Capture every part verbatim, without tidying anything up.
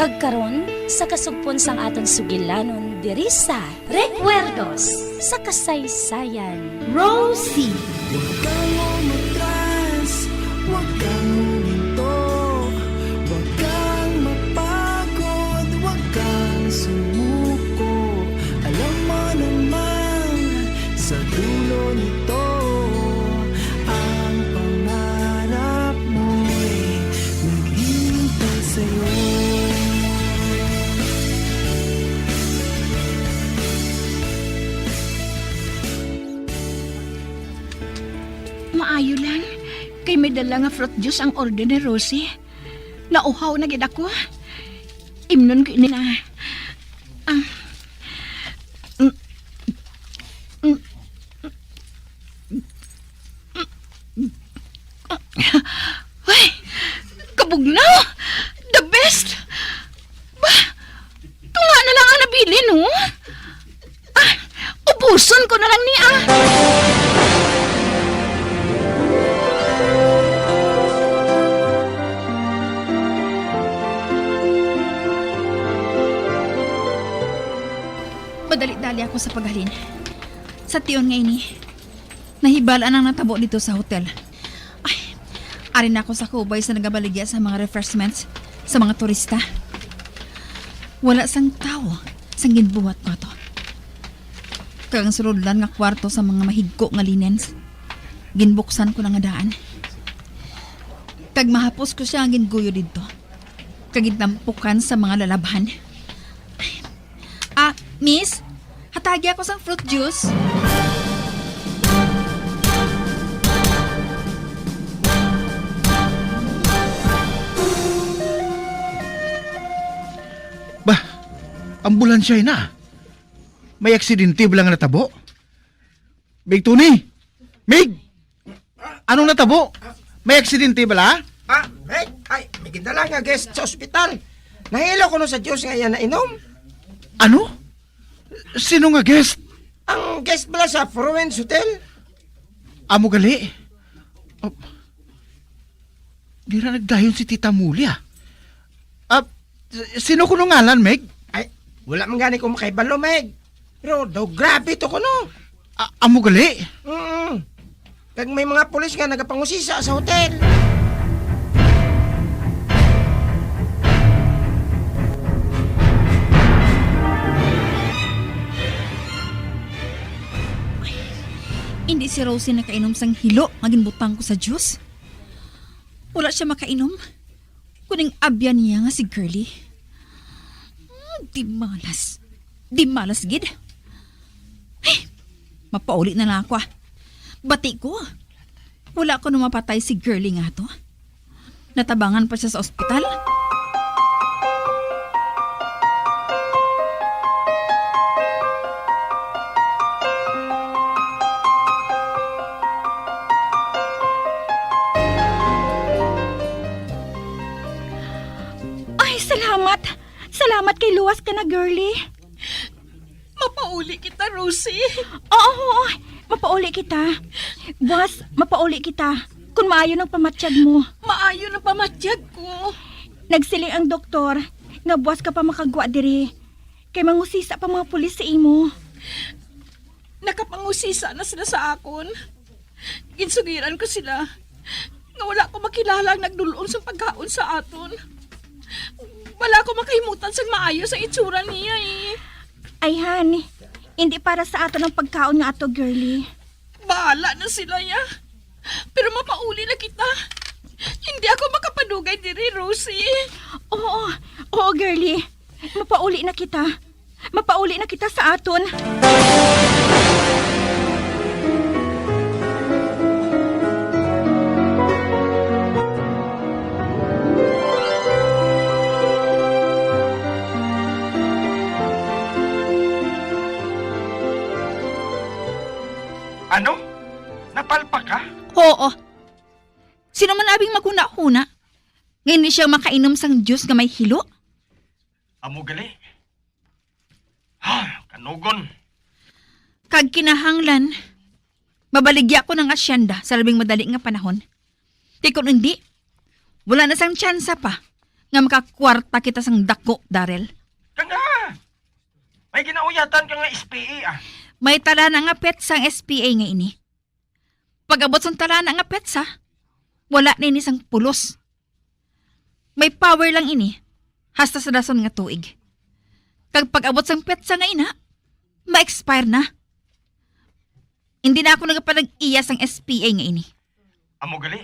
Pagkaron, sa kasugpon sang aton sugilanon diri sa Recuerdos sa Kasaysayan. Rosie. Huwag kang umatras, huwag kang huminto, huwag kang mapagod, huwag kang sumuko. Alam mo naman, sa dulo nito, ang pangarap mo'y naghihintay sa'yo. Maayo lang. Kay may dala nga fruit juice ang order ni Rosie. Nauhaw na gid ako. Imnon ko ini na. Ah. Mm. Mm. Uy, kabugnaw! The best! Ba, tunga na lang ang nabilin, oh. Ah, ubuson ko na lang ni, ah. Madali-dali ako sa paghalin. Sa tion nga ini, nahibal-an ang natabo dito sa hotel. Ay, ari na ako sa kubay sa nagabaligya sa mga refreshments sa mga turista. Wala sang tawo sang ginbuhat ko ato. Kag ang sulodlan nga kwarto sa mga mahigko nga linens, ginbuksan ko na nga daan. Kag mahapos ko siya ang ginguyo didto, kag gintampukan sa mga lalabhan. Ah, miss, hatagi ako sang fruit juice. Bah, ambulansya na. May aksidente bala nga natabo? Big Tony! Mig! Anong natabo? May aksidente bala? Ah, eh, ay, may gindala nga guest sa ospital. Nahilo kuno sa juice nga iya nainom. Ano? Sino nga guest? Ang guest bala sa Pruens Hotel. Amo gali. Oh. Dira nagdayon si Tita Muli, ah. Ah, s-, sino kuno ngalan, Meg? Ay, wala man gani ko makahibalo, Meg. Pero daw grabe to kuno. Ah, amo gali? Mm. Kag may mga pulis nga nagapangusisa sa hotel. Ay, hindi si Rosie nakainom sang hilo nga ginbutang ko sa juice. Wala siya makainom. Kuning abyan niya nga si Girlie. Hmm, di malas. Di malas gid. Ay, mapauli na lang ako, ah. Bati ko. Wala ko na mapatay si Girlie nga to. Natabangan pa siya sa ospital. Ay, salamat. Salamat kay luwas ka na, Girlie. Mapauli kita, Rosie. Oo, oo. Mapauli kita. Buwas, mapauli kita. Kung maayo nang pamatyag mo. Maayo nang pamatyag ko. Nagsiling ang doktor nga buwas ka pa makagwa diri. Kay mangusisa pa mga pulis sa imo. Nakapangusisa na sila sa akon. Ginsugiran ko sila nga wala ko makilala ang nagdul-ong sang pagkaon sa aton. Wala ko makahimutan sang maayo sang itsura niya, eh. Ay, Han, hindi para sa aton ang pagkaon nga ato, girlie. Bahala na sila, ya. Pero mapauli na kita. Hindi ako makapadugay diri, Rosie. Oo, oo, girlie. Mapauli na kita. Mapauli na kita sa aton. Ano? Napalpak ka? Oo. Sino man abing maghuna-huna nga hindi siya makainom sang juice nga may hilo? Amo gali. Ah, kanugon. Kag kinahanglan, mabaligya ko ng asyenda sa labing madali nga panahon. Kay kung hindi, wala na sang tsansa pa nga makakwarta kita sang dako, Daryl. Kag nga, may ginauyatan ka nga S P A, ah. May tala na nga petsa ang S P A nga ini. Pag-abot sang tala na nga petsa, wala na ini sang pulos. May power lang ini, hasta sa dason nga tuig. Kag pag-abot sang petsa nga ina, ma-expire na. Hindi na ako nagapanag-iya sang S P A nga ini. Amo gali.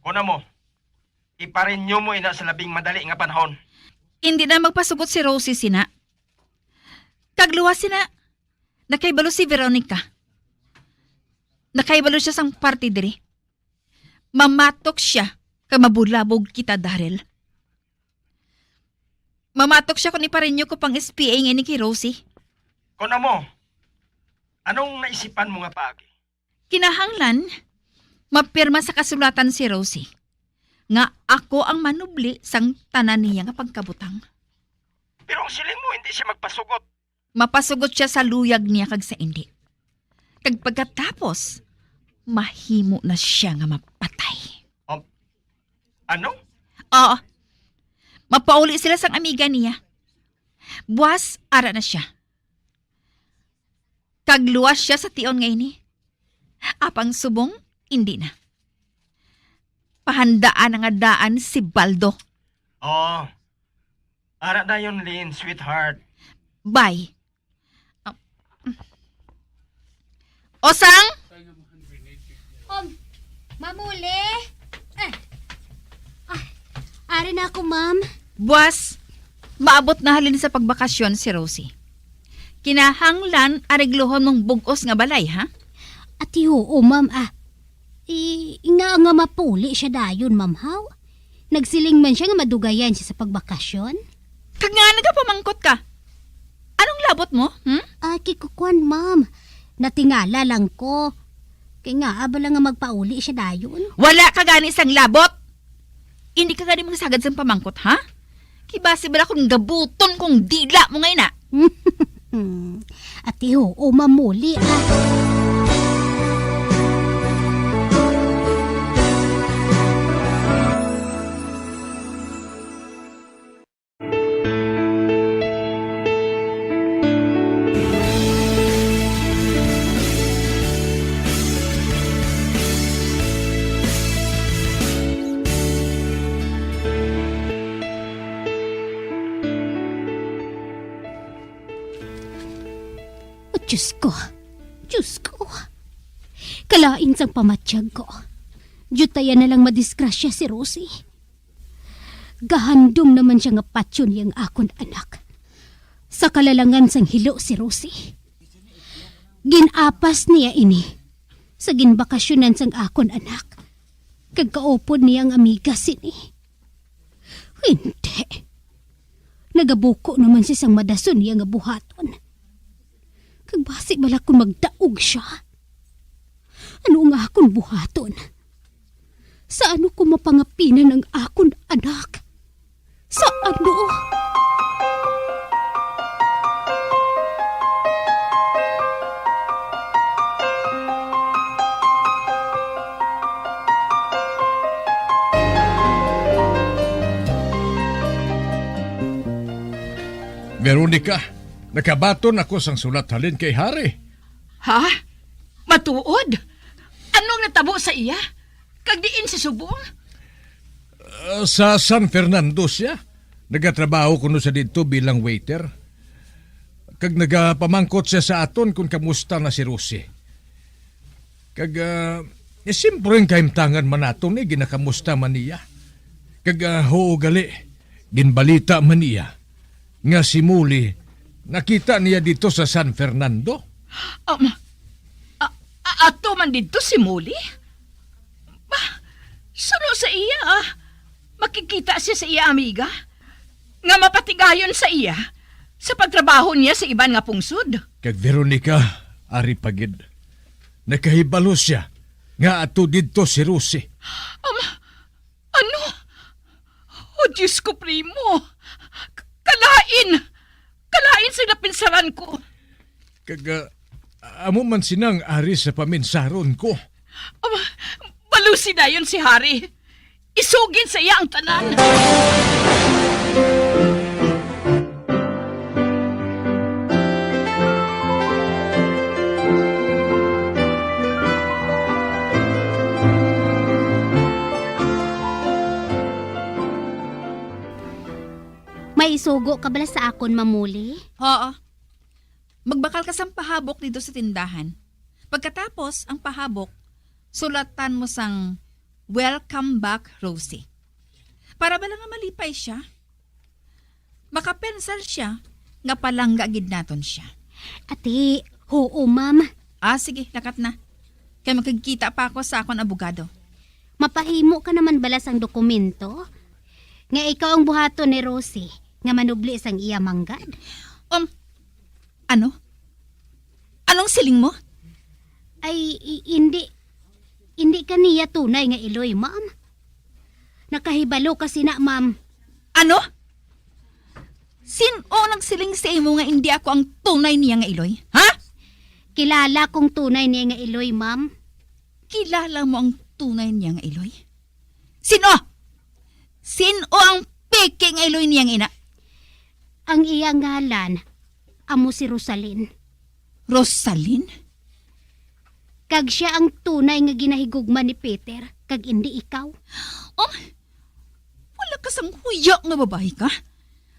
Kon amo, iparenew mo ina sa labing madali nga panahon. Hindi na magpasugot si Rosie sina. Kag luwas sina, nakahibalo si Veronica. Nakahibalo siya sang party diri. Mamatok siya kag mabulabog kita, Daryl. Mamatok siya kon iparenew ko pang S P A nga ini kay Rosie. Kon amo, anong naisipan mo nga paagi? Kinahanglan mapirma sa kasulatan si Rosie nga ako ang manubli sang tanan niya nga pagkabutang. Pero ang siling mo, hindi siya magpasugot. Mapasugot siya sa luyag niya kag sa indi. Kag pagkatapos, mahimo na siya nga mapatay. Um, ano? Oo. Mapauli sila sang amiga niya. Buwas, ara na siya. Kag luwas siya sa tion nga ini. Apang subong, indi na. Pahandaan na nga daan si Baldo. Oh. Ara dayon, Lynn, sweetheart. Bye. Ah, mm. Osang? Um, mamuli? Eh. Ah, ari na ako, ma'am. Buwas, maabot na halin sa pagbakasyon si Rosie. Kinahanglan areglohon mong bug-os nga balay, ha? Ati, oo, ma'am, ah. I, nga, nga mapuli siya dayon, ma'am, haw? Nagsiling man siya nga madugayan siya sa pagbakasyon. Kag nga nagapamangkot ka? Anong labot mo, hmm? Ah, kikukuan, ma'am. Natingala lang ko. Kay nga, abala nga magpauli siya dayon. Wala ka gani sang labot. Hindi ka gani magsagad sang pamangkot, ha? Kay basi bala kung gabuton kong dila mo nga ina. Ati, oo, mamuli, ah. O, Diyos ko. Diyos ko. Kalain sang pamatyag ko. Diyutayan na lang madisgrasya si Rosie. Gahandom naman siya nga patyon niya ang akon anak. Sa kalalangan sang hilo si Rosie. Gin-apas niya ini sa ginbakasyonan sang akon anak. Kag kaupod niya ang amiga sini. Hindi. Nagabuko naman siya sang madason niya nga buhaton. Kag basi bala kon magdaog siya? Ano ang akon buhaton? Sa ano ko mapangapinan ang akon anak? Sa ano? Veronica, nakabaton ako sang sulat halin kay Harry. Ha? Matuod? Anong natabo sa iya? Kag diin si subong? Ah, sa San Fernando siya. Nagatrabaho kuno siya didto bilang waiter. Kag nagapamangkot siya sa aton kung kamusta na si Rosie. Kag, ah, eh, siyempre, ang kahimtangan man naton, eh, ginakamusta man niya. Kag, ah, huo gali, ginbalita man niya nga si Molly, nakita niya didto sa San Fernando. Um, a-, a-, ato man didto si Molly? Ba, suno sa iya, ah. Makikita siya sa iya amiga nga mapatigayon sa iya sa pagtrabaho niya sa iban nga pungsod. Kag Veronica, ari pa gid, nakahibalo siya nga ato didto si Rosie. Um, ano? O Diyos ko, primo. K-, kalain! Kalain sa napinsaran ko. Kag, ah, amo man sinang ari sa paminsaron ko. Um, balusi dayon si Harry. Isugid sa iya ang tanan. May isugo ka bala sa akon, Ma'am Molly? Oo. Magbakal ka sang pahabok dito sa tindahan. Pagkatapos, ang pahabok, sulatan mo sang "Welcome back, Rosie." Para bala nga malipay siya. Makapensar siya nga palangga gid naton siya. Ati, huo, ma'am. Ah, sige, lakat na. Kay makagkita pa ako sa akon abogado. Mapahimo ka naman bala sang dokumento nga ikaw ang buhaton ni Rosie nga manubli sang iya manggad? Um, ano? Anong siling mo? Ay, i- hindi, hindi ka niya tunay nga iloy, ma'am. Nakahibalo ka sina, ma'am. Ano? Sin-o nagsiling sa imo nga indi ako ang tunay niya nga iloy? Ha? Kilala kong tunay niya nga iloy, ma'am. Kilala mo ang tunay niya nga iloy? Sin-o? Sin-o ang peke nga iloy niya nga ina? Ang iya ngalan, amo si Rosalyn. Rosalyn? Kag siya ang tunay nga ginahigugma ni Peter, kag indi ikaw. Oh, wala ka sang huya nga babayi ka.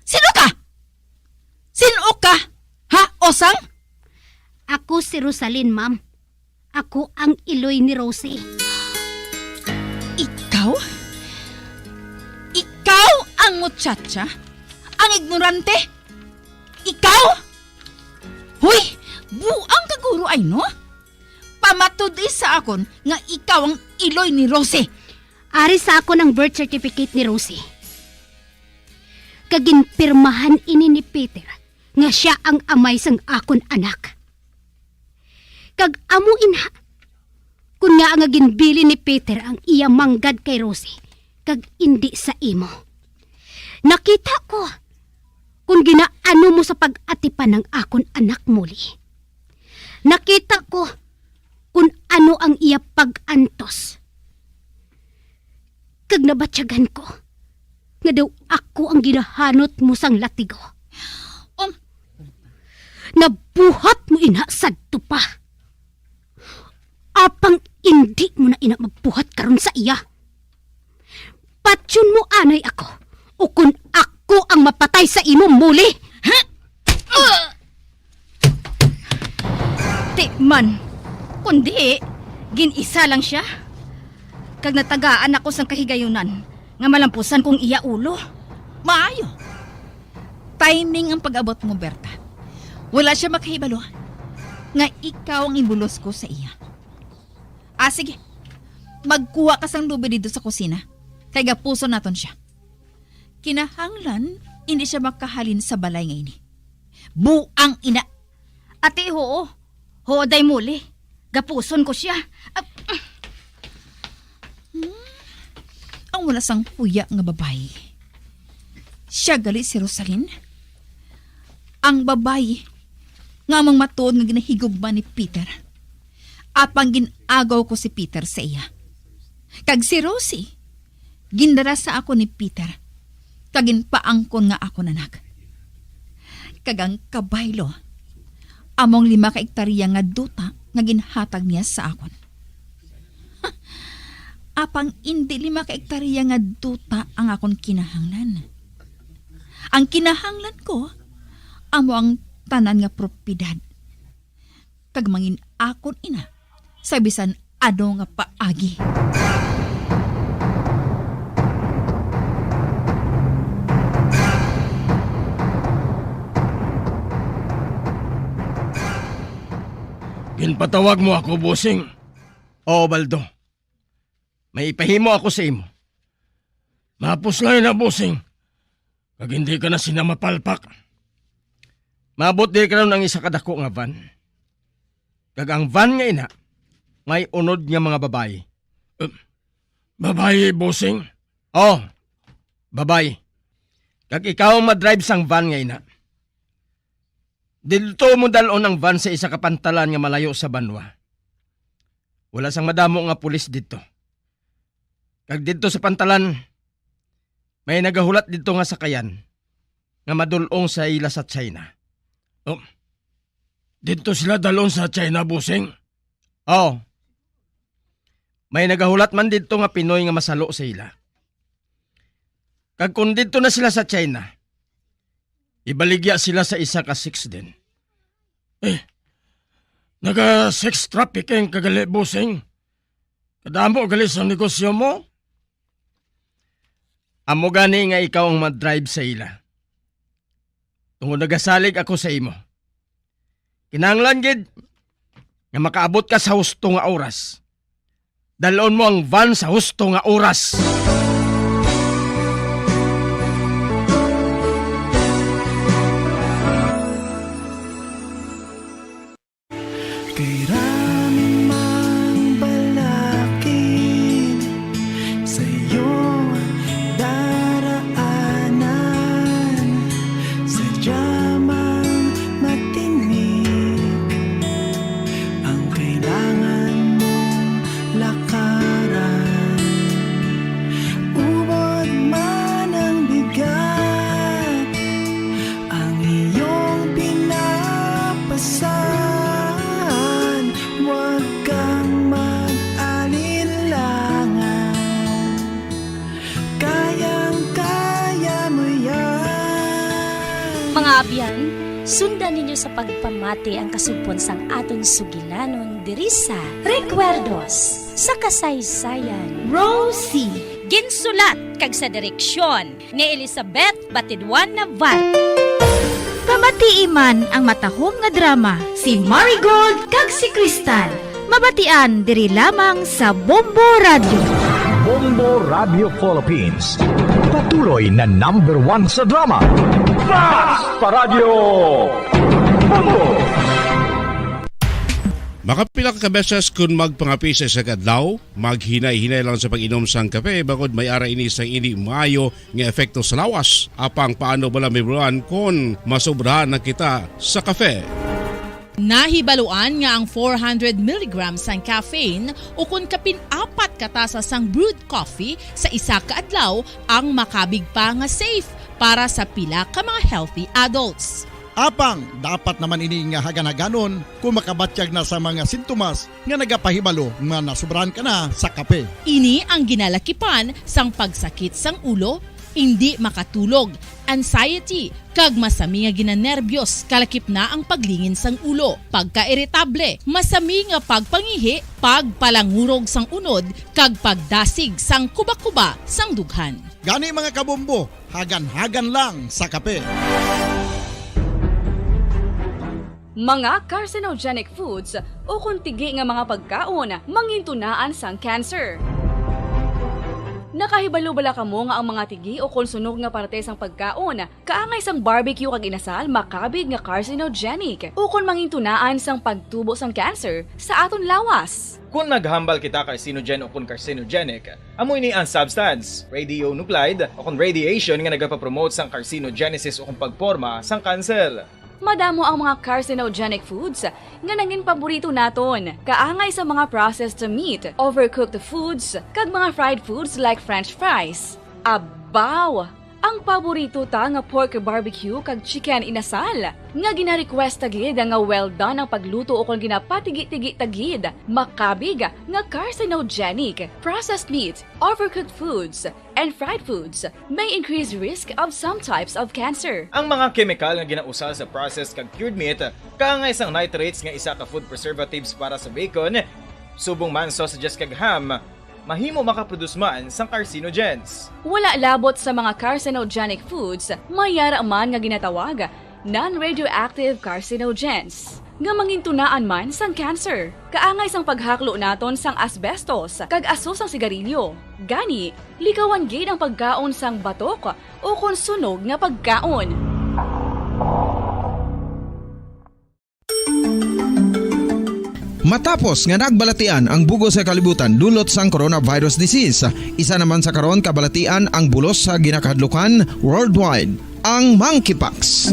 Sino ka? Sino ka? Ha, Osang? Ako si Rosalyn, ma'am. Ako ang iloy ni Rosie. Ikaw? Ikaw ang muchacha? Ang ignorante? Ikaw? Hoy, buang ka guro ay, no? Pamatud-i sa akon nga ikaw ang iloy ni Rosie. Ari sa akon ang birth certificate ni Rosie. Kag ginpirmahan ini ni Peter nga sia ang amay sang akon anak. Kag amo ina, kun ngaa nga ginbilin ni Peter ang iya manggad kay Rosie, kag indi sa imo. Nakita ko kun ginaano mo sa pag-atipan ang akon anak, Molly. Nakita ko kun ano ang iya pag-antos. Kag nabatyagan ko nga daw ako ang ginahanot mo sang latigo. Um, nabuhat mo ina sadto pa. Apang indi mo na ina magbuhat karon sa iya. Patyon mo anay ako, ukon ako ang mapatay sa imo, Molly. Ha? Ti man, kundi gin-isa lang sia. Kag natagaan ako sang kahigayunan nga malampusan kong iya ulo. Maayo. Timing ang pag-abot mo, Berta. Wala sia makahibalo nga ikaw ang ibulos ko sa iya. Ah, sige. Magkuha ka sang lube didto sa kusina. Kay gapuson naton sia. Kinahanglan, hindi sia makahalin sa balay nga ini. Buang ina! Ati, huo. Huo, day, Molly. Gapuson ko sia. Ah, hmm? Ang wala sang huya nga babayi. Sia gali si Rosalyn? Ang babayi nga amang matuod nga ginahigugma ni Peter. Apang gin-agaw ko si Peter sa iya. Kag si Rosie, gindara sa akon ni Peter, kag ginpaangkon nga akon anak. Kag ang kabaylo, amo ang lima ka ektarya nga duta nga ginhatag niya sa akon. Apang indi lima ka ektarya nga duta ang akon kinahanglan. Ang kinahanglan ko, amo ang tanan nga propiedad. Kag mangin akon ina sa bisan ano nga paagi. Ginpatawag mo ako, bossing? Oo, Baldo. May ipahimo ako sa imo. Mapuslay na, bossing. Kag hindi ka na sina mapalpak. Maabot diri karon ang isa ka dako nga van. Kag ang van nga ina, may unod nga mga babayi. Um, babayi, bossing? Oh, babayi. Kag ikaw ang madrive sang van nga ina. Didto mo dal-on ang van sa isa ka pantalan nga malayo sa banwa. Wala sang madamo nga pulis didto. Kag didto sa pantalan, may nagahulat didto nga sakayan nga madul-ong sa ila sa China. Oh, didto sila dalon sa China, bossing? Oh. May nagahulat man didto nga Pinoy nga masalo sa ila. Kag kung didto na sila sa China, ibaligya sila sa isa ka sex den. Eh, naga-sex trafficking ka gali, bossing? Kadamo gali sa negosyo mo? Amo gani nga ikaw ang madrive sa ila. Tungod nagasalig ako sa imo. Kinahanglan gid nga makaabot ka sa husto nga oras. Dalon mo ang van sa husto nga oras. Kay rami mang balakid sa iyong daraanan, sadya mang matinik ang kailangan mong lakaran. Ubod man ang bigat, ang iyong pinapasan, huwag kang mag-alinlangan. Kayang-kaya mo yan. Mga abyan, sundan ninyo sa pagpamati ang kasugpon sang aton sugilanon diri sa Recuerdos sa Kasaysayan. Rosie. Ginsulat kag sa direksyon ni Elizabeth Batidwan Navarro. Pamatii man ang matahom nga drama, si Marigold kag si Crystal. Mabatian diri lamang sa Bombo Radio. Bombo Radio Philippines. Patuloy na number one sa drama. Basta Radyo Bombo! Makapila ka beses kun magpangapi sa isa ka adlaw, maghinay-hinay lang sa pag-inom sang kape, bangod may ara ini sang indi maayo nga epekto sa lawas. Apang paano bala may bulan kon masobrahan na kita sa kafe? Nahibaluan nga ang four hundred milligrams sang caffeine ukon kapin apat ka tasa sang brewed coffee sa isa ka adlaw ang makabig pa nga safe para sa pila ka mga healthy adults. Apang dapat naman ini nga hagan-haganon kung makabatyag na sa mga sintomas nga nagapahibalo nga nasobrahan ka na sa kape. Ini ang ginalakipan sang pagsakit sang ulo, indi makatulog, anxiety, kag masami nga ginanerbiyos, kalakip na ang paglingin sang ulo, pagkairitable, masami nga pagpangihi, pagpalangurog sang unod, kag pagdasig sang kubakuba sang dughan. Gani, mga kabombo, hagan-hagan lang sa kape. Mga carcinogenic foods ukon tigi nga mga pagkaon mangintunaan sang cancer. Nakahibalo bala kamo nga ang mga tigi ukon sunog nga parte sang pagkaon, kaangay sang barbecue kag inasal, makabig nga carcinogenic ukon mangintunaan sang pagtubo sang cancer sa aton lawas? Kon naghambal kita carcinogen ukon carcinogenic, amo ini ang substance, radionuclide, ukon radiation nga nagapapromote sang carcinogenesis ukon pagporma sang kanser. Madamo ang mga carcinogenic foods nga nangin paborito naton, kaangay sa mga processed meat, overcooked foods, kag mga fried foods like French fries. Abaw! Ang paborito ta nga pork barbecue kag chicken inasal, nga gina-request ta gid nga well done ang pagluto ukon ginapatigi-tigi ta gid, makabig nga carcinogenic. Processed meat, overcooked foods, and fried foods may increase risk of some types of cancer. Ang mga kemikal nga ginausal sa processed kag cured meat, kaangay sang nitrates nga isa ka food preservatives para sa bacon, subong man sausages kag ham, mahimo makaproduce man sang carcinogens. Wala labot sa mga carcinogenic foods, may yara man nga ginatawag non-radioactive carcinogens, nga mangintunaan man sang cancer. Kaangay sang paghaklo naton sang asbestos kag aso sang sigarilyo. Gani, likawan gid ang pagkaon sang batok ukon sunog nga pagkaon. Matapos nga nagbalatian ang bug-os nga kalibutan dulot sang coronavirus disease, isa naman sa karon kabalatian ang bulos sa ginakahadlukan worldwide, ang monkeypox.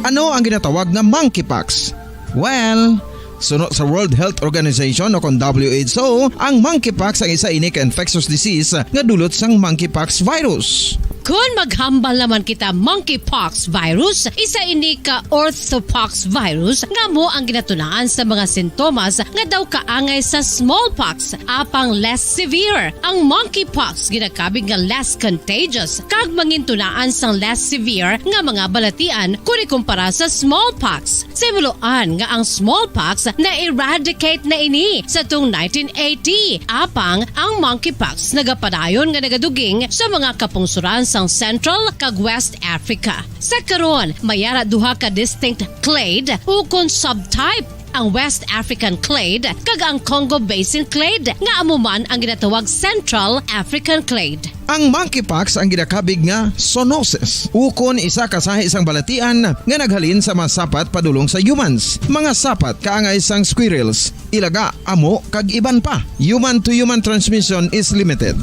Ano ang ginatawag nga monkeypox? Well, Suno sa World Health Organization o kon W H O, ang monkeypox ang isa ini ka infectious disease nga dulot sang monkeypox virus. Kon maghambal naman kita monkeypox virus, isa ini ka orthopox virus nga amo ang ginatunaan sa mga sintomas nga daw kaangay sa smallpox, apang less severe. Ang monkeypox ginakabig nga less contagious kag mangintunaan sang less severe nga mga balatian kon ikumpara sa smallpox. Sa himuloan nga ang smallpox na-eradicate na ini sa tung nineteen eighty, apang ang monkeypox nagapadayon nga nagaduging sa mga kapungsoran sang Central kag West Africa. Sa karon, may ara duha ka distinct clade ukon subtype, ang West African clade kag ang Congo Basin clade, nga amo man ang ginatawag Central African clade. Ang monkeypox ang ginakabig nga zoonosis, ukon isa ka sahi sang balatian nga naghalin sa mga sapat padulong sa humans. Mga sapat kaangay sang squirrels, ilaga, amo, kag iban pa. Human-to-human transmission is limited.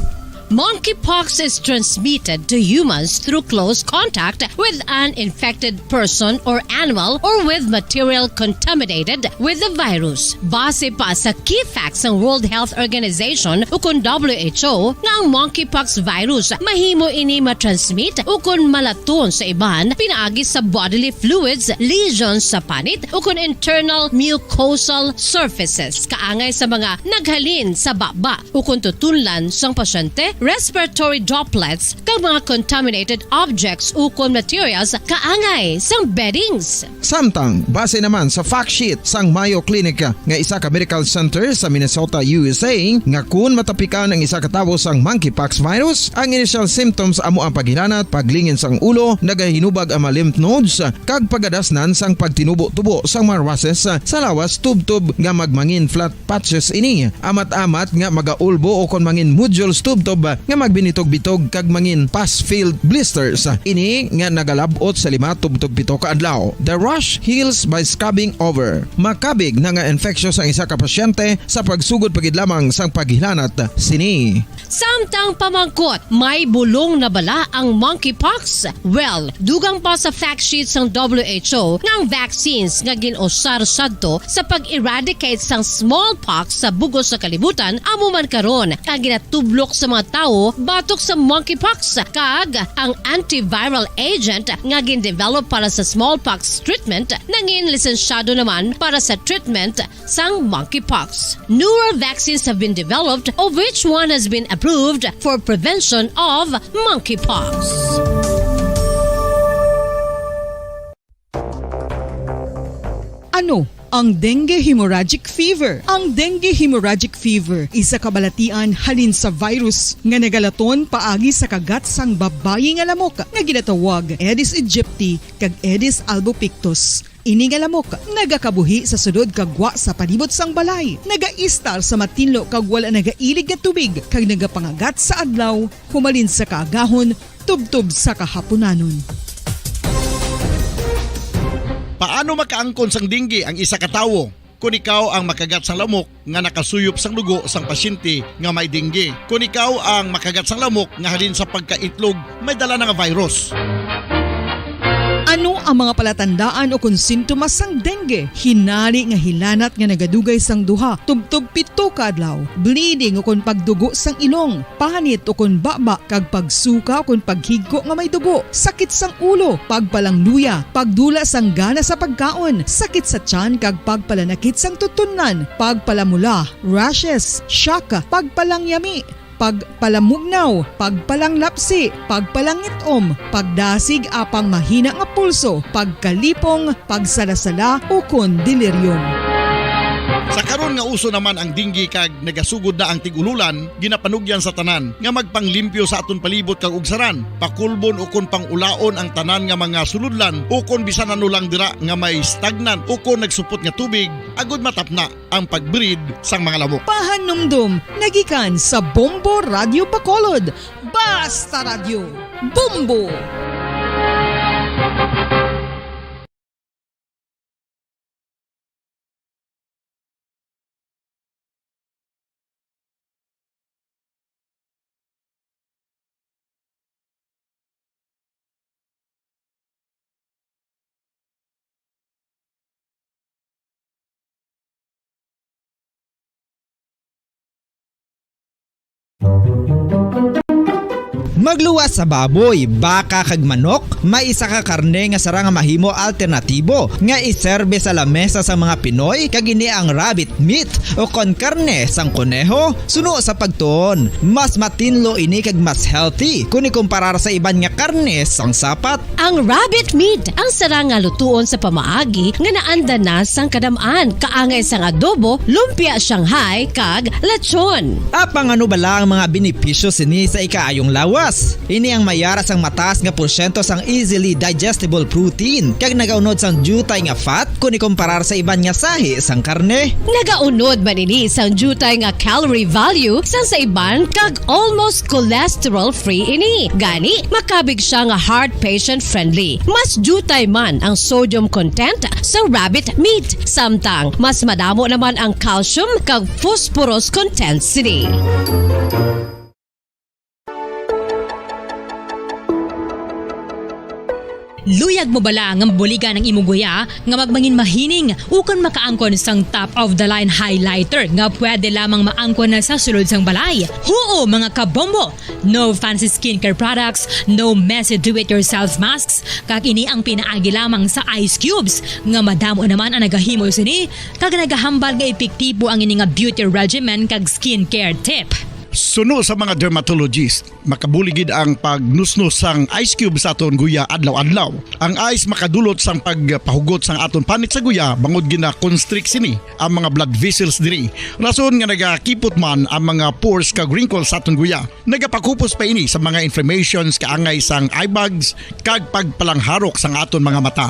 Monkeypox is transmitted to humans through close contact with an infected person or animal or with material contaminated with the virus. Base pa sa key facts sang World Health Organization ukon W H O nga ang monkeypox virus mahimo ini matransmit ukon malaton sa iban pinaagi sa bodily fluids, lesions sa panit ukon internal mucosal surfaces kaangay sa mga naghalin sa baba ukon tutunlan sang pasyente, respiratory droplets, kag mga contaminated objects ukon materials kaangay sang beddings. Samtang, base naman sa fact sheet sang Mayo Clinic nga isa ka medical center sa Minnesota, U S A, nga kun matapikan ang isa ka tawo sang monkeypox virus, ang initial symptoms amo ang paghilanat, paglingin sang ulo, nagahinubag ang mga lymph nodes, kag pagadasnan sang pagtinubo-tubo sang mga rushes sa lawas tubtob nga magmangin flat patches ini, amat-amat nga magaulbo ukon mangin nodules tubtob nga magbinitog-bitog kag mangin pus-filled blisters. Ini nga nagalab-ot sa lima tubtob pito ka adlaw. The rash heals by scabbing over. Makabig na nga infectious ang isa ka pasyente sa pagsugod pa gid lamang sang paghilanat sini. Samtang pamangkot, may bulong na bala ang monkeypox? Well, dugang pa sa fact sheet sang W H O nga ang vaccines nga gin-usar sadto sa pag-eradicate sang smallpox sa bug-os nga kalibutan amo man karon ang ginatublok sa mga tawo batok sa monkeypox, kag ang antiviral agent nga gin-develop para sa smallpox treatment nangin lisensyado naman para sa treatment sang monkeypox. Newer vaccines have been developed, of which one has been approved for prevention of monkeypox. Ano ang dengue hemorrhagic fever? Ang dengue hemorrhagic fever isa ka balatian halin sa virus nga nagalaton paagi sa kagat sang babayi nga lamok nga ginatawag Aedes aegypti kag Aedes albopictus. Ini nga lamok nagakabuhi sa sulod kag gwa sa palibot sang balay, nagaistar sa matinlo kag wala nagailig nga tubig, kag nagapangagat sa adlaw humalin sa kaagahon tubtob sa kahapunanon. Paano makaangkon sang dengue ang isa ka tawo? Kon ikaw ang makagat sang lamok nga nakasuyop sang dugo sang pasyente nga may dengue, kon ikaw ang makagat sang lamok nga halin sa pagkaitlog may dala na nga virus. Ano ang mga palatandaan ukon sintomas sang dengue? Hinari nga hilanat nga nagadugay sang duha tubtob pito ka adlaw, bleeding ukon pagdugo sang ilong, panit ukon baba, kag pagsuka ukon paghigko nga may dugo, sakit sang ulo, pagpalangluya, pagdula sang gana sa pagkaon, sakit sa tiyan, kag pagpalanakit sang tutunlan, pagpalamula, rashes, shock, pagpalangyami, pagpalamugnaw, pagpalanglapsi, pagpalangit-om, pagdasig apang mahina nga pulso, pagkalipong, pagsalasala, ukon delirium. Sa karon nga uso naman ang dengue kag nagasugod na ang tig-ululan, ginapanugyan sa tanan nga magpanglimpyo sa aton palibot kag ugsaran, pakulbon ukon pang-ulaon ang tanan nga mga sulodlan ukon bisan ano lang dira nga may stagnant ukon nagsupot nga tubig, agud matapna ang pag-breed sang mga lamok. Pahanumdom nagikan sa Bombo Radio Bacolod. Basta Radyo, Bombo! Magluwas sa baboy, baka kag manok, may isa ka karne nga sarang nga mahimo alternatibo nga iserbe sa lamesa sa mga Pinoy, kag ini ang rabbit meat o kon karne sang koneho. Suno sa pagtuon, mas matinlo ini kag mas healthy kon ikumparar sa iban nga karne sang sapat. Ang rabbit meat ang sarang nga lutuon sa pamaagi nga naanda na sang kadam-an, kaangay sang adobo, lumpia Shanghai, kag lechon. Apang ano bala ang mga benepisyo sini sa ikaayong lawas? Ini ang may ara sang mataas nga porsyento sang easily digestible protein, kag nagaunod sang diutay nga fat kon ikumparar sa iban nga sahi sang karne. Nagaunod man ini sang diutay nga calorie value sang sa iban, kag almost cholesterol-free ini. Gani, makabig siya nga heart patient-friendly. Mas diutay man ang sodium content sa rabbit meat, samtang mas madamo naman ang calcium kag phosphorus content sini. Luyag mo bala nga mabuligan ang imo guya nga magmangin mahining ukon makaangkon sang top of the line highlighter nga pwede lamang maangkon na sa sulod sang balay? Huo, mga kabombo! No fancy skincare products, no messy do-it-yourself masks, kag ini ang pinaagi lamang sa ice cubes, nga madamo naman ang nagahimo sini, kag nagahambal nga epektibo ang ini nga beauty regimen kag skincare tip. Suno sa mga dermatologist, makabulig gid ang pagnusnos sang ice cube sa aton guya adlaw-adlaw. Ang ice makadulot sang pagpahugot sang aton panit sa guya, bangod gina-constrict sini ang mga blood vessels diri, rason nga nagakipot man ang mga pores kag wrinkles sa aton guya. Nagapakupos pa ini sa mga inflammations, kaangay sang eye bags, kag pagpalangharok sang aton mga mata.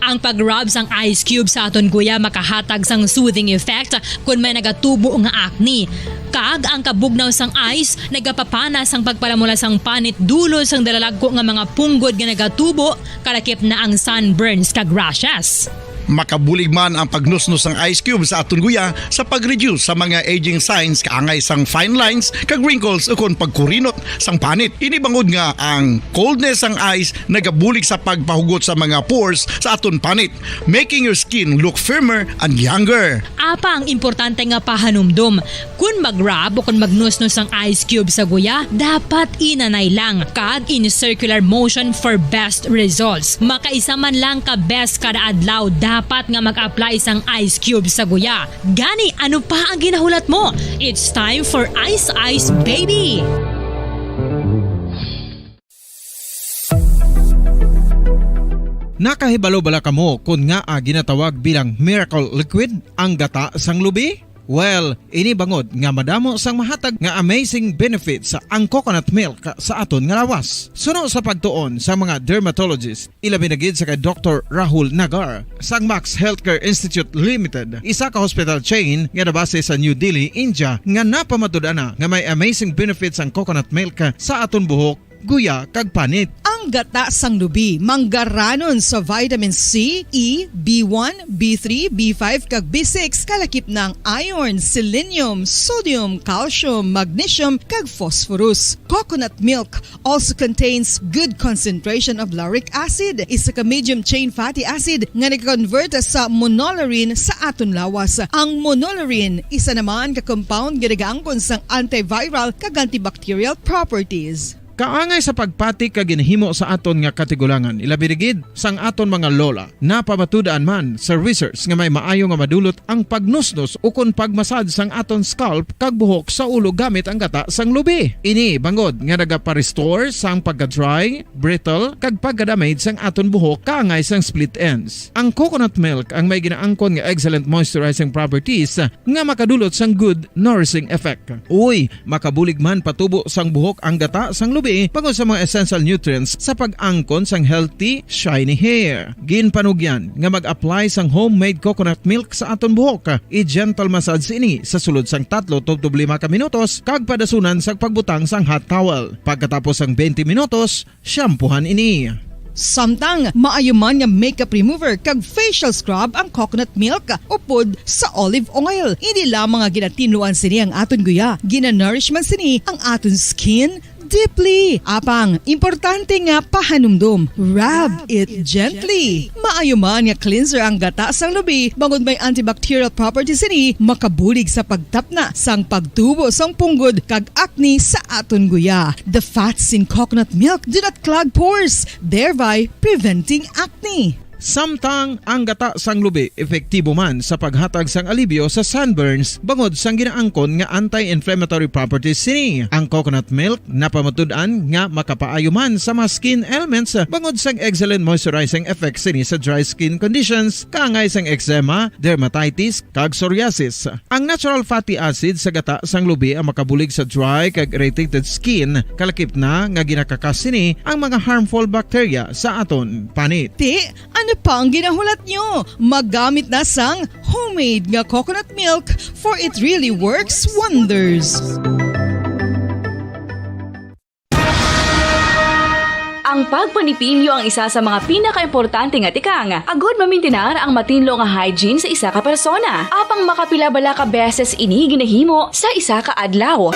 Ang pag-rub sang ice cube sa aton guya makahatag sang soothing effect kon may nagatubo nga acne. Kag ang kabugnaw sang ice nagapapana sang pagpalamula sang panit dulot sang dalalagko nga mga punggod nga nagatubo, kalakip na ang sunburns kag rashes. Makabulig man ang pagnusnos sang ice cube sa aton guya sa pag-reduce sa mga aging signs, kaangay sang fine lines kag wrinkles, ukon pagkurinot sang panit. Ini bangod nga ang coldness sang ice nagabulig sa pagpahugot sa mga pores sa aton panit, making your skin look firmer and younger. Apang importante nga pahanumdom, kon mag-rub o kon magnusnos sang ice cube sa guya, dapat inanay lang kag in circular motion for best results. Makaisa man lang ka beses kada adlaw dapat nga mag-apply sang ice cube sa guya. Gani, ano pa ang ginahulat mo? It's time for Ice Ice Baby! Nakahibalo bala kamo kon ngaa ginatawag bilang miracle liquid ang gata sang lubi? Well, ini bangod nga madamo sang mahatag nga amazing benefits ang coconut milk sa aton nga lawas. Suno sa pagtuon sa mga dermatologist, ilabi na gid sa kay Doktor Rahul Nagar sang Max Healthcare Institute Limited, isa ka hospital chain nga nabase sa New Delhi, India, nga napamatud-an na nga may amazing benefits ang coconut milk sa aton buhok, guya, kag panit. Ang gata sang lubi manggaranon sa vitamin C, E, B one, B three, B five, kag B six, kalakip na ang iron, selenium, sodium, calcium, magnesium, kag phosphorus. Coconut milk also contains good concentration of lauric acid, isa ka medium chain fatty acid nga nag-convert sa monolaurin sa aton lawas. Ang monolaurin isa naman ka compound nga nagaangkon sang antiviral kag antibacterial properties. Kaangay sa pagpati kag ginhimo sa aton nga katigulangan, ilabi na gid sang aton mga lola. Napamatud-an man sa research nga may maayo nga madulot ang pagnusnos ukon pagmasad sang aton scalp kag buhok sa ulo gamit ang gata sang lubi. Ini bangod nga nagapa-restore sang pagka-dry, brittle, kag pagka-damage sang aton buhok kaangay sang split ends. Ang coconut milk ang may ginaangkon nga excellent moisturizing properties nga makadulot sang good nourishing effect. Uy, makabulig man patubo sang buhok ang gata sang lubi bangod sa mga essential nutrients sa pag-angkon sang healthy, shiny hair. Ginpanugyan nga mag-apply sang homemade coconut milk sa aton buhok. I-gentle massage ini sa sulod sang tatlo tubtob lima ka minutos kag padasunan sang pagbutang sang hot towel. Pagkatapos sang twenty minutos, shampoohan ini. Samtang maayo man nga makeup remover kag facial scrub ang coconut milk upod sa olive oil. Hindi lamang nga ginatinluan sini ang aton guya, ginanourish man sini ang aton skin, Deeply. Apang, importante nga pahanumdom. Rub it gently. Maayo man nga cleanser ang gata sang lubi, bangod may antibacterial properties sini, makabulig sa pagtapna sang pagtubo sang punggod kag acne sa aton guya. The fats in coconut milk do not clog pores, thereby preventing acne. Samtang ang gata sang lubi epektibo man sa paghatag sang alibyo sa sunburns bangod sang ginaangkon nga anti-inflammatory properties sini. Ang coconut milk napamatud-an nga makapaayo man sa mga skin ailments bangod sang excellent moisturizing effect sini sa dry skin conditions, kaangay sang eczema, dermatitis, kag psoriasis. Ang natural fatty acid sa gata sang lubi ang makabulig sa dry kag irritated skin, kalakip na nga ginakakas sini ang mga harmful bacteria sa aton panit. Ti, ano pa ang ginahulat nyo? Maggamit na sang homemade nga coconut milk, for it really works wonders. Ang pagpanipilyo ang isa sa mga pinakaimportante nga tikang agud mamintinar ang matinlo nga hygiene sa isa ka persona. Apang makapila bala ka beses ini ginahimo sa isa ka adlaw?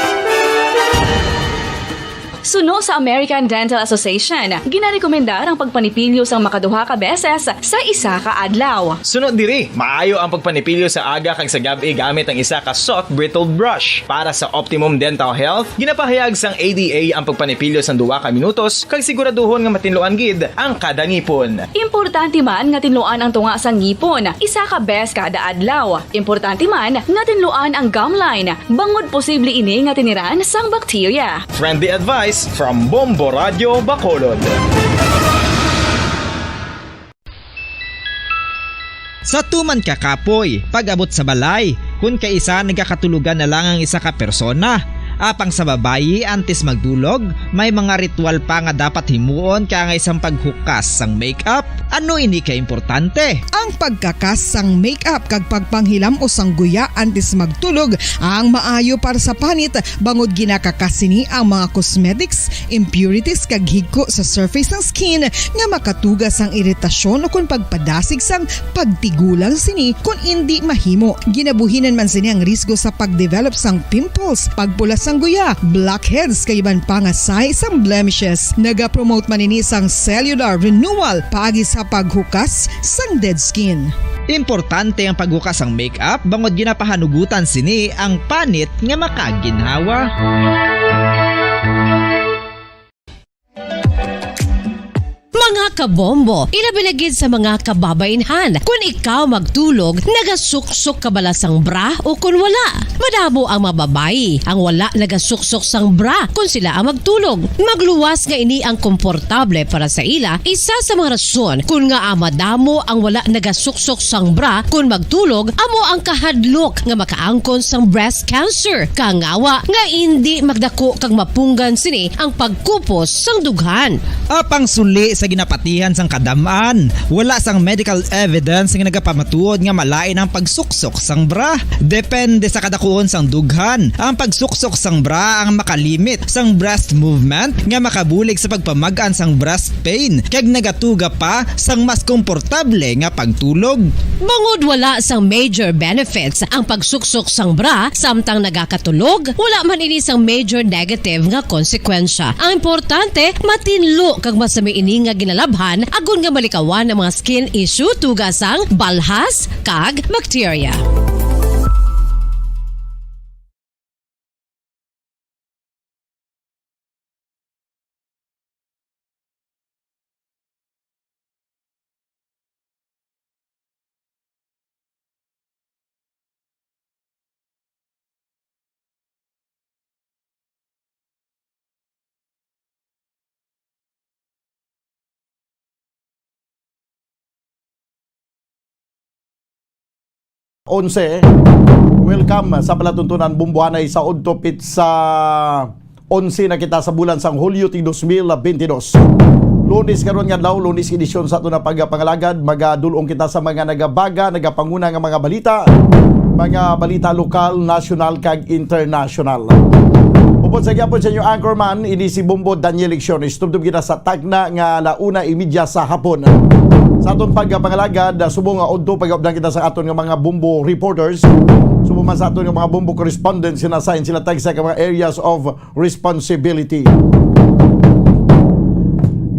Suno sa American Dental Association, ginarekomendar ang pagpanipilyo sang makaduha ka beses sa isa ka adlaw. Suno diri, maayo ang pagpanipilyo sa aga kag sa gab-i gamit ang isa ka soft bristled brush. Para sa optimum dental health, ginapahayag sang A D A ang pagpanipilyo sang duha ka minutos kag siguraduhon nga matinluan gid ang kada ngipon. Importante man nga tinluan ang tunga sang ngipon isa ka bes kada adlaw. Importante man nga tinluan ang gum line, bangod posible ini nga tiniran sang bakterya. Friendly advice from Bombo Radio Bacolod. Sa tuman ka kapoy, pag-abot sa balay, kun kaisa nagakatulogan na lang ang isa ka persona. Apang sa babayi, antes magdulog, may mga ritual pa nga dapat himuon kaangay sang paghukas sang makeup. Ano ini ka importante? Ang pagkakas sang makeup kag pagpanghilam-os sang guya antes magtulog ang maayo para sa panit, bangod ginakakas sini ang mga cosmetics, impurities, kag higko sa surface sang skin nga makatuga sang iritasyon ukon pagpadasig sang pagtigulang sini kon indi mahimo. Ginabuhinan man sini ang risgo sa pagdevelop sang pimples, pagpula sang guya, blackheads, kag iban pa nga sign sang blemishes. Nagapromote man ini sang cellular renewal paagi sa paghukas sang dead skin. Importante ang paghukas sang makeup bangod ginapahanugutan sini ang panit nga makaginhawa. Mga kabombo, ilabi na gid sa mga kababainhan. Kun ikaw magtulog, nagasuksok ka bala sang bra o kun wala? Madamo ang mga babayi ang wala nagasuksok sang bra kun sila ang magtulog. Magluwas nga ini ang komportable para sa ila, isa sa mga rason kun ngaa madamo ang wala nagasuksok sang bra kun magtulog amo ang kahadlok nga makaangkon sang breast cancer, kangawa nga indi magdako kag mapunggan sini ang pagkupos sang dughan. Apang suli sa ginapatihan sang kadam-an, wala sang medical evidence nga nagapamatuod nga malain ang pagsuksok sang bra. Depende sa kadakuon sang dughan, ang pagsuksok sang bra ang makalimit sang breast movement nga makabulig sa pagpamag-an sang breast pain kag nagatuga pa sang mas komportable nga pagtulog. Bangod wala sang major benefits ang pagsuksok sang bra samtang nagakatulog, wala man ini sang major negative nga konsekwensya. Ang importante, matinlo kag masami ini nga ginalabhan agod nga malikawan ang mga skin issue tuga sang balhas kag bakterya. Onse. Welcome sa palatuntunan, Bumbuanay, sa Udto Pit sa onse na kita sa bulan sang Hulyo, tig dos mil bentidós. Lunes karon nga adlaw, Lunes edisyon sa aton nga pagpangalagad. Magadul-ong kita sa mga nagabaga, nagapanguna nga mga balita, mga balita lokal, nasyonal, kag internasyonal. Upod sa gihapon sa inyo anchorman, ini si Bombo Daniel Lecciones. Tubtob kita sa tagna nga ala una imidya sa hapon. Sa aton pagpangalagad, subong nga udto, pagaupdan kita sa aton nga mga Bombo reporters. Subong man sa aton nga mga Bombo correspondents, sina-assign sila tag sa mga areas of responsibility.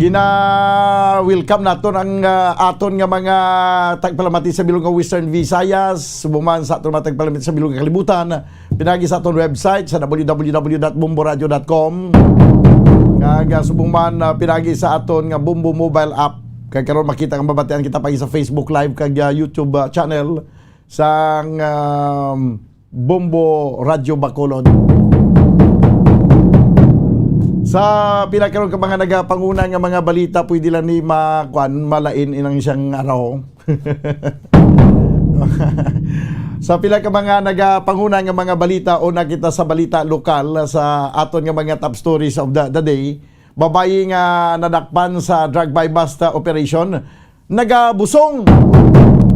Gina-welcome naton ang, ah, aton nga mga tagpalamati sa bilog nga Western Visayas, subong man sa aton mga tagpalamati sa bilog nga kalibutan, pinagi sa aton website sa w w w dot bombo radio dot com. Kag, ah, subong man, ah, pinagi sa aton nga Bombo mobile app. Kag karon makita nga mabatian kita pa sa Facebook Live kag, ah, YouTube, ah, channel sang, um, Bombo Radyo Bacolod. Sa pila karon ka mga nagapanguna nga mga balita, pwede lang ni ma-, kuan, malain inang siyang araw. Sa pila ka mga nagapanguna nga mga balita, una kita sa balita lokal sa aton nga mga top stories of the, the day. Babayi nga nadakpan sa drug buy-bust operation, nagabusong.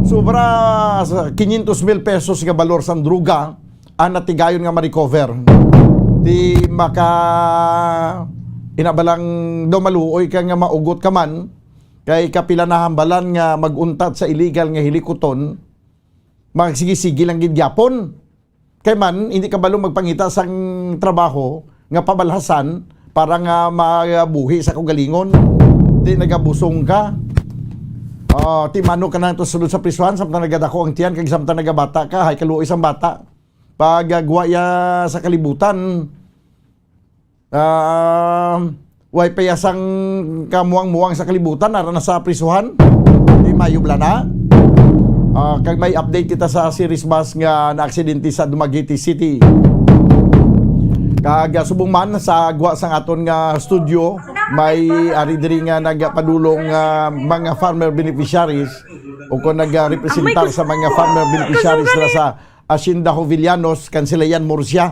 Sobra sa quinientos mil pesos nga balor sang droga ang natigayon nga ma-recover. Di maka inabalang daw maluoy ka nga maugot ka man, kay kapila na hambalan nga mag-untat sa illegal nga hilikuton, magsigi-sige lang gid gyapon. Kay man, hindi kabalo magpangita sang trabaho nga pabalhasan para nga mabuhi sa kaugalingon. Di nagabusong ka. Ah, ti mano ka na to sulod sa prisuhan, samtang nagadako ang tiyan, kag samtang nagabata ka, hay kaluoy sang bata. Pag, ah, gwa ya sa kalibutan, ah, way pa ya sang kamuang-muang sa kalibutan, ara na sa prisuhan. Di mayo bala na. Ah, kag may update kita sa series bus nga naaksidente sa Dumaguete City. Kag, ah, subong man sa gwa sang aton nga studio, may ari diri nga nagapadulong, ah, mga farmer beneficiaries o kung nagarepresentar sa mga farmer beneficiaries dira sa Hacienda Jovellanos, Cancelayan, Murcia.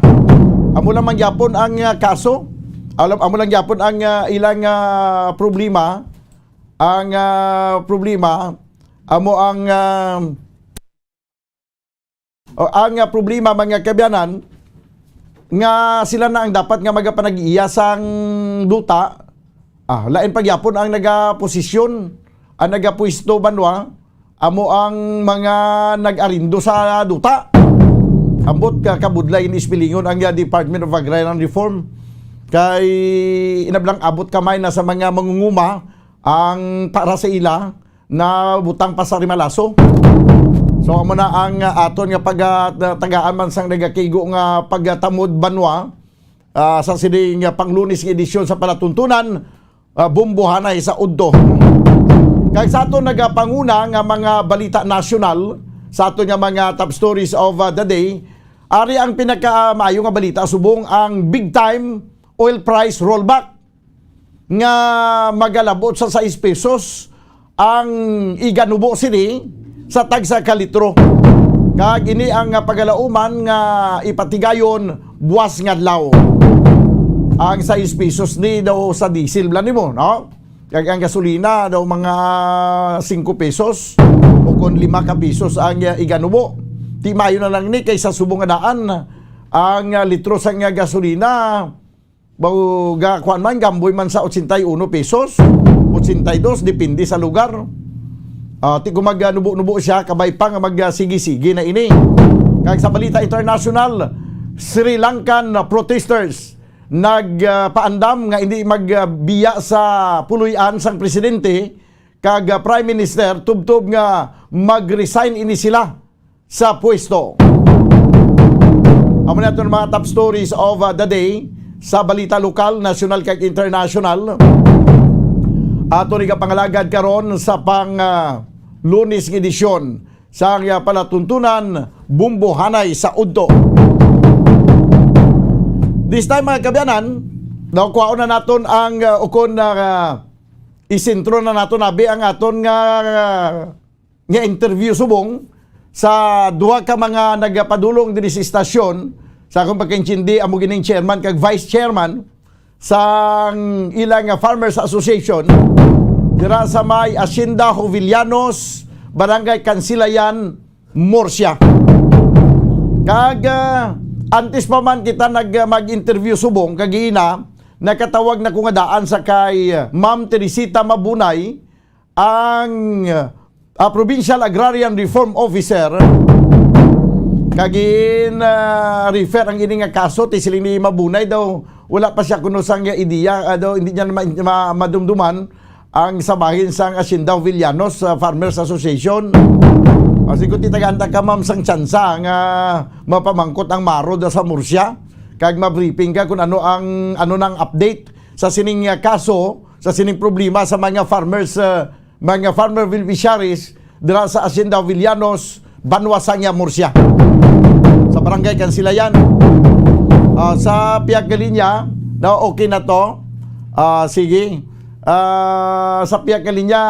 Amo lang man gyapon ang, ah, kaso. Alam, amo lang gyapon ang, ah, ilang, ah, problema. Ang, ah, problema, amo ang, ah, o, ang, ah, problema, mga kaabyanan, nga sila na ang dapat nga magapanag-iya sang duta. Ah, lain pa gyapon ang nagaposisyon, ang nagapwesto, banwa, amo ang mga nag-arindo sa duta. Ambot ka kabudlay ini, ispelingon ang, ah, Department of Agrarian Reform. Kay inablang abot kamay na sa mga mangunguma ang para sa ila na butang pa sa rimalaso. So, amo na ang, ah, aton nga pagatagaan man sang nagakigo nga pagtamod, banwa, ah, sa sining, ah, panglunes nga edisyon sa palatuntunan, ah, Bombohanay sa Udto. Kag sa aton nagapanguna nga mga balita nasyonal, sa aton nga mga top stories of, ah, the day, ari ang pinakamaayo nga balita subong ang big time oil price rollback nga magalabot sa sais pesos ang iganubo sini sa tagsa ka litro. Kag ini ang, ah, pagalauman nga ipatigayon buwas nga adlaw. Ang sais pesos ni daw sa diesel bala nimo, no? Kag ang gasolina daw mga singko pesos o kon lima ka pesos ang, ah, iganubo. Ti mayo na lang ni kaysa subong nga daan ang, ah, litro sang, ah, gasolina. Bago ga-, kuwan man, gamboy man sa ochenta y uno pesos, ochenta y dos, depende sa lugar. Ah, ti kung mag-, ah, nubo-nubo siya, kabay pa nga mag-, ah, sige-sige na ini. Kag sa balita international, Sri Lankan, ah, protesters nag, ah, paandam nga hindi magbiya sa puloy-an sang presidente kag, ah, prime minister, tubtob nga mag-resign ini sila sa pwesto. Amo na aton mga top stories of, uh, the day sa balita lokal, nasyonal, kag international. Ato ni kapangalagad karon sa pang, uh, Lunes nga edisyon sa, uh, palatuntunan, Bombohanay sa Udto. This time, mga kaabyanan, daw kuhaon na naton ang, uh, ukon na, uh, isentro na naton abi ang aton nga, uh, nga interview subong sa duha ka mga nagapadulong diri sa istasyon. Sa akong pagkaintindi, amo gining chairman kag vice chairman sang ila nga Farmers Association dira sa may Hacienda Jovellanos, Barangay Cancelayan, Murcia. Kag, ah, antes pa man kita nag-, mag-interview subong, kag ina, nakatawag na ko nga daan sa kay Ma'am Teresita Mabunay, ang, ah, Provincial Agrarian Reform Officer, kag gin, ah, refer ang ini nga kaso, ti siling ni Mabunay daw, wala pa siya kuno sang ideya, ah, daw, hindi niya ma-, ma-, madumduman ang sa bahin sang Hacienda Jovellanos, ah, Farmers Association. Kasi kung titagaan ta ka, ma'am, sang tsansa nga mapamangkot ang Maro da sa Murcia, kag ma-briefing ka kung ano ang, ano nang update sa sining, ah, kaso, sa sining problema sa mga farmers, ah, mga farmer beneficiaries dira sa Hacienda Jovellanos, Banwa Sangya, Murcia. Sa Barangay Kansilayan. Ah, sa pihak nga linya, na okay na to. Ah, sige. Ah, sa pihak nga linya,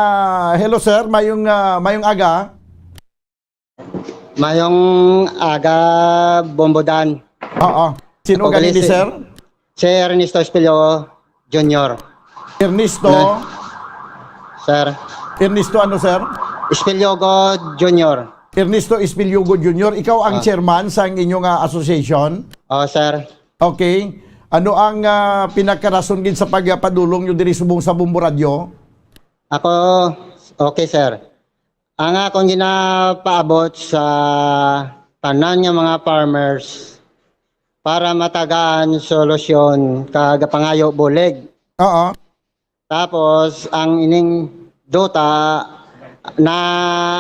hello sir, mayong, ah, mayong aga. Mayong aga, Bombodan. Oo. Sino Ako gani ni si, sir? Si Ernesto Espilio Junior. Ernesto? Na, sir. Ernesto ano, sir? Espiliogo Junior. Ernesto Espiliogo Junior, ikaw ang Ah. chairman sang inyong, ah, association? Oh, sir. Okay. Ano ang, ah, pinakarason gid sa pagpadulong nyo diri subong sa Bombo Radio? Ako, okay, sir. Ang akong ginapaabot sa tanan nga mga farmers para matagaan solusyon kag pangayo bulig. Oo. Tapos, ang ining duta na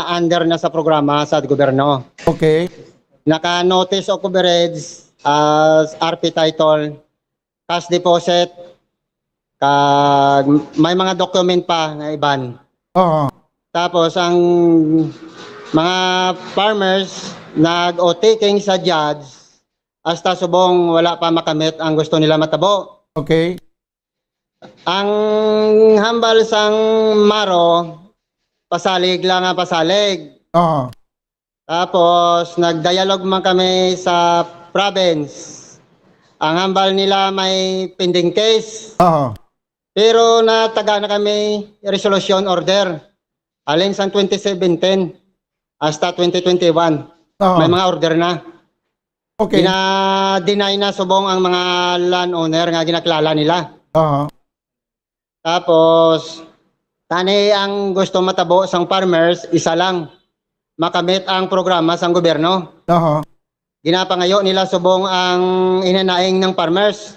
under na sa programa sa gobyerno. Okay. Naka-notice of coverage as R P title, cash deposit, kag may mga document pa nga iban. Oo. Tapos, ang mga farmers nag-o-taking sa judge hasta subong wala pa makamit ang gusto nila matabo. Okay. Ang hambal sang Maro, pasalig lang nga pasalig. Oo. Tapos, nag-dialogue man kami sa province. Ang hambal nila may pending case. Oo. Pero nataga na kami resolution order. Halin sang twenty seventeen hasta twenty twenty-one. Oo. May mga order na. Okay. Gina-deny na subong ang mga landowner nga ginakilala nila. Oo. Tapos, tani ang gusto matabo sang farmers, isa lang, makamit ang programa sang gobyerno. Aha. Ginapangayo nila subong ang hinanaing ng farmers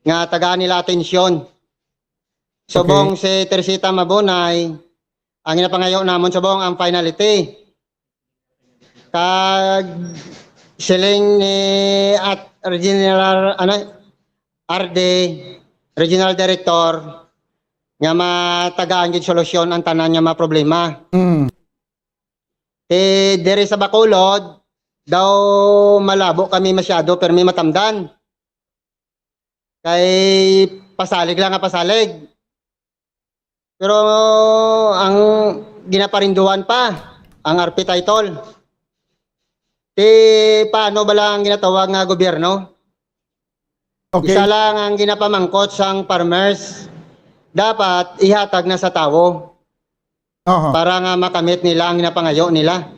nga tagaan nila atensyon. Subong Okay. si Teresita Mabunay, ang ginapangayo namon subong ang finality. Kag siling ni at Regional, ano, R D, Regional Director, nga matagaan gid solusyon ang tanan nga mga problema. Mm. Ti diri sa Bacolod, daw malabo kami masyado, pero may matamdan. Kay pasalig lang nga pasalig. Pero ang ginaparinduan pa, ang R P title. Ti paano bala ang ginatawag nga gobyerno? Okay. Isa lang ang ginapamangkot sang farmers. Dapat ihatag na sa tawo Aha. para nga makamit nila ang ginapangayo nila.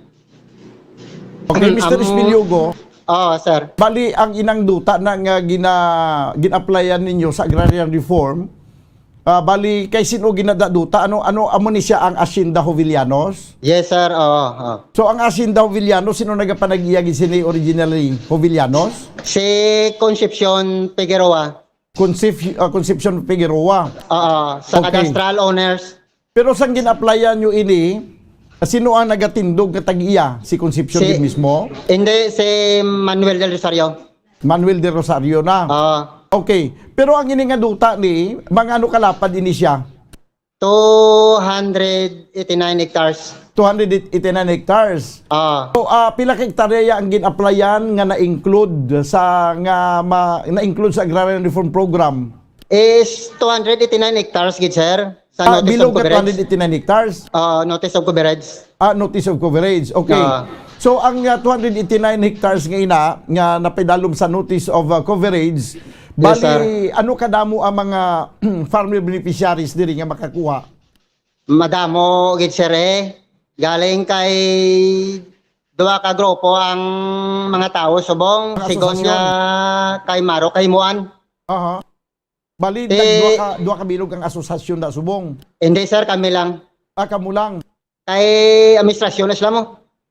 Okay, Mister Ang Espiliogo. Oo, sir. Bali, ang inang duta na nga gina-, gin-applyan ninyo sa agrarian reform, ah, bali, kay sino ginadaduta? Ano, ano, amo ni siya ang Hacienda Jovellanos? Yes, sir. Oo, oo. So, ang Hacienda Jovellanos, sino nagapanag-iya gid sini originally? Jovellanos? Si Concepcion Figueroa. Concep-, ah, Concepcion Figueroa. Oo, sa Okay. cadastral owners. Pero sang gin-applyan nyo ini, sino ang nagatindog nga tag-iya? Si Concepcion Si gid mismo? Hindi, si Manuel del Rosario. Manuel del Rosario na. Oo. Okay. Pero ang ini nga duta ni, mga ano kalapad ini siya? Two hundred eighty-nine hectares. Two hundred eighty-nine hectares. Ah. So, ah, pila ka hektarya ang gin-applyan nga na-include sa, nga ma-, na-include sa Agrarian Reform Program? Is two hundred eighty-nine hectares gid, sir. Sa Ah, notice below of ka coverage. two hundred eighty-nine hectares? Ah, notice of coverage. Ah, notice of coverage. Okay. Ah. So, ang, ah, two hundred eighty-nine hectares nga ina, nga napaidalom sa notice of, ah, coverage, Yes, bali, sir. ano kadamo ang mga farmer beneficiaries diri nga makakuha? Madamo gid, sir, eh. Galing kay duha ka grupo ang mga tawo subong, Mga sigon asosasyon. nga kay Maro, kay Muan. Aha. Bali, Eh, nag-, duha ka, duha ka bilog ang asosasyon na subong. Hindi, sir, kami lang. Ah, kamo lang. Kay administrasyon na sila mo.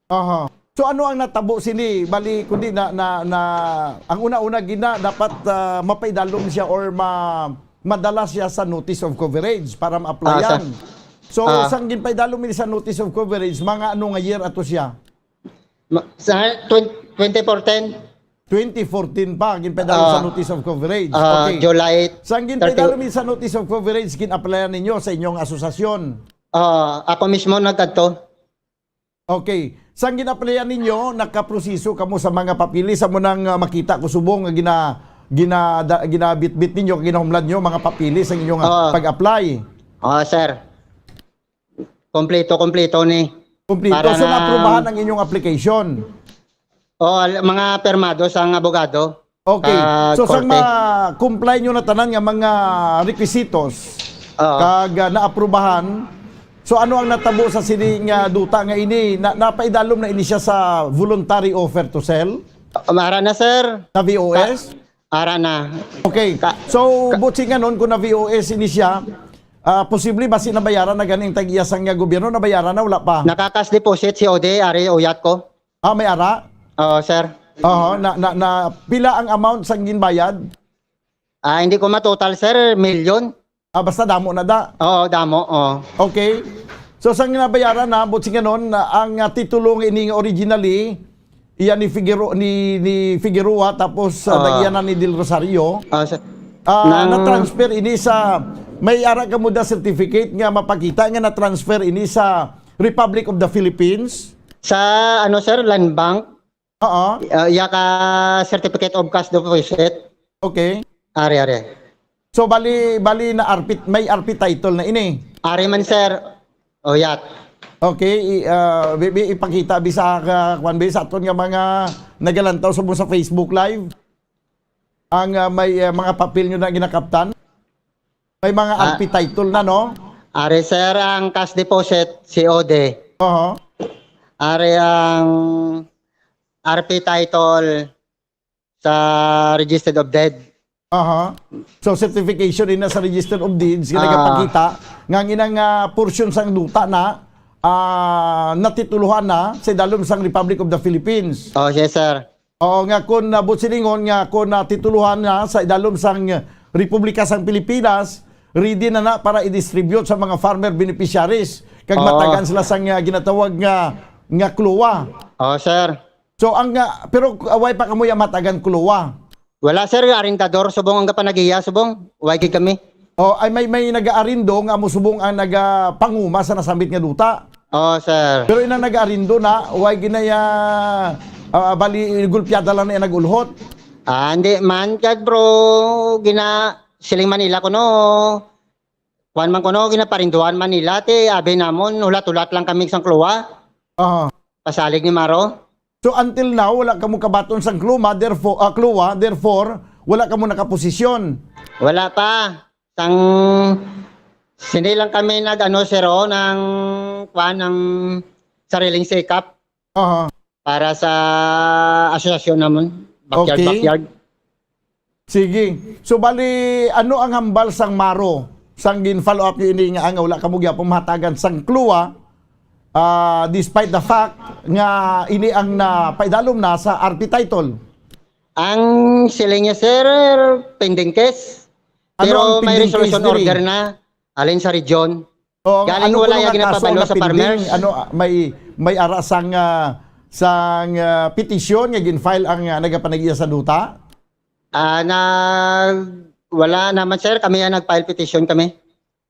Aha. So, ano ang natabo sini? Bali, kundi na, na, na, ang una-una gina, dapat, ah, mapaidalom siya or ma-, madala siya sa notice of coverage para ma-applyan. Ah, sir. So, Ah. sang ginpaidalom ini sa notice of coverage, mga ano nga year ato siya? Ma-, sa twen-, twenty fourteen. Twenty fourteen pa, ginpaidalom sa Ah. notice of coverage. Ah, Okay. July Sang ginpaidalom thirty. ini sa notice of coverage, gin-applyan ninyo sa inyong asosasyon? Ah, ako mismo nagkadto. Okay. Sang gin-applyan ninyo, nakaproseso kamo sa mga papeles, amo nang, ah, makita ko subong nga gina-, gina-, da-, ginabitbit ninyo, ginahumlad ninyo, mga papeles ang inyong, ah, Oo. pag-apply. Oo, sir. Kompleto, kompleto ni. Kompleto. Para So, na- naaprubahan ang inyong application? Oo, al-, mga permado sang abogado. Okay. Ah, So, sang korte. ma-comply nyo na tanan nga mga requisitos Oo. kag, ah, naaprubahan, so ano ang natabo sa sini nga duta nga ini? Na, napaidalom na ini siya sa voluntary offer to sell? Um, ara na, sir. Sa V O S? Ka-, ara na. Okay. Ka-, So, ka- buot silingon, kung na V O S ini siya, ah, posible ba si nabayaran na ganing tag-iya sang nga gobyerno? Nabayaran na, wala pa? Naka-cash deposit si Ode, ari, uyat ko. Ah, may ara? Oo, sir. Oho, na, na, na, pila ang amount sang ginbayad? Ah, hindi ko matotal, sir. Milyon. Ah, basta damo na da. Oo, damo, oo. Okay. So, sang nabayaran na, buot silingon, na ang, ah, titulo nga ini nga originally, iya ni Figueroa, ni, ni Figueroa, tapos, ah, Ah. nag-iya na ni Del Rosario. Ah, sir. Ah, Nang na-transfer ini sa, may ara kamo da certificate nga mapakita nga na-transfer ini sa Republic of the Philippines? Sa, ano, sir, Land Bank? Oo. Uh, iya ka certificate of cash deposit. Okay. Ari, ari. So, bali, bali na R P, may R P title na ini. Ari man, sir. Uyat. Okay, i-, ah, bi-, bi-, ipakita bi sa, ah, kwan bi, sa aton nga mga nagalantaw subong sa Facebook Live. Ang, ah, may, ah, mga papel nyo na ginakaptan. May mga Ah. R P title na, no? Ari, sir, ang cash deposit, C O D. Oho. Ari ang R P title sa Registered of Deed. Aha. So, certification ina sa Register of Deeds nga Ah. nagapakita nga ang inang, ah, portion sang duta na, ah, natitulohan na sa idalom sang Republic of the Philippines. Oh, yes, sir. Oo, nga kung, ah, buot silingon nga kung natitulohan na sa idalom sang Republika sang Pilipinas, ready na na para i-distribute sa mga farmer beneficiaries. Kag Oo. matagaan sila sang, ah, ginatawag nga, nga CLOA. Oh, sir. So, ang, ah, pero, ah, way pa kamo ya matagan CLOA? Wala, sir. Arendador subong ang kapanagiya, subong. Way gid kami. Oh, ay may, may nagaarindo nga amo subong ang nagapanguma sa nasambit nga duta. Oo, sir. Pero inang nagaarindo na, way ginaya, ah, bali, gulpiada lang na nag-ulhot. Ah, hindi man, kag bro, gina, siling Manila kuno, kuwan man kuno, ginaparinduan man nila, ti abi namon, hulat-hulat lang kami sang CLOA. Aha. Pasalig ni Maro. So, until now, wala kamo kabaton sang CLOA, therefore, ah, CLOA, therefore, wala kamo nakaposisyon. Wala pa. Sang, sini lang kami nag-ano, sir, oh, ng, kuwan, ng sariling sikap Aha. para sa asosasyon namon. Backyard, Okay. backyard. Sige. So, bali, ano ang hambal sang Maro? Sang gin-follow up niyo ini nga, nga wala kamo gyapon mahatagan sang CLOA, ah, despite the fact nga ini ang napaidalom na sa R P title? Ang siling niya, sir, pending case. Ano Pero ang may pending case resolution diri? order na, alin sa region. Oo, Galing ano wala kuno ya nga kaso ginapabalo ang sa napinding? farmers? Ano, ah, may, may ara sang, ah, sang, ah, petisyon nga gin-file ang, ah, nagapanag-iya sa duta? Ah, na, wala naman, sir. Kami ang nag-file petition kami.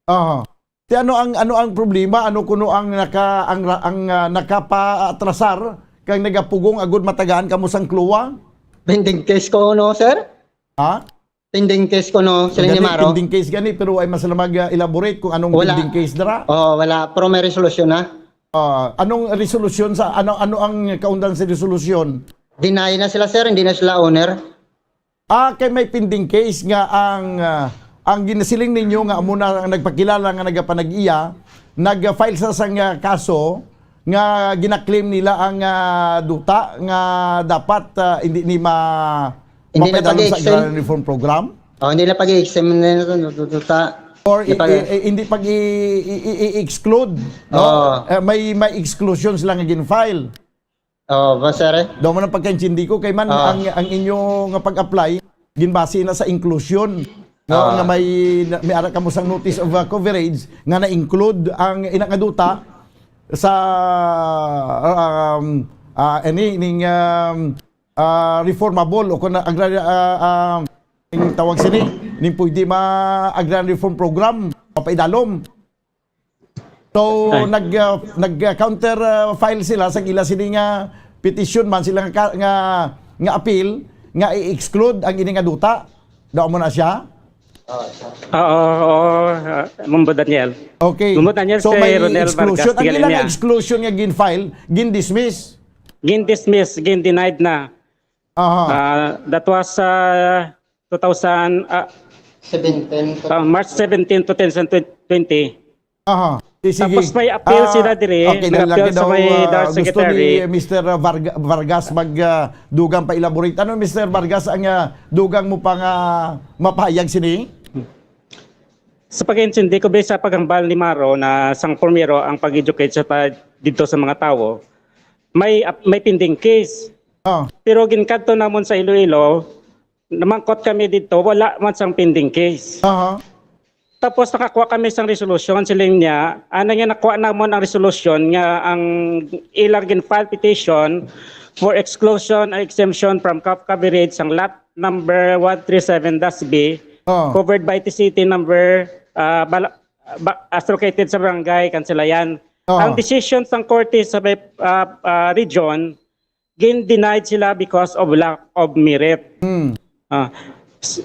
Aha. Ti ano ang, ano ang problema? Ano kuno ang naka-, ang ra-, ang, ah, nakapaatrasar kag nagapugong agud matagaan kamo sang CLOA? Pending case ko, no, sir? Ha? Pending case ko, no, siling ni Gani, Maro. pending case gani, pero ay mas na mag-elaborate kung anong Wala. pending case dira. Oh, wala. Pero may resolution na. Ah, anong resolusyon sa, ano, ano ang kaundan sa resolusyon? Deny na sila, sir. Hindi na sila owner. Ah, kay may pending case nga ang, ah, ang ginasiling ninyo nga amo na ang nagpakilala nga nagapanag-iya, nag-file sa sang, ah, kaso nga ginaklaim nila ang, ah, duta nga dapat, ah, hindi ni ma-, Hindi na mapadalom sa pag-i-extend. Agrarian Reform Program? Oh, hindi na pag-i-extend na ito, duta. Or Hindi i-, pag- i-, i-, hindi pag i-, i-, i-, i-exclude, no? Oo. Eh, may, may exclusion sila nga gin-file. Oh, ba, sir, eh? Daw man ang pagkaintindi ko, kay man Ah. ang, ang inyo nga pag-apply, ginbase na sa inclusion. No, ah, nga may, may ara kamo sang notice of, ah, coverage nga na-include ang ina nga duta sa, um, ah, ini ning, um, ah, reformable o kung agrarian, ah, ah, ning tawag sini, ning pwede ma agrarian reform program, papaidalom. So, ay, nag, ah, nag, ah, counter, ah, file sila sa ila sini nga petition man, sila nga ka-, nga, nga appeal nga i-exclude ang ini nga duta. Daw mo na siya? Oo, oo, ah, Mumbo Daniel. Okay. Mumbo Daniel, so, si may Ronel exclusion. Vargas, ang ila nga exclusion nga gin-file, gin-dismiss. Gin-dismiss, gin-denied na. Aha. Ah, that was, ah, two thousand, ah, seventeen to ah, March seventeen, two thousand twenty. Aha. Eh, sige. Tapos may appeal, ah, sila diri, okay, nag-appeal lalaki sa daw, may ah, Dark gusto ni Secretary. Mister Varga-, Vargas mag, ah, dugang pa elaborate. Ano, Mister Vargas, ang, ah, dugang mo pa nga mapahayag sini? Sa pag-intindi ko, based sa paghambal ni Maro na sang primero ang pag-educate sa ta-, dito sa mga tawo, may ap-, may pending case. Ah. Pero ginkadto namon sa Iloilo, namangkot kami dito, wala man sang pending case. Aha. Tapos nakakuha kami sang resolusyon, siling niya, ana nga nakuha namon ang resolusyon nga ang ilang gin-file petition for exclusion or exemption from cap coverage sang lot number one three seven dash B, ah, covered by T C T number, ah, bala-, ba-, as located sa barangay Kansalayan. Ah. Ang decision sang korte sa may, ah, ah, region, gin-denied sila because of lack of merit. Hmm. Ah, s-,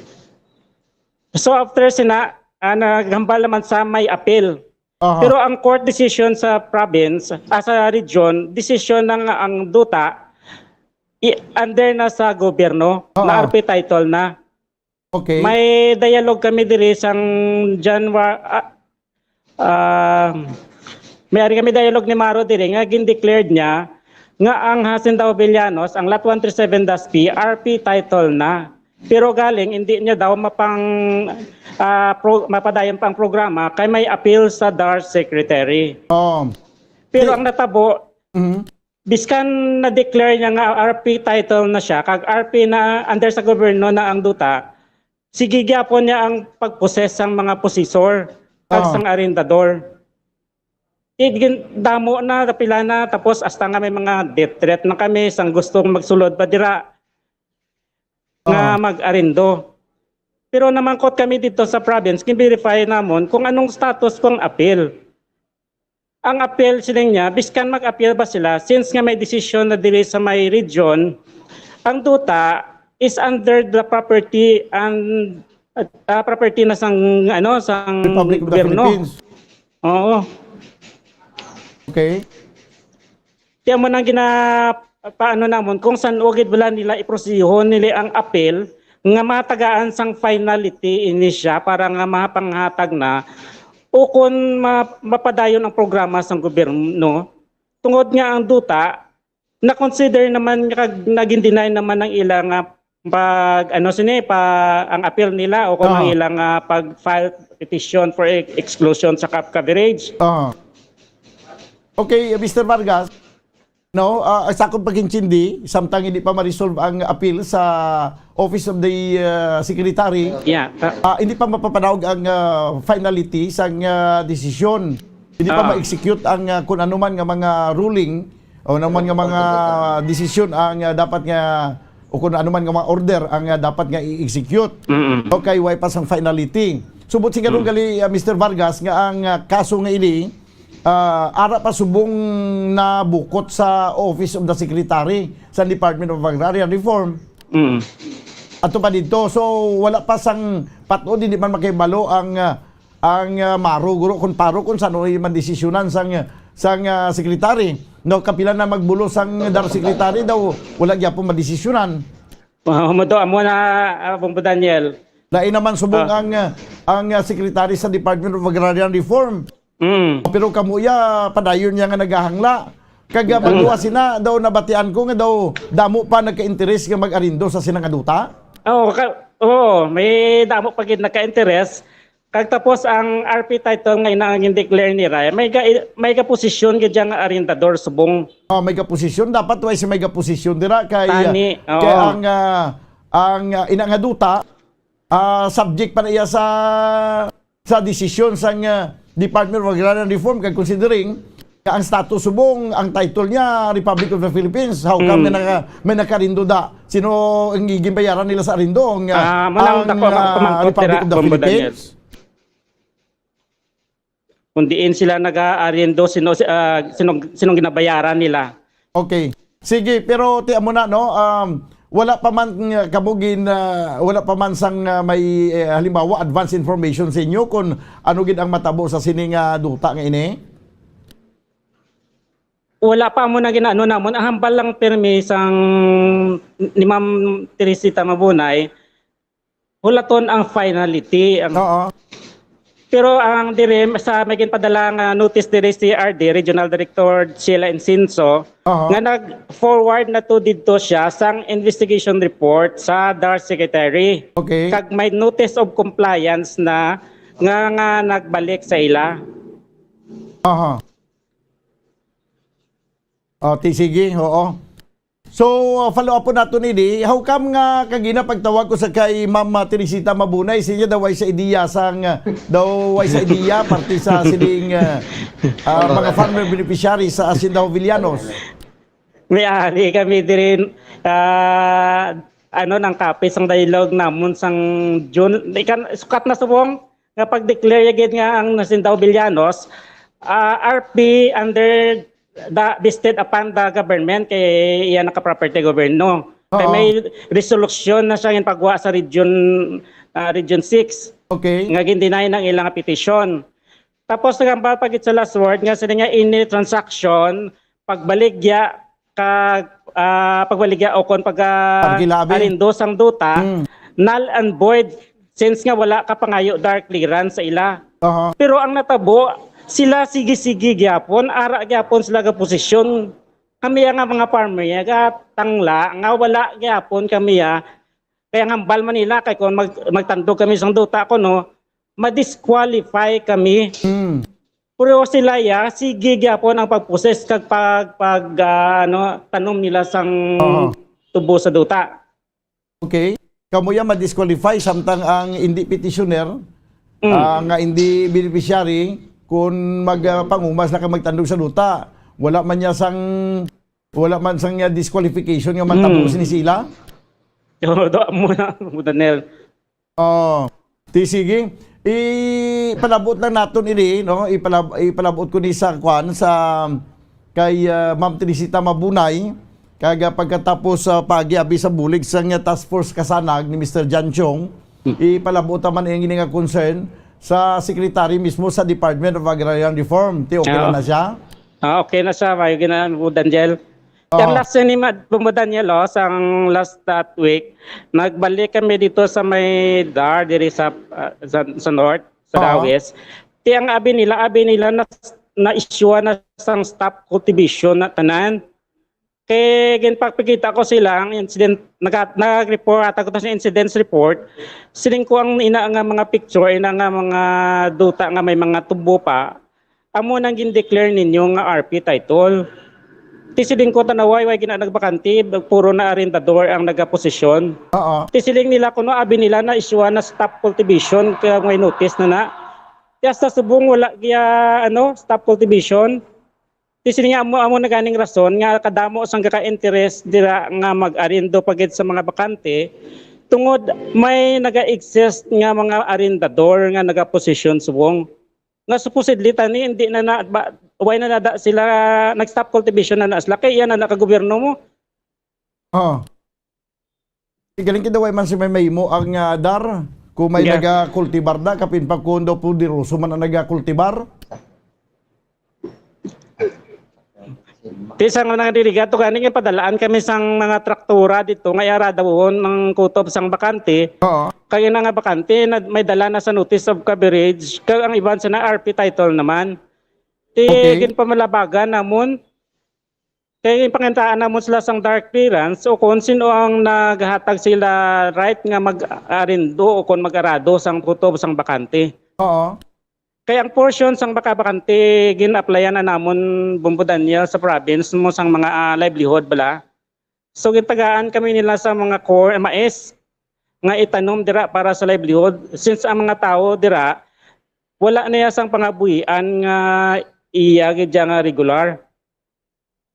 so after sina, ah, naghambal naman sa may appeal. Aha. Pero ang court decision sa province, ah, sa region, decision ng ang duta, i-, under na sa gobyerno, oo, na R P title na. Okay. May dialogue kami diri sang January, ah, ah, may ari kami dialogue ni Maro diri nga gin-declared niya nga ang Hacienda Jovellanos, ang Lot one three seven dash P, R P title na. Pero galing, hindi niya daw mapang, ah, pro-, mapadayon pa ang programa kay may appeal sa DAR Secretary. Oh. Pero si- ang natabo, mhm. Biskan na-declare niya nga R P title na siya, kag R P na under sa gobyerno na ang duta, sige gyapon niya ang pag-possess sang mga possessor kag, ah, sang arendador. Igin-, damo na, pila na, tapos hasta nga may mga death threat na kami, sang gustong magsulod pa dira nga, ah, mag-arindo. Pero namangkot kami dito sa province, gin-verify namon kung anong status kung appeal. Ang appeal, siling niya, biskan mag-appeal ba sila, since nga may desisyon na diri sa may region, ang duta is under the property and, ah, property na sang, ano, sang Republic of the gobyerno. Philippines. Oo. Okay. Kaya mo nang gina-, paano namon, kung san-o gid bala nila iprosehon nila ang appeal, nga matagaan sang finality ini siya para nga mapanghatag na o kun ma-, mapadayon ang programa sang gobyerno, tungod nga ang duta na-consider naman nga kag naging deny naman ang ila nga pag, ano sini, pa, ang appeal nila o kung ang, ah, ila nga pag-file petition for e-, exclusion sa cap coverage. Ah. Okay, Mister Vargas. No, ah, sa akong pag-intindi, samtang hindi pa ma-resolve ang appeal sa Office of the, ah, Secretary, yeah, ta- ah, hindi pa mapapanaog ang, ah, finality sang, ah, desisyon. Hindi pa, ah, ma-execute ang, ah, kung ano man nga mga ruling o ano man nga mga desisyon ang, ah, dapat nga o kung ano man nga mga order ang, ah, dapat nga i-execute. Mm-mm. Okay, way pa sang finality. Subot sigaron, mm, gali, ah, Mister Vargas, nga ang, ah, kaso nga ini, ah, ara pa subong nabukot sa Office of the Secretary sa Department of Agrarian Reform. Mm. Ato pa dito. So, wala pa sang patod, hindi man makahibalo ang, ah, ang, ah, Maro, guro, kung paro, kung saan man desisyonan sang, sang, ah, secretary. No, kapila na magbulos ang DAR secretary daw, wala gyapon madesisyonan. Ah, amo to, amo na, ah, Bong Daniel. Lain naman subong, ah, ang, ah, ang, ah, secretary sa Department of Agrarian Reform. Mm. Pero kamo ya, padayon niya nga nagahangla. Kag, ah, mm, pagluwas sina, daw nabatian ko nga daw damo pa nagka-interes nga mag-arindo sa sina nga duta? Oo, ka-, oo, may damo pa gid nagka-interes. Kag tapos ang R P title nga ina-, ang declare ni Ray, may ga-, may gaposisyon gid siya nga arendador subong. Ah, may gaposisyon. Dapat way si may gaposisyon dira kay, tani, kay oo, ang, ah, ang, ah, ina nga duta, ah, subject pa na iya sa, sa desisyon sang, ah, Department of Agrarian Reform, kag considering nga ang status subong, ang title niya Republic of the Philippines, how come may naka-, may nakarindo da? Sino ang ginbayaran nila sa arindo? Ang, ah, Ah, mao nang ang, dako nga ah, pamangkot Republic dira, of the Bombo Daniel. Philippines? Kung diin sila nag-aariendo, sino, ah, sinong, sinong ginabayaran nila? Okay. Sige, pero ti amo na, no? Um, wala pa man nga kamo gin, ah, wala pa man sang, ah, may, eh, halimbawa, advance information sa inyo kung ano gid ang matabo sa sini nga duta nga ini? Wala pa mo na ginaano namon. Ang hambal lang pirmi sang ni Ma'am Teresita Mabunay, hulaton ang finality. Ang Oo. Pero ang diri sa may ginpadala nga notice diri si R D, Regional Director Sheila Insinso, Aha. nga nag-forward na to didto siya sang investigation report sa DAR Secretary. Okay. Kag may notice of compliance na nga, nga nagbalik sa ila. Aha. Oh, ti sige, oo. So, uh, follow up po nato ni di. How come nga kagina pagtawag ko sa kay Ma'am, uh, Teresita Mabunay, siya daw way sa ideya sang, uh, daw way sa ideya, parte sa sining, uh, uh, mga farmer beneficiaries sa Hacienda Jovellanos? May ari kami diri, ah, ano, nang kapis ang dialogue namon sang June. Ikan, sukat na subong nga pag-declare ya gid nga ang Hacienda Jovellanos, ah, R P under the, vested upon the government, kay iya naka-property gobyerno. Kay Oo. may resolution na siya ginpagwa sa Region, ah, Region six Okay. nga gin-deny ng ilang petition. Tapos nagambal pa gid sa last word nga sila nga any transaction, pagbaligya, kag, ah, pagbaligya o kon pag, ah, Pagkilabing. arindo sang duta, Mm. null and void, since nga wala ka pangayo DAR clearance sa ila. Aha. Pero ang natabo, sila sige-sige gyapon, ara gyapon sila ga posisyon. Kami nga mga farmer, nga tangla, nga wala gyapon kami, ah. Kaya ang hambal man nila, kay kung mag-, magtandog kami sang duta ko, no, ma-disqualify kami. Mm. Pero sila, ya, sige gyapon ang pag-possess kag pag, pag, ah, ano, tanom nila sang Oo. tubo sa duta. Okay. Kamo ya ma-disqualify samtang ang hindi petitioner, Mm. ah, nga hindi beneficiary, kung mag, ah, pangumas na ka magtandog sa duta, wala man niya sang, wala man sang, ah, disqualification nga matabo Mm. sini sila? Oo, do, amo na, Daniel. Oh, ti sige. Ipalabot lang naton ini, no? Ipalab-, ipalabot ko ni sa kwan, sa kay, ah, Ma'am Teresita Mabunay. Kag, ah, pagkatapos sa pagi abi sa bulig sang, ah, Task Force Kasanag ni Mister John Chong, Hmm. ipalabot naman ang ini nga concern sa secretary mismo sa Department of Agrarian Reform. Ti okay Oo. na na siya? Ah, okay na siya, mayo gina-, Daniel. Kaya Oo. last ni Ma-, Bombo Daniel, oh, sang last that week, nagbalik kami dito sa may DAR, diri sa, ah, sa, sa north, sa Oo. Dawis. Ti ang abi nila, abi nila na, na-issue na sang stop cultivation na tanan. Kay ginpakita ko sila ang incident, naga-, nag-report ata ko to sa incidents report. Siling ko ang ina nga mga picture, ina nga mga duta nga may mga tubo pa. Amo nang gin-declare ninyo nga R P title. Ti siling ko, tanaway, way gina nagbakante, puro na arendador ang nagaposisyon. Oo. Ti siling nila kuno, abi nila na-issue na stop cultivation, kaya may notice na na. Ti hasta subong wala giya, ano, stop cultivation. Ti siling nga, amo, amo na ganing rason nga kadamo sang gaka-interest dira nga mag-arindo pa gid sa mga bakante, tungod may naga-exist nga mga arendador nga nagaposisyon subong. Nga supposedly tani, hindi na na, ba, why na nada sila nag-stop cultivation na na sila? Kay iya na na ka gobyerno mo. Oh. Galing kida way man si may mahimo ang, ah, DAR. Kung may Yeah. naga-cultivar na, kapin pa kung daw poderoso man ang naga-cultivar. Ti sang mga delegato, gani nga padalaan kami sang mga traktura dito nga iara daw ang kutob sang bakante. Oo. Kaya na nga bakante, na, may dala na sa notice of coverage, kag ang iban sa na R P title naman. Ti Okay. ginpamalabagan namon, kay ginpangintaan namon sila sang DAR clearance o kung sino ang naghatag sila right nga mag-arindo o kung mag-arado sang kutob sang bakante. Oo. Kay ang portion sang bakabakante, gin-applyan na namon, Bombo Daniel, sa province mo sang mga, ah, livelihood bala. So, gitagaan kami nila sa mga core, mais. nga itanom dira para sa livelihood, since ang mga tawo dira wala na iya sang pangabuhian nga iya gid siya nga regular.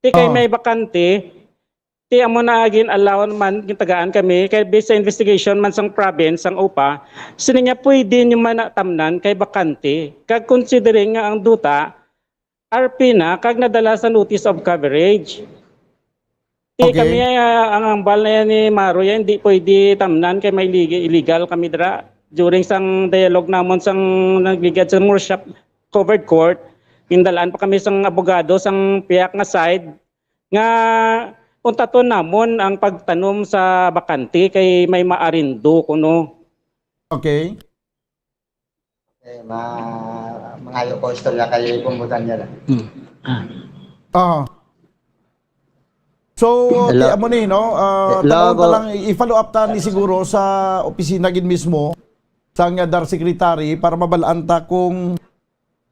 Ti kay Oh. may bakante, ti amo na gin-allow man, gintagaan kami, kay based sa investigation man sang province, sang OPA, sini nga pwede nyo man na tamnan kay bakante. Kag considering nga ang duta, R P na, kag nadala sa notice of coverage. Ti Okay. kami, ah, ang ambal na yan ni Maro yan, di pwede tamnan kay may illegal, illegal kami dira. During sang dialogue namon sang nagligad sa Murshap Covered Court, gindalaan pa kami sang abogado sang piyak nga side nga untaton namon ang pagtanom sa bakante kay may maarindo kuno. Okay. Eh, ma-, mangayo ko istorya kay Bumbo Daniel. Hmm. Ah. Ah. So, Hello. ti amo ni, no? Ah, Hello, tanawon ta Bo. lang, i-, i-follow up ta ni siguro sa opisina gid mismo sang Undersecretary para mabalaan ta kung,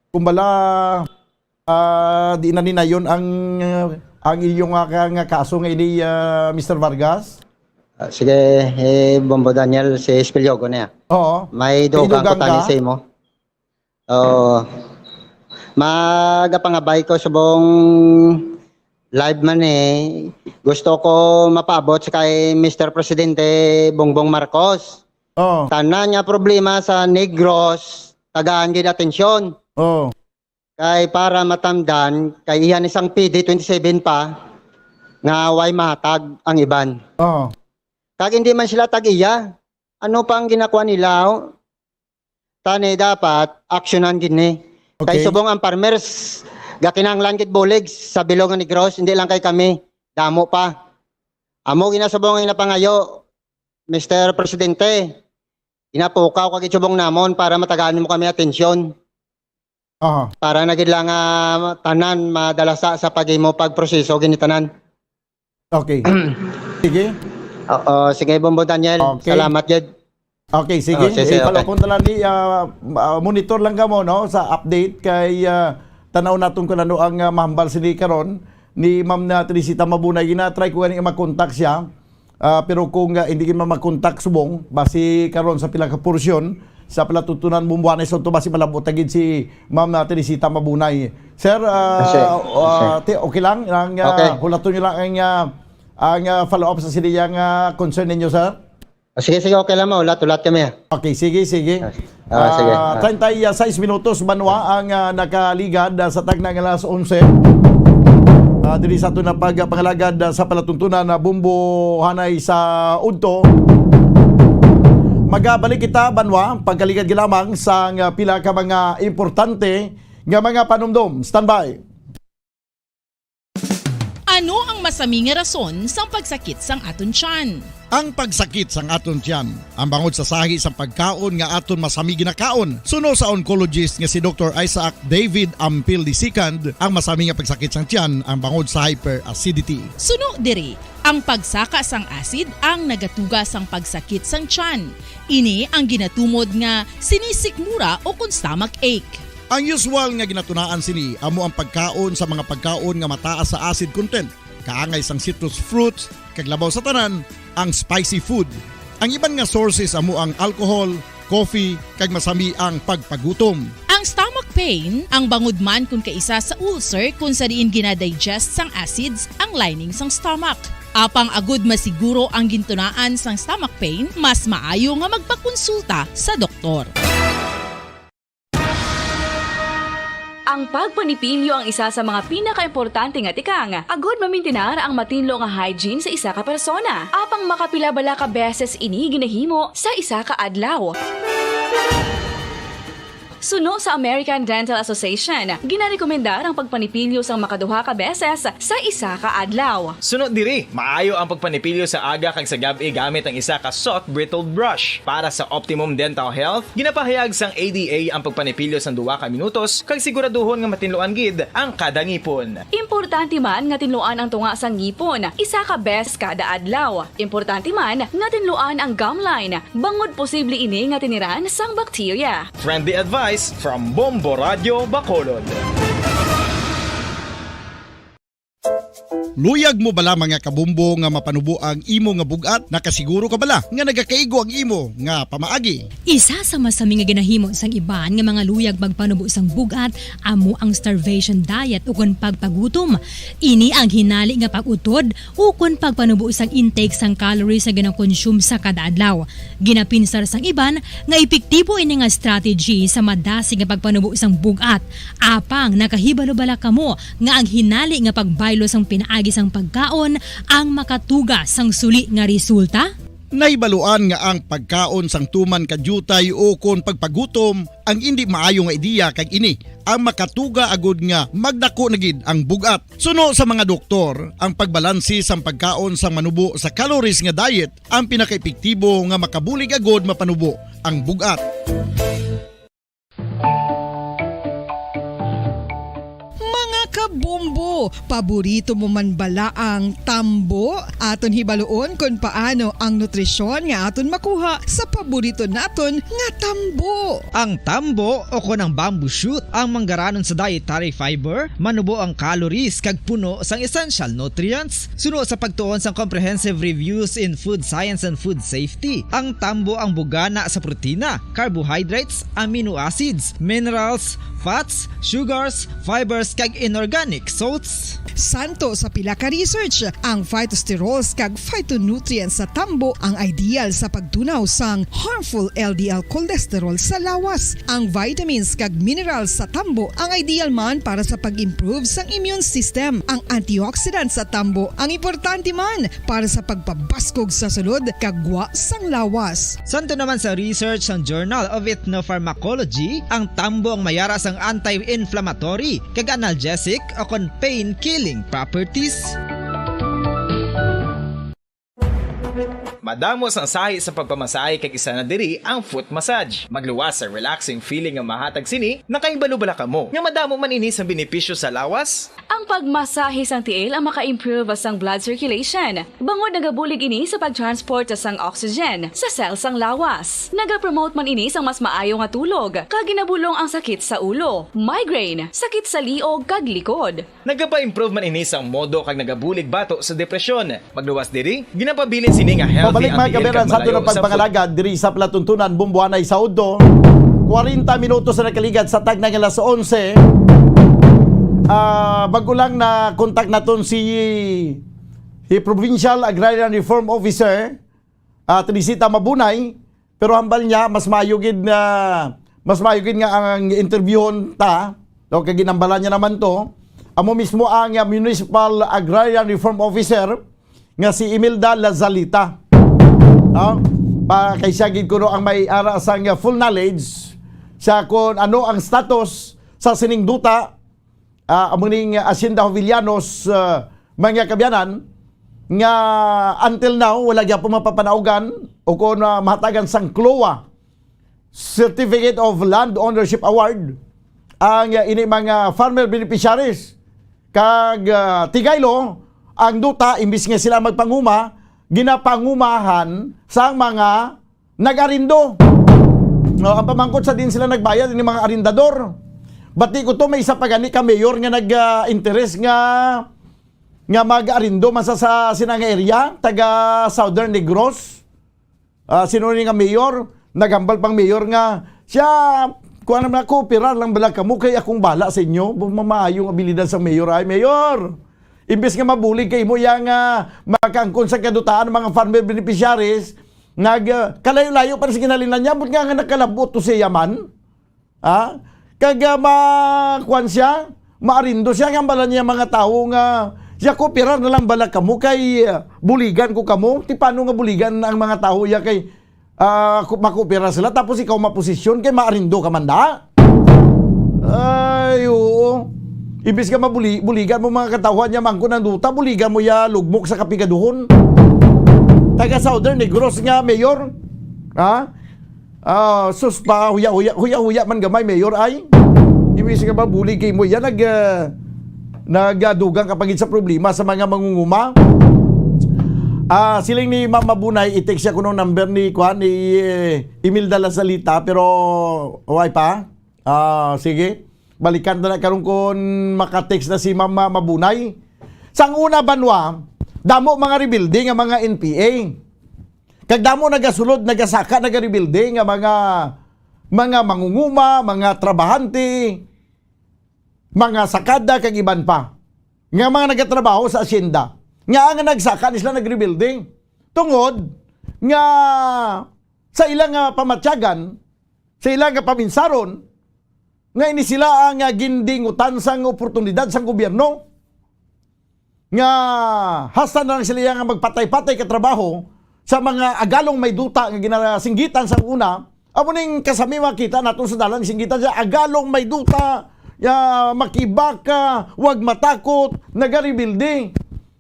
kung bala, ah, di na ninayon ang, ang inyong nga, nga kaso nga ini, ah, Mister Vargas? Ah, sige, eh, Bombo Daniel, si Espilyogo na yan. Oo. May dugang ko Inugang tani ka? sa imo. Oo. Magapangabay ko subong live man eh. Gusto ko mapaabot sa kay Mister Presidente Bongbong Marcos. Oo. Tanan nga problema sa Negros, tagaan gid atensyon. Oo. Kay para matamdan, kay iya ni sang P D twenty-seven pa, nga way mahatag ang iban. Oo. Kag hindi man sila tag-iya. Ano pa ang ginakuha nila? Tani dapat aksyonan gid ni. Kay Okay. subong ang farmers, gakinahanglan gid bulig sa bilog nga Negros, hindi lang kay kami. Damo pa. Amo ginasubong ang napangayo, Mister Presidente. Ginapukaw ka gid subong namon para matagaan mo kami atensyon. Aha. Para na gid lang, ah, tanan madala sa, sa paghimo pagproseso gini tanan. Okay. Sige. Oo, sige, Bombo Daniel. Okay. Salamat gid. Okay, sige. Oh, sige, I-follow okay. po na lang ni, ah, ah, monitor lang kamo, no, sa update kay, ah, tanaw naton kung ano ang, ah, mahambal sini karon ni Ma'am na Teresita Mabunay. Gina-try ko gani makontak siya. Ah, pero kung, ah, hindi gid man makontak subong, basi karon sa pila ka porsyon, sa palatuntunan, Bombo Hanay sa Udto, basi malabot ta gid si Ma'am na Teresita Mabunay. Sir, ah, Yes, sir. Yes, sir. ah, ti-, okay lang ang, ah, Okay. hulaton niyo lang ang, ah, ang, ah, follow-up sa sini yang, ah, concern ninyo, sir? Ah, sige, sige, okay lang mo. Ulat-ulat kami, ah. Okay, sige, sige. Ah, ah, sige. Ah, Ah. treinta y seis minutos, banwa ang, ah, nakaligad, ah, sa tagna nga alas onse. Ah, diri sa aton na pagpangalagad, ah, sa palatuntunan na Bombo Hanay sa Udto. Magabalik kita, banwa, pagkaligad lamang sa nga pila ka mga importante nga mga panumdom. Standby. Ano ang masami nga rason sang pagsakit sang aton tiyan? Ang pagsakit sang aton tiyan, ang bangod sa sahi sang pagkaon nga aton masami ginakaon. Suno sa oncologist nga si Doktor Isaac David Ampil the second, ang masami nga pagsakit sang tiyan ang bangod sa hyperacidity. Suno diri, ang pagsaka sang acid ang nagatuga sang pagsakit sang tiyan. Ini ang ginatumod nga sinisikmura o kon stomach ache. Ang usual nga ginatunaan sini amo ang pagkaon sa mga pagkaon nga mataas sa acid content, kaangay sang citrus fruits, kag labaw sa tanan, ang spicy food. Ang iban nga sources amo ang alcohol, coffee, kag masami ang pagpagutom. Ang stomach pain, ang bangod man kon kaisa sa ulcer kon sa diin ginadigest sang acids ang lining sang stomach. Apang agud masiguro ang gintunaan sang stomach pain, mas maayo nga magpakonsulta sa doktor. Ang pagpanipilyo ang isa sa mga pinakaimportante nga tikang agud mamintinar ang matinlo nga hygiene sa isa ka persona. Apang makapila bala ka beses ini ginahimo sa isa ka adlaw? Suno sa American Dental Association, ginarekomendar ang pagpanipilyo sang makaduha ka beses sa isa ka adlaw. Suno diri, maayo ang pagpanipilyo sa aga kag sa gab-i gamit ang isa ka soft bristled brush. Para sa optimum dental health, ginapahayag sang A D A ang pagpanipilyo sang duha ka minutos kag siguraduhon nga matinluan gid ang kada ngipon. Importante man nga tinluan ang tunga sang ngipon isa ka beses kada adlaw. Importante man nga tinluan ang gum line, bangod posible ini nga tiniran sang bakterya. Friendly advice from Bombo Radyo Bacolod. Luyag mo bala, mga kabombo, nga mapanubo ang imo nga bug-at? Nakasiguro ka bala nga nagakaigo ang imo nga pamaagi? Isa sa masami nga ginahimo sang iban nga mga luyag magpanubo sang bug-at amo ang starvation diet ukon pagpagutom. Ini ang hinali nga pag-utod ukon pagpanubo sang intake sang calories nga ginakonsume sa kada adlaw. Ginapinsar sang iban nga epektibo ini nga strategy sa madasig nga pagpanubo sang bug-at. Apang nakahibalo bala kamo nga ang hinali nga pagbaylo sang pinaagi sang pagkaon ang makatuga sang suli nga resulta? Nahibaluan nga ang pagkaon sang tuman ka diutay ukon pagpagutom ang indi maayo nga ideya, kag ini ang makatuga agud nga magdako na gid ang bug-at. Suno sa mga doktor, ang pagbalanse sang pagkaon sang manubo sa calories nga diet ang pinakaepektibo nga makabulig agud mapanubo ang bug-at. Mga kabombo, paborito mo man bala ang tambo? Aton hibaluon kon paano ang nutrisyon nga aton makuha sa paborito naton nga tambo. Ang tambo o kon ang bamboo shoot ang manggaranon sa dietary fiber, manubo ang calories kag puno sang essential nutrients. Suno sa pagtuon sang Comprehensive Reviews in Food Science and Food Safety, ang tambo ang bugana sa protina, carbohydrates, amino acids, minerals, fats, sugars, fibers, kag inorganic salts. Santo sa pila ka research, ang phytosterols kag phytonutrients sa tambo ang ideal sa pagtunaw sang harmful L D L cholesterol sa lawas. Ang vitamins kag minerals sa tambo ang ideal man para sa pag-improve sang immune system. Ang antioxidants sa tambo ang importante man para sa pagpabaskog sa sulod kag gwa sang lawas. Santo naman sa research sang Journal of Ethnopharmacology, ang tambo ang mayara sang anti-inflammatory kag analgesic o kon pain-killing properties. Madamo sang sahi sa pagpamasahe, kag isa na diri ang foot massage. Magluwas sa relaxing feeling nga mahatag sini. Nakahibalo bala kamo nga madamo man ini sang benepisyo sa lawas? Ang pagmasahe sang tiil ang maka-improve sang blood circulation, bangod nagabulig ini sa pag-transport sang oxygen sa cell sang lawas. Nagapromote man ini sang mas maayo nga tulog, kag ginabulong ang sakit sa ulo, migraine, sakit sa liog, kag likod. Nagapa-improve man ini sang mood kag nagabulig bato sa depresyon. Magluwas diri, ginapabilin sini nga healthy Pabalik, ang mga tiil kag kabayan, sa aton malayo sa pagpangalagad diri sa palatuntunan, Bumbuanay sa Udto. Kwarenta minutos na nakaligad sa tagna nga alas onse. Ah, bago lang na contact naton si, si Provincial Agrarian Reform Officer, ah, Teresita Mabunay, pero hambal niya, mas maayo gid nga, mas maayo gid nga ang interviewon ta, no, kay ginambalan niya naman to. Amo mismo ang, ah, Municipal Agrarian Reform Officer nga si Imelda Lazalita. No? Pa, kay siya gid kuno ang may ara sang, ah, full knowledge sa kung ano ang status sa sining duta, ah, amo ning Hacienda Jovellanos, ah, mga kaabyanan, nga until now, wala gyapon mapapanaugan o kung, ah, mahatagan sang CLOA, Certificate of Land Ownership Award, ang, ah, ini mga farmer beneficiaries. Kag, ah, tigaylo, ang duta, imbis nga sila magpanguma, ginapangumahan sang mga nag-arindo. No, ang pamangkot sa din sila nagbayad, ini mga arendador. Bati ko to, may isa pa gani ka mayor nga nag, ah, interes nga, nga mag-arindo man sa, sa sina nga area, taga Southern Negros. Ah, sino ni nga mayor? Naghambal pang mayor nga, siya, kuha naman ako, operar lang bala kamo kay akong bala sa inyo. Bu-, mamaayong abilidad sa mayor ay, mayor. Imbes nga mabulig kay mo yang, ah, makaangkon sa kadutaan ng mga farmer beneficiaries, nag, ah, kalayo-layo pa sa ginhalinan niya, but nga, nga nakalabot to siya man. Ha? Kag, ah, ma-, kuwan siya, maarindo siya, nga bala niya mga tawo nga, siya, kooperar na lang bala kamo kay, ah, buligan ko kamo. Ti paano nga buligan ang mga tawo iya kay, ah, ku-, makooperar sila tapos ikaw maposisyon kay maarindo ka man da? Ay, oo. Imbis nga mabuli-, buligan mo mga katawhan niya, mangko ng duta, buligan mo ya lugmok sa kapigaduhon. Taga Southern Negros nga mayor. Ha? Ah, sus pa, huya-huya, huya-huya man gamay, Mayor, ay. Imbis nga mabulig kay mo, yan, nag, ah, nagadugang ka pa gid sa problema sa mga mangunguma. Ah, siling ni Ma'am Mabunay, i-text siya kuno number ni, kuan, ni, eh, Imelda Lazalita, pero why pa? Ah, sige. Balikan na na karon kung maka-text na si Ma'am Mabunay. Sang una banwa, damo mga rebuilding nga mga N P A. Kag damo nagasulod, nagasaka, nagarebuilding nga mga, mga mangunguma, mga trabahante, mga sakada, kag iban pa, nga mga nagatrabaho sa asyenda, nga ang nagsaka ni sila nagrebuilding. Tungod nga sa ilang, ah, pamatyagan, sa ilang, ah, paminsaron, nga ini sila ang, ah, gindingutan sang oportunidad sang gobyerno, nga hasta na lang sila nga magpatay-patay ka trabaho sa mga agalong may duta nga ginasinggitan sang una. Amo ning kasami makita naton sa dalan, singgitan sa agalong may duta, ya, makibaka, wag matakot, nagarebilde.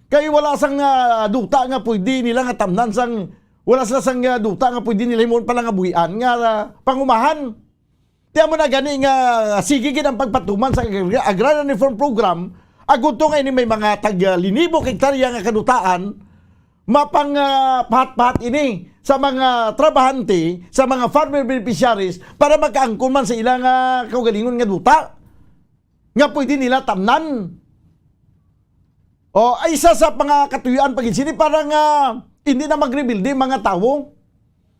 Kay wala sang, ah, duta nga pwede nila nga tamnan sang, wala sila sang, ah, duta nga pwede nila himuon pa lang nga buhian nga, ah, pangumahan. Ti amo na gani nga sige gid ang pagpatuman sa Agri-, Agrarian Reform Program, agud to nga ini may mga tag, ah, linibo ka hektarya nga kadutaan, mapang, ah, pahat-pahat ini sa mga trabahante, sa mga farmer beneficiaries, para makaangkon man sa ilang, ah, kaugalingon nga duta nga pwede nila tamnan. O, ay isa sa mga katuyoan pag sini para nga hindi na magrebilde ang mga tawo.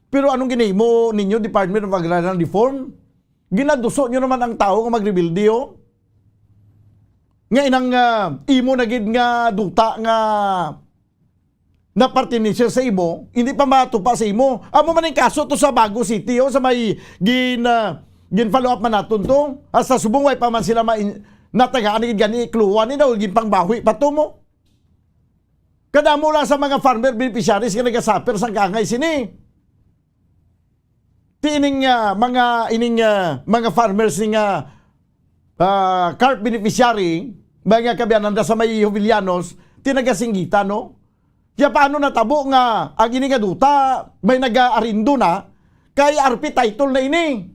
Pero anong ginahimo ninyo, Department of Agrarian Reform? Ginaduso nyo naman ang tawo nga magrebilde, oh. Nga inang, ah, imo na gid nga duta nga napartinisir sa imo, hindi pa matupa sa imo. Amo man ang kaso to sa Bago City, oh, sa may gin, ah, gin-follow up man naton to. Hasta subong way pa man sila ma-, natagaan gid gani, kluwan ni daw, ginpangbawi pa to mo. Kadamo lang sa mga farmer beneficiaries nga nagasuffer sang kaangay sini. Ti ining, ah, mga, ining, ah, mga farmers ni nga, ah, CARP beneficiary, mga kaabyanan da sa may Jovellanos, ti nagasinggitan, no? Kaya paano natabo nga ang ini nga duta may nag-aarindo na, kay R P title na ini?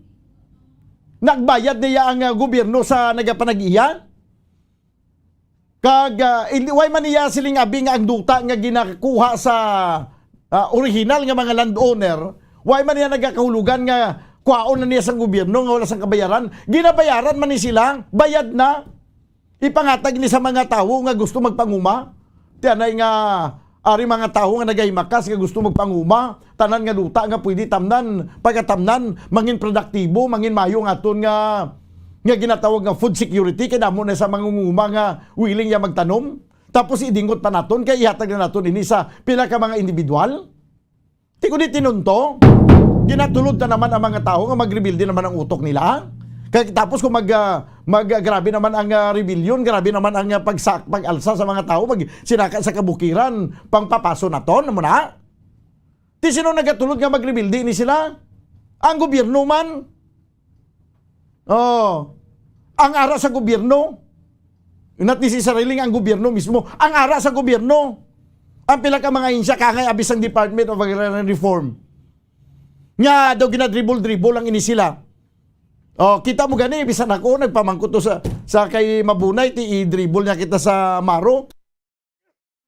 Nagbayad niya ang, ah, gobyerno sa nagapanag-iya? Kag, ah, hindi, why man niya siling abi nga ang duta nga ginakuha sa, ah, original nga mga landowner, why man niya nagakahulugan nga kwaon na niya sang gobyerno nga wala sang kabayaran? Ginabayaran man ni sila, bayad na. Ipangatag ni sa mga tawo nga gusto magpanguma. Ti anay nga ari mga tawo nga nagahimakas nga gusto magpanguma, tanan nga duta nga pwede tamnan, pagkatamnan, mangin produktibo, mangin mayo ang aton nga, nga ginatawag nga food security, kay damo na sa mangunguma nga willing ya magtanom. Tapos idingot pa naton, kay ihatag na naton ini sa pila ka mga individual. Ti ko di tinunto, ginatulod ta naman ang mga tawo nga magrebilde naman ang utok nila. Kay tapos kung mag, ah, mag, ah, grabe naman ang, ah, rebellion, grabe naman ang, ah, pagsak-, pag-alsa sa mga tawo, mag sinaka sa kabukiran, pangpapaso naton, amo na. Ti sino nagatulod nga magrebilde ni sila? Ang gobyerno man. Oh, ang ara sa gobyerno. Not necessarily ang gobyerno mismo. Ang ara sa gobyerno. Ang pila ka mga ahensya, kaangay abi sang Department of Agrarian Reform, nga daw ginadribol-dribol lang ini sila. Oh, kita mo gani, bisan ako, nagpamangkot to sa, sa kay Mabunay, ti i-dribble niya kita sa Maro.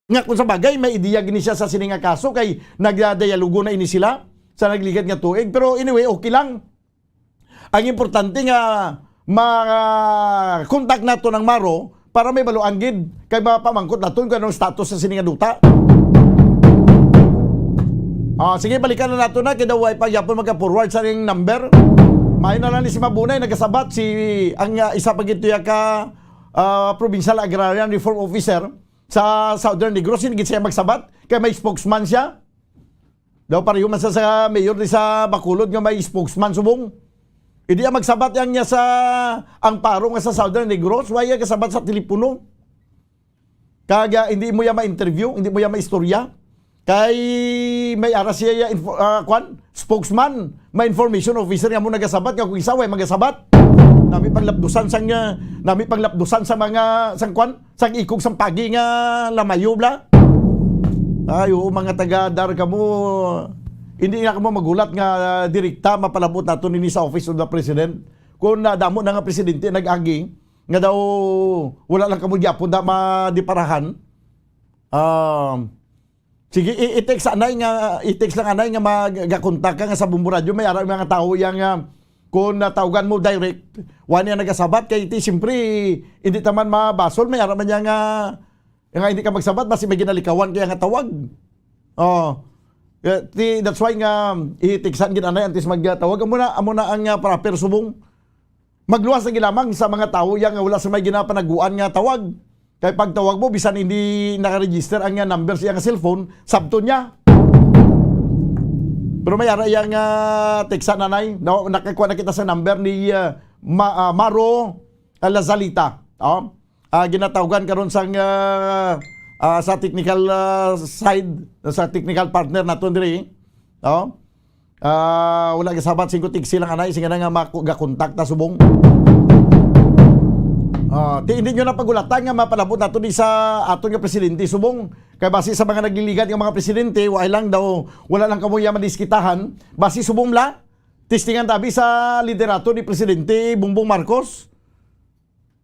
Nga kung sa bagay, may ideya gini siya sa sini nga kaso, kay nagdayalogo na ini sila sa nagligad nga tuig. Pero anyway, okay lang. Ang importante nga ma-contact nato ng Maro para may baluan gid kay mapamangkot naton kung anong status sa sini nga duta. Ah, sige, balikan na nato na kay daw way pa gyapon magka-forward sa ring number. May na lang ni si Mabunay nagasabat si ang, ah, isa pa gid tuya ka, ah, Provincial Agrarian Reform Officer sa Southern Negros, hindi gid siya magsabat kay may spokesman siya. Daw pareho man sa, sa mayor di sa Bacolod nga may spokesman subong. Hindi ang magsabat yang niya sa ang paro nga sa Southern Negros, why ang kasabat sa telepono? Kag, ah, hindi mo ya ma-interview, hindi mo ya maistorya. Kay may ara siya ya info-, ah, kwan, spokesman, may information officer nga mo nagasabat nga kung isa way magasabat. Nami panglapdusan sang, ah, nami panglapdusan sa mga sang kwan, sang ikog sang pagi nga lamayo bla. Ay, oo, mga taga-dar kamo. Hindi na kamo magulat nga, ah, direkta mapalabot nato nini sa Office of the President. Kung nadamo na nga presidente nag-agi nga daw wala lang kamo gyapon da madiparahan. Um, sige, i- i-text anay nga, i-text lang anay nga magakontak ka nga sa Bombo Radio, may ara mga tawo yang, ah, kung natawgan mo direct, wa niya nagasabat kay ti siyempre hindi taman mabasol, may ara man niya nga Nga hindi ka magsabat, basi may ginalikawan kaya nga tawag. Oh. Eh, ti, that's why nga, itiksan gid anay antes magtawag. Amo na, amo na ang, ah, proper subong. Magluwas na gid lamang sa mga tawo iya nga wala sa may ginapanaguan nga tawag. Kay pagtawag mo, bisan hindi naka-register ang, ah, number sa iya nga cellphone, sabton niya. Pero may ara iya nga teksa, nanay. No, nakakuha na kita sa number ni, ah, Ma-, ah, Maro, ah, Lazalita. Oh. Ah, ginatawgan karon sang, ah, ah, sa technical, ah, side, sa technical partner naton diri. Oh. Ah, wala gasabat sing kutig silang anay, sing nga maku-, gakontak ta subong. Ah, ti, hindi nyo na pagulatan nga mapalabot nato di sa aton nga presidente subong. Kay basi sa mga nagliligad nga mga presidente, wa lang daw, wala lang kamo iya madiskitahan. Basi subong la, testingan tabi sa liderato ni Presidente Bongbong Marcos.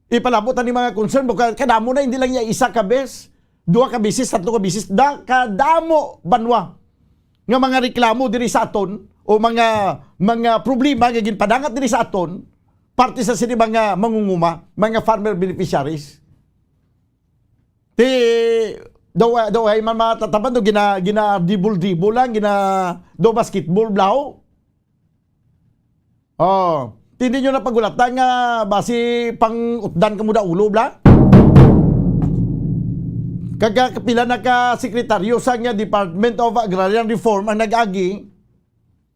Ipalabot ang mga concern mo. Ka-, kadamo na, hindi lang niya isa ka bes, duha ka bisis, tatlo ka bisis, da, kadamo banwa nga mga reklamo diri sa aton o mga, mga problema nga ginpadangat diri sa aton, parte sa sini mga mangunguma, mga farmer beneficiaries. Ti, daw, daw ay man matataban, daw gina, gina-dibol-dibol lang, gina, daw basketball, blaw. Oh, ti, hindi nyo na pagulatan nga basi pang-utdan kamo da ulo, bla? Kag, ah, kapila na ka sekretaryo sa nga Department of Agrarian Reform ang nag-agi,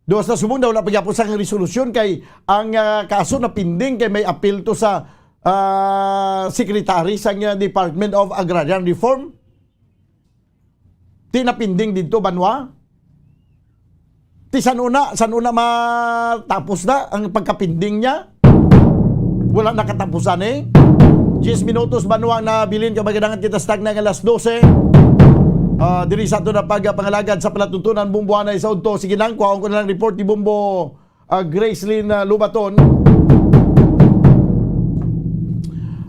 duha sa subong daw wala pa gyapon sang resolusyon kay ang, ah, kaso na pending kay may apil to sa, ah, secretary sa nga Department of Agrarian Reform. Ti napinding didto, banwa? Ti san una, san una matapos na ang pagkapinding niya? Wala na katapusan, eh. Diyes minutos, banwa, na bilin ka magadangat kita sa tagna nga alas dose. Ah, diri sa ato na pagpangalagad sa palatuntunan, Bombo, anay sa udto. Sige lang, kuhaon ko na lang report ni Bombo, ah, Gracelyn, ah, Lubaton.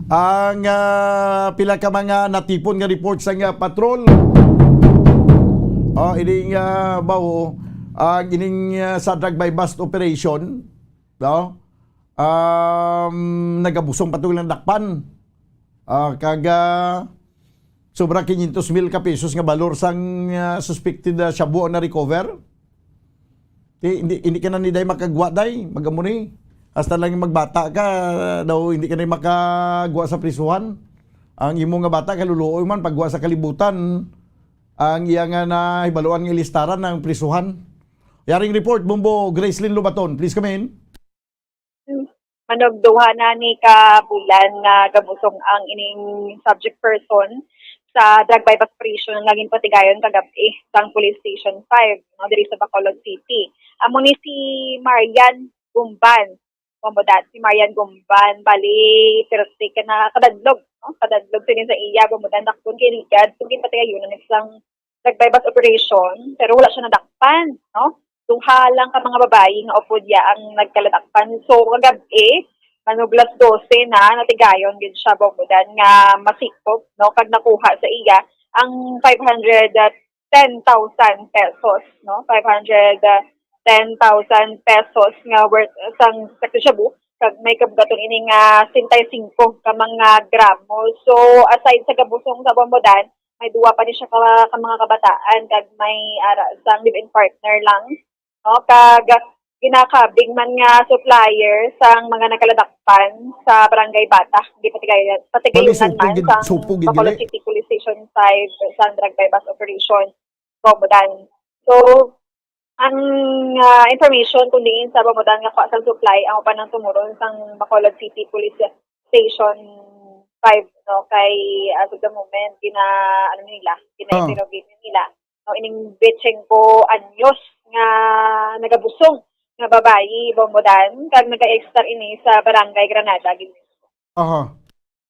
Ang, ah, pila ka mga natipon nga report sa nga patrol. Oh, ining, ah, bao, ang ining, ah, sa drug buy bust operation, no? Um, nagabusong pa to lang dakpan. Ah, kag, ah, sobra quinientos mil ka pesos nga balor sang, ah, suspected, ah, shabu ang na-recover. Ti, hindi, hindi ka na ni day makagwa, day. Magamo ni. Hasta lang yung magbata ka, daw hindi ka na makagwa sa prisuhan. Ang imo nga bata, kaluluoy man, pagwa sa kalibutan, ang iya nga nahibaluan nga ilistaran ng prisuhan. Yaring report, Bombo Gracelyn Lubaton. Please come in. Manugduha na ni ka bulan nga gabusong ang ining subject person sa drug buy bust operation nga ginpatigayon kagab-i sang Police Station five, no, diri sa Bacolod City. Amo ni si Marian Gumban. Kumbaga, si Marian Gumban, bali, pirti ka na kadadlog, no? Kadadlog sini sa iya, kumbaga, dakpon kay ligad, kung ginpatigayon na sang nag-buy bust operation, pero wala siya nadakpan, no? Duha lang ka mga babayi nga upod iya ang nagkaladakpan. So, kagab-i, manuglas dose na, natigayon gid siya, Bombo Dan, nga masikop, no? Kag nakuha sa iya ang five hundred ten thousand pesos, no? Five hundred ten thousand pesos nga worth sang shabu, kag may kabgaton ini nga sesenta y cinco ka mga gramo. So, aside sa gabusong sa Bombo Dan, may duwa pa ni siya ka, ka mga kabataan, kag may ara sang live-in partner lang, no? Kag ginakabig man nga supplier sang mga nagkaladakpan sa Barangay Bata, di patigayon, Bali, patigayunan supo man gid, sang supo gid Bacolod dili. City Police Station five sa drug buy bust operation, Bombo Dan. So, ang, ah, information kung diin sa Bombo Dan nga kuha sang supply ang uban ng tumuron sang Bacolod City Police Station five, no, kay as of the moment, gina, ano nila, gina-interrogate nila, no, ining twenty-five anyos nga nagabusong nga babayi, Bombo Dan, kag nag-extra ini sa Barangay Granada gid. Aha.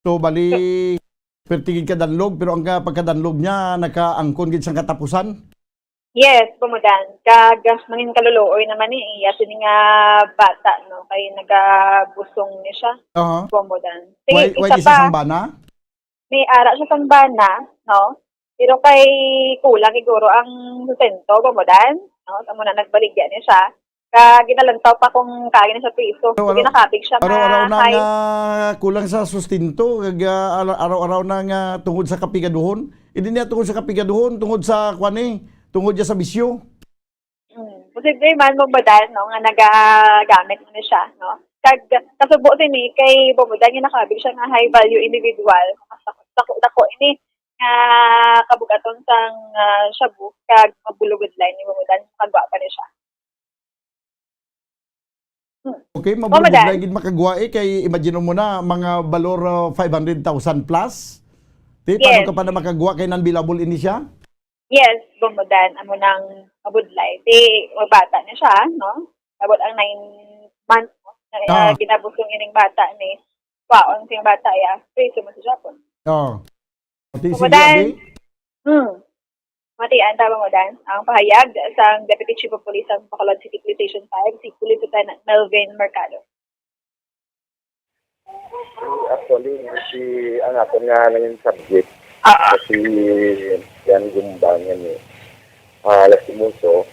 So, bali, perti gid kadanlog, pero ang ka-, pagkadanlog niya, nakaangkon gid sang katapusan? Yes, Bombo Dan. Kag, ah, mangin kaluluoy naman ni iya sini nga bata, no? Kay nagabusong ni siya, Aha. Bombo Dan. Sige, Why, why isa isa pa. Sang bana? May ara siya sang bana, no? Pero kay kulang siguro ang sustento, Bombo Dan, no? Amo na nagbaligya ni siya. Ka ginalantaw pa kung kaagi na siya priso. Pero So, araw-, ginakabig siya nga araw-araw na high. Nga kulang sa sustento, kag, ah, araw-, araw-araw na nga tungod sa kapigaduhon. Hindi niya tungod sa kapigaduhon, tungod sa kwan eh, tungod niya sa bisyo. Mm. Posible man, Bombodan, no, nga nagagamit mo na siya, no? Kag kasubo sini kay Bombodan nga nakabig siya nga high value individual. Dako, dako, dako ini nga kabugaton sang, ah, shabu kag mabulugod line ni Bombodan, kagwa pa ni siya. Hmm. Okay, Bombodan. Mabulog na gid makagwa eh, kay imagine mo na, mga balor, ah, five hundred thousand plus. Ti, paano Yes. ka pa na makagwa kay non-bailable ini siya? Yes, Bombodan, amo nang mabudlay. Di, mabata na siya, no? Abot ang nine months, no? Na, ah, Ah. ginabusong ining bata ni kwaon sing bata, ya. Priso mo sa Japon. Oh. Pati si Bombodan. Gabi? Hmm. Matian ta, Bombodan, ang pahayag sang Deputy Chief of Police sang Bacolod City Police Station five, si Police Lieutenant Melvin Mercado. Actually, si, ang aton nga nangin subject, Ah, ah. kasi yan gumbang yan eh. Ah, lastimoso,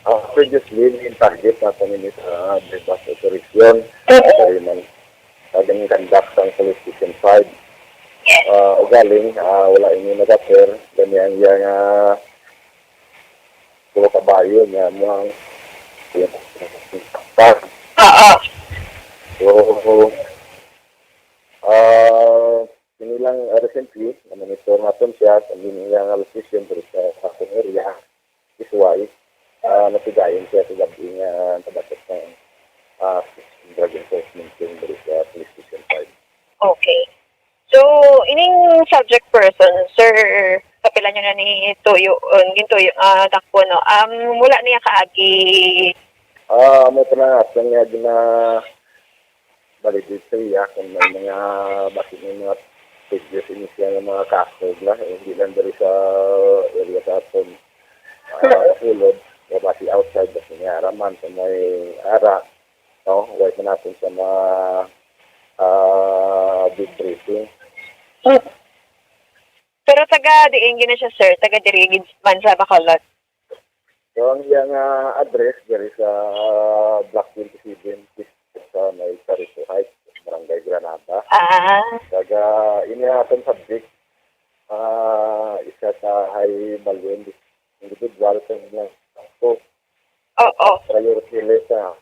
ah, previously, nangin target naton ini sa Bebas Operation. Oo. Sorry, man. Sa ginconduct sang Police Station five. Yes. Ah, ugaling, ah, wala ini nag-appear. Ganyan, yan, ah, puro kabayo nga mo ang Oo. So, ah, kini lang, ah, recently, na-monitor naton siya sa iyang location diri sa, sa akong area, is why, ah, nasigayon siya sa gabi nga nabasok ng, ah, drug enforcement team diri sa Police Station five. Okay. So, ining subject person, sir, kapila nyo na ni tuyo, uh, gintuyo, ah, dakpo, no? Um, wala niya kaagi. Ah, mo pa na, sa nga gina-, validate sa iya kung may mga, bakit may mga previous ini siya nga mga kaso na, eh, hindi lang diri sa area sa aton, ah, Bacolod, nga basi outside, basi nga araman sa may ara, no? Wait na natin sa mga, ah, debriefing. Pero taga diin gina siya, sir? Taga diri gid man sa Bacolod? So, ang iyang, ah, address diri sa Block twenty-seven, sa may Carrito Heights, Barangay Granada. Ah. Taga, ini ang atong subject, ah, isa sa high value indi-, individual sa mga tangko. Oo. Priority list, ah.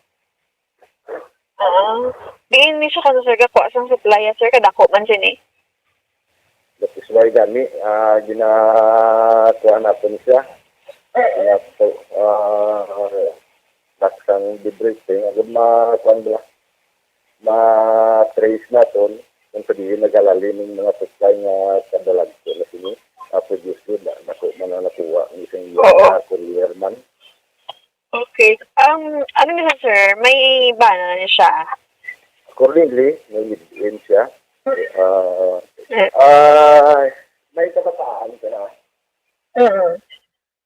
Ah. Diin ni siya kanto, sir, gakuha sang supply, ah, sir, kadako man sini? That is why gani, ah, ginakuha natin siya. Ginato-, ah, taksang debriefing. Agad ma-, kuwan ba? Ma-trace naton kung sa diin nagalalim ang mga supply nga kadalagko na sini. Ah, previously, da-, dako man ang nakuha ang isang Oo. Mga courier man. Okay. Um, ano na siya, sir? May bana na siya? Accordingly, may live-in siya. Ah, Eh. Ah, may kabataan ka na. Mm.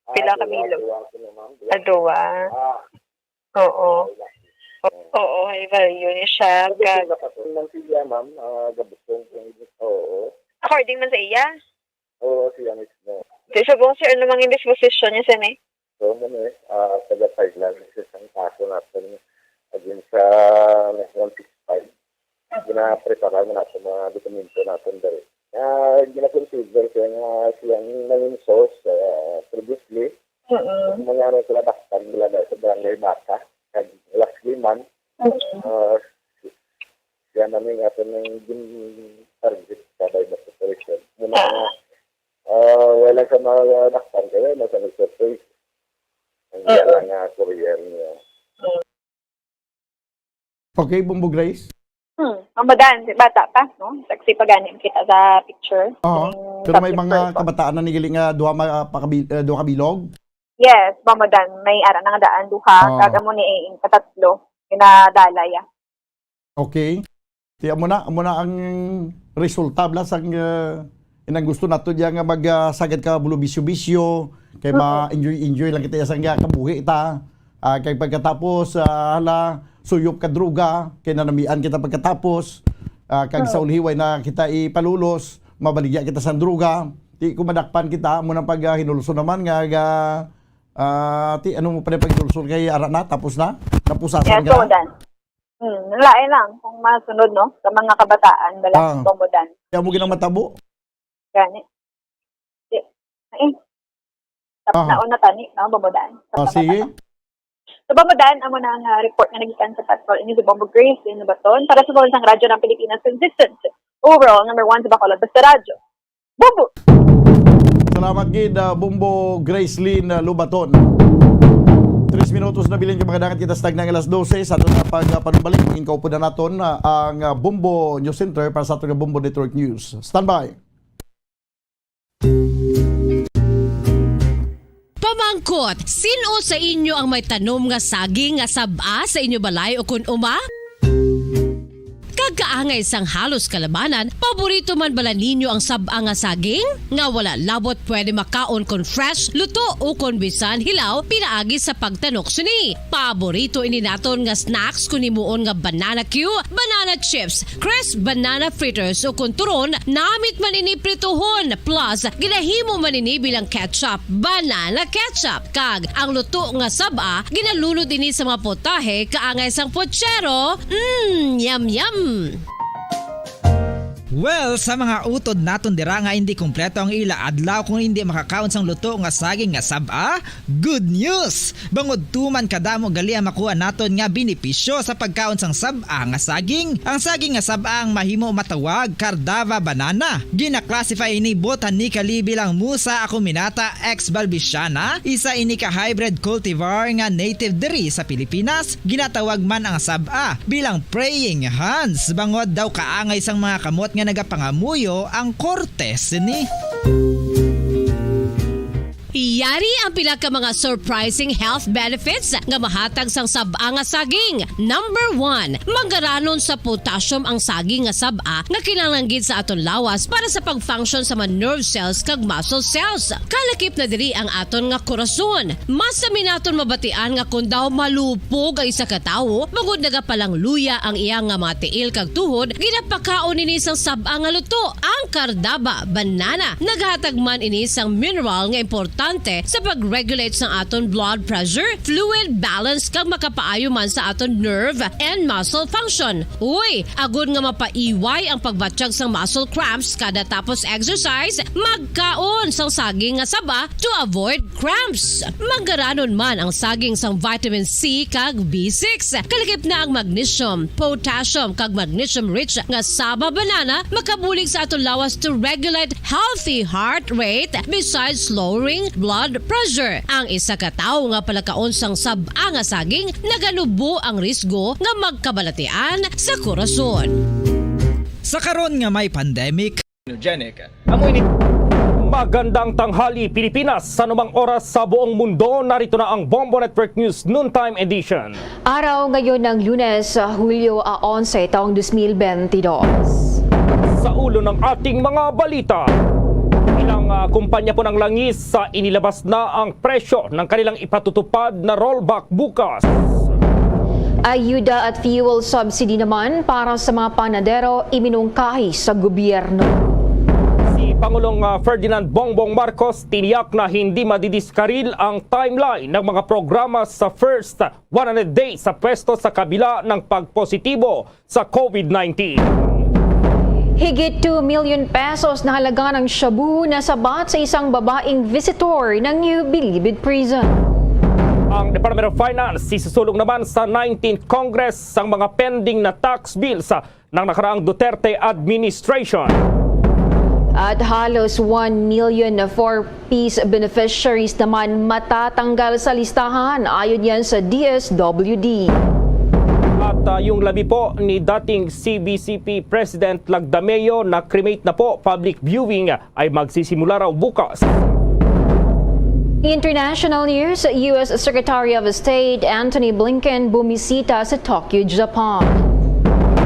Ah, Pila ka duwa, bilog? Duwa ko na, ma'am. Duwa. Ah, duwa. Ah. Oo. Wala. O-, oo, high value ni siya. Sabi ko, Kag- nakatulong lang siya, ma'am. Ah, gabusong ko. Oo. According man sa iya? Oo, siya mismo. Di subong, sir, ano mang disposition niya, sir, eh? So, ano eh, ah, taga-file lang siya sa kaso natin. Again, sa one six five, ginaprepara na natin mga dokumento natin dali. Ah, ginakonsider siya nga siyang nanging source, ah, previously. Mm-mm. Mga ano sila, baktan nila na sa Barangay Bata. Kag lastly man, Mm-mm. ah, Yan na may nga ito ng gin-, target sa Bybot Corporation. Muna Ah. nga, ah, wala sa mga dakpan kaya nasa nag-surface. Ang Oo. Yan lang nga courier niya. Oo. Okay, Bombo Grace? Hmm, Bombodan, bata pa, no? Sexy pa gani kita sa picture. Oo. Yung Pero may subject mga person. Kabataan na nigili nga duha ma-, pakabi-, eh, duha ka bilog? Yes, Bombodan, may ara na nga daan, duha, Oo. Kag amo ni, eh, katatlo, ginadala ya. Okay. Ti amo na, amo na ang resulta bala sang, uh, inang gusto nato diya nga mag, uh, sagad ka bulo bisyo-bisyo, kay Mm. ma-enjoy-enjoy lang kita sa nga kabuhi ta. Ah, kay pagkatapos, ah, hala, suyop ka droga, kay nanamian kita pagkatapos, ah, kag sa Mm. ulhiway na kita ipalulos, mabaligya kita sa droga. Ti ko madakpan kita, amo nang pag, ah, hinulso naman nga, ga, Ah, ti, ano mo pa rin pag-isulsol kay ara na? Tapos na? Napusasan Yes, ka na? Bombodan. Hmm, lain lang kung masunod, no? Sa mga kabataan, bala, Ah. Bombodan. Kaya mo ginang matabo? Gani. Di, eh. Tapos Ah. na, una tani, no? Bombodan. Ah, sige. So, Bombodan, amo na ang, ah, report nga nagikan sa patrol. Ini si Bombo Grace, Lino Baton. Para sa Pambansang Radyo ng Pilipinas, consistent. Overall, number one sa Bacolod. Basta Radyo. Bombo! Salamat gid, ah, Bombo Gracelyn, ah, Lubaton. Tres minutos na bilin ka mga dangat kita sa tagnang alas dose. Sa aton na pag, ah, panumbalik, ang kaupunan naton, ah, ang, ah, Bombo News Center para sa aton nga Bombo Network News. Standby. Pamangkot, sin-o sa inyo ang may tanom nga saging nga sab-a sa inyo balay o kun uma? Kag kaangay sang halos kalabanan, paborito man bala ninyo ang sab-a nga saging? Nga wala labot pwede makaon kon fresh, luto, o kon bisan hilaw, pinaagi sa pagtanok sini. Paborito ini naton nga snacks kon himuon nga banana cue, banana chips, crisp banana fritters, o kon turon, namit man ini prituhon, plus ginahimo man ini bilang ketchup, banana ketchup. Kag ang luto nga sab-a, ginalunod ini sa mga putahe kaangay sang pochero. Mm, yum, yum! Well, sa mga utod naton dira nga hindi kompleto ang ila adlaw kung hindi makakaon sang luto nga saging nga sab-a, good news! Bangod tuman kadamo gali ang makuha naton nga benepisyo sa pagkaon sang sab-a nga saging. Ang saging nga sab-a ang mahimo matawag Cardava banana. Gina-classify ini botanically bilang Musa acuminata ex balbisiana, isa ini ka hybrid cultivar nga native diri sa Pilipinas. Ginatawag man ang sab-a bilang praying hands, bangod daw kaangay sang mga kamot nga nagapangamuyo ang korte sini. Yari ang pila ka mga surprising health benefits nga mahatag sang sab-a nga saging. Number one, manggaranon sa potassium ang saging nga sab-a nga kinahanglan gid sa aton lawas para sa pag-function sa mga nerve cells kag muscle cells. Kalakip na diri ang aton nga korason. Mas sami naton mabatian nga kon daw malupog ang isa ka tawo, bangod nagapalangluya ang iya nga mga tiil kag tuhod, ginapakaon ini sang sab-a nga luto, ang Cardava banana. Naghatag man ini sang mineral nga importante sa pag-regulate sang aton blood pressure, fluid balance, kag makapaayo man sa aton nerve and muscle function. Uy, agod nga mapaiway ang pagbatyag sang muscle cramps kada tapos exercise, magkaon sang saging nga saba to avoid cramps. Manggaranon man ang saging sang vitamin C kag B six. Kalakip na ang magnesium, potassium, kag magnesium-rich nga saba banana makabulig sa aton lawas to regulate healthy heart rate besides lowering blood pressure. Ang isa ka tawo nga palakaon sang sab-a nga saging naganubo ang risgo nga magkabalatian sa korason. Sa karon nga may pandemic, Amo ini. Magandang tanghali, Pilipinas. Sa anumang oras sa buong mundo, narito na ang Bombo Network News Noontime Edition. Araw ngayon ng Lunes, Hulyo a onse, taong dos mil bentidós. Sa ulo ng ating mga balita, ilang, ah, kumpanya po ng langis sa inilabas na ang presyo ng kanilang ipatutupad na rollback bukas. Ayuda at fuel subsidy naman para sa mga panadero iminungkahi sa gobyerno. Si Pangulong, ah, Ferdinand Bongbong Marcos tiniyak na hindi madidiskaril ang timeline ng mga programa sa first one hundred days sa pwesto sa kabila ng pagpositibo sa COVID nineteen. Higit two million pesos na halaga ng shabu nasabat sa isang babaeng visitor ng New Bilibid Prison. Ang Department of Finance isusulong naman sa nineteenth Congress ang mga pending na tax bills ng nakaraang Duterte administration. At halos one million na four Ps beneficiaries naman matatanggal sa listahan, ayon yan sa D S W D. At, ah, yung labi po ni dating C B C P President Lagdameo na cremate na po, public viewing ay magsisimula raw bukas. International news, U S Secretary of State Antony Blinken bumisita sa Tokyo, Japan.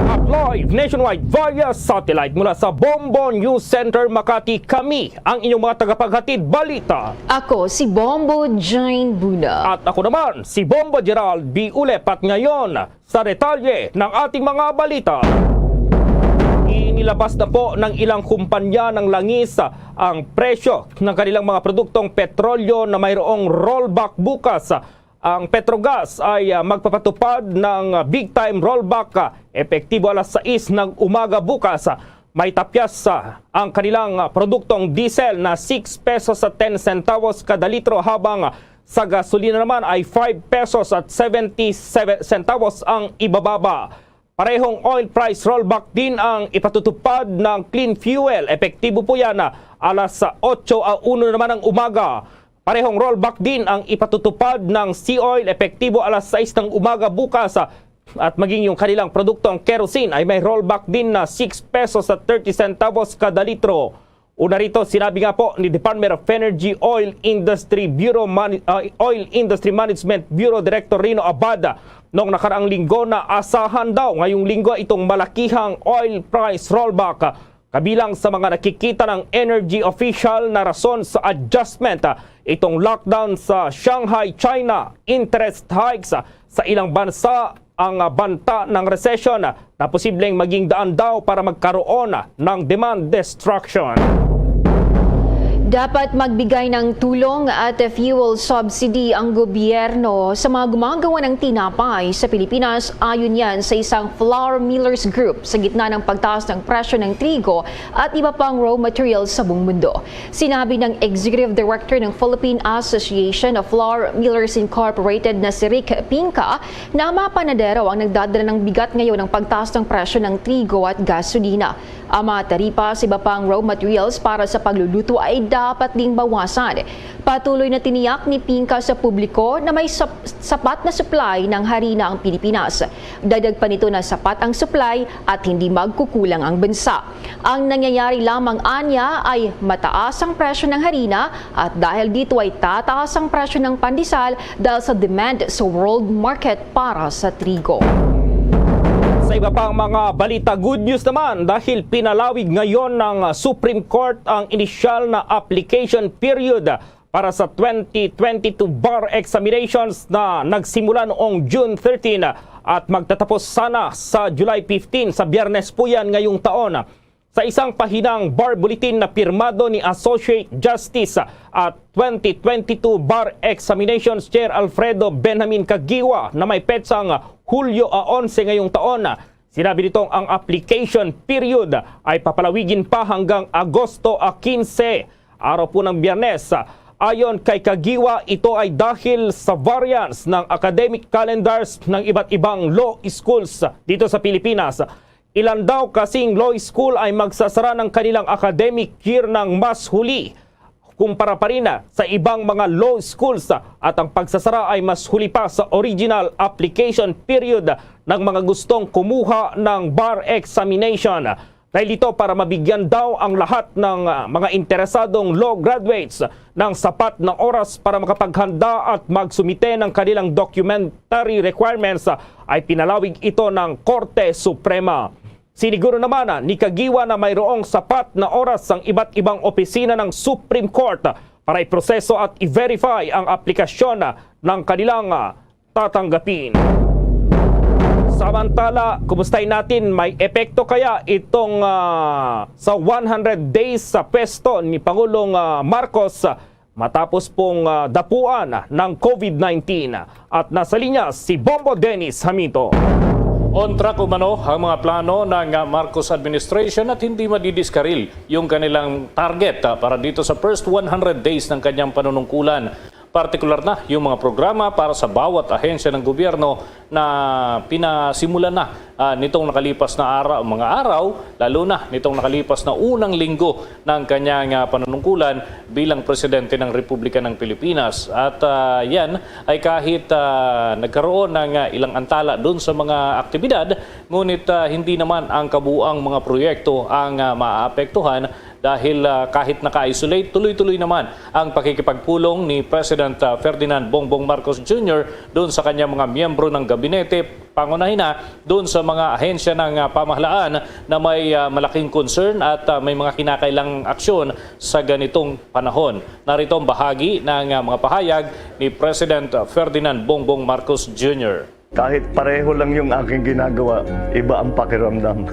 At live nationwide via satellite mula sa Bombo News Center Makati, kami ang inyong mga tagapaghatid balita. Ako si Bombo Jane Buna. At ako naman, si Bombo Gerald B. Ulep. At ngayon, sa detalye ng ating mga balita. Inilabas Labas na po ng ilang kumpanya ng langis ang presyo ng kanilang mga produktong petrolyo na mayroong rollback bukas. Ang Petrogas ay, ah, magpapatupad ng, ah, big time rollback, ah, epektibo alas sais ng umaga bukas. May tapyas, ah, ang kanilang, ah, produktong diesel na six pesos at ten centavos kada litro, habang sa gasolina naman ay five pesos at seventy-seven centavos ang ibababa. Parehong oil price rollback din ang ipatutupad ng clean fuel. Epektibo po yan, ah, alas otso a uno naman ng umaga. Parehong rollback din ang ipatutupad ng sea oil, epektibo alas sais ng umaga bukas. At maging yung kanilang produktong kerosene ay may rollback din na six pesos at thirty centavos kada litro. Una rito, sinabi nga po ni Department of Energy Oil Industry Bureau Mani-, ah, Oil Industry Management Bureau Director Rino Abad noong nakaraang linggo na asahan daw ngayong linggo itong malakihang oil price rollback. Kabilang sa mga nakikita ng energy official na rason sa adjustment, ah, itong lockdown sa Shanghai, China, interest hikes, ah, sa ilang bansa, ang, ah, banta ng resesyon, ah, na posibleng maging daan daw para magkaroon, ah, ng demand destruction. Dapat magbigay ng tulong at fuel subsidy ang gobyerno sa mga gumagawa ng tinapay sa Pilipinas, ayon yan sa isang flour millers group sa gitna ng pagtaas ng presyo ng trigo at iba pang raw materials sa buong mundo. Sinabi ng Executive Director ng Philippine Association of Flour Millers Incorporated na si Rick Pinca na ang mga panadero ang nagdadala ng bigat ngayon ng pagtaas ng presyo ng trigo at gasolina. Ang mga taripa sa iba pang raw materials para sa pagluluto ay dapat ding bawasan. Patuloy na tiniyak ni Pinca sa publiko na may sap- sapat na supply ng harina ang Pilipinas. Dagdag pa nito na sapat ang supply at hindi magkukulang ang bansa. Ang nangyayari lamang anya ay mataas ang presyo ng harina at dahil dito ay tataas ang presyo ng pandesal dahil sa demand sa world market para sa trigo. Sa iba pang mga balita, good news naman dahil pinalawig ngayon ng Supreme Court ang inisyal na application period para sa twenty twenty-two bar examinations na nagsimula noong June thirteen at magtatapos sana sa July fifteen, sa Biyernes po yan ngayong taon. Sa isang pahinang bar bulletin na pirmado ni Associate Justice at twenty twenty-two Bar Examinations Chair Alfredo Benjamin Caguioa na may petsang Hulyo a onse ngayong taon, sinabi nitong ang application period ay papalawigin pa hanggang Agosto a kinse, araw po ng Biyernes. Ayon kay Caguioa, ito ay dahil sa variance ng academic calendars ng iba't ibang law schools dito sa Pilipinas. Ilan daw kasing law school ay magsasara ng kanilang academic year ng mas huli kumpara pa rin sa ibang mga law schools, at ang pagsasara ay mas huli pa sa original application period ng mga gustong kumuha ng bar examination. Dahil dito, para mabigyan daw ang lahat ng, ah, mga interesadong law graduates ng sapat na oras para makapaghanda at magsumite ng kanilang documentary requirements, ah, ay pinalawig ito ng Korte Suprema. Siniguro naman, ah, ni Caguioa na mayroong sapat na oras ang iba't ibang opisina ng Supreme Court para iproseso at i-verify ang aplikasyon, ah, ng kanilang, ah, tatanggapin. Samantala, kumustahin natin, may epekto kaya itong, ah, sa one hundred days sa pwesto ni Pangulong, ah, Marcos, ah, matapos pong, ah, dapuan ng COVID nineteen? At nasa linya si Bombo Dennis Hamito. On track umano ang mga plano ng, ah, Marcos administration at hindi madidiskaril yung kanilang target, ah, para dito sa first one hundred days ng kanyang panunungkulan. Partikular na yung mga programa para sa bawat ahensya ng gobyerno na pinasimulan na, ah, nitong nakalipas na ara-, mga araw, lalo na nitong nakalipas na unang linggo ng kanyang, ah, panunungkulan bilang presidente ng Republika ng Pilipinas. At, ah, yan ay kahit, ah, nagkaroon ng, ah, ilang antala doon sa mga aktibidad, ngunit, ah, hindi naman ang kabuuang mga proyekto ang, ah, maapektuhan dahil, ah, kahit naka-isolate, tuloy-tuloy naman ang pakikipagpulong ni President, ah, Ferdinand Bongbong Marcos Junior doon sa kanyang mga miyembro ng gabinete, pangunahin na doon sa mga ahensya ng, ah, pamahalaan na may, ah, malaking concern at, ah, may mga kinakailang aksyon sa ganitong panahon. Narito ang bahagi ng, ah, mga pahayag ni President Ferdinand Bongbong Marcos Junior. Kahit pareho lang yung aking ginagawa, iba ang pakiramdam.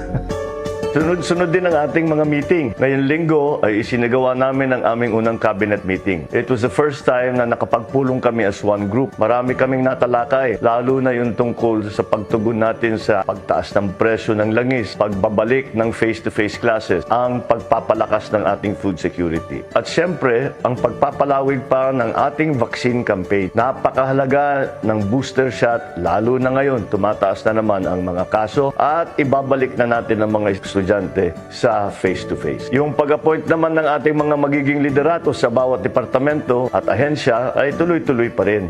Sunod-sunod din ang ating mga meeting. Ngayong linggo ay isinagawa namin ang aming unang cabinet meeting. It was the first time na nakapagpulong kami as one group. Marami kaming natalakay, lalo na yung tungkol sa pagtugon natin sa pagtaas ng presyo ng langis, pagbabalik ng face-to-face classes, ang pagpapalakas ng ating food security. At siyempre, ang pagpapalawig pa ng ating vaccine campaign. Napakahalaga ng booster shot, lalo na ngayon, tumataas na naman ang mga kaso at ibabalik na natin ang mga estudyante sa face-to-face. Yung pag-appoint naman ng ating mga magiging liderato sa bawat departamento at ahensya ay tuloy-tuloy pa rin.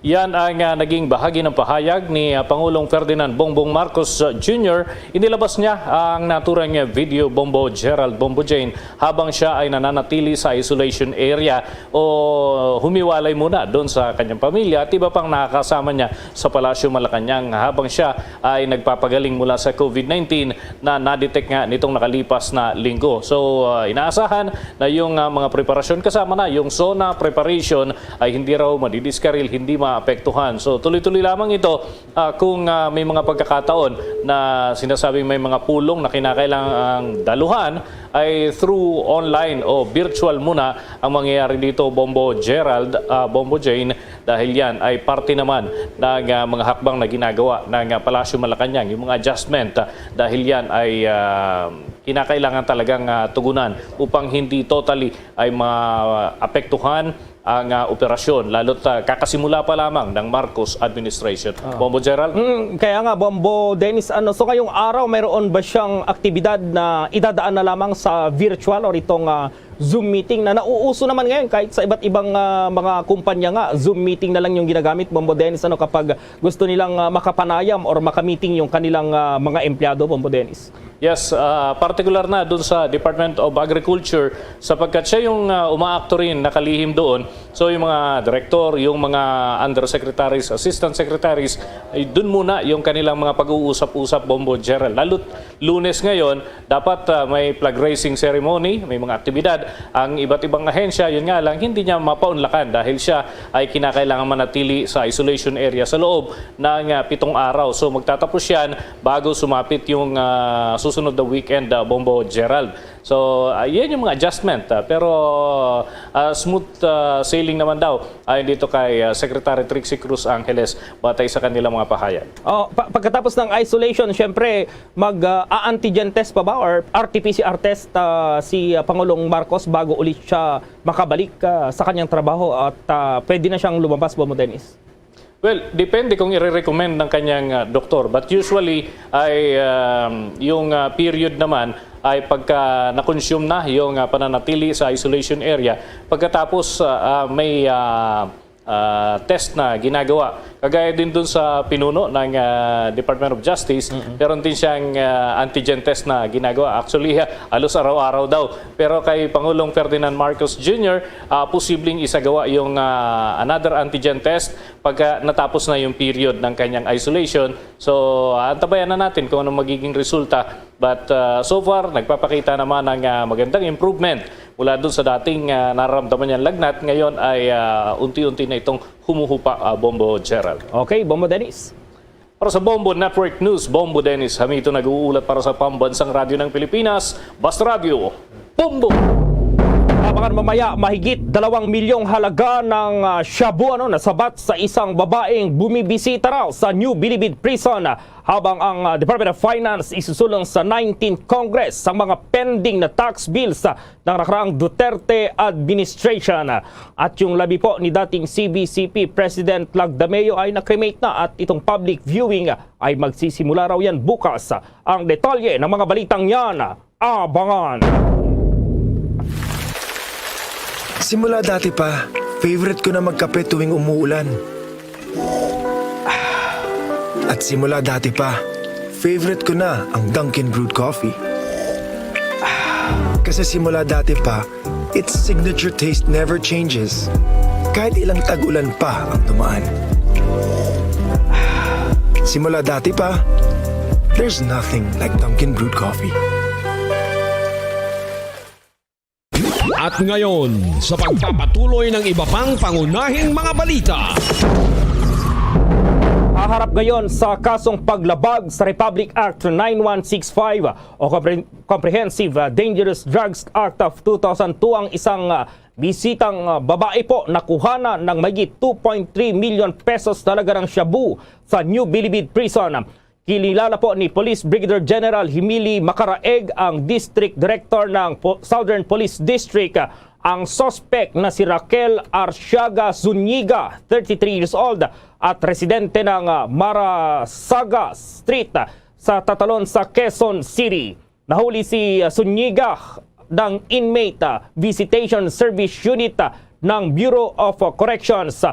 Yan ang ah, naging bahagi ng pahayag ni ah, Pangulong Ferdinand Bongbong Marcos ah, Junior. Inilabas niya ang naturang ah, video, Bombo Gerald, Bombo Jane, habang siya ay nananatili sa isolation area o humiwalay muna doon sa kanyang pamilya at iba pang nakakasama niya sa Palasyo Malacañang habang siya ay nagpapagaling mula sa COVID nineteen na na-detect nga nitong nakalipas na linggo. So, ah, inaasahan na yung ah, mga preparasyon, kasama na yung SONA preparation, ay hindi raw madidiskaril, hindi maapektuhan. So, tuloy-tuloy lamang ito ah, kung ah, may mga pagkakataon na sinasabing may mga pulong na kinakailangang daluhan, ay through online o virtual muna ang mangyayari dito, Bombo Gerald, ah, Bombo Jane, dahil yan ay parte naman ng ah, mga hakbang na ginagawa ng ah, Palasyo Malacañang, yung mga adjustment, ah, dahil yan ay ah, kinakailangan talagang ah, tugunan upang hindi totally ay maapektuhan ang ah, operasyon, lalo't ah, kakasimula pa lamang ng Marcos administration. Bombo Gerald? Mm, kaya nga, Bombo Dennis, ano, so ngayong araw, mayroon ba siyang aktibidad na idadaan na lamang sa virtual or itong ah, Zoom meeting na nauuso naman ngayon kahit sa iba't ibang ah, mga kumpanya nga, Zoom meeting na lang yung ginagamit, Bombo Dennis, ano, kapag gusto nilang ah, makapanayam or makamiting yung kanilang ah, mga empleyado, Bombo Dennis? Yes, ah, partikular na doon sa Department of Agriculture, sapagkat siya yung ah, umaakto rin, nakalihim doon. So, yung mga direktor, yung mga undersecretaries, assistant secretaries, ay doon muna yung kanilang mga pag-uusap-usap, Bombo Gerald. Lalo't Lunes ngayon, dapat ah, may flag raising ceremony, may mga aktibidad. Ang iba't ibang ahensya, yun nga lang, hindi niya mapaunlakan dahil siya ay kinakailangan manatili sa isolation area sa loob ng ah, pitong araw. So, magtatapos yan bago sumapit yung ah, susunod na weekend, ah, Bombo Gerald. So, ah, yan yung mga adjustment. Ah, pero ah, smooth ah, sailing naman daw ayon dito kay ah, Secretary Trixie Cruz Angeles, batay sa kanilang mga pahayag. Oh, pa- pagkatapos ng isolation, syempre, mag-antigen test pa ba or R T P C R test ah, si ah, Pangulong Marcos bago ulit siya makabalik ah, sa kanyang trabaho at ah, pwede na siyang lumabas, Bombo Dennis? Well, depende kung i-recommend ng kanyang ah, doktor. But usually, ay um, yung ah, period naman ay pagka na-consume na yung ah, pananatili sa isolation area. Pagkatapos, ah, ah, may ah, ah, test na ginagawa. Kagaya din dun sa pinuno ng ah, Department of Justice, meron din siyang ah, antigen test na ginagawa. Actually, ah, halos araw-araw daw. Pero kay Pangulong Ferdinand Marcos Junior, ah, posibleng isagawa yung ah, another antigen test pagka natapos na yung period ng kanyang isolation. So, antabayan na natin kung anong magiging resulta. But ah, so far, nagpapakita naman ng ah, magandang improvement mula dun sa dating ah, nararamdaman niyang lagnat. Ngayon ay ah, unti-unti na itong humuhupa, ah, Bombo Gerald. Okay, Bombo Dennis. Para sa Bombo Network News, Bombo Dennis Hamito nag-uulat para sa Pambansang Radyo ng Pilipinas, Basta Radyo, Bombo! Abangan mamaya, mahigit dalawang milyong halaga ng ah, shabu, ano, nasabat sa isang babaeng bumibisita raw sa New Bilibid Prison, habang ang ah, Department of Finance isusulong sa nineteenth Congress ang mga pending na tax bills ah, ng nakaraang Duterte administration. At yung labi po ni dating C B C P President Lagdameo ay na-cremate na at itong public viewing ay magsisimula raw yan bukas. Ang detalye ng mga balitang yan, abangan. Simula dati pa, favorite ko na magkape tuwing umuulan. At simula dati pa, favorite ko na ang Dunkin' Brewed Coffee. Kasi simula dati pa, its signature taste never changes. Kahit ilang tag-ulan pa ang dumaan. Simula dati pa, there's nothing like Dunkin' Brewed Coffee. At ngayon, sa pagpapatuloy ng iba pang pangunahing mga balita. Harap ngayon sa kasong paglabag sa Republic Act nine one six five o Compre-, Comprehensive, uh, Dangerous Drugs Act of two thousand two ang isang, uh, bisitang, uh, babae po na kuhanan ng mahigit two point three million pesos na halaga ng shabu sa New Bilibid Prison. Kinilala po ni Police Brigadier General Himili Macaraeg, ang District Director ng Po-, Southern Police District, ang suspect na si Raquel Arciaga Zuniga, thirty-three years old, at residente ng, ah, Marasaga Street, ah, sa Tatalon sa Quezon City. Nahuli si, ah, Zuniga ng Inmate, ah, Visitation Service Unit, ah, ng Bureau of, ah, Corrections.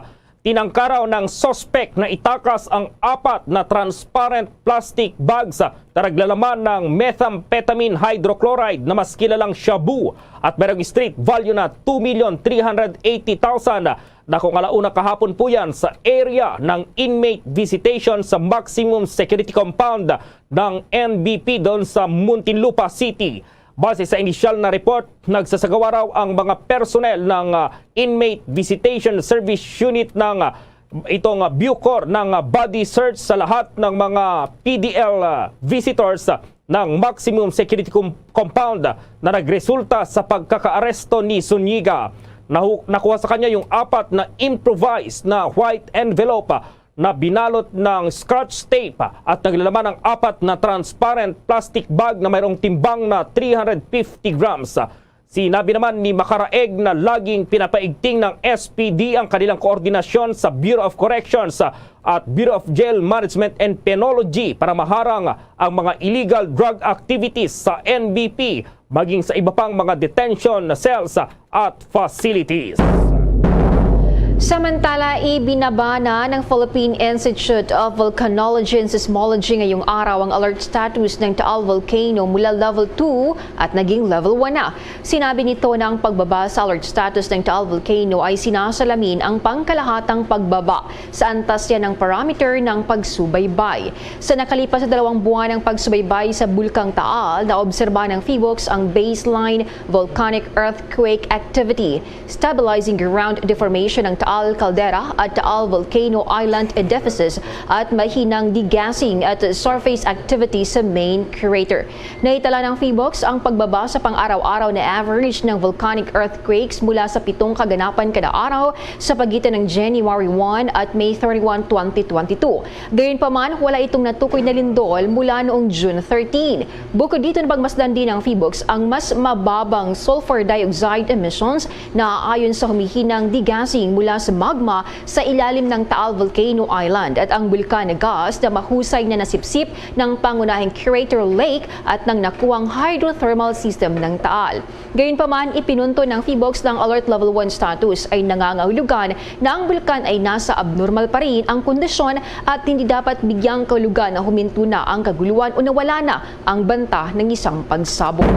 Tinangka raw ng suspect na itakas ang apat na transparent plastic bags, ah, na naglalaman ng methamphetamine hydrochloride na mas kilalang shabu at merong street value na two million three hundred eighty thousand. Dakong alauna kahapon po yan sa area ng Inmate Visitation sa Maximum Security Compound ng N B P doon sa Muntinlupa City. Base sa inisyal na report, nagsasagawa raw ang mga personnel ng, ah, Inmate Visitation Service Unit ng, ah, itong, ah, Bucor ng, ah, body search sa lahat ng mga P D L, ah, visitors, ah, ng Maximum Security Com-, Compound, ah, na nagresulta sa pagkakaaresto ni Zuniga. Nahu-, nakuha sa kanya yung apat na improvised na white envelope, ah, na binalot ng scotch tape at naglalaman ng apat na transparent plastic bag na mayroong timbang na three hundred fifty grams. Sinabi naman ni Macaraeg na laging pinapaigting ng S P D ang kanilang koordinasyon sa Bureau of Corrections at Bureau of Jail Management and Penology para maharang ang mga illegal drug activities sa N B P, maging sa iba pang mga detention cells at facilities. Samantala, ibinaba na ng Philippine Institute of Volcanology and Seismology ngayong araw ang alert status ng Taal Volcano mula level two at naging level one na. Sinabi nito na ang pagbaba sa alert status ng Taal Volcano ay sinasalamin ang pangkalahatang pagbaba sa antas niya ng parameter ng pagsubaybay. Sa nakalipas na dalawang buwan ng pagsubaybay sa Bulkang Taal, naobserba ng PHIVOLCS ang baseline volcanic earthquake activity, stabilizing ground deformation ng Taal Caldera at Taal Volcano Island edifices at mahinang degassing at surface activity sa main crater. Nahitala ng PHIVOLCS ang pagbaba sa pang-araw-araw na average ng volcanic earthquakes mula sa pitong kaganapan kada araw sa pagitan ng January one at May thirty-one, twenty twenty-two. Gayunpaman, wala itong natukoy na lindol mula noong June thirteen. Bukod dito, napagmasdan din ng PHIVOLCS ang mas mababang sulfur dioxide emissions na ayon sa humihinang degassing mula sa magma sa ilalim ng Taal Volcano Island at ang bulkan na gas na mahusay na nasipsip ng pangunahing crater lake at ng nakuhang hydrothermal system ng Taal. Gayunpaman, ipinunto ng PHIVOLCS na ang Alert Level one status ay nangangahulugan na ang bulkan ay nasa abnormal pa rin ang kondisyon at hindi dapat bigyang kahulugan na huminto na ang kaguluhan o nawala na ang banta ng isang pagsabog.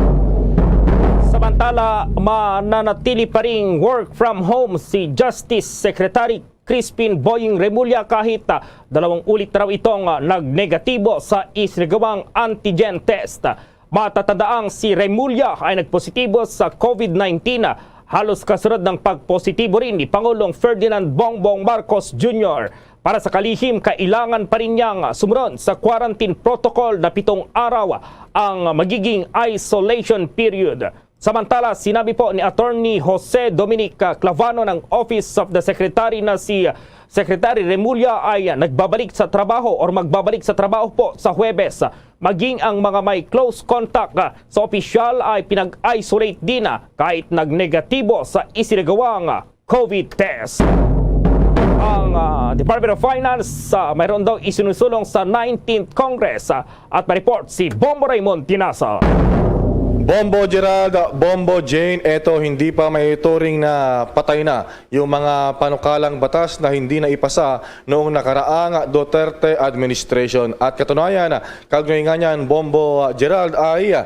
Samantala, mananatili pa ring work from home si Justice Secretary Crispin Boying Remulla kahit, ah, dalawang ulit raw itong, ah, nagnegatibo sa isinagawang antigen test. Matatandaang si Remulla ay nagpositibo sa COVID nineteen, ah, halos kasunod ng pagpositibo rin ni Pangulong Ferdinand Bongbong Marcos Junior. Para sa kalihim, kailangan pa rin niyang sumunod sa quarantine protocol na pitong araw ang magiging isolation period. Samantala, sinabi po ni Attorney Jose Dominic Clavano ng Office of the Secretary na si Secretary Remulla ay nagbabalik sa trabaho or magbabalik sa trabaho po sa Huwebes. Maging ang mga may close contact, ah, sa opisyal ay pinag-isolate din, ah, kahit nagnegatibo sa isinagawang, ah, COVID test. Ang, ah, Department of Finance, ah, mayroon daw isinusulong sa nineteenth Congress, ah, at may report si Bombo Raymond Tinasa. Bombo Gerald, Bombo Jane, eto hindi pa maituring na patay na yung mga panukalang batas na hindi na ipasa noong nakaraang Duterte administration. At katunayan, kaugnay nga niyan, Bombo Gerald, ay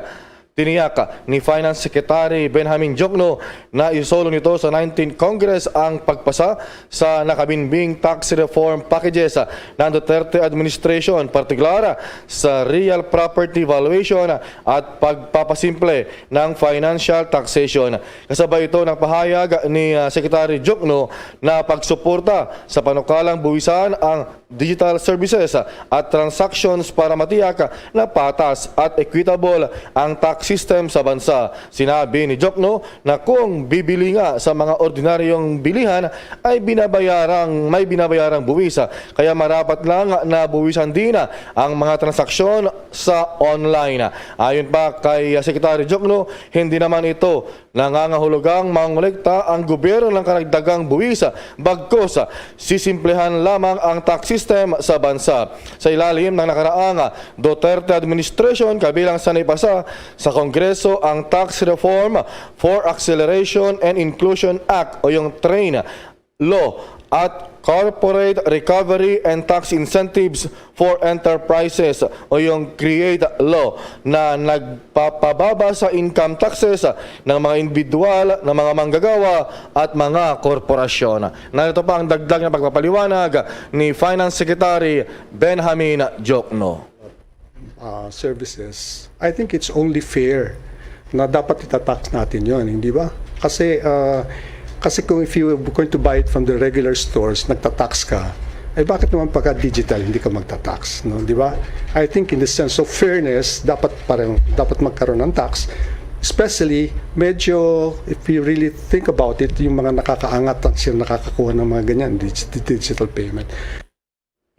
tiniyak ni Finance Secretary Benjamin Diokno na isulong nito sa nineteenth Congress ang pagpasa sa nakabinbing tax reform packages ng Duterte administration, partikular sa real property valuation at pagpapasimple ng financial taxation. Kasabay ito ng pahayag ni, ah, Secretary Diokno na pagsuporta sa panukalang buwisan ang digital services at transactions para matiyak na patas at equitable ang tax system sa bansa. Sinabi ni Jokno na kung bibili nga sa mga ordinaryong bilihan ay binabayarang, may binabayarang buwis, kaya marapat lang na buwisan din ang mga transaksyon sa online. Ayon pa kay Secretary Jokno, hindi naman ito nangangahulugang mangolekta ang gobyerno ng karagdagang buwis, bagkus sisimplehan lamang ang tax system sa bansa. Sa ilalim ng nakaraang Duterte administration, kabilang sa naipasa sa Kongreso ang Tax Reform for Acceleration and Inclusion Act o yung TRAIN Law at Corporate Recovery and Tax Incentives for Enterprises o yung CREATE Law na nagpapababa sa income taxes ng mga individual, ng mga manggagawa at mga korporasyon. Narito pa ang dagdag na pagpapaliwanag ni Finance Secretary Benjamin Jokno. uh, services, I think it's only fair na dapat itatax natin yon, hindi ba? Kasi, uh, kasi kung if you're going to buy it from the regular stores, nagtatax ka, eh bakit naman pagka digital hindi ka magtatax, no? Di ba? I think in the sense of fairness, dapat parang dapat magkaroon ng tax. Especially, medyo, if you really think about it, yung mga nakakaangat at siya nakakakuha ng mga ganyan, dig- digital payment.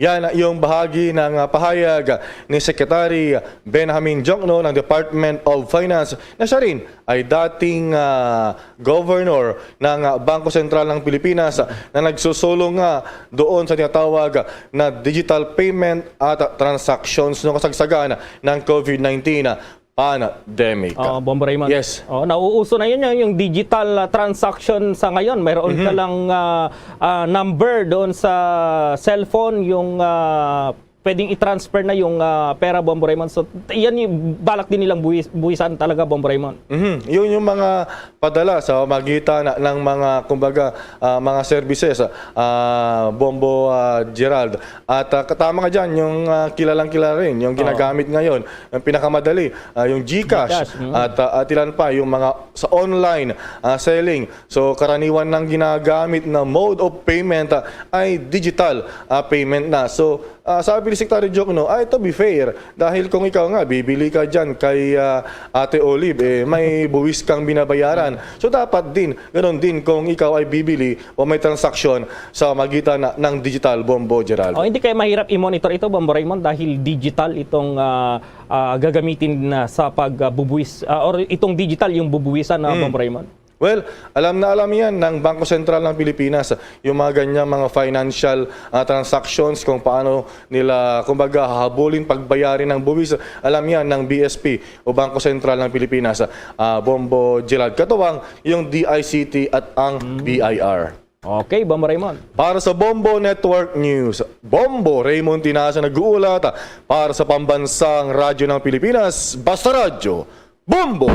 Yan yung bahagi ng ah, pahayag ni Secretary Benjamin Jokno ng Department of Finance na siya rin ay dating ah, governor ng ah, Bangko Sentral ng Pilipinas na nagsusulong nga doon sa tinatawag na digital payment at transactions no kasagsagan ng COVID nineteen pandemic. Oh, Bombo Raymond. Yes. Oh, nauuso na yun yung, yung digital ah, transaction sa ngayon. Mayroon ka lang ah, ah, number doon sa cellphone yung ah, pwedeng i-transfer na yung ah, pera, Bombo Raymond. So, yan yung balak din nilang buwis, buwisan talaga, Bombo Raymond. Mhm. Yun yung mga padala sa magitan na- ng mga kumbaga ah, mga services ah, Bombo ah, Gerald. At ah, katama nga dyan yung ah, kilalang kilala rin yung ginagamit ngayon, yung pinakamadali ah, yung GCash GCash, mm. at ah, at ilan pa yung mga sa online ah, selling. So karaniwan nang ginagamit na mode of payment ah, ay digital ah, payment na. So ah, sabi ni Secretary Jokno, ay, to be fair, dahil kung ikaw nga bibili ka diyan kay ah, Ate Olive, eh, may buwis kang binabayaran. So dapat din ganon din kung ikaw ay bibili o may transaksyon sa magitan na, ng digital, Bombo Gerald. Oh, hindi kaya mahirap i-monitor ito, Bombo Raymond, dahil digital itong ah, ah, gagamitin na sa pagbubuwis ah, or itong digital yung bubuwisan na, Bombo Raymond. Well, alam na alam yan ng Bangko Sentral ng Pilipinas, yung mga ganyang mga financial ah, transactions, kung paano nila, kumbaga, hahabulin pagbayarin ng buwis. Alam yan ng B S P o Bangko Sentral ng Pilipinas, ah, Bombo Gerald. Katuwang yung D I C T at ang B I R. Okay, Bombo Raymond. Para sa Bombo Network News, Bombo Raymond Tinasa nag-uulat para sa Pambansang Radyo ng Pilipinas, Basta Radyo, Bombo!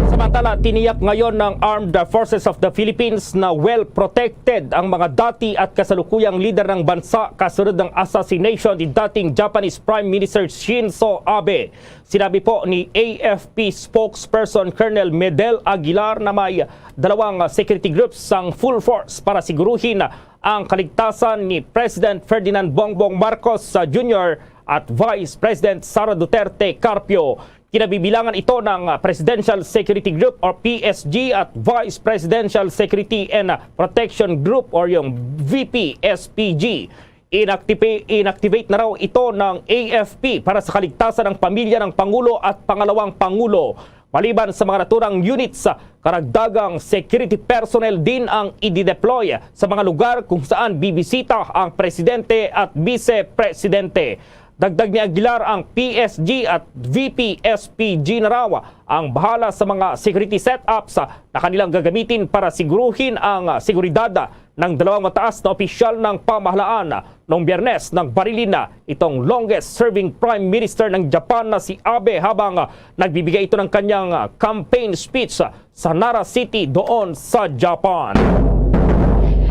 Samantala, tiniyak ngayon ng Armed Forces of the Philippines na well protected ang mga dati at kasalukuyang lider ng bansa kasunod ng assassination ni dating Japanese Prime Minister Shinzo Abe. Sinabi po ni A F P spokesperson Colonel Medel Aguilar na may dalawang security groups sang full force para siguruhin ang kaligtasan ni President Ferdinand Bongbong Marcos Junior at Vice President Sara Duterte Carpio. Kinabibilangan ito ng Presidential Security Group or P S G at Vice Presidential Security and Protection Group or yung V P S P G. Inactivi- inactivate na raw ito ng A F P para sa kaligtasan ng pamilya ng Pangulo at Pangalawang Pangulo. Maliban sa mga naturang units, karagdagang security personnel din ang i-deploy sa mga lugar kung saan bibisita ang presidente at bise-presidente. Dagdag ni Aguilar, ang P S G at V P S P G na raw ang bahala sa mga security setups na kanilang gagamitin para siguruhin ang seguridad ng dalawang mataas na opisyal ng pamahalaan. Noong Biyernes, nagbarilin na itong longest-serving Prime Minister ng Japan na si Abe habang nagbibigay ito ng kanyang campaign speech sa Nara City doon sa Japan.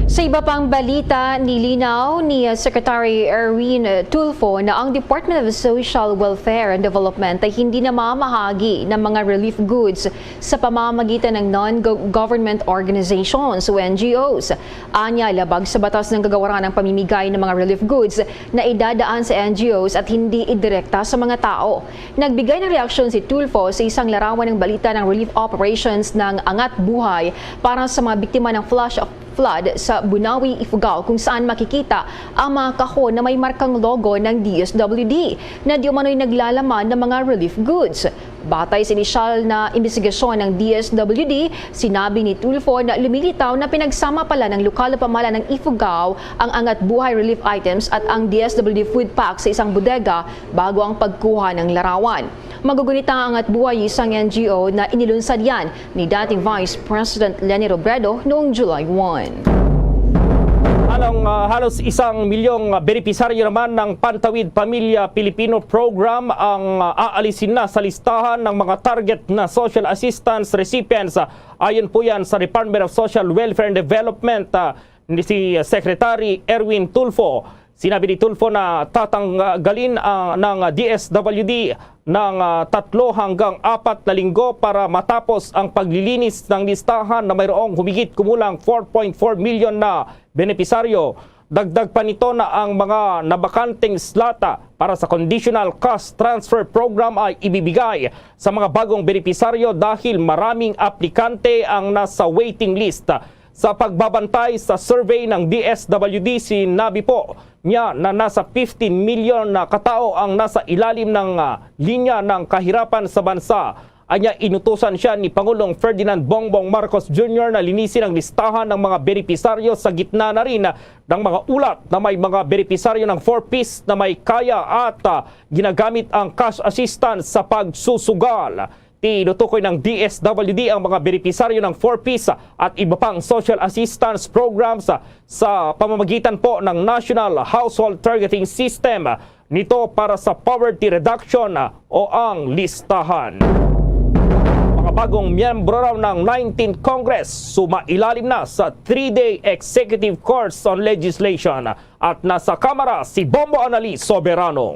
Sa iba pang balita, nilinaw ni Secretary Erwin Tulfo na ang Department of Social Welfare and Development ay hindi namamahagi ng mga relief goods sa pamamagitan ng non-government organizations o N G Os. Anya, labag sa batas ng kagawaran ang pamimigay ng mga relief goods na idadaan sa N G Os at hindi idirekta sa mga tao. Nagbigay ng reaksyon si Tulfo sa isang larawan ng balita ng relief operations ng Angat Buhay para sa mga biktima ng flash flood sa Bunawi, Ifugao, kung saan makikita ang mga kahon na may markang logo ng D S W D na di umano'y naglalaman ng mga relief goods. Batay sa inisyal na imbestigasyon ng D S W D, sinabi ni Tulfo na lumilitaw na pinagsama pala ng lokal na pamahalaan ng Ifugao ang Angat Buhay relief items at ang D S W D food pack sa isang bodega bago ang pagkuha ng larawan. Magugunita ang Angat Buhay, isang N G O na inilunsad yan ni dating Vice President Leni Robredo noong July one. Halong, ah, halos isang milyong, ah, benepisaryo naman ng Pantawid Pamilya Pilipino Program ang, ah, aalisin na sa listahan ng mga target na social assistance recipients. Ah, ayon po yan sa Department of Social Welfare and Development, ah, ni si Secretary Erwin Tulfo. Sinabi ni Tulfo na tatanggalin, ah, ng D S W D ng, ah, tatlo hanggang apat na linggo para matapos ang paglilinis ng listahan na mayroong humigit kumulang four point four million na benepisaryo. Dagdag pa nito na ang mga nabakanteng slot, ah, para sa Conditional Cash Transfer Program ay ibibigay sa mga bagong benepisaryo dahil maraming aplikante ang nasa waiting list. Sa pagbabantay sa survey ng D S W D, sinabi po niya na nasa fifteen million na katao ang nasa ilalim ng, ah, linya ng kahirapan sa bansa. Anya, inutusan siya ni Pangulong Ferdinand Bongbong Marcos Junior na linisin ang listahan ng mga benepisaryo sa gitna na rin ng mga ulat na may mga benepisaryo ng four Ps na may kaya at, ah, ginagamit ang cash assistance sa pagsusugal. Tinutukoy ng D S W D ang mga benepisaryo ng four Ps at iba pang social assistance programs sa pamamagitan po ng National Household Targeting System nito para sa poverty reduction o ang listahan. Mga bagong miyembro raw ng nineteenth Congress sumailalim na sa three-day executive course on legislation. At nasa Kamara si Bombo Anali Soberano.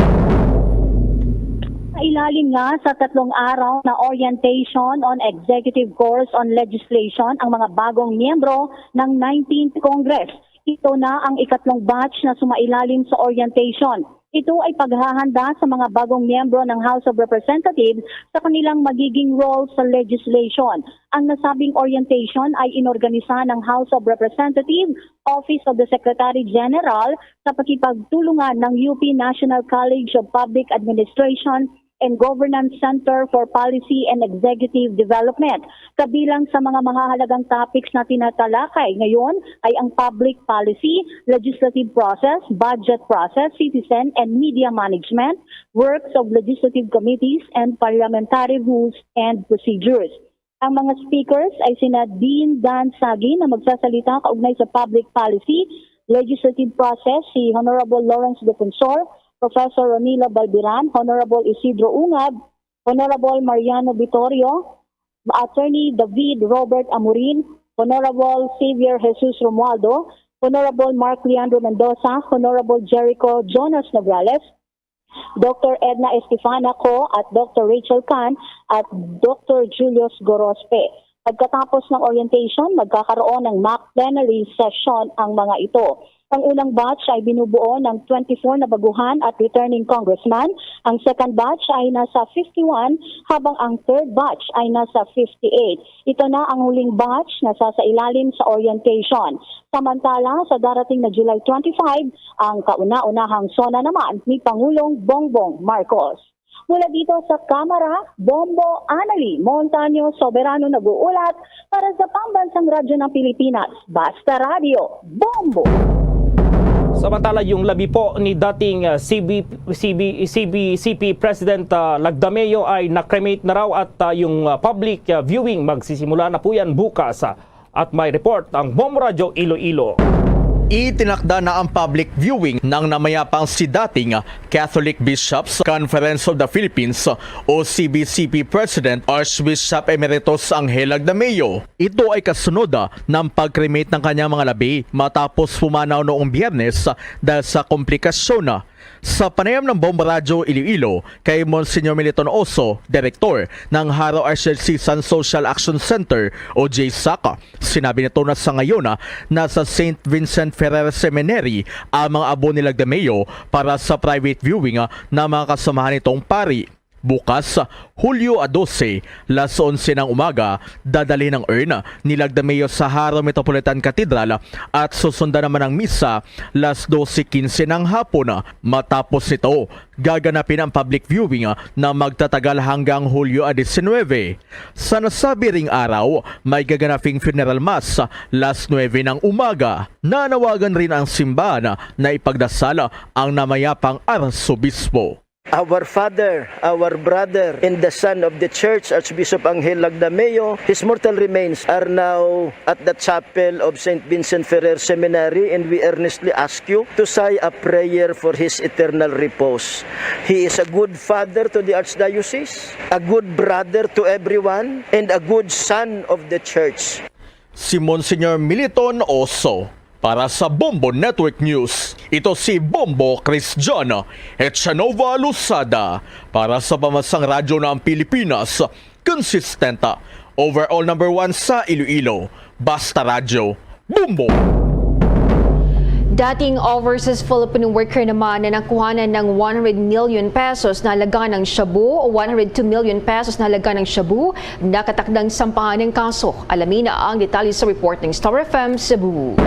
Sa ilalim nga sa tatlong araw na orientation on executive course on legislation ang mga bagong miyembro ng nineteenth Congress. Ito na ang ikatlong batch na sumailalim sa orientation. Ito ay paghahanda sa mga bagong miyembro ng House of Representatives sa kanilang magiging role sa legislation. Ang nasabing orientation ay inorganisa ng House of Representatives, Office of the Secretary General, sa pakipagtulungan ng U P National College of Public Administration and Governance Center for Policy and Executive Development. Kabilang sa mga mahahalagang topics na tinatalakay ngayon ay ang public policy, legislative process, budget process, citizen and media management, works of legislative committees, and parliamentary rules and procedures. Ang mga speakers ay sina Dean Dan Sagi na magsasalita kaugnay sa public policy, legislative process, si Honorable Lawrence Defensor, Professor Ronilo Balbiran, Honorable Isidro Ungab, Honorable Mariano Vitorio, Attorney David Robert Amorin, Honorable Xavier Jesus Romualdo, Honorable Mark Leandro Mendoza, Honorable Jericho Jonas Nograles, Doctor Edna Estefana Co. at Doctor Rachel Can at Doctor Julius Gorospe. Pagkatapos ng orientation, magkakaroon ng mock plenary session ang mga ito. Ang unang batch ay binubuo ng twenty-four na baguhan at returning congressman. Ang second batch ay nasa fifty-one, habang ang third batch ay nasa fifty-eight. Ito na ang huling batch na sasailalim sa orientation. Samantala, sa darating na July twenty-five, ang kauna-unahang SONA naman ni Pangulong Bongbong Marcos. Mula dito sa Kamara, Bombo Anali Montaño Soberano nag-uulat para sa Pambansang Radyo ng Pilipinas, Basta Radyo, Bombo! Samantala, yung labi po ni dating, ah, C B, C B, C B C P President, ah, Lagdameo ay na-cremate na raw at, ah, yung, ah, public, ah, viewing magsisimula na po yan bukas, ah, at may report ang Bombo Radyo Iloilo. Itinakda na ang public viewing ng namayapang si dating Catholic Bishops' Conference of the Philippines o C B C P President Archbishop Emeritus Angel Lagdameo. Ito ay kasunod, ah, ng pag-cremate ng kanyang mga labi matapos pumanaw noong Biyernes, ah, dahil sa komplikasyon, ah. Sa panayam ng Bombo Radyo Iloilo kay Monsignor Militon Oso, direktor ng Jaro Archdiocesan Social Action Center o JSAC, sinabi nito na sa ngayon, ah, nasa Saint Vincent Ferrer Seminary ang mga abo ni Lagdameo para sa private viewing, ah, ng mga kasamahan nitong pari. Bukas, Hulyo a dose, las onse ng umaga, dadalhin ang urn ni Lagdameo sa Jaro Metropolitan Cathedral at susundan naman ang misa las dose quince ng hapon. Matapos nito, gaganapin ang public viewing na magtatagal hanggang Hulyo a diecinuebe. Sa nasabi ring araw, may gaganaping funeral mass las nuebe ng umaga. Nanawagan rin ang simbahan na ipagdasal ang namayapang arsobispo. Our father, our brother, and the son of the church, Archbishop Angel Lagdameo, his mortal remains are now at the chapel of Saint Vincent Ferrer Seminary, and we earnestly ask you to say a prayer for his eternal repose. He is a good father to the archdiocese, a good brother to everyone, and a good son of the church. Si Monsignor Militon Oso para sa Bombo Network News. Ito si Bombo Chris John Echanova Losada para sa Pambansang Radyo ng Pilipinas. Consistent, overall number one sa Iloilo. Basta Radyo, Bombo! Dating overseas Filipino worker naman na nakuhanan ng one hundred million pesos na halaga ng shabu o one hundred two million pesos na halaga ng shabu, nakatakdang sampahan ng kaso. Alamin na ang detalye sa report ng Star F M Cebu.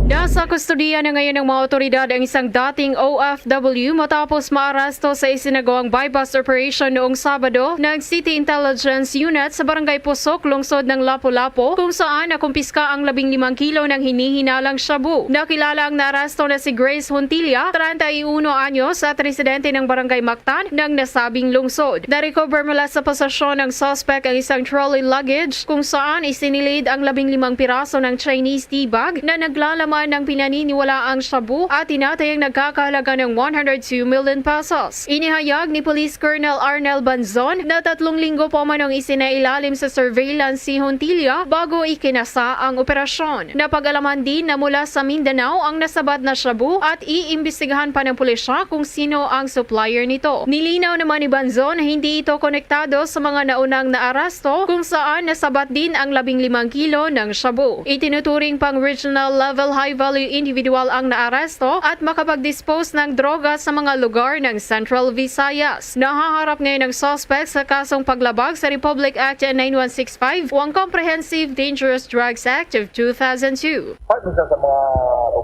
Nasa kustodiya na ngayon ng mga awtoridad ang isang dating O F W matapos maaresto sa isinagawang buy-bust operation noong Sabado ng City Intelligence Unit sa Barangay Pusok, lungsod ng Lapu-Lapu, kung saan nakumpiska ang labing limang kilo ng hinihinalang shabu. Nakilala ang naaresto na si Grace Huntilla, treinta y uno anyos, at residente ng Barangay Mactan ng nasabing lungsod. Narecover mula sa posesyon ng suspect ang isang trolley luggage kung saan isinilid ang labing limang piraso ng Chinese tea bag na naglalaman ng pinaniniwalaang shabu at tinatayang nagkakahalaga ng one hundred two million pesos. Inihayag ni Police Colonel Arnel Banzon na tatlong linggo pa man ang isinailalim sa surveillance si Huntilla bago ikinasa ang operasyon. Napag-alaman din na mula sa Mindanao ang nasabat na shabu at iimbestigahan pa ng pulisya kung sino ang supplier nito. Nilinaw naman ni Banzon na hindi ito konektado sa mga naunang naaresto kung saan nasabat din ang labing limang kilo ng shabu. Itinuturing pang regional level high-value individual ang naaresto at makapag-dispose ng droga sa mga lugar ng Central Visayas. Nahaharap ngayon ang suspect sa kasong paglabag sa Republic Act nine one six five o ang Comprehensive Dangerous Drugs Act of two thousand two. Part siya sa mga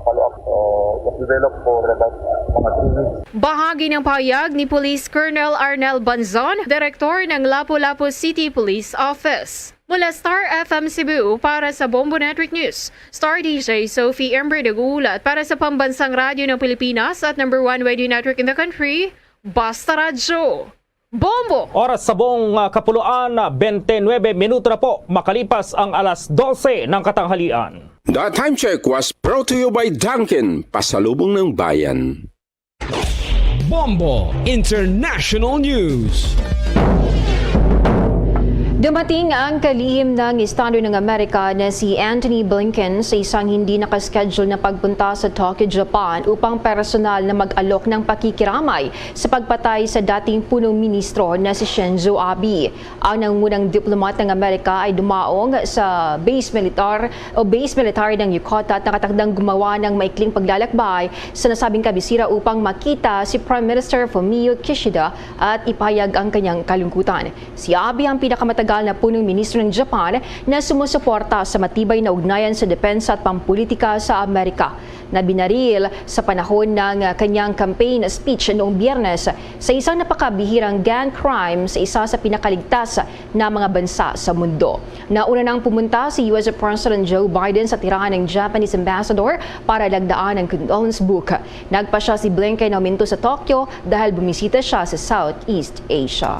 follow-up, uh, was developed for about mga three weeks. Bahagi ng pahayag ni Police Colonel Arnel Banzon, direktor ng Lapu-Lapu City Police Office. Mula Star F M Cebu, para sa Bombo Network News, Star D J Sophie Ember nag-uulat para sa Pambansang Radyo ng Pilipinas at number one radio network in the country, Basta Radyo. Bombo! Oras sa buong, ah, kapuluan, ah, twenty-nine minuto na po makalipas ang alas dose ng katanghalian. The time check was brought to you by Dunkin, pasalubong ng bayan. Bombo International News. Dumating ang kalihim ng Estado ng Amerika na si Antony Blinken sa isang hindi nakaschedule na pagpunta sa Tokyo, Japan, upang personal na mag-alok ng pakikiramay sa pagpatay sa dating punong ministro na si Shinzo Abe. Ang nangungunang diplomat ng Amerika ay dumaong sa base militar o base military ng Yokota at nakatakdang gumawa ng maikling paglalakbay sa nasabing kabisera upang makita si Prime Minister Fumio Kishida at ipahayag ang kanyang kalungkutan. Si Abe ang pinakamatagal na punong ministro ng Japan na sumusuporta sa matibay na ugnayan sa depensa at pampulitika sa Amerika, na binaril sa panahon ng kanyang campaign speech noong Biyernes sa isang napakabihirang gun crime sa isa sa pinakaligtas na mga bansa sa mundo. Nauna nang pumunta si U S President Joe Biden sa tirahan ng Japanese ambassador para lagdaan ang condolence book. Nagpasya si Blinken na huminto sa Tokyo dahil bumisita siya sa Southeast Asia.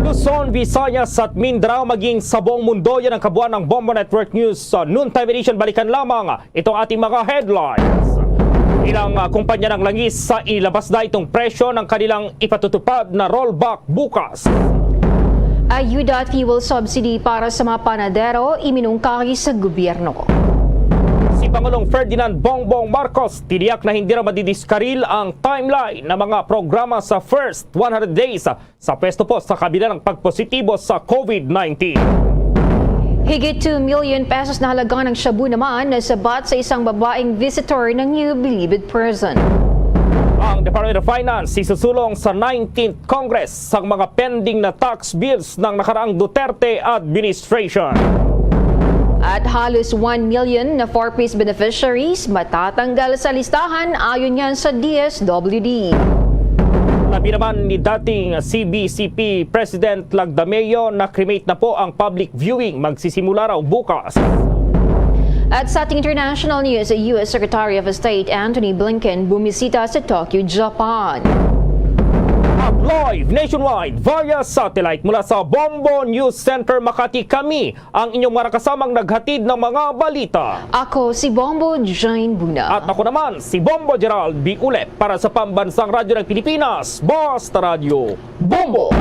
Luzon, Visayas at Mindanao, maging sa buong mundo. Yan ang kabuuan ng Bombo Network News sa Noontime Edition. Balikan lamang itong ating mga headlines. Ilang, ah, kumpanya ng langis sa ilabas na itong presyo ng kanilang ipatutupad na rollback bukas. Ayuda at fuel subsidy para sa mga panadero iminungkahi sa gobyerno. Si Pangulong Ferdinand Bongbong Marcos tiniyak na hindi na madidiskaril ang timeline ng mga programa sa first one hundred days sa pwesto po sa kabila ng pagpositibo sa COVID nineteen. Higit two million pesos na halaga ng shabu naman nasabat sa isang babaeng visitor ng New Bilibid Prison. Ang Department of Finance isusulong sa nineteenth Congress ang mga pending na tax bills ng nakaraang Duterte administration. At halos one million na four Ps beneficiaries matatanggal sa listahan ayon yan sa D S W D. Labi naman ni dating C B C P President Lagdameo na cremate na po ang public viewing. Magsisimula raw bukas. At sa ating international news, U S Secretary of State Antony Blinken bumisita sa Tokyo, Japan. At live nationwide via satellite mula sa Bombo News Center Makati, kami ang inyong mga kasamang naghatid ng mga balita. Ako si Bombo Jane Buna. At ako naman si Bombo Gerald B. Ulep para sa Pambansang Radyo ng Pilipinas, Basta Radyo Bombo.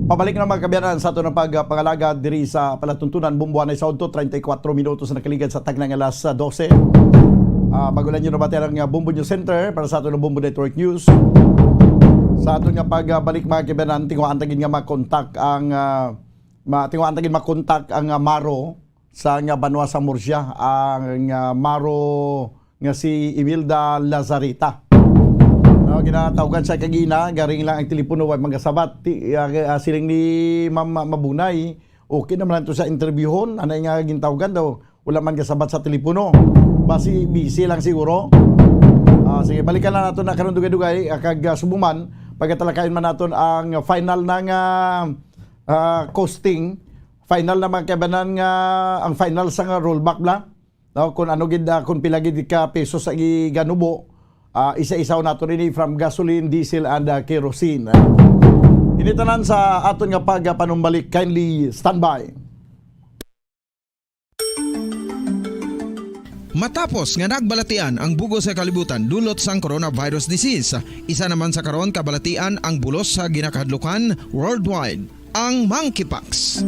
Pabalik na, mga kaabyanan, sa aton ang pagpangalagad diri sa palatuntunan. Bombo anay sa udto, treinta y cuatro minutos na nakaligad sa tagna nga alas dose. Ah, bago lang nyo nabati ang, ah, Bombo News Center para sa aton ang Bombo Network News. Sa aton nga pagbalik, mga kaabyanan, tinguhaan ta gid nga makontak ang, ah, ma-, tinguhaan ta gid makontak ang, ah, Maro sa nga banwa sa Murcia, ang, ah, Maro nga si Imelda Lazarita. No, ginatawgan siya kagina, garing lang ang telepono, way magasabat. Ti-, ah, ah, siling ni Ma'am Ma-, Mabunay, okay naman lang to sa interviewhon, anay nga gintawgan daw, wala man gasabat sa telepono. Basi busy lang siguro. Ah, sige, balikan lang nato na karon dugay-dugay, ah, kag, ah, subuman, pagatalakayan man naton ang final na nga, ah, costing, final na, mga kaabyanan, nga ang final sa nga rollback bla. No, kung ano gid, ah, kung pila gid ka pesos ang iganubo, ah, isa-isaw nato ini from gasoline, diesel, and, ah, kerosene. Ini tanan sa aton nga pagpanumbalik. Kindly standby. Matapos nga nagbalatian ang bug-os nga kalibutan dulot sang coronavirus disease, isa naman sa karon kabalatian ang bulos sa ginakahadlukan worldwide, ang monkeypox.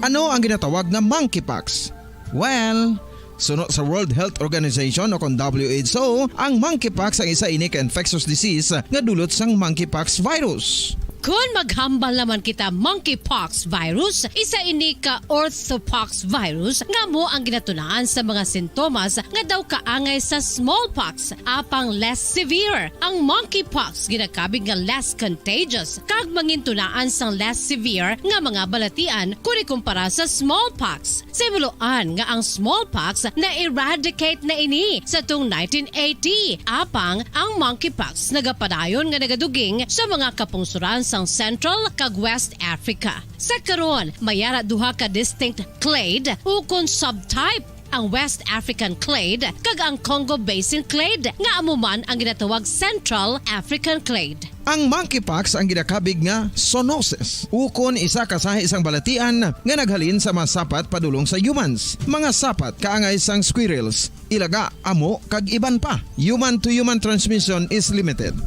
Ano ang ginatawag nga monkeypox? Well, suno sa World Health Organization o kon W H O, ang monkeypox ang isa ini ka infectious disease nga dulot sang monkeypox virus. Kon maghambal naman kita monkeypox virus, isa ini ka orthopox virus nga amo ang ginatunaan sa mga sintomas nga daw kaangay sa smallpox, apang less severe. Ang monkeypox ginakabig nga less contagious kag mangintunaan sang less severe nga mga balatian kon ikumpara sa smallpox. Sa himuloan nga ang smallpox na-eradicate na ini sa tung nineteen eighty, apang ang monkeypox nagapadayon nga nagaduging sa mga kapungsoran sang Central kag West Africa. Sa karon, may ara duha ka distinct clade ukon subtype, ang West African clade kag ang Congo Basin clade, nga amo man ang ginatawag Central African clade. Ang monkeypox ang ginakabig nga zoonosis, ukon isa ka sahi sang balatian nga naghalin sa mga sapat padulong sa humans, mga sapat kaangay sang squirrels, ilaga, amo, kag iban pa. Human to human transmission is limited.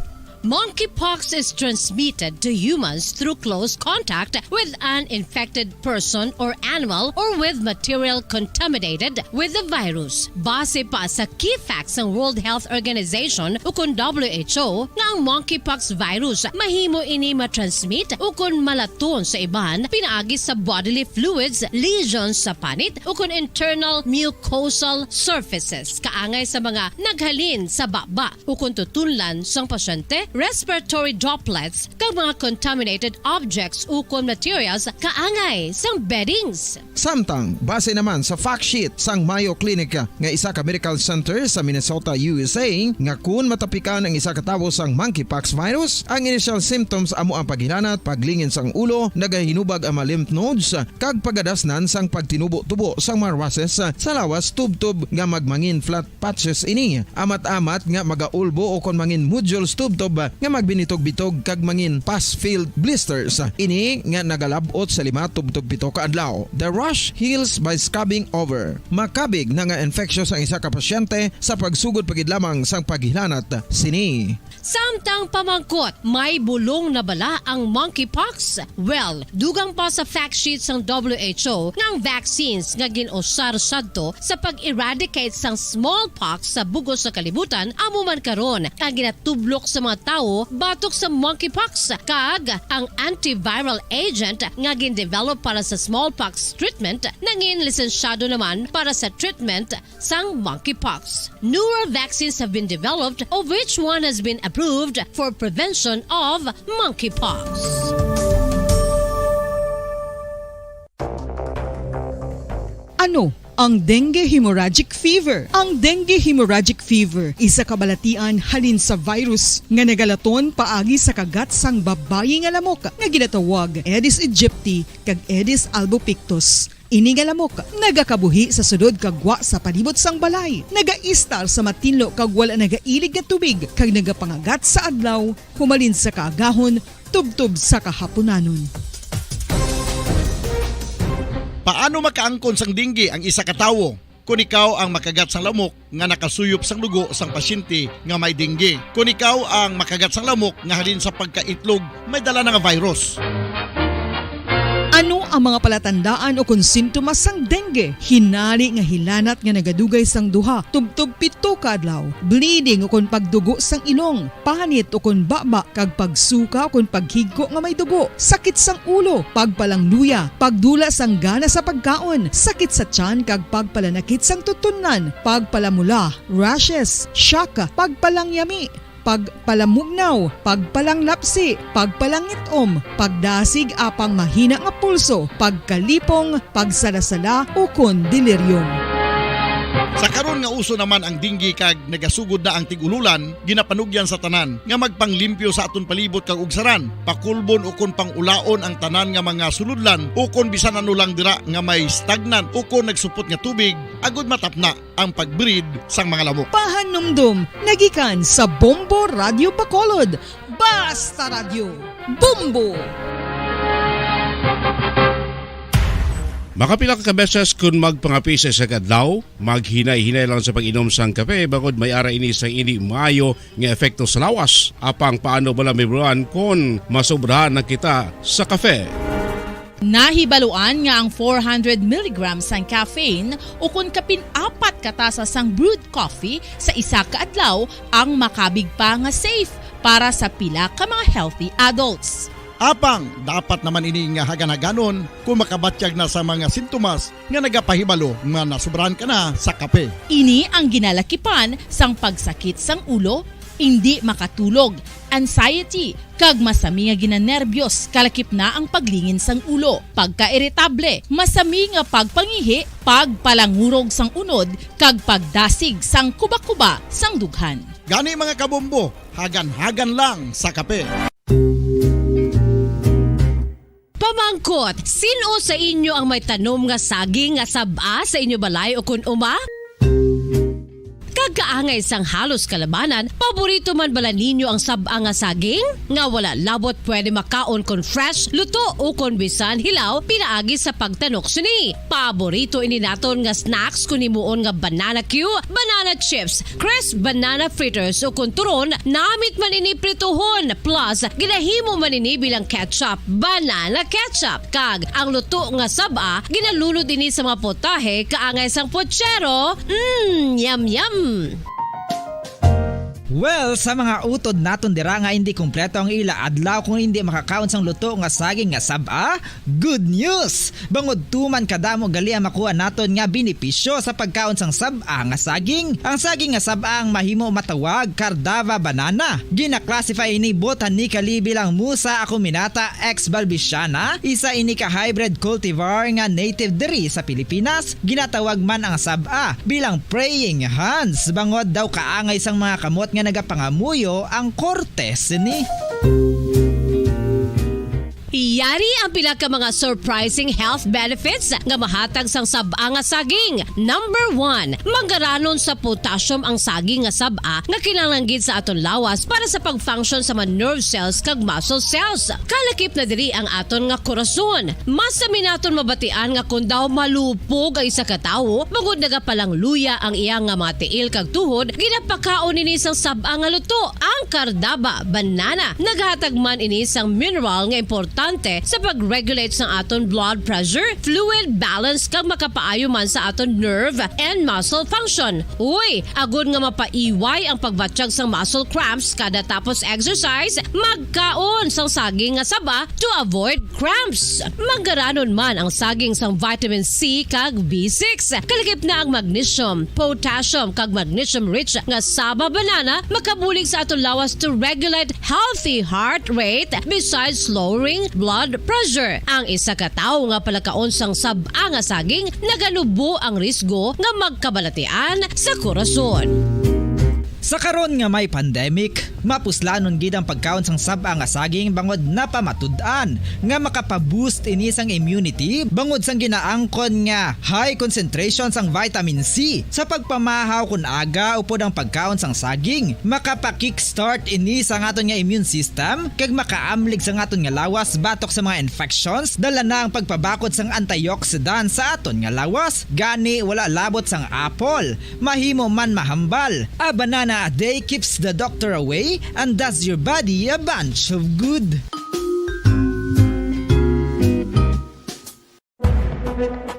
Monkeypox is transmitted to humans through close contact with an infected person or animal or with material contaminated with the virus. Base pa sa key facts sang World Health Organization ukon W H O, nga ang monkeypox virus mahimo ini matransmit ukon malaton sa iban pinaagi sa bodily fluids, lesions sa panit, ukon internal mucosal surfaces, kaangay sa mga naghalin sa baba ukon tutunlan sang pasyente, respiratory droplets, kag mga contaminated objects ukon materials kaangay sang beddings. Samtang, base naman sa fact sheet sang Mayo Clinic nga isa ka medical center sa Minnesota, U S A, nga kun matapikan ang isa ka tawo sang monkeypox virus, ang initial symptoms amo ang paghilanat, paglingin sang ulo, nagahinubag ang mga lymph nodes, kag pagadasnan sang pagtinubo-tubo sang mga rushes sa lawas tubtob nga magmangin flat patches ini, amat-amat nga magaulbo ukon mangin nodules tubtob nga magbinitog-bitog kag mangin pus-filled blisters. Ini nga nagalab-ot sa lima tubtob pito ka adlaw. The rash heals by scrubbing over. Makabig na nga infeksyon sang isa ka pasyente sa pagsugod pa gid lamang sang paghilanat sini. Samtang pamangkot, may bulong na bala ang monkeypox? Well, dugang pa sa fact sheet sang W H O nga ang vaccines nga gin-usar sadto sa pag-eradicate sang smallpox sa bug-os nga kalibutan amo man karon ang ginatublok sa mga tawo batok sa monkeypox, kag ang antiviral agent nga gin-develop para sa smallpox treatment nangin lisensyado naman para sa treatment sang monkeypox. Newer vaccines have been developed, of which one has been approved for prevention of monkeypox. Ano ang dengue hemorrhagic fever? Ang dengue hemorrhagic fever isa ka balatian halin sa virus nga nagalaton paagi sa kagat sang babayi nga lamok nga ginatawag Aedes aegypti kag Aedes albopictus. Ini nga lamok nagakabuhi sa sulod kag gwa sa palibot sang balay, nagaistar sa matinlo kag wala nagailig nga tubig, kag nagapangagat sa adlaw humalin sa kaagahon tubtob sa kahapunanon. Paano makaangkon sang dengue ang isa ka tawo? Kon ikaw ang makagat sang lamok nga nakasuyop sang dugo sang pasyente nga may dengue. Kon ikaw ang makagat sang lamok nga halin sa pagkaitlog may dala na nga virus. Ano ang mga palatandaan ukon sintomas sang dengue? Hinali nga hilanat nga nagadugay sang duha tubtob pito ka adlaw, bleeding ukon pagdugo sang ilong, panit ukon baba, kag pagsuka ukon paghigko nga may dugo, sakit sang ulo, pagpalangluya, pagdula sang gana sa pagkaon, sakit sa tiyan kag pagpalanakit sang tutunlan, pagpalamula, rashes, shock, pagpalangyami, pagpalamugnaw, pagpalanglapsi, pagpalangit-om, pagdasig apang mahina nga pulso, pagkalipong, pagsalasala, ukon delirium. Sa karon nga uso naman ang dengue kag nagasugod na ang tig-ululan, ginapanugyan sa tanan nga magpanglimpyo sa aton palibot kag ugsaran, pakulbon ukon pang-ulaon ang tanan nga mga sulodlan ukon bisan ano lang dira nga may stagnant ukon nagsupot nga tubig, agud matapna ang pag-breed sang mga lamok. Pahanumdom nagikan sa Bombo Radio Bacolod. Basta Radyo, Bombo! Makapila ka beses kon magpangape sa isa ka adlaw, maghinay-hinay lang sa pag-inom sang kape, bangod may ara ini sang indi maayo nga epekto sa lawas. Apang paano bala, Ma'am Ron, kon masobrahan na kita sa kape? Nahibaluan nga ang four hundred milligrams sang caffeine ukon kapin apat ka tasa sang brewed coffee sa isa ka adlaw ang makabig pa nga safe para sa pila ka mga healthy adults. Apang dapat naman ini nga hagan-haganon kon makabatyag na sa mga sintomas nga nagapahibalo nga nasobrahan ka na sa kape. Ini ang ginalakipan sang pagsakit sang ulo, indi makatulog, anxiety, kag masami nga ginanerbyos, kalakip na ang paglingin sang ulo, pagkairitable, masami nga pagpangihi, pagpalangurog sang unod, kag pagdasig sang kubakuba sang dughan. Gani, mga kabombo, hagan-hagan lang sa kape. Pamangkot, sin-o sa inyo ang may tanom nga saging nga sab-a sa inyo balay ukon uma? Kag kaangay sang halos kalabanan, paborito man bala ninyo ang sab-a nga saging? Nga wala labot pwede makaon kon fresh, luto, ukon bisan hilaw pinaagi sa pagtanok sini. Paborito ini naton nga snacks kon himuon nga banana cue, banana chips, crisp banana fritters, ukon turon, namit man ini prituhon, plus ginahimo man ini bilang ketchup, banana ketchup, kag ang luto nga sab-a ginalunod ini sa mga potahe kaangay sang pochero. Mm, yum, yum! Well, sa mga utod naton dira nga indi kompleto ang ila adlaw kung indi makakaon sang luto nga saging nga sab-a, good news! Bangod tuman kadamo gali ang makuha naton nga benepisyo sa pagkaon sang sab-a nga saging. Ang saging nga sab-a ang mahimo matawag Cardava banana. Gina-classify ini botanically bilang Musa acuminata ex balbisiana, isa ini ka hybrid cultivar nga native diri sa Pilipinas. Ginatawag man ang sab-a bilang praying hands, bangod daw kaangay sang mga kamot nga nagapangamuyo ang korte sini. Ari ang pila ka mga surprising health benefits nga mahatag sang sab-a nga saging. Number one, manggaranon sa potassium ang saging nga sab-a nga kinahanglan gid sa aton lawas para sa pag-function sa mga nerve cells kag muscle cells. Kalakip na diri ang aton nga korason. Mas sami naton mabatian nga kon daw malupog ang isa ka tawo, bangod nagapalangluya ang iya nga mga tiil kag tuhod, ginapakaon ini sang sab-a nga luto. Ang kardaba, banana, naghatag man ini sang mineral nga importante sa pag-regulate sang aton blood pressure, fluid balance, kag makapaayo man sa aton nerve and muscle function. Uy, agod nga mapaiway ang pagbatyag sang muscle cramps kada tapos exercise, magkaon sang saging nga saba to avoid cramps. Manggaranon man ang saging sang vitamin C kag B six. Kalakip na ang magnesium, potassium, kag magnesium-rich nga saba banana makabulig sa aton lawas to regulate healthy heart rate besides lowering blood pressure. Ang isa ka tawo nga palakaon sang sab-a nga saging naganubo ang risgo nga magkabalatian sa korason. Sa karon nga may pandemic, mapuslanon gid ang pagkaon sang sab-a nga saging bangod napamatud-an nga makapa-boost ini sang immunity bangod sang ginaangkon nga high concentration sang vitamin C. Sa pagpamahaw kon aga upod ang pagkaon sang saging, makapa-kickstart ini sa aton nga immune system kag makaamlig sa aton nga lawas batok sa mga infections, dala na ang pagpabakod sang antioxidant sa aton nga lawas. Gani, wala labot sang apple, mahimo man mahambal. A banana a day keeps the doctor away and does your body a bunch of good.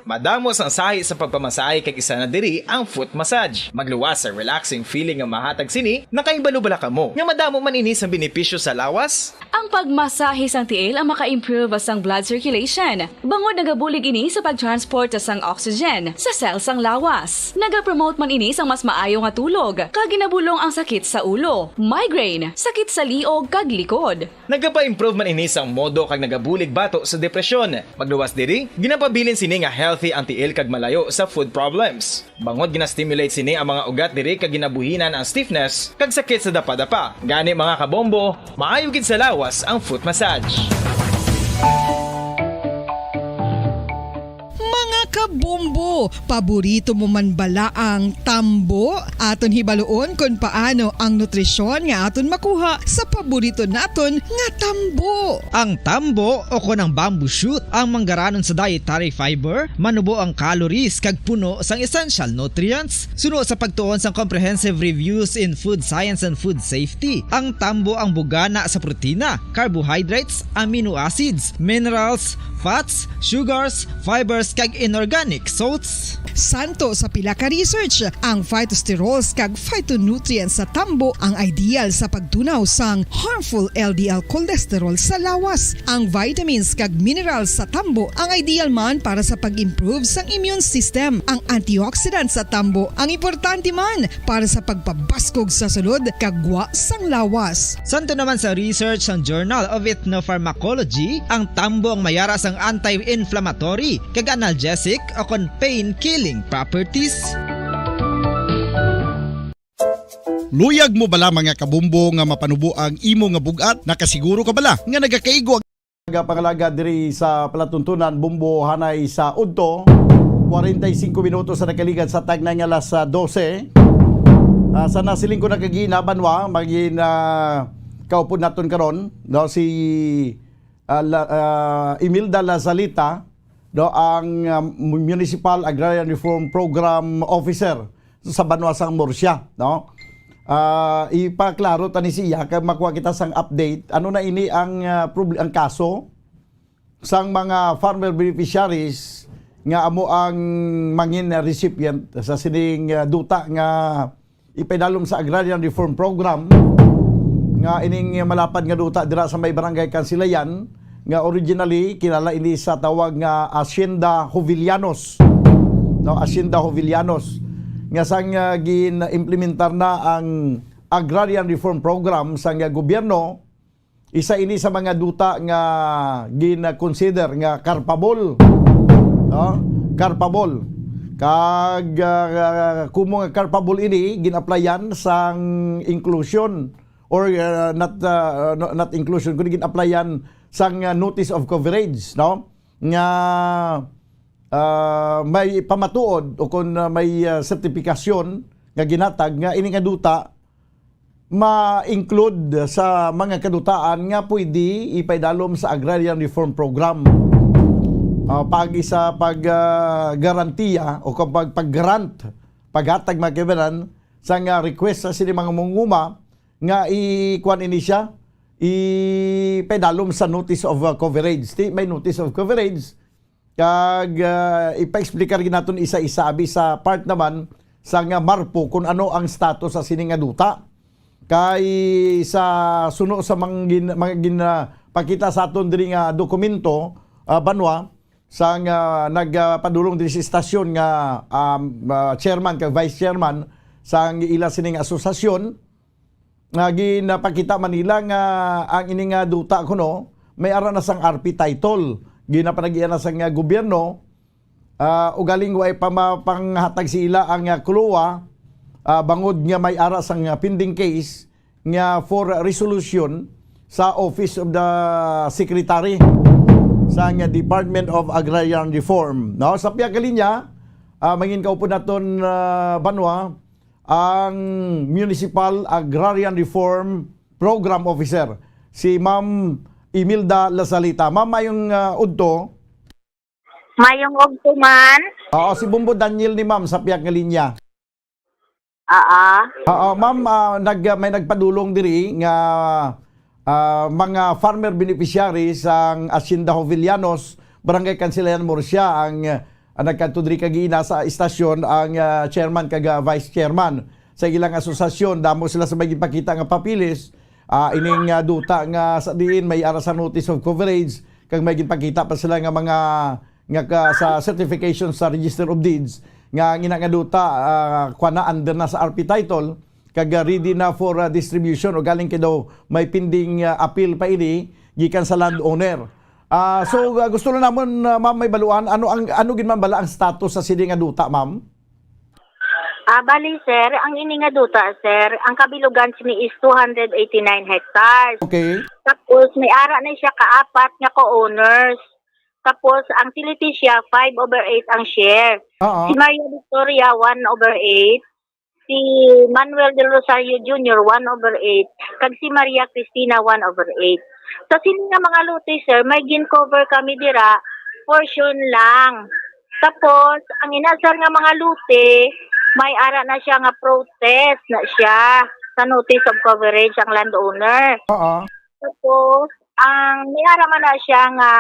Madamo sang sahi sa pagpamasahe kag isa na diri ang foot massage. Magluwas sa relaxing feeling nga mahatag sini, nakahibalo bala kamo nga madamo man ini sang benepisyo sa lawas? Ang pagmasahe sang tiil ang maka-improve sang blood circulation, bangod nagabulig ini sa pag-transport sang oxygen sa cell sang lawas. Nagapromote man ini sang mas maayo nga tulog, kag ginabulong ang sakit sa ulo, migraine, sakit sa liog, kag likod. Nagapa-improve man ini sang modo kag nagabulig bato sa depresyon. Magluwas diri, ginapabilin sini nga healthy ang tiil kag malayo sa foot problems. Bangod gina-stimulate sini ang mga ugat diri kag ginabuhinan ang stiffness kag sakit sa dapadapa. Gani, mga kabombo, maayo gid sa lawas ang foot massage. Mga kabombo, paborito mo man bala ang tambo? Aton hibaluon kon paano ang nutrisyon nga aton makuha sa paborito naton nga tambo. Ang tambo o kon ang bamboo shoot ang manggaranon sa dietary fiber, manubo ang calories kag puno sang essential nutrients. Suno sa pagtuon sang Comprehensive Reviews in Food Science and Food Safety, ang tambo ang bugana sa protina, carbohydrates, amino acids, minerals, fats, sugars, fibers, kag inorganic salts. Santo sa pila ka research, ang phytosterols kag phytonutrients sa tambo ang ideal sa pagtunaw sang harmful L D L cholesterol sa lawas. Ang vitamins kag minerals sa tambo ang ideal man para sa pag-improve sang immune system. Ang antioxidants sa tambo ang importante man para sa pagpabaskog sa sulod kag gwa sang lawas. Santo naman sa research sang Journal of Ethnopharmacology, ang tambo ang mayara sang anti-inflammatory kag analgesic o kon pain-killing properties. Luyag mo bala, mga kabombo, nga mapanubo ang imo nga bug-at? Nakasiguro ka bala nga nagakaigo ang Pangalaga diri sa palatuntunan, Bombo, hanay sa udto, kwarenta y singko minutos sa nakaligad sa tagnay nga alas, ah, dose. Ah, sa nasiling ko na kagina, Banwa, magin, ah, kaupod naton karon, no, si, ah, La-, ah, Imelda Lazalita, no, ang, ah, Municipal Agrarian Reform Program Officer sa Banwa sang Murcia, no? Ah, ipaklaro ta ni siya kay makuha kita sang update. Ano na ini ang, ah, proble-, ang kaso sang mga farmer beneficiaries nga amo ang mangin recipient sa sining, ah, duta nga ipaidalom sa Agrarian Reform Program, nga ining malapad nga duta dira sa may Barangay Kansilayan, nga originally kilala ini sa tawag nga Hacienda Jovellanos, no, Hacienda Jovellanos, nga sang, ah, gin-implementar na ang Agrarian Reform Program sang, ah, gobyerno, isa ini sa mga duta nga gin-consider nga carpable, no? Carpable. Kag, ah, kumo nga carpable ini, gin-applyan sang inclusion or, ah, not, ah, no, not inclusion, kundi gin-applyan sang, ah, notice of coverage, no? Nga, ah, may pamatuod o kung, ah, may, ah, sertipikasyon nga ginatag nga ini nga duta ma-include sa mga kadutaan nga pwede ipaidalom sa Agrarian Reform Program. Ah, pag isa pag, ah, garantiya o kung pag, pag-grant, paghatag, mga kaibanan, sa nga request sa sini mga manguma nga i-, kuwan ini siya, ipaidalom sa notice of, uh, coverage. Ti-, may notice of coverage. Kag, uh, ipa-explicar gid naton isa-isa, abi sa part naman sa nga MARPO kung ano ang status sa sini nga duta. Kay sa suno sa mga gin-, mga gin-, uh, pakita sa aton diri nga dokumento, uh, Banwa, sang, uh, nagpadulong diri sa istasyon nga, um, uh, chairman kag vice chairman sang ila sining asosasyon, nga ginapakita man nila nga ang ini nga duta kuno may ara na sang R P title. Ginapanagian na sang, ah, gobyerno, ah, ugaling way pa mapanghatag sa ila ang, ah, CLOA, ah, bangod nga may ara sang, ah, pending case nga for resolution sa Office of the Secretary sang Department of Agrarian Reform. No? Sa pihak linya, ah, mangin kaupod naton, ah, Banwa, ang Municipal Agrarian Reform Program Officer, si Ma'am Imelda Lazalita. Ma'am, mayong, ah, udto. Mayong udto man. Oo, si Bumbo Daniel ni Ma'am sa pihak nga linya. Ah, ah. Oo, ma'am, ah, nag-, may nagpadulong diri nga, ah, mga farmer beneficiaries sang Hacienda Jovellanos, Barangay Kansilayan, Murcia, ang, ah, nagkadto diri kagiina sa istasyon ang, ah, chairman kag, ah, vice chairman sa ilang asosasyon. Damo sila sa may ginpakita nga papeles, ah, ining, ah, duta nga sa diin may ara sa notice of coverage, kag may ginpakita pa sila nga mga nga ka, sa certification sa Register of Deeds nga ang ina nga duta, ah, kuwan na, under na sa R P title, kag, ah, ready na for, ah, distribution, ugaling kay daw may pending, ah, appeal pa ini gikan sa landowner. Ah, so, ah, gusto na namon, ah, ma'am, may baluan, ano ang, ano gid man bala ang status sa sini nga duta, ma'am? Ah, bali, sir, ang ini nga duta, sir, ang kabilugan sini is two hundred eighty-nine hectares. Okay. Tapos, may ara na siya kaapat nga co-owners. Tapos, ang si Leticia, five over eight ang share. Oo. Si Maria Victoria, one over eight. Si Manuel Del Rosario Junior, one over eight. Kag si Maria Cristina, one over eight. Sa sini nga mga lote, sir, may gin-cover kami dira, portion lang. Tapos, ang ina, sir, nga mga lote, may ara na siya nga protest na siya sa notice of coverage ang landowner. Oo. Tapos, ang may ara man na siya nga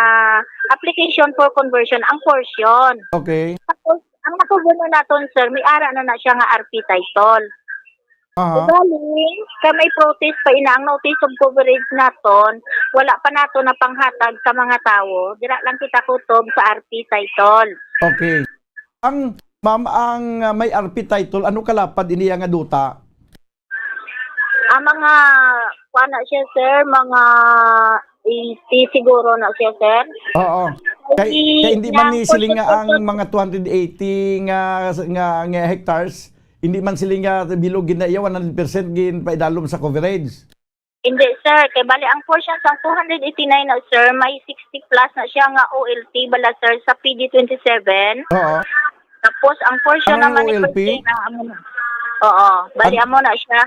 application for conversion, ang portion. Okay. Tapos, ang nakuha na naton, sir, may ara na na siya nga R P title. Aha. Ugaling, kay may protest pa ina ang notice of coverage naton, wala pa nato na panghatag sa mga tawo. Dira lang kita kutob sa R P title. Okay. Ang, ma'am, ang, ah, may R P title, ano kalapad ini nga duta? Ah, mga, kuwan na siya, sir, mga eighty siguro na siya, sir. Oo. Kay, kay hindi man ni siling nga ang mga two hundred eighty nga, nga, nga hectares, hindi man siling nga bilog gid na iya, one hundred percent gin paidalom sa coverage. Hindi, sir. Kay bali, ang portion sa two hundred eighty-nine na, sir, may sixty plus na siya nga O L T bala, sir, sa P D twenty-seven. Oo. Tapos, ang portion naman ni O L P? Percent na, amo na. Oo. Bali, amo na siya.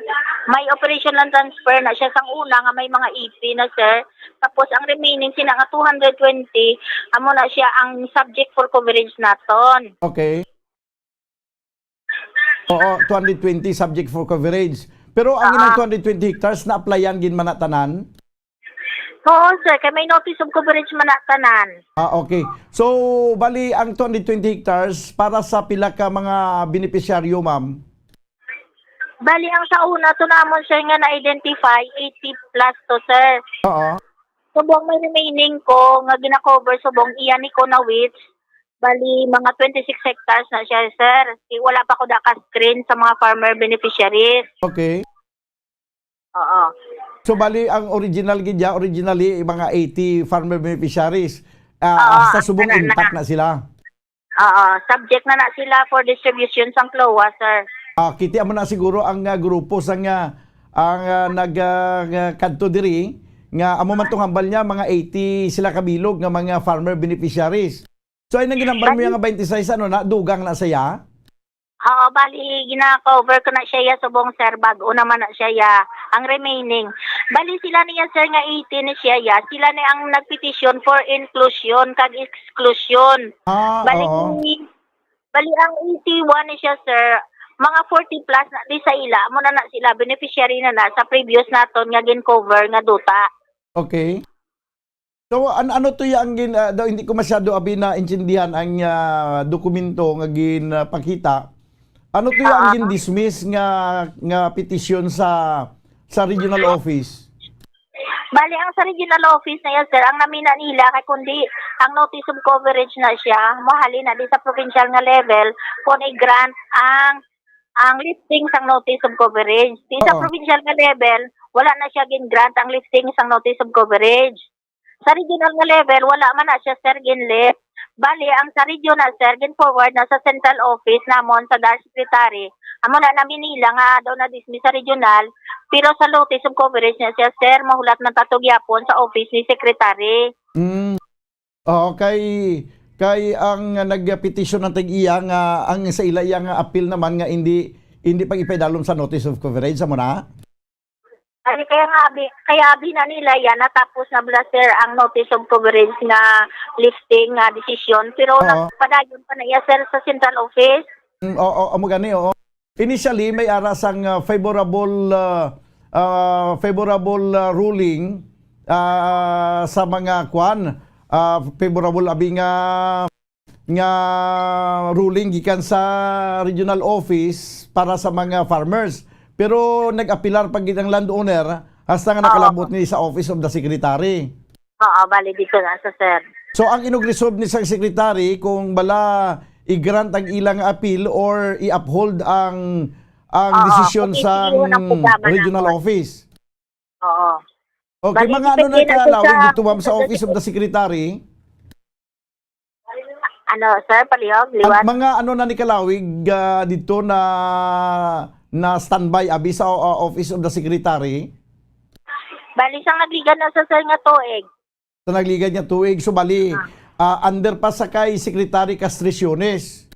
May operation lang transfer na siya sang una nga may mga E P na, sir. Tapos, ang remaining, sina nga two hundred twenty, amo na siya ang subject for coverage naton. Okay. Oo, two hundred twenty subject for coverage. Pero ang ilang two hundred twenty hectares, na-applyan gid man na tanan? Oo, sir. Kay may notice of coverage man na tanan. Ah, okay. So, bali, ang two hundred twenty hectares, para sa pila ka mga benepisyaryo, ma'am? Bali, ang sa una, to namon, sir, nga na-identify, eighty plus to, sir. Oo. Subong may remaining ko nga gina-cover subong iya ni ko na widths, bali, mga twenty-six hectares na siya, sir. Di, wala pa ko naka-screen sa mga farmer beneficiaries. Okay. Oo. So, bali, ang original gid niya, originally, mga eighty farmer beneficiaries. Ah, hasta subong intact na sila. Oo, subject na na sila for distribution sang CLOA, sir. Ah, kiti amo na siguro ang, ah, grupo sang, ah, ang, ah, nag, ah, nga kadto diri, Nga amo man tong hambal niya, mga eighty sila kabilog nga mga farmer beneficiaries. So, ay nang ginhambal mo Bali- nga twenty-six, ano na, dugang na siya? Oo, bali, gina-cover ko na siya ya subong, sir, bag-o naman na siya ya. Ang remaining, bali, sila niya, sir, nga eighty ni siya ya, sila ni ang nagpetisyon for inclusion kag exclusion. Ah, Bali, oo. Bali, ang eighty-one ni siya, sir, mga forty plus na di sa ila, amo na na sila, beneficiary na na sa previous naton nga gin-cover nga duta. Okay. So, an-, ano to ya ang gin-, ah, daw hindi ko masyado abi naintindihan ang, ah, dokumento nga ginpakita. Ano to ya ang Ah. gin-dismiss nga, nga petisyon sa, sa regional office? Bali, ang sa regional office na yan, sir, ang namina nila kay kundi ang notice of coverage na siya, mahalin na di sa provincial nga level, kung i-grant ang, ang lifting sang notice of coverage. Di sa Oo. provincial nga level, wala na siya gin-grant ang lifting sang notice of coverage. Sa regional nga level, wala man na siya, sir, gin-lift. Bali, ang sa regional, sir, gin-forward na sa central office namon sa DAR secretary. Amo na namin nila nga daw na-dismiss sa regional, pero sa notice of coverage na siya, sir, mahulat man ta to gyapon sa office ni secretary. Mm. Oo, kay, kay ang nagpetisyon ang tag-iya nga ang sa ila iya nga apil naman nga hindi, hindi pag ipaidalom sa notice of coverage, amo na? Ay, kaya nga, abi, kaya abi na nila yan, natapos na bala, sir, ang notice of coverage nga lifting nga desisyon. Pero Oo. nagpadayon pa na iya, sir, sa central office. Mm, oo, amo gani, oo. Initially, may ara sang, ah, favorable, ah, ah, favorable, ah, ruling, ah, sa mga kwan, ah, favorable abi nga nga ruling gikan sa regional office para sa mga farmers. Pero nag-apilar pa gid ang landowner hasta nga Oo. nakalabot ni sa Office of the Secretary. Oo, bali dito na sa sir. So, ang inugresolve ni sa secretary kung bala i-grant ang ilang appeal or i-uphold ang, ang Oo, desisyon kasi sa iyon ang programa regional naman. office. Oo. Okay, Bali, mga ano depende na na kalawig sa dito, ma'am, sa sa Office of the Secretary? Ano, sir, palihog, Ang liwat? mga ano na ni kalawig, ah, dito na, na standby, abi, sa, ah, Office of the Secretary? Bali, sang nagligad na sa, sir, nga tuig. Sa nagligad nga tuig, so bali, Ah. ah, under pa sa kay Secretary Castriciones.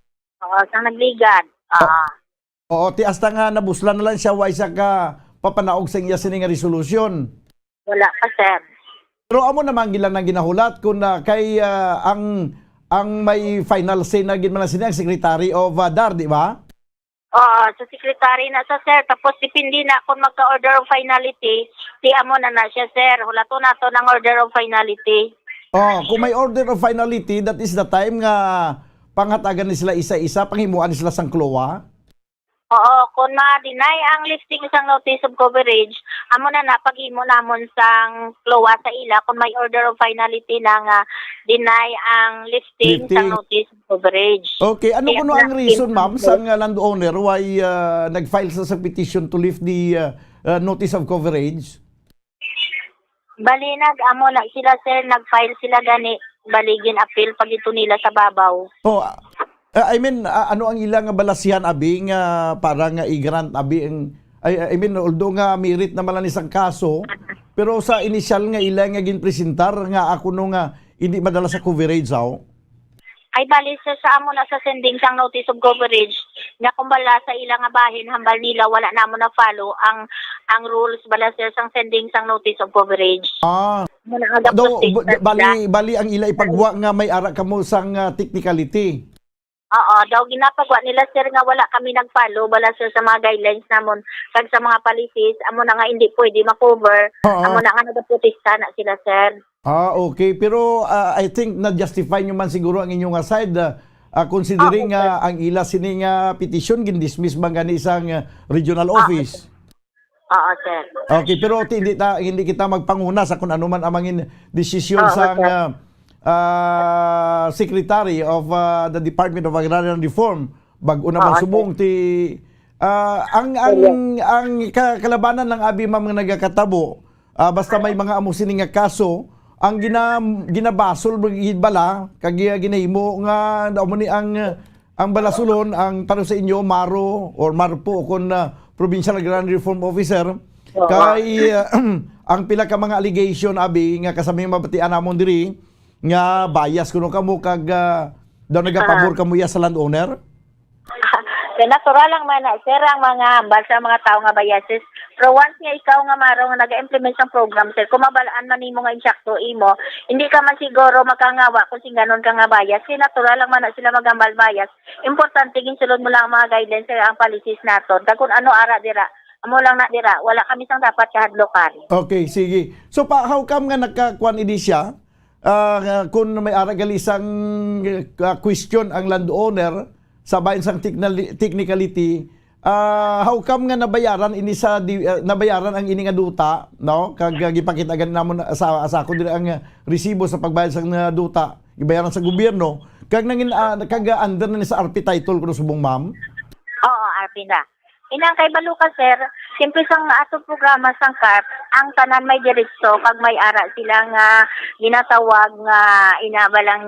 Oo, sang nagligad. Ah. Oo, ti hasta nga nabuslan na lang siya, wa siya ka papanaog sa iya sini nga resolusyon. Wala pa, sir. Pero amo naman gila nang ginahulat kung na kay, ah, ang, ang may final say na gid man sini ang Secretary of, ah, DAR, di ba? Oo, sa secretary na sa, sir. Tapos depende na kung magka-order of finality, ti amo na na siya, sir. Hulaton nato ng order of finality. Oh, kung may order of finality, that is the time nga panghatagan ni sila isa-isa, panghimuan ni sila sang CLOA. Oo, kung ma-deny ang lifting sang notice of coverage, amo na na paghimo namon sang CLOA sa ila kung may order of finality na nga deny ang lifting Lifting. sang notice of coverage. Okay, ano Kaya kuno ang na- reason, ma'am, sang, uh, landowner why, uh, nag-file sa, sa petition to lift the, uh, uh, notice of coverage? Bali, nag-amo na sila, sir, nag-file sila gani, bali, gin-appeal pa gito nila sa babaw. Oh, ah, I mean, ah, ano ang ila nga balasihan, abi, nga para nga i-grant, abi, ang, I, I mean, although nga merit naman lang isang kaso, pero sa initial nga ila nga ginpresentar nga ako no nga hindi madala sa coverage, aw? Ay, bali, sir, sa amo na sa sending sang notice of coverage, nga kung bala sa ila nga bahin, hambal nila, wala namo na follow ang, ang rules bala, sir, sang sending sang notice of coverage. Ah. Muna nga Daw, dapat ba-, sila. bali, bali ang ila ipagwa nga may ara kamo sang, ah, technicality. Oo, daw ginapagwa nila, sir, nga wala kami nag-follow bala, sir, sa mga guidelines namon kag sa mga policies, amo na nga hindi pwede ma-cover, Oo. amo na nga nagaprotesta na sila, sir. Ah, okay. Pero, ah, I think na-justify nyo man siguro ang inyo nga side, ah, ah, considering Oo, sir. nga ang ila sini nga petition gindismiss man gani sang, ah, regional Oo, office. sir. Oo, sir. Okay, pero ti-, hindi ta, hindi kita magpanguna sa kung ano man ang mangin desisyon Oo, sang, sir. ah, ah, Secretary of, ah, the Department of Agrarian Reform. Bag-o na Oo, magsubong sir. ti, ah, ang, ang, Sige. ang ka-, kalabanan lang abi, ma'am, nga nagakatabo, ah, basta may mga amo sini nga kaso, ang gina-, ginabasol gid bala, kag gi-, ginahimo nga, amo ni ang, ang balasulon, ang para sa inyo, MARO or MARPO, kon, ah, Provincial Agrarian Reform Officer, Oo. Kay, uh, ang pila ka mga allegation, abi, nga kasami mabatian namon diri, nga bias kuno kamo kag, uh, daw nagapabor kamo iya sa landowner? Kay natural lang man na, sir, ang mga hambal sa mga tao nga biases. Pero once nga ikaw nga maro nga nag-implement sang program, sir, kung mabalaan man nimo nga insakto imo, hindi ka man siguro makangawa kung sing ganon ka nga bias. Kay natural lang man na sila maghambal bias. Importante, ginsulod mo lang ang mga guidelines, sir, ang policies naton. Kag kung ano ara dira, amo lang na dira. Wala kami sang dapat kahadlokan. Okay, sige. So, pa, how come nga nagkakuan ini siya? Ah, nga kung may ara gali sang, ah, question ang landowner sa bahin sang technali-, technicality, ah, how come nga nabayaran ini sa di-, ah, nabayaran ang ini nga duta, no? Kag, ah, gipakita gani namon sa, sa ako diri ang, ah, resibo sa pagbayad sang, ah, duta, gibayaran sa gobyerno, kag nangin-, ah, kag, ah, under na ni sa R P title kuno subong, ma'am? Oo, R P na. Inang kay balo ka, sir, siyempre sang ato programa sang CARP, ang tanan may diretso kag may ara sila nga ginatawag nga ina ba lang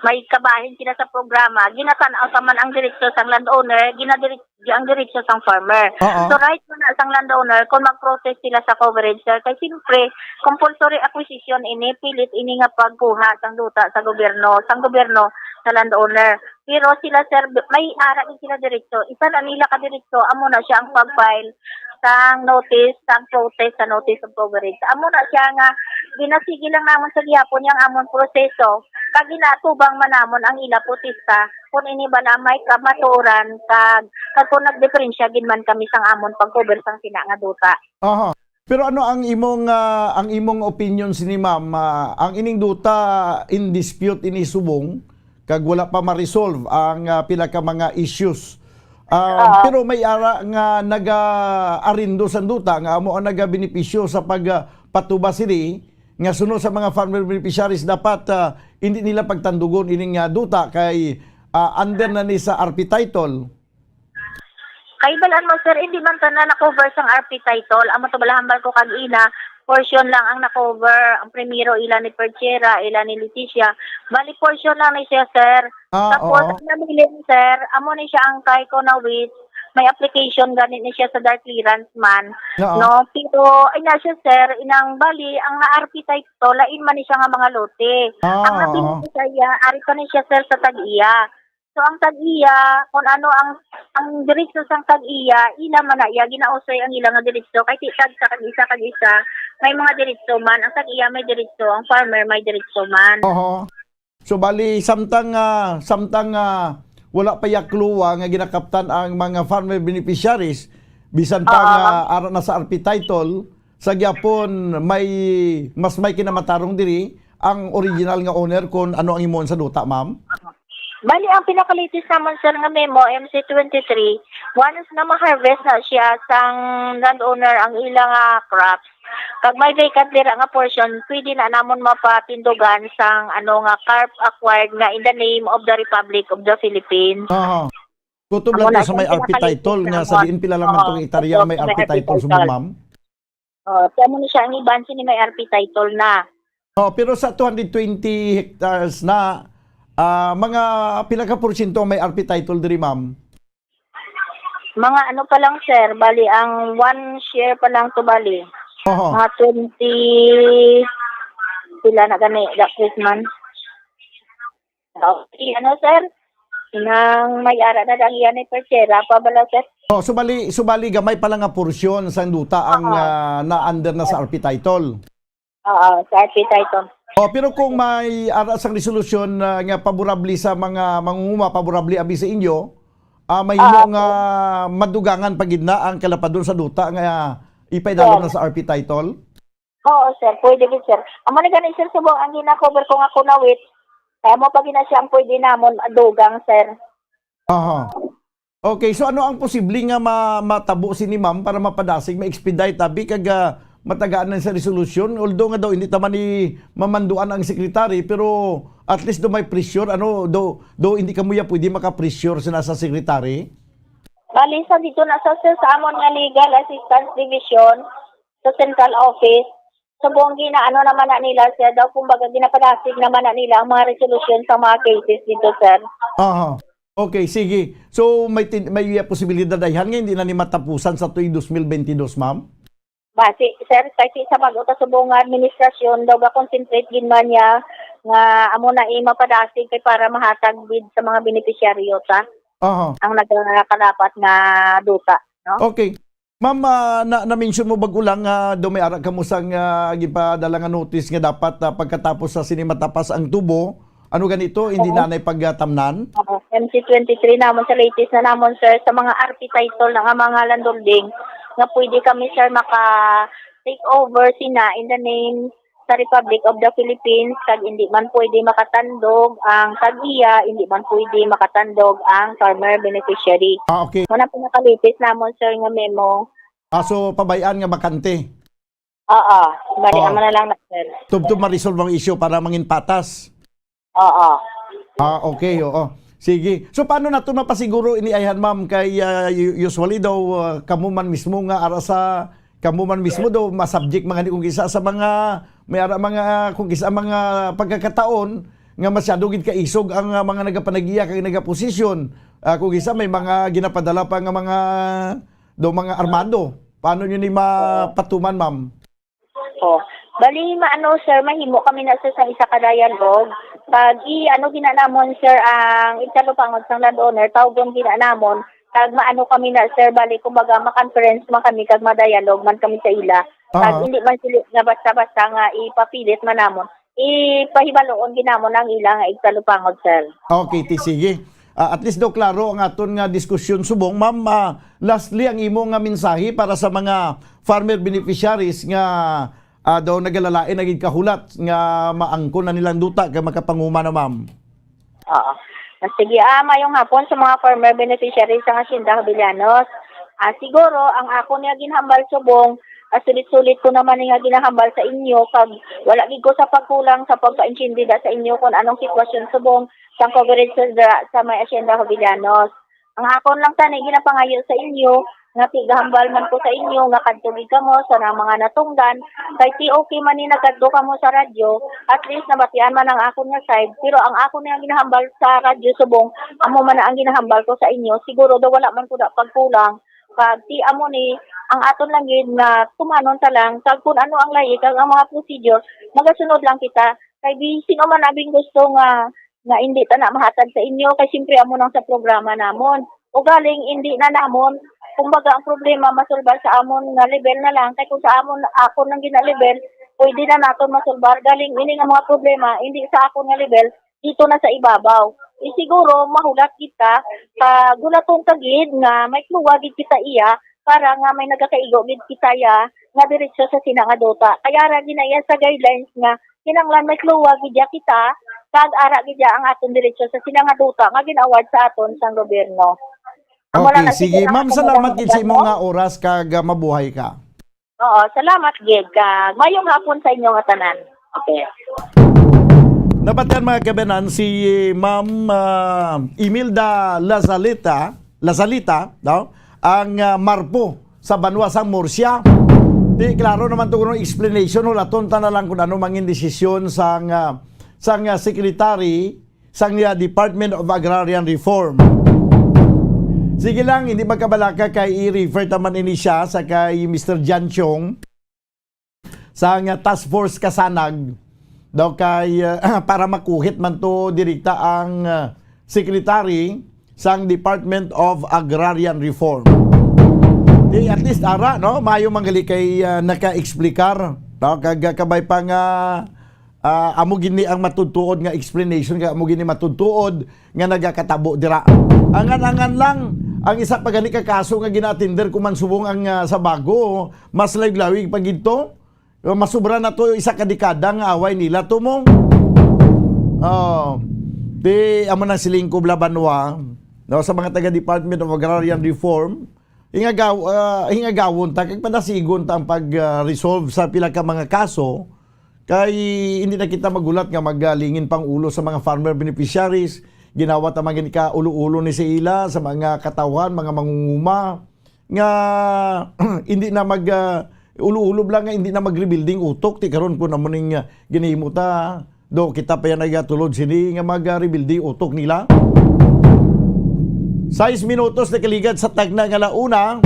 may kabahin sila sa programa, ginatan-aw sa man ang diretso sang landowner, ginadiri-, ang diretso sang farmer. Oo. So, right man na sang landowner kung mag-protest sila sa coverage, sir, kay siyempre compulsory acquisition ini, pilit ini nga pagkuha sang duta sa gobyerno, sang gobyerno sa landowner. Pero sila, sir, may ara gid sila diretso. Isa na nila ka diretso, amo na siya ang pag-file sang notice, sang protest sa notice of coverage. Amo na siya nga ginasigi lang namon sa gihapon yang amon proseso. Kag ginatubang man namon ang ila protesta kung ini bala may kamatuoran kag, kag kung nagdiferensya gid man kami sang amon pag-cover sang sina nga duta. Aha. Pero ano ang imong, ah, ang imong opinion sini, ma'am? Ah, ang ining duta in dispute ini subong kag wala pa ma-resolve ang, ah, pila ka mga issues. Ah, Oo. Pero may ara nga naga-arindo sang duta nga amo ang nagabenepisyo sa pag, ah, patuba sini nga suno sa mga farmer beneficiaries dapat, ah, hindi nila pagtandugon ining, ah, duta kay, ah, under na ni sa R P title. Kay balaan mo, sir, hindi man tanan na-cover sang R P title. Amo to bala hambal ko kag ina, portion lang ang na-cover. Ang primero, ila ni Perchera, ila ni Leticia. Bali, portion lang ni siya, sir. Ah, Tapos, oo. Ang nabilin, sir, amo ni siya ang kay Conawit. May application gani ni siya sa DAR clearance man. Oo. No? Pero, ay na siya, sir, inang bali, ang na-R P title, lain man ni siya nga mga lote. Ah, Ang oo. Nabilin ni siya, ari pa ni siya, sir, sa tag-iya. So, ang tag-iya, kung ano ang, ang diretso sang tag-iya, ila man na iya, ginausoy ang ila nga diretso. Kay ti-, tag sa kag isa, kag isa, may mga diretso man. Ang tag-iya may diretso, ang farmer may diretso man. Oho. So, bali, samtang, ah, samtang, ah, wala pa yakluwa nga ginakaptan ang mga farmer beneficiaries, bisan pa Oo. nga ara na sa R P title, sa gyapon, may, mas may kinamatarong diri ang original nga owner kung ano ang himuon sa duta, ma'am? Bali, ang pinaka-latest naman, sir, nga memo, M C twenty-three, once nga ma-harvest na siya sang landowner ang ila nga crops, kag may vacant dira nga portion, pwede na namon mapatindugan sang, ano, nga CARP acquired nga in the name of the Republic of the Philippines. Aha. Kutob Amo lang to na sa may siya R P pinaka-latest title nga naman. Sa diin pila lang man Oo, tong hektarya ang may kutob sa may R P R P title sa title. Ma'am? Oh, kaya mo na siya ang iban sini may R P title na. Oh, pero sa two hundred twenty hectares na, ah, mga pila ka porsyento ang may R P title diri, ma'am? Mga ano pa lang, sir, bali ang one share pa lang to, bali. Oho. Mga twenty, pila na gani, that man. Okay, ano, sir? Nang may ara na lang yan, eh, per share, pa bala, sir? Oh, subali, subali gamay pa lang nga porsyon sang duta ang, Oo. ah, na-under na sa R P title. Oo, sa R P title. Oh, pero kung may ara sang resolusyon, ah, nga paborable sa mga mangunguma, paborable abi sa inyo, ah, mahimo Oo. nga madugangan pa gid na ang kalapadon sa duta nga ipaidalom Sir. na sa R P title? Oo, sir. Pwede gid, sir. Amo ni gani, sir, subong ang gina-cover ko nga kunawit. Kaya mo pa gina siya ang pwede namon madugang, sir. Aha. Okay, so ano ang posible nga ma-, matabo sini, ma'am, para mapadasig, ma-expedite, abi, kag, ah, matagaan na sa resolusyon? Although nga daw hindi ta man ni mamanduan ang secretary, pero at least do may pressure, ano, do, do hindi kamo ya pwede maka-pressure sina sa secretary? Bali, sa dito na sa, sir, sa amon nga Legal Assistance Division, sa Central Office, subong gina-, ano naman na nila, sir, daw, kumbaga, ginapadasig naman na nila ang mga resolusyon sa mga cases dito, sir. Aha. Okay, sige. So, may tin-, may, uh, posibilidad ayhan nga hindi na ni matapusan sa tuig dos mil bentidós, ma'am? Basi, sir, kay si sa bag-o ta subong nga administrasyon, daw ga-concentrate gid man niya nga amo na i mapadasig kay para mahatag gid sa mga benepisyaryo ta Aha. ang nagakarapat nga duta, no? Okay. Ma'am, ah, na, na-mention mo bag-o lang nga daw may ara kamo sang, ah, gipadala nga notice nga dapat, ah, pagkatapos sa sini matapas ang tubo, ano ganito, hindi Oo. na nay pagtamnan? Oo, M C twenty-three namon sa latest na namon, sir, sa mga R P title na nga mga landholding nga pwede kami, sir, maka-take over sina in the name sa Republic of the Philippines, kag hindi man pwede makatandog ang tag-iya, hindi man pwede makatandog ang farmer beneficiary. Ah, okay. Muna pinaka-latest namon, sir, nga memo. Ah, so, pabay-an nga bakante? Oo, bali, Oo. amo na lang na, sir. Tubtob ma-resolve ang issue para mangin patas. Oo. Ah, okay, oo. Sige. So, paano nato mapasiguro ini ayhan, ma'am? Kay, ah, u-, usually daw, ah, kamo man mismo nga ara sa, kamo man mismo daw masubject man gani kung kisa sa mga, may ara mga, kung kisa mga pagkakataon nga masyado gid kaisog ang, ah, mga nagapanag-iya kag nagaposisyon. Ah, kung kisa may mga ginapadala pa nga mga, daw mga armado. Paano nyo ni mapatuman, ma'am? Oh. Bali, maano, sir, mahimo kami na, sir, sa isa ka dialogue. Pag i-, ano gina namon, sir, ang igtalupangod sang landowner, tawgon gina namon. Kag maano kami na, sir, bali, kumbaga, ma-conference man kami, kag ma-dialogue man kami sa ila. Kag Ah. hindi man sila nga basta-basta nga ipapilit man namon. Ipahibaloon gid namon ang ila nga igtalupangod, sir. Okay, ti, sige. Ah, at least daw klaro ang aton nga diskusyon subong. Ma'am, ah, lastly, ang imo nga mensahe para sa mga farmer beneficiaries nga, ah, daw nagalalain na gid kahulat nga maangkon na nilang duta kay makapanguma na, ma'am. Oo. Ah, sige, ah, mayong hapon sa mga farmer beneficiaries sang Hacienda Jovellanos. Ah, siguro, ang ako niya ginhambal subong, ah, sulit-sulit ko naman nga ginahambal sa inyo, kag wala gid ko sa pagkulang sa pagpaintindi da sa inyo kung anong sitwasyon subong sang coverage sa, sa may Hacienda Jovellanos. Ang akon lang tani ginapangayo sa inyo, nga tigahambal man ko sa inyo, nga kadto gid kamo sa nang mga natungdan, kay ti okay man ni nagkadto kamo sa radyo, at least nabatian man ang akon nga side, pero ang akon nga ginahambal sa radyo subong, amo man na ang ginahambal ko sa inyo, siguro daw wala man ko na pagkulang, kag ti amo ni, ang aton lang gid nga tumanon ta lang, kag kung ano ang lahi, kag ang mga procedure, magasunod lang kita, kay bisan man abing gusto nga nga hindi ta na mahatag sa inyo, kay siyempre amo nang sa programa namon. O galing, hindi na namon, kumbaga, ang problema masulbar sa amon nga level na lang, kay kung sa amon, akon ang gina-level, pwede na naton masulbar. Galing, ini nga mga problema, hindi sa akon nga level, dito na sa ibabaw. Eh, siguro, mahulat kita, pag hulaton ta gid nga may kluwa gid kita iya, para nga may nagakaigo gid kita iya, nga diretso sa sina nga duta. Kaya ra ginaya sa guidelines nga kinahanglan may kluwa gid ya kita, kag ara gid ya ang aton diretso sa sina nga duta nga gin-award sa aton sang gobyerno. Amo lang Okay, na sige. Ma'am, salamat gid sa imo nga oras kag, ah, mabuhay ka. Oo, salamat gid, kag mayong hapon sa inyo nga tanan. Okay. Napatyan, mga kabanan, si Ma'am, ah, Imelda Lazalita, Lazalita, no? Ang, ah, MARPO sa banwa sang Murcia. Di, klaro naman to, kuno explanation, hulaton ta na lang kung ano mangin desisyon sang, ah, sang, ah, secretary sang, ah, Department of Agrarian Reform. Sige lang, hindi magkabalaka kay i-refer ta man ini siya sa kay Mister Jan Chong. Sang Task Force Kasanag daw kay, ah, para makuhit man to direkta ang, ah, secretary sang Department of Agrarian Reform. Di, at least ara, no, maayo man gali kay, ah, naka-explicar, no, kag, ah, kabay pa nga, ah, amo gini ang matudtuod nga explanation, kag amo gini matudtuod nga nagakatabo dira. Angan-angan lang, ang isa pa gani ka kaso nga gina-attender ko man subong ang, ah, sa bago, mas lawig-lawig pa gid to. Masubra na to isa ka dekada nga away nila to mo. Oh, di amo nang siling ko, Blabanwa, no, sa mga taga Department of Agrarian Reform, hingagaw-, ah, hingagawon ta kag padasigon ta ang pag, ah, resolve sa pila ka mga kaso, kay hindi na kita magulat nga magalingin pang ulo sa mga farmer beneficiaries. Ginawa ta man gid ka ulo-ulo ni sa ila, sa mga katawhan, mga mangunguma, nga hindi na mag, ah, ulo-ulo lang nga hindi na mag-rebuilding utok. Ti karon, kung amo ning, ah, ginahimo ta, do kita pa yan nagatulod sini nga mag, ah, rebuilding utok nila. Sais minutos na kaligad sa tagna nga launa.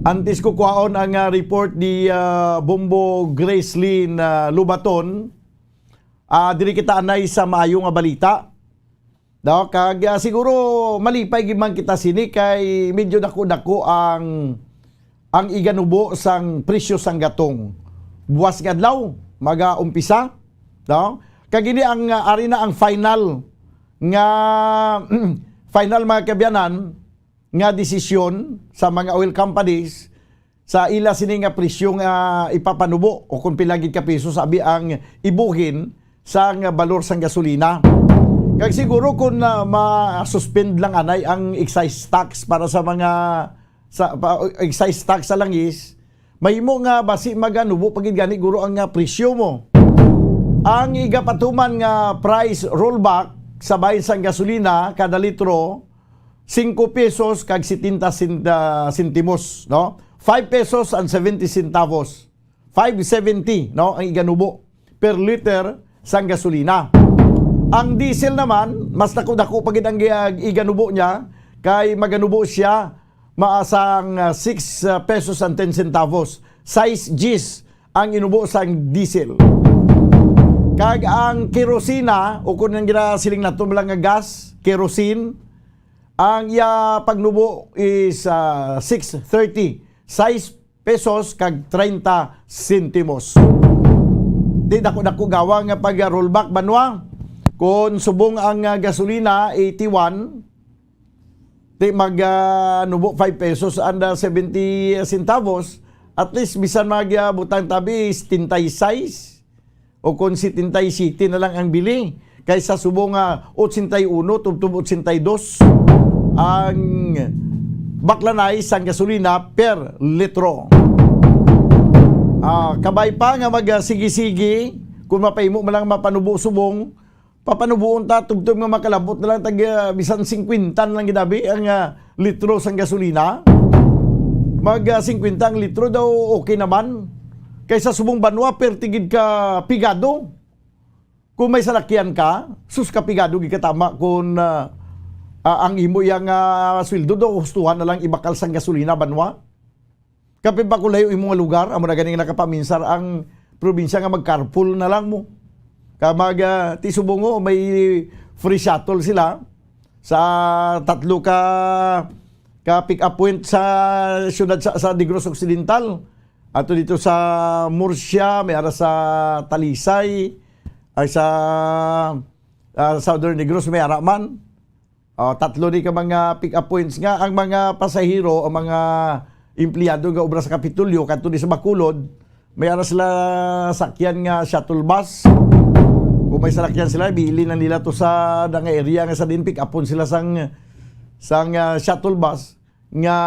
Antes ko kuhaon ang, ah, report ni, ah, Bombo Gracelyn, ah, Lubaton, ah, diri kita anay sa maayo nga balita. No? Kag, ah, siguro malipay gid man kita sini kay medyo dako-dako ang, ang iganubo sang presyo sang gatong. Buwas nga adlaw, mag-umpisa, no? Kag ini ang, ah, ari na ang final nga, final, mga kaabyanan, nga desisyon sa mga oil companies sa ila sini nga presyo nga ipapanubo o kung pila gid ka piso sabi ang ibuhin sang balor sang gasolina. Kag siguro kung, ah, ma-suspend lang anay ang excise tax para sa mga sa pa, excise tax sa langis, mahimo nga basi maganubo pa gid gani guro ang, ah, presyo mo. Ang igapatuman nga price rollback sa bahin sang gasolina kada litro, singko pesos kag setenta sen-, ah, sentimos, no? Five pesos and seventy centavos. Five seventy, no, ang iganubo per liter sang gasolina. Ang diesel naman, mas dako-dako pa gid ang gi-, iganubo niya, kay maganubo siya maasang, ah, six, ah, pesos and ten centavos. Sais diyes ang inubo sang diesel. Kag ang kerosina, o kung ang ginasiling nato lang nga gas, kerosene, ang iya pagnubo is, ah, six thirty, sais pesos kag treinta sentimos. Di dako-dako gawa nga pag-rollback, banwa. Kung subong ang, ah, gasolina, eighty-one, di mag, ah, nubo five pesos and, ah, seventy centavos, at least bisan mag, ah, butang tabi, setenta y seis o kon setenta y siete na lang ang bili, kaysa subong nga ochenta y uno tubtob ochenta y dos ang baklanay sang gasolina per litro. Ah, kabay pa nga magsigi-sigi, kung mapahimo man lang mapanubo subong, papanuboon ta tubtob nga makalabot na lang tag, ah, bisan singkwenta na lang ginabi ang, ah, litro sang gasolina. Mag, ah, singkwenta ang litro daw, okay naman. Kaysa subong, banwa, perti gid ka pigado. Kung may salakyan ka, sus, ka pigado gid ka tama kung, ah, ah, ang imo yang, ah, sweldo daw hustuhan na lang ibakal sang gasolina, banwa. Kapin pa kung layo imo nga lugar, amo na ganing nakapaminsar ang probinsya nga mag-carpool na lang mo. Ka mag, ah, ti subong mo, may free shuttle sila sa tatlo ka, ka pick-up point sa siyudad sa, sa Negros Occidental. Ato dito sa Murcia, may ara sa Talisay, ay sa, ah, Southern Negros, may ara man. Oh, tatlo ni ka mga pick-up points nga ang mga pasahero, ang mga empleyado nga obra sa Kapitolyo, kadto ni sa Bacolod, may ara sila sakyan nga shuttle bus. Kung may salakyan sila, bili na nila to sa da nga area nga sa din pick-upon sila sang, sang, ah, shuttle bus nga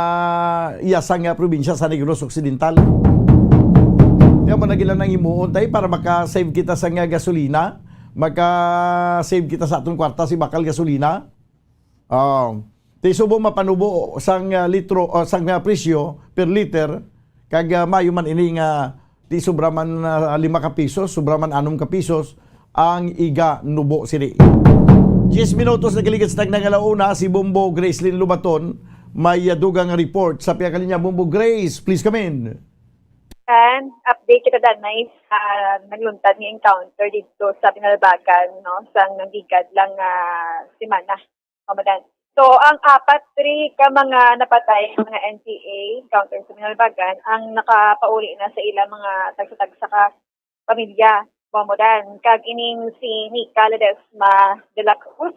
iya sang, ah, probinsya sa Negros Occidental. Kaya mo na gila nang himuon tayo para maka-save kita sa nga gasolina, maka-save kita sa atong kwarta si bakal gasolina. Ah, ti subong mapanubo sang, ah, litro, ah, sang, ah, presyo per liter, kag, ah, mayo man ini nga ti sobra man, ah, lima ka pisos, sobra man anom ka pisos ang iga nubo sini. Diyes minutos nagligid sa tagna nga launa, si Bombo Gracelyn Lubaton may, ah, dugang report sa pihak linya. Bombo Grace, please come in. And update kita danay sa nagluntad nga encounter dito sa Pinalbagan, no, sa nagligad lang, ah, semana. Mamadan. So, ang apat diri ka mga napatay, mga N P A encounters sa Pinalbagan, ang nakapauli na sa ila mga tagsa-tagsa ka pamilya. Mamadan. Kag ining si Nika Ledesma de la Cruz,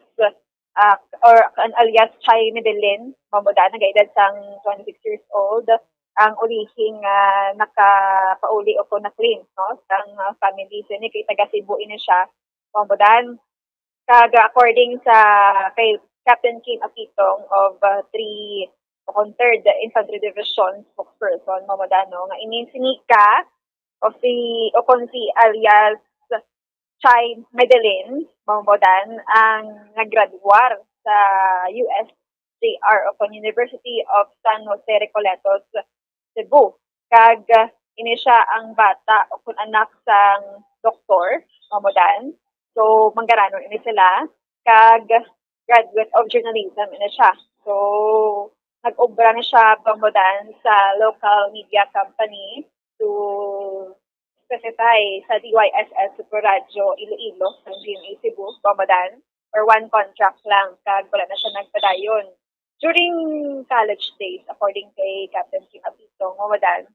ah, or an alias Chay Medellin, mamadan, nagaedad sang twenty-six years old, ang ulihing, ah, nakapauli o kung na-claim, no, sang, ah, family. So, ini kay taga Cebu ini siya, mamadan. Kag according sa kay Captain Kim Akitong of, uh, three o kon third Infantry Division spokesperson, Momo Dano, nga ini si Nika o si, o kon si alias Chay Medellin, Momo Dan, ang naggraduar sa U S J R o kon University of San Jose Recoletos, Cebu. Kag, uh, ini siya ang bata o kon anak sang doktor, Momo Dan. So, manggaranon ini sila. Kag graduate of journalism ini siya. So, nag-obra na siya, Bombo Dan, sa local media company to specify sa D Y S S Super Radio Iloilo, sa G M A Cebu, Bombo Dan, or one contract lang, kag wala na siya nagpadayon. During college days, according kay Captain Kim Apito, Bombo Dan,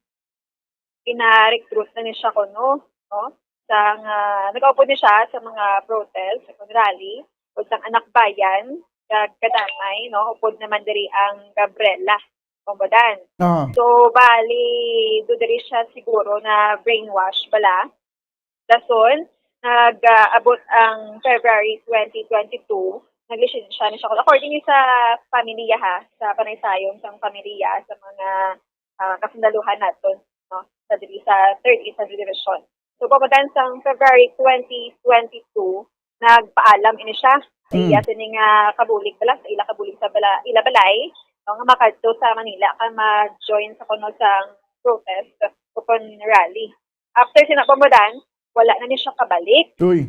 gina-recruit na ni siya kuno, no? Sang, ah, nag-upod ni siya sa mga protest, sa mga rally, o sang Anak Bayan, kag kadamay, no? Upod naman diri ang Gabriela, Bombo Dan. Ah. So, bali, do diri siya siguro na brainwash bala. Dason, nag-abot ang February twenty twenty-two, naglisensya ni siya. According sa pamilya, ha, sa panaysayon sang pamilya, sa mga, ah, kasundaluhan naton, no, sa diri sa Third Eastern Division. So, pagkadaan sang February twenty twenty-two, nagpaalam ini siya sa Mm. iya sini nga kabulig bala, sa ila kabulig sa bala-, ila balay, no, nga makadto sa Manila ka mag-join sa kuno sang protest o kon rally. After sina, Bombo Dan, wala na ni siya kabalik. Uy.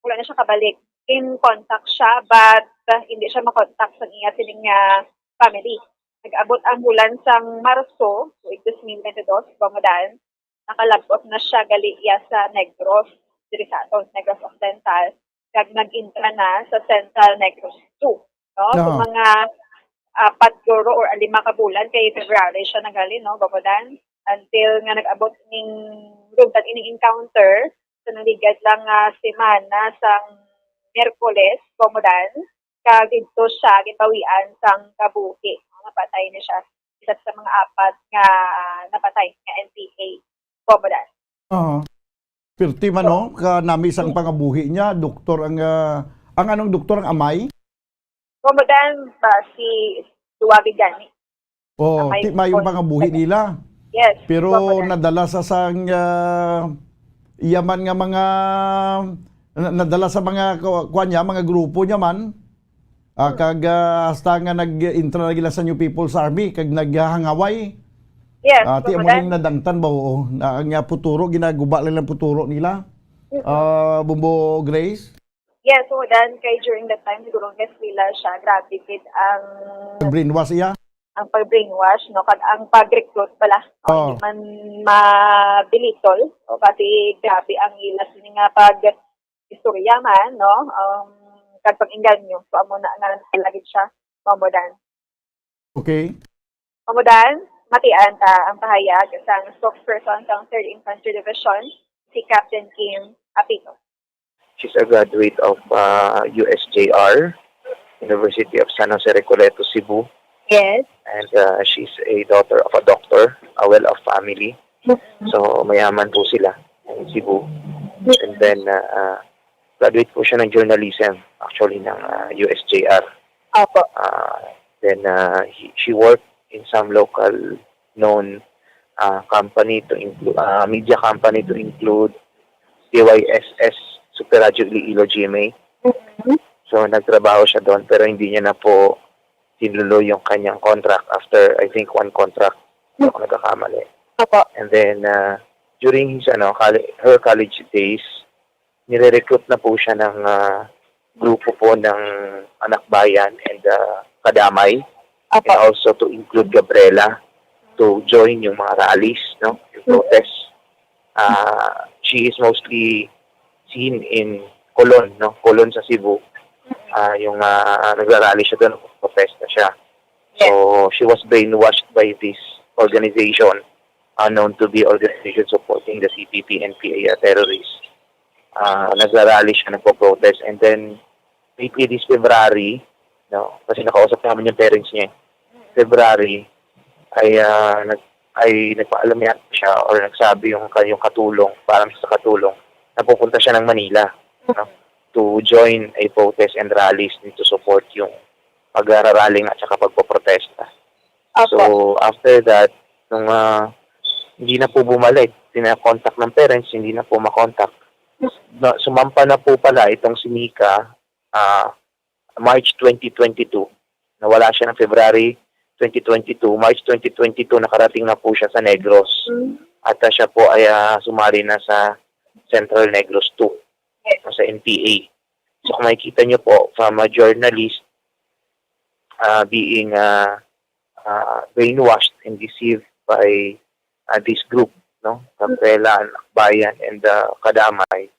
Wala na siya kabalik. In contact siya, but, uh, hindi siya makontak sa iya sining, uh, family. Nag-abot ang bulan sang Marso, tuig dos mil bente dos, Bombo Dan, nakalabot na siya gali iya sa Negros, diri sa aton, Negros Occidental, kag nag-intra na sa Central Negros two, no? So, Oo. mga apat guro or lima ka bulan kay February siya nagali, no, Bombo Dan, until nga nag-abot ning rugtan ining encounter sa nagligad lang nga semana sang Miyerkules, Bombo Dan, kag didto siya ginbawian sang kabuhi, no? Napatay na siya. Isa sa mga apat nga napatay nga N P A, Bombo Dan. Oo. Pirti man, So, no? Kanami sang pangabuhi niya, doktor ang, ah, ang anong doktor ang amay? Bombo Dan, ba, si Duwagi gani. Oh, Amay ti mayo ang doktor. pangabuhi nila. Yes, Pero Bombo Dan. nadala sa sang, ah, iya man nga mga, na-, nadala sa mga ku-, kuwan niya, mga grupo niya man. Ah, Mm. kag, ah, hasta nga nag-intra na gila sa New People's Army, kag naghangaway. Yes, Ah, ti Bombo amo ning Dan. nadangtan ba, oo, na, nga puturo, ginaguba lang ang puturo nila. Mm. Ah, Bombo Grace? Yes, Bombo Dan, kay during that time, siguro nga sila siya, grabe gid ang Brainwash iya? ang pag-brainwash, no, kag ang pag-recruit pala, no, Oh. hindi man mabilitol, no, kasi grabe ang ila sini nga pag-istorya man, no, um, kag pag-inganyo. So, amo na nga nalagid siya, Bombo Dan. Okay. Bombo Dan, matian ta ang pahayag sang spokesperson sang Third Infantry Division, si Captain Kim Apito. She's a graduate of, uh, U S J R, University of San Jose Recoleto, Cebu. Yes. And, uh, she's a daughter of a doctor, a well-off family. Mm-hmm. So, mayaman po sila in Cebu. Mm-hmm. And then, uh, uh, graduate po siya ng journalism, actually, ng, uh, U S J R. Opo. Uh, then, uh, he, she worked in some local known, uh, company to include, uh, media company to include D Y S S, Super Radio Iloilo, G M A. Mm-hmm. So, nagtrabaho siya doon, pero hindi niya na po tinuloy yung kanyang contract after, I think, one contract, kung Mm. ako nagkakamali. Opo. And then, uh, during his, ano, colle-, her college days, nire-recruit na po siya ng, ah, grupo po ng Anak Bayan and, ah, Kadamay, and Apo. also to include Gabriela to join yung mga rallies, no? Yung Mm. protest. Ah, she is mostly seen in Colon, no? Colon sa Cebu. Ah, yung, ah, nagra-rally siya doon, protesta siya. Yes. So, she was brainwashed by this organization, unknown to be organization supporting the C P P N P A terrorists. Ah, nagra-rally siya, nagpo-protest, and then lately this February, no, kasi nakausap namin yung parents niya, eh. February, ay, ah, nag-, ay nagpaalam yata siya or nagsabi yung kanyang katulong, parang sa katulong, napupunta siya ng Manila, no, to join a protest and rallies to support yung pagrarally at saka pagpoprotesta. Opo. So, after that, nung, ah, hindi na po bumalik, pina-contact ng parents, hindi na po makontak. Na, sumampa na po pala itong si Mika, ah, March twenty twenty-two. Nawala siya ng February twenty twenty-two. March twenty twenty-two, nakarating na po siya sa Negros. Mm. At, ah, siya po ay, ah, sumali na sa Central Negros two, Yes. o sa N P A. So, kung makikita niyo po, from a journalist, ah, being, ah, ah, brainwashed and deceived by, ah, this group, no? Kapelan, Akbayan, and, ah, Kadamay.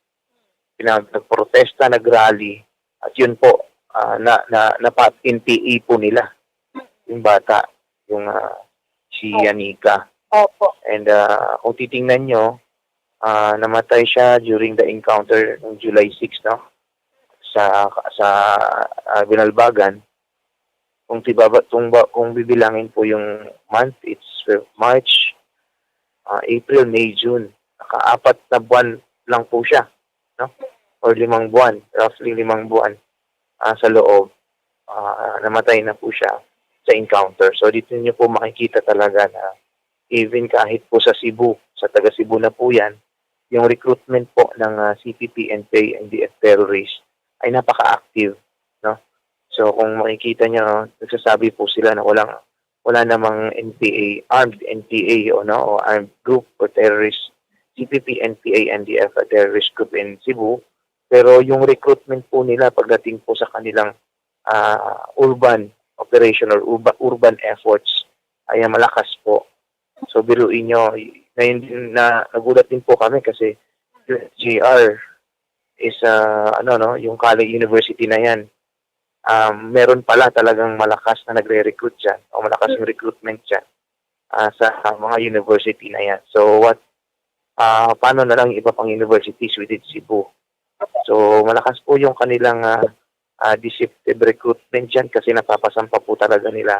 Pinag-, nagprotesta, nag-rally, at yun po, ah, na, na, napat-, N P A po nila yung bata, yung, ah, si Oh. Yanika. Opo. And, ah, kung titingnan nyo, ah, namatay siya during the encounter ng July six, no? Sa, sa, ah, Binalbagan. Kung tibaba-, kung ba, kung bibilangin po yung month, it's Feb-, March, ah, April, May, June. Nakaapat na buwan lang po siya, no? Or limang buwan, roughly limang buwan, ah, sa loob, ah, namatay na po siya sa encounter. So, dito niyo po makikita talaga na even kahit po sa Cebu, sa taga Cebu na po yan, yung recruitment po ng, ah, C P P, N P A, N D F terrorist ay napaka-active, no? So, kung makikita niyo, nagsasabi po sila na walang, wala namang N P A, armed N P A, o, no, o armed group or terrorist, C P P, N P A, N D F, a terrorist group in Cebu. Pero yung recruitment po nila pagdating po sa kanilang, ah, urban operation or urba-, urban efforts ay malakas po. So, biruin nyo, ngayon din na, nagulat din po kami kasi U S J R is, ah, ano, no, yung college university na yan. Um, meron pala talagang malakas na nagre-recruit dyan o malakas yung recruitment dyan, ah, sa mga university na yan. So, what, ah, paano na lang iba pang universities within Cebu? So, malakas po yung kanilang, ah, ah, deceptive recruitment dyan kasi napapasampa po talaga nila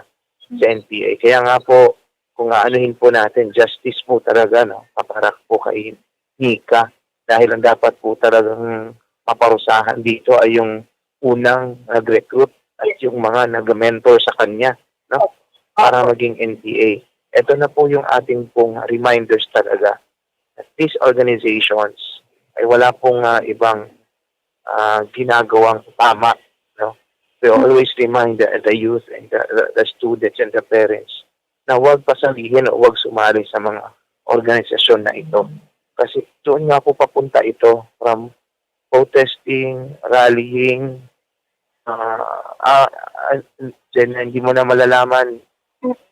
sa N P A. Kaya nga po, kung aanuhin po natin, justice po talaga, no? Para po kay Nika. Dahil ang dapat po talagang maparusahan dito ay yung unang nag-recruit at yung mga nag-mentor sa kanya, no? Para Opo. maging N P A. Ito na po yung ating pong reminders talaga that these organizations ay wala pong, ah, ibang, ah, ginagawang tama, no? We always remind the, the youth and the, the, the students and the parents na huwag pasalihin o huwag sumali sa mga organisasyon na ito. Kasi doon nga po papunta ito, from protesting, rallying, ah, ah, ah, then hindi mo na malalaman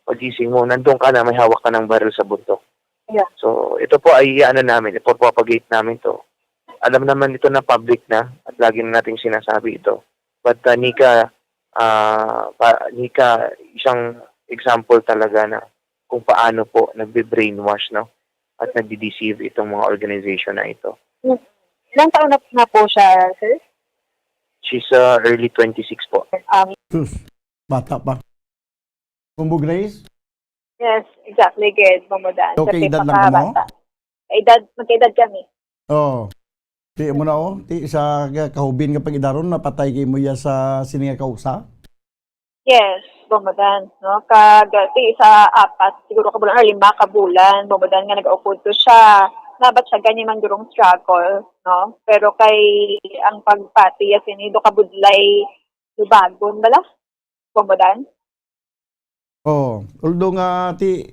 pagising mo, nandun ka na, may hawak ka ng baril sa bundok. Yeah. So, ito po ay ano namin, ipropagate namin to. Alam naman ito na public na at lagi na nating sinasabi ito. But, ah, Nika, ah, pa, Nika, isang example talaga na kung paano po nagbe-brainwash, no? At nagdi-deceive itong mga organization na ito. Hmm. Ilang taon na, na po siya, sir? She's, uh, early twenty-six po. Um, Sus, bata pa. Bombo Grace? Yes, exactly, good, Bombo Dan. Okay, edad lang kamo? Edad, magkaedad kami. Oh. Ti mo na, oh. Ti sa ka-, kahubin nga pag-idaron, napatay kay mo ya sa sini nga kausa? Yes, Bombo Dan, no? Kag, ti sa apat, siguro ka bulan, or lima ka bulan, Bombo Dan, nga nag-aukod to siya. Nabat siya gani man durong struggle, no? Pero kay ang pagpati, as in, do ka budlay, lubagon bala? Bombo Dan? Oh, although nga ti,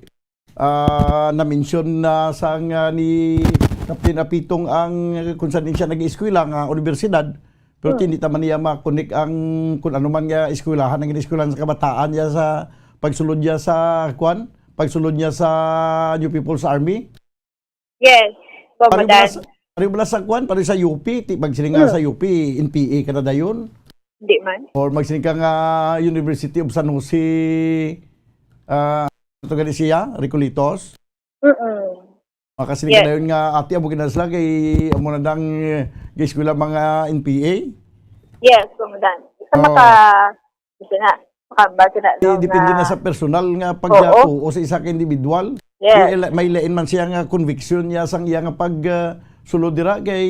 ah, na-mention na sang, ah, ni Captain Apitong ang kung saan siya nag-eskwela nga universidad, pero Hmm. hindi ta man niya ma-connect ang kung ano man nga eskwelahan ang eskwelahan sa kabataan niya sa pagsulod niya sa, kwan, pagsulod niya sa New People's Army. Yes, Bombo Dan. Pareho bala sa, pareho bala sa kwan, pareho sa U P, ti, magsiling nga Hmm. sa U P, N P A ka na dayon. Hindi man. Or magsiling ka nga University of San Jose, ah, ito gani siya, Recoletos. Mm-mm. Makasiling ka Yes. dayon nga ati amo ginasla kay amo na dang, eh, eskwela mga N P A. Yes, Bombo Dan. Sa Oo. maka-, Kasi na, makambal sila, Di-, no, depende na na sa personal nga Oo. pagtuo sa isa ka individual. Yes. Di, ila-, may lain man siya nga conviction niya sang iya nga pag, ah, sulod dira kay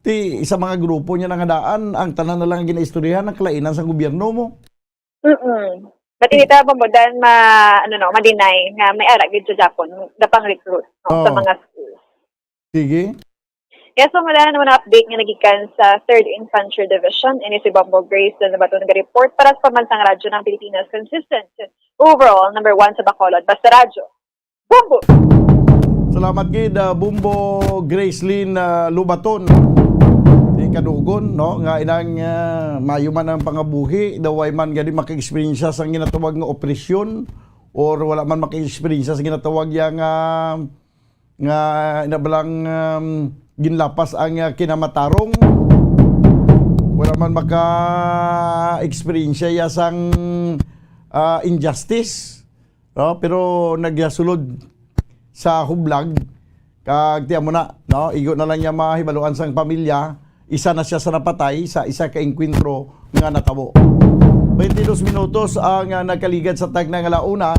ti sa mga grupo niya nangadaan, ang tanan na lang nga ginaistoryahan ang kalainan sa gobyerno mo. Mm-mm. But hindi ta, Bombo Dan, ma-, ano, no, ma-deny nga may ara gid sa Japon, napang-recruit, no, sa Oo. mga schools. Sige. Yes, so, wala na naman ang update nga nagikan sa Third Infantry Division. Ini si Bombo Grace na nabato nag-report para sa Pambansang Radyo ng Pilipinas. Consistent. Overall, number one sa Bacolod. Basta Radyo. Bombo! Salamat gid, ah, Bombo Gracelyn, ah, Lubaton. Di kadugon, no? Nga inang, ah, mayo man ang pangabuhi, daw way man gani maka-eksperyensya sa ginatawag nga opresyon or wala man maka-eksperyensya sa ginatawag ya nga, nga inabalang, um, ginlapas ang, uh, kinamatarong, wala man maka-eksperyensya ya sang, uh, injustice, no? Pero nagsulod sa hublag, kag tiyan mo na, no? Igo na lang niya mahibaluan sang pamilya, isa na siya sa napatay sa isa ka engkwentro nga natabo. Twenty-dos minutos ang, ah, nagkaligad sa tagna nga launa.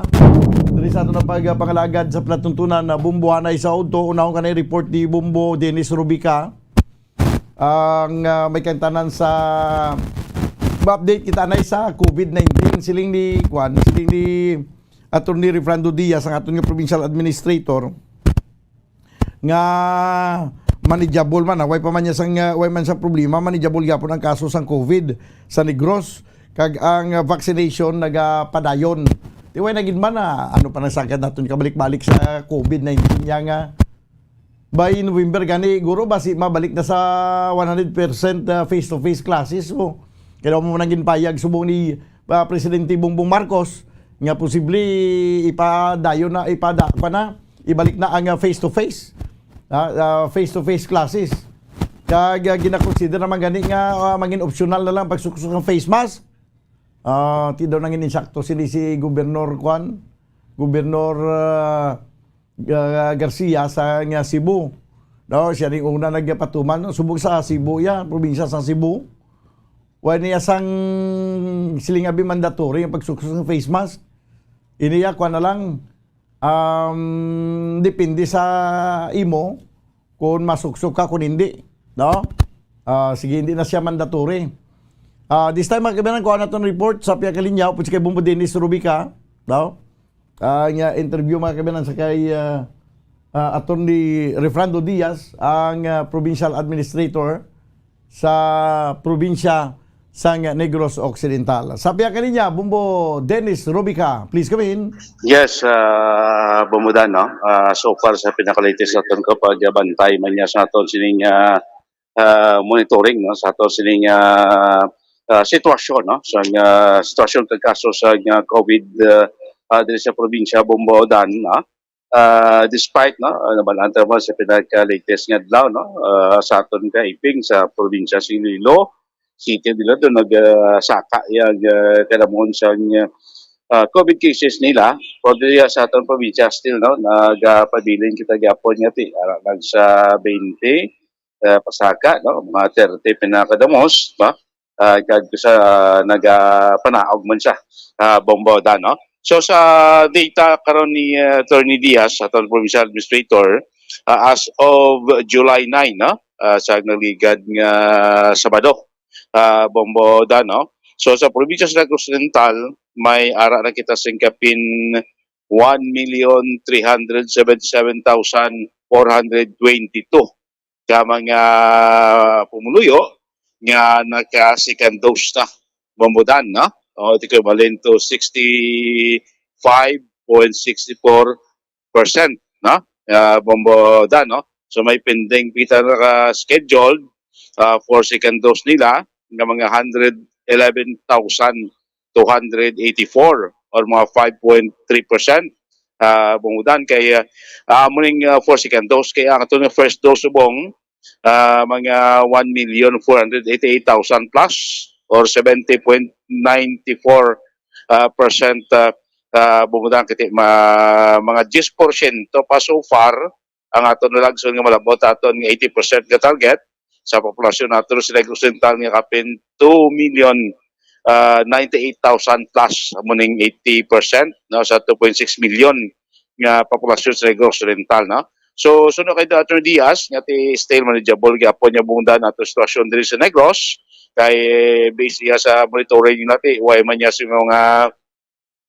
Diri sa aton ang pagpangalagad sa palatuntunan na Bombo Hanay sa Udto, unahon ka na report ni Bombo Dennis Rubica. Ang, ah, may kantanan sa ma-update kita na sa COVID nineteen, siling ni, kwan, siling ni Attorney Refrando Diaz, ang aton nga provincial administrator, nga manageable man, ah, way pa man niya sang, ah, way man sa problema, manageable gyapon ang kaso sang COVID sa Negros, kag ang, ah, vaccination nagapadayon. Di way na gid man, ah, ano pa nang sagad naton kabalik-balik sa COVID nineteen niya nga by November gani, guro, basi mabalik na sa one hundred percent, ah, face-to-face classes mo. Kaya mo nang ginpayag subong ni, ah, Presidente Bongbong Marcos nga posible ipadayon na, ipada-, pa na, ibalik na ang, ah, face-to-face. Ah, ah, face-to-face classes. Kag, ah, ginakonsider naman gani nga, ah, mangin optional na lang pagsuksok ng face mask. Ah, ti daw nangin insakto sini si Gobernador Kwan, Gobernador, ah, Ga-, Garcia sa nga Cebu. No, siya rin una nagpatuman, no? Subong sa Cebu, ya, probinsya sa Cebu. Wa niya sang siling abi mandatory ang pagsuksok ng face mask. Ini ya, kwan na lang, um, depende sa imo kung masuksok ka, kung hindi. No? Ah, sige, hindi na siya mandatory. Ah, this time, mga kabayan, kuha naton report sa Pia Kalinyaw, upod si kay Bombo Dennis Rubica. No? Ah, nga interview, mga kabayan, sa kay, ah, ah, Attorney Refrando Diaz, ang, ah, provincial administrator sa probinsya sang Negros Occidental. Sa Pia Kalinyaw, Bombo Dennis Rubica, please come in. Yes, ah, Bombo Dan, no? Ah, so far sa pinaka-latest naton ko pagbantay man niya sa aton sining, ah, ah, monitoring, no, sa aton sining, ah, ah, sitwasyon, no, sa, ah, sitwasyon kag kaso sa, ah, COVID, ah, ah, diri sa probinsya Bombo Dan, no? Ah, despite, no, ah, nabalaan ta mo sa pinaka-latest nga adlaw, no, ah, sa aton kaiping sa probinsya sa Iloilo, City nila doon nag, ah, saka yang, ah, kalamuon sa, ah, COVID cases nila. Pero diri sa aton probinsya still, no, nagapabilin kita gyapon nga ti ara lang sa twenty, ah, pasaka, no, mga thirty pinakadamos, ba? Ah, kag sa nagapanaog man siya, ah, Bombo Dan, no? So, sa data karon ni, ah, Attorney Diaz, aton provincial administrator, ah, as of July nine, no? Ah, sa nagligad nga Sabado, ah, Bombo Dan, no? So, sa probinsya sa Negros Occidental, may ara na kita sing kapin one million three hundred seventy-seven thousand four hundred twenty-two ka mga pumuluyo nga naka-second dose na, Bombo Dan, no? O, it equivalent to sixty-five point six four percent, no? Ah, Bombo Dan, no? So, may pending kita naka-scheduled, ah, for second dose nila nga mga hundred eleven thousand two hundred eighty-four or mga five point three percent, ah, Bombo Dan, kay, ah, amo ning, ah, for second dose, kay ang aton nga first dose subong, ah, mga one million four hundred eighty-eight thousand plus or seventy point nine four, ah, percent, ah, ah, Bombo Dan, kay ma-, mga diyes porsyento pa so far ang aton nalagson nga malabot aton nga eighty percent nga target sa populasyon nato sa Negros Occidental nga kapin two million, ah, ninety-eight thousand plus, amo ning eighty percent, no, sa two point six million nga populasyon sa Negros Occidental, no? So, suno kay Attorney Diaz, nga ti still manageable gyapon nga Bombo Dan ato sitwasyon diri sa Negros, kay based niya sa monitoring natin, way man niya sa mga,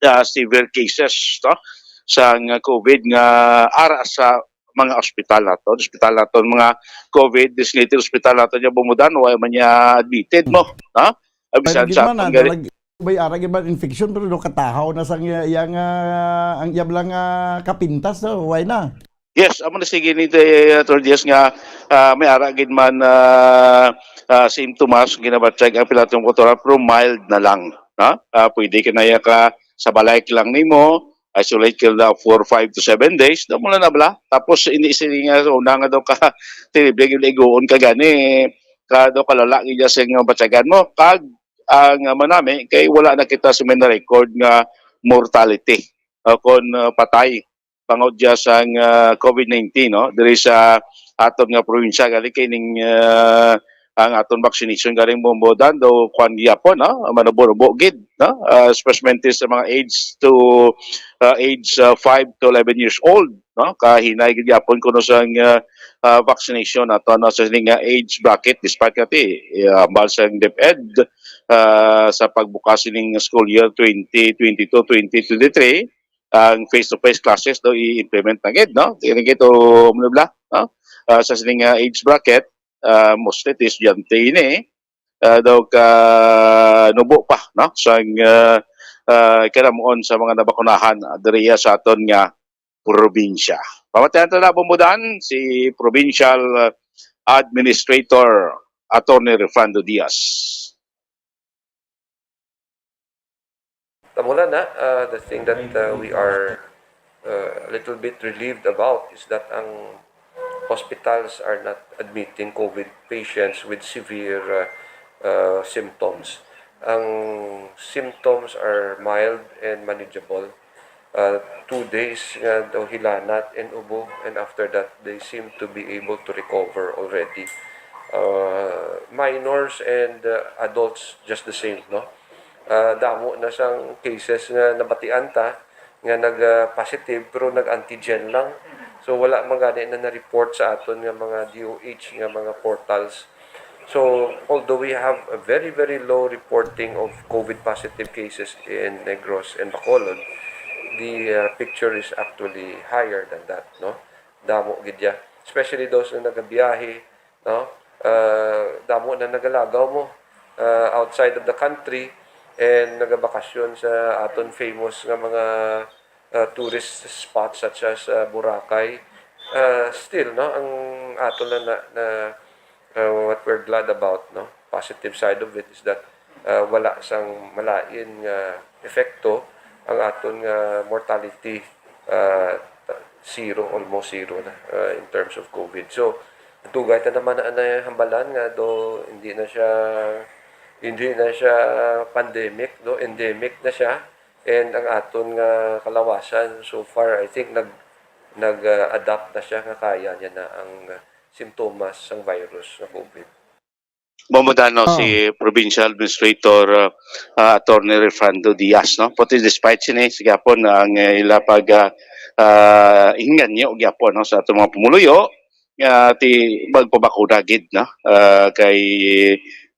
ah, severe cases, no, sang COVID nga ara sa mga ospital naton, ospital naton, mga COVID designated hospital naton nga Bombo Dan, way man niya admitted, no? Ha? Ah, bisan gid sa man, ah, panggali- nag-, may ara gid man infection, pero no, katahaw na sang iya, iya nga, ang iya lang, ah, kapintas, no? Way na. Yes, amo na sige ni, eh, Attorney Diaz nga, ah, may ara gid man, ah, ah, symptoms, ginabatyag ang pila tong doktora, pero mild na lang, no? Ah, pwede ka na iya ka sa balay lang nimo, isolate ka na for five to seven days, daw mula na bala. Tapos, ini sini nga, una nga daw ka, tinibi, gid iguon ka gani, ka daw kalala, gid siya nga batyagan mo. Kag, ang, ah, manami, kay wala na kita sa may record nga mortality, o kon, ah, patay, bangod dya sang, ah, covid nineteen, no? Diri sa aton nga probinsya, gali kay ning, ah, ang aton vaccination galing bumbudan daw kwan gyapon, no? Manubo-nubo gid, no? Ah, especially sa mga age to, ah, age, ah, five to eleven years old, no? Kahinay gid gyapon kuno sang, ah, ah, vaccination ato, no, sa sining nga age bracket, despite kati, ah, ambal sang DepEd, ah, sa pagbukas sining school year twenty twenty-two, twenty twenty-three, ang face-to-face classes daw i-implement na gid, no? Dili gid to, ano bala, no? Ah, sa sining, ah, age bracket, ah, mostly ti estudyante ini, ah, daw ka nubo pa, no? Sang, ah, ah, kanamuon sa mga nabakunahan, ah, diriya sa aton nga probinsya. Pamatian ta na, Bumbudan, si Provincial, ah, Administrator Attorney Refrando Diaz. Tamo na na, uh, the thing that, uh, we are, uh, a little bit relieved about is that ang hospitals are not admitting covid patients with severe, uh, uh, symptoms. Ang symptoms are mild and manageable. Uh, two days nga daw hilanat and ubo, and after that, they seem to be able to recover already. Uh, minors and, uh, adults, just the same, no? Ah, damo na sang cases nga nabatian ta nga nag, ah, positive pero nag-antigen lang. So, wala man gani na na-report sa aton nga mga D O H nga mga portals. So, although we have a very, very low reporting of covid positive cases in Negros and Bacolod, the, ah, picture is actually higher than that, no? Damo gid ya. Especially those na nagabiyahe, no? Ah, damo na nagalagaw mo, ah, outside of the country and nagabakasyon sa aton famous nga mga, ah, tourist spots such as, ah, Boracay. Ah, still, no, ang aton na, na, na, ah, what we're glad about, no, positive side of it is that, ah, wala sang malain nga epekto ang aton nga mortality, ah, zero, almost zero na, ah, in terms of covid. So, dugay ta naman na, na hambalan nga do hindi na siya, hindi na siya pandemic, no? Endemic na siya. And ang aton nga kalawasan, so far, I think nag, nag, ah, adapt na siya nga kaya niya na ang, ah, simptomas sang virus nga covid. Bumbudan, no, si Provincial Administrator, uh, uh, Attorney Refrando Diaz, no? Pati despite sini, sige hapon, ang, uh, ila pag, uh, uh, hinganyo gyapon, no, sa ato mga pumuluyo, uh, ti magpabakuna gid, no? Uh, kay,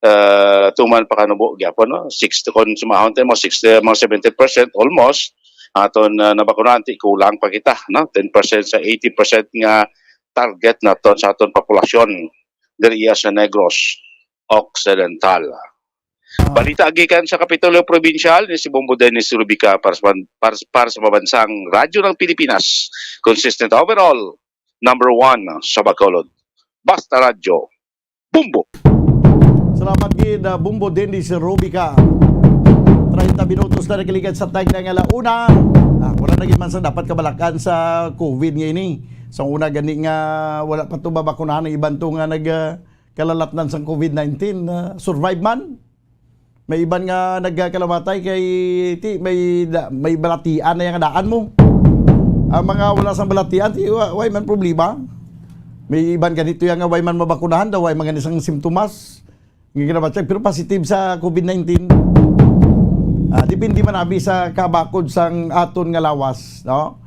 uh, tuman pakanubo gyapon, no? Sixty, kon sumahon tayo mo, sixty, mga seventy percent almost, aton, uh, nabakunahan, ti kulang pa kita, no? Ten percent sa eighty percent nga target naton sa aton populasyon diri sa Negros Occidental. Ah. Balita gikan sa Kapitolyo Probinsyal ni si Bombo Dennis Rubica para sa ban-, para, para sa Mabansang Radyo ng Pilipinas. Consistent overall, number one sa Bacolod. Basta Radyo, Bombo. Salamat gid, ah, Bombo Dennis Rubica. Treinta minutos na nakaligad sa tagna nga ala una. Ah, wala na gid man sa dapat kabalakan sa covid nga ini. Sa una gani nga wala pa to mabakunahan ang iban to nga nag, ah, kalalatnan sang covid nineteen, ah, survive man. May iban nga nagkalamatay kay ti may da-, may balatian na yang daan mo. Ang mga wala sang balatian, ti wa-, way man problema. May iban ganito yang nga way man mabakunahan daw, way man gani sang simptomas. Nga ginabatyag, pero positive sa covid nineteen. Ah, depende man abi sa kabakod sang aton nga lawas, no?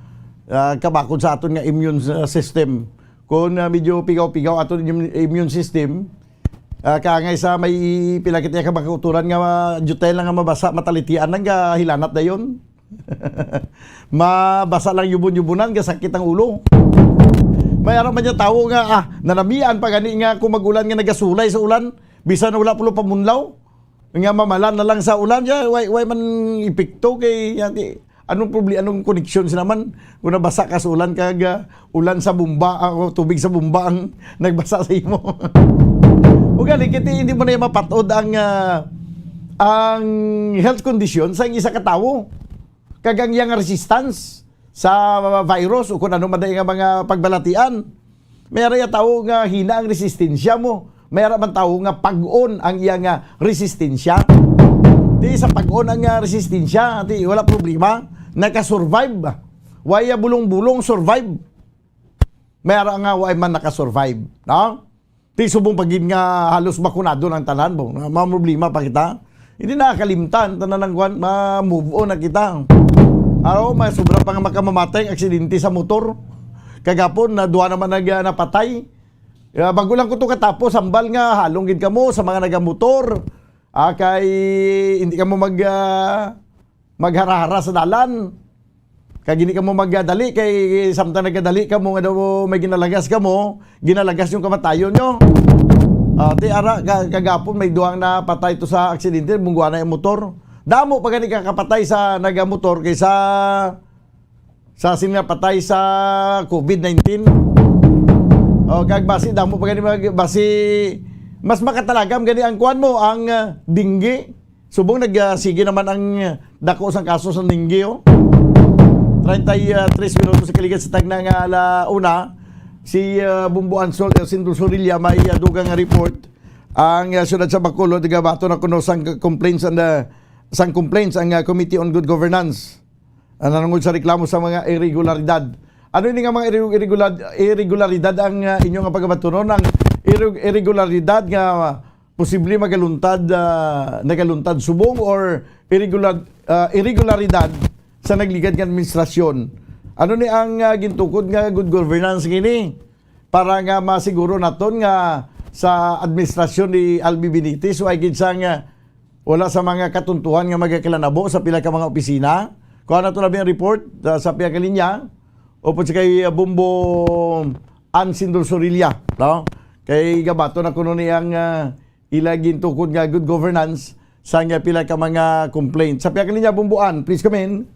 Ah, kabakod sa aton nga immune s-, system. Kung, ah, medyo pigaw-pigaw aton immune, immune system, ah, kaangay sa may pila kita ka makauturan nga, ah, jutay lang nga mabasa, matalitian lang nga hilanat dayon. Mabasa lang yubon-yubonan, nga sakit ang ulo. May ara man niya tawo nga, ah, nanamian pa gani nga kung mag-ulan nga nagasulay sa ulan, bisan wala pulo pamunlaw, nga mamalan na lang sa ulan, ya, way, way man epekto kay, ya, di, anong problema, anong koneksyon sila man kung nabasa ka sa ulan kag, ah, ulan sa bomba, ah, o tubig sa bomba ang nagbasa sa imo. O gani, kiti hindi mo na mapat-od ang, ah, ang health condition sa isa ka tawo. kag ang iya nga resistance sa virus o kung ano man nga mga pagbalatian. May ara iya tawo nga hina ang resistensya mo. May ara man tawo nga pag-on ang iya nga resistensya. Di sa pag-on ang, ah, resistensya, di wala problema. Naka-survive. Waya bulong-bulong survive. May ara nga wa man naka-survive, no? Ti subong pa gid nga halos bakunado ng tanan, bo. Ma-, problema pa kita. Hindi nakakalimtan, tanan ng kwan, ma-move on na kita. Araw, may sobra pa nga makamamatay ang aksidente sa motor. Kagapon, na duha naman nag-, ah, napatay. Ah, bago lang ko to katapos, hambal nga halong gid kamo sa mga nagamotor. Ah, kay hindi kamo mag, ah, maghara-hara sa dalan. Kag hindi kamo magdali kay samtang nagdali kamo nga daw may ginalagas kamo, ginalagas yung kamatayon nyo. Ah, ti ara, ka-, kagapon may duwang napatay to sa aksidente, mungguan na yung motor. Damo pa gani kakapatay sa nagamotor kaysa sa sini nga patay sa covid nineteen. O, kag basi damo pa gani mag-, basi mas makatalagam gani ang kuan mo, ang, ah, dengue. Subong nag, ah, sige naman ang, ah, dako sang kaso sa dengue, oh. Treinta y tres minutos sa kaligad sa tagna nga ala una, si, ah, Bumbo Ansol, eh, Sindul Sorilla, may, ah, dugang nga report. Ang, ah, siyudad sa Bacolod, nagabaton na kuno sang complaints and, ah, sang complaints ang, ah, Committee on Good Governance. Ang nanungod sa reklamo sa mga irregularidad. Ano ini nga mga irre-, irregular-, irregularidad ang, ah, inyo nga pagabatunon? Ang irre-, irregularidad nga posible magaluntad, ah, nagaluntad subong or irregular-, ah, irregularidad sa nagligad nga administrasyon? Ano ni ang, ah, gintukod nga good governance ngini? Para nga masiguro naton nga sa administrasyon ni Albi Benitez, wa gid sang, ah, wala sa mga katuntuhan nga magakalanabo sa pila ka mga opisina. Kuha nato na ang report, ah, sa pihak linya. Upod sa kay, ah, Bumbo Ansindol Sorilla, no? Kay gabaton na kuno ni ang, ah, ila gintukod nga good governance sa nga pila ka mga complaint. Sa pihak linya, Bumbo An, please come in.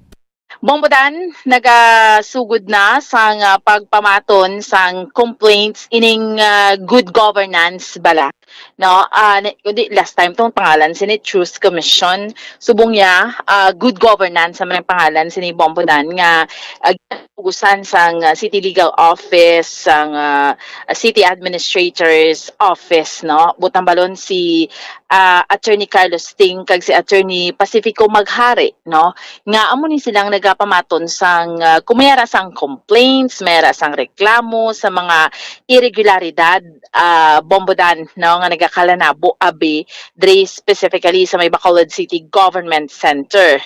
Bong Budan, nagasugod na sang, ah, pagpamaton sang complaints ining, ah, good governance bala, no? Ah, ni-, kundi last time tong pangalan sini Truth Commission. Subong niya, ah, good governance naman ang pangalan sini Bong Budan nga, ah, ginapugusan sang, ah, City Legal Office, sang, ah, City Administrator's Office, no? Butang balon si, ah, Attorney Carlos Ting kag si Attorney Pacifico Maghari, no? Nga amo ni silang nagapamaton sang, ah, kung may ara sang complaints, may ara sang reklamo sa mga irregularidad, ah, Bong Budan, no, nga nagakalanabo abi diri specifically sa may Bacolod City Government Center.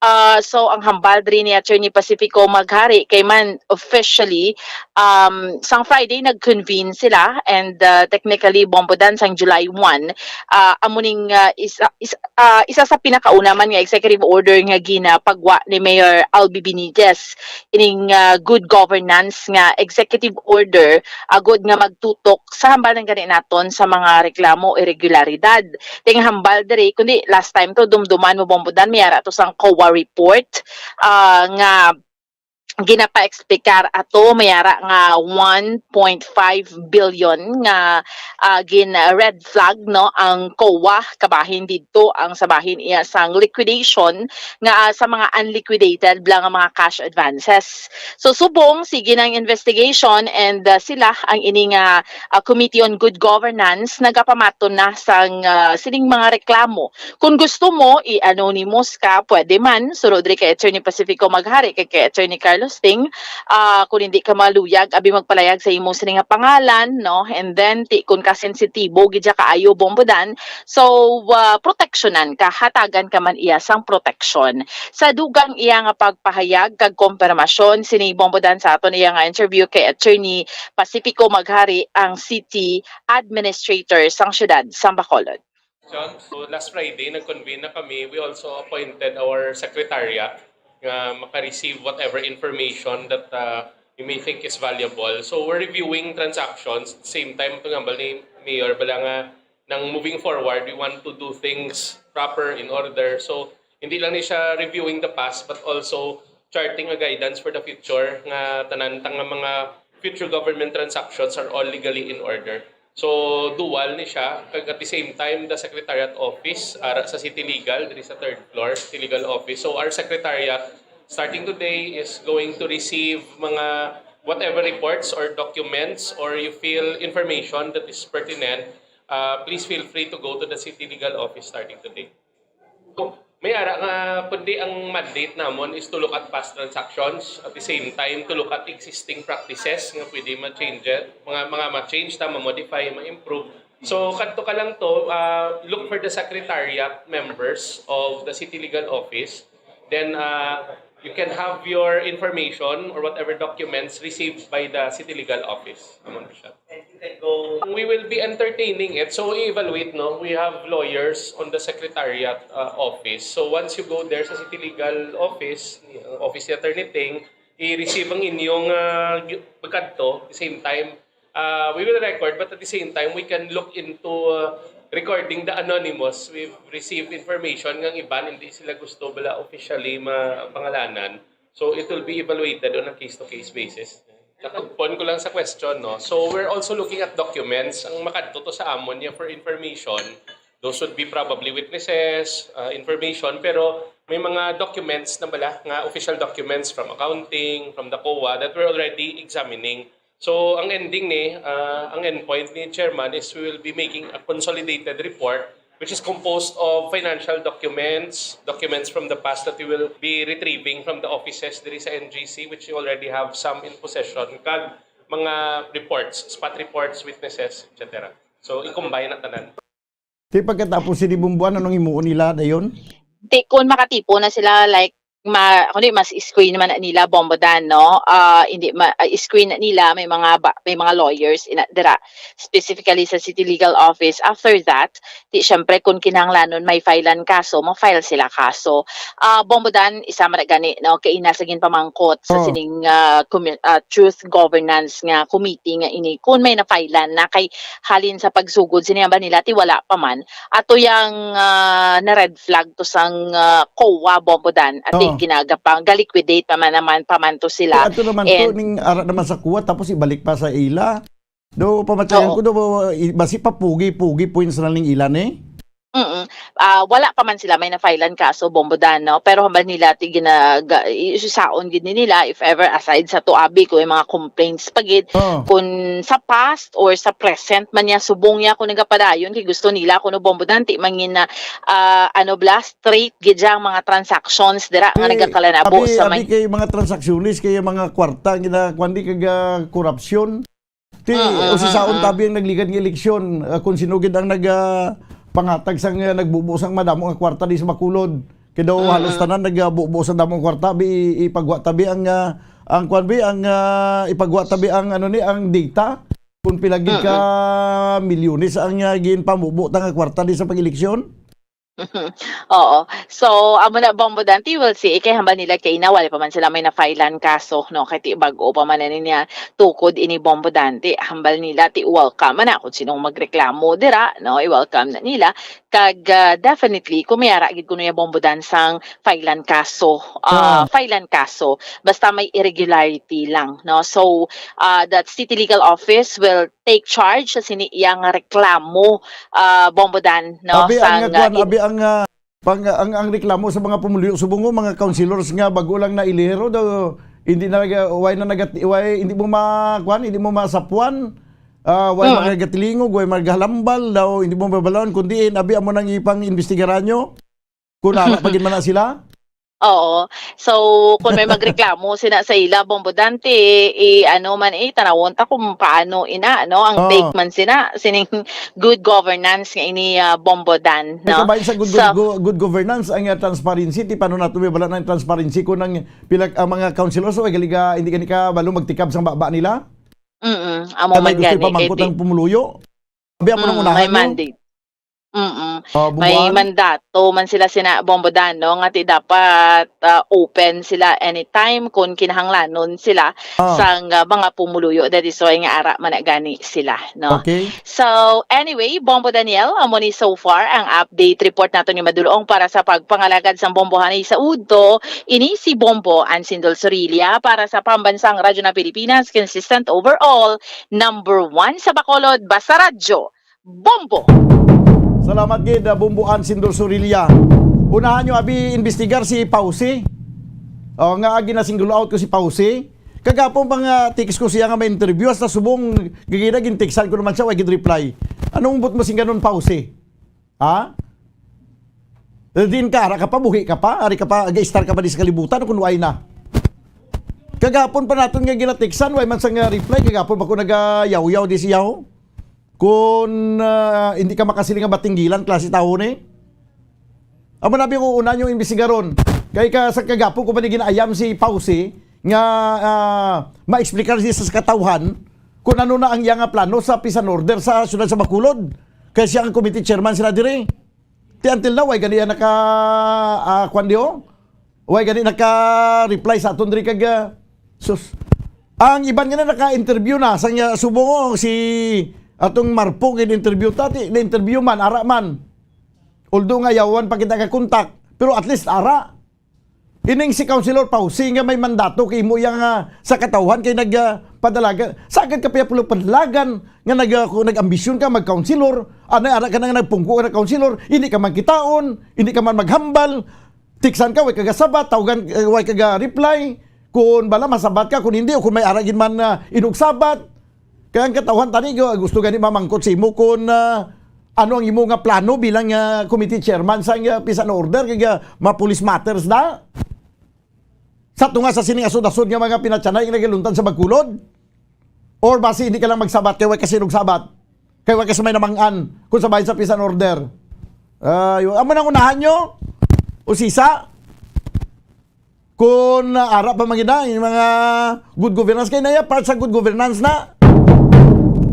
Ah, so ang hambal diri ni Attorney Pacifico Maghari kay man officially, um, sang Friday nag-convene sila and, ah, technically Bong Budan sang July one, ah, amo ning, ah, isa, isa ah, isa sa pinakauna man nga executive order nga ginapagwa ni Mayor Albi Benitez, ining, ah, good governance nga executive order, agod nga magtutok sa hambal ng gani naton sa mga reklamo, irregularidad. Ting hambal diri, kundi last time to, dumduman mo Bong Budan, may ara to sang COA report, ah, nga ginapaeksplikar ato, may ara nga one point five billion nga, ah, gin red flag, no, ang COA kabahin didto ang sa bahin iya sang liquidation nga, ah, sa mga unliquidated lang nga mga cash advances. So, subong sige nang investigation and, ah, sila ang ini nga, ah, Committee on Good Governance nagapamaton na sang, ah, sining mga reklamo. Kung gusto mo, i-anonymous ka, pwede man. Suno diri kay Attorney Pacifico Maghari, kay, kay Attorney Carlos Ting, ah, kung hindi ka maluyag, abi magpalayag sa imo sini nga pangalan, no? And then, ti, kung kasensitibo, gid siya kaayo, Bong Budan. So, ah, proteksyonan ka, hatagan ka man iya sang proteksyon. Sa dugang iya nga pagpahayag kag kompirmasyon, sini Bong Budan sa aton iya nga interview kay Attorney Pacifico Maghari, ang city administrator sang siyudad sang Bacolod. John, so last Friday, nag-convene na kami. We also appointed our secretariat nga maka-receive whatever information that, uh, you may think is valuable. So we're reviewing transactions. Same time, ito nga, bali, Mayor, bala nga, nang moving forward, we want to do things proper, in order. So, hindi lang ni siya reviewing the past, but also charting a guidance for the future nga tanan ta nga mga future government transactions are all legally in order. So, dual ni siya. Kag at the same time, the secretariat office, ara sa City Legal, diri sa third floor, City Legal Office. So, our secretariat starting today is going to receive mga whatever reports or documents or you feel information that is pertinent, uh, please feel free to go to the city legal office starting today. So, may ara nga kundi ang mandate namon is to look at past transactions, at the same time to look at existing practices nga pwede ma-change, mga, mga ma-change ta, ma-modify, ma-improve. So, kadto ka lang to, uh, look for the secretariat members of the city legal office. Then, uh, you can have your information or whatever documents received by the city legal office. Amo na siya. We will be entertaining it. So, i-evaluate, no? We have lawyers on the secretariat, uh, office. So, once you go there sa city legal office, uh, office ni Attorney Ting, i-receive ang inyong, uh, pagkadto. The same time, uh, we will record, but at the same time, we can look into, uh, recording the anonymous. We've received information nga ang iban hindi sila gusto bala officially mapangalanan. So it will be evaluated on a case-to-case basis. Katugpon ko lang sa question, no? So we're also looking at documents. Ang makadto to sa amon niya for information, those would be probably witnesses, uh, information, pero may mga documents na bala nga official documents from accounting, from the COA that we're already examining. So ang ending ni, uh, ang endpoint ni Chairman is we will be making a consolidated report which is composed of financial documents, documents from the past that we will be retrieving from the offices diri sa N G C, which you already have some in possession, kag mga reports, spot reports, witnesses, et cetera. So, i-combine na tanan. Di pagkatapos sini Bumbuan, anong himuon nila dayon? Di, kung makatipo na sila, like, ma-, kundi mas screen naman na nila, Bombo Dan, no? Ah, hindi ma-, ah, screen na nila, may mga ba-, may mga lawyers ina-, dira, specifically sa City Legal Office. After that, di, syempre, kung kinahanglanon may filean kaso, ma-file sila kaso. Ah, Bombo Dan, isa man na gani, no, kay ina sa ginpamangkot sa Oh. sining, ah, commu-, ah, Truth Governance nga committee nga ini, kung may na-filean na kay halin sa pagsugod, sini ba nila, ti wala pa man. Ato yang, ah, na red flag to sang, ah, COA, Bombo Dan, ati Oh. ginagapang, ga-liquidate pa man naman, pa man to sila. Eh, ato naman to, And ning ara naman sa COA, tapos ibalik pa sa ila. Do, pamatayan Oo. ko, do, i-, basi pa pugi-pugi points na ning ila, eh. Mm-mm. Ah, wala pa man sila may na-filean kaso, Bombo Dan, no? Pero hambal nila, ti ginaga-, i-, isusaon gid ni nila, if ever, aside sa to abi, kung may mga complaints pa gid, Oh. kung sa past or sa present man niya, subong niya kung nagapadayon, kay gusto nila, kuno, Bombo Dan, ti mangin na, ah, ano bala, straight gid siya ang mga transactions dira nga Eh, nagakalanabo abi, sa abi may kay mga transactions, kay mga kwarta, gina-, kuwan di kag, ah, korupsyon. Ti, Mm, mm, usisaon mm. tabi ang nagligad nga eleksyon, ah, kung sino gid ang nag, ah, pangatag sang, ah, nagbubo sang madamo nga kwarta di sa Bacolod. Kay daw Mm, halos mm. tanan nagbubo sa damo nga kwarta, bi, ipagwa tabi ang, ah, ang kwan bi, ang, ah, ipagwa tabi ang, ano ni, ang data. Kung pila gid ka Mm, mm. milyones ang, ah, ginpamubo ta nga kwarta di sa pag-eleksyon. Oo. So, amo na, Bombo Dan, ti we'll see. Kay hambal nila kay ina, wala pa man sila may na-filean kaso, no? Kay ti bag-o pa man na niya tukod ini, Bombo Dan. Ti hambal nila, ti welcome man na kung sinong magreklamo dira, no? I-welcome na nila. Kag, ah, definitely, kung may ara gid kuno ya, Bombo Dan, sang filean kaso, ah, Ah. filean kaso, basta may irregularity lang, no? So, ah, that City Legal Office will take charge sa sini iya nga reklamo, ah, Bombo Dan, no, Abi ang, sang, ah, kwan, in- abi ang, ah, pang, ang, ang reklamo sa mga pumuluyo subong mo, mga councilors nga bago lang na ilihero daw, hindi na naga-, way na nagat-, way, hindi mo ma-, kwan, hindi mo masapuan, ah, way Mm. magatilingog, way magahalambal daw, hindi mo mabalon, kundi in, abi amo nang ipang-imbestigaran nyo. Kung ara pa gid man na sila? Oo. So, kung may magreklamo sina sa ila, Bombo Dan, ti, i-, ano man, eh, tanawon ta kung paano ina, no, ang Oh. take man sina, sining good governance nga ini, ah, Bombo Dan, Ay, no? Kabahin sa good, So good, go-, good governance, ang, ah, transparency, ti paano nato may bala ng transparency kung ang pila, ang mga councilors, o, galiga, hindi gani ka balo magtikab sang baba nila? Mm-mm. Amo Kaya may man gusto gani, ipamangkot kay ang ti-, pumuluyo? Abi, amo nang Mm, unahan may nyo? mandate. Mm. Oh, May Bumbuan? mandato man sila sina Bombo Dan, no, nga ti dapat, ah, open sila anytime kung kinahanglanon sila Ah. sang, ah, mga pumuluyo. That is why nga ara man na gani sila, no? Okay. So, anyway, Bombo Daniel, amo ni so far ang update report nato ni Madulong para sa pagpangalagad sang Bombohanay sa udto. Ini si Bombo Ansindol Sorilla para sa Pambansang Radyo ng Pilipinas, consistent overall, number one sa Bacolod, basta radyo. Bombo! Salamat gid, ah, Bombo Ansindol Sorilla. Unahan nyo, abi, imbestigar si Pausi. O, nga gina-single out ko si Pausi. Kagapon pa nga text ko siya nga may interview, hasta subong gagina gin-textan ko naman siya, wa gid reply. Anong but mo sing ganun, Pausi? Ha? Eh, din ka, ara ka pa, buhi ka pa, ari ka pa, aga-star ka pa di sa kalibutan, kung way na. Kagapon pa naton nga ginateksan, way man sang, ah, reply, kagapon pa ko nagayaw-yaw di siya, oh. Kung, ah, hindi ka makasiling nga batinggilan, klase tawo ni. Amo na, bi, una yung imbestigaron. Kay ka, sa kagapon ko pa ni ginaayam si Pausi, nga, ah, ma-explicar siya sa katawhan kung ano na ang iya nga plano sa peace and order sa siyudad sa Bacolod. Kay siya ang committee chairman sila diri. Ti until now, way gani naka, ah, kwan di, oh? Way gani naka-reply sa aton diri kag, ah, sus. Ang iban nga na naka-interview na, sa nga subong, oh, si atong Marpo, gin-interview ta, ti, na-interview man, ara man. Although nga yawan pa kita ka kontak, pero at least ara. Ining si Councilor Pausi nga may mandato kay imo iya nga sa katawhan kay nag, ah, padalagan. Sagad ka pa iya pala padalagan nga nag, ah, kung nag-ambisyon ka mag-councilor, anay ara ka na nga nagpungko ka na councilor, hindi ka man kitaon, hindi ka man maghambal, tiksan ka, way ka gasabat, tawgan, eh, way ka ga-reply, kung bala masabat ka, kung hindi, o kung may ara gid man, ah, inugsabat. Kaya ang katawhan tani, gu-, gusto gani mamangkot sa imo kung, ah, ano ang imo nga plano bilang, ah, committee chairman sa, ah, peace and order, kag, ah, mga police matters na? Sa tunga sa sining asod-asod nga mga pinatyanay nga nagaluntad sa Bacolod? Or basi hindi ka lang magsabat kay way ka sinugsabat? Kay way ka sa may namangan kung sa bahin sa peace and order? Ay, amo nang unahan nyo? O sisa? Kung, ah, ara pa man gid na, yung mga good governance, kay naya part sa good governance na.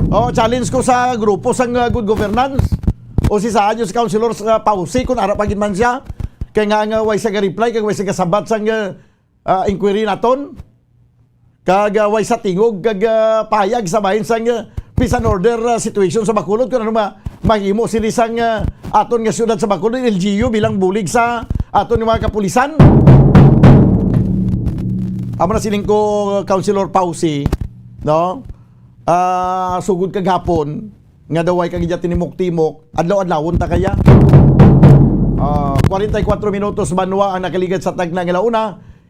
Oh, challenge ko sa grupo sang, ah, good governance. O si saan yung councilor sa Pausi, kung ara pa gid man siya. Kay nga, nga way siya ga-reply, kay way siya gasabat sang, ah, ah, inquiry naton. Kag, ah, way sa tingog, kag, ah, payag sa bahin sang, ah, peace and order, ah, situation sa Bacolod, kung ano ma-, mahimo sini sang, ah, aton nga siyudad sa Bacolod, L G U, bilang bulig sa aton nga mga kapulisan. Amo na siling ko, Councilor Pausi, no? Ah, sugod kag hapon, nga daw way kag iya tinimok-timok, adlaw-adlawon ta kaya. Ah, kwarenta y kuwatro minutos banwa ang nakaligad sa tagna nga launa.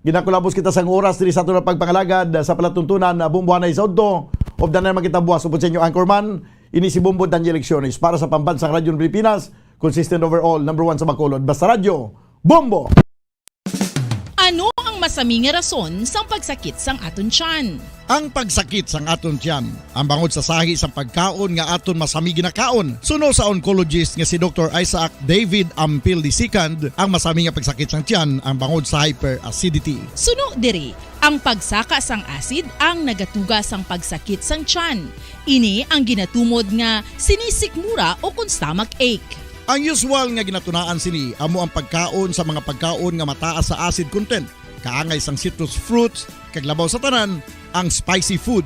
Ginakulabos kita sang oras diri sa aton nga pagpangalagad sa palatuntunan, ah, Bombo Hanay sa Udto. Of the nine, makita buwas upod sa inyo anchorman. Ini si Bombo Daniel Lecciones para sa Pambansang Radyo ng Pilipinas, consistent overall, number one sa Bacolod. Basta Radyo, Bombo! Ano ang masami nga rason sang pagsakit sang aton tiyan? Ang pagsakit sang aton tiyan, ang bangod sa sahi sang pagkaon nga aton masami ginakaon. Suno sa oncologist nga si Doktor Isaac David Ampil the second, ang masami nga pagsakit sang tiyan ang bangod sa hyperacidity. Suno diri, ang pagsaka sang acid ang nagatuga sang pagsakit sang tiyan. Ini ang ginatumod nga sinisikmura o kon stomach ache. Ang usual nga ginatunaan sini amo ang pagkaon sa mga pagkaon nga mataas sa acid content, kaangay sang citrus fruits, kag labaw sa tanan, ang spicy food.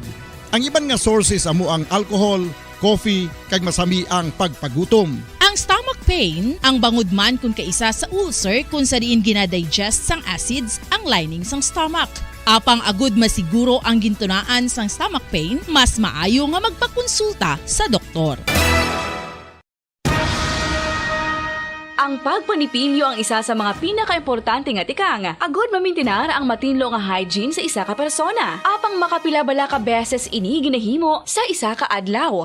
Ang iban nga sources amo ang alcohol, coffee, kag masami ang pagpagutom. Ang stomach pain, ang bangod man kon kaisa sa ulcer kon sa diin ginadigest sang acids ang lining sang stomach. Apang agud masiguro ang gintunaan sang stomach pain, mas maayo nga magpakonsulta sa doktor. Ang pagpanipilyo ang isa sa mga pinakaimportante nga tikang agud mamintinar ang matinlo nga hygiene sa isa ka persona. Apang makapila bala ka beses ini ginahimo sa isa ka adlaw?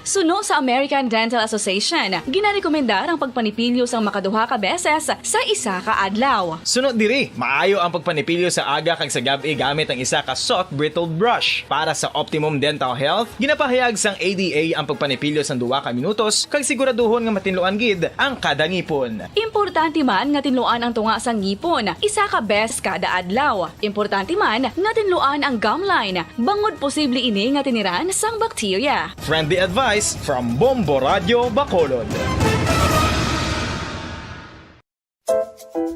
Suno sa American Dental Association, ginarekomendar ang pagpanipilyo sang makaduha ka beses sa isa ka adlaw. Suno diri, maayo ang pagpanipilyo sa aga kag sa gab-i gamit ang isa ka soft bristled brush. Para sa optimum dental health, ginapahayag sang A D A ang pagpanipilyo sang duha ka minutos kag siguraduhon nga matinluan gid ang kada ngipon. Importante man nga tinluan ang tunga sang ngipon isa ka beses kada adlaw. Importante man nga tinluan ang gum line, bangod posible ini nga tiniran sang bakterya. Friendly advice from Bombo Radyo Bacolod.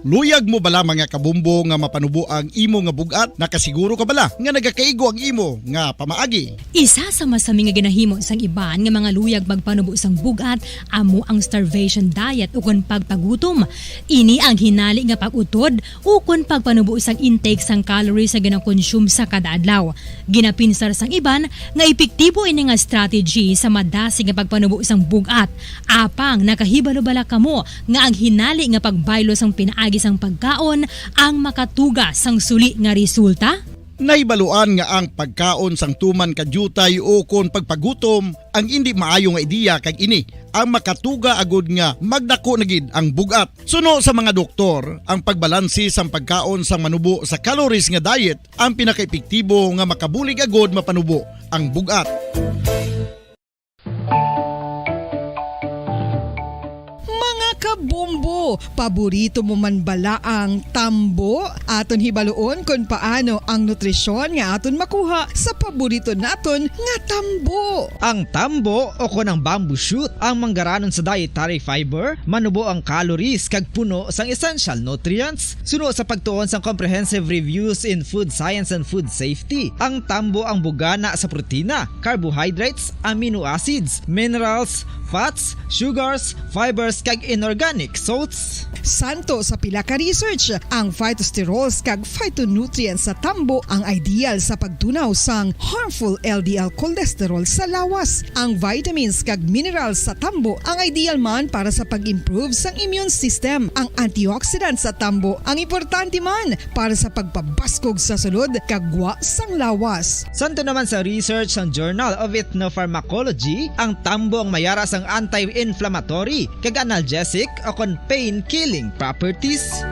Luyag mo bala, mga kabombo, nga mapanubo ang imo nga bug-at? Nakasiguro ka bala nga nagakaigo ang imo nga pamaagi? Isa sa masami nga ginahimo sang iban nga mga luyag magpanubo sang bug-at amo ang starvation diet ukon pagpagutom. Ini ang hinali nga pag-utod ukon pagpanubo sang intake sang calories nga ginakonsume sa kada adlaw. Ginapinsar sang iban nga epektibo ini nga strategy sa madasig nga pagpanubo sang bug-at. Apang nakahibalo bala kamo nga ang hinali nga pagbaylo sang pinaagi Agi sang pagkaon ang makatuga sang suli nga resulta? Nahibaluan nga ang pagkaon sang tuman ka diutay o kon pagpagutom ang indi maayo nga ideya, kag ini ang makatuga agud nga magdako na gid ang bug-at. Suno sa mga doktor, ang pagbalanse sang pagkaon sang manubo sa calories nga diet ang pinakaepektibo nga makabulig agud mapanubo ang bug-at. Mga kabombo, paborito mo man bala ang tambo? Aton hibaluon kon paano ang nutrisyon nga aton makuha sa paborito naton nga tambo. Ang tambo o kon ang bamboo shoot ang manggaranon sa dietary fiber, manubo ang calories kag puno sang essential nutrients. Suno sa pagtuon sang Comprehensive Reviews in Food Science and Food Safety, ang tambo ang bugana sa protina, carbohydrates, amino acids, minerals, fats, sugars, fibers, kag inorganic salts. Santo sa pila ka research, ang phytosterols kag phytonutrients sa tambo ang ideal sa pagtunaw sang harmful L D L cholesterol sa lawas. Ang vitamins kag minerals sa tambo ang ideal man para sa pag-improve sang immune system. Ang antioxidant sa tambo ang importante man para sa pagpabaskog sa sulod kag gwa sang lawas. Santo naman sa research sang Journal of Ethnopharmacology, ang tambo ang mayara sang anti-inflammatory kag analgesic o kon pain-killing properties.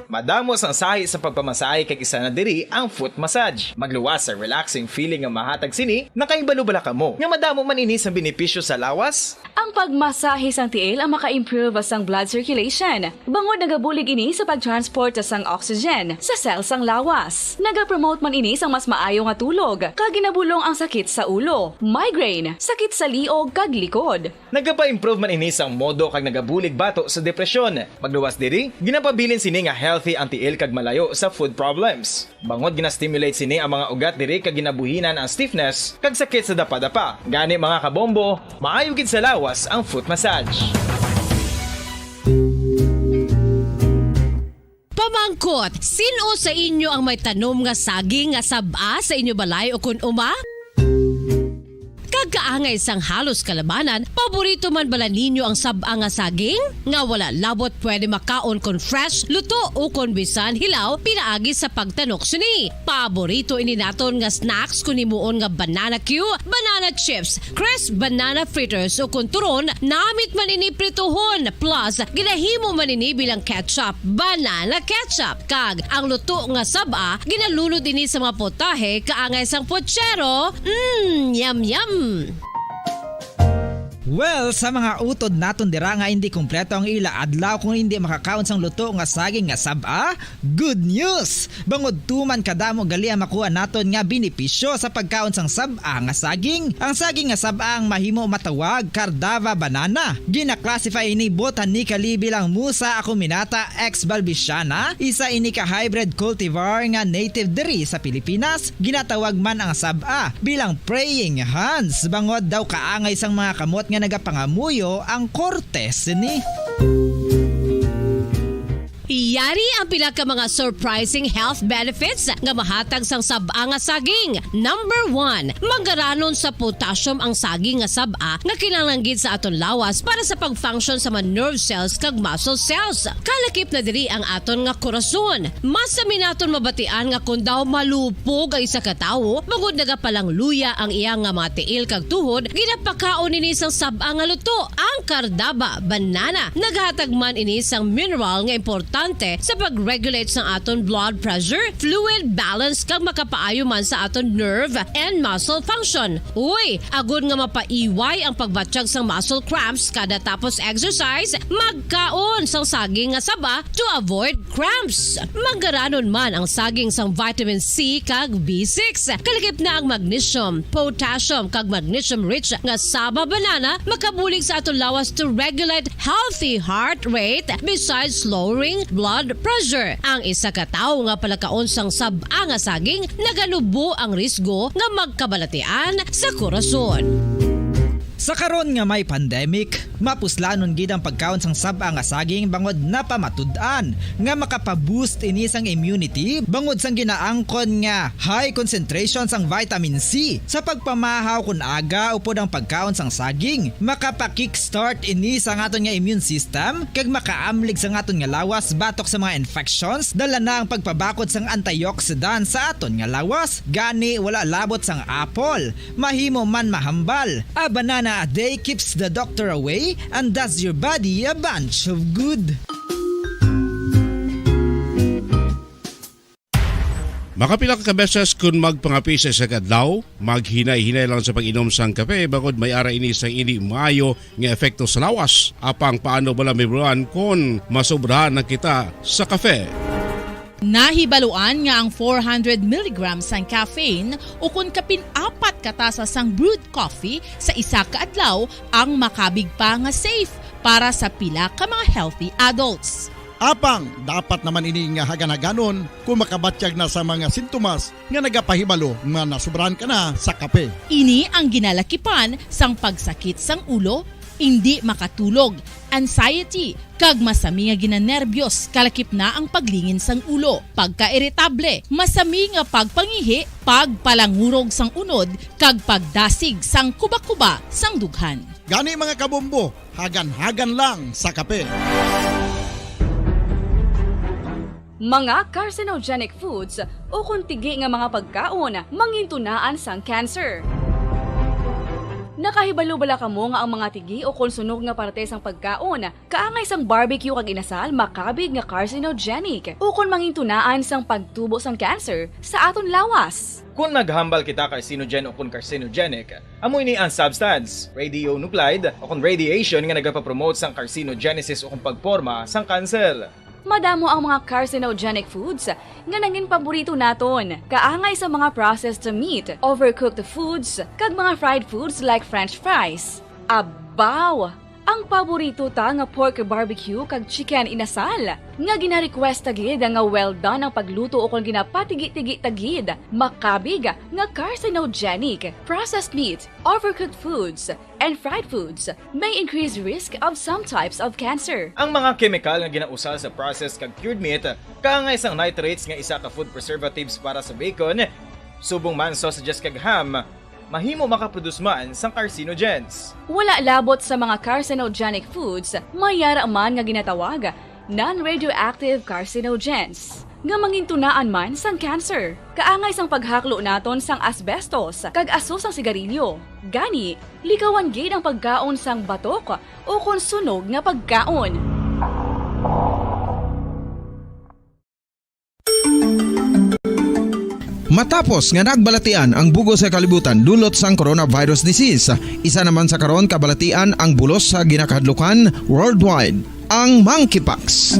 Madamo sang sahi sa pagpamasahe, kag isa na diri ang foot massage. Magluwas sa relaxing feeling nga mahatag sini. Nakahibalo bala kamo nga madamo man ini sang benepisyo sa lawas? Ang pagmasahe sang tiil ang maka-improve sang blood circulation, bangod nagabulig ini sa pag-transport sang oxygen sa cell sang lawas. Nagapromote man ini sang mas maayo nga tulog, kag ginabulong ang sakit sa ulo, migraine, sakit sa liog, kag likod. Nagapa-improve man ini sang modo kag nagabulig bato sa depresyon. Magluwas diri, ginapabilin sini nga healthy ang tiil kag malayo sa foot problems. Bangod gina-stimulate sini ang mga ugat diri kag ginabuhinan ang stiffness kag sakit sa dapadapa. Gani, mga kabombo, maayo gid sa lawas ang foot massage. Pamangkot, sin-o sa inyo ang may tanom nga saging nga sab-a sa inyo balay ukon uma? Kag kaangay sang halos kalabanan, paborito man bala ninyo ang sab-a nga saging? Nga wala labot pwede makaon kon fresh, luto, ukon bisan hilaw pinaagi sa pagtanok sini. Paborito ini naton nga snacks kon himuon nga banana cue, banana chips, crisp banana fritters, ukon turon, namit man ini prituhon, plus ginahimo man ini bilang ketchup, banana ketchup. Kag ang luto nga sab-a, ginalunod ini sa mga putahe kaangay sang puchero. Mm, yum, yum! Well, sa mga utod naton dira nga indi kompleto ang ila adlaw kung indi makakaon sang luto nga saging nga sab-a, good news! Bangod tuman kadamo gali ang makuha naton nga benepisyo sa pagkaon sang sab-a nga saging. Ang saging nga sab-a ang mahimo matawag Cardava banana. Gina-classify ini botanically bilang Musa acuminata ex balbisiana, isa ini ka hybrid cultivar nga native diri sa Pilipinas. Ginatawag man ang sab-a bilang praying hands, bangod daw kaangay sang mga kamot nga nagapangamuyo ang korte sini. Yari ang pila ka mga surprising health benefits nga mahatag sang sab-a nga saging. Number one, manggaranon sa potassium ang saging nga sab-a nga kinahanglan gid sa aton lawas para sa pag-function sa mga nerve cells kag muscle cells. Kalakip na diri ang aton nga korason. Mas sami naton mabatian nga kon daw malupog ang isa ka tawo, bangod nagapalangluya ang iya nga mga tiil kag tuhod, ginapakaon ini sang sab-a nga luto. Ang Cardaba banana naghatag man ini sang mineral nga importante sa pag-regulate sang aton blood pressure, fluid balance, kag makapaayo man sa aton nerve and muscle function. Uy, agod nga mapaiway ang pagbatyag sang muscle cramps kada tapos exercise, magkaon sang saging nga saba to avoid cramps. Manggaranon man ang saging sang vitamin C kag B six. Kalakip na ang magnesium, potassium, kag magnesium-rich nga saba banana makabulig sa aton lawas to regulate healthy heart rate besides lowering blood pressure. Ang isa ka tawo nga palakaon sang sab-a nga saging naganubo ang risgo nga magkabalatian sa korason. Sa karon nga may pandemic, mapuslanon gid ang pagkaon sang sab-a nga saging bangod napamatud-an nga makapaboost ini sang immunity bangod sang ginaangkon nga high concentration sang vitamin C. Sa pagpamahaw kon aga upod ang pagkaon sang saging, makapa-kickstart ini sa aton nga immune system kag makaamlig sa aton nga lawas batok sa mga infections. Dala na ang pagpabakod sang antioxidant sa aton nga lawas. Gani, wala labot sang apple, mahimo man mahambal. A banana a day keeps the doctor away and does your body a bunch of good. Makapila ka beses kon magpangape sa isa ka adlaw, maghinay-hinay lang sa pag-inom sang kape bangod may ara ini sang indi maayo nga epekto sa lawas. Apang paano bala mahibaluan kon masobrahan na kita sa kape? Nahibaluan nga ang four hundred milligrams sang caffeine ukon kapin apat ka tasa sang brewed coffee sa isa ka adlaw ang makabig pa nga safe para sa pila ka mga healthy adults. Apang dapat naman ini nga haganhaganon kon makabatyag na sa mga sintomas nga nagapahibalo nga nasobrahan ka na sa kape. Ini ang ginalakipan sang pagsakit sang ulo, indi makatulog, anxiety, kag masami nga ginanerbiyos kalakip na ang paglingin sang ulo, pagkairitable, masami nga pagpangihi, pagpalangurog sang unod, kag pagdasig sang kubakuba sang dughan. Gani mga kabombo, haganhagan lang sa kape. Mga carcinogenic foods ukon tigi nga mga pagkaon mangintunaan sang cancer. Nakahibalo bala kamo nga ang mga tigi ukon sunog nga parte sang pagkaon kaangay sang barbecue kag inasal makabig nga carcinogenic ukon mangintunaan sang pagtubo sang cancer sa aton lawas? Kon naghambal kita carcinogen ukon carcinogenic, amo ini ang substance, radionuclide, ukon radiation nga nagapapromote sang carcinogenesis ukon pagporma sang kanser. Madamo ang mga carcinogenic foods nga nangin paborito naton, kaangay sa mga processed meat, overcooked foods, kag mga fried foods like french fries. Abaw! Ang paborito ta nga pork barbecue kag chicken inasal, nga gina-request ta gid nga well done ang pagluto ukon ginapatigi-tigi ta gid, makabig nga carcinogenic, processed meat, overcooked foods, and fried foods may increase risk of some types of cancer. Ang mga kemikal nga ginausal sa processed kag cured meat kaangay sang nitrates nga isa ka food preservatives para sa bacon, subong man sausages kag ham, mahimo makaproduce man sang carcinogens. Wala labot sa mga carcinogenic foods, may yara man nga ginatawag non-radioactive carcinogens nga mangintunaan man sang cancer. Kaangay sang paghaklo naton sang asbestos kag aso sang sigarilyo. Gani, likawan gid ang pagkaon sang batok ukon sunog nga pagkaon. Matapos nga nagbalatian ang bug-os nga kalibutan dulot sang coronavirus disease, isa naman sa karon kabalatian ang bulos sa ginakahadlukan worldwide, ang monkeypox.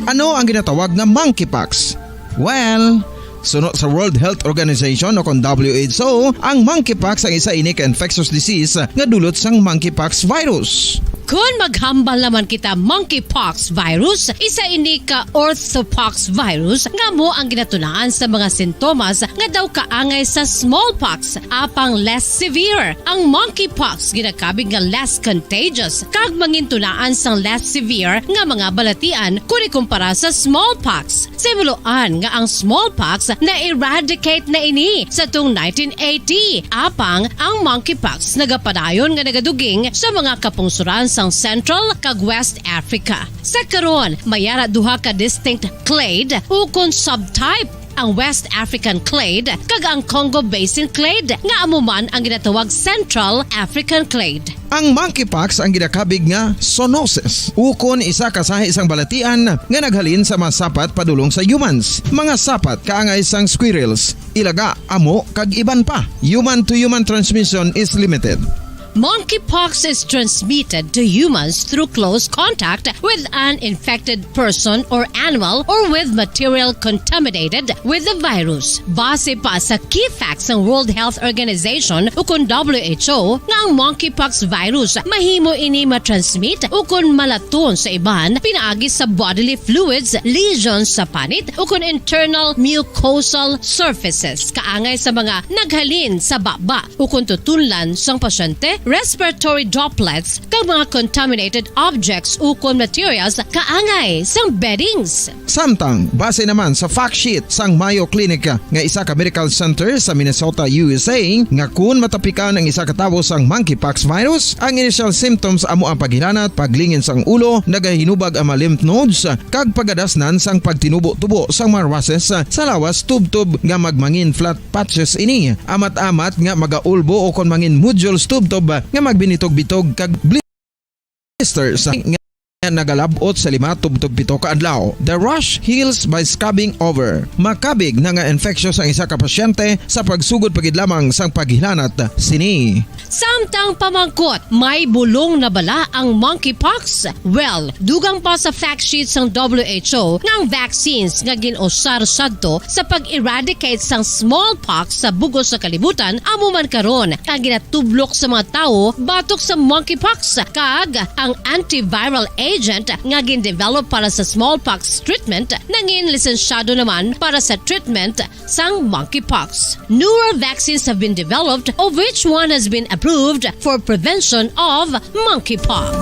Ano ang ginatawag nga monkeypox? Well, suno sa World Health Organization o kon W H O, ang monkeypox ang isa ini ka infectious disease nga dulot sang monkeypox virus. Kon maghambal naman kita monkeypox virus, isa ini ka orthopox virus nga amo ang ginatunaan sa mga sintomas nga daw kaangay sa smallpox, apang less severe. Ang monkeypox ginakabig nga less contagious kag mangintunaan sang less severe nga mga balatian kon ikumpara sa smallpox. Sa himuloan nga ang smallpox na-eradicate na ini sa tung nineteen eighty, apang ang monkeypox nagapadayon nga nagaduging sa mga kapungsoran sang Central kag West Africa. Sa karon, may ara duha ka distinct clade ukon subtype, ang West African clade kag ang Congo Basin clade, nga amo man ang ginatawag Central African clade. Ang monkeypox ang ginakabig nga zoonosis, ukon isa ka sahi sang balatian nga naghalin sa mga sapat padulong sa humans, mga sapat kaangay sang squirrels, ilaga, amo, kag iban pa. Human to human transmission is limited. Monkeypox is transmitted to humans through close contact with an infected person or animal or with material contaminated with the virus. Base pa sa key facts sang World Health Organization ukon W H O nga ang monkeypox virus mahimo ini matransmit ukon malaton sa iban pinaagi sa bodily fluids, lesions sa panit ukon internal mucosal surfaces, kaangay sa mga naghalin sa baba ukon tutunlan sang pasyente, respiratory droplets, kag mga contaminated objects ukon materials kaangay sang beddings. Samtang, base naman sa fact sheet sang Mayo Clinic nga isa ka medical center sa Minnesota, U S A, nga kun matapikan ang isa ka tawo sang monkeypox virus, ang initial symptoms amo ang paghilanat, paglingin sang ulo, nagahinubag ang mga lymph nodes, kag pagadasnan sang pagtinubo-tubo sang mga rushes sa lawas tubtob nga magmangin flat patches ini, amat-amat nga magaulbo o kon mangin nodules tubtob nga magbinitog-bitog kag blisters nga nagalab-ot sa lima tubtob pito ka adlaw. The rash heals by scabbing over. Makabig na nga infeksyon sang isa ka pasyente sa pagsugod pa gid lamang sang paghilanat sini. Samtang pamangkot, may bulong na bala ang monkeypox? Well, dugang pa sa fact sheet sang W H O nga ang vaccines nga gin-usar sadto sa pag-eradicate sang smallpox sa bug-os nga kalibutan amo man karon ang ginatublok sa mga tawo batok sa monkeypox, kag ang antiviral agent nga gin-develop para sa smallpox treatment nangin lisensyado naman para sa treatment sang monkeypox. Newer vaccines have been developed, of which one has been approved for prevention of monkeypox.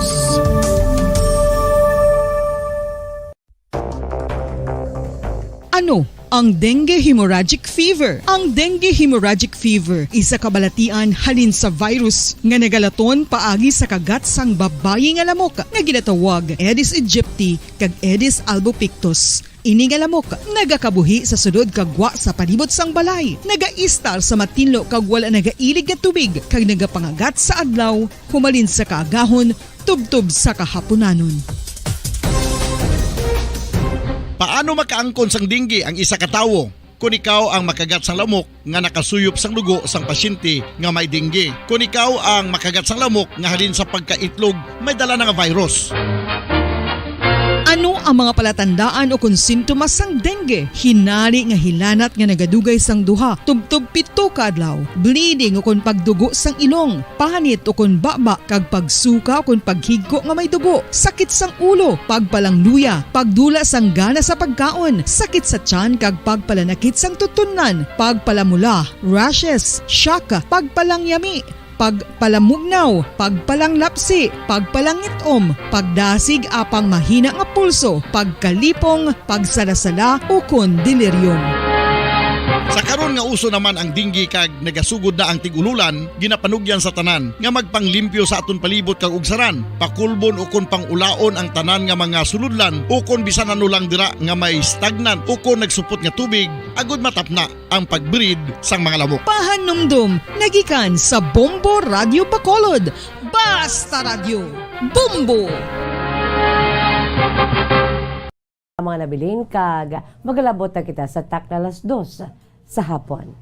Ano ang dengue hemorrhagic fever? Ang dengue hemorrhagic fever isa ka balatian halin sa virus nga nagalaton paagi sa kagat sang babayi nga lamok nga ginatawag Aedes aegypti kag Aedes albopictus. Ini nga lamok nagakabuhi sa sulod kag gwa sa palibot sang balay, nagaistar sa matinlo kag wala nagailig nga tubig, kag nagapangagat sa adlaw humalin sa kaagahon tubtob sa kahapunanon. Paano makaangkon sang dengue ang isa ka tawo? Kon ikaw ang makagat sang lamok nga nakasuyop sang dugo sang pasyente nga may dengue. Kon ikaw ang makagat sang lamok nga halin sa pagkaitlog may dala na nga virus. Ano ang mga palatandaan ukon sintomas sang dengue? Hinari nga hilanat nga nagadugay sang duha tubtob pito ka adlaw, bleeding ukon pagdugo sang ilong, panit ukon baba, kag pagsuka ukon paghigko nga may dugo, sakit sang ulo, pagpalangluya, pagdula sang gana sa pagkaon, sakit sa tiyan kag pagpalanakit sang tutunlan, pagpalamula, rashes, shock, pagpalangyami, pagpalamugnaw, pagpalanglapsi, pagpalangit-om, pagdasig apang mahina nga pulso, pagkalipong, pagsalasala, ukon delirium. Sa karon nga uso naman ang dengue kag nagasugod na ang tig-ululan, ginapanugyan sa tanan nga magpanglimpyo sa aton palibot kag ugsaran, pakulbon ukon pang-ulaon ang tanan nga mga sulodlan ukon bisan ano lang dira nga may stagnant ukon nagsupot nga tubig, agod matapna ang pag-breed sang mga lamok. Pahanumdom nga gikan sa Bombo Radyo Bacolod. Basta Radyo, Bombo! Mga nabilin kag magalabot na kita sa takna alas dos sa hapon.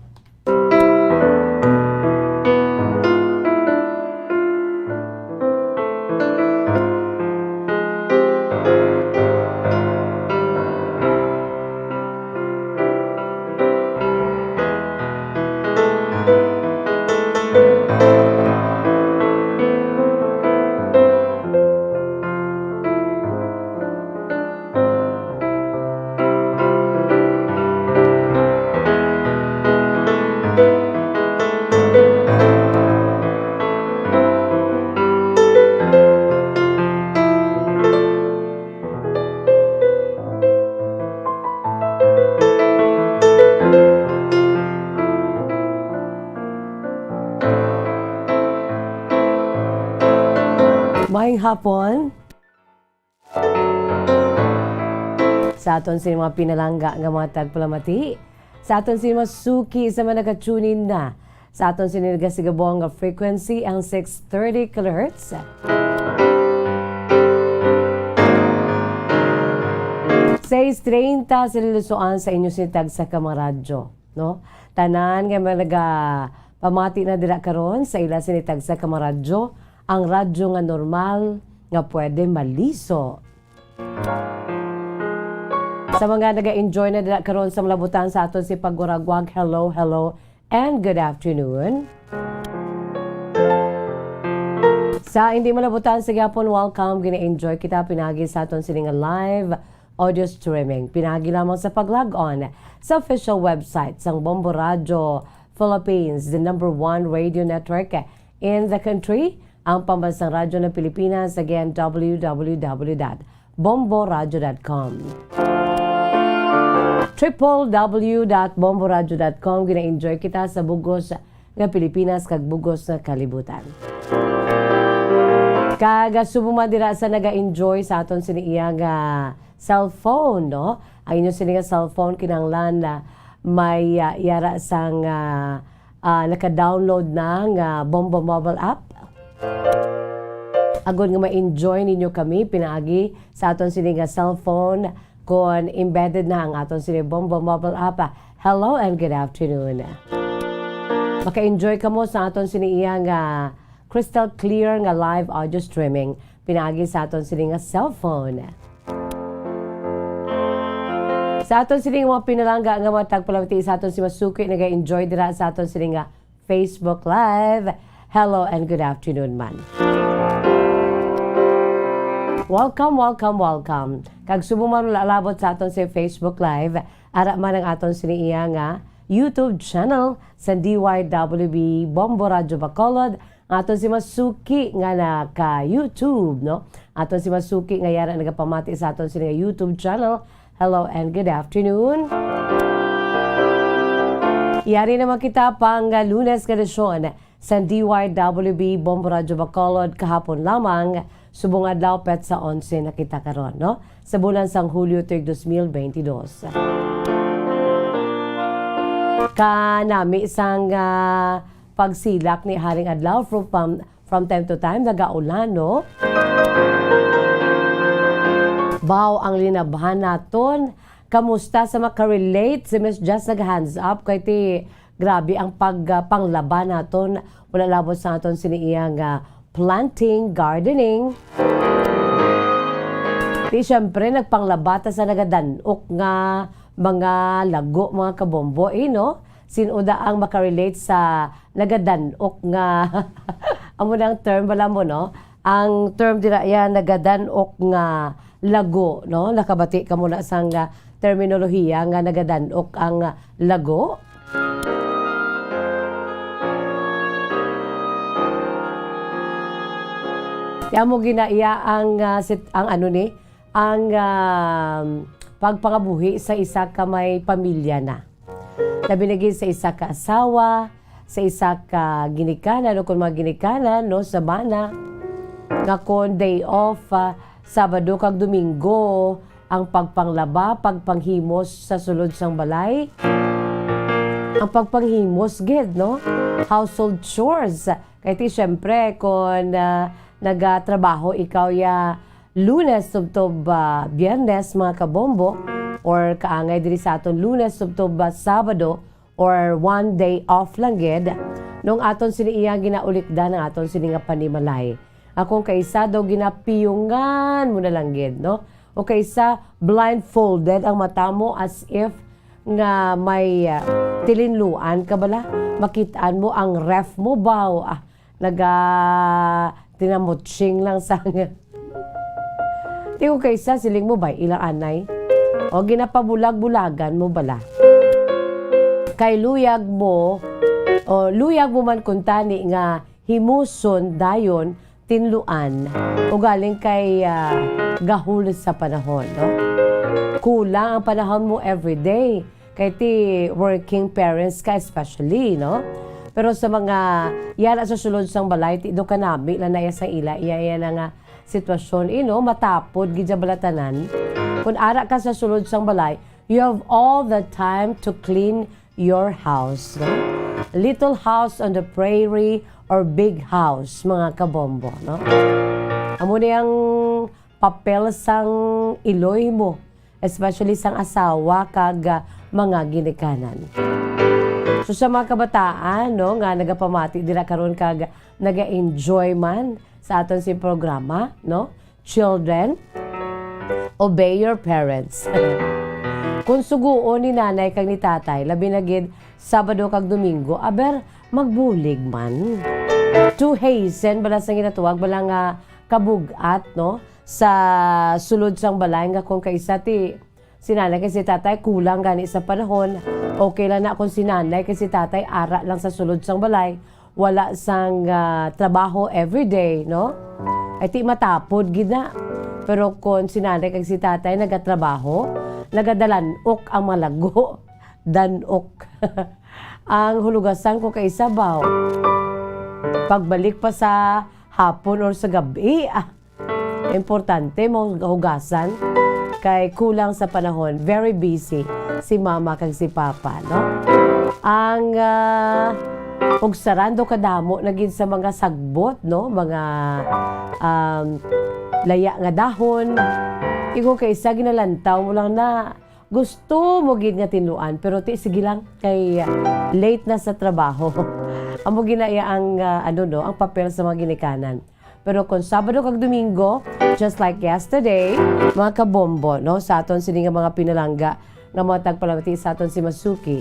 Maayong hapon. Sa aton sini mga pinalangga nga mga tagpalamati, sa aton sini mga suki sa mga naka-tune in na, sa aton sini nagasigabong nga frequency ang six thirty kilohertz. Sais treinta sa Lilosoan sa inyo sini tagsa ka mga radyo, no? Tanan nga mga naga Pamati na dira karon sa ila sini tagsa ka mga radyo, ang radyo nga normal nga pwede maliso. Sa mga naga-enjoy na dira karon sa malabutan sa aton si pagwagwag, hello, hello, and good afternoon. Sa hindi malabutan sa gyapon, welcome. Gina-enjoy kita pinagi sa aton sini nga live audio streaming. Pinagi lamang sa pag-log on sa official website sang Bombo Radio Philippines, the number one radio network in the country, ang pambansang radyo ng Pilipinas. Again, w w w dot bombo radio dot com. Triple w dot bombo radio dot com. Gina-enjoy kita sa bugos nga Pilipinas kag bugos nga kalibutan. Kag, ah, subong man dira sa naga-enjoy sa aton sini iya nga cellphone, no? Ang inyo sini nga cellphone kinahanglan na may, ah, yara sang, ah, ah, naka-download na nga Bombo Mobile app. Agod nga ma-enjoy ninyo kami pinaagi sa aton sini nga cellphone, kon embedded na ang aton sini Bombo Mobile app, ah, hello and good afternoon. Maka-enjoy kamo sa aton sini iya nga crystal clear nga live audio streaming pinaagi sa aton sini nga cellphone. Sa aton sini nga mga pinalangga nga mga tagpalamati, sa aton si Masuki naga-enjoy dira sa aton sini nga Facebook Live. Hello and good afternoon man. Welcome, welcome, welcome. Kag subong man wala labot sa aton sa Facebook Live, ara man ang aton sini iya nga YouTube channel sa D Y W B Bombo Radyo Bacolod, ang aton si Masuki nga naka YouTube, no? Aton si Masuki nga yara nagapamati sa aton sini nga YouTube channel. Hello and good afternoon. Yari naman kita pang, ah, Lunes nga edisyon sa D Y W B Bombo Radyo Bacolod kahapon lamang, subong adlaw petsa onse na kita karon, no? Sa bulan sang Hulyo tuig dos mil bentidós. Kanami sang, ah, pagsilak ni haring adlaw from, from, from time to time nagaulan, no? Baw ang linabhan naton. Kamusta sa makarelate? Si Miss Jess nag-hands up kay ti grabe ang pag, ah, panglaba naton. Wala labot sa aton sini iya nga planting, gardening. Di syempre, nagpanglaba ta sa nagadan-ok nga mga lago, mga kabombo, eh, no? Sin-o da ang makarelate sa nagadan-ok nga, amo na ang term bala mo, no? Ang term dira iya nagadan-ok nga lago, no? Nakabati ka muna sang, ah, terminolohiya nga nagadan-ok ang, ah, lago? Kaya mo ginaiya ang, ah, sit-, ang ano ni, ang, ah, pagpangabuhi sa isa ka may pamilya na. Labi na gid sa isa ka asawa, sa isa ka ginikanan o kung mga ginikanan, no, sa bana, nga kon day off, ah, Sabado kag Domingo, ang pagpanglaba, pagpanghimos sa sulod sang balay, ang pagpanghimos gid, no? Household chores. Kay ti, syempre, kon, ah, nagatrabaho ikaw ya Lunes tubtob, ah, Biyernes, mga kabombo, or kaangay diri sa aton Lunes tubtob, ah, Sabado, or one day off lang gid, nung aton sini iya ginaulikdan ang aton sini nga panimalay. Akong kaisa daw ginapiyungan mo na lang gid, no? O kaisa, blindfolded ang mata mo as if nga may, ah, tilinluan ka bala. Makitaan mo ang ref mo, baw. Ah, naga tinamutsing lang sa Ti ko kaisa, siling mo ba, ilang anay? O ginapabulag-bulagan mo bala? Kay luyag mo, o luyag mo man kuntani nga himuson dayon tinluan, ugaling kay, ah, gahul sa panahon, no? Kulang ang panahon mo everyday. Kay ti working parents ka especially, no? Pero sa mga yara sa sulod sang balay, ti do kanami lang na iya sang ila, iya, iya na nga sitwasyon, eh, no? Matapod gid sa balatanan. Kung ara ka sa sulod sang balay, you have all the time to clean your house, no? Little house on the prairie or big house, mga kabombo, no? Amo ni ang papel sang iloy mo, especially sang asawa kag, ah, mga ginikanan. So, sa mga kabataan, no, nga nagapamati dira karon kag naga-enjoy man sa aton sing programa, no? Children, obey your parents. Kung suguon ni nanay kag ni tatay, labi na gid Sabado kag Domingo, aber, magbulig man. To hasten bala sa ginatawag bala nga kabug-at, no? Sa sulod sang balay nga kung kaisa ti si nanay kag si tatay kulang gani sa panahon, okay lang na kung si nanay kag si tatay ara lang sa sulod sang balay, wala sang, ah, trabaho everyday, no? Ay ti matapod gid na. Pero kung si nanay kag si tatay nagatrabaho, nagadalan-ok ang mga lago. Dan-ok. Ang hulugasan ko kay sabaw. Pagbalik pa sa hapon or sa gabi, ah, importante mo hugasan kay kulang sa panahon. Very busy si mama kag si papa, no? Ang, ah, ug sarando kadamo na gid sa mga sagbot, no? Mga, um, laya nga dahon. Igo kay isa ginalantaw mo lang na gusto mo gid nga tinluan, pero ti, sige lang, kay, ah, late na sa trabaho. Amo gid na iya ang, ah, ano, no, ang papel sa mga ginikanan. Pero kung Sabado kag Domingo, just like yesterday, mga kabombo, no, sa aton sini nga mga pinalangga nga mga tagpalamati sa aton si Masuki.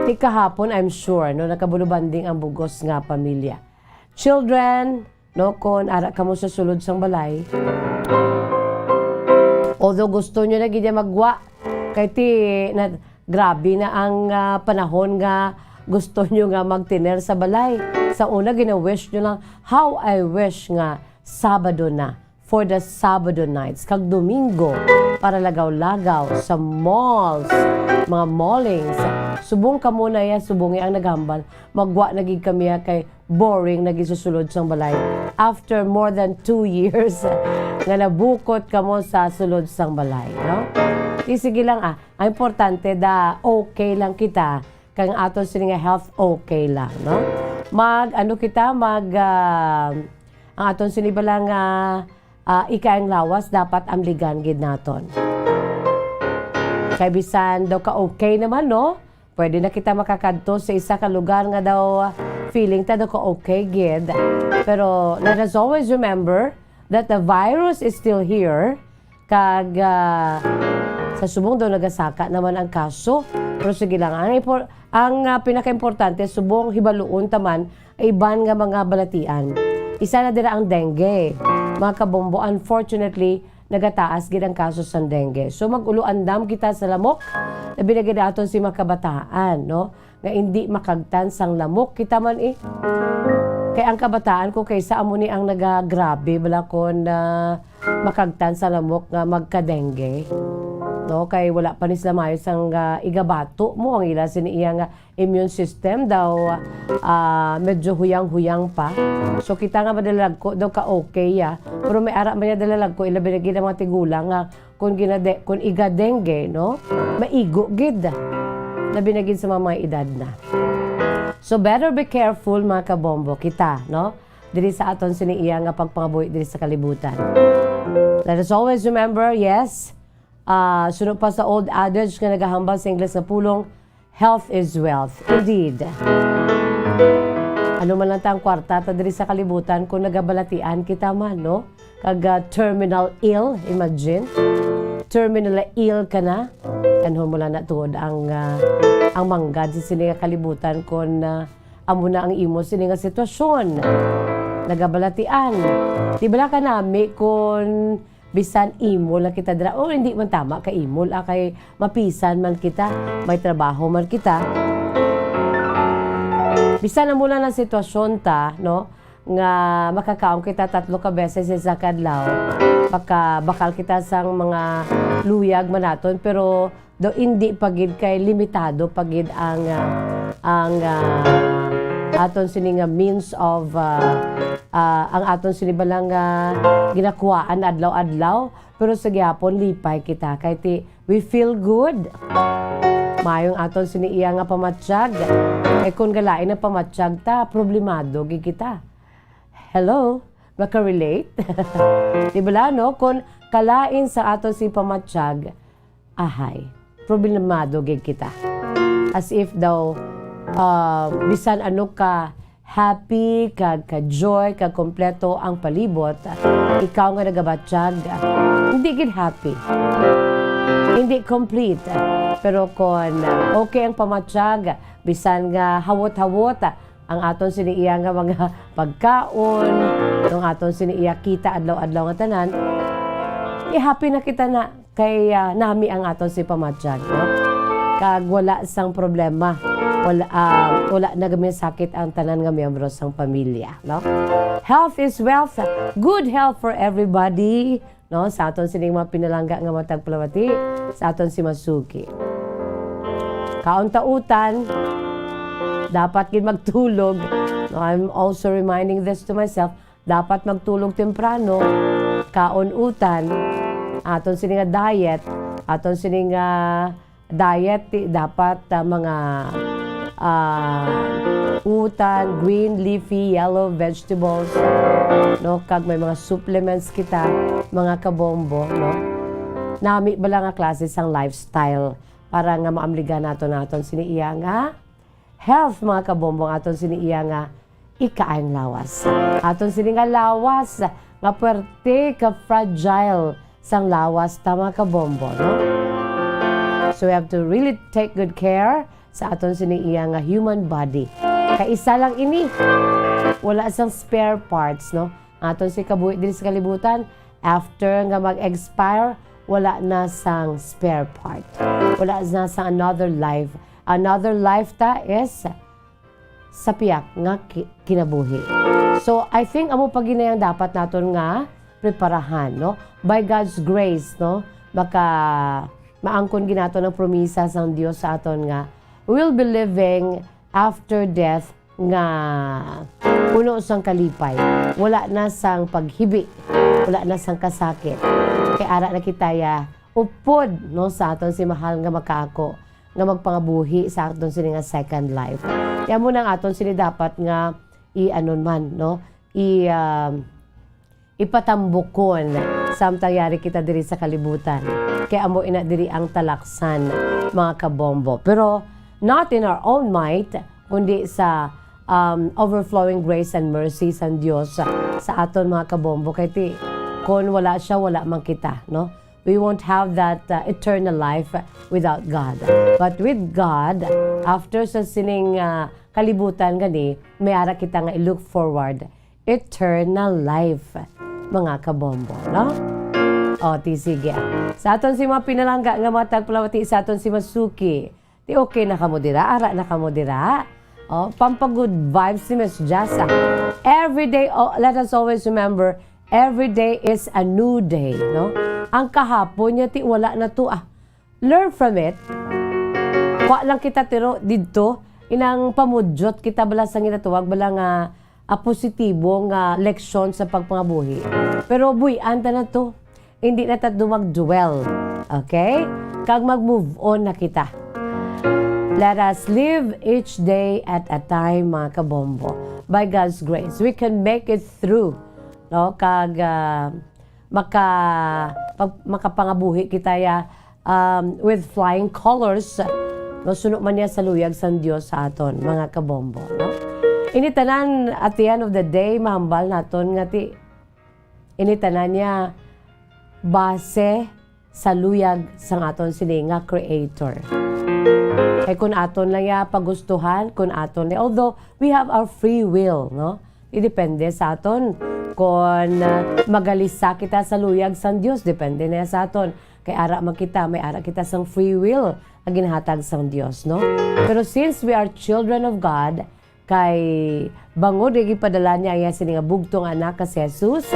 Ti kahapon, I'm sure, no, nakabulubanding ang bugos nga pamilya. Children, no, kon ara kamo sa sulod sang balay. Although gusto nyo na gid magwa, kay ti, na, grabe na ang, ah, panahon nga gusto nyo nga magtiner sa balay. Sa una, gina-wish nyo lang, "How I wish nga Sabado na for the Sabado nights, kag Domingo para lagaw-lagaw sa malls, mga mallings." Subong kamo na ya, subong ang naghambal, magwa na gid kami ya kay boring na gid sa sulod sang balay. After more than two years nga nabukot kamo sa sulod sang balay, no? Di, sige lang, ah. Ang importante da, okay lang kita. Kang aton sini nga health, okay lang, no? Mag, ano kita, mag, ah, ang aton sini bala nga, ah, ikaayong lawas, dapat amligan gid naton. Kay bisan daw ka okay naman, no? Pwede na kita makakadto sa isa ka lugar nga daw, ah, feeling ta daw ka okay gid. Pero let us always remember that the virus is still here. Kag, ah, sa subong daw nagasaka naman ang kaso. Pero sige lang, ang impor-, ang, ah, pinakaimportante, subong hibaluon ta man ang iban nga mga balatian. Isa na dira ang dengue. Mga kabombo, unfortunately, nagataas gid ang kaso sang dengue. So, mag-ulo andam kita sa lamok, labi na gid aton si mga kabataan, no? Nga indi makagtan sang lamok kita man, eh. Kay ang kabataan ko kaysa amo ni ang nagagrabe bala kon, ah, makagtan sa lamok nga magka-dengue. No, kay wala pa ni sila maayo sang, ah, igabato mo ang ila sini iya nga immune system daw, ah, medyo huyang-huyang pa. So, kita nga madalalagko daw ka okay, ah. Pero may ara man niya dalalagko, ilabi na gid ang mga tigulang nga kung ginade-, kung iga-dengue, no? Maigo gid. Labi na gid sa mga, mga edad na. So, better be careful, mga kabombo, kita, no? Diri sa aton sini iya nga pagpangabuhi diri sa kalibutan. Let us always remember, yes, ah, suno pa sa old adage nga nagahambal sa Ingles nga pulong, "Health is wealth." Indeed. Ano man lang ta ang kwarta ta diri sa kalibutan kung nagabalatian kita man, no? Kag, ah, terminal ill, imagine. Terminal ill ka na. Anhon mo lang na tuod ang, ah, ang manggad sa sini nga kalibutan kung, ah, amo na ang imo sini nga sitwasyon. Nagabalatian. Di bala ka nami kung bisan imo lang kita dira? O, hindi man tama ka imo, ah, kay mapisan man kita, may trabaho man kita. Bisan amo lang ang sitwasyon ta, no? Nga makakaon kita tatlo ka beses sa isa ka adlaw. Makabakal kita sang mga luyag man naton, pero do hindi pa gid kay limitado pa gid ang, ah, ang, ah, aton sini nga means of, ah, ah, ang aton sini bala nga ginakuhaan adlaw-adlaw, pero sa gihapon lipay kita kay ti, we feel good. Mayong aton sini iya nga pamatyag. Kay kun galain ang pamatyag ta, problemado gid kita. Hello? Makarelate? Di bala, no? Kung kalain sa aton si pamatyag, ahay, problemado gid kita. As if daw, ah, bisan ano ka happy, kag ka joy, kag kompleto ang palibot, ikaw nga nagabatyag, hindi gid happy. Hindi complete. Pero kon okay ang pamatyag, bisan nga hawot-hawot ang aton sini iya nga mga pagkaon, ang aton sini iya kita adlaw-adlaw nga tanan, i-happy na kita na kay, ah, nami ang aton si pamatyag, no? Kag wala sang problema. Wala, ah, wala na gid sakit ang tanan nga miyembro sang pamilya, no? Health is wealth. Good health for everybody, no? Sa aton sining mga pinalangga nga matag palawati, sa aton si masuki. Kaon ta utan, dapat gid magtulog. No, I'm also reminding this to myself. Dapat magtulog temprano, kaon utan, aton sini nga diet, aton sini nga diet, ti-, dapat, ah, mga, ah, utan, green leafy yellow vegetables, no, kag may mga supplements kita, mga kabombo, no. Nami bala nga klase sang lifestyle para nga maamligan nato naton sini iya nga health, mga kabombo, ang aton sini iya nga ikaayong lawas. Aton sini nga lawas nga puwerte ka fragile sang lawas ta, mga kabombo, no? So we have to really take good care sa aton sini iya nga human body. Kay isa lang ini, wala sang spare parts, no? Aton si kabuhi diri sa kalibutan, after nga mag-expire, wala na sang spare part. Wala na sang another life. Another life ta is sa piyak nga ki-, kinabuhi. So, I think amo pa gid na yang dapat naton nga preparahan, no? By God's grace, no? Maka-, maangkon gid naton ang promisa sang Dios sa aton nga we'll be living after death nga puno sang kalipay, wala na sang paghibi, wala na sang kasakit. Kay ara na kita ya upod, no, sa aton si mahal nga makaako nga magpangabuhi sa aton sini nga second life. Kaya mo nang aton sini dapat nga i-, ano man, no, i-, um, ipatambukon samtang yari kita diri sa kalibutan. Kay amo ina diri ang talaksan, mga kabombo. Pero not in our own might, kundi sa, um, overflowing grace and mercy sang Dios sa, sa aton, mga kabombo. Kay ti, kon wala siya, wala man kita, no? We won't have that, uh, eternal life without God. But with God, after sa sining, uh, kalibutan gani, may ara kita nga i-look forward eternal life, mga kabombo, no? O, ti sige. Sa aton si mga pinalangga nga mga tagpalawati, sa aton si masuki. Ti okay na kamo dira? Ara na kamo dira? O, pampagood vibes si Miss Jessa. Every day, oh, let us always remember, every day is a new day, no? Ang kahapon niya, ti wala na to, ah. Learn from it. Wa lang kita tiro didto, inang pamudyot kita bala sa ginatuwag bala nga, ah, positibo nga leksyon sa pagpangabuhi. Pero buy-an ta na to. Hindi na ta dumag-dwell. Okay? Kag mag-move on na kita. Let us live each day at a time, mga kabombo. By God's grace, we can make it through. No? Kag, ah, maka-, pag-, makapangabuhi kita ya, um, with flying colors, no, suno man niya sa luyag sang Dios sa aton, mga kabombo, no? Ini tanan, at the end of the day, mahambal naton nga ti-, ini tanan niya base sa luyag sang aton sini nga Creator. Kay kun aton lang ya pagustuhan, kun aton, although we have our free will, no? Idepende sa aton. Kon, ah, magalisa kita sa luyag sang Dios, depende na sa aton. Kay ara man kita, may ara kita sang free will nga ginhatag sang Dios, no? Pero since we are children of God, kay bangod nga gipadala niya iya sini nga bugtong anak nga si Jesus,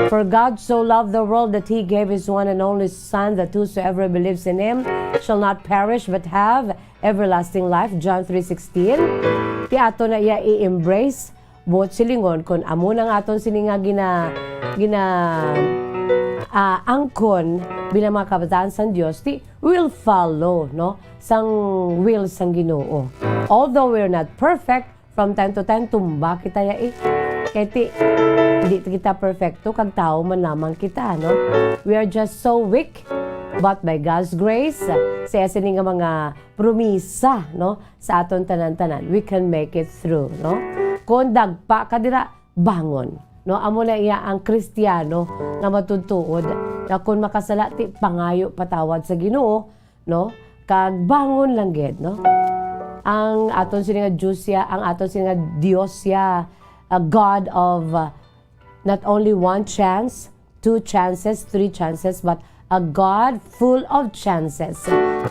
"For God so loved the world that He gave His one and only Son, that whosoever believes in Him shall not perish but have everlasting life," John three sixteen. Ti aton na iya i-embrace, buot silingon, kon amo na nga aton sini nga gina-, gina-, ah, angkon bilang mga kabataan sang Dios, ti will follow, no, sang will sang Ginoo. Although we're not perfect, from time to time, tumba kita ya, eh. Kay ti, di kita perfecto, kag tao man lamang kita, no? We are just so weak. But by God's grace, sa iya sini nga mga promisa, no, sa aton tanan-tanan, we can make it through, no? Kung dagpa ka dira, bangon, no? Amo na iya ang Kristiyano nga matutuod, nga kung makasala, ti pangayo patawad sa Ginoo, no? Kag bangon lang gid, no? Ang aton sini nga Dios siya, ang aton sini nga Dios siya, a God of, uh, not only one chance, two chances, three chances, but a God full of chances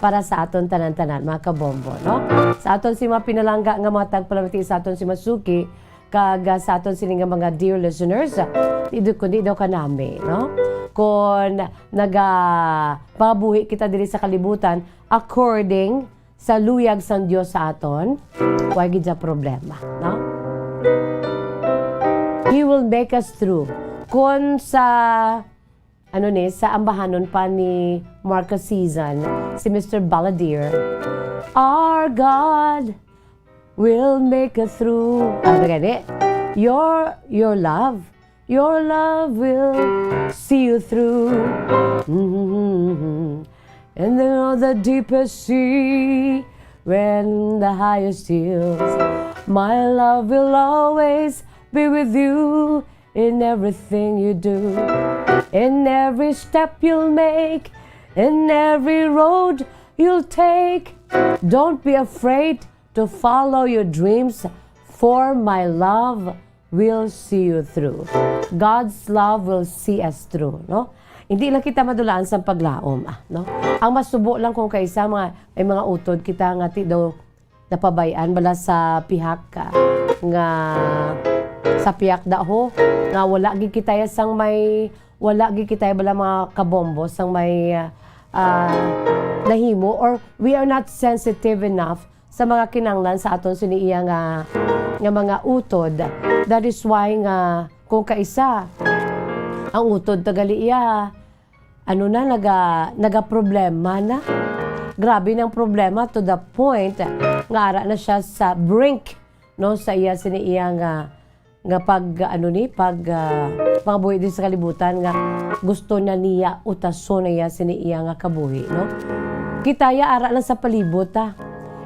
para sa aton tanan-tanan, mga kabombo, no? Sa aton si mga pinalangga nga mga tagpalamati, sa aton si masuki, kag, ah, sa aton sini nga mga dear listeners, ah, di, kundi daw kanami, no? Kung naga-, pangabuhi kita diri sa kalibutan according sa luyag sang Dios sa aton, wa gid sa problema, no? He will make us through. Kung sa, ano ni, sa ambahanon pa ni Marcos Season, si Mister Balladeer, "Our God will make it through." Ano gani? "Your, your love, your love will see you through." Mm-hmm. And then on the deepest sea, when the highest hills, my love will always be with you in everything you do, in every step you'll make, in every road you'll take. Don't be afraid to follow your dreams, for my love will see you through. God's love will see us through, no? Hindi lang kita madulaan sa paglaom, ah, no? Ang masubo lang kung kaisa mga, may mga utod kita nga ti daw napabay-an bala sa pihak, ah, nga sa pihak daho nga wala gid kita ya sang may, wala gid kita ya bala mga kabombo sang may, ah, ah, nahimo, or we are not sensitive enough sa mga kinahanglan sa aton sini iya nga, nga mga utod. That is why nga kung kaisa ang utod tagali iya, ano na, naga-, nagaproblema na. Grabe ng problema to the point nga ara na siya sa brink, no, sa iya sini iya nga, nga pag, ano ni, pag, ah, pangabuhi din sa kalibutan nga gusto na niya utason na iya sini iya nga kabuhi, no? Kita ya ara lang sa palibot, ah.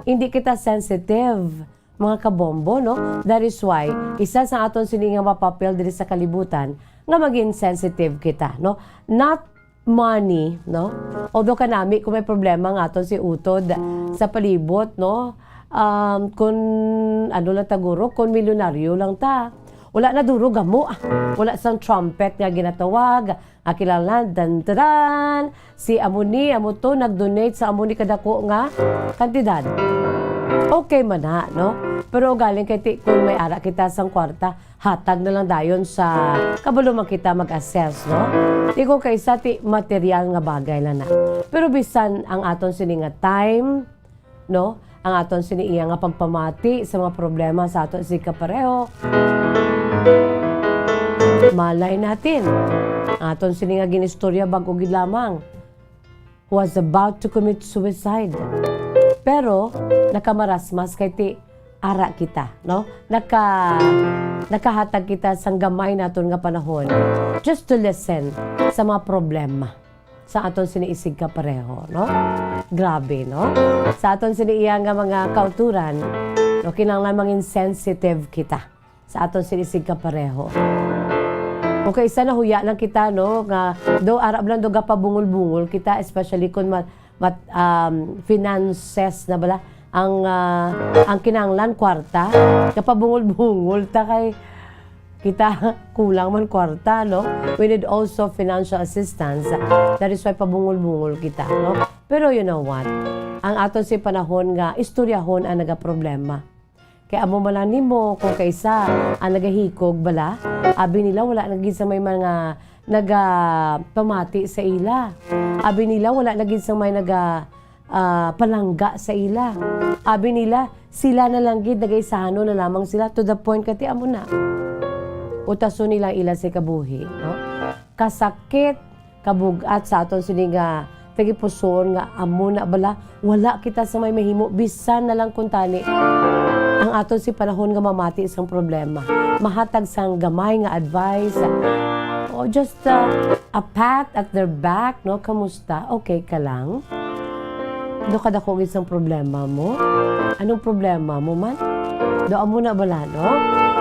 Hindi kita sensitive, mga kabombo, no? That is why, isa sa aton sini nga mapapel diri sa kalibutan nga maging sensitive kita, no? Not money, no? Although kanami kung may problema nga aton si utod sa palibot, no? Um, kung ano lang ta guro, kung milyonaryo lang ta, wala na duro gamo, ah. Wala sang trumpet nga ginatawag, ah, kinahanglan, dan, dan, si amo ni, amo to, nag-donate sa amo ni kadako nga kantidad. Okay man na, no? Pero galing kay ti, kung may ara kita sang kwarta, hatag na lang dayon sa kabalo man kita mag-assess, no? Di ko kay sa ti material nga bagay lang na. Pero bisan ang aton sini nga time, no? Ang aton sini iya nga pagpamati sa mga problema sa aton sini kapareho. Malay natin, ang aton sini nga ginistorya bag-o gid lamang was about to commit suicide. Pero nakamarasmas kay ti ara kita, no? Naka-, nakahatag kita sang gamay naton nga panahon just to listen sa mga problema sa aton sini isig kapareho, no? Grabe, no? Sa aton sini iya nga mga kauturan, no, kinahanglan mangin sensitive kita sa aton sini isig kapareho. Okay, isa na huya lang kita, no, nga do ara lang do gapabungol-bungol kita, especially kung ma-, mat-, um, finances na bala ang, ah, ang kinahanglan kwarta, gapabungol-bungol ta kay kita kulang man kwarta, no? We need also financial assistance. That is why pabungol-bungol kita, no? Pero you know what? Ang aton si panahon nga istoryahon ang nagaproblema. Kay amo man lang nimo, kung kaisa ang nagahikog bala, abi nila wala na gid sa may mga nagapamati sa ila. Abi nila wala na gid sa may naga, ah, palangga sa ila. Abi nila, sila na lang gid, nagaisahanon na lamang sila, to the point kati amo na. Utason nila ila sa kabuhi, no? Kasakit, kabug-at sa aton sini nga tagipusoon nga amo na bala, wala kita sa may mahimo, bisan na lang kuntani ang aton si panahon nga mamati sang problema, mahatag sang gamay nga advice, O just, uh, a pat at their back, no? Kamusta? Okay ka lang? Do kadako gid sang problema mo? Anong problema mo man? Do amo na bala, no?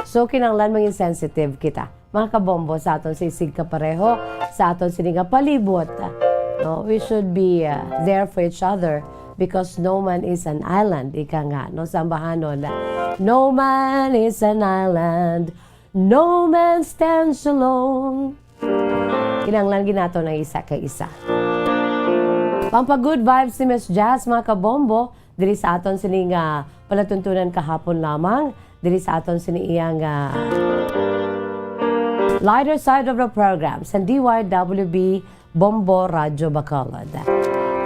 So, kinahanglan maging sensitive kita, mga kabombo, sa aton sisig kapareho, sa aton sini nga palibot. No, we should be, uh, there for each other because no man is an island. Ika nga, no, sa ambahanon, no man is an island, no man stands alone. Kinahanglan gid naton ang isa kay isa. Pampa-good vibes ni Miss Jazz, mga kabombo, diri sa aton sini nga palatuntunan kahapon lamang, diri sa aton sini iya nga lighter side of the program sa D Y W B Bombo Radyo Bacolod.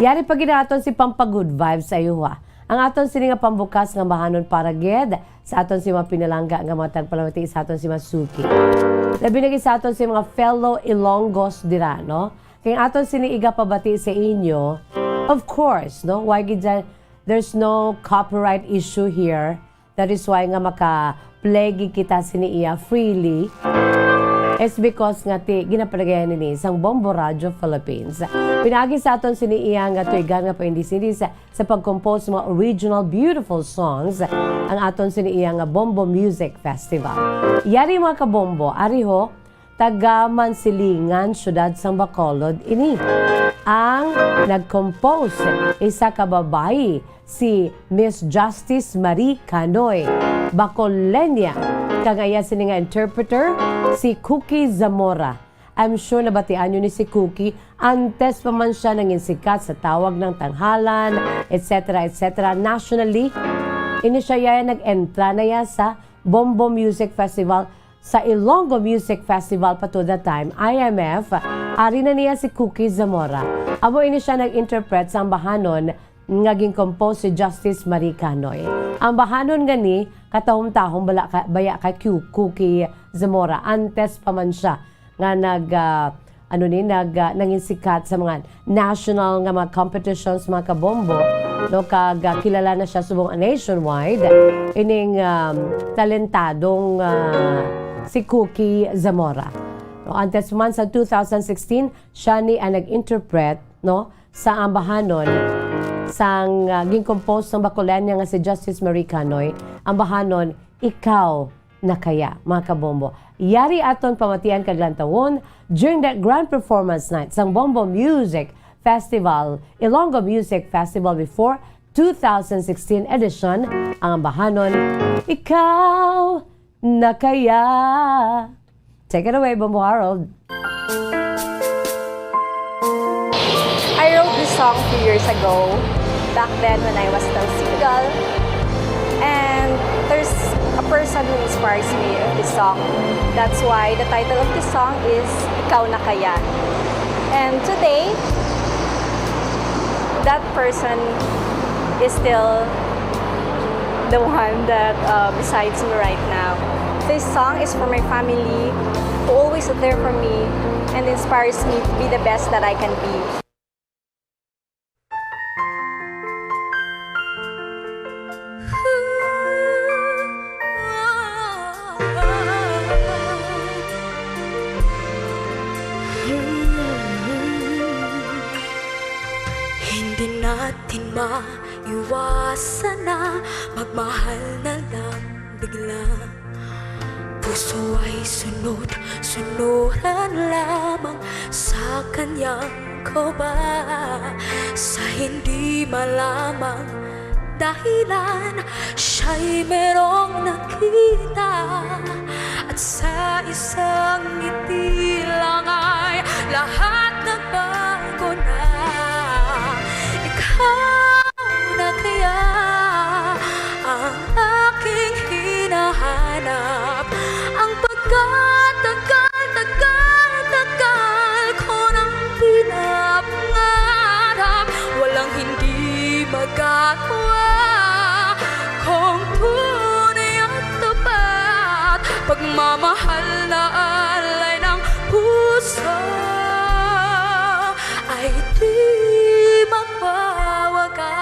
Yari pa gid naton si pampa-good vibes sa iyo, ha. Ang aton sini nga pambukas nga ambahanon para gid sa aton si mga pinalangga nga mga tagpalamati sa aton si mga suki. Labi na gid sa aton si mga fellow Ilonggos dira, no? Kay ang aton sini igapabati sa inyo, of course, no? Why gid dyan, there's no copyright issue here. That is why nga maka-play gid kita sini iya freely. It's because nga ti ginapalagayan nini sang Bombo Radio Philippines. Pinaagi sa aton sini iya nga tuigan nga paindis-indis sa, sa pag-compose sa mga original beautiful songs ang aton sini iya nga Bombo Music Festival. Yari, mga kabombo, ari ho, taga Mansilingan, siyudad sang Bacolod ini. Ang nag-compose, isa ka babayi, si Miss Justice Marie Canoy, Bacolenia, kag ang iya sini nga interpreter, si Cookie Zamora. I'm sure nabatian niyo ni si Cookie, antes pa man siya nangin sikat sa Tawag ng Tanghalan, et cetera, et cetera. Nationally, ini siya ya nag-entra na ya sa Bombo Music Festival, sa Ilonggo Music Festival pa to that time, I M F, ari na niya si Cookie Zamora. Amo ini siya nag-interpret sa ambahanon nga gin-compose si Justice Marie Canoy. Ambahanon nga ni, katahom-tahom bala ka, baya kay Cu-, Cookie Zamora, antes pa man siya nga nag, ah, ano ni, nag, ah, nangin sikat sa mga national nga mga competitions, mga kabombo, no, kag, ah, kilala na siya subong nationwide, ining, um, talentadong, ah, si Cookie Zamora. No, antes man sa two thousand sixteen, siya ni ang nag-interpret, no, sa ambahanon sang, ah, gin-compose sang Bacolenia nga si Justice Marie Canoy, ambahanon, Ikaw na Kaya, mga kabombo. Yari aton pamatian kag lantawon during the grand performance night sang Bombo Music Festival, Ilonggo Music Festival before two thousand sixteen edition, ang ambahanon, Ikaw na Kaya. Take it away, Bombo Harold. I wrote this song few years ago, back then when I was still single. And there's a person who inspires me of this song. That's why the title of this song is Ikaw na Kaya. And today, that person is still the one that, uh, besides me right now. This song is for my family, who always there for me and inspires me to be the best that I can be. Hindi natin maiwasan na magmahal na lang bigla. Puso ay sunod, sunuran lamang sa kanyang koba. Sa hindi malamang dahilan, siya'y merong nakita. At sa isang ngiti lang ay lahat nagbago na. Ikaw na kaya ang aking hinahanap? Ang pagkatagal, tagal, tagal ko nang pinapangarap. Walang hindi magagawa kung tunay at tapat. Pagmamahal na alay ng puso ay di magwawakas.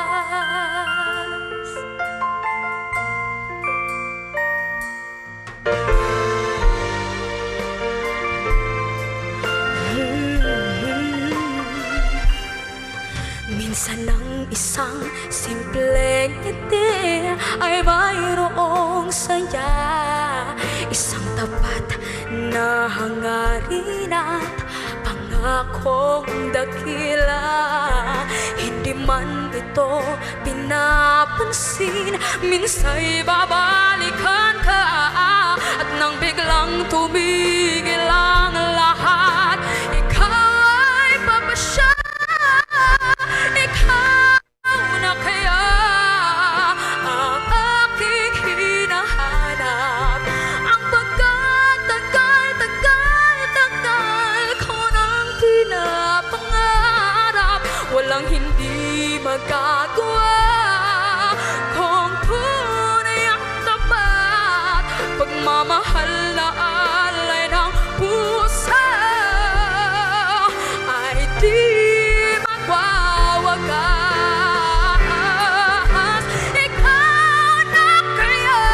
Pangarinat, pangakong dakila, hindi man ito pinapansin. Minsay babalikan ka, at nang biglang tumigil ang lahat, ikaw ay papasya, ikaw na kaya ang aking hinahanap. Ang pagkatagal-tagal-tagal ko nang pinapangarap, walang hindi magagawa. Kung tunay ang tapat, pagmamahal na alay ng puso ay di magwawakas. Ikaw na kaya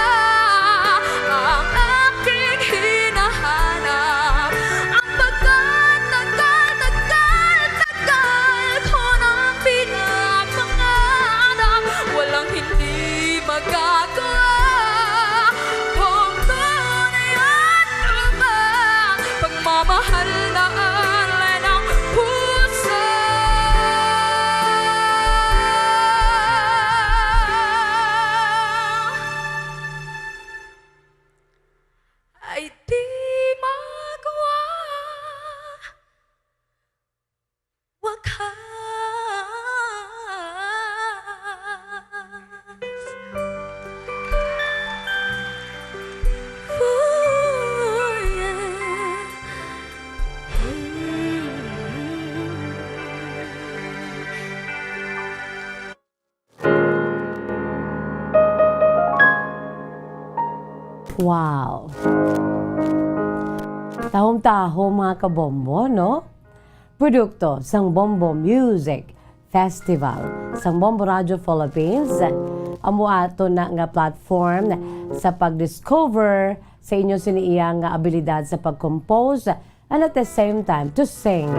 ang aking hinahanap. Ang pagkatagal-tagal-tagal ko nang pinapangarap, walang hindi magagawa. Kung tunay at tapat, pagmamahal na alay ng puso. Ay di magwa wakas. Ooh, yeah. Wow! Tahom-tahom, mga kabombo, no? Produkto sang Bombo Music Festival sang Bombo Radio Philippines, amo ato na nga platform sa pag-discover sa inyo sini iya nga abilidad sa pag-compose, and at the same time to sing.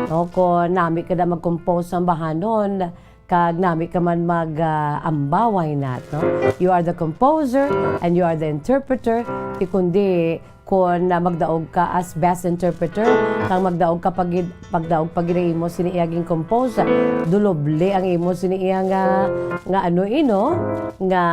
No, kung nami ka na mag-compose sang bahanon, kag nami ka man mag, ah, amba, why not, no? You are the composer and you are the interpreter. Di kundi kung, ah, magdaog ka as best interpreter, kag magdaog ka pag, pagdaog pa gid ang imo sini iya gin-compose, duloble ang imo sini iya nga, nga ano, ino, nga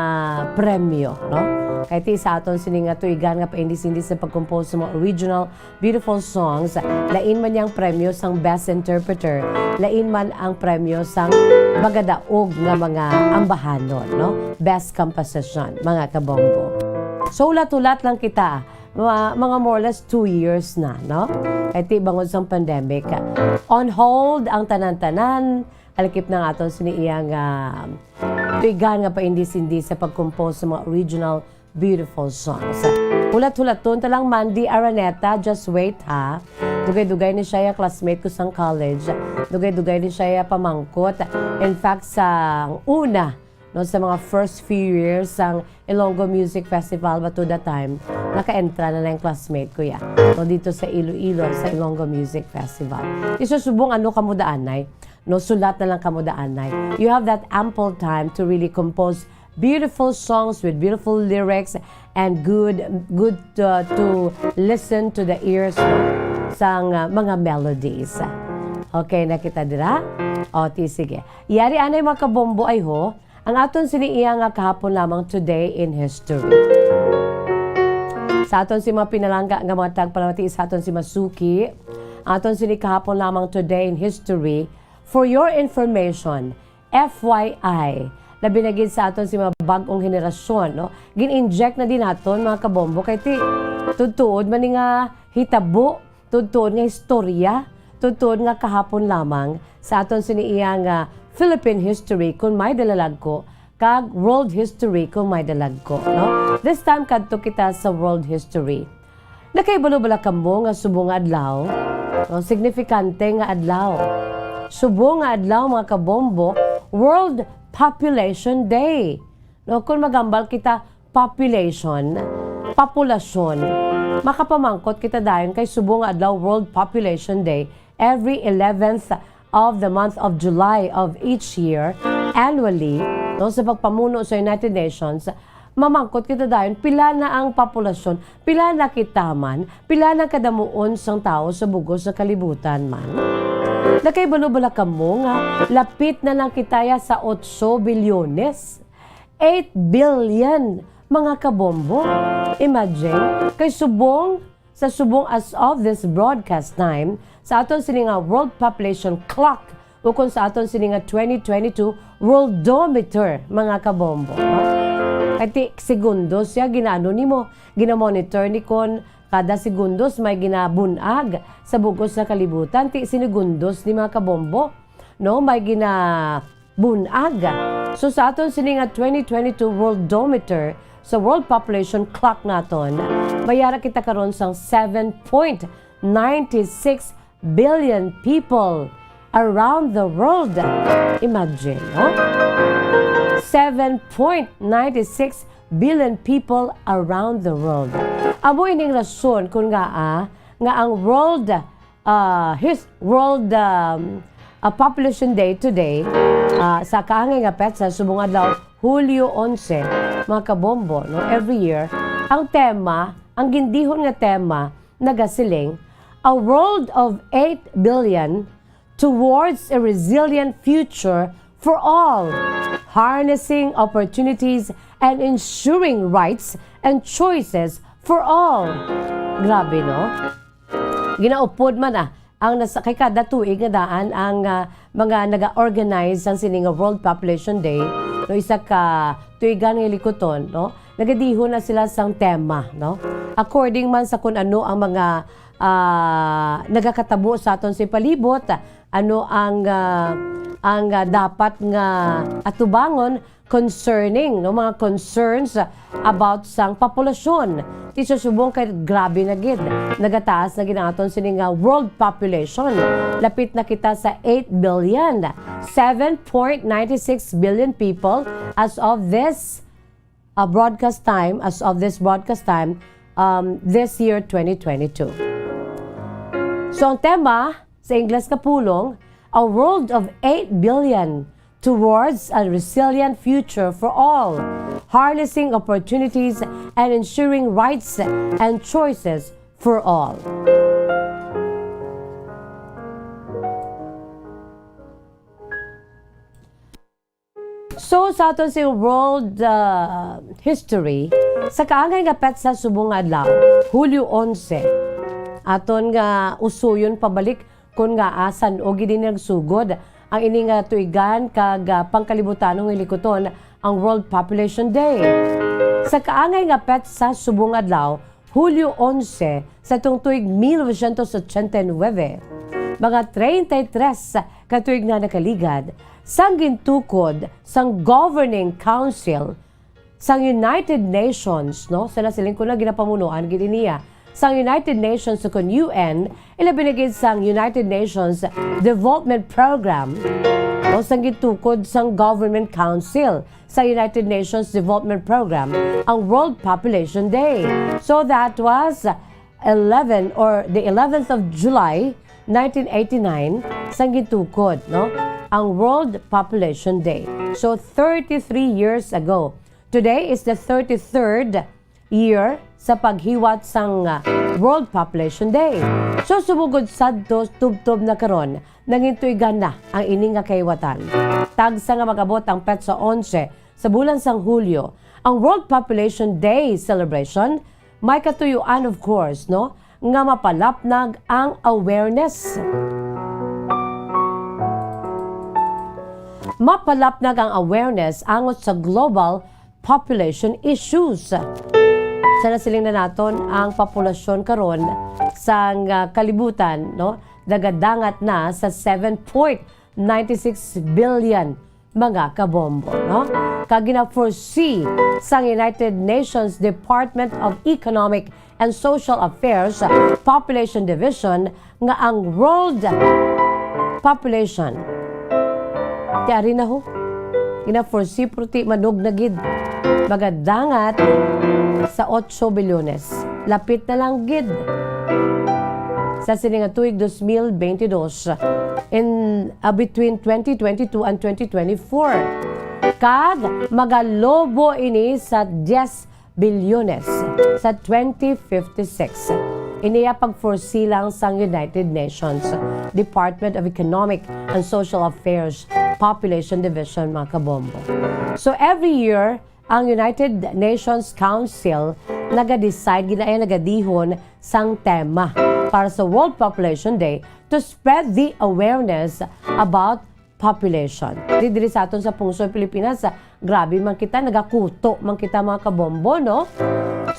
premyo, no? Kay ti sa aton sini nga tuigan nga paindis-indis sa pag-compose sa mga original beautiful songs, lain man yang premyo sang Best Interpreter, lain man ang premyo sang magadaog nga mga ambahanon, no? Best Composition, mga kabombo. So, hulat-hulat lang kita, mga, mga more or less two years na, no? Kay ti bangod sang pandemic, on hold ang tanan-tanan, alakip na nga aton sini iya nga tuigan nga paindis-indis sa pag-compose sa mga original beautiful songs. Hulat-hulaton ta lang, Mandy Araneta, just wait, ha. Dugay-dugay ni siya ya classmate ko sang college. Dugay-dugay ni siya ya pamangkot. In fact, sa una, no, sa mga first few years sang Ilonggo Music Festival, but to that time, naka-entra na lang classmate ko ya. No, dito sa Iloilo, sa Ilonggo Music Festival. Isusubong ano kamo daanay, no, sulat na lang kamo daanay. You have that ample time to really compose beautiful songs with beautiful lyrics and good, good, uh, to listen to the ears, no, sang, uh, mga melodies. Okay na kita dira? O, ti, sige. Yari anay, mga kabombo, ay ho, ang aton sini iya nga kahapon lamang, Today in History. Sa aton si mga pinalangga nga mga tagpalamati, sa aton si Masuki, aton sini kahapon lamang, Today in History. For your information, F Y I, labi na gid sa aton si mga bag-ong henerasyon, no? Gin-inject na din naton, mga kabombo, kay ti, tuod-tuod man ni nga hitabo, tuod-tuod nga istorya, tuod-tuod nga kahapon lamang sa aton sini iya nga Philippine history kung may dalalagko, kag world history kung may dalagko, no? This time, kadto kita sa world history. Nakahibalo bala kamo nga subong nga adlaw, no, signifikante nga adlaw? Subong nga adlaw, mga kabombo, World Population Day. No, kung magambal kita population, populasyon, makapamangkot kita dayon kay subong nga adlaw, World Population Day, every eleventh of the month of July of each year, annually, no, sa pagpamuno sa United Nations, Mamangkot kita dayon, pila na ang populasyon? Pila na kita man? Pila na kadamuon sang tawo sa bugos sa kalibutan man? Nakahibalo bala kamo nga lapit na lang kita ya sa otso bilyones? Eight billion, mga kabombo. Imagine, kay subong, sa subong as of this broadcast time, sa aton sini nga world population clock, ukon sa aton sini nga twenty twenty-two worldometer, mga kabombo, no? Kay ti segundos siya, ginaano nimo, ginamonitor ni kon kada segundos may ginabunag sa bugos nga kalibutan, ti segundos ni, mga kabombo, no? May ginabunag. So, sa aton sini nga twenty twenty-two worldometer, sa world population clock naton, may ara kita karon sang seven point ninety-six billion people around the world. Imagine, no? Seven point ninety-six billion people around the world. Amo ining rason kung ngaa nga ang world, ah, his, world, um, ah, population day today, ah, sa kaangay nga petsa subong adlaw, Hulyo onse, mga kabombo, no? Every year, ang tema, ang gindihon nga tema, nagasiling, "A world of eight billion towards a resilient future for all, harnessing opportunities and ensuring rights and choices for all." Grabe, no? Ginaupod man, ah, ang nasa, kay kada tuig nga daan ang, ah, mga naga-organize sang sini nga World Population Day, no, isa ka tuigan nga hilikuton, no? Nagadihon na sila sang tema, no? According man sa kun ano ang mga, ah, nagakatabo sa aton sa palibot, ano ang, ah, ang, ah, dapat nga atubangon concerning, no, mga concerns about sang populasyon. Ti sa subong kay grabe na gid, nagataas na gid ang aton sini nga world population. Lapit na kita sa eight billion, seven point nine six billion people as of this, uh, broadcast time, as of this broadcast time, um, this year, twenty twenty-two. So, ang tema sa Ingles nga pulong, "A world of eight billion towards a resilient future for all, harnessing opportunities and ensuring rights and choices for all." So, sa aton sa world, uh, history, sa kaangay nga petsa subong nga adlaw, Hulyo onse, aton nga usuyon pabalik kon ngaa san-o gid ini nagsugod ang ini nga tuigan kag, ah, pangkalibutanong hilikuton ang World Population Day. Sa kaangay nga petsa subong adlaw, Hulyo onse, sa tung tuig mil novecientos ochenta y nuebe, mga treinta y tres ka tuig na nakaligad, sang gintukod sang Governing Council sang United Nations, no? Sa nasiling ko na ginapamunuan gid niya sang United Nations, sa kun U N, ilabi na gid sang United Nations Development Program, o sang gitukod sang Government Council sa United Nations Development Program, ang World Population Day. So that was eleven, or the eleventh of July, nineteen eighty-nine, sang gitukod, no, ang World Population Day. So, thirty-three years ago. Today is the thirty-third year sa paghiwat sang, uh, World Population Day. So, sumugod sadto, tubtob na karon, nangintuigan na ang ini nga kahiwatan. Tagsa nga mag-abot ang petsa onse sa bulan sang Hulyo, ang World Population Day celebration may katuyuan, of course, no, nga mapalapnag ang awareness. Mapalapnag ang awareness angot sa global population issues. Sa nasiling na naton, ang populasyon karon sang, ah, kalibutan, no, nagadangat na sa seven point ninety-six billion, mga kabombo, no? Kag gina-foresee sang United Nations Department of Economic and Social Affairs Population Division nga ang world population, ti ari na ho, gina-foresee, pero ti manog na gid, magadangat sa otso bilyones. Lapit na lang gid. Sa sini nga tuig dos mil benti dos, in, ah, between twenty twenty-two and twenty twenty-four. Kag magalobo ini sa diyes bilyones sa twenty fifty-six. Ini ang pag-foresee lang sang United Nations Department of Economic and Social Affairs Population Division, mga kabombo. So every year, ang United Nations Council naga-decide, ginaaya nagadihon sang tema para sa World Population Day to spread the awareness about population. Di diri sa aton sa pungsod Pilipinas, ah, grabe man kita, nagakuto man kita, mga kabombo, no?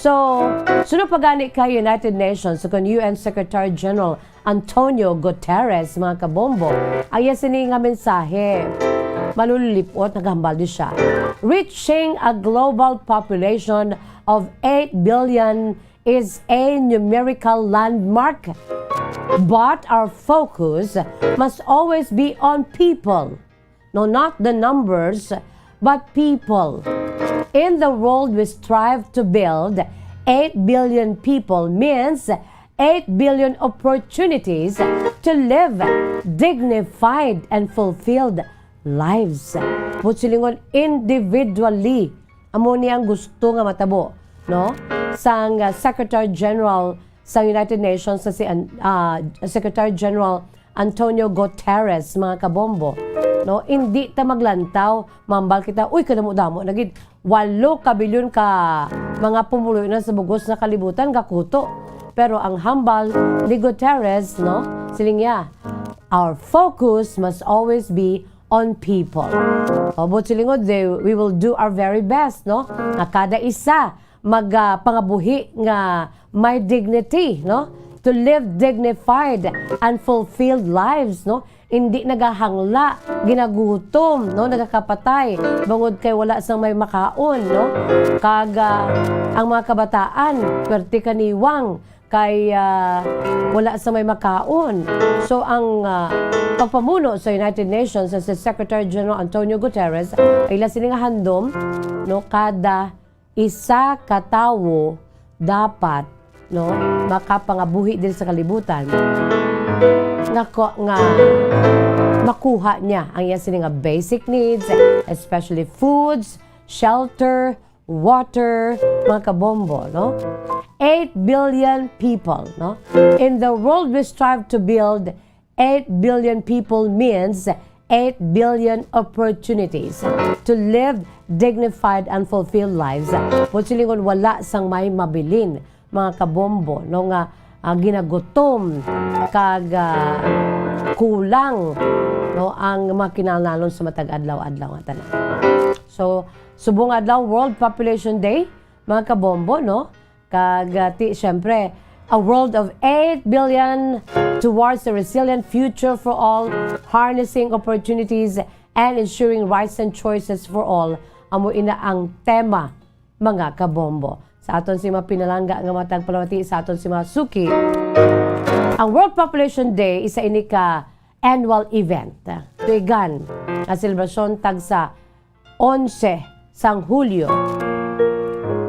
So, suno pa gani kay United Nations, kun U N Secretary General Antonio Guterres, mga kabombo, ang iya sini nga mensahe. Malululipot, naghambal di siya. Reaching a global population of eight billion is a numerical landmark, but our focus must always be on people. No, not the numbers, but people. In the world we strive to build, eight billion people means eight billion opportunities to live dignified and fulfilled lives. Buot silingon, individually. Amo ni ang gusto nga matabo, no? Sang, ah, Secretary General sa United Nations na si An-, ah, Secretary General Antonio Guterres, mga kabombo, no? Hindi ta maglantaw, mambal kita, "Uy, kadamo-damo na gid. Walo ka bilyon ka mga pumuluyo na sa bugos na kalibutan, gakuto." Pero ang hambal ni Guterres, no? Siling niya, "Our focus must always be on people." O, buot silingon, they, we will do our very best, no? Nga kada isa mag, ah, pangabuhi nga may dignity, no? To live dignified and fulfilled lives, no? Hindi nagahangla, ginagutom, no? Nagakapatay, bangod kay wala sang may makaon, no? Kag, ah, ang mga kabataan, pwerte kaniwang, kay, ah, wala sa may makaon. So, ang, ah, pagpamuno sa United Nations, sa Secretary General Antonio Guterres, ay ila sini nga handom, no, kada isa ka tawo dapat, no, makapangabuhi diri sa kalibutan nga ko-, nga makuha niya ang iya sini nga basic needs, especially foods, shelter, water, mga kabombo, no? Eight billion people, no? In the world we strive to build, eight billion people means eight billion opportunities to live dignified and fulfilled lives. Buot silingon, wala sang may mabilin, mga kabombo, no, nga, ah, ginagutom kag, ah, kulang, no, ang mga kinahanglanon sa matag adlaw-adlaw nga tanan. So, subong adlaw, World Population Day, mga kabombo, no? Kag, ah, ti, syempre, a world of eight billion towards a resilient future for all, harnessing opportunities and ensuring rights and choices for all, amo ina ang tema, mga kabombo. Sa aton si mga pinalangga nga matag palamati sa aton si mga suki, ang World Population Day isa ini ka annual event, tuigan nga selebrasyon tagsa onse sang Hulyo,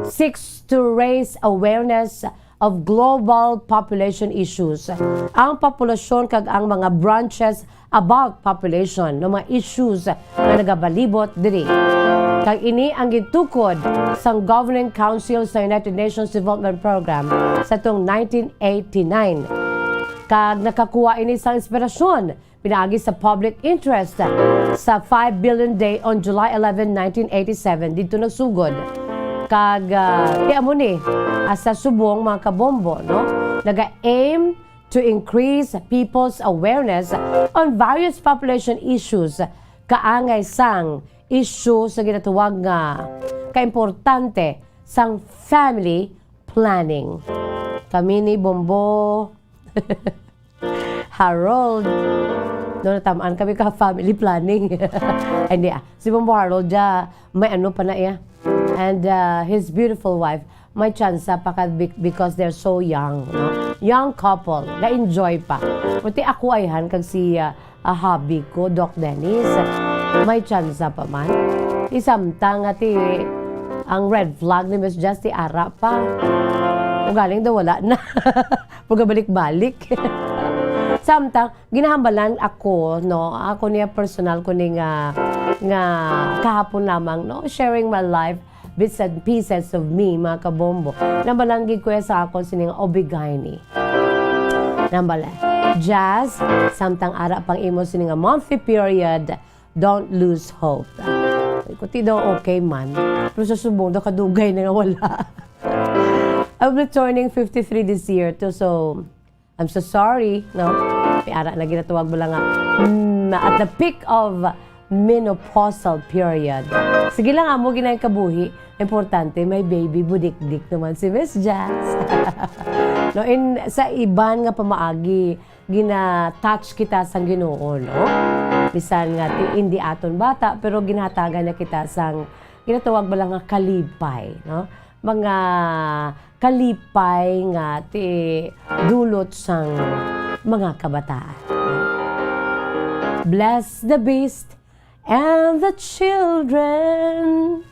seeks to raise awareness of global population issues. Ang populasyon kag ang mga branches about population, no, mga issues nga nagabalibot diri. Kag ini ang gintukod sang Governing Council sa United Nations Development Program sa tuong nineteen eighty-nine. Kag nakakuha ini sang inspirasyon pinaagi sa public interest sa five billion Day on July eleven, nineteen eighty-seven, didto nagsugod. Kag, ah, ti amo ni, ah, sa subong, mga kabombo, no? Naga-aim to increase people's awareness on various population issues, kaangay sang isyu sa ginatawag nga kaimportante sang family planning. Kami ni Bombo Harold, no, natamaan kami ka family planning. Ay, hindi, ah. Si Bombo Harold, ya, may ano pa na iya. And, uh, his beautiful wife, may tsansa pa ka bec-, because they're so young, no? Young couple, na-enjoy pa. Pati ako ayhan kag si, uh, uh, hubby ko, Doc Dennis, may tsansa pa man. Isamtang nga ti, ang red flag ni Miss Jess ti ara pa. Ugaling daw wala na. Pagabalik-balik. Samtang ginahambalan ako, no, ako niya personal ko ni nga, nga kahapon lamang, no, sharing my life, bits and pieces of me, mga kabombo. Nambalan gid ko sa akon sini nga obigaini. Nambala, Jazz, samtang ara pang imo sini nga monthly period, don't lose hope. Kuti daw okay man. Pero sa subong daw kadugay na nga wala. I'll be turning fifty-three this year too, so I'm so sorry, no? May ara na ginatawag mo lang nga, mm, at the peak of menopausal period. Sige lang, amo ginay kabuhi. Importante, may baby budikdik naman si Miss Jazz. No, in, sa iban nga pamaagi, gina-touch kita sang Ginoo, no? Bisan nga ti-, hindi aton bata, pero ginahatagan na kita sang ginatawag ba lang nga kalipay, no? Mga kalipay nga ti-, dulot sang mga kabataan. Bless the beast and the children.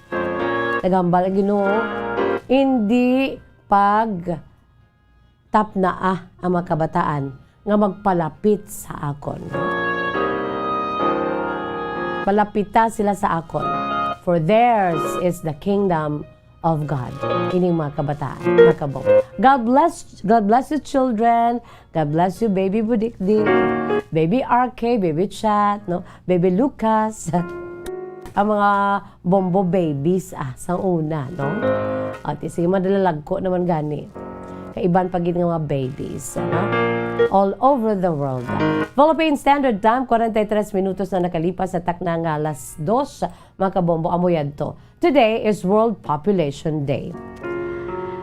Nagambal ang Ginoo, hindi pag tapnaa ang mga kabataan nga magpalapit sa akon. Palapita sila sa akon, for theirs is the kingdom of God. Ining mga kabataan, mga kabong. God bless, God bless you, children. God bless you, baby Budikdik, baby R K, baby Chat, no? Baby Lucas. Ang mga Bombo babies, ah, sang una, no? O, ti, sige, madalalagko naman gani. Kaiban pa gid nga mga babies, ano? All over the world. Philippine Standard Time, kwarenta y tres minutos na nakalipas sa takna nga alas dos, mga kabombo, amo yadto. Today is World Population Day.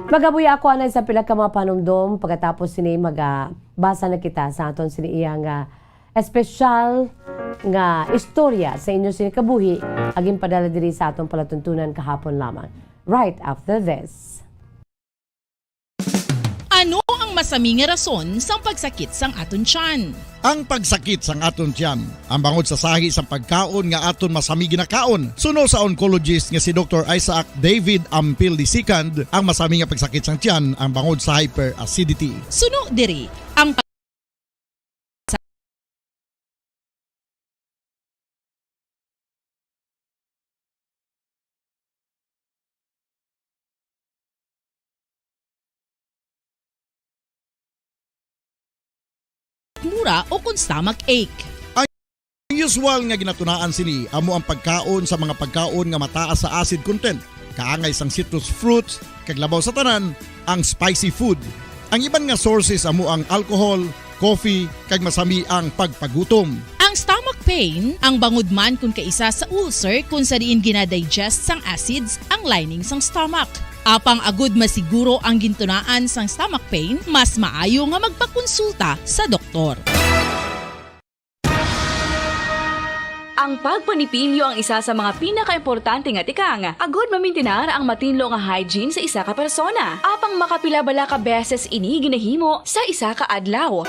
Magabuya ako anay sa pila ka mga panumdom. Pagkatapos sini, magabasa na kita sa aton sini iya nga espesyal nga istorya sa inyo sini kabuhi, ang ginpadala diri sa aton palatuntunan kahapon lamang. Right after this. Ano ang masami nga rason sang pagsakit sang aton tiyan? Ang pagsakit sang aton tiyan, ang bangod sa sahi sang pagkaon nga aton masami ginakaon. Suno sa oncologist nga si Doktor Isaac David Ampil the second, ang masami nga pagsakit sang tiyan ang bangod sa hyperacidity. Suno diri, ang mura o kon stomach ache. Ang usual nga ginatunaan sini amo ang pagkaon sa mga pagkaon nga mataas sa acid content, kaangay sang citrus fruits, kag labaw sa tanan, ang spicy food. Ang iban nga sources amo ang alcohol, coffee, kag masami ang pagpagutom. Ang stomach pain, ang bangod man kon kaisa sa ulcer kon sa diin ginadigest sang acids ang lining sang stomach. Apang agud masiguro ang gintunaan sang stomach pain, mas maayo nga magpakonsulta sa doktor. Ang pagpanipilyo ang isa sa mga pinakaimportante nga tikang agud mamintinar ang matinlo nga hygiene sa isa ka persona. Apang makapila bala ka beses ini ginahimo sa isa ka adlaw?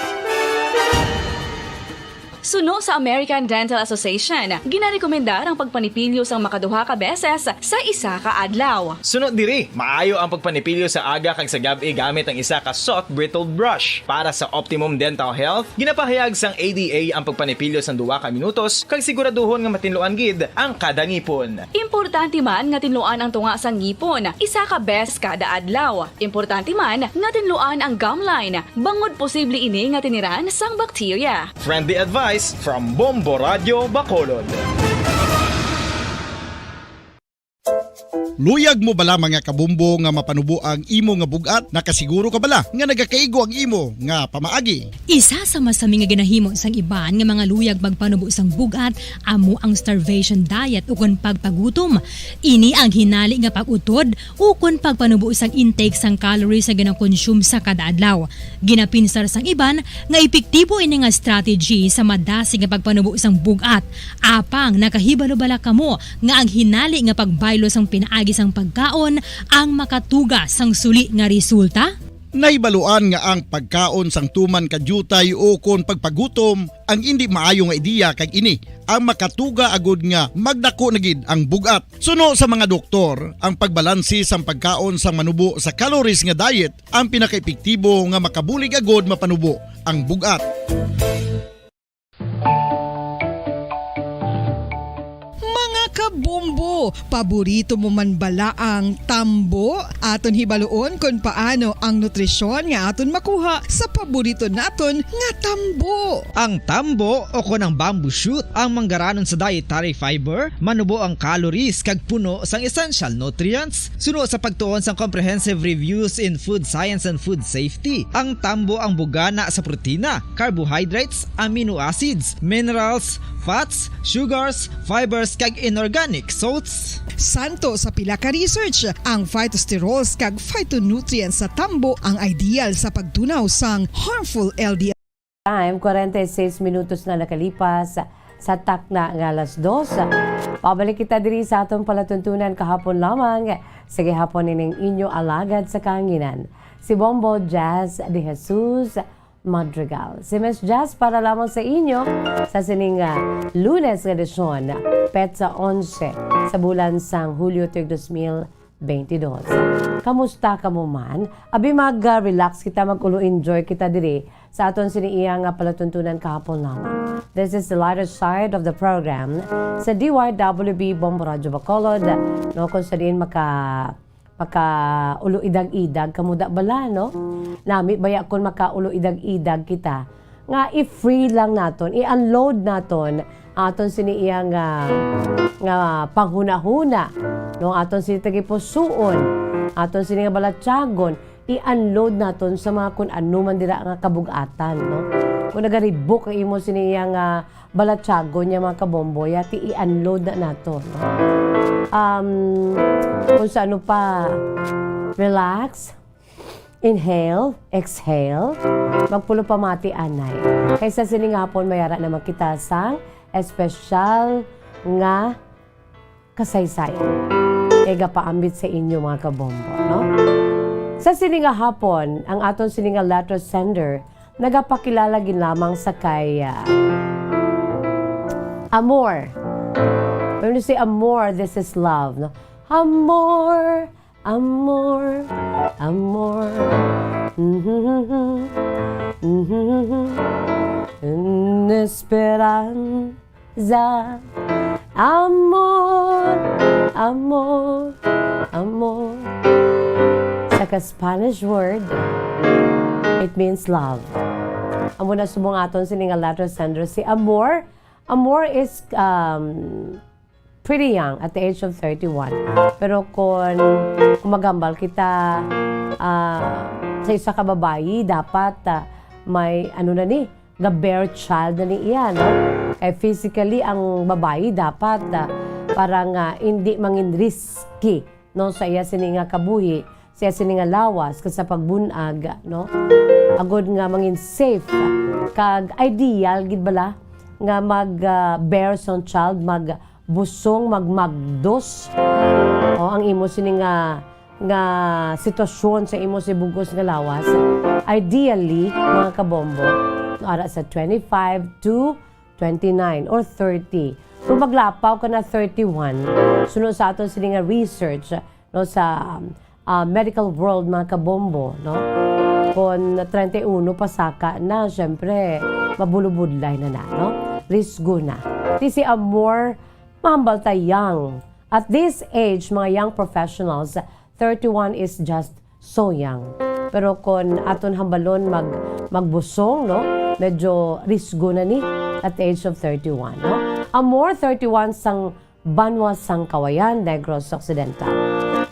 Suno sa American Dental Association, ginarekomendar ang pagpanipilyo sang makaduha ka beses sa isa ka adlaw. Suno diri, maayo ang pagpanipilyo sa aga kag sa gab-i gamit ang isa ka soft bristled brush. Para sa optimum dental health, ginapahayag sang A D A ang pagpanipilyo sang duha ka minutos kag siguraduhon nga matinluan gid ang kada ngipon. Importante man nga tinluan ang tunga sang ngipon isa ka beses kada adlaw. Importante man nga tinluan ang gum line, bangod posible ini nga tiniran sang bakterya. Friendly advice from Bombo Radio Bacolod. Luyag mo bala, mga kabombo, nga mapanubo ang imo nga bug-at? Nakasiguro ka bala nga nagakaigo ang imo nga pamaagi? Isa sa masami nga ginahimo sang iban nga mga luyag magpanubo sang bug-at amo ang starvation diet ukon pagpagutom. Ini ang hinali nga pag-utod ukon pagpanubo sang intake sang calories nga ginakonsume sa kada adlaw. Ginapinsar sang iban nga epektibo ini nga strategy sa madasig nga pagpanubo sang bug-at. Apang nakahibalo bala kamo nga ang hinali nga pagbaylo sang pinaagi sang pagkaon ang makatuga sang suli nga resulta? Nahibaluan nga ang pagkaon sang tuman ka diutay ukon pagpagutom ang indi maayo nga ideya, kag ini ang makatuga agud nga magdako na gid ang bug-at. Suno sa mga doktor, ang pagbalanse sang pagkaon sang manubo sa calories nga diet ang pinakaepektibo nga makabulig agud mapanubo ang bug-at. Paborito mo man bala ang tambo? Aton hibaluon kon paano ang nutrisyon nga aton makuha sa paborito naton nga tambo. Ang tambo, o kon ang bamboo shoot, ang manggaranon sa dietary fiber, manubo ang calories kag puno sang essential nutrients. Suno sa pagtuon sang Comprehensive Reviews in Food Science and Food Safety, ang tambo ang bugana sa protina, carbohydrates, amino acids, minerals, fats, sugars, fibers, kag inorganic salts. Santo sa pila ka research, ang phytosterols kag phytonutrients sa tambo ang ideal sa pagtunaw sang harmful L D L. Time, kwarenta y seis minutos na nakalipas sa takna nga alas dos. Pabalik kita diri sa aton palatuntunan kahapon lamang. Sa gihapon ining inyo alagad sa kahanginan, si Bombo Jazz de Jesus Madrigal. Si Miss Jazz para lamang sa inyo sa sining, ah, Lunes nga edisyon, petsa onse sa bulan sang Hulyo tuig dos mil benti dos. Kamusta kamo man? Abi mag, ah, relax kita, mag-ulo enjoy kita diri sa aton sini iya nga palatuntunan kahapon lamang. This is the lighter side of the program sa D Y W B Bombo Radyo Bacolod, no, kung sa diin maka, maka ulo idag-idag kamo da bala, no? Nami baya kon maka ulo idag-idag kita nga i-free lang naton, i-unload naton ang aton sini iya nga, nga panghunahuna, no? Aton sini tagipusuon, aton sini nga balatyagon, i-unload naton sa mga kun ano man dira nga kabug-atan, no? Kung nagaribok ang imo sini iya nga balatyagon niya, mga kabombo, yati i-unload na naton, no? Um, kung sa ano pa, relax, inhale, exhale, magpulo pa mati anay. Kaysa sini nga hapon, mayara naman kita sang espesyal nga kasaysayan. Kay gapaambit sa inyo, mga kabombo, no? Sa sini nga hapon, ang aton sini nga letter sender nagapakilala gid lamang sa kay, ah, amor. When you say amor, this is love, no? Amor, amor, amor. Inesperan- za. Amor, amor, amor. Sa ka-Spanish word, it means love. Amo na subong aton sini nga letter sender, si Amor. Amor is, um, pretty young at the age of thirty-one. Pero kung, kung magambal kita, ah, sa isa ka babayi, dapat, ah, may ano na ni, nga bear child na ni iya, no? Kay physically, ang babayi dapat, ah, para nga hindi mangin risky, no, sa iya sini nga kabuhi, sa iya sini nga lawas, kag sa pagbun-ag, no? Agod nga mangin safe, kag ideal gid bala nga mag, ah, bear sang child, magbusong, magmagdos, o ang imo sini nga nga sitwasyon sa imo sa bug-os nga lawas, ideally, mga kabombo, ara sa twenty-five to twenty-nine or thirty. Kung maglapaw ka na thirty-one, suno sa aton sini nga research, no, sa, ah, medical world, mga kabombo, no, kung treinta y uno pa saka na, syempre, mabulubudlay na na, no? Risgo na. Ti si Amor, mahambal ta young. At this age, mga young professionals, thirty-one is just so young. Pero kon aton hambalon mag-, magbusong, no? Medyo risgo na ni at the age of thirty-one, no? Amor, thirty-one, sang Banwa sang Kawayan, Negros Occidental.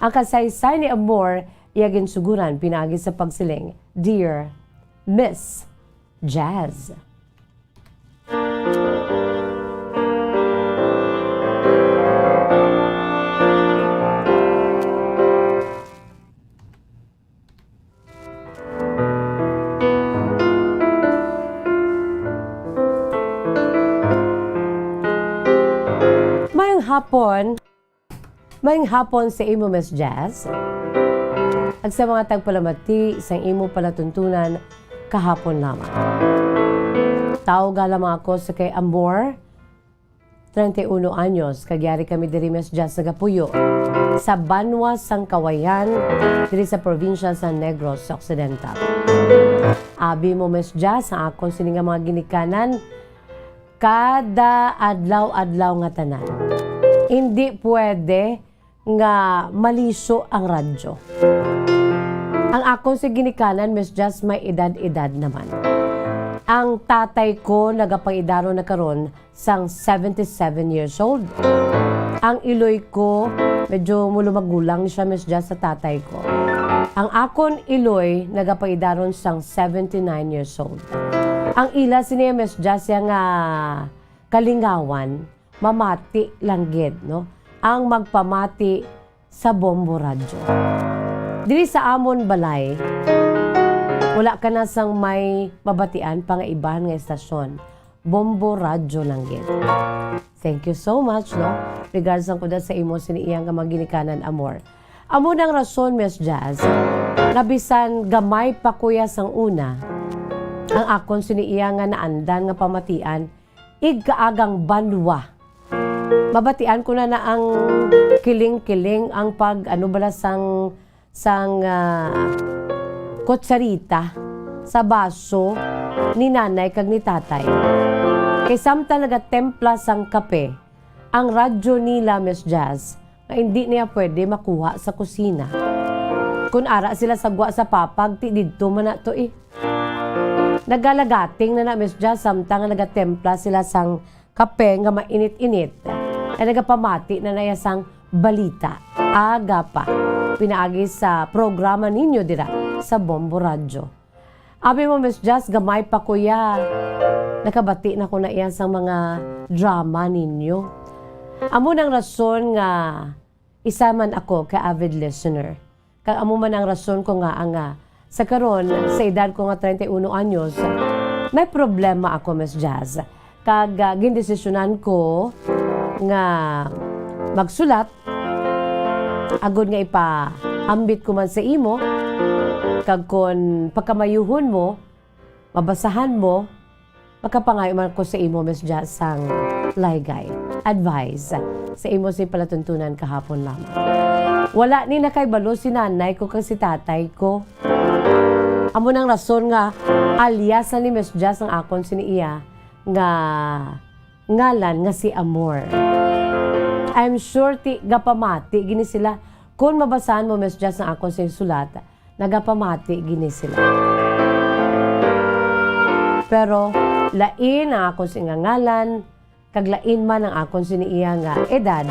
Ang kasaysay ni Amor, iya ginsuguran pinaagi sa pagsiling, "Dear Miss Jazz." Mayong hapon. Mayong hapon sa imo, Miss Jazz. Ag sa mga tagpalamati sang imo palatuntunan kahapon lamang. Tawga lamang ako sa kay Amor, treinta y uno anyos, kag yari kami diri, Miss Jazz, nagapuyo sa Banwa sang Kawayan, diri sa probinsya sa Negros Occidental. Abi mo, Miss Jazz, ang akon sini nga mga ginikanan, kada adlaw-adlaw nga tanan. Hindi pwede nga maliso ang radyo. Ang akon si ginikanan, Miss Jazz, may edad-edad naman. Ang tatay ko nagapangidaron na karon sang seventy-seven years old. Ang iloy ko, medyo mulumagulang siya, Miss Jazz, sa tatay ko. Ang akon iloy nagapangidaron sang seventy-nine years old. Ang ila sini, Miss Jazz, ya nga kalingawan, mamati lang gid, no? Ang magpamati sa Bombo Radyo. Diri sa amon balay, wala ka na sang may mabatian pa nga iban nga estasyon. Bombo Radyo lang gid. Thank you so much, no? Regards lang ko da sa imo sini iya nga mga ginikanan, amor. Amo nang rason, Miss Jazz, nga bisan gamay pa ko ya sang una, ang akon sini iya nga naandan nga pamatian, igkaagang banwa. Mabatian ko na na ang kiling-kiling, ang pag, ano bala, sang, sang, ah, kutsarita sa baso ni nanay kag ni tatay. Kay samtang nagatempla sang kape, ang radyo nila, Miss Jazz, nga hindi niya pwede makuha sa kusina. Kun ara sila sa gwa sa papag, ti didto man na to eh. Nagalagating na na, Miss Jazz, samtang nga nagatempla sila sang kape nga mainit-init, ay nagapamati na na iya sang balita. Aga pa, pinaagi sa programa ninyo dira sa Bombo Radyo. Abi mo, Miss Jazz, gamay pa ko ya. Nakabati na ko na iya sang mga drama ninyo. Amo nang rason nga isa man ako ka avid listener. Kag amo man ang rason ko nga, nga sa karon, sa edad ko nga treinta y uno anyos, may problema ako, Miss Jazz. Kag, ah, gindesisyonan ko nga magsulat, agod nga ipaambit ko man sa imo, kag kon pagkamayuhon mo, mabasahan mo, makapangayo man ko sa imo, Miss Jazz, sang laygay, advice sa imo sing palatuntunan kahapon lamang. Wala ni nakahibalo si nanay ko kag si tatay ko. Amo nang rason nga alias na ni Miss Jazz ang akon sini iya nga ngalan nga si Amor. I'm sure ti gapamati gini sila. Kon mabasahan mo, Miss Jazz, ang akon sing sulat, nagapamati gini sila. Pero lain ang akon sing nga ngalan, kag lain man ang akon sini iya nga edad.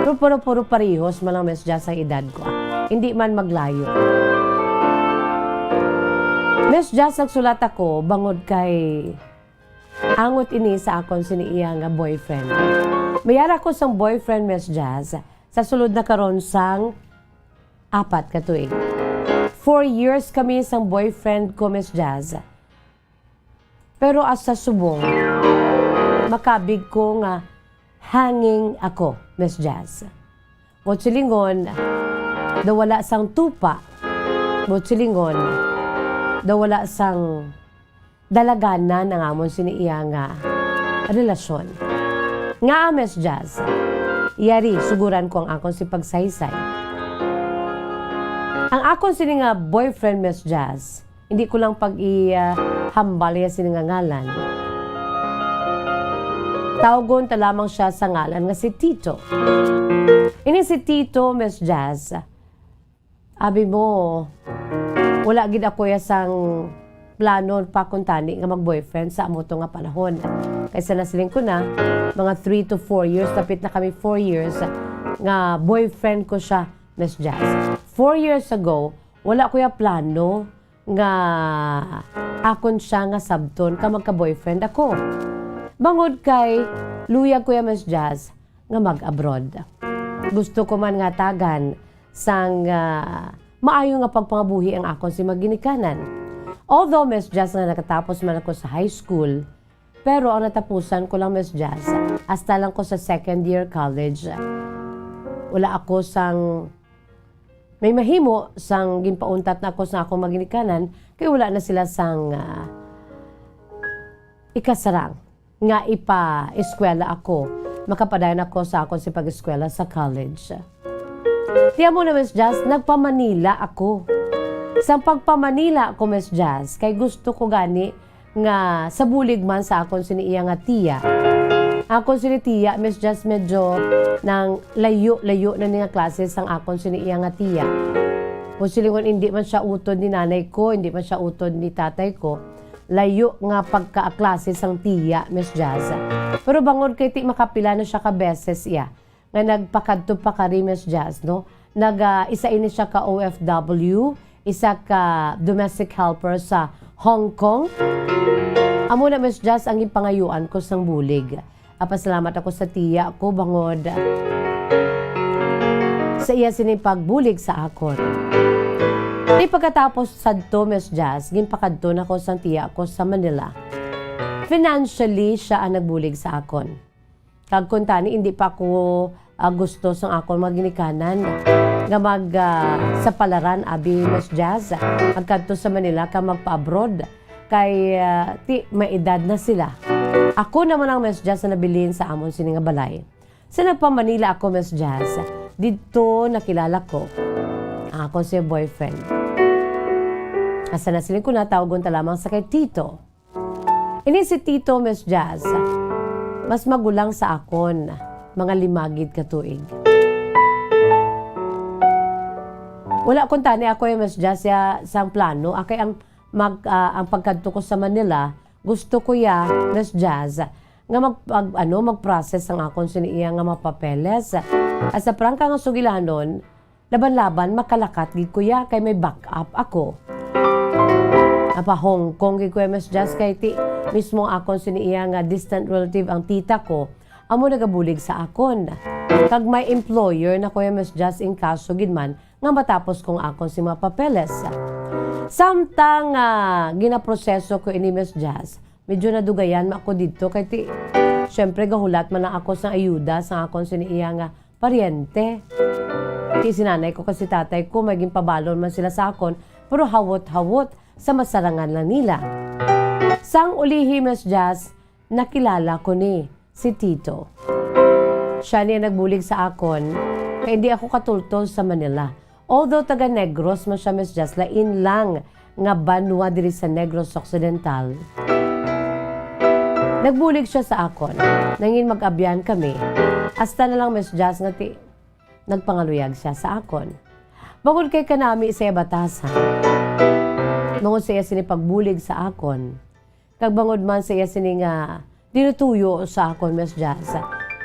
Pero puro-puro parihos man lang, Miss Jazz, ang edad ko. Hindi man maglayo. Miss Jazz, nagsulat ako bangod kay angot ini sa akon sini iya nga boyfriend. Mayara ko sang boyfriend, Miss Jazz, sa sulod na karon sang apat ka tuig. Four years kami sang boyfriend ko, Miss Jazz. Pero as sa subong, makabig ko nga hanging ako, Miss Jazz. Buot silingon, daw wala sang tupa. Buot silingon, daw wala sang dalaganan ang amon sini iya nga relasyon. Nga, Miss Jazz, yari, suguran ko ang akon si pagsaysay. Ang akon sini nga boyfriend, Miss Jazz, hindi ko lang pag-i-, ah, hambal iya sini nga ngalan. Tawgon ta lamang siya sa ngalan nga si Tito. Ini si Tito, Miss Jazz, abi mo, wala gid ako ya sang plano pa kuntani nga mag-boyfriend sa amo to nga panahon. Kay sa nasiling ko na, mga three to four years, dapit na kami four years, nga boyfriend ko siya, Miss Jazz. Four years ago, wala ko ya plano nga akon siya nga sabton ka magka-boyfriend ako. Bangod kay luyag ko ya, Miss Jazz, nga mag-abroad. Gusto ko man nga tagan sang, ah, maayo nga pagpangabuhi ang akon si maginikanan. Although, Miss Jazz, nga nakatapos man ako sa high school, pero ang natapusan ko lang, Miss Jazz, hasta lang ko sa second year college. Wala ako sang may mahimo sang ginpauntat na ako sa akong maginikanan, kay wala na sila sang, ah, ikasarang nga ipa-eskwela ako, makapadayon ako sa akon si pag-eskwela sa college. Tiyan mo na, Miss Jazz, nagpa-Manila ako. Sa pagpa-Manila ako, Miss Jazz, kay gusto ko gani nga sa bulig man sa akon sini iya nga tiya, Akon sini tiya, Miss Jazz, medyo nang layo-layo na ni nga klase sang akon sini iya nga tiya. Kung silingon, hindi man siya utod ni nanay ko, hindi man siya utod ni tatay ko. Layo nga pagkaklase sang tiya, Miss Jazz. Pero bangod kay ti makapila na siya ka beses iya nga nagpakadto pa kari, Miss Jazz, no? Nag, ah, isa ini siya ka O F W, isa ka domestic helper sa Hong Kong. Amo na, Miss Jazz, ang ipangayuan ko sang bulig. Apasalamat ako sa tiya ko bangod sa iya sini pagbulig sa akon. Di pagkatapos sadto, Miss Jazz, ginpakadto na ko sang tiya ko sa Manila. Financially, siya ang nagbulig sa akon. Kag kuntani, hindi pa ako, ah, gusto sang akon mga ginikanan nga mag, ah, sapalaran, abi, Miss Jazz, magkadto sa Manila ka magpa-abroad. Kay, ah, ti, may edad na sila. Ako naman ang Miss Jazz na nabilin sa amon sini nga balay. Sa nagpa-Manila ako, Miss Jazz, didto nakilala ko ang akon si boyfriend. Asa na siling ko na, tawgon ta lamang sa kay Tito. Ini si Tito, Miss Jazz, mas magulang sa akon, mga lima gid ka tuig. Wala kuntani ako, eh, Miss Jazz, ya sang plano. Akay ang mag, ah, ang pagkadto ko sa Manila, gusto ko ya, Miss Jazz, nga mag, mag, ano, mag-process ang akon sini iya nga mga papeles. At sa prangka nga sugilanon, laban-laban, makalakat gid ko ya, kay may backup ako. Apa Hong Kong gid ko ya, Miss Jazz, kay ti mismo akon sini iya nga distant relative ang tita ko, amo nagabulig sa akon. Kag may employer na ko ya, Miss Jazz, in kaso gid man nga matapos kong akon si mga papeles. Samtang, ah, ginaproseso ko ini, Miss Jazz, medyo nadugayan man ako didto kay ti, syempre, gahulat man lang ako sang ayuda sang akon sini iya nga paryente. Ti si nanay ko kag si tatay ko may ginpabalon man sila sa akon, pero hawot-hawot sa masarangan lang nila. Sang ulihi, Miss Jazz, nakilala ko ni si Tito. Siya ni ang nagbulig sa akon, kay hindi ako katultol sa Manila. Although taga Negros man siya, Miss Jazz, lain lang nga banwa diri sa Negros Occidental. Nagbulig siya sa akon. Nangin mag-abyan kami. Hasta na lang, Miss Jazz, nga ti, nagpangaluyag siya sa akon. Bangod kay kanami sa iya batasan. Bangod sa iya sini pagbulig sa akon. Kag bangod man sa iya sini nga tinutuyo sa akon, Miss Jazz,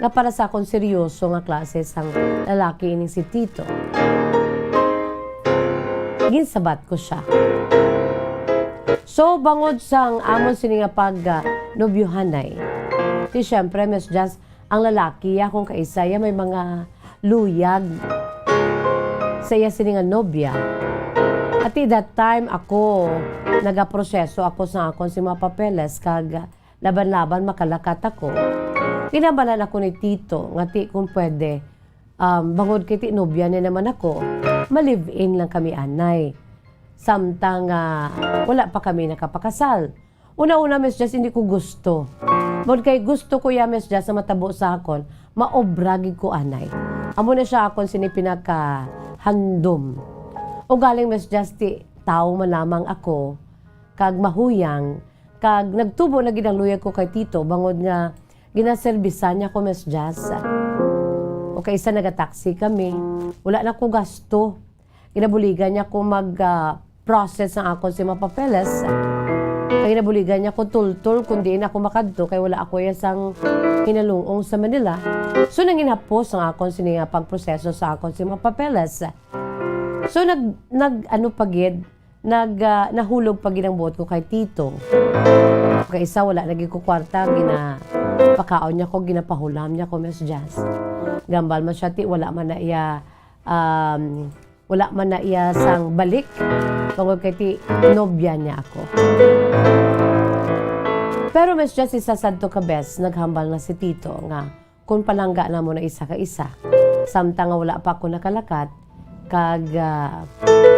nga para sa akon seryoso nga klase sang lalaki ining si Tito. Ginsabat ko siya. So, bangod sang amon sini nga pag, ah, nobyuhanay, ti syempre, Miss Jazz, ang lalaki ya kung kaisa ya may mga luyag sa iya sini nga nobya. At that time, ako, nagaproseso ako sa akon si mga papeles, kag laban-laban makalakat ako. Ginhambalan ako ni Tito nga ti kung pwede, um, bangod kay ti nobya niya naman ako, ma-live-in lang kami anay. Samtang, ah, wala pa kami nakapakasal. Una-una, Miss Jazz, hindi ko gusto. Bangod kay gusto ko ya, Miss Jazz, sa matabo sa akon, maobra gid ko anay. Amo na siya akon sini pinakahandom. Ugaling, Miss Jazz, ti tawo man lamang ako, kag mahuyang, kag nagtubo na gid ang luyag ko kay Tito, bangod nga ginaserbisan niya ko, Miss Jazz. O kay isa nagataksi kami, wala na ko gasto. Ginabuligan niya ko mag, ah, process ang akon si mga papeles. Kay ginabuligan niya ko tultol kung diin ako makadto kay wala ako iya sang hinalung-ong sa Manila. So, nanginhapos ang akon sini nga pagproseso sa akon si mga papeles. So, nag, nag, ano pa gid, nag, ah, nahulog pa gid ang buot ko kay Tito. Kay isa, wala na gid ko kwarta, ginapakaon niya ko, ginapahulam niya ko, Miss Jazz. Gambal man siya, ti, wala man na iya, um, wala man na iya sang balik, tungod kay ti nobya niya ako. Pero, Miss Jazz, isa sadto ka bes, naghambal na si Tito nga kung palangga na mo na isa ka isa, samtang nga wala pa ako nakalakat, kag, ah,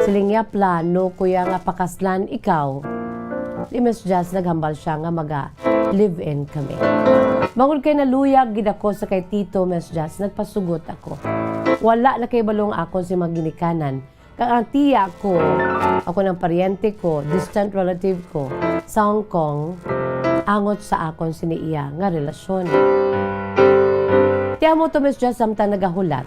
siling niya, plano ko ya nga pakaslan ikaw. Di, Miss Jazz, naghambal siya nga maga-live-in kami. Bangod kay naluyag gid ako sa kay Tito, Miss Jazz, nagpasugot ako. Wala na kay balong akon si mga ginikanan. Kag ang tiya ko, ako ng paryente ko, distant relative ko, sa Hong Kong, angot sa akon sini iya nga relasyon. Ti amo to, Miss Jazz, samtang nagahulat,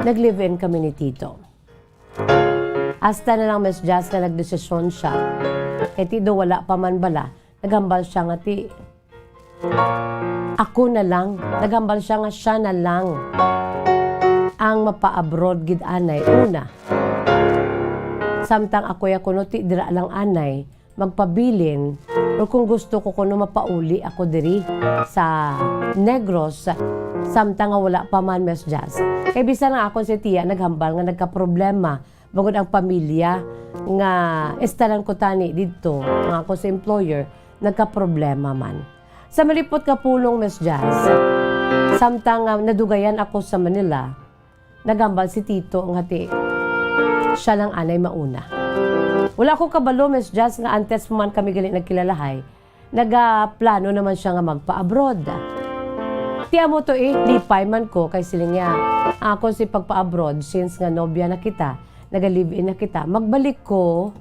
nag-live-in kami ni Tito. Hasta na lang, Miss Jazz, nga nagdesisyon siya. Kay ti do wala pa man bala, naghambal siya nga ti ako na lang. Naghambal siya nga siya na lang ang mapa-abroad gid anay una. Samtang ako ya kuno ti dira lang anay magpabilin, or kung gusto ko kuno mapauli ako diri sa Negros, samtang nga wala pa man, Miss Jazz. Kay bisan ang akon si tiya naghambal nga nagkaproblema, bangod ang pamilya nga estaran ko tani didto, ang ako sa employer, nagkaproblema man. Sa malipot nga pulong, Miss Jazz, samtang nga nadugayan ako sa Manila, naghambal si Tito nga ti siya lang anay mauna. Wala ko kabalo, Miss Jazz, nga antes pa man kami gali nagkilalahay, nagaplano naman siya nga magpa-abroad. Ti amo to eh, lipay man ko kay siling niya, akon si pagpa-abroad, since nga nobya na kita, naga-live-in na kita, magbalik ko,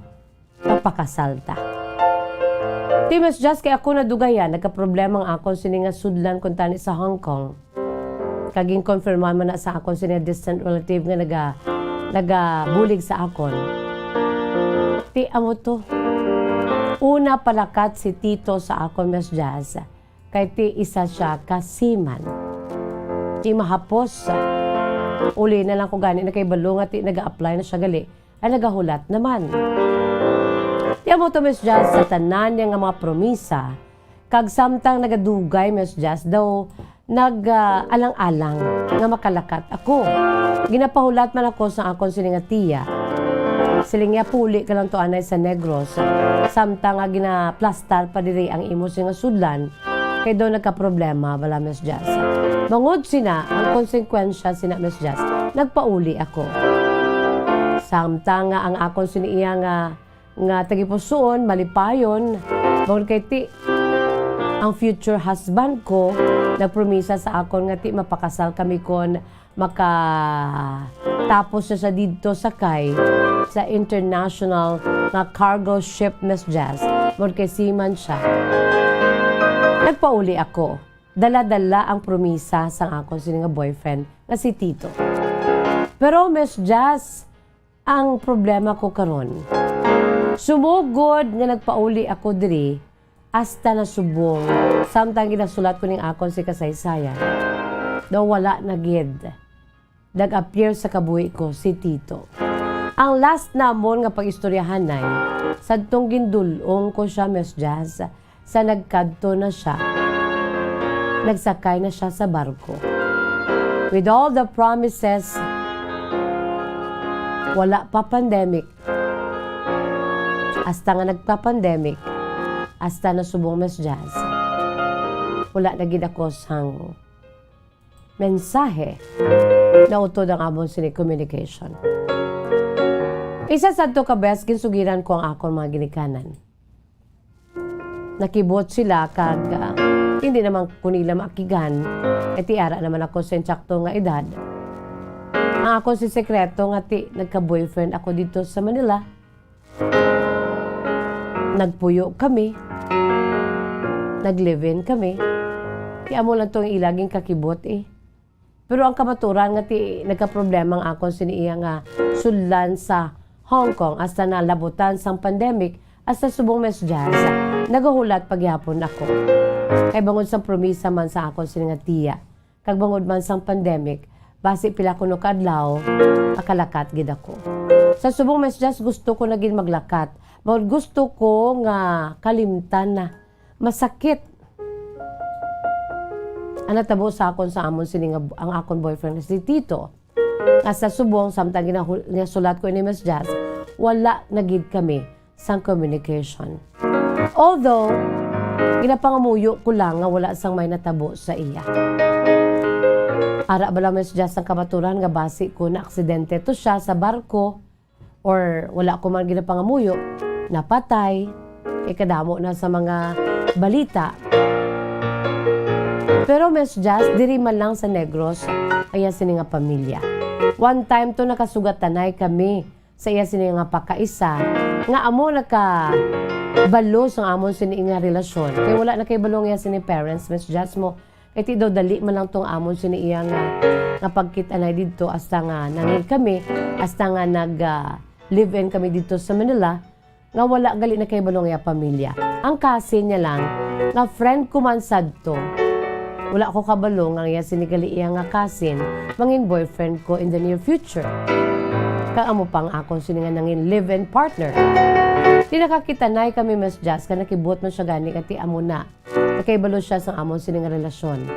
papakasal ta. Ti Miss Jazz, kay ako nadugayan, nagkaproblema ang akon sini nga sudlan kuntani sa Hong Kong. Kag ginkonfirman man na sa akon sini nga distant relative nga naga-, nagabulig sa akon. Ti amo to. Una palakat si Tito sa akon, Miss Jazz, kay ti isa siya ka seaman. Ti mahapos, uli na lang ko gani nakahibalo nga ti naga-apply na siya gali, ay nagahulat naman. Ti amo to, Miss Jazz, sa tanan niya nga mga promisa, kag samtang nagadugay, Miss Jazz, daw nag-alang-alang nga makalakat ako. Ginapahulat man ako sa akon sini nga tiya. Siling niya, puli ka lang to anay sa Negros, samtang nga ginaplastar pa diri ang imo sini nga sudlan, kay daw nagkaproblema bala, Miss Jazz. Bangod sina, ang konsekwensya sina, Miss Jazz, nagpauli ako. Samtang nga ang akon sini iya nga, nga tagipusoon, malipayon, bangod kay ti, ang future husband ko, nagpromisa sa akon nga ti mapakasal kami kon makatapos na siya didto sakay sa international nga cargo ship, Miss Jazz. Bangod kay seaman siya. Nagpauli ako. Dala-dala ang promisa sang akon sini nga boyfriend nga si Tito. Pero, Miss Jazz, ang problema ko karon, sumugod nga nagpauli ako diri, hasta na subong, samtang ginasulat ko ning akon si kasaysayan, daw wala na gid nag-appear sa kabuhi ko si Tito. Ang last namon nga pag-istoryahanay, sadtong gindul-ong ko siya, Miss Jazz, sa nagkadto na siya, nagsakay na siya sa barko. With all the promises, wala pa pandemic. Hasta nga nagpa-pandemic, hasta na subong, Miss Jazz, wala na gid ako sang mensahe na utod ang amon sini communication. Isa sadto ka bes, ginsugiran ko ang akon mga ginikanan. Nakibot sila kag, ah, hindi naman ko nila maakigan, kay ti ara naman ako sa insakto nga edad. Ang akon si sekreto nga ti nagka-boyfriend ako dito sa Manila. Nagpuyo kami. Nag-live-in kami. Ti amo lang tong ila ginkakibot eh. Pero ang kamaturan nga ti nagkaproblema ang akon sini iya nga sudlan sa Hong Kong hasta nalabutan sang pandemic, hasta subong, Miss Jazz, nagahulat pa gihapon ako. Kay bangod sang promisa man sa akon sini nga tiya, kag bangod man sang pandemic, basi pila kuno ka adlaw, makalakat gid ako. Sa subong, Miss Jazz, gusto ko na gid maglakat. Bangod gusto ko nga kalimtan na masakit ang natabo sa akon sa amon sini nga ang akon boyfriend nga si Tito. Nga sa subong, samtang ginahul-, ginasulat ko ini, Miss Jazz, wala na gid kami sang communication. Although, ginapangamuyo ko lang nga wala sang may natabo sa iya. Ara bala, Miss Jazz, ang kamaturan nga basi ko na aksidente to siya sa barko, or wala ko man ginapangamuyo, napatay, kay kadamo na sa mga balita. Pero, Miss Jazz, diri man lang sa Negros, ang iya sini nga pamilya. One time to nakasugatanay kami sa iya sini nga pakaisa, nga amo naka-, balo sang amon sini nga relasyon. Kay wala na kay balo ang iya sini parents, Miss Jazz mo. Kay ti daw dali man lang tong amon sini iya nga, nga pagkit-anay didto hasta nga nangin kami, hasta nga nag, ah, live-in kami didto sa Manila, nga wala gali na kay balo ang iya pamilya. Ang cousin niya lang, nga friend ko man sadto. Wala ko kabalo nga iya sini gali iya nga cousin, mangin boyfriend ko in the near future. Kag amo pa ang akon sini nga nangin live-in partner. Di nakakita na kami, Miss Jazz, kay nakibuot man siya gani nga ti amo na. Nakahibalo siya sang amon sini nga relasyon.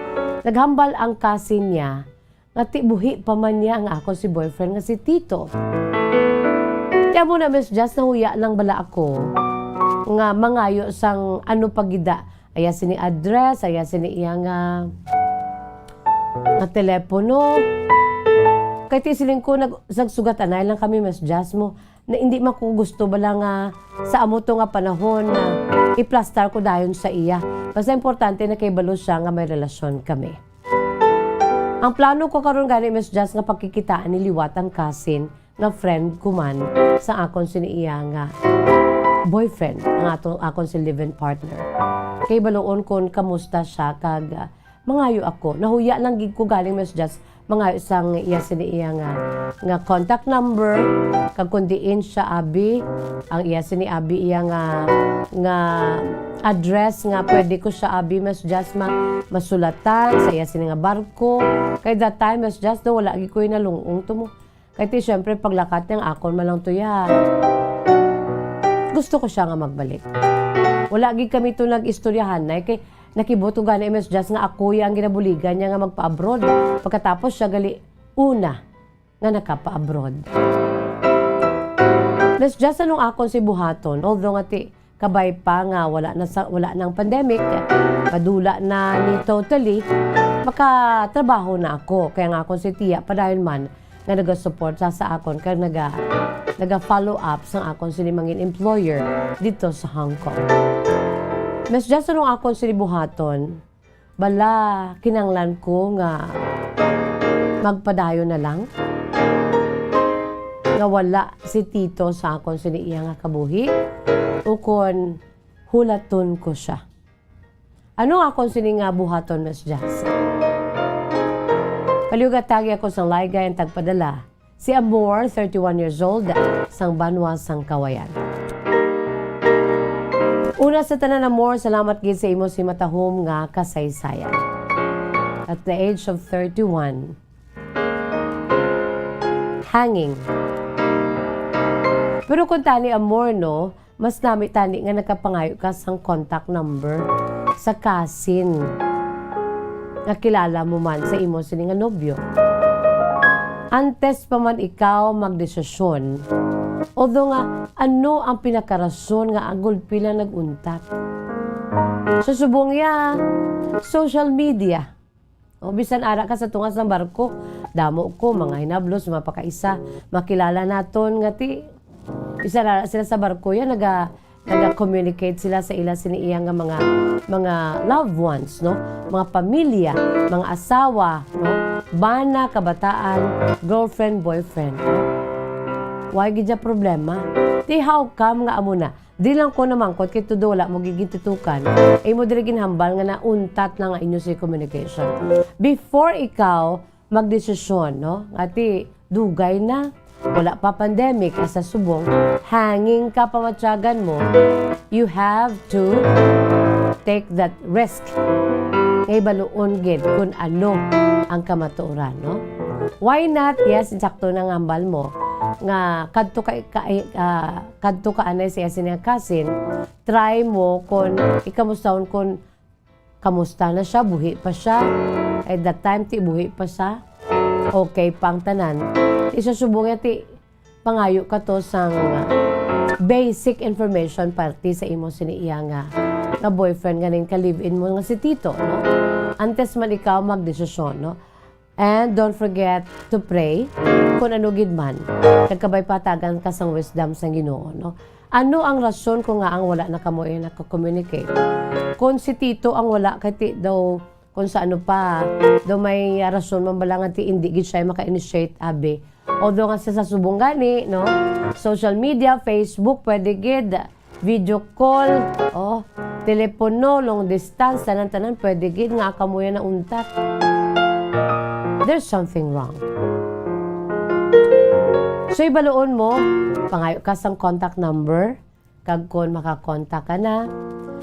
Naghambal ang cousin niya nga ti buhi pa man niya ang akon si boyfriend nga si Tito. Kaya mo na, Miss Jazz, nahuya lang bala ako nga mangayo sang ano pa gid, ah, iya sini address, iya sini iya nga, nga telepono. Kay ti siling ko, nag-, nagsugat-anay lang kami, Miss Jazz mo. Na hindi man ko gusto bala nga sa amo to nga panahon na iplastar ko dayon sa iya. Basta importante na kay balo siya nga may relasyon kami. Ang plano ko karon gani, Miss Jazz, nga pagkikitaan ni liwat ang cousin nga friend ko man sa akon sini iya nga boyfriend, ang ato, akon si live-in partner. Kay baloon kon kamusta siya kag, ah, mangayo ako. Nahuya lang gid ko galing, Miss Jazz, mangayo sang iya sini iya nga, nga contact number, kag kung diin siya abi, ang iya sini abi iya nga, nga address nga pwede ko siya abi, Miss Jazz, ma-, masulatan sa iya sini nga barko. Kay that time, Miss Jazz, daw wala gid ko nalung-ong to mo. Kay ti, syempre, paglakat niya, akon man lang to ya. Gusto ko siya nga magbalik. Wala gid kami to nag-istoryahan, nay, kay nakibot ko gani, Miss Jazz, nga ako ya ang ginabuligan niya nga magpa-abroad. Pagkatapos siya gali una nga nakapa-abroad. Miss Jazz, anong akon si buhaton? Although nga ti, kabay pa nga wala na sa, wala nang pandemic, madula na ni totally, makatrabaho na ako. Kaya nga akon si tiya padayon man nga nagasuporta sa akon kag naga, naga-follow up sang akon sini mangin employer dito sa Hong Kong. Miss Jazz, anong akon sini buhaton? Bala, kinanglan ko nga magpadayon na lang nga wala si Tito sa akon sini iya nga kabuhi, ukon hulaton ko siya. Ano akon sini nga buhaton, Miss Jazz? Palihog atagi ako sang laygay ang tagpadala. Si Amor, thirty-one years old, sang Banwa sang Kawayan. Una sa tanan, Amor, salamat gid sa imo simatahom nga kasaysayan. At the age of thirty-one, hanging. Pero kung tani, Amor, no, mas nami tani nga nakapangayo ka sang contact number sa kasin nga kilala mo man sa imo sini nga nobyo. Antes pa man ikaw magdesisyon, although nga ano ang pinakarason nga ang gulpi lang nag-untat? Sa subong ya, social media. O, bisan ara ka sa tunga sang barko, damo ko, mga hinablos, mapakaisa, makilala naton nga ti, bisan ara sila sa barko yan, naga, naga-communicate sila sa ila sini iya nga mga, mga loved ones, no? Mga pamilya, mga asawa, no? Bana, kabataan, girlfriend, boyfriend, no? Why gid ya problema? Ti, how come nga amo na? Di lang ko namangkot kay todo wala mo gid gintutukan. Imo diri ginhambal nga nauntat na nga inyo sa communication. Before ikaw magdesisyon, no? Nga ti, dugay na, wala pa pandemic, sa subong, hanging ka pa matyagan mo, you have to take that risk. Kay baluon gid kung ano ang kamatuoran, no? Why not? Yes, insakto na nga hambal mo nga kadto ka, ka, ah, kadto ka anay sa iya sini nga kasin, try mo kon ikamustahon kon kamusta na siya, buhi pa siya. At that time, ti buhi pa siya. Okay pa ang tanan. Ti sa subong niya, ti pangayo ka to sang basic information parte sa imo sini iya nga, nga boyfriend nga nin ka-live-in mo nga si Tito, no? Antes man ikaw magdesisyon, no? And don't forget to pray kung ano gid man. Kag kabay patagan ka sang wisdom sang Ginoo, no? Ano ang rason kung nga ang wala na kamo, eh, naka-communicate? Kung si Tito ang wala, kay ti daw, kung sa ano pa, daw may rason man bala nga ti hindi gid siya maka-initiate, abi. Although nga sa, sa subong gani, no? Social media, Facebook, pwede gid. video call, oh, telepono, long distance, tanan-tanan pwede gid nga aka mo yan nauntat. There's something wrong. So, ibaluon mo, pangayo ka sang contact number, kag kon makakontak ka na.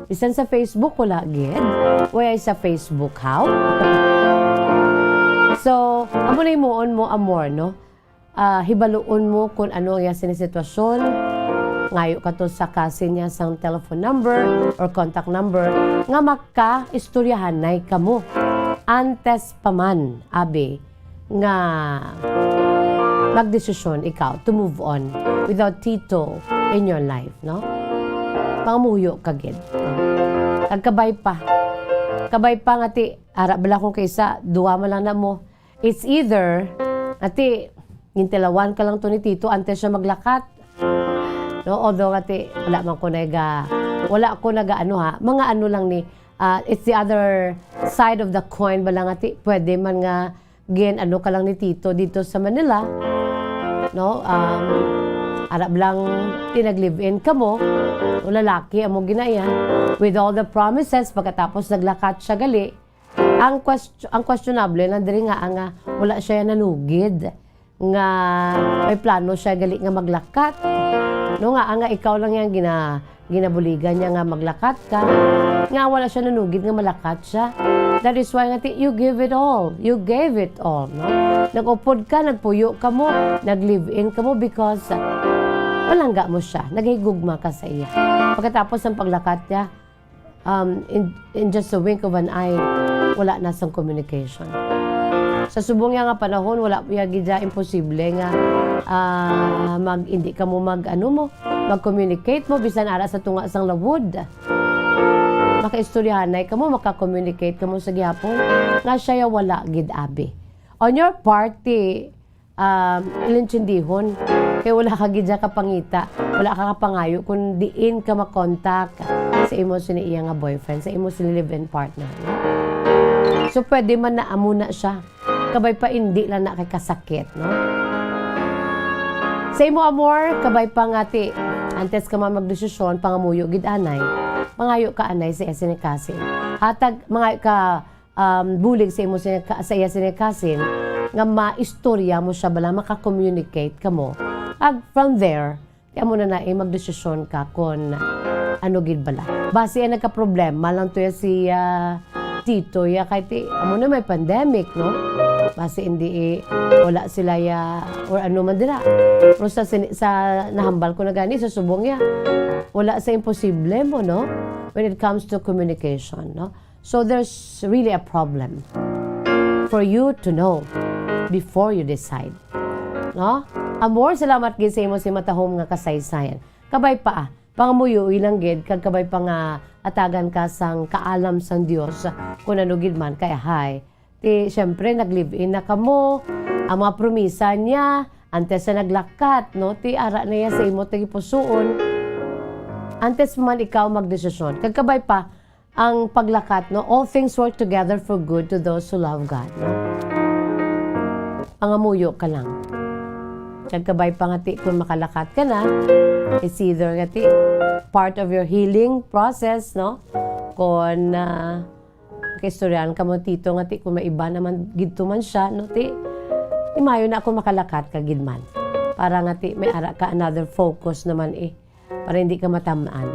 Bisan sa Facebook, wala gid. Wala sa Facebook, how? So, amo na himuon mo, amor, no? Ah, hibaluon mo kung ano ang iya sini sitwasyon. Ngayo ka to sa kasin niya sang telephone number or contact number nga makaistoryahanay kamo. Antes pa man, abi, nga magdesisyon ikaw to move on without Tito in your life, no? Pangamuyo ka gid, no? Kag kabay pa. Kabay pa nga ti, ara bala kung kaysa, duwa man lang na mo. It's either, nga ti, gintilawan ka lang to ni Tito antes siya maglakat. No, although nga ti, wala man ko naga, wala ko naga ano ha, mga ano lang ni, ah, it's the other side of the coin bala nga ti, pwede man nga gin ano ka lang ni Tito dito sa Manila, no? Um, arab lang ti nag-live-in ka mo, o lalaki amo ginaya, with all the promises, pagkatapos naglakat siya gali. Ang quest-, ang questionable lang diri nga, nga wala siya nanugid nga may plano siya gali nga maglakat. No, nga, nga ikaw lang yang gina-, ginabuligan niya nga maglakat ka, nga wala siya nanugid nga malakat siya. That is why nga ti, you give it all. You gave it all, no? Nag-upod ka, nagpuyo ka mo, nag-live-in ka mo because, ah, palangga mo siya, naghigugma ka sa iya. Pagkatapos ng paglakat niya, um, in, in just a wink of an eye, wala na sang communication. Sa subong niya nga panahon, wala ya gid siya imposible nga, ah, mag, hindi ka mo mag, ano mo, mag-communicate mo, bisan ara sa tunga sang lawod. Makaistoryahanay ka mo, maka-communicate ka mo sa gihapon. Nga siya ya wala gid, abi. On your part, ti, um, ilintindihon. Kay wala ka gid siya kapangita, wala ka kapangayo kung diin ka makontak sa imo sini iya nga boyfriend, sa imo sini live-in partner, no? So, pwede man na amo na siya. Kabay pa, indi lang na kay kasakit, no? Sa imo, amor, kabay pa nga ti, antes ka man magdesisyon, pangamuyo gid anay. Mangayo ka anay sa iya sini kasin. Hatag, mangayo ka, um, bulig sa imo sini ka-, sa iya sini kasin, nga maistorya mo siya bala, maka-communicate ka mo. Ag from there, kaya mo na na, eh, magdesisyon ka kon ano gid bala. Basi ang nagkaproblema lang to ya si, ah, Tito ya kay ti, amo na may pandemic, no? Basi hindi, eh, wala sila ya, or ano man dira. Pero sa sini-, sa nahambal ko na gani, sa subong ya, wala sa imposible mo, no? When it comes to communication, no? So there's really a problem for you to know before you decide. No? Amor, salamat gid sa imo si matahom nga kasaysayan. Kabay pa, ah, pangamuyo lang gid, kag kabay pa nga atagan ka sang kaalam sang Dios, kung ano gid man kay hay. Ti, siyempre, nag-live-in na kamo. Ang mga promisa niya, antes sa naglakat, no? Ti, ara na yan sa imo tagipusuon. Antes man ikaw magdesisyon. Kag kabay pa, ang paglakat, no? All things work together for good to those who love God, no? Pangamuyo ka lang. Kag kabay pa nga ti, kung makalakat ka na, it's either nga ti, part of your healing process, no? Kung, ah, kaistoryahan ka mo, Tito, nga ti, kung may iba naman, gidto man siya, no? Ti, imayo na kung makalakat ka gid man. Para nga ti, may ara ka another focus naman eh. Para hindi ka matamaan.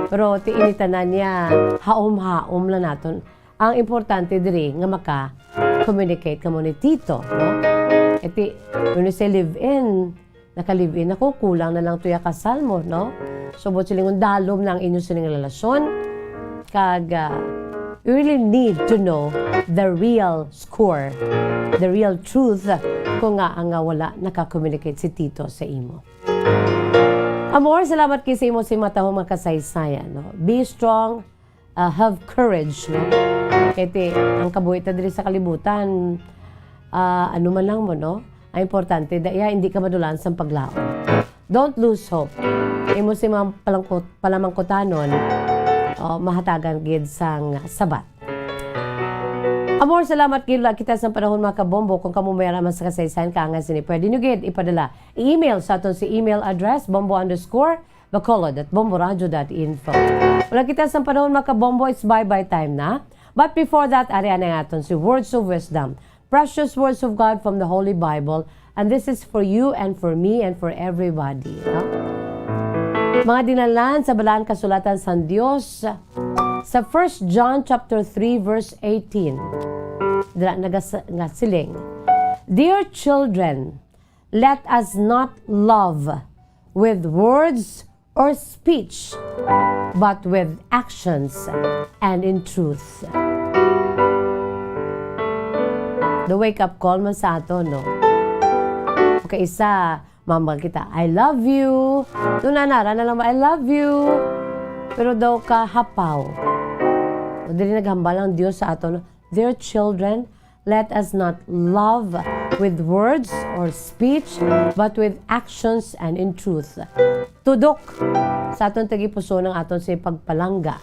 Pero ti ini tanan niya, haom-haom lang naton. Ang importante diri nga maka-communicate kamo ni Tito, no? E ti, when you say live-in, naka-live-in ako, kulang na lang to ya kasal mo, no? So, buot silingon, dalom na ang inyo sining relasyon. Kag, ah, you really need to know the real score, the real truth, kung nga nga wala naka-communicate si Tito sa imo. Amor, salamat kay sa imo si matahom nga kasaysayan, no? Be strong, ah, have courage, no? Kay ti, ang kabuhi ta diri sa kalibutan, ah, ano man lang mo, no? Ang importante, da, iya, hindi ka madulaan sa paglaom. Don't lose hope. Imo si mga palangkot-, palamangkutanon, oh, mahatagan gid sang sabat. Amor, salamat gid, wala kita sa panahon, mga kabombo. Kung kamo may ara man sa kasaysayan, kaangay sini, pwede nyo gid ipadala email sa aton si email address, bombo underscore Bacolod at bomboradio dot info. Wala kita sa panahon, mga kabombo, it's bye-bye time na. But before that, ari na aton si Words of Wisdom. Precious words of God from the Holy Bible. And this is for you and for me and for everybody. No? Mga dinalan sa Balaan Kasulatan sang Dios, sa First John chapter three, verse eighteen. Dira nagas-, nga siling, "Dear children, let us not love with words or speech, but with actions and in truth." The wake-up call man sa aton, no? Kay isa, mama kita, "I love you." Doon na, nara na lang, "I love you." Pero daw ka hapaw. O dili naghambal ang Dios sa aton, no? Dear children, let us not love with words or speech, but with actions and in truth. Tudok sa aton tagipusoon ang aton sining pagpalangga,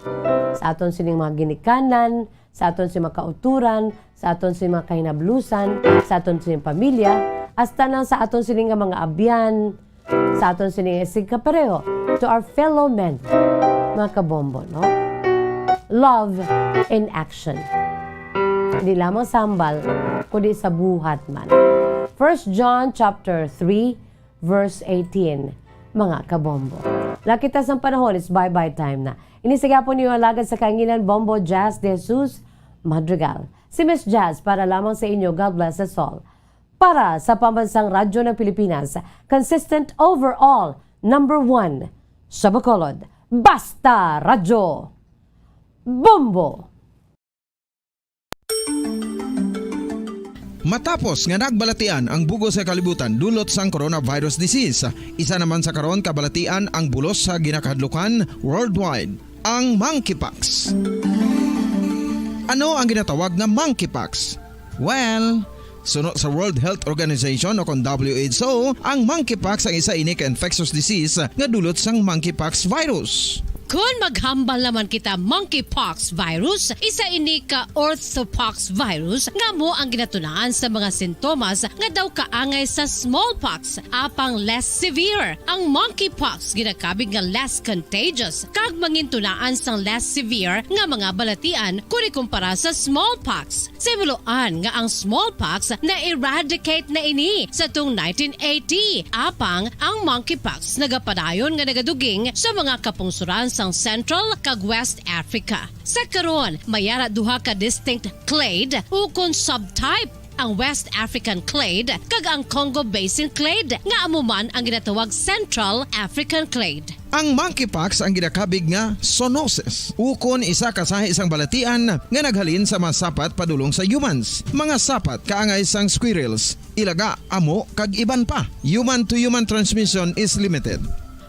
sa aton sining mga ginikanan, sa aton sining mga kauturan, sa aton sining mga kahinablusan, sa aton sining pamilya, hasta na sa aton sining nga mga abyan, sa aton sining isig kapareho, to our fellow men, mga kabombo, no? Love in action. Hindi lamang sa hambal, kundi sa buhat man. First John chapter three, verse eighteen, mga kabombo. Nakita sang panahon, it's bye-bye time na. Ini sa gihapon niyo alagad sa kahanginan, Bombo Jazz de Jesus Madrigal. Si Miss Jazz para lamang sa inyo. God bless us all. Para sa Pambansang Radyo ng Pilipinas, consistent overall, number one sa Bacolod. Basta Radyo Bombo! Matapos nga nagbalatian ang bugos sa kalibutan dulot sang coronavirus disease, isa naman sa karon kabalatian ang bulos sa ginakahadlukan worldwide, ang monkeypox. Ano ang ginatawag nga monkeypox? Well, suno sa World Health Organization o kon W H O, ang monkeypox ang isa ini ka infectious disease nga dulot sang monkeypox virus. Kon maghambal naman kita monkeypox virus, isa ini ka orthopox virus nga amo ang ginatunaan sa mga sintomas nga daw kaangay sa smallpox, apang less severe. Ang monkeypox ginakabig nga less contagious kag mangintunaan sang less severe nga mga balatian kon ikumpara sa smallpox. Sa himuloan nga ang smallpox na-eradicate na ini sa tung nineteen eighty, apang ang monkeypox nagapadayon nga nagaduging sa mga kapungsoran sang Central kag West Africa. Sa karon, may ara duha ka distinct clade ukon subtype, ang West African clade kag ang Congo Basin clade, nga amo man ang ginatawag Central African clade. Ang monkeypox ang ginakabig nga zoonosis, ukon isa ka sahi sang balatian nga naghalin sa mga sapat padulong sa humans. Mga sapat kaangay sang squirrels, ilaga, amo, kag iban pa. Human-to-human transmission is limited.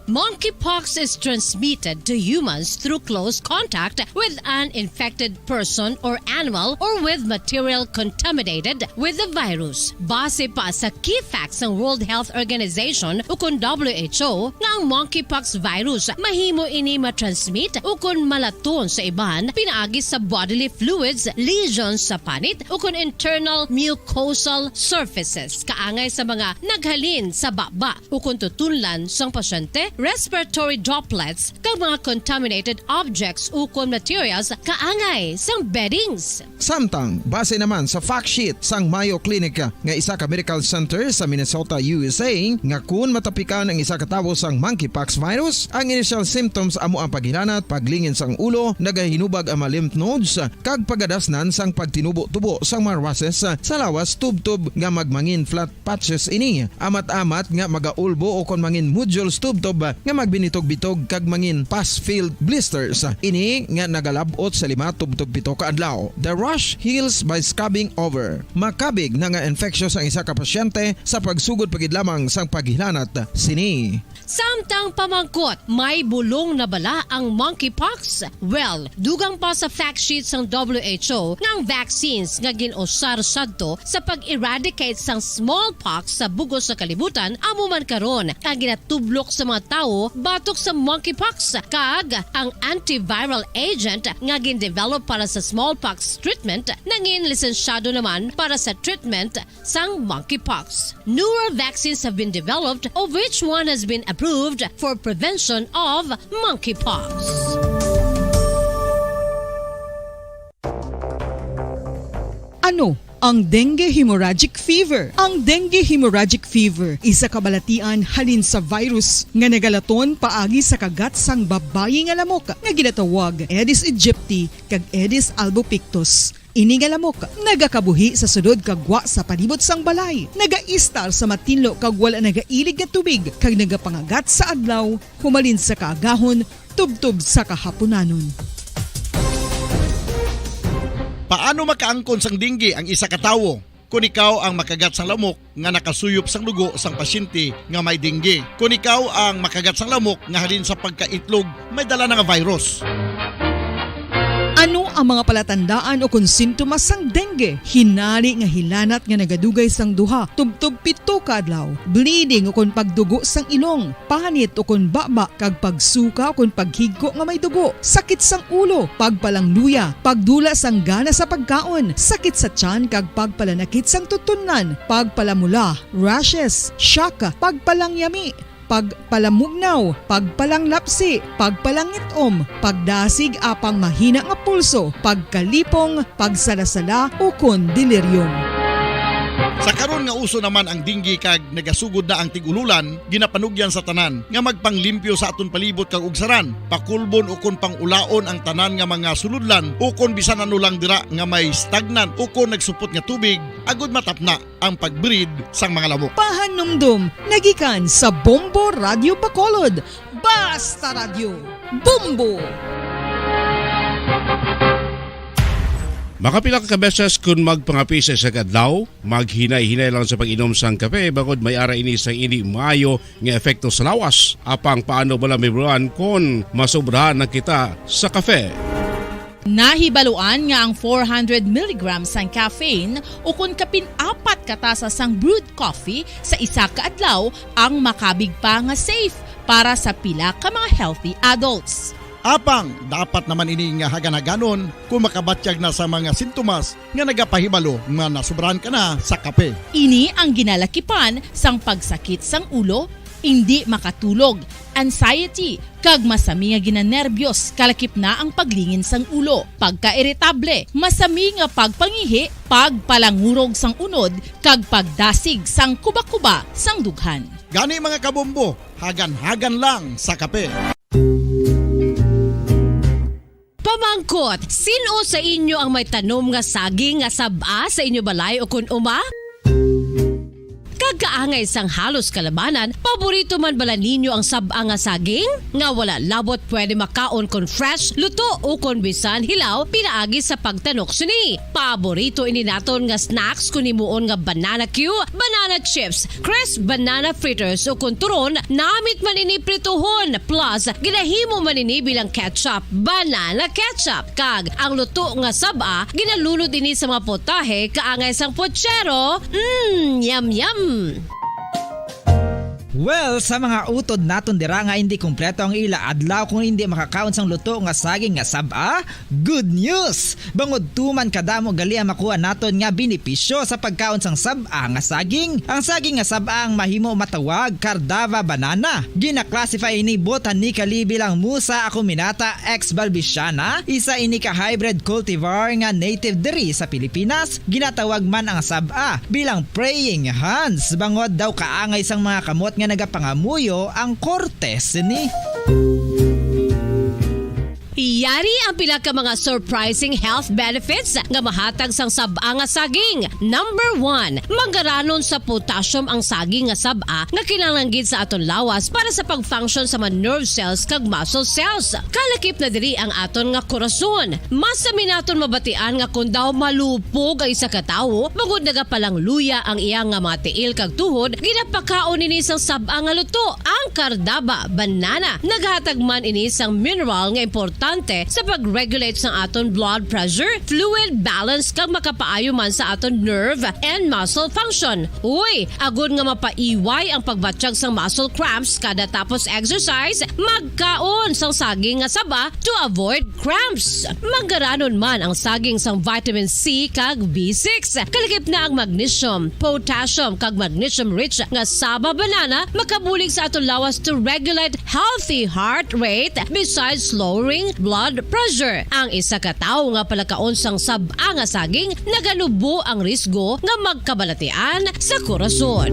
Monkeypox is transmitted to humans through close contact with an infected person or animal or with material contaminated with the virus. Base pa sa key facts sang World Health Organization ukon W H O nga ang monkeypox virus mahimo ini matransmit ukon malaton sa iban pinaagi sa bodily fluids, lesions sa panit ukon internal mucosal surfaces kaangay sa mga naghalin sa baba ukon tutunlan sang pasyente, respiratory droplets, kag mga contaminated objects ukon materials kaangay sang beddings. Samtang, base naman sa fact sheet sang Mayo Clinic nga isa ka medical center sa Minnesota, U S A, nga kun matapikan ang isa ka tawo sang monkeypox virus, ang initial symptoms amo ang paghilanat, paglingin sang ulo, nagahinubag ang mga lymph nodes, kag pagadasnan sang pagtinubo-tubo sang mga rushes sa lawas tubtob nga magmangin flat patches ini, amat-amat nga magaulbo ukon mangin nodules tubtob nga magbinitog-bitog kag mangin pus-filled blisters. Ini nga nagalab-ot sa lima tubtob pito ka adlaw. The rash heals by scabbing over. Makabig na nga infectious ang isa ka pasyente sa pagsugod pa gid lamang sang paghilanat sini. Samtang pamangkot, may bulong na bala ang monkeypox? Well, dugang pa sa fact sheet sang W H O nga ang vaccines nga gin-usar sadto sa pag-eradicate sang smallpox sa bugos sa kalibutan amo man karon ang ginatublok sa mga tawo batok sa monkeypox, kag ang antiviral agent nga gindevelop para sa smallpox treatment nangin lisensyado naman para sa treatment sang monkeypox. Newer vaccines have been developed, of which one has been approved for prevention of monkeypox. Ano ang dengue hemorrhagic fever? Ang dengue hemorrhagic fever isa ka balatian halin sa virus nga nagalaton paagi sa kagat sang babayi nga lamok nga ginatawag Aedes aegypti kag Aedes albopictus. Ini nga lamok nagakabuhi sa sulod kag gwa sa palibot sang balay, nagaistar sa matinlo kag wala nagailig nga tubig, kag nagapangagat sa adlaw humalin sa kaagahon tubtob sa kahapunanon. Paano makaangkon sang dengue ang isa ka tawo? Kon ikaw ang makagat sang lamok nga nakasuyop sang dugo sang pasyente nga may dengue, kon ikaw ang makagat sang lamok nga halin sa pagkaitlog may dala na nga virus. Ano ang mga palatandaan o kon sintomas sang dengue? Hinali nga hilanat nga nagadugay sang duha tubtob pito ka adlaw, bleeding o kon pagdugo sang ilong, panit o kon baba, kag pagsuka o kon paghigko nga may dugo, sakit sang ulo, pagpalangluya, pagdula sang gana sa pagkaon, sakit sa tiyan kag pagpalanakit sang tutunlan, pagpalamula, rashes, shock, pagpalangyami, pagpalamugnaw, pagpalanglapsi, pagpalangit-om, pagdasig apang mahina nga pulso, pagkalipong, pagsalasala, ukon delirium. Sa karon nga uso naman ang dengue kag nagasugod na ang tig-ululan, ginapanugyan sa tanan nga magpanglimpyo sa aton palibot kag ugsaran, pakulbon ukon pangulaon ang tanan nga mga sulodlan ukon bisan ano lang dira nga may stagnant ukon nagsupot nga tubig, agud matapna ang pag-breed sang mga lamok. Pahanumdom nagikan sa Bombo Radio Bacolod. Basta Radyo, Bombo! Makapila ka beses kon magpangape sa isa ka adlaw, maghinay-hinay lang sa pag-inom sang kape, bangod may ara ini sang indi maayo nga epekto sa lawas. Apang paano bala, Ma'am Ron, kon masobrahan na kita sa kape? Nahibaluan nga ang four hundred milligrams sang caffeine, ukon kapin apat ka tasa sang brewed coffee sa isa ka adlaw, ang makabig pa nga safe para sa pila ka mga healthy adults. Apang dapat naman ini nga hagan-haganon kon makabatyag na sa mga sintomas nga nagapahibalo nga nasobrahan ka na sa kape. Ini ang ginalakipan sang pagsakit sang ulo, indi makatulog, anxiety, kag masami nga ginanerbyos, kalakip na ang paglingin sang ulo, pagkairitable, masami nga pagpangihi, pagpalangurog sang unod, kag pagdasig sang kubakuba sang dughan. Gani, mga kabombo, hagan-hagan lang sa kape. Pamangkot, sin-o sa inyo ang may tanom nga saging nga sab-a sa inyo balay ukon uma? Kag kaangay sang halos kalabanan, paborito man bala ninyo ang sab-a nga saging? Nga wala labot pwede makaon kon fresh, luto, ukon bisan hilaw pinaagi sa pagtanok sini. Paborito ini naton nga snacks kon himuon nga banana cue, banana chips, crisp banana fritters, ukon turon, namit man ini prituhon, plus ginahimo man ini bilang ketchup, banana ketchup, kag ang luto nga sab-a ginalunod ini sa mga potahe kaangay sang pochero. Mm, yum, yum! Well, sa mga utod naton dira nga indi kompleto ang ila adlaw kung indi makakaon sang luto nga saging nga sab-a, good news! Bangod tuman kadamo gali ang makuha naton nga benepisyo sa pagkaon sang sab-a nga saging. Ang saging nga sab-a ang mahimo matawag Cardava banana. Gina-classify ini botanically bilang Musa acuminata ex balbisiana, isa ini ka hybrid cultivar nga native diri sa Pilipinas. Ginatawag man ang sab-a bilang praying hands, bangod daw kaangay sang mga kamot nga nagapangamuyo ang korte sini. Yari ang pila ka mga surprising health benefits nga mahatag sang sab-a nga saging. Number one, mangaranon sa potassium ang saging nga sab-a nga kinahanglan gid sa aton lawas para sa pag-function sa mga nerve cells kag muscle cells. Kalakip na diri ang aton nga korason. Masami naton mabatian nga kon daw malupog ang isa ka tawo, bangod nagapalangluya ang iya nga mga tiil kag tuhod, ginapakaon ini sang sab-a nga luto, ang Cardava banana. Naghatag man ini sang mineral nga importante sa pag-regulate sang aton blood pressure, fluid balance, kag makapaayo man sa aton nerve and muscle function. Uy, agod nga mapaiway ang pagbatyag sang muscle cramps kada tapos exercise, magkaon sang saging nga saba to avoid cramps. Manggaranon man ang saging sang vitamin C kag B six. Kalakip na ang magnesium, potassium, kag magnesium-rich nga saba banana makabulig sa aton lawas to regulate healthy heart rate besides lowering blood pressure. Ang isa ka tawo nga palakaon sang sab-a nga saging naganubo ang risgo nga magkabalatian sa korason.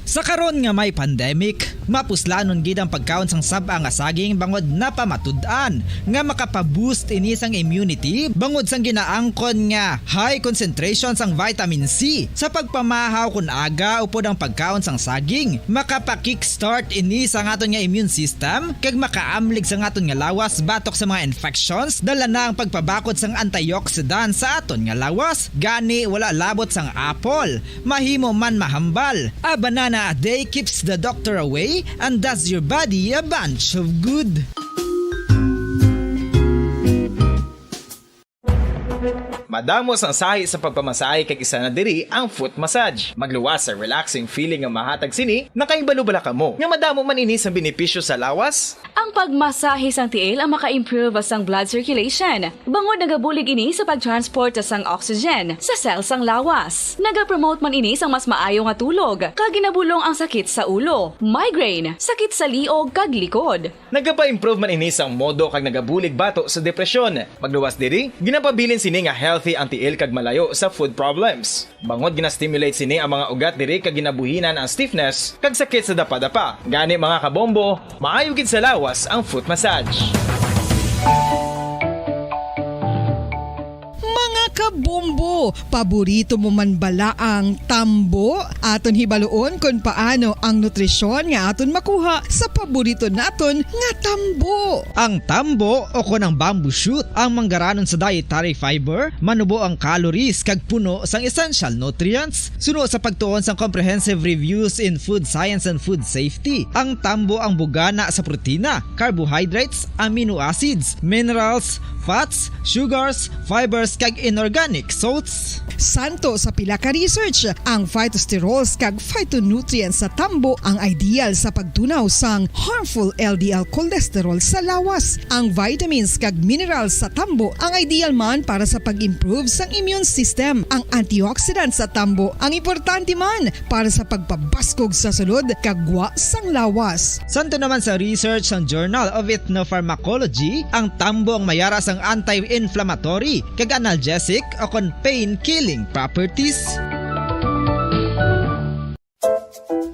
Sa karon nga may pandemic, mapuslanon gid ang pagkaon sang sab-a nga saging bangod napamatud-an nga makapaboost ini sang immunity bangod sang ginaangkon nga high concentration sang vitamin C. Sa pagpamahaw kon aga upod ang pagkaon sang saging, makapa-kickstart ini sa aton nga immune system kag makaamlig sa aton nga lawas batok sa mga infections, dala na ang pagpabakod sang antioxidant sa aton nga lawas. Gani, wala labot sang apple, mahimo man mahambal. A banana a day keeps the doctor away and does your body a bunch of good. Madamo sang sahi sa pagpamasahe kag isa na diri ang foot massage. Magluwas sa relaxing feeling nga mahatag sini, nakahibalo bala kamo nga madamo man ini sang benepisyo sa lawas? Ang pagmasahe sang tiil ang maka-improve sang blood circulation, bangod nagabulig ini sa pag-transport sang oxygen sa cell sang lawas. Nagapromote man ini sang mas maayo nga tulog, kag ginabulong ang sakit sa ulo, migraine, sakit sa liog, kag likod. Nagapa-improve man ini sang modo kag nagabulig bato sa depresyon. Magluwas diri, ginapabilin sini nga healthy ang tiil kag malayo sa foot problems. Bangod gina-stimulate sini ang mga ugat diri kag ginabuhinan ang stiffness kag sakit sa dapadapa. Gani, mga kabombo, maayo gid sa lawas ang foot massage. Mga kabombo, paborito mo man bala ang tambo? Aton hibaluon kon paano ang nutrisyon nga aton makuha sa paborito naton nga tambo. Ang tambo o kon ang bamboo shoot ang manggaranon sa dietary fiber, manubo ang calories kag puno sang essential nutrients. Suno sa pagtuon sang Comprehensive Reviews in Food Science and Food Safety, ang tambo ang bugana sa protina, carbohydrates, amino acids, minerals, fats, sugars, fibers, kag inorganic salts. Santo sa pila ka research, ang phytosterols kag phytonutrients sa tambo ang ideal sa pagtunaw sang harmful L D L cholesterol sa lawas. Ang vitamins kag minerals sa tambo ang ideal man para sa pag-improve sang immune system. Ang antioxidants sa tambo ang importante man para sa pagpabaskog sa sulod kag gwa sang lawas. Santo naman sa research sang Journal of Ethnopharmacology, ang tambo ang mayara sang anti-inflammatory kag analgesic o kon pain-killing properties.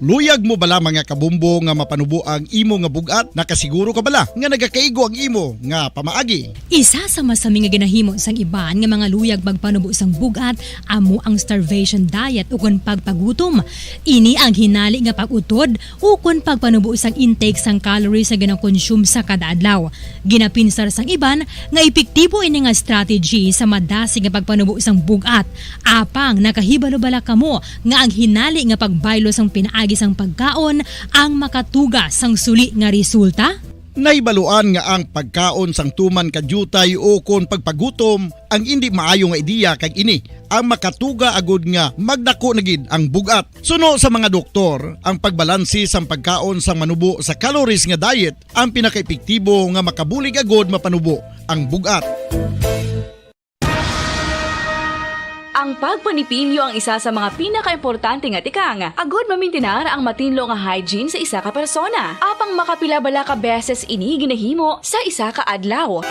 Luyag mo bala, mga kabombo, nga mapanubo ang imo nga bug-at? Nakasiguro ka bala nga nagakaigo ang imo nga pamaagi? Isa sa masami nga ginahimo sang iban nga mga luyag magpanubo sang bug-at amo ang starvation diet ukon pagpagutom. Ini ang hinali nga pag-utod ukon pagpanubo sang intake sang calories nga gina-consume sa kada adlaw. Ginapinsar sang iban nga epektibo ini nga strategy sa madasig nga pagpanubo sang bug-at. Apang nakahibalo bala kamo nga ang hinali nga pagbaylo sang pinaagi sang pagkaon ang makatuga sang suli nga resulta? Nahibaluan nga ang pagkaon sang tuman ka diutay ukon pagpagutom ang indi maayo nga ideya, kag ini ang makatuga agud nga magdako na gid ang bug-at. Suno sa mga doktor, ang pagbalanse sang pagkaon sang manubo sa calories nga diet ang pinakaepektibo nga makabulig agud mapanubo ang bug-at. Ang pagpanipilyo ang isa sa mga pinakaimportante nga tikang agud mamintinar ang matinlo nga hygiene sa isa ka persona. Apang makapila bala ka beses ini ginahimo sa isa ka adlaw?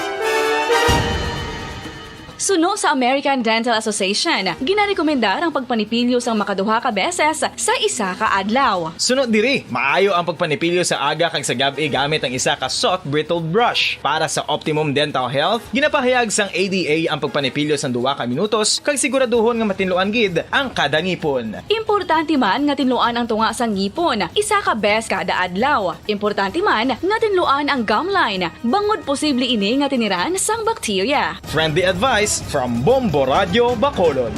Suno sa American Dental Association, ginarekomendar ang pagpanipilyo sang makaduha ka beses sa isa ka adlaw. Suno diri, maayo ang pagpanipilyo sa aga kag sa gab-i gamit ang isa ka soft bristled brush. Para sa optimum dental health, ginapahayag sang A D A ang pagpanipilyo sang duha ka minutos kag siguraduhon nga matinluan gid ang kada ngipon. Importante man nga tinluan ang tunga sang ngipon isa ka bes kada adlaw. Importante man nga tinluan ang gum line, bangod posible ini nga tiniran sang bakterya. Friendly advice from Bombo Radyo Bacolod.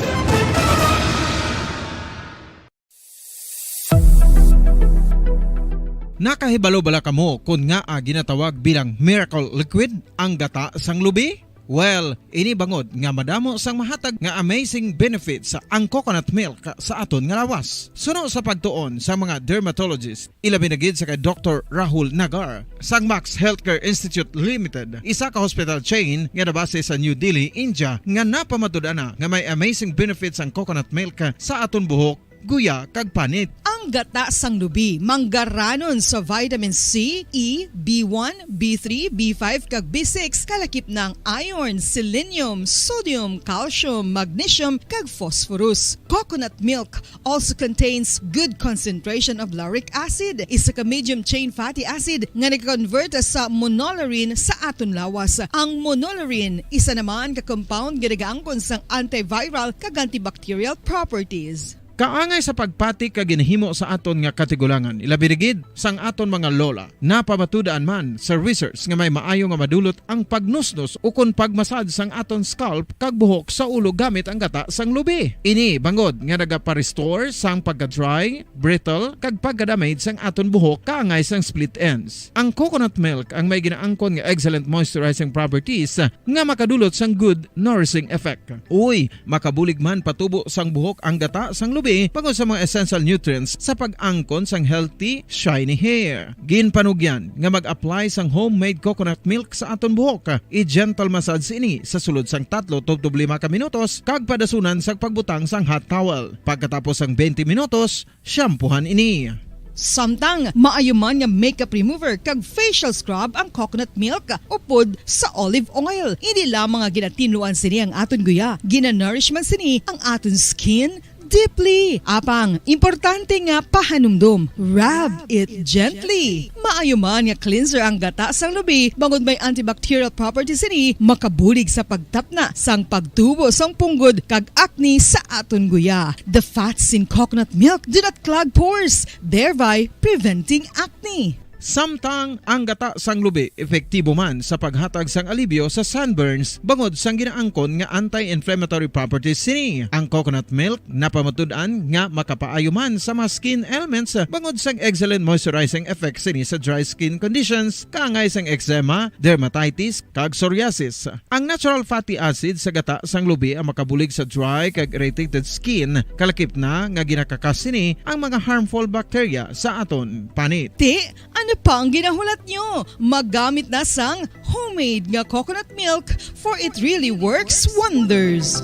Nakahibalo bala kamo kon ngaa ginatawag bilang miracle liquid ang gata sang lubi? Well, ini bangod nga madamo sang mahatag nga amazing benefits ang coconut milk sa aton nga lawas. Suno sa pagtuon sa mga dermatologist, ilabi na gid sa kay Doktor Rahul Nagar sang Max Healthcare Institute Limited, isa ka hospital chain nga nabase sa New Delhi, India, nga napamatud-an na nga may amazing benefits ang coconut milk sa aton buhok, guya, kag panit. Ang gata sang lubi manggaranon sa vitamin C, E, B one, B three, B five, kag B six, kalakip na ang iron, selenium, sodium, calcium, magnesium, kag phosphorus. Coconut milk also contains good concentration of lauric acid, isa ka medium chain fatty acid nga nag-convert sa monolaurin sa aton lawas. Ang monolaurin isa naman ka compound nga nagaangkon sang antiviral kag antibacterial properties. Kaangay sa pagpati kag ginahimo sa aton nga katigulangan, ilabi na gid sang aton mga lola. Napamatud-an man sa research nga may maayo nga madulot ang pagnusnos ukon pagmasad sang aton scalp kag buhok sa ulo gamit ang gata sang lubi. Ini bangod nga nagapa-restore sang pagka-dry, brittle, kag pagka-damage sang aton buhok kaangay sang split ends. Ang coconut milk ang may ginaangkon nga excellent moisturizing properties nga makadulot sang good nourishing effect. Uy, makabulig man patubo sang buhok ang gata sang lubi bangod sa mga essential nutrients sa pag-angkon sang healthy, shiny hair. Ginpanugyan nga mag-apply sang homemade coconut milk sa aton buhok. I-gentle massage ini sa sulod sang tatlo tubtob lima ka minutos kag padasunan sang pagbutang sang hot towel. Pagkatapos sang twenty minutos, shampoohan ini. Samtang maayo man nga makeup remover kag facial scrub ang coconut milk upod sa olive oil. Hindi lamang nga ginatinluan sini ang aton guya, ginanourish man sini ang aton skin deeply. Apang, importante nga pahanumdom, rub it gently. Maayo man nga cleanser ang gata sang lubi, bangod may antibacterial properties sini, makabulig sa pagtapna sang pagtubo sang punggod kag acne sa aton guya. The fats in coconut milk do not clog pores, thereby preventing acne. Samtang ang gata sang lubi epektibo man sa paghatag sang alibyo sa sunburns bangod sang ginaangkon nga anti-inflammatory properties sini. Ang coconut milk napamatud-an nga makapaayo man sa mga skin ailments bangod sang excellent moisturizing effect sini sa dry skin conditions, kaangay sang eczema, dermatitis, kag psoriasis. Ang natural fatty acid sa gata sang lubi ang makabulig sa dry kag irritated skin, kalakip na nga ginakakas sini ang mga harmful bacteria sa aton panit. Ti, ano pa ang ginahulat nyo? Magamit na sang homemade nga coconut milk, for it really works wonders.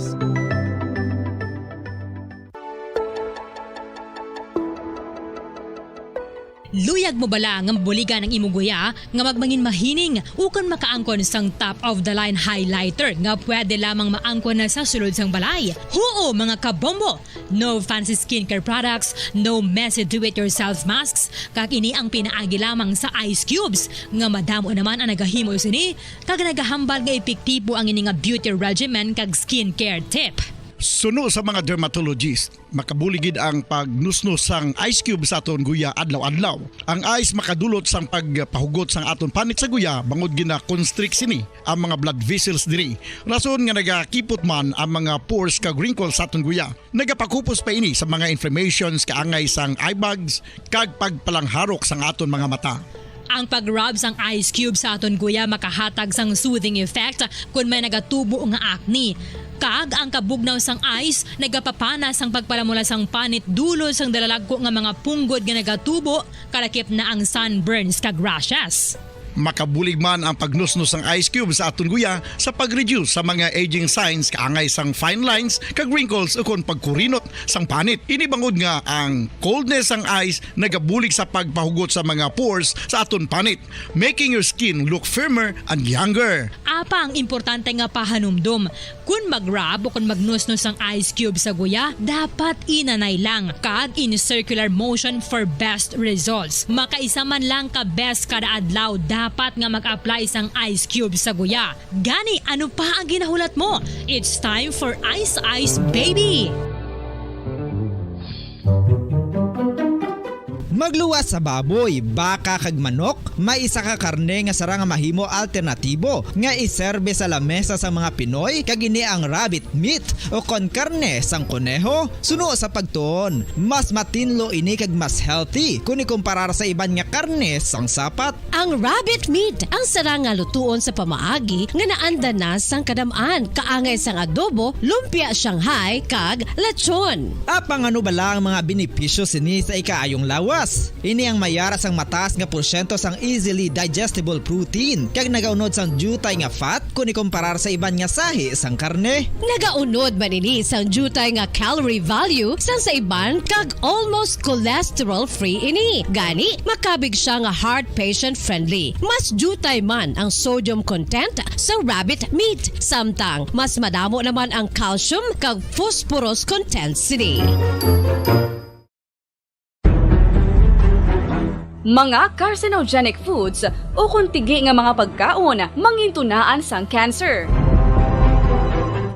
Luyag mo bala nga mabuligan ang imo guya nga magmangin mahining ukon makaangkon sang top of the line highlighter nga pwede lamang maangkon na sa sulod sang balay? Huo, mga kabombo! No fancy skincare products, no messy do-it-yourself masks, kag ini ang pinaagi lamang sa ice cubes nga madamo naman ang nagahimo sini kag nagahambal nga epektibo ang ini nga beauty regimen kag skincare tip. Suno sa mga dermatologist, makabulig gid ang pagnusnos sang ice cube sa aton guya adlaw-adlaw. Ang ice makadulot sang pagpahugot sang aton panit sa guya bangod gina-constrict sini ang mga blood vessels diri. Rason nga nagakipot man ang mga pores kag wrinkles sa aton guya. Nagapakupos pa ini sa mga inflammations kaangay sang eye bags kag pagpalangharok sang aton mga mata. Ang pag-rub sang ice cube sa aton guya makahatag sang soothing effect kon may nagatubo nga acne. Kag ang kabugnaw sang ice nagapapana sang pagpalamula sang panit dulot sang dalalagko nga mga punggod nga nagatubo, kalakip na ang sunburns kag rashes. Makabulig man ang pagnusnos sang ice cube sa aton guya sa pag-reduce sa mga aging signs kaangay sang fine lines kag wrinkles ukon pagkurinot sang panit. Ini bangod nga ang coldness sang ice nagabulig sa pagpahugot sa mga pores sa aton panit, making your skin look firmer and younger. Apang importante nga pahanumdom, kon mag-rub o kon magnusnos ang ice cube sa guya, dapat inanay lang kag in circular motion for best results. Makaisa man lang ka beses kada adlaw dapat nga mag-apply sang ice cube sa guya. Gani, ano pa ang ginahulat mo? It's time for Ice Ice Baby! Magluwas sa baboy, baka kag manok, may isa ka karne nga sarang nga mahimo alternatibo nga iserbe sa lamesa sang mga Pinoy, kag ini ang rabbit meat o kon karne sang koneho. Suno sa pagtuon, mas matinlo ini kag mas healthy kon ikumparar sa iban nga karne sang sapat. Ang rabbit meat ang sarang nga lutuon sa pamaagi nga naanda na sang kadam-an, kaangay sang adobo, lumpia Shanghai, kag lechon. Apang ano bala ang mga benepisyo sini sa ikaayong lawas? Ini ang may ara sang mataas nga porsyento sang easily digestible protein, kag nagaunod sang diutay nga fat kon ikumparar sa iban nga sahi sang karne. Nagaunod man ini sang diutay nga calorie value sang sa iban, kag almost cholesterol-free ini. Gani, makabig sia nga heart patient-friendly. Mas diutay man ang sodium content sa rabbit meat, samtang mas madamo naman ang calcium kag phosphorus content sini. Mga carcinogenic foods ukon tigi nga mga pagkaon mangintunaan sang cancer.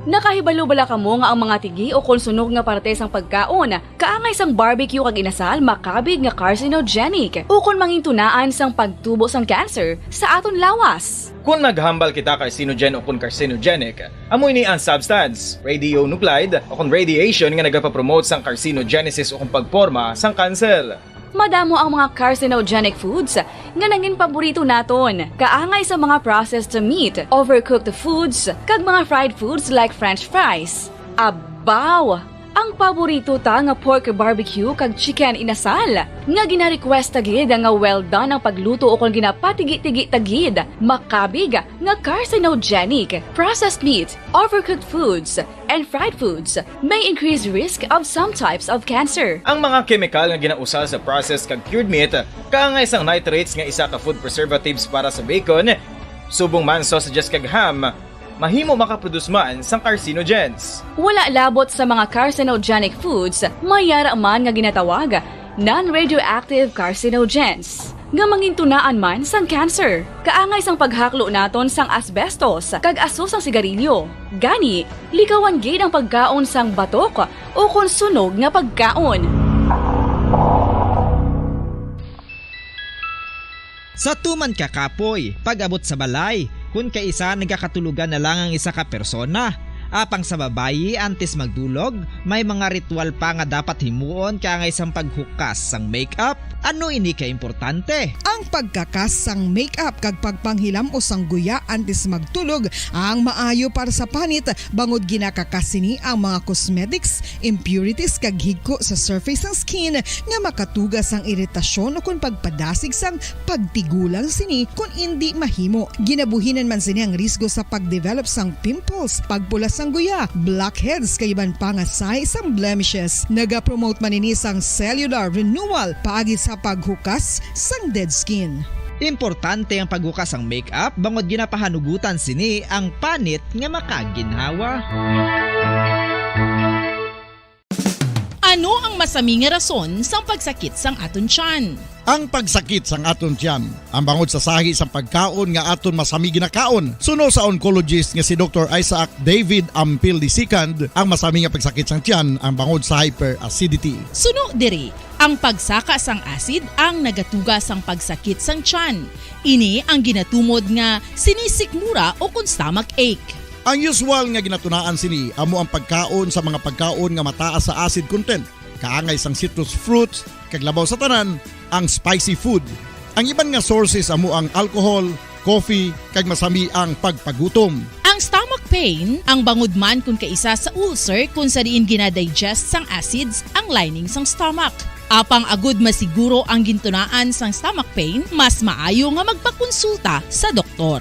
Nakahibalo bala kamo nga ang mga tigi ukon sunog nga parte sang pagkaon, kaangay sang barbecue kag inasal, makabig nga carcinogenic ukon mangintunaan sang pagtubo sang cancer sa aton lawas? Kon naghambal kita carcinogen ukon carcinogenic, amo ini ang substance, radionuclide, ukon radiation nga nagapapromote sang carcinogenesis ukon pagporma sang cancer. Madamo ang mga carcinogenic foods nga nangin paborito naton, kaangay sa mga processed meat, overcooked foods, kag mga fried foods like French fries. Abaw! Ang paborito ta nga pork barbecue kag chicken inasal, nga gina-request ta gid nga well done ang pagluto ukon ginapatigi-tigi ta gid, makabig nga carcinogenic. Processed meat, overcooked foods, and fried foods may increase risk of some types of cancer. Ang mga kemikal nga ginausal sa processed kag cured meat, kaangay sang nitrates nga isa ka food preservatives para sa bacon, subong man sausages kag ham, mahimo makaproduce man sang carcinogens. Wala labot sa mga carcinogenic foods, may ara man nga ginatawag non-radioactive carcinogens, nga mangintunaan man sang cancer. Kaangay sang paghaklo naton sang asbestos kag aso sang sigarilyo. Gani, likawan gid ang pagkaon sang batok ukon sunog nga pagkaon. Sa tuman ka kapoy, pag-abot sa balay, kun kaisa nagakatulogan na lang ang isa ka persona. Apang sa babayi, antes magdulog, may mga ritual pa nga dapat himuon kaangay sang paghukas sang makeup. Ano ini ka importante? Ang pagkakas sang makeup kag pagpanghilam-os sang guya antes magtulog ang maayo para sa panit, bangod ginakakas sini ang mga cosmetics, impurities, kag higko sa surface sang skin nga makatuga sang iritasyon ukon pagpadasig sang pagtigulang sini kon indi mahimo. Ginabuhinan man sini ang risgo sa pag-develop sang pimples, pagpula sang guya, blackheads, kag iban pa nga sahi sang blemishes. Nagapromote man ini sang cellular renewal paagi sa paghukas sang dead skin. Importante ang paghukas sang makeup bangod ginapahanugutan sini ang panit nga makaginhawa. Ano ang masami nga rason sang pagsakit sang aton tiyan? Ang pagsakit sang aton tiyan, ang bangod sa sahi sang pagkaon nga aton masami ginakaon. Suno sa oncologist nga si Doktor Isaac David Ampil the second, ang masami nga pagsakit sang tiyan ang bangod sa hyperacidity. Suno diri, ang pagsaka sang acid ang nagatuga sang pagsakit sang tiyan. Ini ang ginatumod nga sinisikmura ukon stomach ache. Ang usual nga ginatunaan sini amo ang pagkaon sa mga pagkaon nga mataas sa acid content, kaangay sang citrus fruits, kag labaw sa tanan, ang spicy food. Ang iban nga sources amo ang alcohol, coffee, kag masami ang pagpagutom. Ang stomach pain ang bangod man kon kaisa sa ulcer, kon sa diin ginadigest sang acids ang lining sang stomach. Apang agud masiguro ang gintunaan sang stomach pain, mas maayo nga magpakonsulta sa doktor.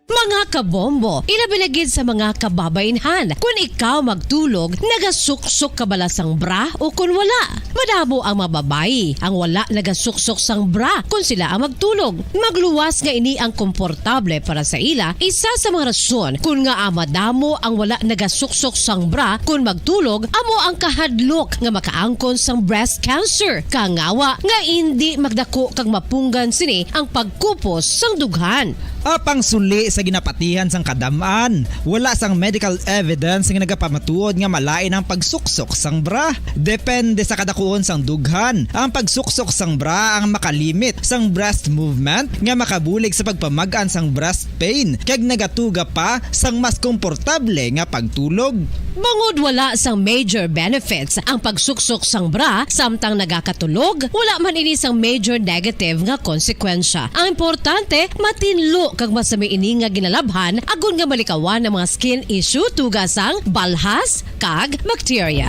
Mga kabombo, ilabi na gid sa mga kababaynhan, kon ikaw magtulog, nagasuksok ka bala sang bra o kon wala? Madamo ang mga babayi ang wala nagasuksok sang bra kon sila ang magtulog. Magluwas nga ini ang komportable para sa ila, isa sa mga rason kon ngaa madamo ang wala nagasuksok sang bra kon magtulog amo ang kahadlok nga makaangkon sang breast cancer. Kangawa nga indi magdako kag mapunggan sini ang pagkupos sang dughan. Apang suli sa ginapat Tihan sang kadam-an, wala sang medical evidence nga nagapamatuod nga malain ang pagsuksok sang bra. Depende sa kadakuon sang dughan, ang pagsuksok sang bra ang makalimit sang breast movement nga makabulig sa pagpamag-an sang breast pain kag nagatuga pa sang mas komportable nga pagtulog. Bangod wala sang major benefits ang pagsuksok sang bra samtang nagakatulog, wala man ini sang major negative nga konsekwensya. Ang importante, matinlo kag masami ini nga ginalabhan agod nga malikawan ang mga skin issue, tuga sang balhas kag bakterya.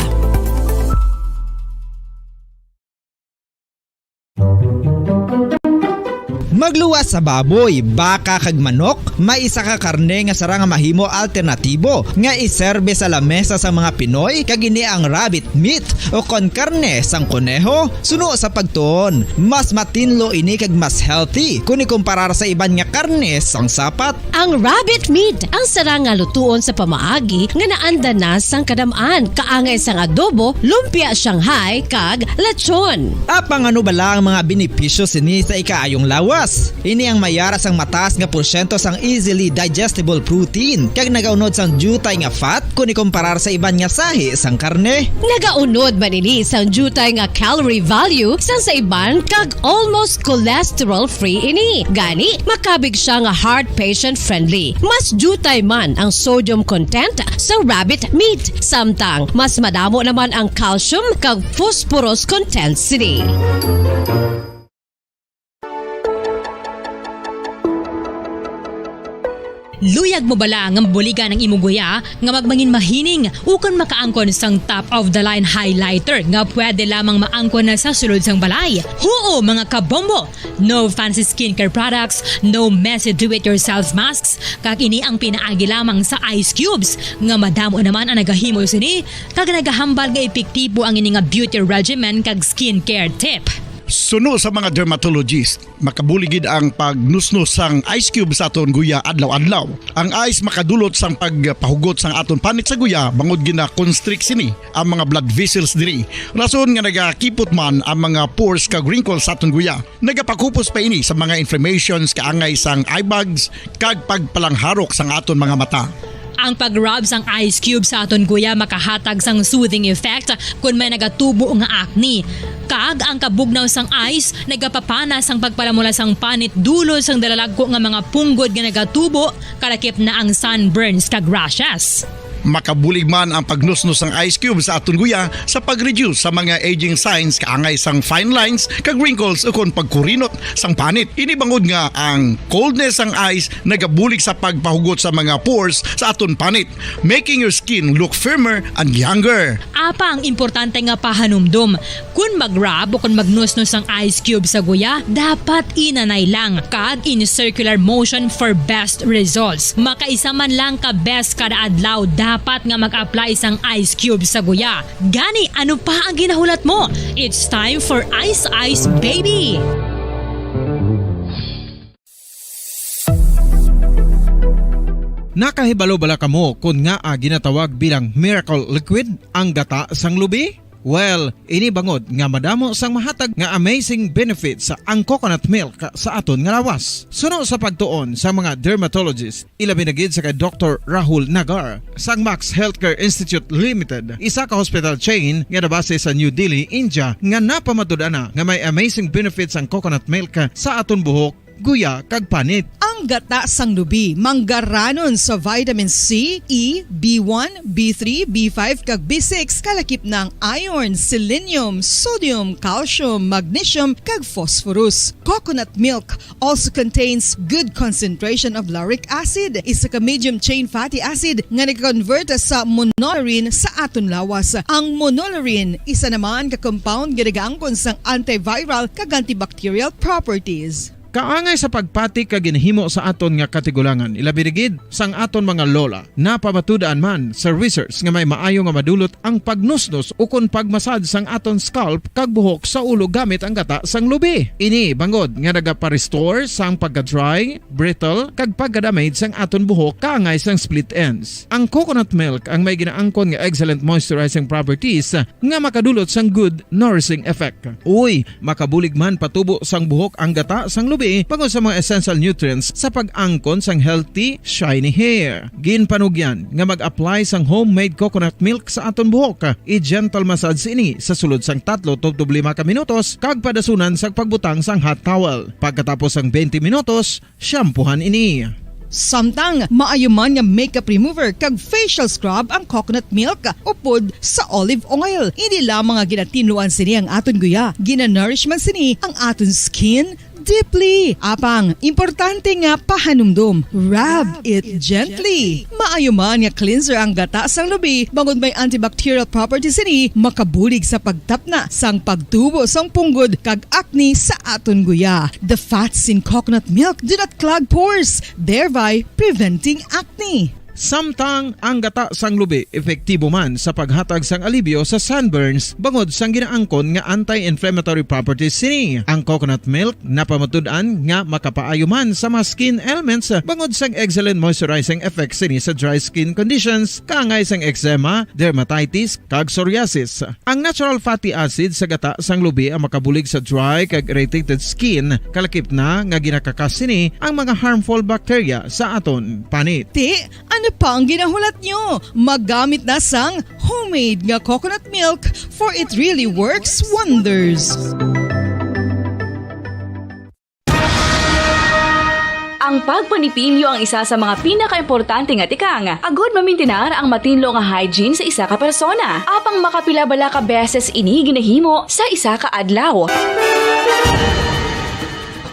Magluwas sa baboy, baka kag manok, may isa ka karne nga sarang nga mahimo alternatibo nga iserbe sa lamesa sa mga Pinoy, kag ini ang rabbit meat o kon karne sang koneho. Suno sa pagtuon, mas matinlo ini kag mas healthy kun ikumparar sa iban nga karne sang sapat. Ang rabbit meat ang sarang nga lutuon sa pamaagi nga naanda na sang kadam-an, kaangay sang adobo, lumpia Shanghai, kag lechon. Apang ano bala ang mga benepisyo sini sa ikaayong lawas? Ini ang may ara sang mataas nga porsyento sang easily digestible protein kag nagaunod sang diutay nga fat kun ikumparar sa iban nga sahi sang karne. Nagaunod man ini sang diutay nga calorie value sang sa iban kag almost cholesterol-free ini. Gani, makabig siya nga heart patient-friendly. Mas diutay man ang sodium content sa rabbit meat, samtang mas madamo naman ang calcium kag phosphorus content sini. Luyag mo bala nga mabuligan ang imo guya nga magmangin mahining ukon makaangkon sang top of the line highlighter nga pwede lamang maangkon na sa sulod sang balay? Huo, mga kabombo! No fancy skincare products, no messy do-it-yourself masks, kag ini ang pinaagi lamang sa ice cubes nga madamo naman ang nagahimo sini kag nagahambal nga epektibo ang ini nga beauty regimen kag skincare tip. Suno sa mga dermatologist, makabulig gid ang pagnusnos sang ice cube sa aton guya adlaw-adlaw. Ang ice makadulot sang pagpahugot sang aton panit sa guya bangod gina-constrict sini ang mga blood vessels diri. Rason nga nagakipot man ang mga pores kag wrinkles sa aton guya. Nagapakupos pa ini sa mga inflammations kaangay sang eye bags kag pagpalangharok sang aton mga mata. Ang pag-rub sang ice cube sa aton guya makahatag sang soothing effect kon may nagatubo nga acne. Kag ang kabugnaw sang ice nagapapana sang pagpalamula sang panit dulot sang dalalagko nga mga punggod nga nagatubo, kalakip na ang sunburns kag rashes. Makabulig man ang pagnusnos sang ice cube sa aton guya sa pag-reduce sa mga aging signs kaangay sang fine lines kag wrinkles ukon pagkurinot sang panit. Ini bangod nga ang coldness sang ice nagabulig sa pagpahugot sa mga pores sa aton panit, making your skin look firmer and younger. Apang importante nga pahanumdom, kon mag-rub o kon magnusnos ang ice cube sa guya, dapat inanay lang kag in circular motion for best results. Makaisa man lang ka beses kada adlaw dapat nga mag-apply sang ice cube sa guya. Gani, ano pa ang ginahulat mo? It's time for Ice Ice Baby! Nakahibalo bala kamo kon ngaa ginatawag bilang miracle liquid ang gata sang lubi? Well, ini bangod nga madamo sang mahatag nga amazing benefits ang coconut milk sa aton nga lawas. Suno sa pagtuon sa mga dermatologist, ilabi na gid sa kay Doktor Rahul Nagar sang Max Healthcare Institute Limited, isa ka hospital chain nga nabase sa New Delhi, India, nga napamatud-an na nga may amazing benefits ang coconut milk sa aton buhok, guya, kag panit. Ang gata sang lubi manggaranon sa vitamin C, E, B one, B three, B five, kag B six, kalakip na ang iron, selenium, sodium, calcium, magnesium, kag phosphorus. Coconut milk also contains good concentration of lauric acid, isa ka medium chain fatty acid nga nag-convert sa monolaurin sa aton lawas. Ang monolaurin, isa naman ka compound nga nagaangkon sang antiviral kag antibacterial properties. Kaangay sa pagpati kag ginhimo sa aton nga katigulangan, ilabi na gid sang aton mga lola. Napamatud-an man sa research nga may maayo nga madulot ang pagnusnos ukon pagmasad sang aton scalp kag buhok sa ulo gamit ang gata sang lubi. Ini bangod nga nagapa-restore sang pagka-dry, brittle, kag pagka-damage sang aton buhok kaangay sang split ends. Ang coconut milk ang may ginaangkon nga excellent moisturizing properties nga makadulot sang good nourishing effect. Uy, makabulig man patubo sang buhok ang gata sang lubi bangod sa mga essential nutrients sa pag-angkon sang healthy, shiny hair. Ginpanugyan nga mag-apply sang homemade coconut milk sa aton buhok. I-gentle massage ini sa sulod sang tatlo tubtob lima ka minutos kag padasunan sang pagbutang sang hot towel. Pagkatapos sang twenty minutos, shampoohan ini. Samtang maayo man nga makeup remover kag facial scrub ang coconut milk upod sa olive oil, indi lamang nga ginatinluan sini ang aton guya, ginanourish man sini ang aton skin deeply. Apang, importante nga pahanumdom, rub it gently. Maayo man nga cleanser ang gata sang lubi, bangod may antibacterial properties sini, makabulig sa pagtapna sang pagtubo sang punggod kag acne sa aton guya. The fats in coconut milk do not clog pores, thereby preventing acne. Samtang ang gata sang lubi epektibo man sa paghatag sang alibyo sa sunburns bangod sang ginaangkon nga anti-inflammatory properties sini. Ang coconut milk napamatud-an nga makapaayo man sa mga skin ailments bangod sang excellent moisturizing effect sini sa dry skin conditions, kaangay sang eczema, dermatitis, kag psoriasis. Ang natural fatty acid sa gata sang lubi ang makabulig sa dry kag irritated skin, kalakip na nga ginakakas sini ang mga harmful bacteria sa aton panit. Ti, ano pa ang ginahulat nyo? Magamit na sang homemade nga coconut milk, for it really works wonders. Ang pagpanipilyo ang isa sa mga pinakaimportante nga tikang agod mamintinar ang matinlo nga hygiene sa isa ka persona. Apang makapila bala ka beses ini ginahimo sa isa ka adlaw?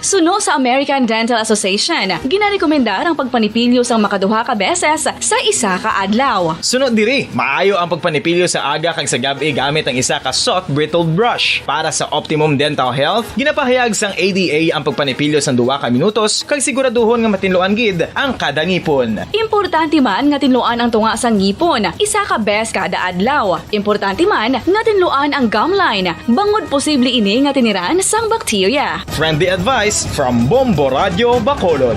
Suno sa American Dental Association, ginarekomendar ang pagpanipilyo sang makaduha ka beses sa isa ka adlaw. Suno diri, maayo ang pagpanipilyo sa aga kag sa gab-i gamit ang isa ka soft bristled brush. Para sa optimum dental health, ginapahayag sang A D A ang pagpanipilyo sang duha ka minutos kag siguraduhon nga matinluan gid ang kada ngipon. Importante man nga tinluan ang tunga sang ngipon isa ka bes kada adlaw. Importante man nga tinluan ang gum line, bangod posible ini nga tiniran sang bakterya. Friendly advice from Bombo Radio Bacolod.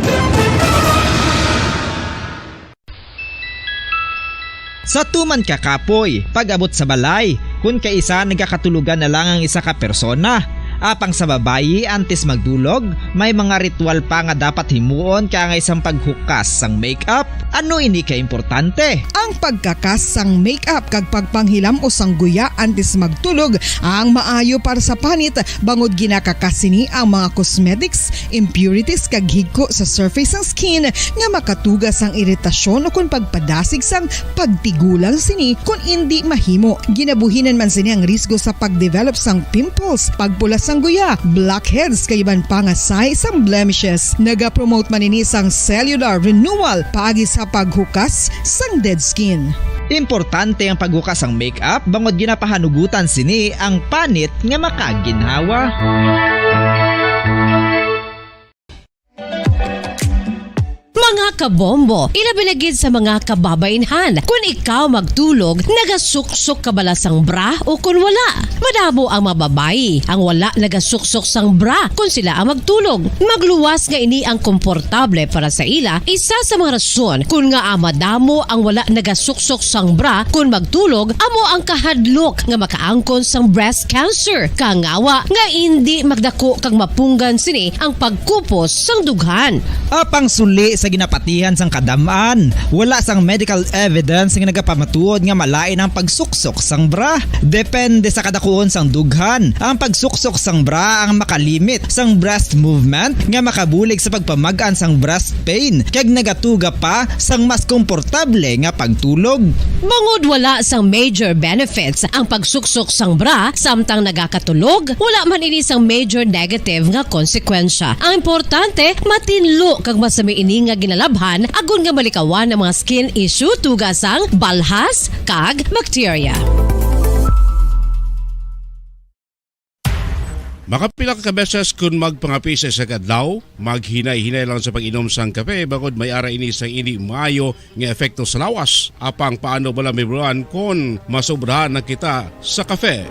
Sa tuman ka kapoy, pag-abot sa balay, kun kaisa nagakatulogan na lang ang isa ka persona. Apang sa babayi, antes magdulog, may mga ritual pa nga dapat himuon kaangay sang paghukas sang makeup. Ano ini ka importante? Ang pagkakas sang makeup kag pagpanghilam-os sang guya antes magtulog ang maayo para sa panit, bangod ginakakas sini ang mga cosmetics, impurities, kag higko sa surface sang skin nga makatuga sang iritasyon ukon pagpadasig sang pagtigulang sini kon indi mahimo. Ginabuhinan man sini ang risgo sa pagdevelop sang pimples, pagpula sang guya, blackheads, kag iban pa nga sign sang blemishes. Nagapromote man ini sang cellular renewal paagi sa paghukas sang dead skin. Importante ang paghukas sang makeup bangod ginapahanugutan sini ang panit nga makaginhawa. Mga kabombo, ilabi na gid sa mga kababaynhan, kun ikaw magtulog, nagasuksok ka bala sang bra o kun wala? Madamo ang mga babayi ang wala nagasuksok sang bra kun sila ang magtulog. Magluwas nga ini ang komportable para sa ila, isa sa mga rason kun ngaa madamo ang wala nagasuksok sang bra kun magtulog amo ang kahadlok nga makaangkon sang breast cancer, kangawa nga indi magdako kag mapunggan sini ang pagkupos sang dughan. Apang suli sa ginapatihan sang kadam-an, wala sang medical evidence nga nagapamatuod nga malain ang pagsuksok sang bra. Depende sa kadakuon sang dughan, ang pagsuksok sang bra ang makalimit sang breast movement nga makabulig sa pagpamag-an sang breast pain kag nagatuga pa sang mas komportable nga pagtulog. Bangod wala sang major benefits ang pagsuksok sang bra samtang nagakatulog, wala man ini sang major negative nga konsekwensya. Ang importante, matinlo kag masami ini nga ginalabhan agod nga malikawan ang mga skin issue tuga sang balhas kag bakterya. Makapila ka beses kun magpangapi sa isa ka adlaw, maghinay-hinay lang sa pag-inom sang kape bangod may ara ini sang indi maayo nga epekto sa lawas. Apang paano bala mahibaluan kon masobrahan na kita sa kape?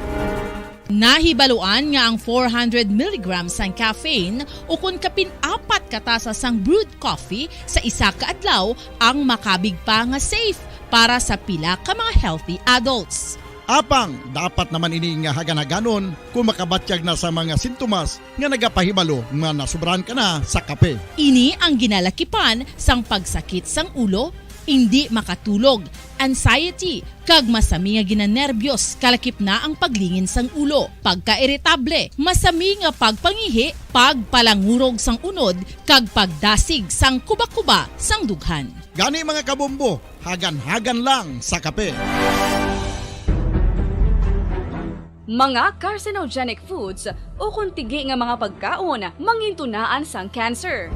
Nahibaluan nga ang four hundred milligrams sang caffeine ukon kapin apat ka tasa sang brewed coffee sa isa ka adlaw ang makabig pa nga safe para sa pila ka mga healthy adults. Apang dapat naman ini nga hagan-haganon kung makabatyag na sa mga sintomas nga nagapahibalo nga nasubrahan ka na sa kape. Ini ang ginalakipan sang pagsakit sang ulo, indi makatulog, anxiety, kag masami nga ginanerbiyos, kalakip na ang paglingin sang ulo, pagkairitable, masami nga pagpangihi, pagpalangurog sang unod, kag pagdasig sang kuba-kuba sang dughan. Gani, mga kabombo, hagan-hagan lang sa kape. Mga carcinogenic foods ukon tigi nga mga pagkaon mangintunaan sang cancer.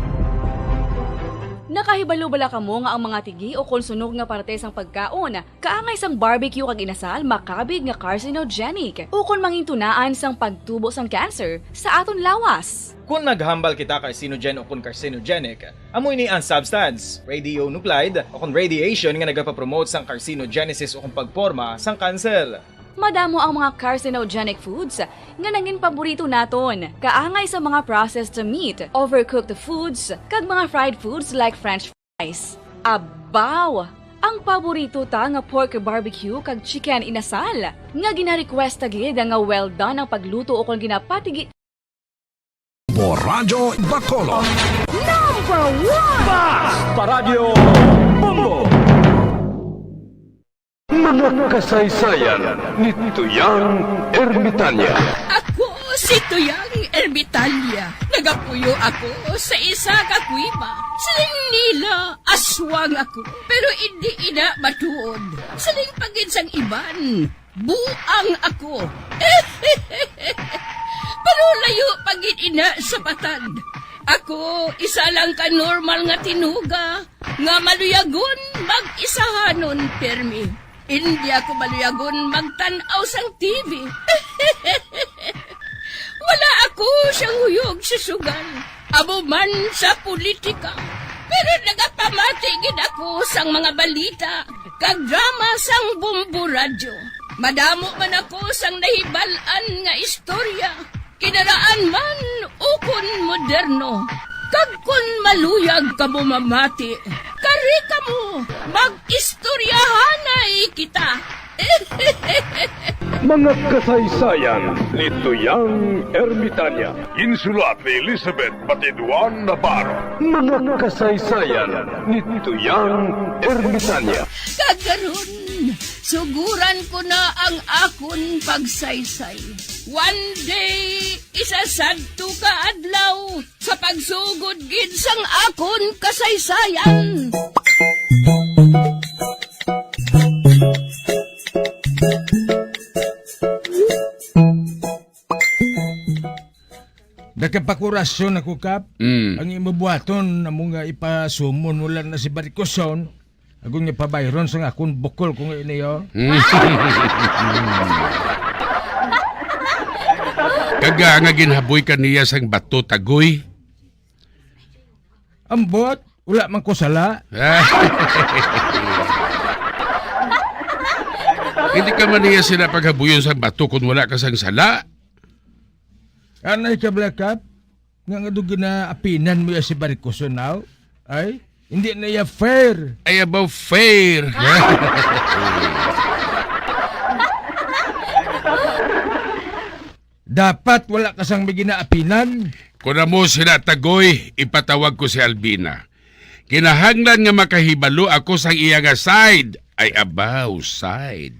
Nakahibalo bala kamo nga ang mga tigi ukon sunog nga parte sang pagkaon, kaangay sang barbecue kag inasal, makabig nga carcinogenic ukon mangintunaan sang pagtubo sang cancer sa aton lawas? Kon naghambal kita carcinogen ukon carcinogenic, amo ini ang substance, radionuclide, ukon radiation nga nagapapromote sang carcinogenesis ukon pagporma sang kanser. Madamo ang mga carcinogenic foods nga nangin paborito naton, kaangay sa mga processed meat, overcooked foods, kag mga fried foods like French fries. Abaw! Ang paborito ta nga pork barbecue kag chicken inasal, nga gina-request ta gid nga well done ang pagluto ukon ginapatigi. Bombo Radyo Bacolod. Number one! Basta Radyo Bombo! Mga kasaysayan ni Tuyang Ermitanya. Ako si Tuyang Ermitanya. Nagapuyo ako sa isa ka kuweba. Siling nila, aswang ako, pero indi ina matuod. Siling pa gid sang iban, buang ako. Pero layo pa gid ina sa patad. Ako, isa lang ka normal nga tinuga nga maluyagon mag-isahanon pirmi. Indi ako maluyagon magtan-aw sang T V. Wala ako siyang huyog sa sugal, amo man sa politika. Pero nagapamati gid ako sang mga balita kag drama sang Bombo Radyo. Madamo man ako sang nahibal-an nga istorya, kinaraan man ukon moderno. Kag kon maluyag kamo mamati, kari kamo, mag-istoryahanay kita. Mga kasaysayan ni Tuyang Ermitanya. Ginsulat ni Elizabeth Batiduan Navarro. Mga kasaysayan ni Tuyang Ermitanya. Kag karon, suguran ko na ang akon pagsaysay. One day, isa sadto ka adlaw, sa pagsugod gid sang akon kasaysayan. Nakapakurasyon ako, Kap. Mm. Ang imo buhaton, amo nga ipasumon mo lang na si Barikoson, ako nga pabayron sang akon bukol ko nga ini, oh. Kaga nga ginhaboy ka niya sang bato, Tagoy. Ambot, wala man ko sala. Hindi ka man niya sila paghabuyon sang bato kung wala ka sang sala. Anay ka, Black Cap? Nga nga doon ginaapinan mo ya si Barikoson, aw? Ay, hindi na ya fair. Ay, about fair. Dapat wala ka sang may ginaapinan. Kung amo sila, Tagoy, ipatawag ko si Albina. Kinahanglan nga makahibalo ako sang iya nga side. Ay, abaw, side.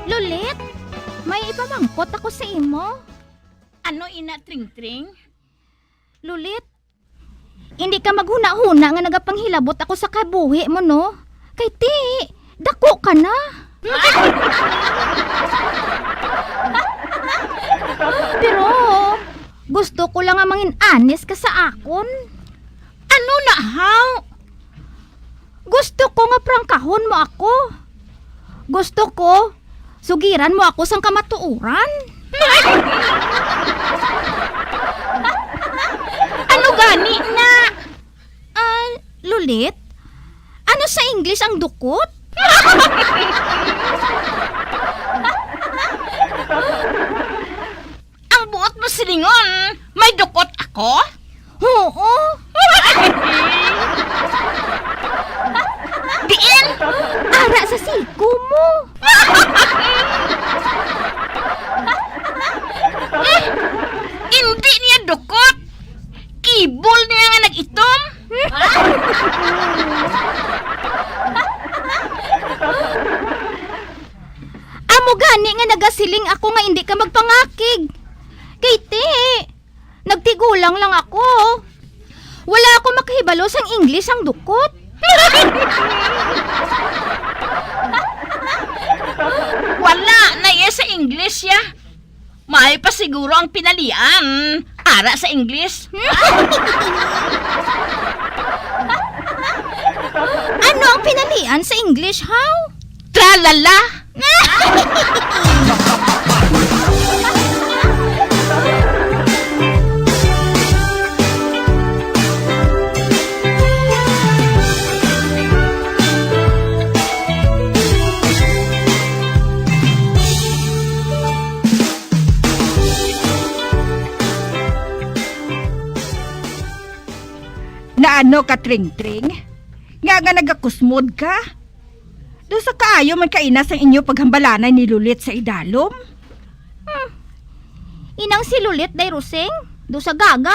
Lulit, may ipamangkot ako sa imo. Ano ina, Tring-tring? Lulit, hindi ka maghuna-huna nga nagapanghilabot ako sa kabuhi mo, no? Kay ti, dako ka na. Pero gusto ko lang nga mangin-anis ka sa akon. Ano na, haw? Gusto ko nga prangkahon mo ako. Gusto ko Sugiran mo ako sang kamatuoran. Ano gani na? Ah, Lulit? Ano sa English ang dukot? Ang buot mo silingon, may dukot ako? Oo. Diin? Ara sa siko mo. Eh, hindi niya dukot. Kibol niya nga nag-itom. Amo gani nga nagasiling ako nga indi ka magpangakig. Kay ti, nagtigulang lang ako. Wala ako makahibalo sang English ang dukot. Wala na iya sa English ya. May pa siguro ang pinalian. Ara sa English. Ano ang pinalian sa English, haw? Tralala! Naano ka, Tring-Tring? Nga nga nagakusmod ka? Daw sa kaayo man ka ina sang inyo paghambalanay ni Lulit sa idalom? Hmm. Inang si Lulit, day Roseng, do sa gaga.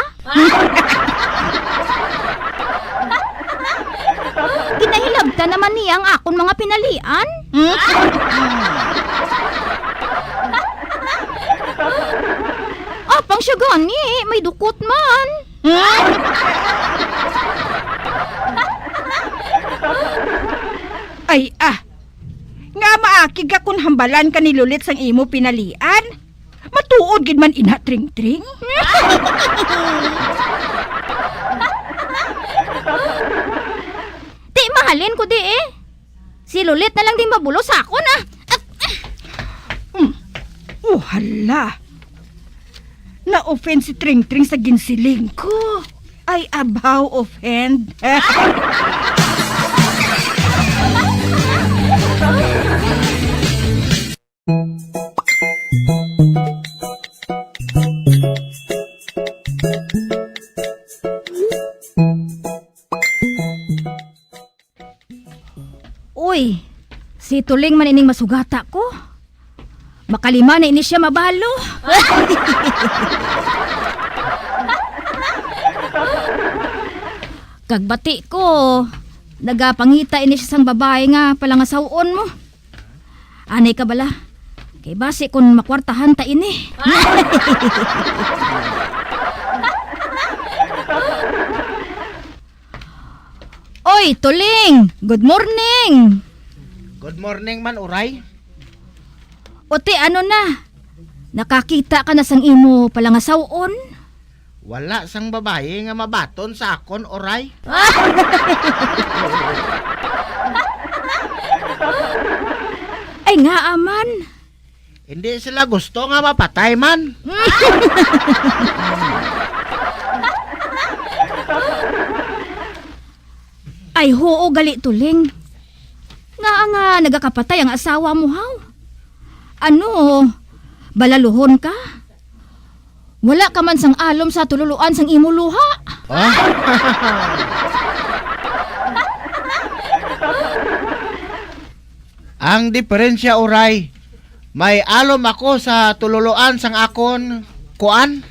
Ginahilabtan naman niya ang akon mga pinalian. Hmm? Apang siya gani, may dukot man. Hmm? Ay, ah. Nga maakig ka kun hambalan ka ni Lulit sang imo pinalian? Matuod gid man ina, Tring-Tring? Ti, mahalin ko di eh. Si Lulit na lang din mabulo sa akon, ah. Hmm. Oh, hala. Na-offend si Tring-Tring sa ginsiling ko. Ay, abaw, offend. Uy, si Tuling man ining masugata ko. Makalima na ini siya mabalo. Kag bati ko, nagapangita ini siya sang babayi nga palangasaw-on mo. Anay ka bala, kay basi kun makwartahan ta ini. Oy, Tuling! Good morning! Good morning man, Uray. O ti, ano na? Nakakita ka na sang imo palangasaw-on? Wala sang babayi nga mabaton sa akon, Uray. Ay, ngaa man. Hindi sila gusto nga mapatay man. Ay, huo gali, Tuling. Ngaa nga nagakapatay ang asawa mo, haw? Ano, balaluhon ka? Wala ka man sang alom sa tululuan sang imo luha. Ah? Ang diferensya, Uray, may alom ako sa tululuan sang akon kuan.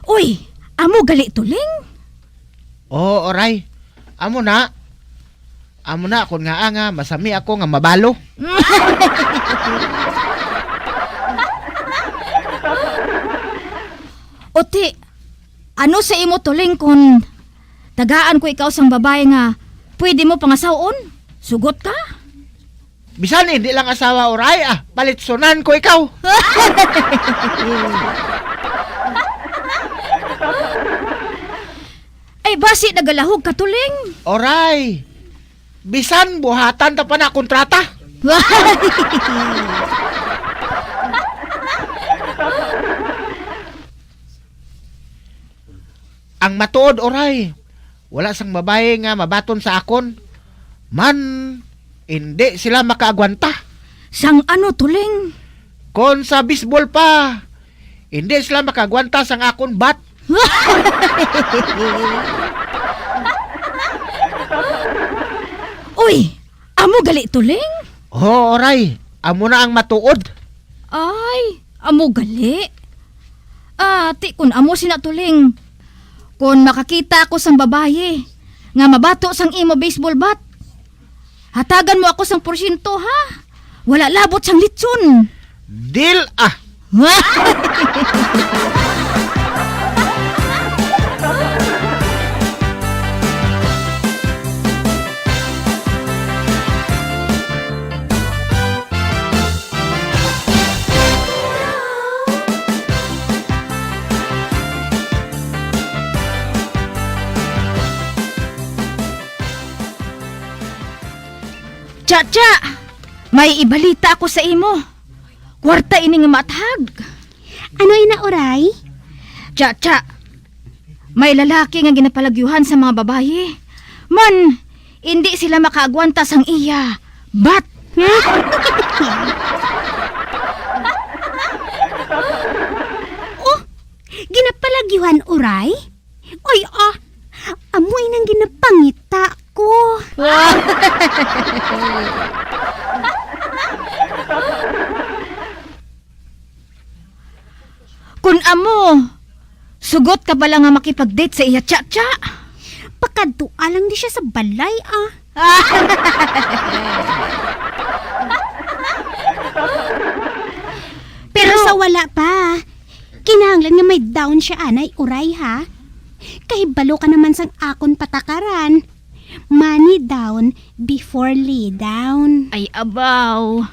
Uy, amo gali, Tuling? Oo, Uray. Amo na. Amo na, kon ngaa nga masami ako nga mabalo. Uti, ano sa imo, Tuling, kon tagaan ko ikaw sang babayi nga pwede mo pangasaw-on? Sugot ka? Bisan hindi lang asawa, Uray, ah, palitsunan ko ikaw. Ay, basi nagalahog ka, Tuling. Oray, bisan buhatan ta pa na kontrata. Ang matuod, oray, wala sang babayi nga mabaton sa akon. Man, hindi sila makaagwanta. Sang ano, Tuling? Kon sa bisbol pa, hindi sila makaagwanta sang akon bat. Uy, amo gali, Tuling? Oo, oray. Amo na ang matuod. Ay, amo gali? Ah, ti kun amo sina, Tuling, kun makakita ako sang babayi nga mabato sang imo baseball bat, hatagan mo ako sang porsyento, ha? Wala labot sang litson. Deal, ah. Cha-cha, may ibalita ako sa imo. Kwarta ini nga maathag. Ano ina, Uray? Cha-cha, may lalaki nga ginapalagyuhan sa mga babayi. Man, indi sila makaagwanta sang iya bat. Oh, ginapalagyuhan, Uray? Oy, ah, amo inang ginapangita ko. Kun amo, sugot ka bala nga makipag-date sa iya, Cha-cha? Pakadtua lang di siya sa balay, ah. Pero Pero sa wala pa, kinahanglan nga may down siya anay, Uray, ha? Kahibalo ka naman sang akon patakaran. Money down before lay down. Ay, abaw.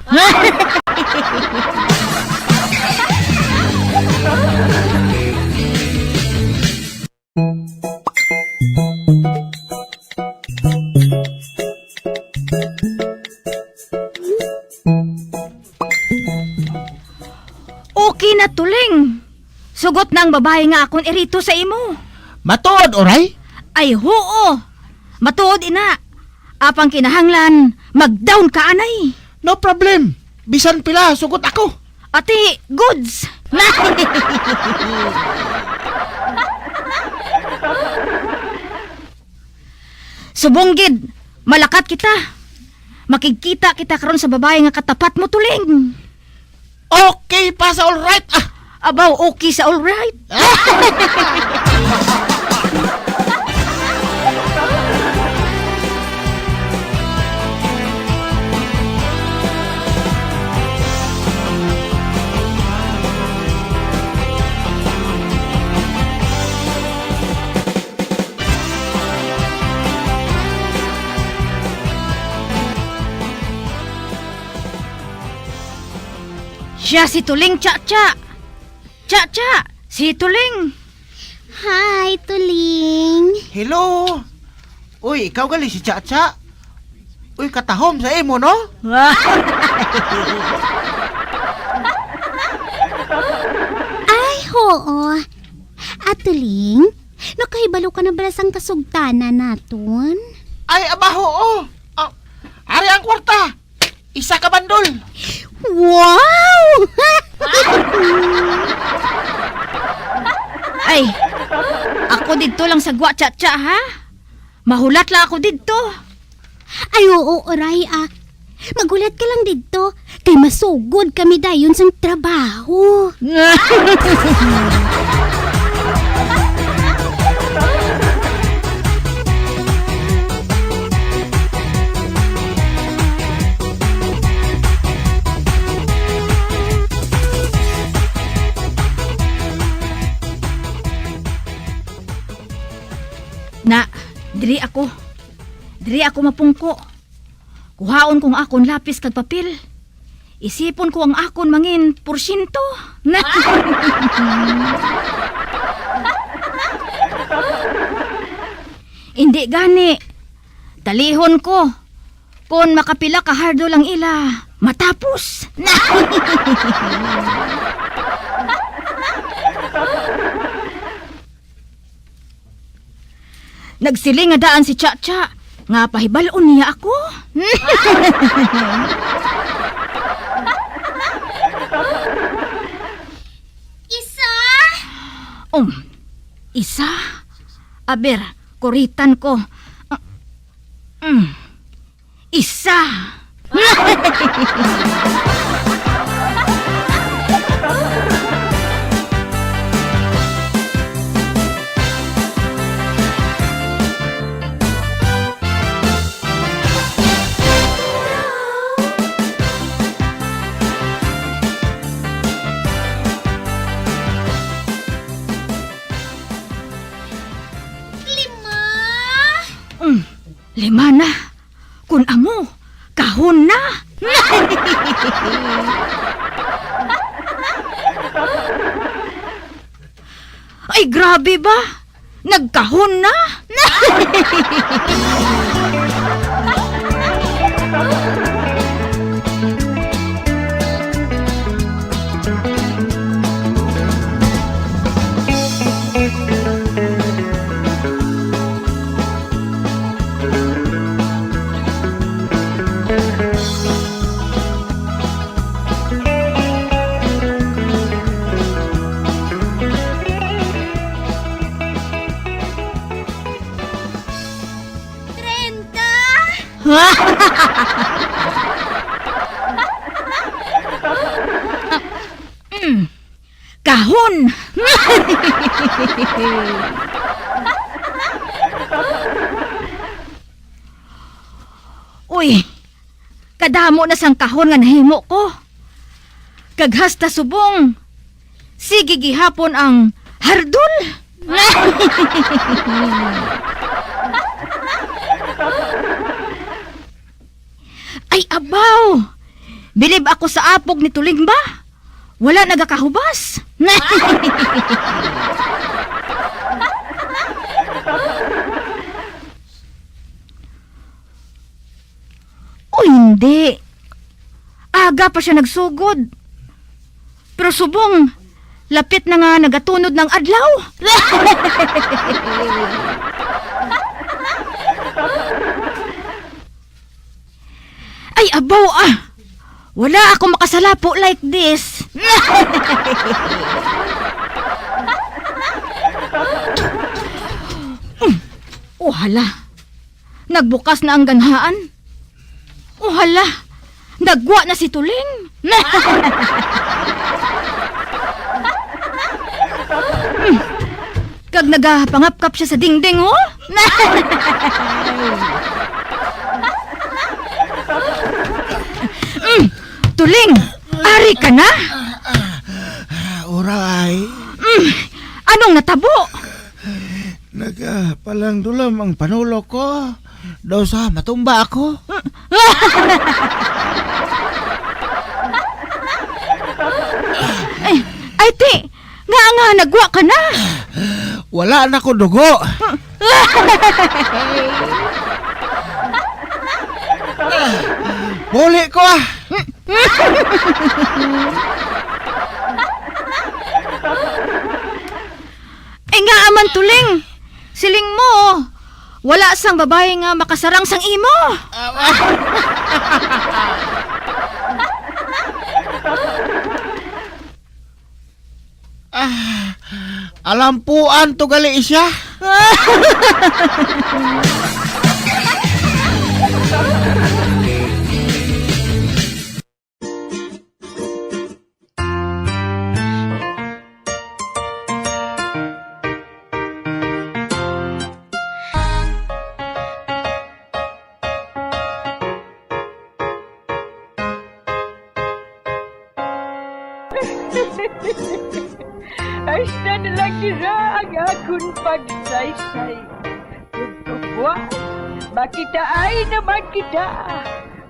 Okay na, Tuling. Sugot na ang babayi nga akon irito sa imo. Matuod, Uray? Ay, huo. Matuod ina. Apang kinahanglan, mag-down ka anay. No problem. Bisan pila, sugot ako. Ati, goods. Subong gid, malakat kita. Makigkita kita karon sa babayi nga katapat mo, Tuling. Okay pa sa all right, ah. Abaw, okay sa all right. Siya si Tuling, Cha-cha. Cha-cha, si Tuling. Hi, Tuling. Hello. Uy, ikaw gali si Cha-cha. Uy, katahom sa imo, no? Ay, hoo. Atuling, nakahibalo ka na bala sang kasugtanan naton? Ay, aba, hoo. Ah, ari ang kwarta. Isa ka bandol. Wow! Ay, ako didto lang sa gwa, Cha-cha, ha? Mahulat lang ako didto. Ay, oo, Oray, ah. Maghulat ka lang didto, kay masugod kami dayon sang trabaho. Na, diri ako. Diri ako mapungko. Kuhaon ko ang akon lapis kag papel. Isipon ko ang akon mangin porsyento. Indi gani. Dalihon ko. Kon makapila ka hardol ang ila, matapos. Nagsiling nga daan si Cha-Cha nga pahibal-on niya ako. Isa? Um, isa? Aber, kuritan ko. Mm, isa. Lima. Mm, lima na. Kun amo, kahon na. Ay, grabe ba? Nagkahon na? Treinta? Mm. Kahon! Uy, kadamo na sang kahon nga nahimo ko. Kag hasta subong, sige gihapon ang hardol. Ay, abaw! Bilib ako sa apog ni Tuling ba? Wala nagakahubas. O hindi. Aga pa siya nagsugod. Pero subong, lapit na nga nagatunod ng adlaw. Ay, abaw, ah! Wala ako makasalapo like this. O hala, nagbukas na ang ganhaan. O hala, nagwa na si Tuling. Kag nagapangapkap siya sa dingding, oh. Mm, Tuling, ari ka na? Ah, uray. Mm, anong natabo? Nagapalandulam ang panulok ko. Daw sa matumba ako. Ay, ay, ti, nga nga nagwa ka na. Wala na ko dugo. Puli ko, ah. Ay, nga aman, Tuling. Siling mo, wala sang babayi nga makasarang sang imo. Ah, alampuan to gali siya. Hasta na lang dira ang akon pagsaysay. Ug buwas, makitaay naman kita.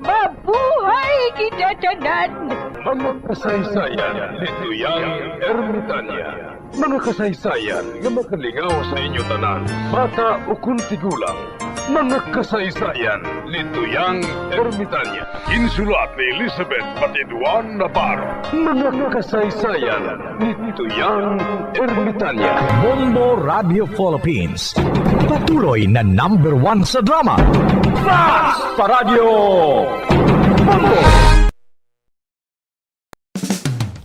Mabuhay kita tanan! Mga kasaysayan ni Duyang Ermitania. Mga kasaysayan nga makalingaw sa inyo tanan, bata o kon tigulang. Mga kasaysayan ni Tuyang Ermitanya. Insulat ni Elizabeth Batiduan Navarro. Mga kasaysayan ni Tuyang Ermitanya. Bombo Radio Philippines. Patuloy na number one sa drama. Fast pa Radyo Bombo!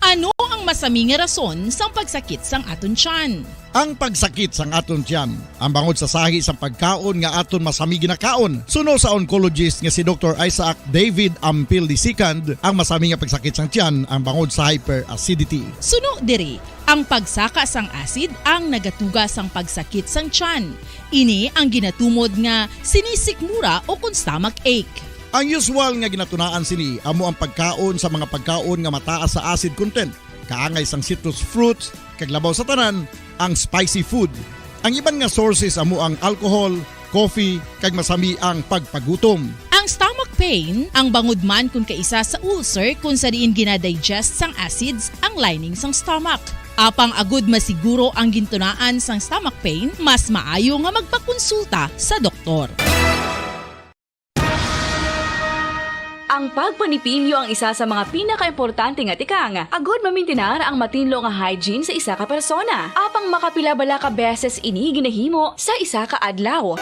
Ano ang masami nga rason sang pagsakit sang aton tiyan? Ang pagsakit sang aton tiyan, ang bangod sa sahi sang pagkaon nga aton masami ginakaon. Suno sa oncologist nga si Doktor Isaac David Ampil the second, ang masami nga pagsakit sang tiyan ang bangod sa hyperacidity. Suno diri, ang pagsaka sang acid ang nagatuga sang pagsakit sang tiyan. Ini ang ginatumod nga sinisikmura o kon stomach ache. Ang usual nga ginatunaan sini amo ang pagkaon sa mga pagkaon nga mataas sa acid content, kaangay sang citrus fruits, kag labaw sa tanan, ang spicy food. Ang iban nga sources amo ang alcohol, coffee, kag masami ang pagpagutom. Ang stomach pain, ang bangod man kon kaisa sa ulcer kon sa diin ginadigest sang acids ang lining sang stomach. Apang agud masiguro ang gintunaan sang stomach pain, mas maayo nga magpakonsulta sa doktor. Ang pagpanipilyo ang isa sa mga pinakaimportante nga tikang agud mamintinar ang matinlo nga hygiene sa isa ka persona. Apang makapila bala ka beses ini ginahimo sa isa ka adlaw?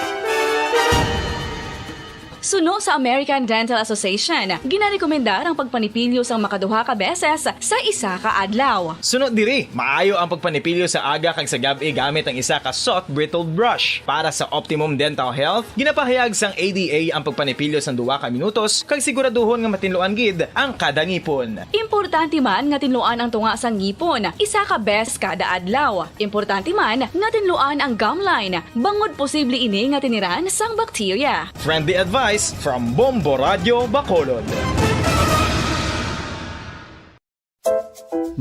Suno sa American Dental Association, ginarekomendar ang pagpanipilyo sang makaduha ka beses sa isa ka adlaw. Suno diri, maayo ang pagpanipilyo sa aga kag sa gab-i gamit ang isa ka soft bristle brush. Para sa optimum dental health, ginapahayag sang A D A ang pagpanipilyo sang duha ka minutos kag siguraduhon nga matinluan gid ang kada ngipon. Importante man nga tinluan ang tunga sang ngipon isa ka beses kada adlaw. Importante man nga tinluan ang gum line, bangod posible ini nga tiniran sang bakterya. Friendly advice from Bombo Radio Bacolod.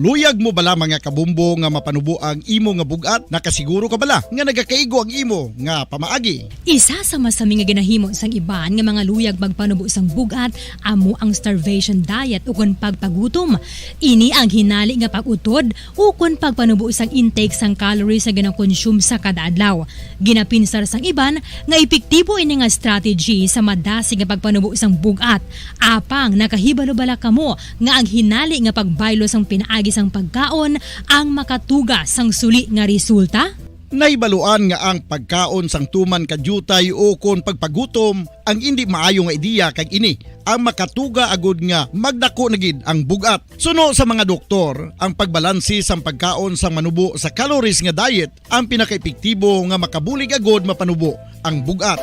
Luyag mo bala, mga kabombo, nga mapanubo ang imo nga bug-at? Nakasiguro ka bala nga nagakaigo ang imo nga pamaagi? Isa sa masami nga ginahimo sang iban nga mga luyag magpanubo sang bug-at amo ang starvation diet ukon pagpagutom. Ini ang hinali nga pag-utod ukon pagpanubo sang intake sang calories nga ginakonsume sa kada adlaw. Ginapinsar sang iban nga epektibo ini nga strategy sa madasig nga pagpanubo sang bug-at. Apang nakahibalo bala kamo nga ang hinali nga pagbaylo sang pinaagi sang pagkaon ang makatuga sang suli nga resulta? Nahibaluan nga ang pagkaon sang tuman ka diutay ukon pagpagutom ang indi maayo nga ideya, kag ini ang makatuga agud nga magdako na gid ang bug-at. Suno sa mga doktor, ang pagbalanse sang pagkaon sang manubo sa calories nga diet ang pinakaepektibo nga makabulig agud mapanubo ang bug-at.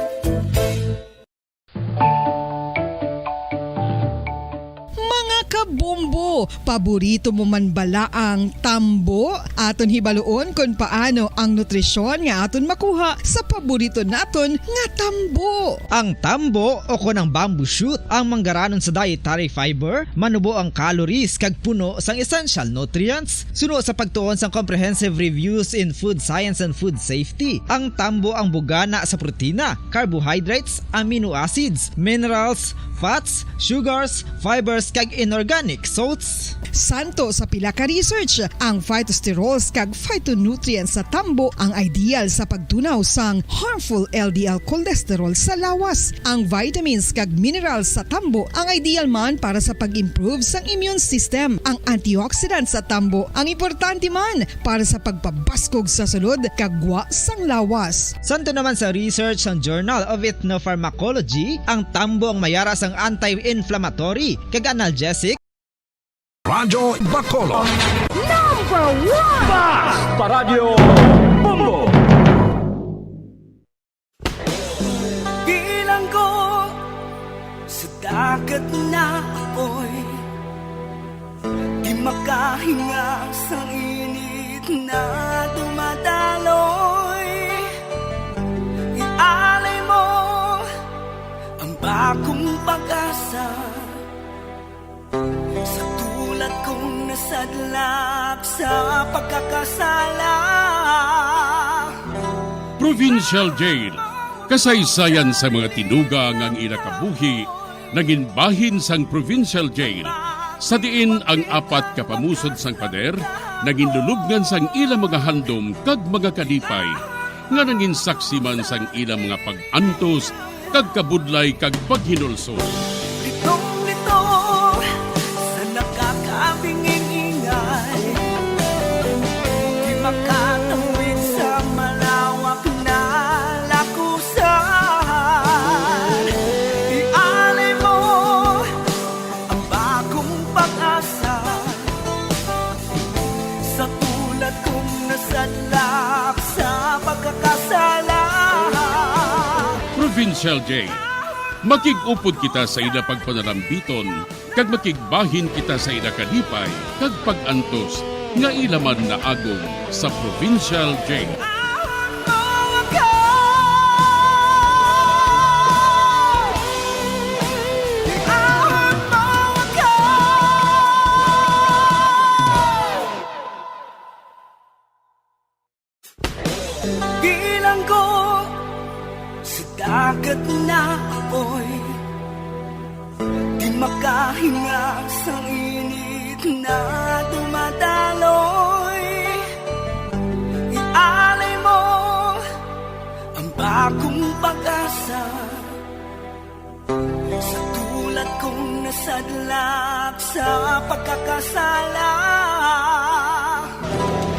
Mga kabombo, paborito mo man bala ang tambo? Aton hibaluon kon paano ang nutrisyon nga aton makuha sa paborito naton nga tambo. Ang tambo, o kon ang bamboo shoot, ang manggaranon sa dietary fiber, manubo ang calories kag puno sang essential nutrients. Suno sa pagtuon sang Comprehensive Reviews in Food Science and Food Safety, ang tambo ang bugana sa protina, carbohydrates, amino acids, minerals, fats, sugars, fibers, kag inorganic salts. Santo sa pila ka research, ang phytosterols kag phytonutrients sa tambo ang ideal sa pagtunaw sang harmful L D L cholesterol sa lawas. Ang vitamins kag minerals sa tambo ang ideal man para sa pag-improve sang immune system. Ang antioxidants sa tambo ang importante man para sa pagpabaskog sa sulod kag gwa sang lawas. Santo naman sa research sang Journal of Ethnopharmacology, ang tambo ang mayara sang anti-inflammatory kag analgesic. Radyo Bacolod. Number one! Fast pa Radyo Bombo! Bilanggo sa dagat na apoy, di makahinga sa init na dumadaloy. Ialay mo ang bagong pag-asa. Sa tulad kong nasadlak sa pagkakasala. Provincial Jail. Kasaysayan sa mga tinuga nga ang ila kabuhi nangin bahin sang Provincial Jail, sa diin ang apat ka pamusod sang pader nangin lulubngan sang ila mga handom kag mga kalipay, nga nangin saksi man sang ila mga pag-antos kag kabudlay kag paghinulsol. Litong-lito sa nakakabinging ingay, di makatawid sa malawak na lakusan. Ialay mo ang bagong pag-asa sa tulad kong nasadlak sa pagkakasala. Provincial J, makig-upod kita sa ila pagpanalambiton, kag makigbahin kita sa ila kalipay kag pag-antos nga ila man naagom sa Provincial J. Bilanggo sa dagat na apoy, di makahinga sang init na dumadaloy. Ialay mo ang bagong pag-asa sa tulad kong nasadlak sa pagkakasala.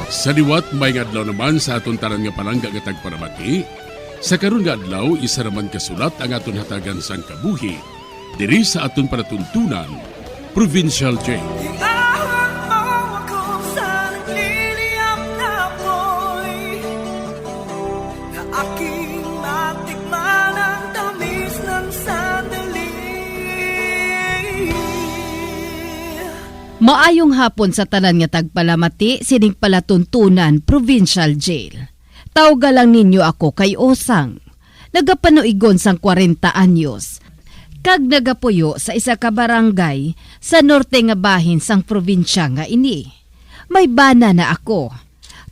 Sa liwat, maayong adlaw naman sa aton tanan nga palangga nga tagpalamati. Sa karon nga adlaw, isa naman ka sulat ang aton hatagan sang kabuhi diri sa aton palatuntunan, Provincial J. Iahang mo ako sa nagliliyab na apoy, na aking matikman ang tamis ng sandali. Maayong hapon sa tanan nga tagpalamati sining palatuntunan, Provincial Jail. Tawga lang ninyo ako kay Osang. Nagapanuigon sang kwarenta anyos, kag nagapuyo sa isa ka barangay sa norte nga bahin sang probinsya nga ini. May bana na ako.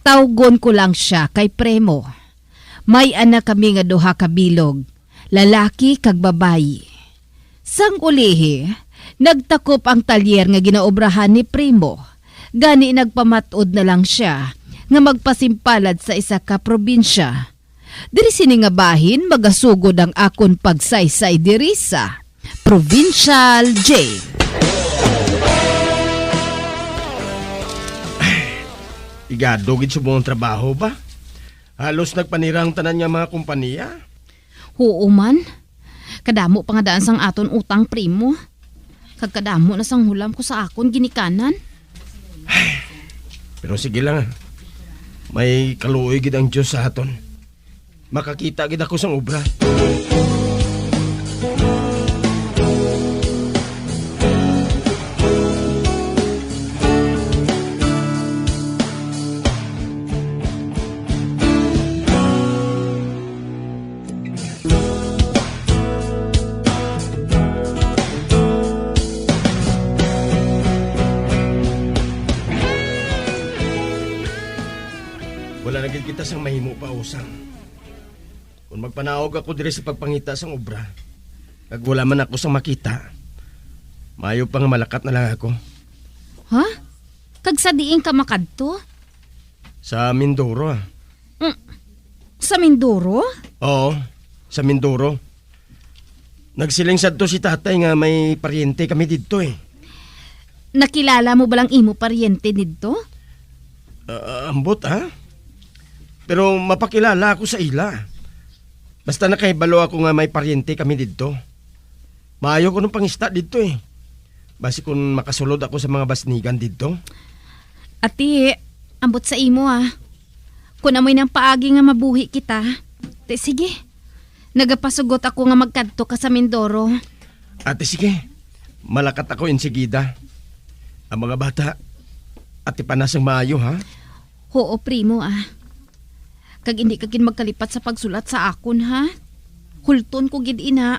Tawgon ko lang sia kay Primo. May anak kami nga duha ka bilog, lalaki kag babayi. Sang ulihi, nagtakop ang talyer nga ginaobrahan ni Primo, gani nagpamat-od na lang sia nga magpasimpalad sa isa ka probinsya. Diri sini nga bahin magasugod ang akon pagsaysay diri sa Provincial J. Igado gid subong ang trabaho ba? Halos nagpanira ang tanan nga mga kompanya. Huo man. Kadamo pa nga daan sang aton utang, Primo. Kag kadamo na sang hulam ko sa akon ginikanan. Pero sige lang, ah. May kaluoy gid ang Dios sa aton. Makakita gid ako sang obra. Wala na gid kita sang mahimo pa, Osang. Kon magpanaog ako diri sa pagpangita sang obra, kag wala man ako sang makita, maayo pa nga malakat na lang ako. Ha? Kag sa diin ka makadto? Sa Mindoro, ah. Mm. Sa Mindoro? Oo, sa Mindoro. Nagsiling sadto si tatay nga may paryente kami didto, eh. Nakilala mo ba lang imo paryente didto? Ah, ambot, ha? Pero mapakilala ako sa ila. Basta nakahibalo ako nga may paryente kami didto. Maayo ko nung pangista didto, eh. Basi kun makasulod ako sa mga basnigan didto. Ati, ambot sa imo, ah. Kun amoy nang paagi nga mabuhi kita, ti sige. Nagapasugot ako nga magkadto ka sa Mindoro. Ate, sige. Malakat ako insigida. Ang mga bata, ati pa na sang maayo, ha? Huo, Primo, ah. Kag indi ka gid magkalipat sa pagsulat sa akon, ha? Hulton ko gid ina.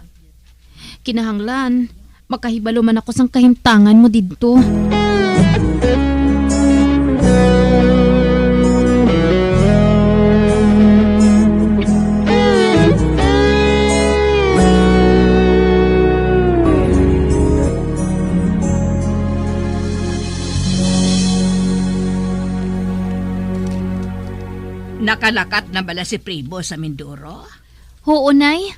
Kinahanglan, makahibalo man ako sang kahimtangan mo didto. Nakalakat na bala si Primo sa Mindoro? Huo, Nay.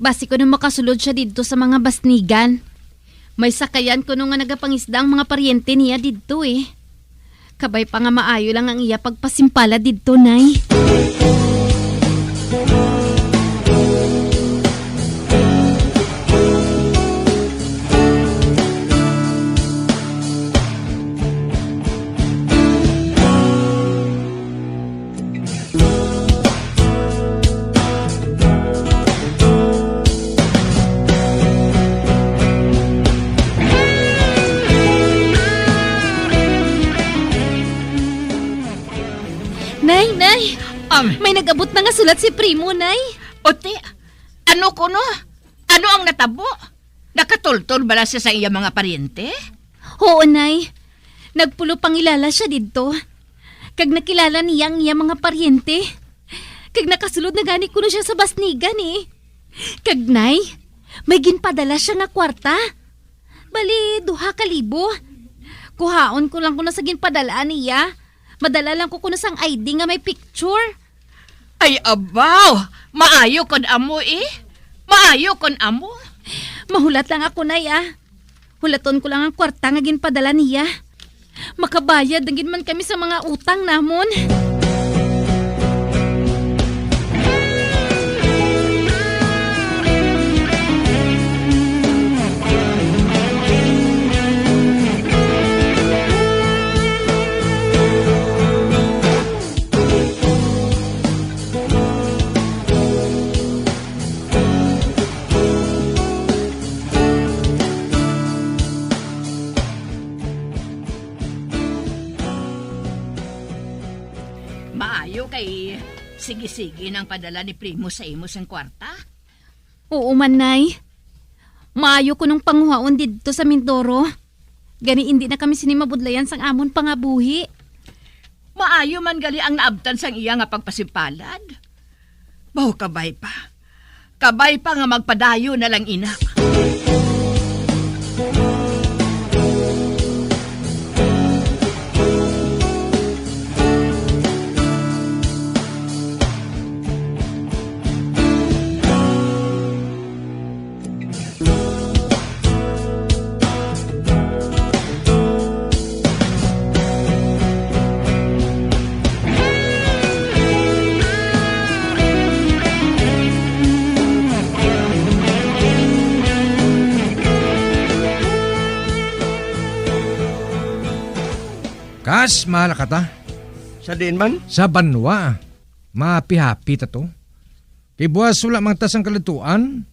Basi kuno makasulod sia didto sa mga basnigan. May sakayan kuno nga nagapangisda ang mga paryente niya didto, eh. Kabay pa nga maayo lang ang iya pagpasimpalad didto, Nay. Nay, Nay! Am. May nag-abot na nga sulat si Primo, Nay. Ote, ano kuno? Ano ang natabo? Nakatultol bala siya sa iya mga paryente? Huo, Nay. Nagpulopangilala sia didto. Kag nakilala niya ang iya mga paryente. Kag nakasulod na gani kuno sia sa basnigan, eh. Kag, Nay, may ginpadala sia nga kwarta. Bali, duha ka libo. Kuhaon ko lang kuno sa ginpadala niya. Madala lang ko kuno sang I D nga may picture. Ay, abaw! Maayo kon amo, eh. Maayo kon amo. Mahulat lang ako, Nay, ah. Hulaton ko lang ang kwarta nga ginpadala niya. Makabayad na gid man kami sa mga utang namon. Maayo kay sige-sige nang padala ni Primo sa imo sang kwarta. Oo man, Nay. Maayo ko nung panguhaon didto sa Mindoro. Gani indi na kami sini mabudlayan sang amon pangabuhi. Maayo man gali ang naabtan sang iya nga pagpasimpalad. Baw, kabay pa. Kabay pa nga magpadayon na lang ina. Kas, mahala ka ta. Sa diin man? Sa banwa. Mahapi-hapi ta to. Kay buwas wala man ta sang kaladtuan.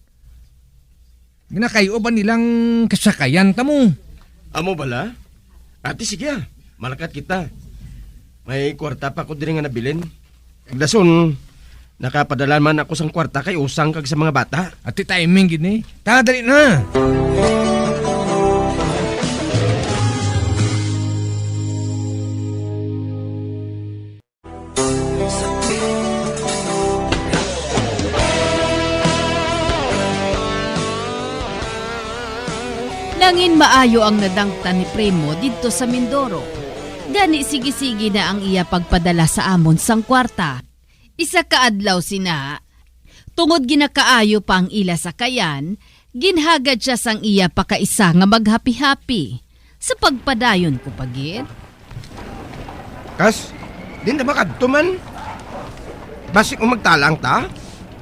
Ginakay-o ba nilang kasakayan ta mo? Amo bala? Ati, sige, ah. Malakat kita. May kwarta pa ko diri nga nabilin. Kag dason, nakapadala man ako sang kwarta kay Usang kag sa mga bata. Ati, timing gid ni. Ta, dali na. Nangin maayo ang nadangtan ni Primo didto sa Mindoro. Gani, sige-sige na ang iya pagpadala sa amon sang kwarta. Isa ka adlaw sina, tungod ginakaayo pa ang ila sakayan, ginhagad sia sang iya pakaisa nga maghapi-hapi. Sa pagpadayon ko pa gid. Kas, di na makadto man. Basi kung magtalang ta?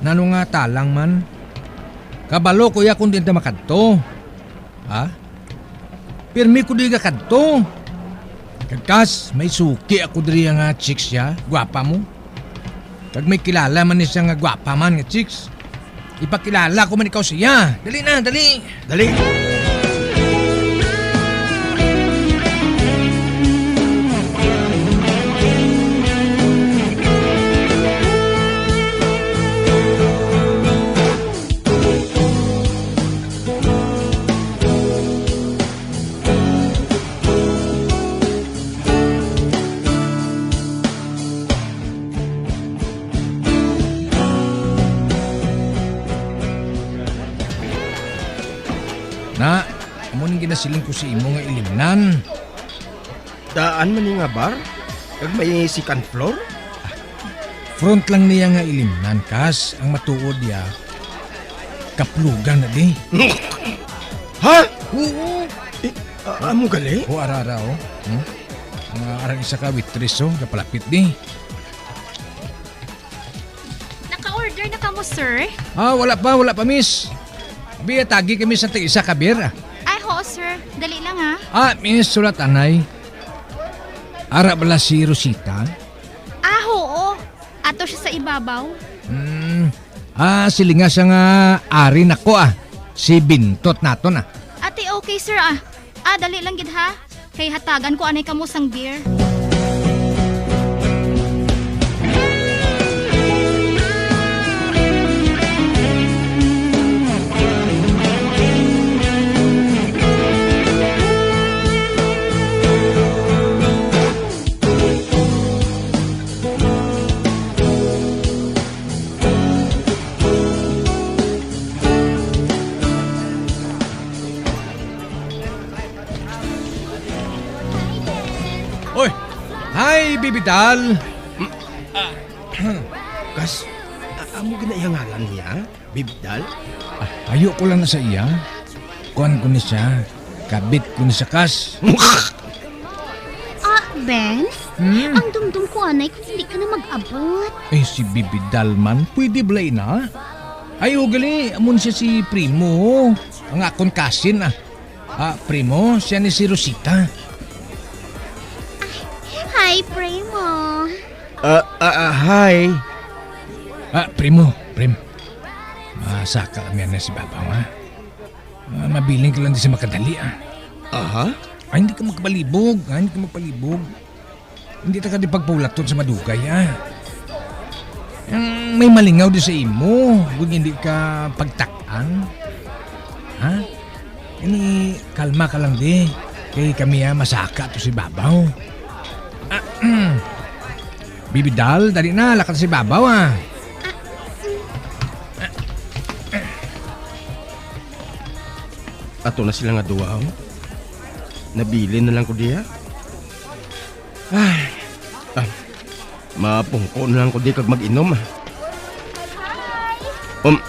Nano nga talang man? Kabalo ko ya kung di na makadto. Ha? Pirmi ko di kakadto. Kag kas, may suki ako diri nga chicks siya, gwapa mo. Kag may kilala man ni siya nga gwapa man nga chicks. Ipakilala ko man ikaw siya. Dali na, dali. Dali. Na, amo ning ginasiling ko sa imo nga ilimnan. Daan man ni nga bar? Kag may second floor? Front lang niya nga ilimnan, kas ang matuod niya, kaplugan na di. Ha? Oo. Eh, a-, amo gali? O, ara, ara, oh. Hmm? Nga arang isa ka waitress, oh, kapalapit di. Naka-order na kamo, sir? Ah, wala pa, wala pa, miss. Biya, tagi kami sa tig-isa ka beer, ah. Ay, oo, sir. Dali lang, ah. Ah, miss, sulat anay. Ara bala si Rosita? Ah, oo. Ato siya sa ibabaw. Hmm. Ah, silinga siya nga ari nako, ah. Si Bintot naton, ah. Ate, okay, sir, ah. Ah, dali lang gid, ha. Kay hatagan ko anay kamo sang beer. Oy! Hi, Bibi Dal! Kas, a-, amo gina iya ngalan niya? Bibdal? Ah, ayo ko lang na sa iya. Kuan ko ni siya. Kabit ko ni siya, kas. Ah, Ben? Hmm? Ang dumdum ko anay kung hindi ka na mag-abot. Eh, si Bibidal man, pwede bala ina? Ay, ugali, amon siya si Primo, ang akon kasin, ah. Ah, Primo, siya ni si Rosita. Hi, Primo. Ah, ah, ah, hi. Ah, Primo, Prim. Ah, saka kami na si Babaw, ha? Ah, mabilin ka lang di sa makadali, ah. Aha? Ay, hindi ka magpalibog, ah, hindi ka magpalibog. Hindi ta ka di pagpaulaton sa madugay, ah. Ang may malingaw di sa imo, kung hindi ka pagtak-an. Ha? Ini, kalma ka lang di. Kay kami, ah, masaka to si Babaw. Ah, mm. Bibidal, dali na, lakat si Babaw, ah. Ato na sila nga duwa, oh. Nabilin na lang ko diha. Ay, ah, mapungko na lang ko di kag mag-inom, ah. Um.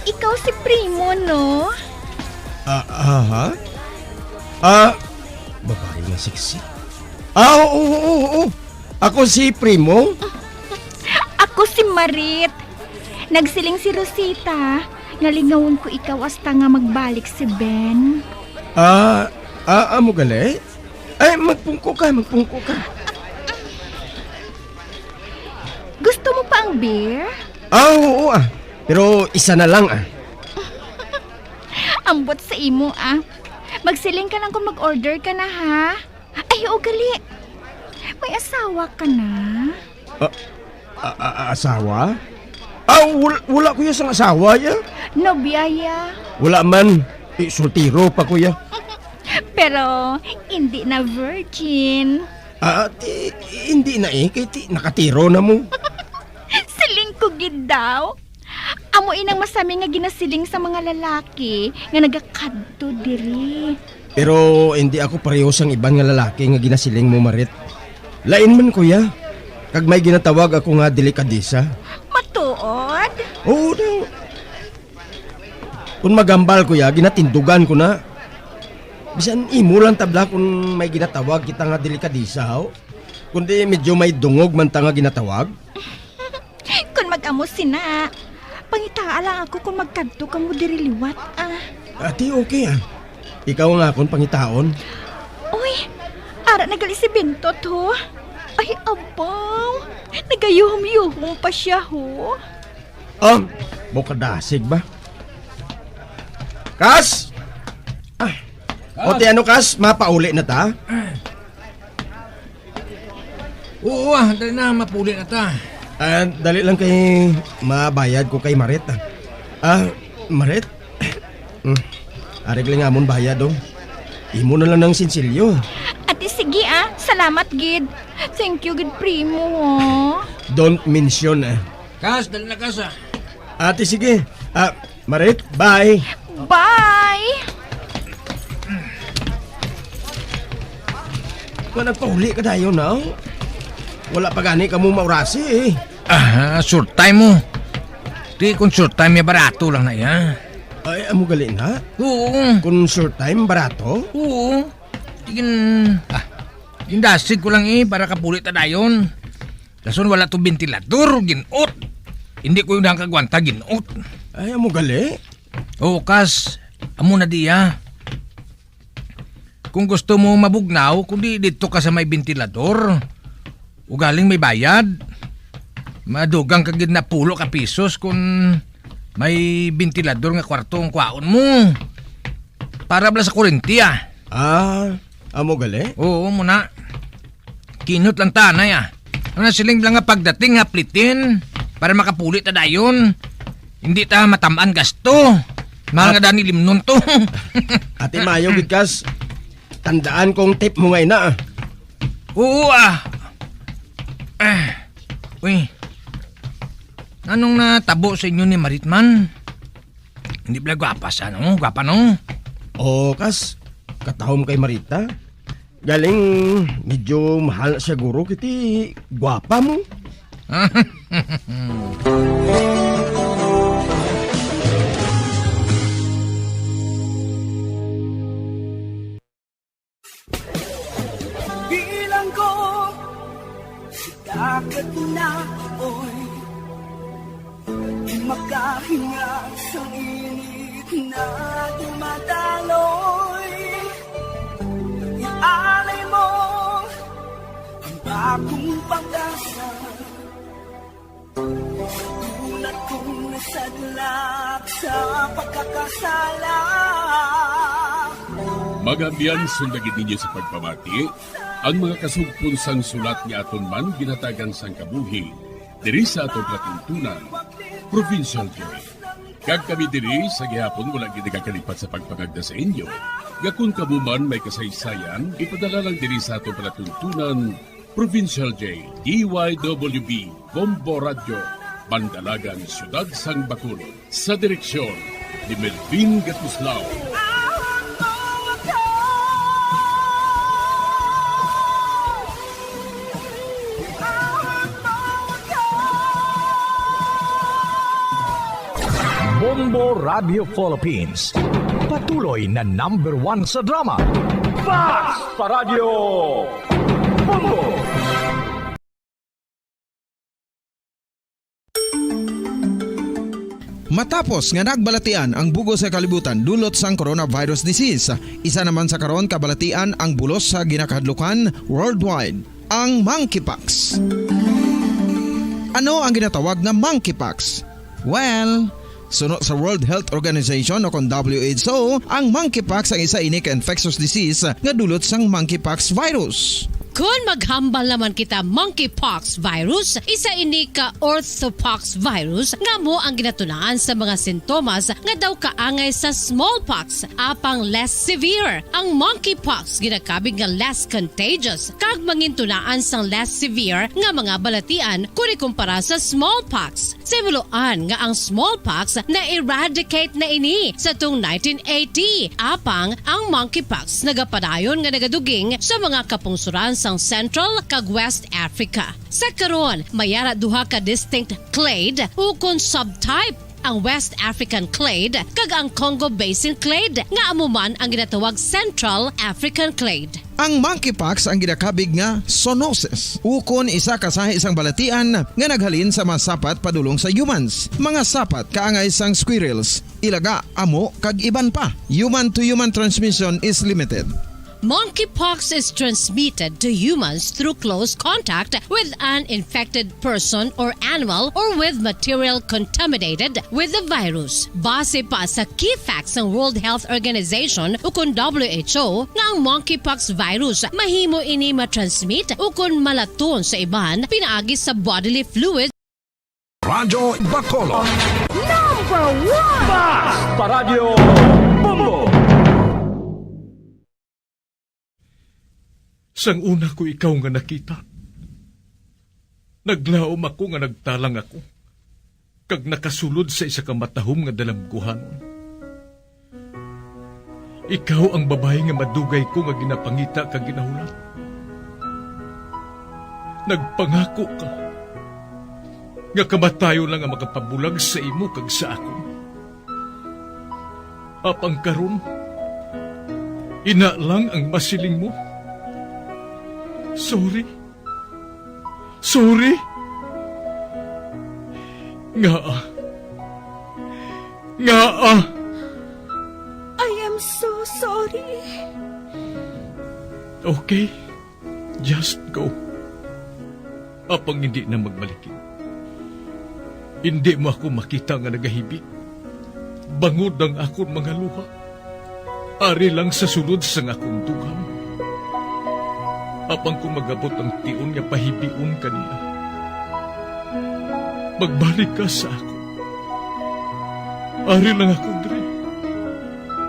Ikaw si Primo, no? Ah, aha. Ah, babae nga sexy. Ah, oo, oo, oo. Ako si Primo. Ako si Marit. Nagsiling si Rosita nga lingawon ko ikaw hasta nga magbalik si Ben. Ah, ah, amo gali? Ay, magpungko ka, magpungko ka. Gusto mo pa ang beer? Ah, oo, ah. Pero isa na lang, ah. Ambot sa imo, ah. Magsiling ka lang kung mag-order ka na, ha? Ay, oo, gali. May asawa ka na? Ah, ah, ah, asawa? Ah, wal-, wala ko ya sang asawa, ya. Nobya, ya. Wala man. Eh, soltero pa ko, ya. Pero, hindi na virgin. Ah, ti, hindi na eh, kay ti, nakatiro na mo. Siling ko gid daw. Amo inang masami nga ginasiling sa mga lalaki nga nagakadto diri. Pero hindi ako pareho sang iban nga lalaki nga ginasiling mo, Marit. Lain man, kuya. Kag may ginatawag ako nga delikadesa. Matuod? Oo daw. Kung magambal, kuya, ginatindugan ko na. Bisan imo lang tabla kung may ginatawag kita nga delikadesa, ho? Kundi medyo may dungog man ta nga ginatawag. Kon mag-amo sina, pangitaa lang ako kon magkadto kamo diri liwat, ah. Ati, okay, ah. Ikaw ang akon pangitaon. Uy, ara na gali si Bintot, ho. Ay, abaw. Nagayuhom-yuhom pa sia, ho. Ah, bukadasig ba? Kas! Ah. Kas! O, ti ano, Kas? Mapauli na ta? Oo, ah, dali na, mapuli na ta. Ah, dali lang kay mabayad ko kay Marit, ah. Ah, Marit? Mm. Ari gali nga amon bayad, oh. Imo na lang ng sinsilyo. Ati, sige, ah. Salamat gid. Thank you gid, primo, oh. Don't mention, ah. Kas, dali na, Kas, ah. Ati, sige. Ah, Marit, bye. Bye! Nga nagpauli ka dayon, no? Wala pa gani kamo maurasi, eh. Ah, short time mo. Di, kung short time, ya barato lang na, ya. Ay, amo gali na? Oo. Kung short time, barato? Oo. Di gin-, ah, gindasig ko lang, eh, para kapuli ta dayon. Rason wala to ventilador, ginot. Hindi ko yung nakagwanta, ginot. Ay, amo gali? Oo, kas, amo na diya. Kung gusto mo mabugnaw, kundi dito ka sa may ventilador. Ugaling may bayad. Madugang ka gid na pulo ka pisos kung may ventilador nga kwarto ang kwaon mo. Para bala sa kurente, ah. Ah, amo gali? Oo, muna. Kinot lang tanay, ah. Ano siling lang nga pagdating nga plitin para makapuli ta dayon. Hindi ta matamaan gasto. Mahal nga dani limnon to. Ate, mayo gid kas. Tandaan kong tip mo nga ina, ah. Oo, ah. Ah. Uy. Anong natabo sa inyo ni Maritman? Hindi pala gwapa siya, no? Gwapa, no? Oo, kas. Katahom kay Marita. Galing, medyo mahal na siguro kiti gwapa mo. Bilanggo sa dagat na apoy, di makahinga sang init na dumadaloy. Ialay mo ang bagong pag-asa. Tulad kong nasadlak sa pagkakasala. Mga abyan, sundagin ninyo sa pagpamati ang mga kasugpon sang sulat nga aton man ginhatagan sang kabuhi diri sa aton palatuntunan, Provincial Joy. Kag kami diri sa gihapon wala gid nagakalipat sa pagpangagda sa inyo nga kon kamo man may kasaysayan, ipadala lang diri sa aton palatuntunan, Provincial J, D Y W B, Bombo Radyo, Bandalagan, Siyudad sang Bacolod, sa direksyon ni Melvin Gatuslao. Bombo Radio Philippines, patuloy na number one sa drama. Fast pa Radyo! Bombo! Matapos nga nagbalatian ang bug-os nga kalibutan dulot sang coronavirus disease, isa naman sa karon kabalatian ang bulos sa ginakahadlukan worldwide, ang monkeypox. Ano ang ginatawag nga monkeypox? Well, suno sa World Health Organization o kon W H O, ang monkeypox ang isa ini ka infectious disease nga dulot sang monkeypox virus. Kon maghambal naman kita, monkeypox virus, isa ini ka orthopox virus nga amo ang ginatunaan sa mga sintomas nga daw kaangay sa smallpox, apang less severe. Ang monkeypox ginakabig nga less contagious kag mangintunaan sang less severe nga mga balatian kon ikumpara sa smallpox. Sa himuloan nga ang smallpox na-eradicate na ini sa tung nineteen eighty, apang ang monkeypox nagapadayon nga nagaduging sa mga kapungsoran sang Central kag West Africa. Sa karon, may ara duha ka distinct clade ukon subtype, ang West African clade kag ang Congo Basin clade, nga amo man ang ginatawag Central African clade. Ang monkeypox ang ginakabig nga zoonosis, ukon isa ka sahi sang balatian nga naghalin sa mga sapat padulong sa humans, mga sapat kaangay sang squirrels, ilaga, amo, kag iban pa. Human to human transmission is limited. Monkeypox is transmitted to humans through close contact with an infected person or animal or with material contaminated with the virus. Base pa sa key facts sang World Health Organization ukon W H O nga ang monkeypox virus mahimo ini ma-transmit ukon malaton sa iban pinaagi sa bodily fluids. Radyo Bacolod. Number one! Basta Radyo Bombo! Sang una ko ikaw nga nakita, naglaom ako nga nagtalang ako, kag nakasulod sa isa ka matahom nga dalamguhanon. Ikaw ang babayi nga madugay ko nga ginapangita kag ginahulat. Nagpangako ka nga kamatayon lang ang makapabulag sa imo kag sa akon. Apang karon, ina lang ang masiling mo. Sorry. Sorry. Ngaa? Ngaa? I am so sorry. Okay. Just go. Apang hindi na magbalikin. Hindi mo ako makita nga nagahibi, bangod ang akon mga luha. Ari lang sa sulod sang akon dughan. Apang kung magabot ang tion nga pahibion ka niya, magbalik ka sa akon. Ari lang ako diri,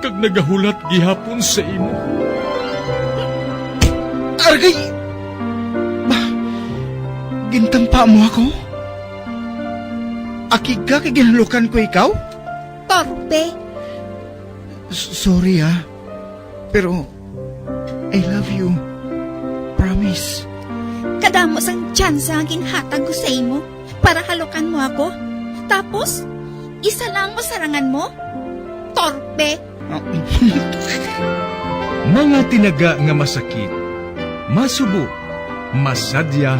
kag nagahulat gihapon sa imo. Argay! Ba, gintampa mo ako? Akig ka kay ginhalukan ko ikaw? Torpe! S-, sorry, ah. Pero I love you. Promise. Kadamo sang tsansa nga ginhatag ko sa imo para halukan mo ako. Tapos, isa lang ang masarangan mo? Torpe! Mga tinaga nga masakit, masubo, masadya,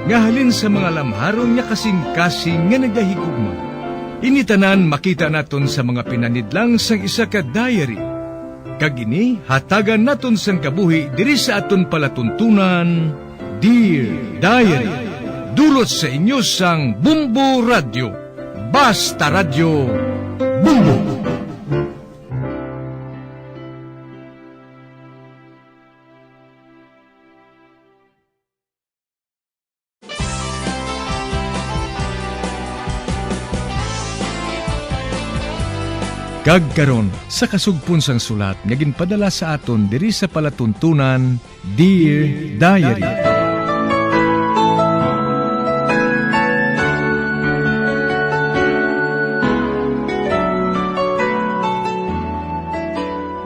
nga halin sa mga lamharon nga kasing-kasing nga nagahigugma. Ini tanan makita naton sa mga pinanidlang sang isa ka diary. Kag ini hatagan naton sang kabuhi diri sa aton palatuntunan, Dear Diary. Dulot sa inyo sang Bumbo Radyo. Basta Radyo, Bumbo. Kag karon, sa kasugpon sang sulat nga ginpadala sa aton diri sa palatuntunan, Dear Diary.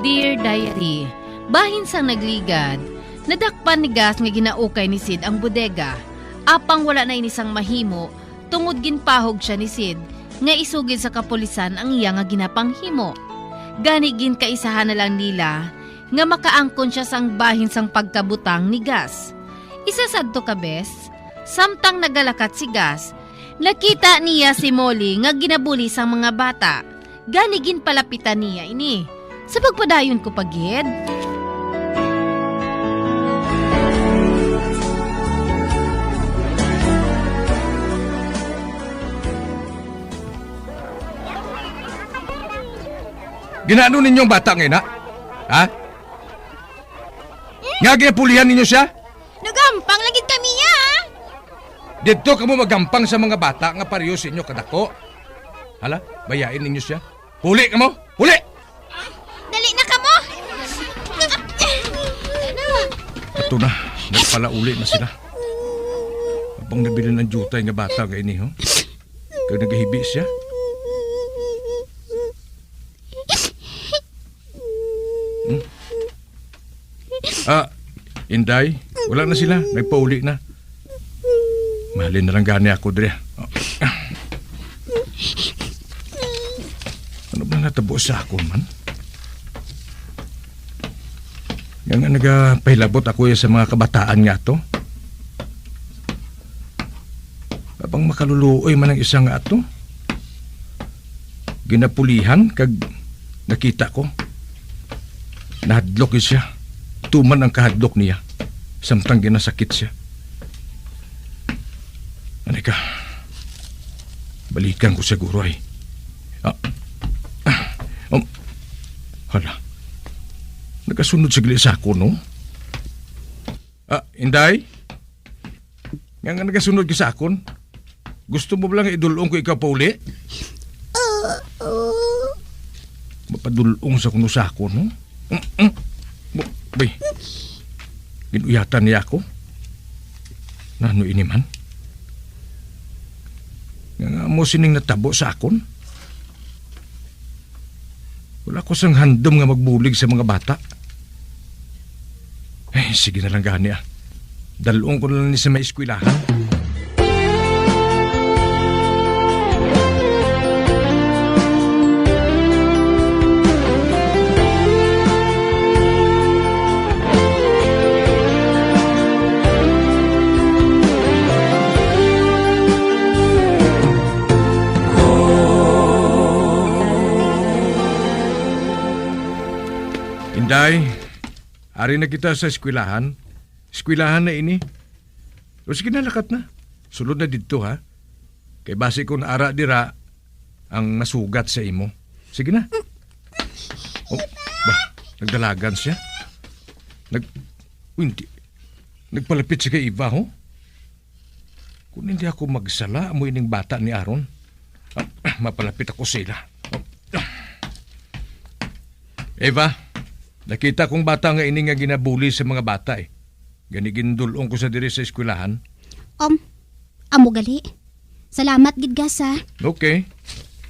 Dear Diary, bahin sang nagligad, nadakpan ni Gus nga ginaukay ni Sid ang bodega. Apang wala na ini sang mahimo, tungod ginpahog sia ni Sid nga isugid sa kapulisan ang iya nga ginapanghimo. Gani ginkaisahan na lang nila nga makaangkon sia sang bahin sang pagkabutang ni Gus. Isa sadto ka bes, samtang nagalakat si Gus, nakita niya si Molly nga ginabuli sang mga bata. Gani ginpalapitan niya ini. Sa pagpadayon ko pa gid. Ginaano ninyo ang bata nga ina? Ha? Nga ginapulihan ninyo siya? Nagampang lang gid kami, ah. Didto kamo magampang sa mga bata nga pareho sa inyo kadako. Hala, bayain ninyo siya. Puli kamo! Puli! Dali na kamo! Ato na, nagpalauli na sila. Abang nabilin ang diutay nga bata nga ini, ho? Kag nagahibi siya. Hmm? Ah, Inday, wala na sila. Nagpauli na. Mahalin na lang gani ako diri. Ano ba natabo sa akon man? Nga nga nagapahilabot ako ya sa mga kabataan nga to. Apang makaluluoy man ang isa nga ato. Ginapulihan kag nakita ko. Nahadlok gid siya. Tuman ang kahadlok niya, samtang ginasakit siya. Ani ka? Balikan ko siguro ay. Ah, ah, um, hala. Nagasunod sigli sa ako, no? Ah, Inday? Nga nga nagasunod ka sa akon? Gusto mo ba lang idul-ong ko ikaw pauli? Mapadul-ong sa kuno sa akon, no? Mm, mm. Bo-, bay. Ginuyatan niya ako. Nano ini man? Nga nga mo sining natabo sa akon? Wala ko sang handom nga magbulig sa mga bata. Eh, sige na lang gani, ah. Dalon ko na lang ni sa may eskwelahan. Inday, ari na kita sa eskwelahan. Eskwelahan na ini. O sige na, lakat na. Sulod na didto, ha? Kay basi kung ara dira ang masugat sa imo. Sige na. Oh, ba, nagdalagan siya. Nag, oh, hindi. Nagpalapit siya kay Eva, ho? Kung hindi ako magsala, amo ining bata ni Aaron. Ah, mapalapit ako sila. Eva, nakita kong bata nga ini nga ginabuli sa mga bata, eh. Gani gindul-ong ko sa diri sa eskwelahan. Um, amo gali. Salamat gid, Gas, ha. Okay.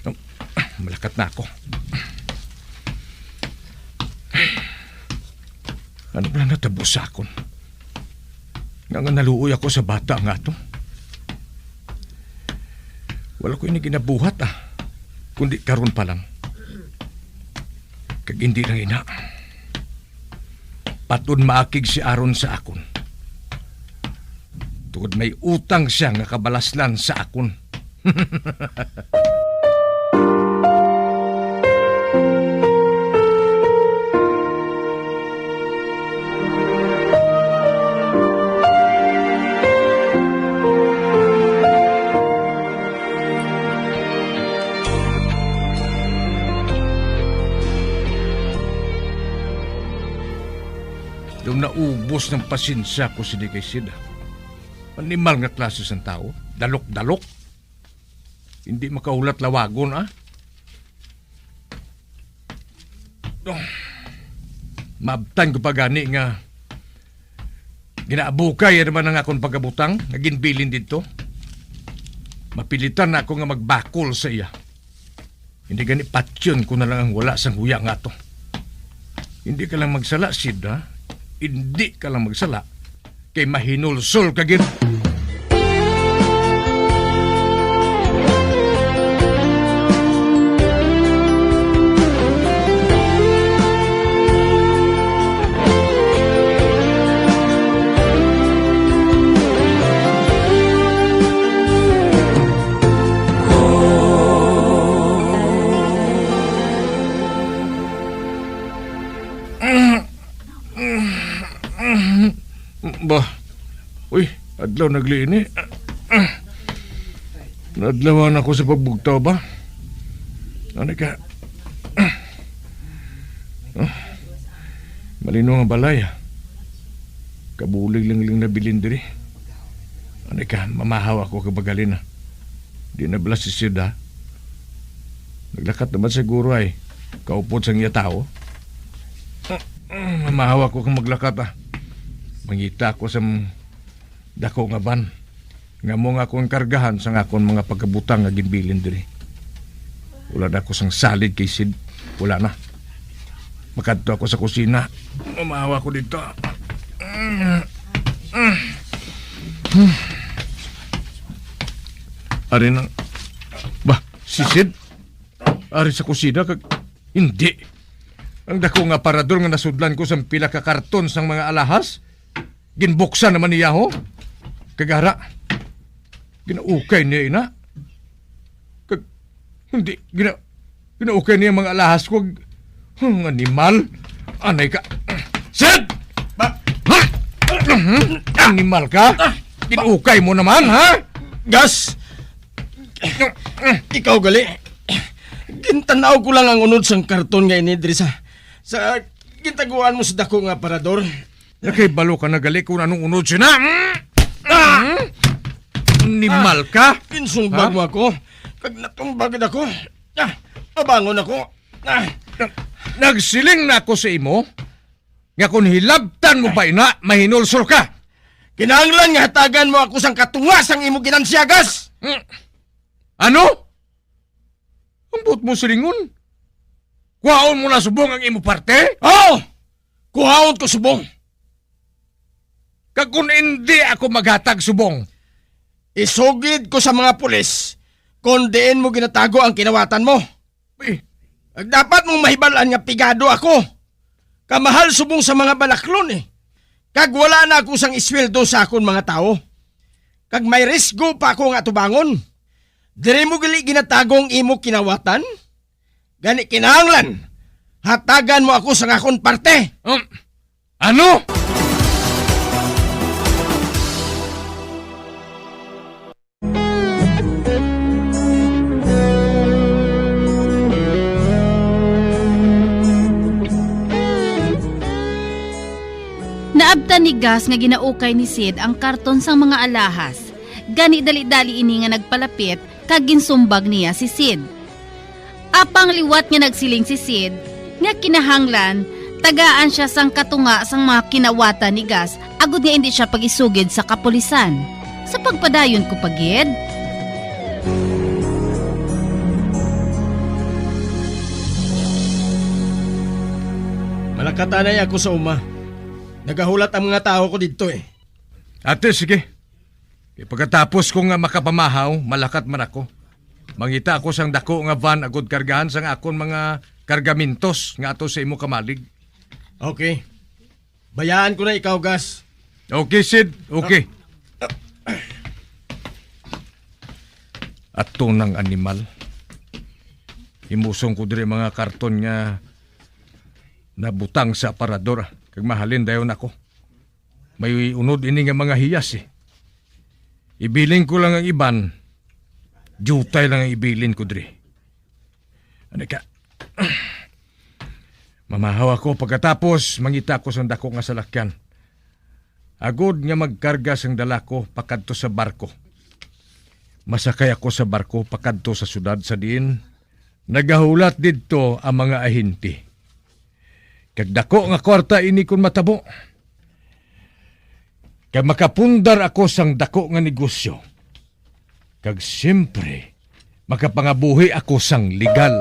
Um, malakat na ako. Ano ba natabo sa akon? Nga, nga naluoy ako sa bata nga to. Wala ko ini ginabuhat, ah. Kundi karon pa lang. Kag hindi lang ina. Patod maakig si Aaron sa akon. Tungod may utang siya nga kabalaslan sa akon. Daw naubos ng pasensya ko sini kay Sid, ah. Animal nga klase sang tao. Dalok-dalok. Hindi makahulat lawagon, ah. Oh. Maabtan ko pa gani nga ginaabukay naman ang akon pagkabutang nga ginbilin didto. Mapilitan na ako nga magbakol sa iya. Hindi gani, patyon ko na lang ang wala sang huya nga to. Hindi ka lang magsala, Sid, ha? Hindi ka lang magsala. Kay mahinulsol ka gid. Ba, uy, adlaw na gali ini. Naadlawan ako sa pagbugtaw ba. Ano ka? Ah, malino nga balay, ah. Kabulig lang lang nabilin diri. Ano ka, mamahaw ako kag magalin, ah. Di na bala si Sid, ah. Naglakat naman siguro ay kaupod sang iya tawo. Mamahaw ako kag maglakat, ah. Mangita ako sa dako nga van nga mo nga akong kargahan sang akon mga pagkabutang nga ginbilin diri. Wala na ako sang salig kay Sid. Wala na. Makadto ako sa kusina. Mamahaw ako dito. Ari na. Ba, si Sid? Ari sa kusina kag hindi. Ang dako nga aparador nga nasudlan ko sang pila ka karton sang mga alahas, ginbuksan naman niya, ho. Kag ara, ginaukay niya ina. Kag hindi, gina-, ginaukay niya mga alahas ko. Hmm, animal. Anay ka. Sid! Ba? Ha? Animal ka? Ah! Ginaukay mo naman, ha? Gas! Ikaw gali. Gintanaw ko lang ang unod sang karton nga ini diri sa, sa gintaguan mo sa dako nga aparador. Nakahibalo ka na gali kung anong unod sina? Hmm? Ah! Hmm? Animal ka? Ginsumbag Ha? mo ako. Kag natumba gid ako. Ah, mabangon ako. Ah. Nag-, nagsiling na ako sa imo nga kung hilabtan mo pa ina, mahinulsol ka. Kinahanglan nga hatagan mo ako sang katunga sang imo ginansya, Gas. Hmm. Ano? Ang buot mo silingon? Kuhaon mo na subong ang imo parte? Oo! Kuhaon ko subong. Kag kung indi ako maghatag subong, isugid ko sa mga pulis kon diin mo ginatago ang kinawatan mo. Eh, kag dapat mong mahibal-an nga pigado ako. Kamahal subong sa mga balaklon, eh. Kag wala na ako sang isweldo sa akon mga tawo. Kag may risgo pa ako nga atubangon. Diri mo gali ginatago ang imo kinawatan? Gani kinahanglan, hatagan mo ako sang akon parte. Um, ano? Naabtan ni Gus nga ginaukay ni Sid ang karton sang mga alahas. Gani dali-dali ini nga nagpalapit kag ginsumbag niya si Sid. Apang liwat nga nagsiling si Sid nga kinahanglan tagaan sia sang katunga sang mga kinawatan ni Gus agod nga indi sia pag-isugid sa kapulisan. Sa pagpadayon ko pa gid. Malakat anay ako sa uma. Nagahulat ang mga tawo ko didto, eh. Ate, sige. Kay pagkatapos ko nga makapamahaw, malakat man ako. Mangita ako sang dako nga van agud kargahan sang akon mga kargamentos nga ato sa imo kamalig. Okay. Bayaan ko na ikaw, Gus. Okay, Sid. Okay. Ato nang animal. Himuson ko diri mga karton nga nabutang sa aparador, ah, kag mahalin dayon ako. May unod ini nga mga hiyas, eh. Ibilin ko lang ang iban, diutay lang ang ibilin ko diri. Ano ka? Mamahaw ako, pagkatapos mangita ko sang dako nga salakyan. Agod nga magkarga sang dala ko pakadto sa barko. Masakay ako sa barko pakadto sa syudad sa diin nagahulat didto ang mga ahente. Kag dako nga kwarta ini kon matabo. Kag makapundar ako sang dako nga negosyo. Kag siyempre, makapangabuhi ako sang legal.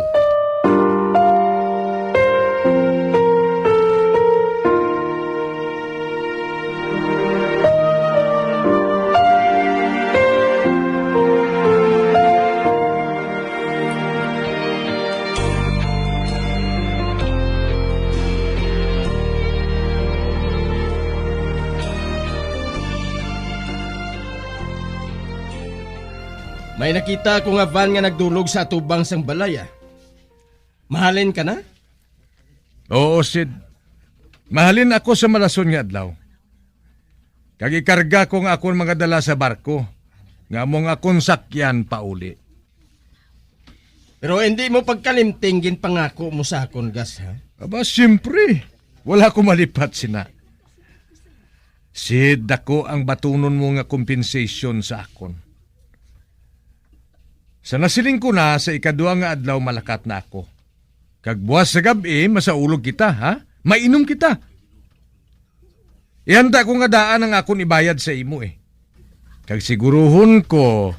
May nakita ako nga van nga nagdulog sa atubang sang balay, ah. Mahalin ka na? Oo, Sid. Mahalin ako sa malason nga adlaw. Kag ikarga ko nga akon mga dala sa barko, nga amo nga akon sakyan pauli. Pero hindi mo pagkalimting ginpangako mo sa akon, Gus, ha? Aba, siyempre. Wala ko malipat sina. Sid, dako ang batunon mo nga compensation sa akon. Sa nasiling ko na, sa ikadua nga adlaw malakat na ako. Kag buwas sa gab-i, masaulog kita, ha? Mainom kita. Ihanda ko nga daan ang akon ibayad sa imo, eh. Kag siguruhon ko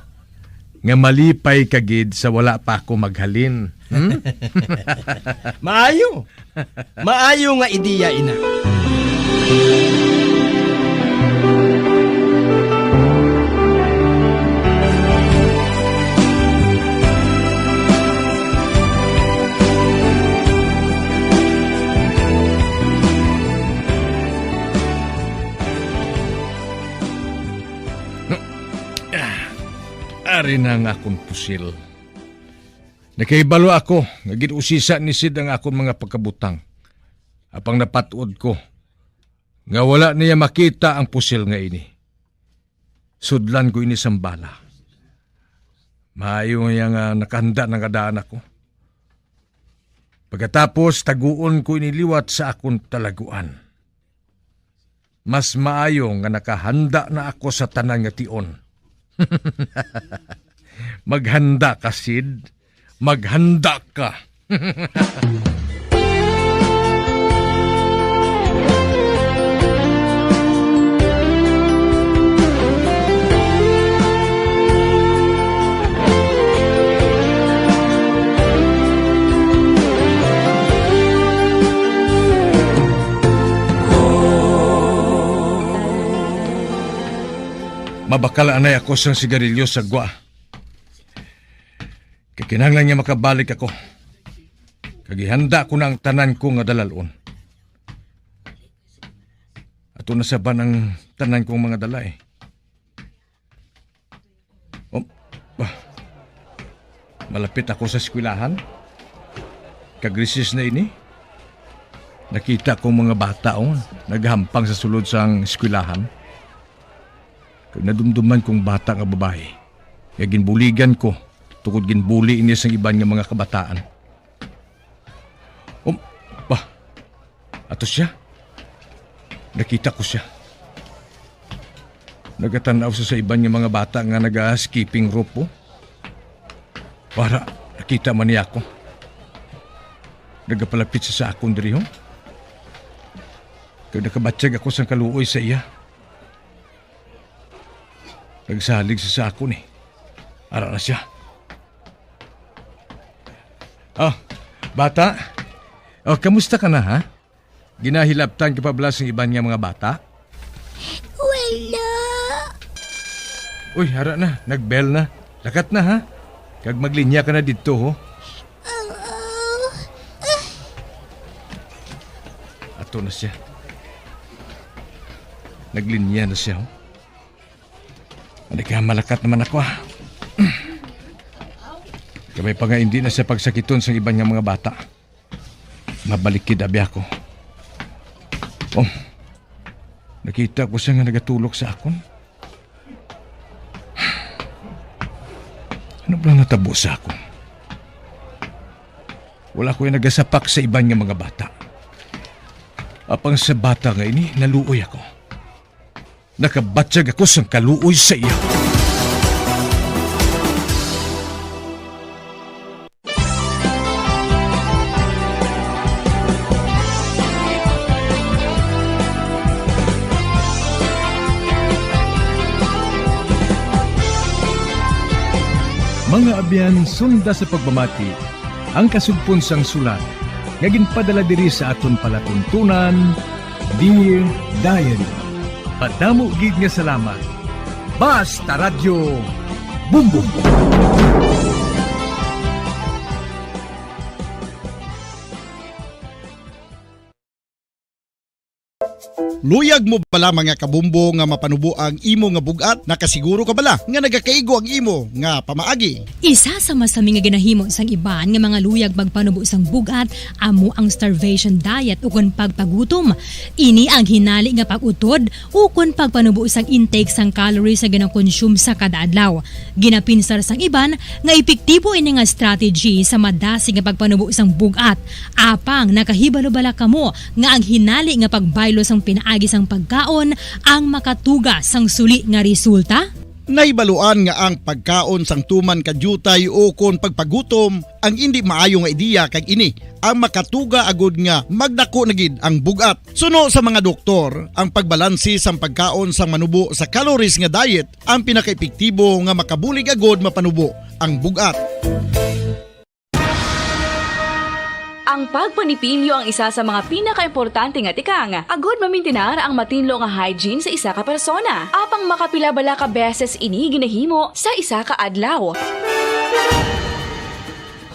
nga malipay ka gid sa wala pa ako maghalin. Hmm? Maayo. Maayo nga ideya ina. Ari na ang akon pusil. Nakahibalo ako nga gin-usisa ni Sid ang akon mga pagkabutang. Apang napat-od ko nga wala niya makita ang pusil nga ini. Sudlan ko ini sang bala. Maayo niya nga nakahanda na nga daan ako. Pagkatapos, taguon ko ini liwat sa akon talaguan. Mas maayo nga nakahanda na ako sa tanan nga tion. Maghanda ka, Sid. Maghanda ka. Bakal anay ako sang sigarilyo sa gwa. Kay kinahanglan nga makabalik ako. Kag ihanda ko na ang tanan ko nga dalalon. Ato na saban ang tanan kong mga dala, eh. Oh, ah. Malapit ako sa eskwelahan. Kag recess na ini. Nakita ko ang mga bata, oh, naghampang sa sulod sang eskwelahan. Kag nadumduman kong bata nga babayi nga ginbuligan ko tungod ginbuli niya sang iban nga mga kabataan. Um, bah, ato siya. Nakita ko siya. Nagatan-aw sa, sa iban nga mga bata nga naga-skipping rope, oh. Para nakita man niya ako. Nagapalapit siya sa akon diri, oh. Kag nakabatyag ako sang kaluoy sa iya. Nagsalig siya sa akon, eh. Ara na siya. Oh, bata. Oh, kamusta ka na, ha? Ginahilabtan ka pa bala sang iban nga mga bata? Wala. Uy, ara na. Nag-bell na. Lakat na, ha? Kag maglinya ka na didto, ho. Oo. Ato na siya. Naglinya na siya, ho. Ano ka, malakat naman ako, ah. Gamay pa nga hindi na siya pagsakiton sang iban nga mga bata. Mabalikid abi ako. Oh, nakita ko siya nga nagatulok sa akon. Ano ba natabo sa akon? Wala ko'y nagasapak sa iban nga mga bata. Apang sa bata nga ini, naluoy ako. Nakabatyag ako sang kaluoy sa iya. Mga abyan, sunda sa pagpamati ang kasugpon sang sulat nga ginpadala diri sa aton palatuntunan, Dear Diary. Madamo gid nga salamat. Basta Radyo Bumbong. Luyag mo bala, mga kabumbo, nga mapanubo ang imo nga bug-at? Nakasiguro ka bala nga nagakaigo ang imo nga pamaagi? Isa sa masami nga ginahimo sang iban nga mga luyag magpanubo sang bug-at amo ang starvation diet ukon pagpagutom. Ini ang hinali nga pag-utod ukon pagpanubo sang intake sang calories nga ginakonsume sa kada adlaw. Ginapinsar sang iban nga epektibo ini nga strategy sa madasig nga pagpanubo sang bug-at. Apang nakahibalo bala kamo nga ang hinali nga pagbaylo sang pinaagi sang pagkaon ang makatuga sang suli nga resulta? Nahibaluan nga ang pagkaon sang tuman ka diutay ukon pagpagutom ang indi maayo nga ideya, kag ini ang makatuga agud nga magdako na gid ang bug-at. Suno sa mga doktor, ang pagbalanse sang pagkaon sang manubo sa calories nga diet ang pinakaepektibo nga makabulig agud mapanubo ang bug-at. Ang pagpanipilyo ang isa sa mga pinakaimportante nga tikang agud mamintinar ang matinlo nga hygiene sa isa ka persona. Apang makapila bala ka beses ini ginahimo sa isa ka adlaw?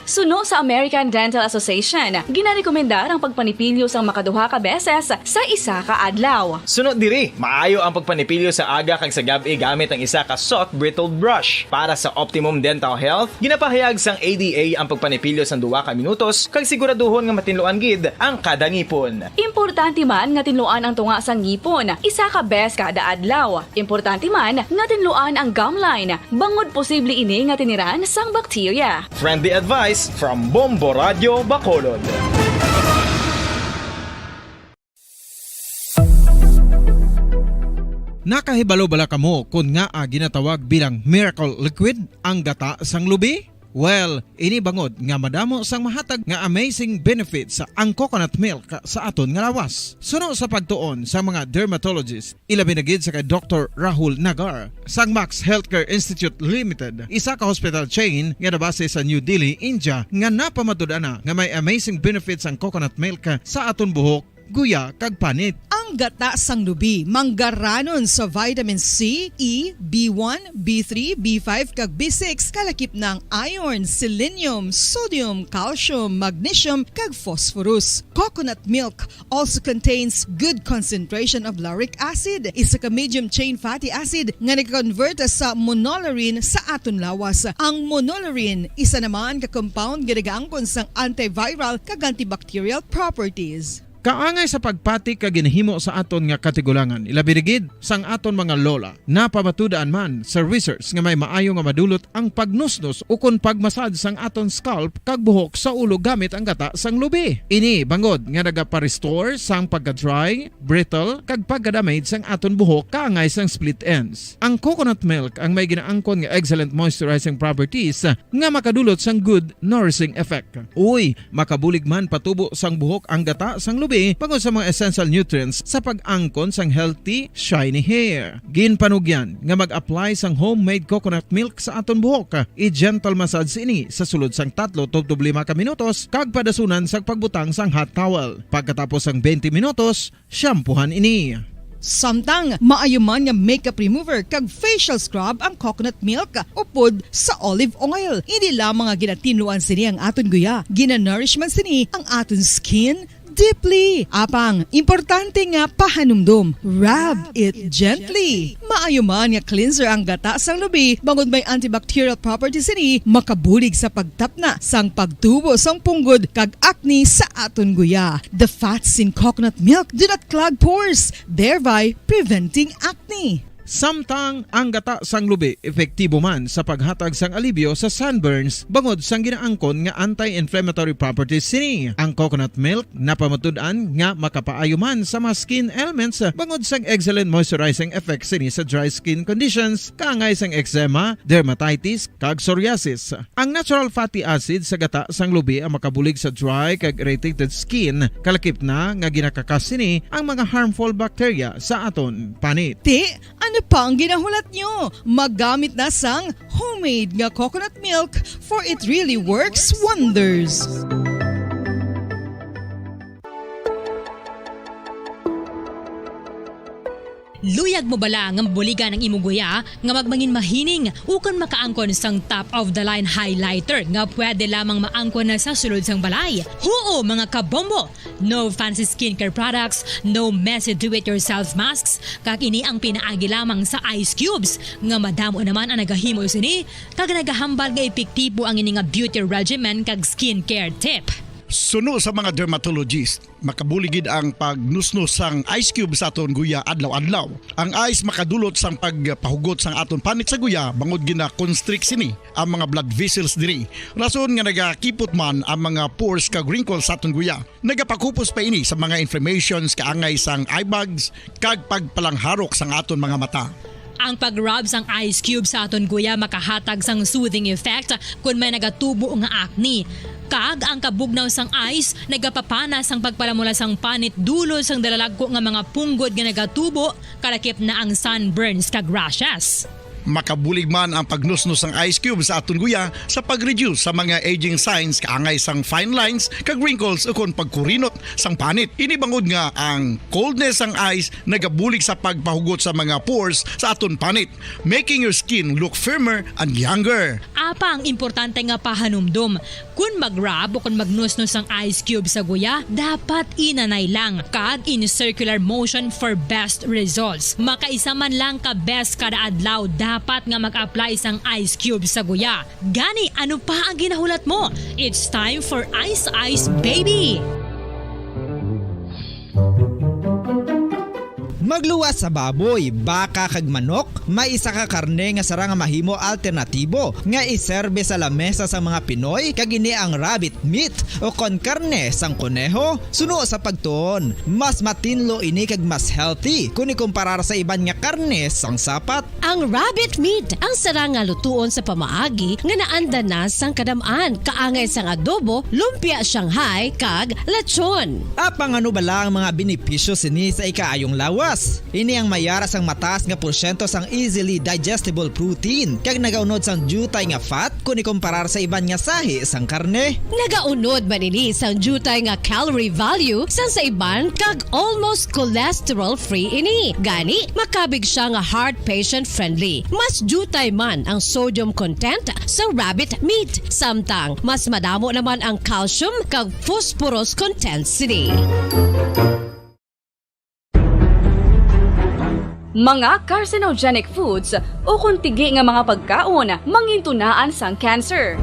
Suno sa American Dental Association, ginarekomendar ang pagpanipilyo sang makaduha ka beses sa isa ka adlaw. Suno diri, maayo ang pagpanipilyo sa aga kag sa gab-i gamit ang isa ka soft bristled brush. Para sa optimum dental health, ginapahayag sang A D A ang pagpanipilyo sang duha ka minutos kag siguraduhon nga matinluan gid ang kada ngipon. Importante man nga tinluan ang tunga sang ngipon isa ka bes kada adlaw. Importante man nga tinluan ang gum line, bangod posible ini nga tiniran sang bakterya. Friendly advice from Bombo Radio Bacolod. Nakahibalo bala kamo kon ngaa ginatawag bilang miracle liquid ang gata sang lubi? Well, ini bangod nga madamo sang mahatag nga amazing benefits ang coconut milk sa aton nga lawas. Suno sa pagtuon sa mga dermatologist, ilabi na gid sa kay Doktor Rahul Nagar sang Max Healthcare Institute Limited, isa ka hospital chain nga nabase sa New Delhi, India, nga napamatud-an na nga may amazing benefits ang coconut milk sa aton buhok, guya, kag panit. Ang Gata sang lubi, manggaranon sa vitamin C, E, B one, B three, B five, kag B six, kalakip na ang iron, selenium, sodium, calcium, magnesium, kag phosphorus. Coconut milk also contains good concentration of lauric acid, isa ka medium chain fatty acid nga nag-convert sa monolaurin sa aton lawas. Ang monolaurin isa naman ka compound nga nagaangkon sang antiviral kag antibacterial properties. Kaangay sa pagpati ka ginahimo sa aton nga katigulangan, ilabi na gid sang aton mga lola. Napamatud-an man sa research nga may maayo nga madulot ang pagnusnos ukon pagmasad sang aton scalp kag buhok sa ulo gamit ang gata sang lubi. Ini bangod nga nagapa-restore sang pagka-dry, brittle, kag pagka-damage sang aton buhok kaangay sang split ends. Ang coconut milk ang may ginaangkon nga excellent moisturizing properties nga makadulot sang good nourishing effect. Uy, makabulig man patubo sang buhok ang gata sang lubi bangod sa mga essential nutrients sa pag-angkon sang healthy, shiny hair. Ginpanugyan nga mag-apply sang homemade coconut milk sa aton buhok. I-gentle massage ini sa sulod sang tatlo tubtob lima ka minutos kag padasunan sang pagbutang sang hot towel. Pagkatapos sang twenty minutos, shampoohan ini. Samtang maayo man nga makeup remover kag facial scrub ang coconut milk upod sa olive oil. Hindi lamang nga ginatinluan sini ang aton guya, ginanourish man sini ang aton skin deeply. Apang, importante nga pahanumdom, rub it gently. Maayo man nga cleanser ang gata sang lubi, bangod may antibacterial properties sini, makabulig sa pagtapna sang pagtubo sang punggod kag acne sa aton guya. The fats in coconut milk do not clog pores, thereby preventing acne. Samtang ang gata sang lubi epektibo man sa paghatag sang alibyo sa sunburns bangod sang ginaangkon nga anti-inflammatory properties sini. Ang coconut milk napamatud-an nga makapaayo man sa mga skin ailments bangod sang excellent moisturizing effect sini sa dry skin conditions kaangay sang eczema, dermatitis, kag psoriasis. Ang natural fatty acid sa gata sang lubi ang makabulig sa dry kag irritated skin, kalakip na nga ginakakas sini ang mga harmful bacteria sa aton panit. Ti, ano pa ang ginahulat nyo? Maggamit na sang homemade nga coconut milk, for it really works wonders. Luyag mo bala nga mabuligan ang imo guya nga magmangin mahining ukon makaangkon sang top of the line highlighter nga pwede lamang maangkon na sa sulod sang balay? Huo, mga kabombo! No fancy skincare products, no messy do-it-yourself masks, kag ini ang pinaagi lamang sa ice cubes nga madamo naman ang nagahimo sini kag nagahambal nga epektibo ang ini nga beauty regimen kag skincare tip. Suno sa mga dermatologist, makabulig gid ang pagnusnos sang ice cube sa aton guya adlaw-adlaw. Ang ice makadulot sang pagpahugot sang aton panit sa guya bangod gina-constrict sini ang mga blood vessels diri. Rason nga nagakipot man ang mga pores kag wrinkles sa aton guya. Nagapakupos pa ini sa mga inflammations kaangay sang eye bags kag pagpalangharok sang aton mga mata. Ang pag-rub sang ice cube sa aton guya makahatag sang soothing effect kon may nagatubo nga acne. Kag ang kabugnaw sang ice nagapapana sang pagpalamula sang panit dulot sang dalalagko nga mga punggod nga nagatubo, kalakip na ang sunburns kag rashes. Makabulig man ang pagnusnos sang ice cube sa aton guya sa pag-reduce sa mga aging signs kaangay sang fine lines kag wrinkles ukon pagkurinot sang panit. Ini bangod nga ang coldness sang ice nagabulig sa pagpahugot sa mga pores sa aton panit, making your skin look firmer and younger. Apang importante nga pahanumdom, kon mag-rub o kon magnusnos ang ice cube sa guya, dapat inanay lang kag in circular motion for best results. Makaisa man lang ka beses kada adlaw dapat nga mag-apply sang ice cube sa guya. Gani, ano pa ang ginahulat mo? It's time for Ice Ice Baby! Magluwas sa baboy, baka, kag manok, may isa ka karne nga sarang nga mahimo alternatibo nga iserbe sa lamesa sang mga Pinoy, kag ini ang rabbit meat o kon karne sang koneho. Suno sa pagtuon, mas matinlo ini kag mas healthy kon ikumparar sa iban nga karne sang sapat. Ang rabbit meat ang sarang nga lutuon sa pamaagi nga naanda na sang kadam-an, kaangay sang adobo, lumpia Shanghai, kag lechon. Apang ano bala ang mga benepisyo sini sa ikaayong lawas? Ini ang may ara sang mataas nga porsyento sang easily digestible protein, kag nagaunod sang diutay nga fat kon ikumparar sa iban nga sahi sang karne. Nagaunod man ini sang diutay nga calorie value sang sa iban, kag almost cholesterol-free ini. Gani, makabig sia nga heart patient-friendly. Mas diutay man ang sodium content sa rabbit meat, samtang mas madamo naman ang calcium kag phosphorus content sini. Mga carcinogenic foods ukon tigi nga mga pagkaon mangintunaan sang cancer.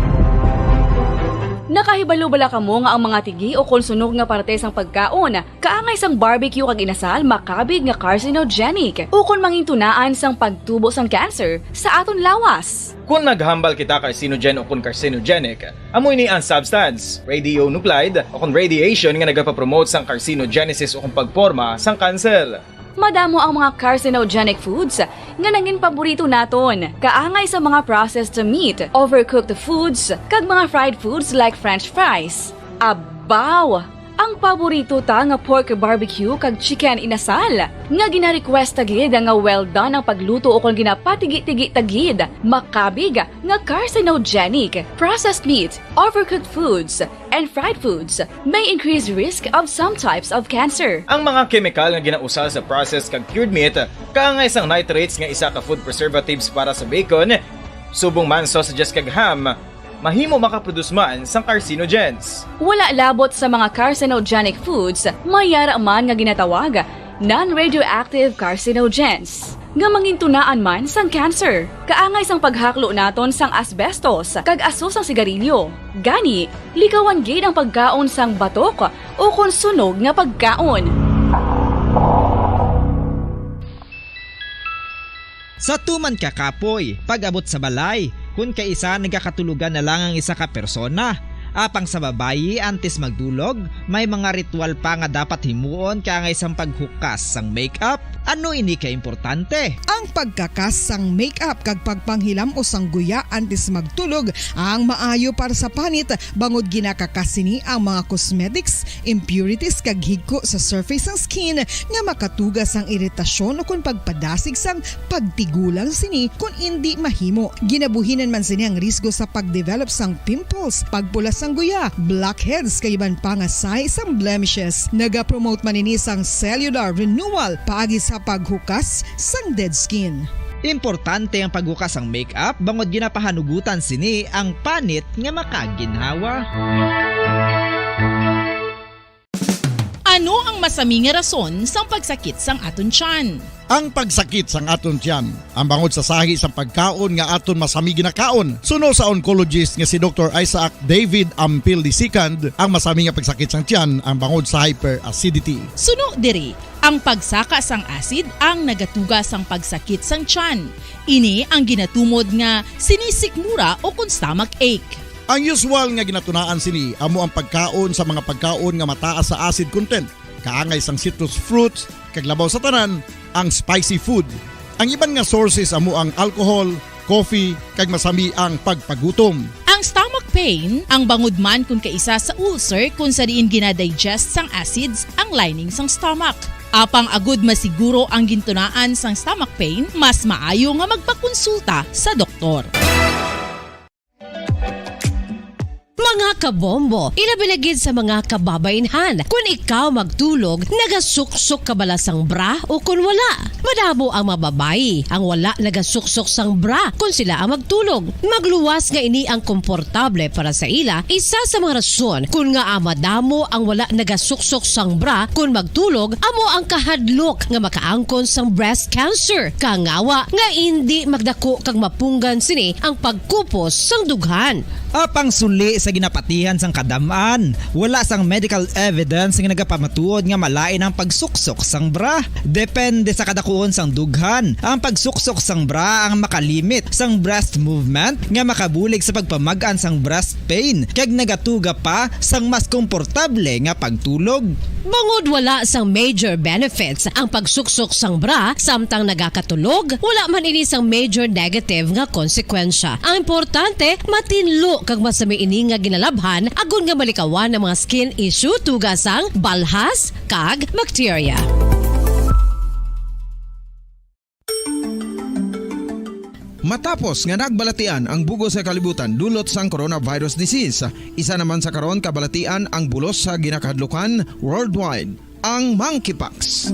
Nakahibalo bala kamo nga ang mga tigi ukon sunog nga parte sang pagkaon, kaangay sang barbecue kag inasal, makabig nga carcinogenic ukon mangintunaan sang pagtubo sang cancer sa aton lawas? Kon maghambal kita carcinogen ukon carcinogenic, amo ini ang substance, radionuclide, ukon radiation nga nagapapromote sang carcinogenesis ukon pagporma sang cancer. Madamo ang mga carcinogenic foods nga nangin paborito naton, kaangay sa mga processed meat, overcooked foods, kag mga fried foods like French fries. Abaw! Ang paborito ta nga pork barbecue kag chicken inasal, nga gina-request ta gid nga well done ang pagluto ukon ginapatigi-tigi ta gid, makabig nga carcinogenic. Processed meat, overcooked foods, and fried foods may increase risk of some types of cancer. Ang mga kemikal nga ginausal sa processed kag cured meat, kaangay sang nitrates nga isa ka food preservatives para sa bacon, subong man sausages kag ham, mahimo makaproduce man sang carcinogens. Wala labot sa mga carcinogenic foods, may yara man nga ginatawag non-radioactive carcinogens, nga mangintunaan man sang cancer. Kaangay sang paghaklo naton sang asbestos kag aso sang sigarilyo. Gani, likawan gid ang pagkaon sang batok ukon sunog nga pagkaon. Sa tuman ka kapoy, pag-abot sa balay, kun kaisa nagakatulogan na lang ang isa ka persona. Apang sa babayi, antes magdulog, may mga ritual pa nga dapat himuon kaangay sang paghukas sang makeup. Ano ini ka importante? Ang pagkakas sang makeup kag pagpanghilam-os sang guya antes magtulog ang maayo para sa panit, bangod ginakakas sini ang mga cosmetics, impurities kag higko sa surface sang skin nga makatuga sang iritasyon ukon pagpadasig sang pagtigulang sini kon indi mahimo. Ginabuhinan man sini ang risgo sa pagdevelop sang pimples, pagpula sang guya, blackheads, kag iban pa nga sahi sang blemishes. Nagapromote man ini sang cellular renewal paagi sa paghukas sang dead skin. Importante ang paghukas sang makeup bangod ginapahanugutan sini ang panit nga makaginhawa. Ano ang masami nga rason sang pagsakit sang aton tiyan? Ang pagsakit sang aton tiyan, ang bangod sa sahi sang pagkaon nga aton masami ginakaon. Suno sa oncologist nga si Doktor Isaac David Ampil the second, ang masami nga pagsakit sang tiyan ang bangod sa hyperacidity. Suno diri, ang pagsaka sang acid ang nagatuga sang pagsakit sang tiyan. Ini ang ginatumod nga sinisikmura ukon stomach ache. Ang usual nga ginatunaan sini amo ang pagkaon sa mga pagkaon nga mataas sa acid content, kaangay sang citrus fruits, kag labaw sa tanan, ang spicy food. Ang iban nga sources amo ang alcohol, coffee, kag masami ang pagpagutom. Ang stomach pain, ang bangod man kon kaisa sa ulcer kon sa diin ginadigest sang acids ang lining sang stomach. Apang agud masiguro ang gintunaan sang stomach pain, mas maayo nga magpakonsulta sa doktor. Mga kabombo, ilabi na gid sa mga kababaynhan, kun ikaw magtulog, nagasuksok ka bala sang bra o kun wala? Madamo ang mga babayi ang wala nagasuksok sang bra kun sila ang magtulog. Magluwas nga ini ang komportable para sa ila, isa sa mga rason kun ngaa madamo ang wala nagasuksok sang bra kun magtulog, amo ang kahadlok nga makaangkon sang breast cancer. Kangawa nga indi magdako kag mapunggan sini ang pagkupos sang dughan. Apang suli sa ginapatihan sang kadam-an, wala sang medical evidence nga nagapamatuod nga malain ang pagsuksok sang bra. Depende sa kadakuon sang dughan, ang pagsuksok sang bra ang makalimit sang breast movement nga makabulig sa pagpamag-an sang breast pain kag nagatuga pa sang mas komportable nga pagtulog. Bangod wala sang major benefits ang pagsuksok sang bra samtang nagakatulog, wala man ini sang major negative nga konsekwensya. Ang importante, matinlo kag masami ini nga ginalabhan agod nga malikawan ang mga skin issue tuga sang balhas kag bakterya. Matapos nga nagbalatian ang bug-os nga kalibutan dulot sang coronavirus disease, isa naman sa karon kabalatian ang bulos sa ginakahadlukan worldwide, ang monkeypox.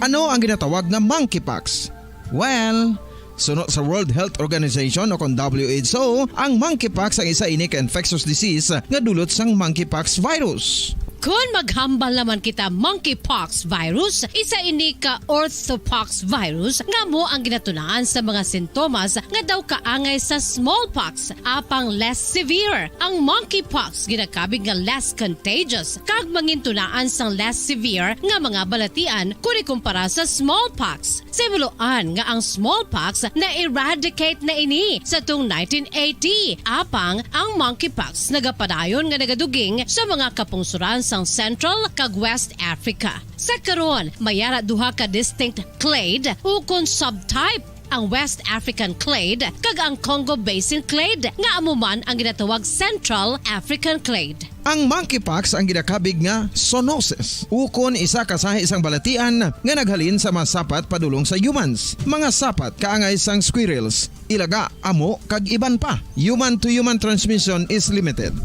Ano ang ginatawag nga monkeypox? Well, suno sa World Health Organization o kon W H O, ang monkeypox ang isa ini ka infectious disease nga dulot sang monkeypox virus. Kon maghambal naman kita, monkeypox virus, isa ini ka orthopox virus nga amo ang ginatunaan sa mga sintomas nga daw kaangay sa smallpox, apang less severe. Ang monkeypox ginakabig nga less contagious kag mangintunaan sang less severe nga mga balatian kon ikumpara sa smallpox. Sa himuloan nga ang smallpox na-eradicate na ini sa tuong nineteen eighty, apang ang monkeypox nagapadayon nga nagaduging sa mga kapungsoran sang Central kag West Africa. Sa karon, may ara duha ka distinct clade ukon subtype, ang West African clade kag ang Congo Basin clade, nga amo man ang ginatawag Central African clade. Ang monkeypox ang ginakabig nga zoonosis, ukon isa ka sahi sang balatian nga naghalin sa mga sapat padulong sa humans, mga sapat kaangay sang squirrels, ilaga, amo, kag iban pa. Human-to-human transmission is limited.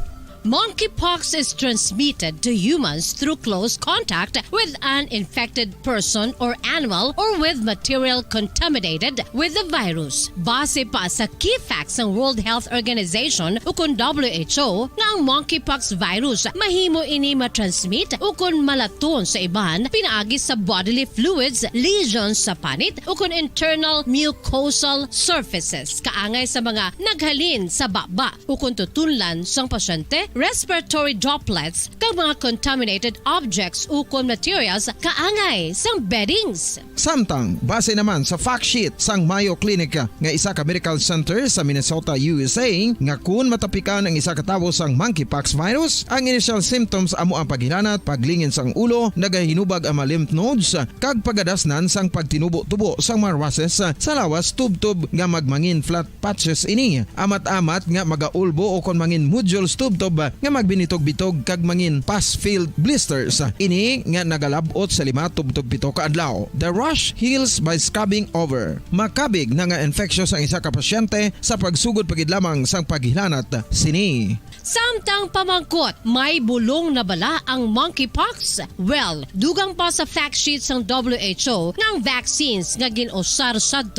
Monkeypox is transmitted to humans through close contact with an infected person or animal or with material contaminated with the virus. Base pa sa key facts sang World Health Organization ukon W H O, nga ang monkeypox virus mahimo ini matransmit ukon malaton sa iban pinaagi sa bodily fluids, lesions sa panit, ukon internal mucosal surfaces, kaangay sa mga naghalin sa baba ukon tutunlan sang pasyente, respiratory droplets, kag mga contaminated objects ukon materials kaangay sang beddings. Samtang, base naman sa fact sheet sang Mayo Clinic nga isa ka medical center sa Minnesota, U S A, nga kun matapikan ang isa ka tawo sang monkeypox virus, ang initial symptoms amo ang paghilanat, paglingin sang ulo, nagahinubag ang mga lymph nodes, kag pagadasnan sang pagtinubo-tubo sang mga rushes sa lawas tubtob nga magmangin flat patches ini, amat-amat nga magaulbo o kon mangin nodules tubtob nga magbinitog-bitog kag mangin pus-filled blisters. Ini nga nagalab-ot sa lima tubtob pito ka adlaw. The rash heals by scabbing over. Makabig na nga infectious ang isa ka pasyente sa pagsugod pa gid lamang sang paghilanat sini. Samtang pamangkot, may bulong na bala ang monkeypox? Well, dugang pa sa fact sheet sang W H O nga ang vaccines nga gin-usar sadto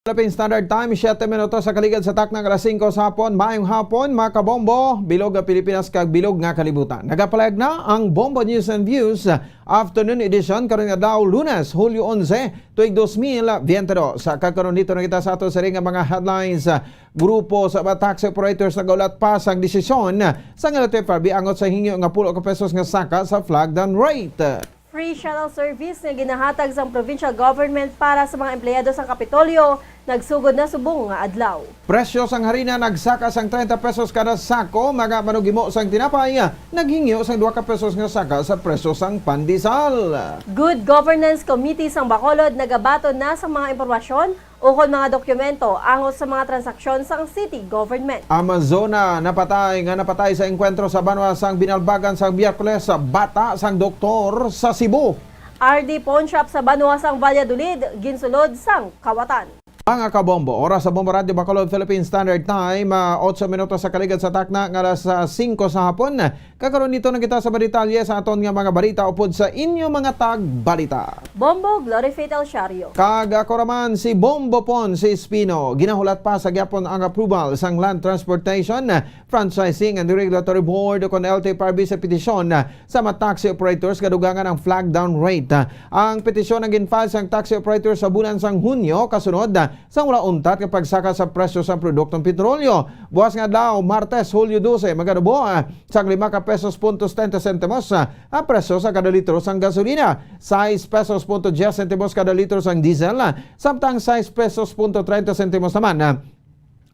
Philippine Standard Time, siyete minutos sa kaligad sa takna nga alas singko sa hapon. Maayong hapon, mga kabombo, bilog nga Pilipinas kag bilog nga kalibutan. Nagapalayag na ang Bombo News and Views Afternoon Edition karon nga adlaw, Lunes, Hulyo onse, tuig dos mil biyente dos. Sa kagkaron dito na kita sa ato sa ring nga mga headlines. Grupo sa mga taxi operators nagaulat pa sang desisyon sang L T F R B angot sa hingyo nga pulo ka pesos nga saka sa flag down rate. Free shuttle service nga ginahatag sang provincial government para sa mga empleyado sang Kapitolyo nagsugod na subong nga adlaw. Presyo sang harina nagsaka sang treinta pesos kada sako, mga manugimo sang tinapay naghingyo sang duha ka pesos nga saka sa presyo sang pandesal. Good Governance Committee sang Bacolod nagabaton na sang mga impormasyon ukon mga dokumento angot sa mga transaksyon sang city government. Amazona napatay nga napatay sa engkwentro sa banwa sang Binalbagan sang Miyerkules sa bata sang doktor sa Cebu. R D pawnshop sa banwa sang Valladolid ginsulod sang kawatan. Mga kabombo, oras sa Bombo Radyo Bacolod Philippine Standard Time, ah, otso minutos sa kaligad sa takna nga alas, ah, singko sa hapon. Kakaron dito na kita sa mga detalye sa aton nga mga balita upod sa inyo mga tagbalita. Bombo, Glory Faith El Shario. Kag ako raman si Bombo Pon, si Espino. Ginahulat pa sa gyapon ang approval sang Land Transportation, Franchising and Regulatory Board o kon L T F R B sa petisyon sa mga taxi operators nga dugangan ang flag down rate. Ang petisyon ang gin-file sang taxi operators sa bulan sang Hunyo kasunod sa wala untat nga pagsaka sa presyo sa produktong petrolyo. Buwas nga adlaw, Martes, Hulyo dose, maganubo, ah, sang lima ka pesos punto setenta sentimos, ah, ang presyo sa kada litro sang gasolina, sais pesos punto dyes sentimos kada litro sang diesel, ah, samtang sais pesos punto treinta sentimos naman, ah,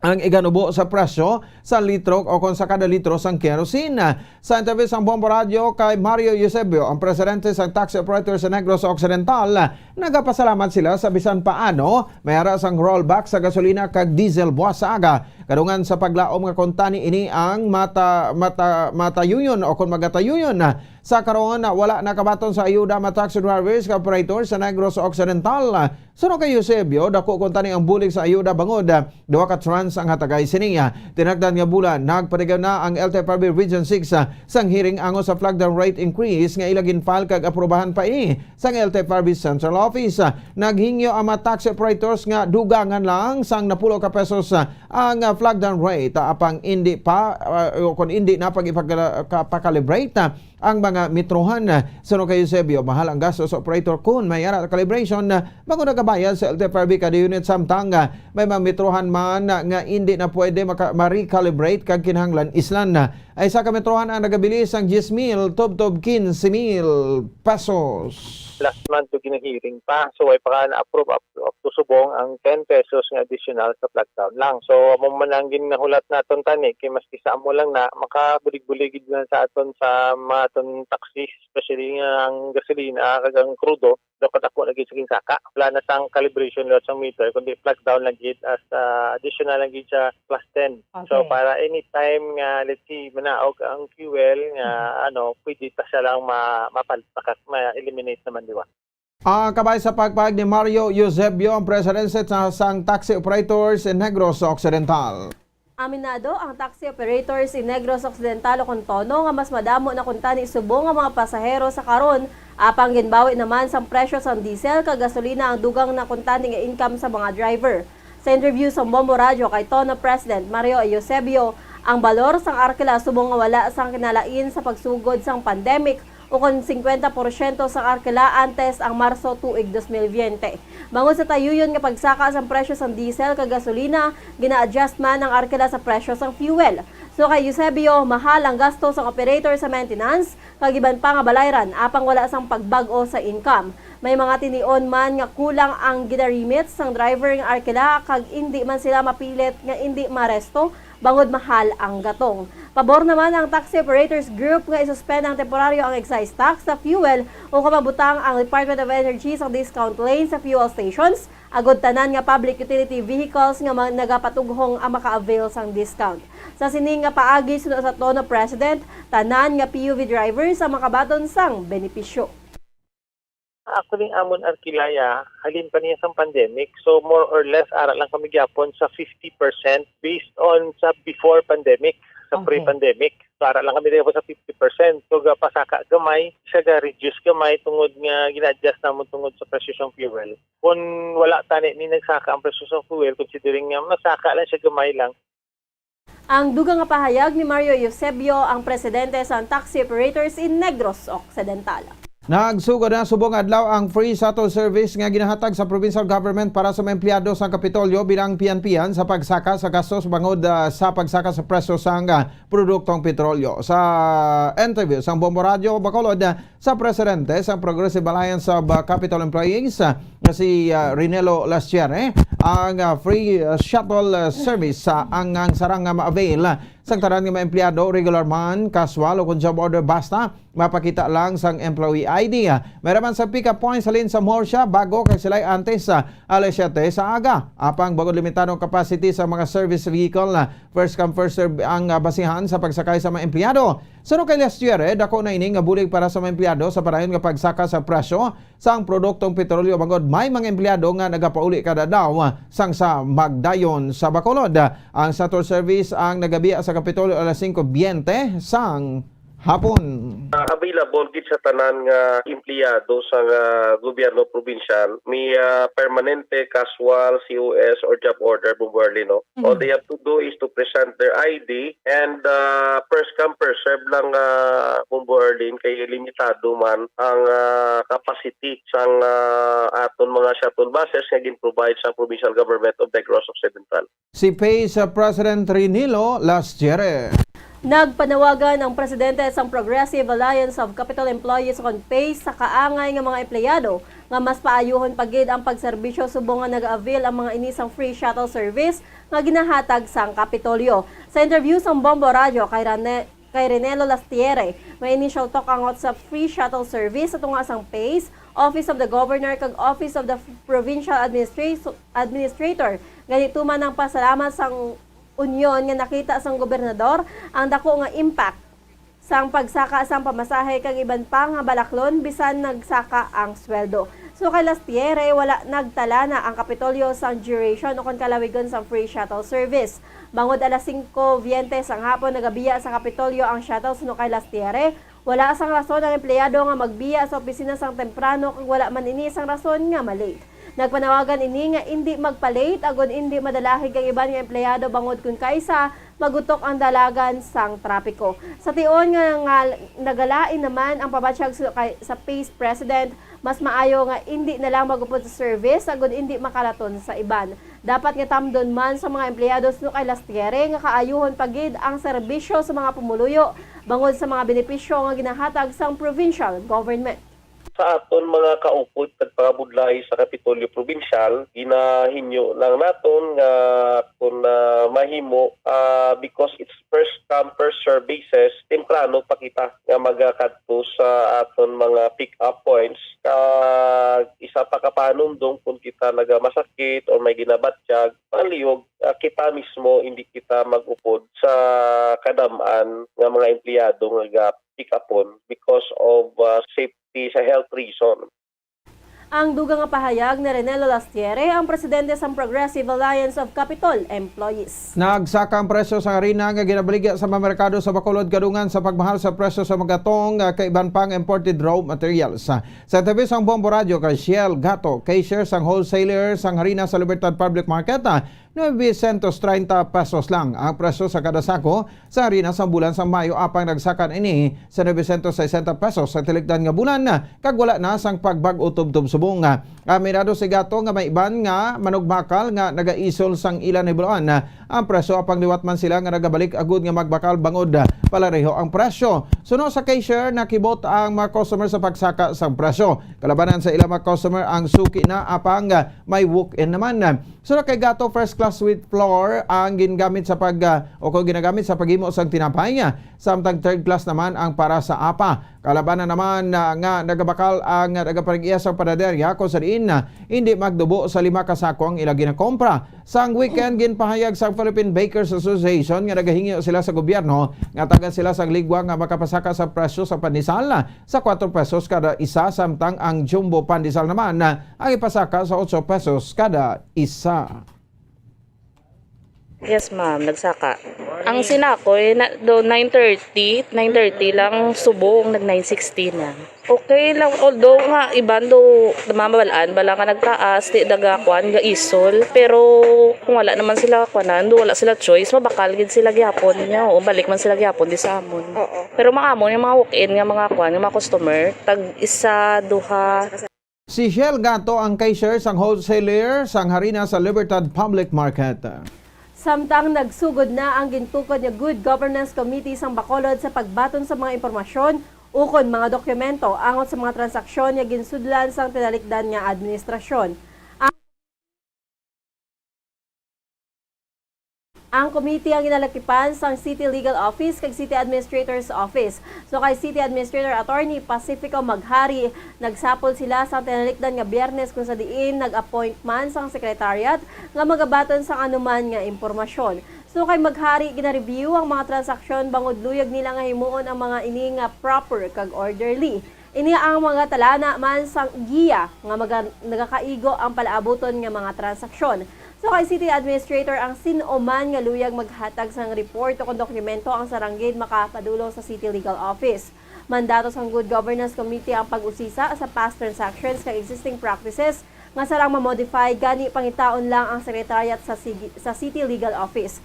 ang iganubo sa presyo sa litro o kon sa kada litro sang kerosene. Sa interview sang Bombo Radyo kay Mario Eusebio, ang presidente sang Taxi Operators sa Negros Occidental, nagapasalamat sila sa bisan paano may ara sang rollback sa gasolina kag diesel buwas sa aga. Kadungan sa paglaom nga kuntani ini ang mata-, mata-, matayuyon o kon magatayuyon na. Sa karon, wala na kabaton sa ayuda ang mga taxi drivers kag operator sa Negros Occidental. Suno kay Eusebio, dako kuntani ang bulig sa ayuda bangod, ah, duha ka tranche ang hatagay sini. Tinagdan nga bulan, nagpatigom na ang L T F R B Region six, ah, sang hearing ango sa flag down rate increase nga ila gin-file kag aprubahan pa ini sang L T F R B Central Office. Ah, naghingyo ang mga taxi operators nga dugangan lang sang napulo ka pesos, ah, ang, ah, flag down rate, ah, apang indi pa, ah, o kon indi na pag ipagkala-, ka-, pa-calibrate, ah, ang mga metrohan. Suno kay Eusebio, mahal ang gasto sa operator kon may ara calibration, ah, bangod nagabayad sa L T F R B kada unit, samtang, ah, may mga metrohan man, ah, nga indi na pwede maka-, ma-recalibrate kag kinahanglan islan. Ay, isa ka metrohan ang nagabilis sang diyes mil tubtob kinse mil pesos. Last month, to ginahearing pa. So, way pa ka na-approve up, up to subong ang ten pesos nga additional sa flag down lang. So, amo man ang ginahulat naton tani, kay maski sa amo lang na, makabulig-bulig gid lang sa aton, sa mga aton taxi, especially nga ang gasolina kag ang krudo, dapat ako lagi sa ginsaka. Wala na sang calibration load sang meter, kundi flag down lang gid as, ah, additional lang gid sa plus ten. So, okay, para anytime nga, let's say, manaog ang fuel nga, mhm, ano, pwede ta siya lang ma-, mapal-, maka-, ma-eliminate naman, di ba? Ah, kabay sa pagpahayag ni Mario Eusebio, ang presidente sa, sang taxi operators in Negros Occidental. Aminado ang taxi operators in Negros Occidental o kon TONO nga mas madamo na kuntani subong nga mga pasahero sa karon, apang ginbawi naman sang presyo sang diesel kag gasolina ang dugang na kuntani nga income sa mga driver. Sa interview sa Bombo Radyo kay TONO President Mario Eusebio, ang balor sang arkila subong nga wala sang kinalain sa pagsugod sang pandemic, ukon singkwenta porsyento sang arkila antes ang Marso tuig dos mil biyente. Bangod sa tayuyon nga pagsaka sang presyo sang diesel kag gasolina, gina-adjust man ang arkila sa presyo sang fuel. So kay Eusebio, mahal ang gasto sang operator sa maintenance kag iban pa nga balayran apang wala sang pagbag-o sa income. May mga tinion man nga kulang ang gina-remit sang driver nga arkila kag indi man sila mapilit nga indi maresto bangod mahal ang gatong. Pabor naman ang Taxi Operators Group nga isuspend ang temporaryo ang excise tax sa fuel o kon mabutang ang Department of Energy sa discount lane sa fuel stations, agod tanan nga public utility vehicles nga ma-, nagapatughong ang maka-avail sang discount. Sa sini nga paagi, suno sa TONO President, tanan nga P U V drivers ang makabaton sang benepisyo. Actually, amon arkilaya, halin pa niya sang pandemic. So, more or less, ara lang kami gyapon sa fifty percent based on sa before pandemic, sa, okay, pre-pandemic. So, ara lang kami gyapon sa fifty percent. So, gapasaka gamay, siya ga-reduce gamay tungod nga gina-adjust namon tungod sa presyo sang fuel. Kung wala tani ni nagsaka ang presyo sang fuel, considering nga nasaka lang siya gamay lang, Ang dugang nga pahayag ni Mario Eusebio, ang presidente sang Taxi Operators in Negros Occidental. Nagsugod na subong adlaw ang free shuttle service nga ginahatag sa provincial government para sa mga empleyado sa Kapitolyo bilang pianpian sa pagsaka sa gastos bangod, ah, sa pagsaka sa presyo sang, ah, produktong petrolyo. Sa interview sang Bombo Radyo Bacolod, ah, sa presidente sang Progressive Alliance of, uh, Capitol Employees, uh, nga si, uh, Rinelo Lastiere, ang, uh, free, uh, shuttle, uh, service sa ang, ang sarang nga ma-avail, uh, sang tanan nga mga empleyado, regular man, casual, o kon job order, basta mapakita lang sang employee I D. May ra man sa pick-up points halin sa Murcia, Bago, kag sila'y antes, uh, alas siyete sa aga. Apang bangod limitado ang capacity sa mga service vehicle, uh, first come, first serve ang, uh, basihan sa pagsakay sa mga empleyado. Suno kay Lastiere, dako na ini nga bulig para sa mga empleyado sa padayon nga pagsaka sa presyo sang produktong petrolyo bangod may mga empleyado nga nagapauli kada adlaw sang sa magdayon sa Bacolod. Ang shuttle service ang nagabiya sa Kapitolyo alas singko biyente sang hapon. Ah, available gid sa tanan nga empleyado sa, ah, gobyerno probinsyal, may, ah, permanente, casual, C O S, or job order, Bombo Arlene, no? Mhm. All they have to do is to present their I D and, uh, first come, first serve lang, uh, Bombo Arlene, kay limitado man ang, uh, capacity sang, uh, aton mga shuttle buses nga gin-provide sa Provincial Government of Negros Occidental. Si PACE, uh, President Rinilo Lastiere. Nagpanawagan ang presidente sang Progressive Alliance of Capitol Employees, kon PACE, sa kaangay nga mga empleyado nga mas paayuhon pa gid ang pagserbisyo subong nga nag-avail ang mga ini sang free shuttle service nga ginahatag sang Kapitolyo. Sa interview sang Bombo Radyo kay Rane-, kay Renelo Lastiere, may initial talk angot sa free shuttle service sa tunga sang PACE, Office of the Governor, kag Office of the Provincial Administra-, Administrator. Gani tuman ang pasalamat sang Union nga nakita sang gobernador ang dako nga impact sang pagsaka sang pamasahe kag iban pa nga balaklon bisan nagsaka ang sweldo. So kay Lastiere, wala nagtalana ang Kapitolyo sang duration ukon kalawigon sang free shuttle service. Bangod alas singko biyente sang hapon nagabiya sa Kapitolyo ang shuttle suno kay Lastiere, wala sang rason ang empleyado nga magbiya sa opisina sang temprano kag wala man ini sang rason nga ma-late. Nagpanawagan ini nga indi magpa-late agod indi madalahig ang iban nga empleyado bangod kon kaysa magutok ang dalagan sang trapiko. Sa tion nga, nga nagalain naman ang pabatyag sa, kay, sa PACE President, mas maayo nga indi na lang mag-upod sa service agod indi makalaton sa iban. Dapat nga tamdon man sa mga empleyado suno kay Lastiere nga kaayuhon pa gid ang serbisyo sa mga pumuluyo bangod sa mga benepisyo nga ginahatag sang provincial government. Sa aton mga kaupod kag pangabudlay sa Kapitolyo Probinsyal, ginahinyo lang naton nga kung, ah, mahimo, ah, because it's first come, first serve basis, temprano pa kita nga magakadto sa aton mga pick-up points. Kag isa pa ka panumdom, kung kita nagamasakit or may ginabatyag, palihog, ah, kita mismo, hindi kita mag-upod sa kadam-an nga mga empleyado nga ga-pick upon because of, ah, safety sa health reason. Ang dugang nga pahayag ni Renelo Lastiere, ang presidente sang Progressive Alliance of Capitol Employees. Nagsaka ang presyo sang harina nga ginabaligya sa mga merkado sa Bacolod kadungan sa pagmahal sa presyo sa mga tong, ah, kag iban pang imported raw materials. Sa tabi sang Bombo Radyo kay Shell Gato, cashier sang wholesaler sang harina sa Libertad Public Market, ah, novecientos treinta pesos lang ang presyo sa kada sako sa harina sa bulan sang Mayo, apang nagsaka ini sa novecientos sesenta pesos sa tilikdan nga bulan, kag wala na sang pagbag-o tubtob subong. Aminado si Gato nga may iban nga manugmakal nga nagaisol sang ila nahibaluan ang presyo, apang liwat man sila nga nagabalik agud nga magbakal bangod palareho ang presyo. Suno sa cashier, nakibot ang mga customer sa pagsaka sang presyo. Kalabanan sa ila mga customer ang suki na, apang may walk-in naman. Suno kay Gato, first class wheat flour ang ginagamit sa pag, ah, o kung ginagamit sa paghimo sang tinapay, ah, samtang third class naman ang para sa apa. Kalabanan naman, ah, nga nagabakal ang, ah, nagapanag-iya sang panaderya, kung sa diin, ah, hindi magdubo sa lima ka sako ang ila ginakompra. Sang weekend, ginpahayag sang Philippine Bakers Association nga nagahingyo sila sa gobyerno nga tagan sila sang ligwa nga makapasaka sa presyo sa pandesal, ah, sa kuwatro pesos kada isa, samtang ang jumbo pandesal naman, ah, ang ipasaka sa otso pesos kada isa. Yes, ma'am, nagsaka. Ang sinako, eh, na, do nine thirty, nine thirty lang subong, nag nine sixty na. Okay lang, although nga iban do namamabalaan bala nga nagtaas, di daga kwan, gaisol. Pero kung wala naman sila kwanan, do wala sila choice, mabakal gid sila gyapon niya. Oo, balik man sila gyapon di sa amon. Oo. Pero maamon yung mga walk-in nga mga kwan, yung mga customer, tag isa, duha. Si Shell Gato ang cashier sang wholesaler sang harina sa Libertad Public Market. Samtang nagsugod na ang gintukod nga Good Governance Committee sang Bacolod sa pagbaton sa mga impormasyon ukon mga dokumento angot sa mga transaksyon nga ginsudlan sang tinalikdan nga administrasyon. Ang komite ang ginalakipan sang City Legal Office kag City Administrator's Office. So kay City Administrator Attorney Pacifico Maghari, nagsapol sila sa tinalikdan nga Biyernes kung sa diin nag-appoint man sang Secretariat nga magabaton sang anuman nga impormasyon. So kay Maghari, gina-review ang mga transaksyon bangod luyag nila nga himuon ang mga ini nga proper kag orderly. Ini ang mga talana man sang giya nga maga-, nagakaigo ang palaabuton nga mga transaksyon. So kay City Administrator, ang sin-o man nga luyag maghatag sang report o kon dokumento ang sarang gid makapadulong sa City Legal Office. Mandato sang Good Governance Committee ang pag-usisa sa past transactions kag existing practices nga sarang ma-modify, gani pangitaon lang ang Secretariat sa City Legal Office.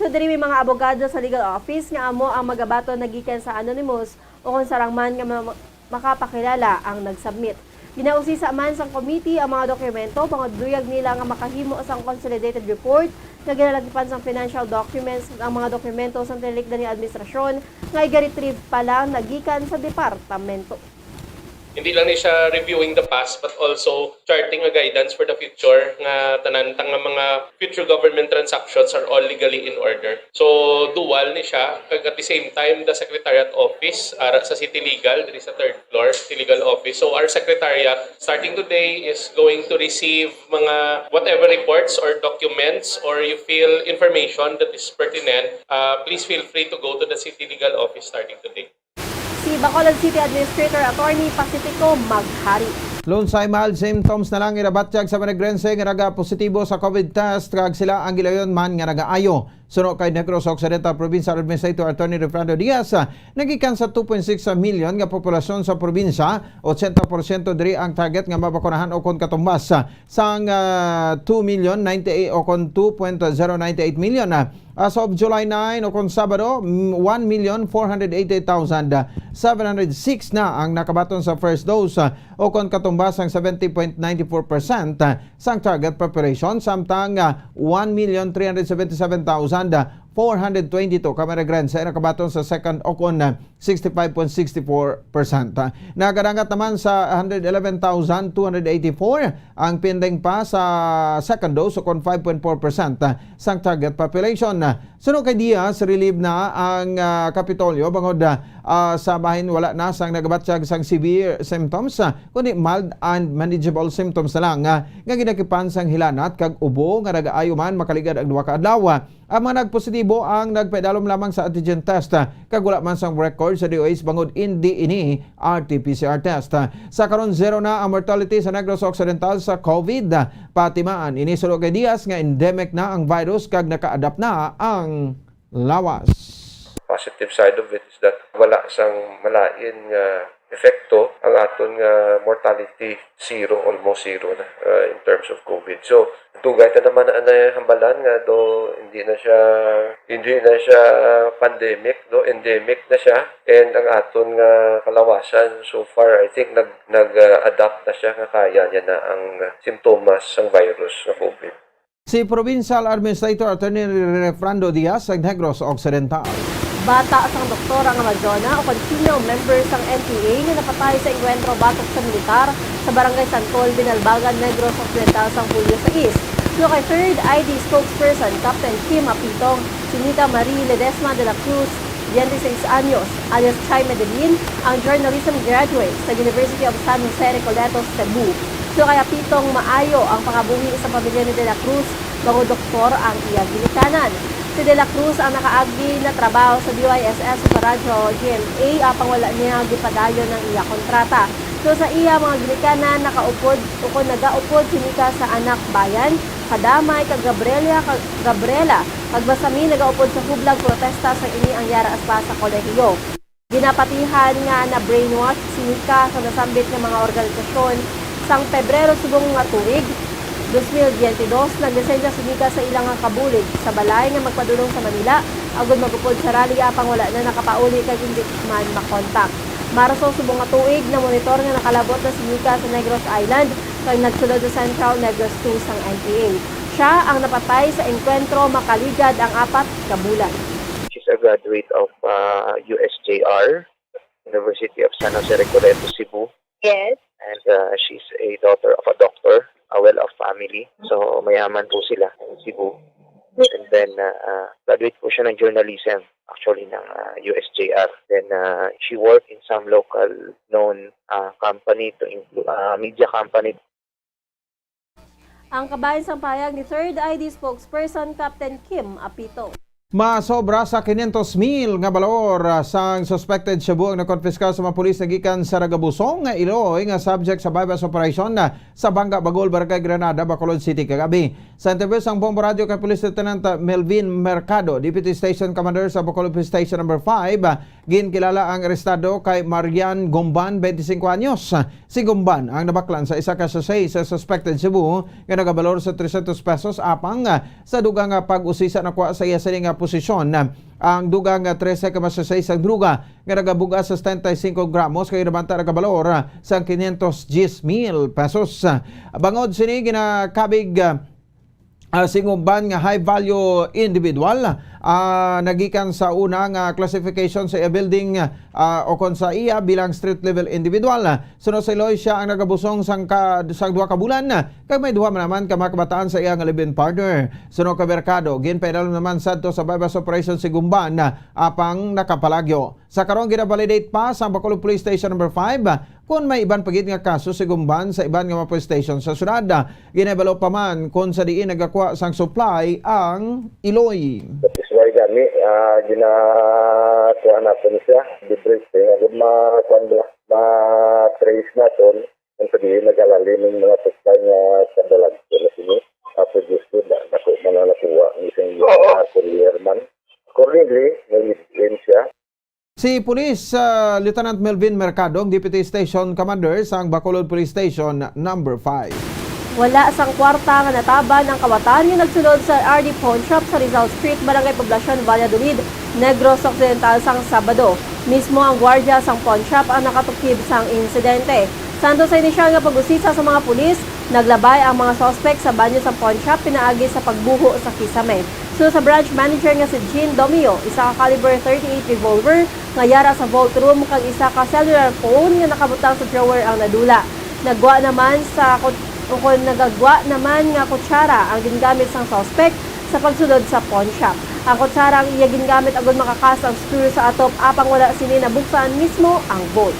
So diri may mga abogado sa legal office nga amo ang magabaton nagikan sa anonymous o kon sarang man nga ma-, makapakilala ang nag-submit. Ginausisa man sang committee ang mga dokumento bangod luyag nila nga makahimo sang consolidated report nga ginalakipan sang financial documents kag ang mga dokumento sang tinalikdan nga administrasyon nga iga-retrieve pa lang nagikan sa departamento. Hindi lang ni siya reviewing the past, but also charting a guidance for the future, nga tanan ta nga mga future government transactions are all legally in order. So, dual ni siya. Kag at the same time, the secretariat office, ara sa City Legal, diri sa third floor, City Legal office. So, our secretariat, starting today, is going to receive mga whatever reports or documents or you feel information that is pertinent, uh, please feel free to go to the City Legal office starting today. Si Bacolod City Administrator Attorney Pacifico Maghari. Lunsay mild symptoms na lang ginabatyag sa Managrense nga nagapositibo sa COVID test, kag sila ang gilayon man nga nagaayo. Suno kay Negros Occidental Provincial Administrator Attorney Refrando Diaz, nagikan sa two point six million nga populasyon sa probinsya, eighty percent diri ang target nga mabakunahan ukon katumbas sang, ah, two million ninety-eight ukon two point zero ninety-eight million. As of July nine, ukon Sabado, mm, one million four hundred eighty-eight thousand seven hundred six na ang nakabaton sa first dose, ah, ukon katumbas sang seventy point nine four percent, ah, sang target population, samtang, ah, one million three hundred seventy-seven thousand four hundred twenty-two ka Managrense ang nakabaton sa second ukon, ah, sixty-five point six four percent. Nagadangat naman sa hundred eleven thousand two hundred eighty-four ang pending pa sa second dose, ukon five point four percent sang target population. Suno kay Diaz, relieved na ang, ah, Kapitolyo bangod, ah, sa bahin wala na sang nagabatyag sang severe symptoms, ah, kundi mild and manageable symptoms na lang, ah, nga ginakipan sang hilanat kag ubo nga nagaayo man makaligad ang duha ka adlaw. Ang mga nagpositibo ang nagpaidalom lamang sa antigen test, ah, kag wala man sang record sa D O H bangod indi ini R T P C R test. Sa karon, zero na ang mortality sa Negros Occidental sa COVID. Patimaan ini suno kay Diaz nga endemic na ang virus kag naka-adapt na ang lawas. Positive side of it is that wala sang malain nga epekto ang aton nga mortality, zero, almost zero na, uh, in terms of COVID. So, dugay ta naman na, na hambalan nga do hindi na siya hindi na siya pandemic, do endemic na siya, and ang aton nga kalawasan so far, I think, nag nag-adapt na siya nga kaya niya na ang simptomas sang virus nga COVID. Si Provincial Administrator Attorney Refrando Diaz sa Negros Occidental. Bata sang doktora nga Madonna o kon female member sang N P A nga napatay sa engkwentro batok sa militar sa Barangay Santol, Binalbagan, Negros Occidental sang Hulyo sais. Suno kay Third I D spokesperson Captain Kim Apitong, si Nika Marie Ledesma de la Cruz, twenty-six anyos, alias Chai Medellin, ang journalism graduate sa University of San Jose Recoletos, Cebu. Suno kay Apitong, maayo ang pangabuhi sa pamilya ni De La Cruz, bangod doktor ang iya ginikanan. Si De La Cruz ang nakaagi natrabaho sa D Y S S sa Radyo G M A, apang wala niya gipadayon ang iya kontrata. Suno sa iya mga ginikanan, nakaupod ukon nagaupod si Nika sa Anak Bayan, Kadamay, kag Gabriela, kag Gabriela, kag masami nagaupod sa Hublag Protesta sang ini ang yara pa sa kolehiyo. Ginapatihan nga na-brainwash si Nika sa nasambit nga mga organisasyon. Sang Pebrero subong nga tuig, dos mil biyente dos, naglisensya si Nika sa ila nga kabulig sa balay nga magpadulong sa Manila agod mag-upod sa rally, apang wala na nakapauli kag hindi man makontak. Marso subong nga tuig, namonitor nga nakalabot na si Nika sa Negros Island kag nagsulod sa Central Negros two sang N P A. Siya ang napatay sa engkwentro makaligad ang apat ka bulan. She's a graduate of uh, U S J R, University of San Jose Recoletos, Cebu. Yes. And uh, she's a daughter of a doctor, a well-off family. So, mayaman po sila in Cebu. And then, uh, uh, graduate po siya ng journalism, actually, ng uh, U S J R. Then, uh, she worked in some local known uh, company to include uh, media company. Ang kabahin sang pahayag ni Third I D spokesperson Captain Kim Apitong. Masobra sa quinientos mil nga balor, ah, sang suspected shabu ang nakonpiskar sa mga pulis nagikan sa Ragabusong nga Iloy nga subject sa buy-bust operation, ah, sa Bangga Bagol, Barangay Granada, Bacolod City kagabi. Sa interview sang Bombo Radio kay Police Lieutenant, ah, Melvin Mercado, Deputy Station Commander sa Bacolod Police Station Number five, ah, ginkilala ang arestado kay Marian Gomban, twenty-five anyos. Si Gomban ang nabaklan sa isa ka sachet sa suspected shabu nga nagabalor sa trescientos pesos, apang, ah, sa dugang nga pag-usisa nakuha sa iya sini nga posisyon, ah, ang dugang nga trese ka mga sachet sang droga nga nagabug-at sa setenta y cinco gramos kag nabanta nagabalor, ah, sa quinientos diyes mil pesos. Bangod sini, ginakabig, ah, ah, si Gumban nga high value individual, ah, nagikan sa una nga classification sa iya building, ah, o kon sa iya bilang street level individual. Suno sa Iloy, siya ang nagabusong sang ka, sang duha ka bulan, kag may duha man naman ka mga kabataan sa iya nga live-in partner. Suno kay Mercado, ginpaidalom naman sadto sa buy-bust operation si Gumban, apang nakapalagyo. Sa karon, gina-validate pa sa Bacolod Police Station Number Five kon may iban pa gid nga kaso si Gumban sa iban nga mga police station sa syudad. Ginahibalo pa man kon sa diin nagakuha sang supply ang Iloy. That is why gani, ah, ginakuha natin siya, debriefing, agud ma-, kuwan ba, ma-trace natin kung sa diin nagalalim ang mga supply nga sa dalag. Pero sini, ah, produce na, dako man ang nakuha, ang isang Oo. Mga courier man. Accordingly, may siya. Si Police, ah, Lieutenant Melvin Mercado, ang Deputy Station Commander sang Bacolod Police Station Number Five. Wala sang kwarta nga nataban ang kawatan nga nagsulod sa R D Pawn Shop sa Rizal Street, Barangay Poblacion, Valladolid, Negros Occidental sang Sabado. Mismo ang gwardya sang pawn shop ang nakatukib sang insidente. Santo sa inisyal nga pag-usisa sa mga pulis, naglabay ang mga suspek sa banyo sang pawn shop pinaagi sa pagbuho sa kisame. Suno sa branch manager nga si Jean Domio, isa ka caliber thirty-eight revolver nga yara sa vault room kag isa ka cellular phone nga nakabutang sa drawer ang nadula. Nagwa naman sa kut-, ukon nagagwa naman nga kutsara ang gingamit sang suspek sa pagsulod sa pawn shop. Ang kutsara ang iya gingamit agud makakas ang screw sa atop, apang wala sini nabuksan mismo ang vault.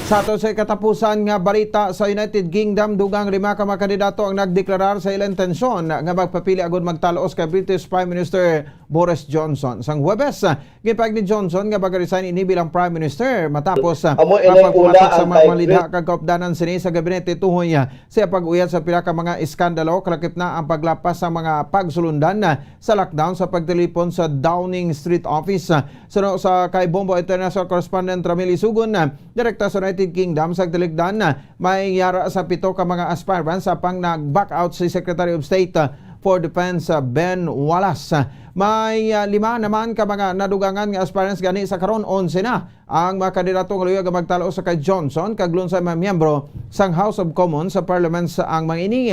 Sa aton sa katapusan nga balita, sa United Kingdom, dugang lima ka mga kandidato ang nagdeklarar sa ila intensyon nga magpapili agud magtalos kay British Prime Minister Boris Johnson. Sang Huwebes, ginpahayag ni Johnson nga magaresign ini bilang Prime Minister matapos, ah, Amo ang inay pagpumatok una sa ang mga tight malidha kag kaupdanan sini sa gabinete tuhoy, ah, sa iya pag-uyad sa pila ka mga iskandalo, kalakip na ang paglapas sa mga pagsulundan, ah, sa lockdown sa pagtilipon sa Downing Street Office. Suno sa kay Bombo International Correspondent Ramil Isugon, ah, direkta sa United Kingdom, sa tiligdan, ah, may yara sa pito ka mga aspirants, apang nag-back out si Secretary of State, ah, for Defense, ah, Ben Wallace. May, ah, lima naman ka mga nadugangan nga aspirants gani. Sa karon, onse na ang mga kandidato nga luyag nga magtalo sa kay Johnson, kag lunsay mga miyembro sang House of Commons sa Parliament sa ang mga ini.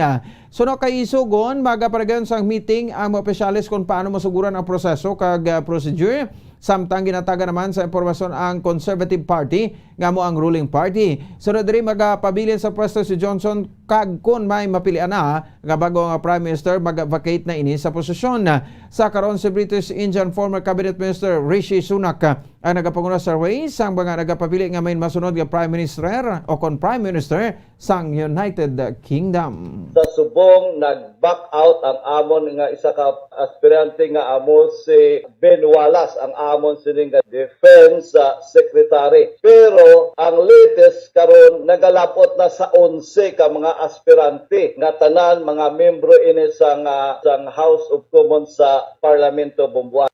Suno kay Isugon, magapadayon sang meeting ang mga opisyales kung paano masuguran ang proseso kag, ah, procedure. Samtang ginatagan naman sa impormasyon ang Conservative Party nga amo ang ruling party. Sunod diri, magapabilin sa pwesto si Johnson, kag kon may mapilian na nga bago nga Prime Minister, mag-vacate na ini sa posisyon. Sa karon, si British Indian former Cabinet Minister Rishi Sunak ang nagapanguna sa race, ang mga nagapapili nga main masunod nga Prime Minister o kon Prime Minister sang United Kingdom. Sa subong nag-back out ang amon nga isa ka aspirante nga amo si Ben Wallace, ang amon sining nga defense, ah, secretary. Pero ang latest karon, nagalabot na sa onse ka mga aspirante nga tanan mga membro ini sang, ah, sang House of Commons sa Parlamento, Bombo.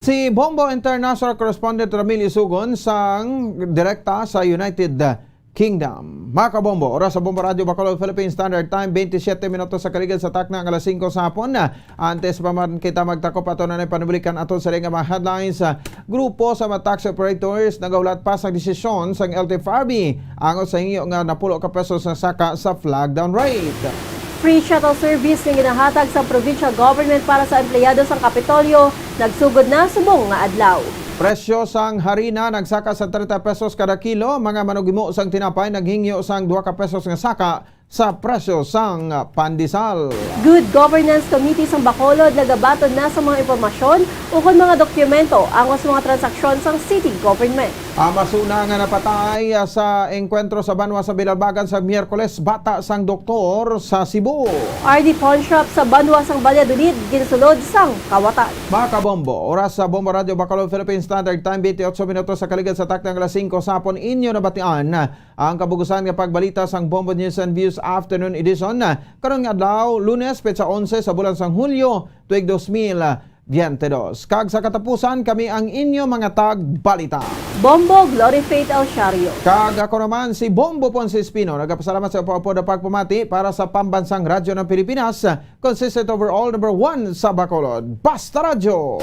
Si Bombo International Correspondent Ramil Isugon sang direkta sa United Kingdom. Mga kabombo, oras sa Bombo Radyo Bacolod, Philippine Standard Time, twenty-seven minutos sa kaligid sa takna nga alas singko sa hapon. Antes pa man kita magtakop, ato na ni panublikan ato sa mga headlines. Grupo sa mga taxi operators nagahulat pa sa desisyon sang L T F R B angot sa hingyo nga napulo ka pesos nga saka sa flag down rate. Free shuttle service nga ginahatag sa provincial government para sa empleyado sang Kapitolyo nagsugod na subong nga adlaw. Presyo sang harina nagsaka sa treinta pesos kada kilo. Mga manughimo sang tinapay naghingyo sang duha ka pesos nga saka sa presyo sang pandesal. Good Governance Committee sang Bacolod nagabaton na sa mga impormasyon ukon mga dokumento angot sa mga transaksyon sang city government. Amasona nga napatay, ah, sa engkwentro sa banwa sa Bilalbagan sa Miyerkules, bata sang doktor sa Cebu. R D Pawn Shop sa banwa sang Valladolid, ginsulod sang kawatan. Mga kabombo, oras sa Bombo Radyo Bacolod, Philippine Standard Time, twenty-eight minutos sa kaligid sa takna nga alas singko sa hapon. Inyo nabatian ang kabugusan nga pagbalita sang Bombo News and Views Afternoon Edition, karon nga adlaw, Lunes, petsa onse sa bulan sang Hulyo, tuig dos mil veinte dos. Kag sa katapusan, kami ang inyo mga tagbalita, Bombo Glory Faith El Shario. Kag ako naman si Bombo Ponce Espino. Nagapasalamat sa upo-upo na pagpamati para sa Pambansang Radyo ng Pilipinas, consistent overall, number one sa Bacolod. Basta Radyo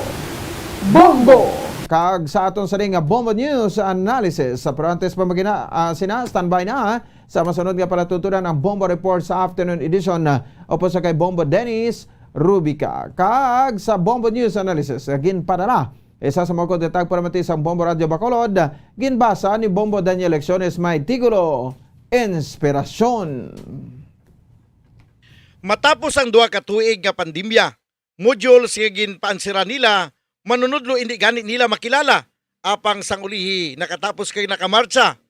Bombo! Kag sa aton sa nga Bombo News Analysis. Sa, pero antes pa magina, ah, sina, standby na, ah, sa masunod nga palatuntunan ang Bombo Report sa Afternoon Edition, ah, upod sa kay Bombo Dennis Rubica. Kag sa Bombo News Analysis, ginpadala isa sa mga konditag para mati sang Bombo Radyo Bacolod, ginbasa ni Bombo Daniel Lecciones, may titulo, Inspirasyon. Matapos ang duha ka tuig nga pandemya, modules nga ginpaansiran nila, manunudlo indi gani nila makilala, apang sang ulihi nakatapos kag nakamartsa.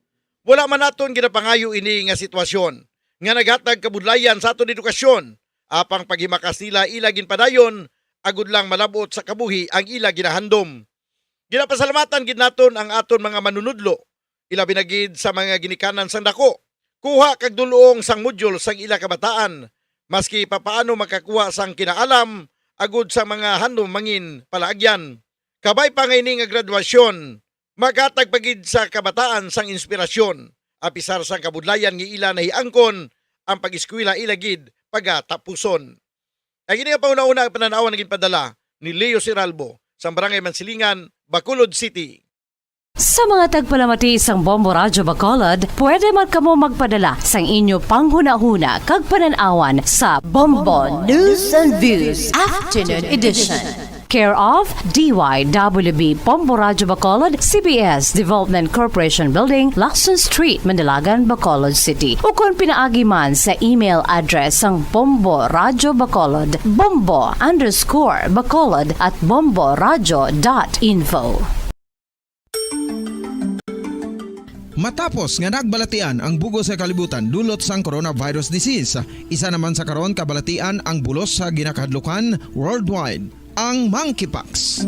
Wala man naton ginapangayo ini nga sitwasyon nga naghatag kabudlayan sa aton edukasyon, apang paghimakas nila ila ginpadayon, agud lang malab-ot sa kabuhi ang ila ginahandom. Ginapasalamatan gid naton ang aton mga manunudlo, ilabi na gid sa mga ginikanan sang dako, kuha kag dul-ong sang modyul sang ila kabataan, maski papaano makakuha sang kinaalam agud sa mga handom mangin palaagyan. Kabay pa nga ini nga graduasyon, maghatag pa gid sa kabataan sang inspirasyon, apisar sang kabudlayan nga ila nahiangkon, ang pag-eskwela ila gid pagatapuson. Ang ini nga panguna-una ang pananawan nga ginpadala ni Leo Siralbo, sang Barangay Mansilingan, Bacolod City. Sa mga tagpalamati sang Bombo Radyo Bacolod, pwede man kamo magpadala sang inyo panghunahuna kag panan-awan sa Bombo News and Views Afternoon Edition. Care of D Y W B Bombo Radyo Bacolod, C B S Development Corporation Building, Lacson Street, Manalagan, Bacolod City. Ukon pinaagi man sa email address sang Bombo Radyo Bacolod, bombo underscore bacolod at bomboradyo dot info. Matapos nga nagbalatian ang bug-os nga kalibutan dulot sang coronavirus disease, isa naman sa karon kabalatian ang bulos sa ginakahadlukan worldwide, ang monkeypox.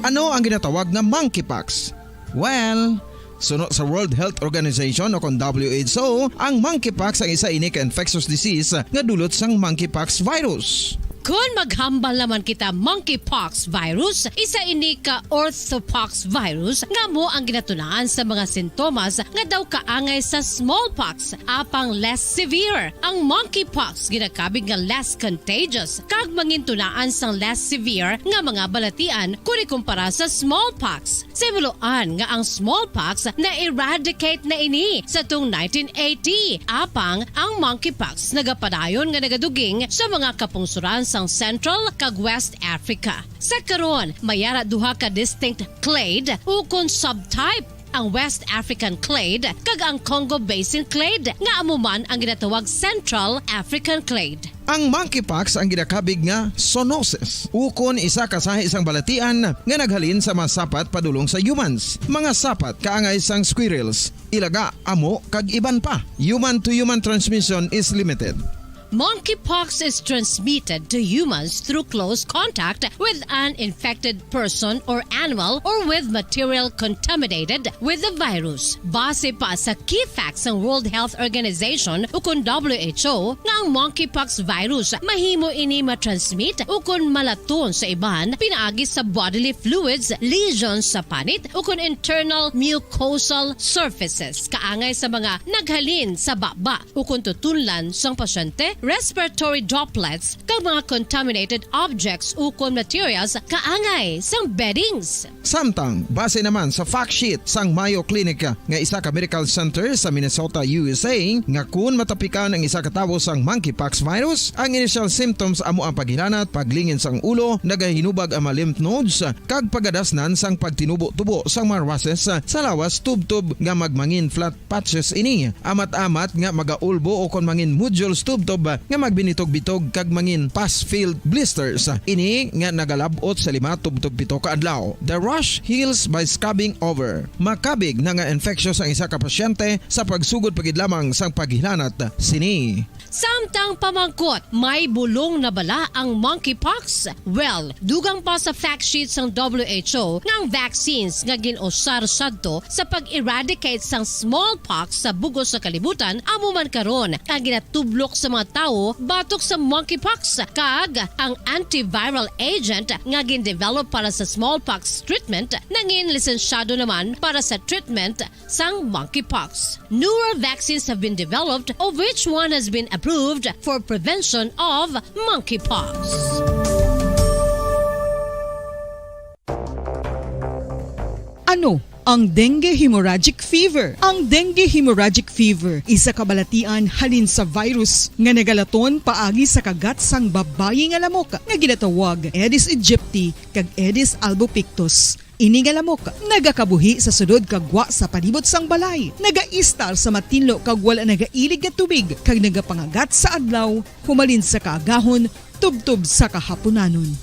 Ano ang ginatawag nga monkeypox? Well, suno sa World Health Organization o kon W H O, ang monkeypox ang isa ini ka infectious disease nga dulot sang monkeypox virus. Kon maghambal naman kita, monkeypox virus, isa ini ka orthopox virus nga amo ang ginatunaan sa mga sintomas nga daw kaangay sa smallpox, apang less severe. Ang monkeypox ginakabig nga less contagious kag mangintunaan sang less severe nga mga balatian kon ikumpara sa smallpox. Sa himuloan nga ang smallpox na-eradicate na ini sa tung nineteen eighty, apang ang monkeypox nagapadayon nga nagaduging sa mga kapungsoran sang Central kag West Africa. Sa karon, may ara duha ka distinct clade ukon subtype, ang West African clade kag ang Congo Basin clade, nga amo man ang ginatawag Central African clade. Ang monkeypox ang ginakabig nga zoonosis, ukon isa ka sahi sang balatian nga naghalin sa mga sapat padulong sa humans, mga sapat kaangay sang squirrels, ilaga, amo, kag iban pa. Human-to-human transmission is limited. Monkeypox is transmitted to humans through close contact with an infected person or animal or with material contaminated with the virus. Base pa sa key facts sang World Health Organization ukon W H O nga ang monkeypox virus mahimo ini matransmit ukon malaton sa iban pinaagi sa bodily fluids, lesions sa panit ukon internal mucosal surfaces kaangay sa mga naghalin sa baba ukon tutunlan sang pasyente, respiratory droplets, kag mga contaminated objects ukon materials kaangay sang beddings. Samtang, base naman sa fact sheet sang Mayo Clinic nga isa ka medical center sa Minnesota, U S A, nga kun matapikan ang isa ka tawo sang monkeypox virus, ang initial symptoms amo ang paghilanat, paglingin sang ulo, nagahinubag ang mga lymph nodes, kag pagadasnan sang pagtinubo-tubo sang mga rashes sa lawas tubtob nga magmangin flat patches ini, amat-amat nga magaulbo ukon mangin nodules tubtob nga magbinitog-bitog kag mangin pus-filled blisters. Ini nga nagalab-ot sa lima tubtob pito ka adlaw. The rash heals by scabbing over. Makabig na nga infectious ang isa ka pasyente sa pagsugod pa gid lamang sang paghilanat sini. Samtang pamangkot, may bulong na bala ang monkeypox? Well, dugang pa sa fact sheet sang W H O nga ang vaccines nga gin-usar sadto sa pag-eradicate sang smallpox sa bug-os nga kalibutan amo man karon ang ginatublok sa mga tawo batok sa monkeypox, kag ang antiviral agent nga gin-develop para sa smallpox treatment nangin lisensyado naman para sa treatment sang monkeypox. Newer vaccines have been developed, of which one has been approved for prevention of monkeypox. Ano Ang dengue hemorrhagic fever. Ang dengue hemorrhagic fever, isa ka balatian halin sa virus nga nagalaton paagi sa kagat sang babayi nga lamok nga ginatawag Aedes aegypti kag Aedes albopictus. Ini nga lamok nagakabuhi sa sulod kag gwa sa palibot sang balay, nagaistar sa matinlo kag wala nagailig nga tubig, kag nagapangagat sa adlaw humalin sa kaagahon tubtob sa kahapunanon.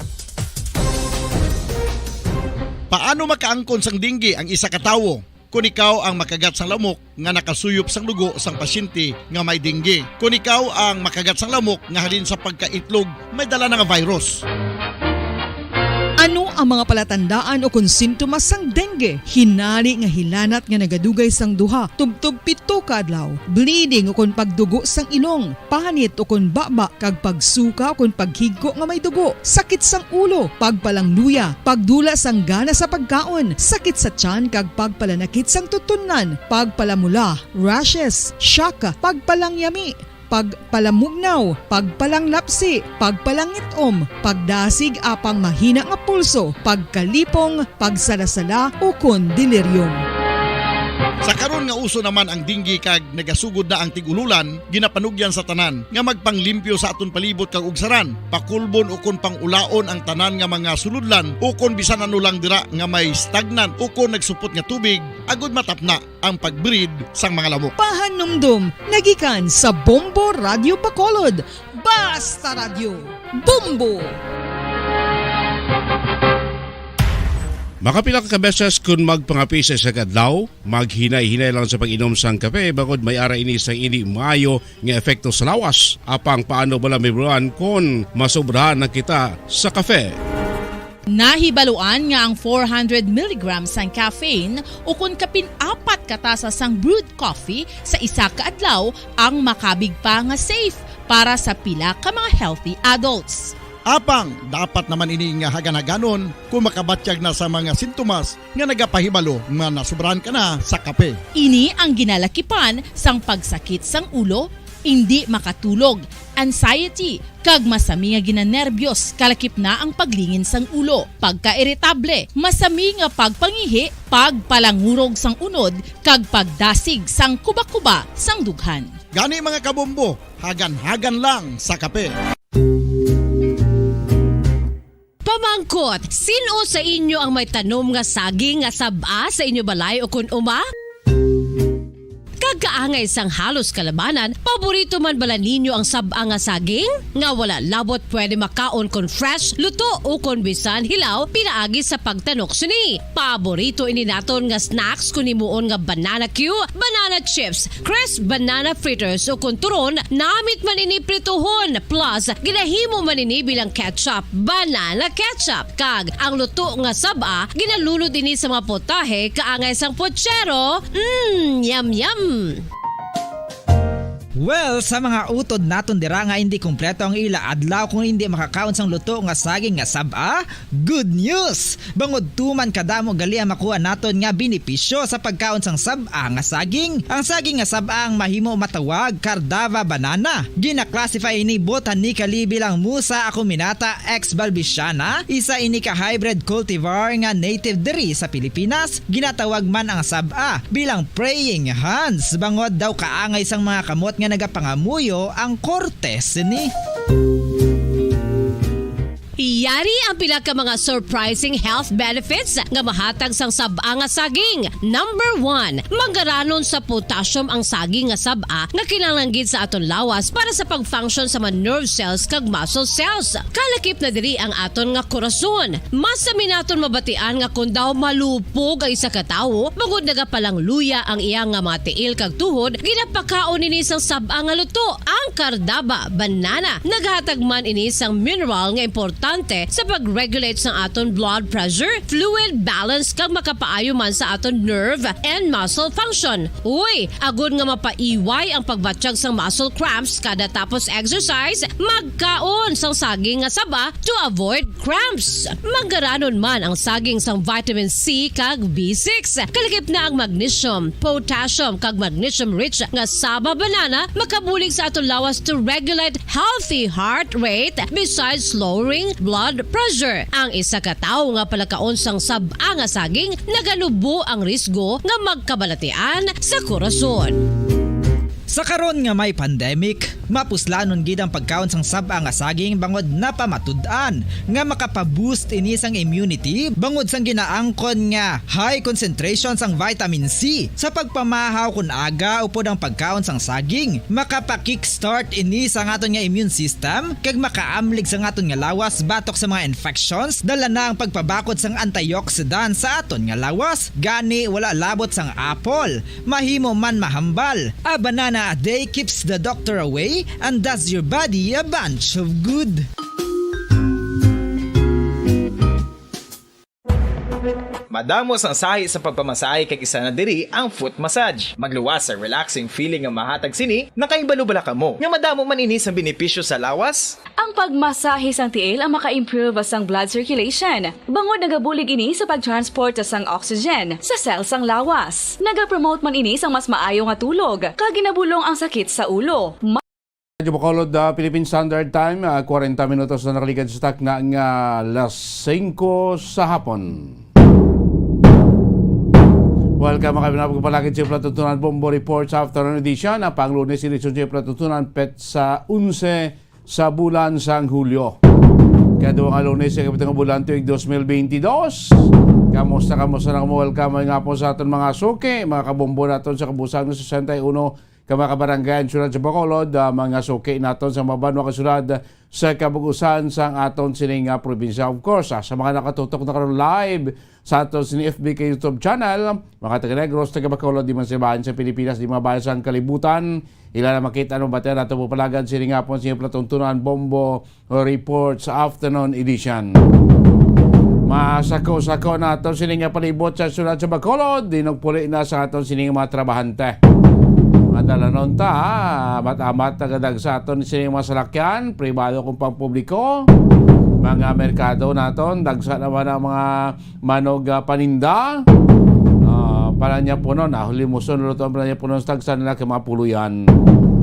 Paano makaangkon sang dengue ang isa ka tawo? Kon ikaw ang makagat sang lamok nga nakasuyop sang dugo sang pasyente nga may dengue. Kon ikaw ang makagat sang lamok nga halin sa pagkaitlog may dala na nga virus. Ano ang mga palatandaan ukon sintomas sang dengue? Hinari nga hilanat nga nagadugay sang duha tubtob pito ka adlaw, bleeding ukon pagdugo sang ilong, panit ukon baba, kag pagsuka ukon paghigko nga may dugo, sakit sang ulo, pagpalangluya, pagdula sang gana sa pagkaon, sakit sa tiyan kag pagpalanakit sang tutunlan, pagpalamula, rashes, shock, pagpalangyami, pagpalamugnaw, pagpalanglapsi, pagpalangit-om, pagdasig apang mahina nga pulso, pagkalipong, pagsalasala, ukon delirium. Sa karon nga uso naman ang dengue kag nagasugod na ang tig-ululan, ginapanugyan sa tanan nga magpanglimpyo sa aton palibot kag ugsaran, pakulbon ukon pangulaon ang tanan nga mga sulodlan ukon bisan ano lang dira nga may stagnant ukon nagsupot nga tubig, agud matapna ang pag-breed sang mga lamok. Pahanumdom nagikan sa Bombo Radyo Bacolod. Basta Radyo, Bombo! Makapila ka beses kun magpangape sa isa ka adlaw, maghinay-hinay lang sa pag-inom sang kape, bangod may ara ini sang indi maayo nga epekto sa lawas. Apang paano bala mahibaluan kon masobrahan na kita sa kape? Nahibaluan nga ang four hundred milligrams sang caffeine ukon kapin apat ka tasa sang brewed coffee sa isa ka adlaw ang makabig pa nga safe para sa pila ka mga healthy adults. Apang dapat naman ini nga hagan-haganon kon makabatyag na sa mga sintomas nga nagapahibalo nga nasobrahan ka na sa kape. Ini ang ginalakipan sang pagsakit sang ulo, indi makatulog, anxiety, kag masami nga ginanerbyos, kalakip na ang paglingin sang ulo, pagkairitable, masami nga pagpangihi, pagpalangurog sang unod, kag pagdasig sang kubakuba sang dughan. Gani, mga kabombo, hagan-hagan lang sa kape. Pamangkot, sin-o sa inyo ang may tanom nga saging nga sab-a sa inyo balay ukon uma? Kag kaangay sang halos kalabanan, paborito man bala ninyo ang sab-a nga saging? Nga wala labot pwede makaon kon fresh, luto, ukon bisan hilaw pinaagi sa pagtanok sini. Paborito ini naton nga snacks kon himuon nga banana cue, banana chips, crisp banana fritters, ukon turon, namit man ini prituhon, plus ginahimo man ini bilang ketchup, banana ketchup, kag ang luto nga sab-a ginalunod ini sa mga potahe kaangay sang pochero. Mm, yum, yum! Well, sa mga utod naton dira nga indi kompleto ang ila adlaw kung indi makakaon sang luto nga saging nga sab-a, good news! Bangod tuman kadamo gali ang makuha naton nga benepisyo sa pagkaon sang sab-a nga saging. Ang saging nga sab-a ang mahimo matawag Cardava banana. Gina-classify ini botanically bilang Musa acuminata ex balbisiana, isa ini ka hybrid cultivar nga native diri sa Pilipinas. Ginatawag man ang sab-a bilang praying hands, bangod daw kaangay sang mga kamot nga nagapangamuyo ang korte sini. Yari ang pila ka mga surprising health benefits nga mahatag sang sab-a nga saging. Number one, manggaranon sa potassium ang saging nga sab-a nga kinahanglan gid sa aton lawas para sa pag-function sa mga nerve cells kag muscle cells. Kalakip na diri ang aton nga korason. Masami naton mabatian nga kon daw malupog ang isa ka tawo, bangod nagapalangluya ang iya nga mga tiil kag tuhod, ginapakaon ini sang sab-a nga luto, ang Cardava banana. Naghatag man ini sang mineral nga importante sa pag-regulate sang aton blood pressure, fluid balance, kag makapaayo man sa aton nerve and muscle function. Uy, agod nga mapaiway ang pagbatyag sang muscle cramps kada tapos exercise, magkaon sang saging nga saba to avoid cramps. Manggaranon man ang saging sang vitamin C kag B six. Kalakip na ang magnesium, potassium, kag magnesium-rich nga saba banana makabulig sa aton lawas to regulate healthy heart rate, besides lowering blood blood pressure. Ang isa ka tawo nga palakaon sang sab-a nga saging nagalubo ang risgo nga magkabalatian sa korason. Sa karon nga may pandemic, mapuslanon gid ang pagkaon sang sab-a nga saging bangod napamatud-an nga makapaboost ini sang immunity bangod sang ginaangkon nga high concentration sang vitamin C. Sa pagpamahaw kon aga upod ang pagkaon sang saging, makapa-kickstart ini sa aton nga immune system kag makaamlig sa aton nga lawas batok sa mga infections, dala na ang pagpabakod sang antioxidant sa aton nga lawas. Gani, wala labot sang apple, mahimo man mahambal. A banana a day keeps the doctor away and does your body a bunch of good. Madamo sang sahi sa pagpamasahe kag isa na diri ang foot massage. Magluwas sa relaxing feeling nga mahatag sini. Nakahibalo bala kamo nga madamo man ini sa benepisyo sa lawas? Ang pagmasahe sang tiil ang maka-improve sang blood circulation, bangod nagabulig ini sa pag-transport sang oxygen sa cell sang lawas. Nagapromote man ini sang mas maayo nga tulog, kag ginabulong ang sakit sa ulo. Radyo Bacolod, ah, Philippine Standard Time, ah, kwarenta minutos na nakaligad sa takna nga alas singko sa hapon. Welcome, mga kabinabog, palagid sa Palatuntunan Bombo Reports Afternoon Edition. Ang panglunes, edisyon sa Palatuntunan, petsa onse sa bulan sang Hulyo. Kadua nga Lunes sa kapitong bulan tuig dos mil bentidós. Kamusta, kamusta na kamo? Welcome nga po sa aton mga suki, mga kabombo naton sa kabuusan nga sesenta y uno ka mga kabarangay ang siyudad sa Bacolod, ah, mga suki naton sa mga banwa kag siyudad sa kabuusan sang aton sining, ah, probinsya. Of course, ah, sa mga nakatutok na karon live sa aton sining F B kag YouTube channel, mga taga Negros, taga Bacolod, di man sa bahin sa Pilipinas, di man bahin sa kalibutan, ila na makita ang batian nato pupalagan sining hapon sa Palatuntunan Bombo Report sa afternoon edition. Masako-sako nato sini nga palibot sa siyudad sa Bacolod, dinugpuli na sa aton sini nga mga trabahante. Madalanon ta, ha? Amat-amat nagadag sa aton sini nga mga salakyan, pribado kung pampubliko, mga merkado naton, dagsa naman ang mga manog, ah, paninda. Ah, pananyapunon, ah, limuson, luto ang pananyapunon sa tagsa nila kay mga puluyan.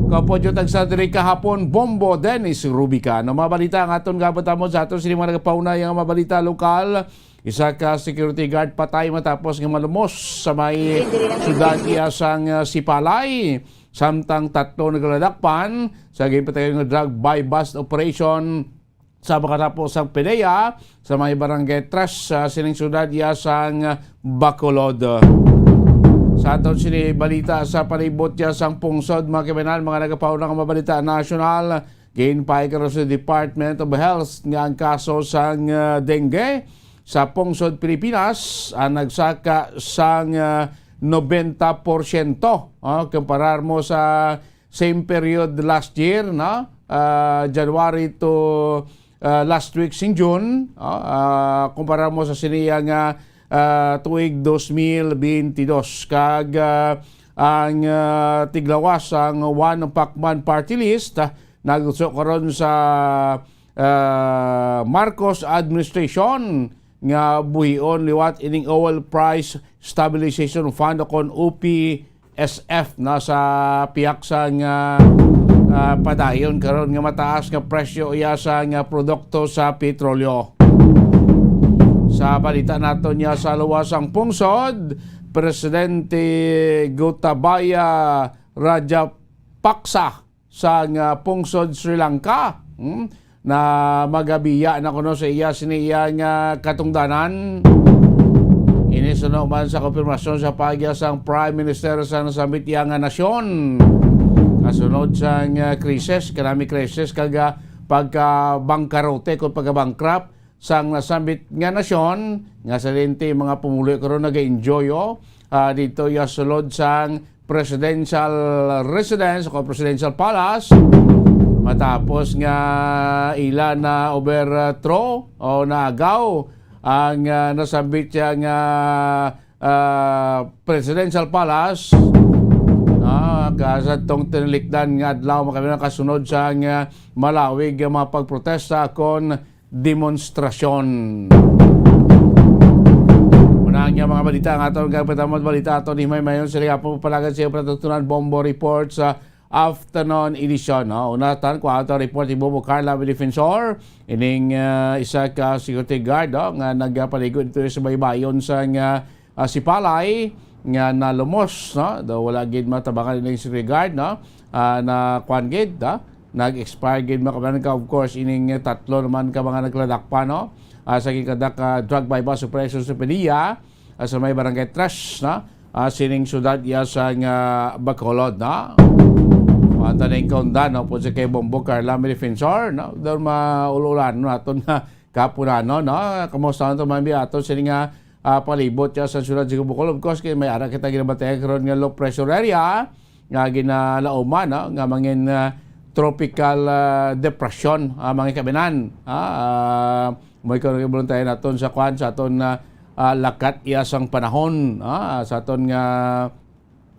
Kapodyo tagsa diri kahapon, Bombo Dennis Rubica. No, mga balita ang aton gabot mo sa aton sini mga nagapaunay nga mga balita lokal. Isa ka security guard patay matapos nga malumos sa may siyudad iya sang, ah, Sipalay. Samtang tatlo nagaladakpan sa ginpatayon nga drug buy-bust operation sa makatapos sang PDEA sa may Barangay Tres, sa sining siyudad iya sang Bacolod. Sa aton sini balita sa palibot iya sang pungsod, mga kriminal, mga nagapauna nga mabalita nasyonal, ginpahayag karon sa Department of Health nga ang kaso sang, ah, dengue sa pungsod Pilipinas ang nagsaka sang, ah, nobenta porsyento, ah, kumparar mo sa same period last year, no? Ah, January to, ah, last week sing June, ah, ah, kumpara mo sa siniya nga, ah, tuig dos mil bentidós. Kag, ah, ang, ah, tiglawas ang One Pacman Party List, ah, nagusok karon sa, ah, Marcos administration nga buhion liwat ining Oil Price Stabilization Fund o kon O P S F na sa pihak sang, ah, ah, padayon karon nga mataas nga presyo iya sa nga produkto sa petrolyo. Sa balita naton niya sa luwas ang pungsod, Presidente Gotabaya Rajapaksa sang, ah, pungsod Sri Lanka, hmm, na magabiya na kuno sa iya sini iya nga katungdanan. Ini suno man sa konfirmasyon sa pagya sang Prime Minister sa nasambit iya nga nasyon. Kasunod sang, ah, krisis, economic crisis, kag, ah, pagkabangkarote kung pagka-bankrupt, sang nasambit nga nasyon, nga sa lente mga pumuluyo karon nag-enjoy, oh, ah, dito ya sulod sang presidential residence o presidential palace, matapos nga ila na overthrow o naagaw ang, ah, nasambit siya nga, ah, presidential palace, ah, ka sa tong tinilikdan nga adlaw, makami kasunod sa nga malawig nga mga pagprotesta kon demonstrasyon. Muna ang mga balita nga aton kagpatapos balita aton ni May Mayon sa Ligapo Palagan sa Patutunan Bombo Report sa afternoon edition, no? Una, tan, kuha ang report ni Bobo Carla Defensor, ining, ah, isa ka security guard, no, nga nagapaligo dito sa baybayon sa nga, ah, Sipalay, nga nalumos, no? Daw wala gid matabangan ining security guard, no? Ah, na kuan gid, no? Nag-expire gid, mga kabayan, ka, of course, ining tatlo naman ka mga nagladakpan, no? Ah, sa gikadak, ah, drug buy-bust operation sa Padilla, ah, sa may Barangay Tres, no? Ah, sining syudad iya sa nga Bacolod, no? Ang taning kaunda, no? Po si kay Bombo Carla Defensor, no? Daw maulo-ulan, no? Aton nga kapunanon, no? Kamusta nato, ma'am, aton sini nga, ah, palibot ya sa syudad sa Bacolod. Of course, kay may ara kita ginabantayan karon nga low pressure area nga ginalauman, no? Nga mangin, ah, tropical, ah, depression, ah, mga kabinan. Ah, ah, may karon volunteer naton sa kwan, sa aton, ah, ah, lakat iya sang panahon, ah, sa aton nga,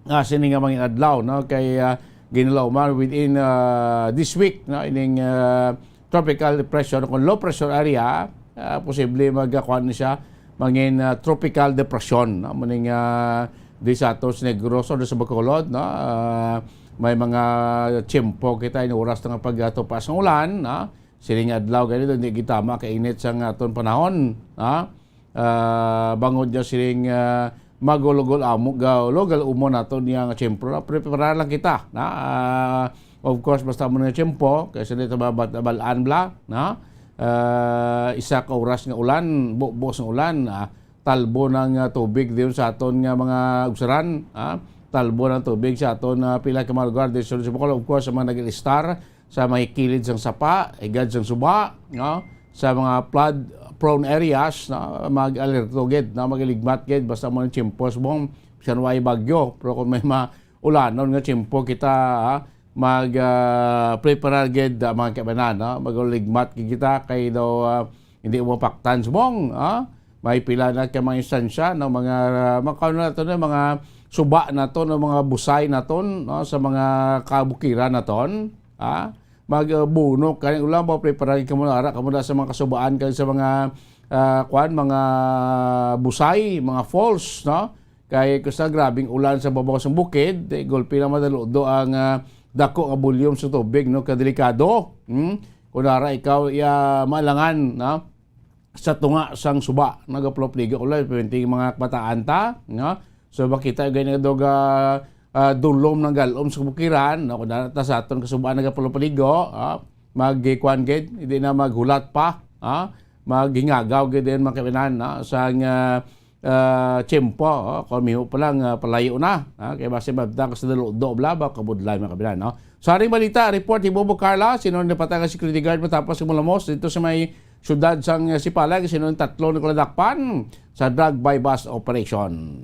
ah, sini nga mga adlaw, no? Kay, ah, ginalauman within, ah, this week, no? Ining, ah, tropical depression o kung low pressure area, ah, posible magkakuan ni siya, mangin, ah, tropical depression, no? Muning, ah, di sa aton sa Negros o di sa Bacolod, no? Ah, may mga tiyempo kita, in oras na nga pagtupas ng ulan, no? Sining adlaw ganito, hindi gitama kainit sa nga aton panahon, no? Ah, bangod niya sining, ah, magulugol amo, gaulog, umon nato niya nga tiyempo, no? Prepara lang kita, no? Ah, of course, basta mo nga tiyempo, kay sa dito babat-, balaan bla, no? Ah, isa ka oras nga ulan, bu-, buos nga ulan, ah, talbo ng, ah, tubig diyon sa aton nga mga ugsaran, ah, talbo ng tubig sa aton, ah, pila ka mga lugar diyon sa Bohol. Of course, sa mga nag-ilistar, sa may kilid sang sapa, higad sang suba, no? Sa mga flood prone areas, no? Mag-alerto gid, no? Mag-iligmat gid, basta mo ng tiyempo subong, bisan way bagyo. Pero kung may ma-, ulanon nga tiyempo kita, ah, mag, ah, prepare gid, ah, mga kabanan, no? Mag-aligmat gid kita kay daw, ah, hindi mo paktan subong, ah? May pila na ka mga instansya, no? Mga, ah, mga, ano naton, no? Mga suba naton, no? Mga busay naton, no? Sa mga kabukiran naton, ah? Mag, ah, bunok, kani ulan ba, prepare kamo na, ara kamo na sa mga kasubaan, kay sa mga, ah, kuan, mga busay, mga falls, no? Kay kusa grabing ulan sa babaw sang bukid, eh, gulpi na madaludo ang, ah, dako nga volume sa tubig, no? Kadelikado, hmm? Kung ara ikaw iya maalangan, no? Sa tunga sang suba, nagapulop-ligo ulan, pwede mga kabataan ta, no? So, makita gani nga dog, ah, ah, dulom ng galom sa bukiran, no? Kung ara ta sa aton kasubaan nagapulop-ligo, ah, magkuan gid, hindi na maghulat pa, ah, maghingagaw gid din mga kabanan, no? Sa nga, ah, tiyempo, oh, kung miho pa lang, ah, palayo na, ah, kay basi mabtang ka sa daludo, bla, ba, kabudlay, mga kabanan, no? Sa aring balita, report ni Bobo Carla, sino ang napatay nga security guard matapos ang malamos dito sa may syudad sang, ah, Sipalay, sino ang tatlo nagladakpan sa drug buy-bust operation.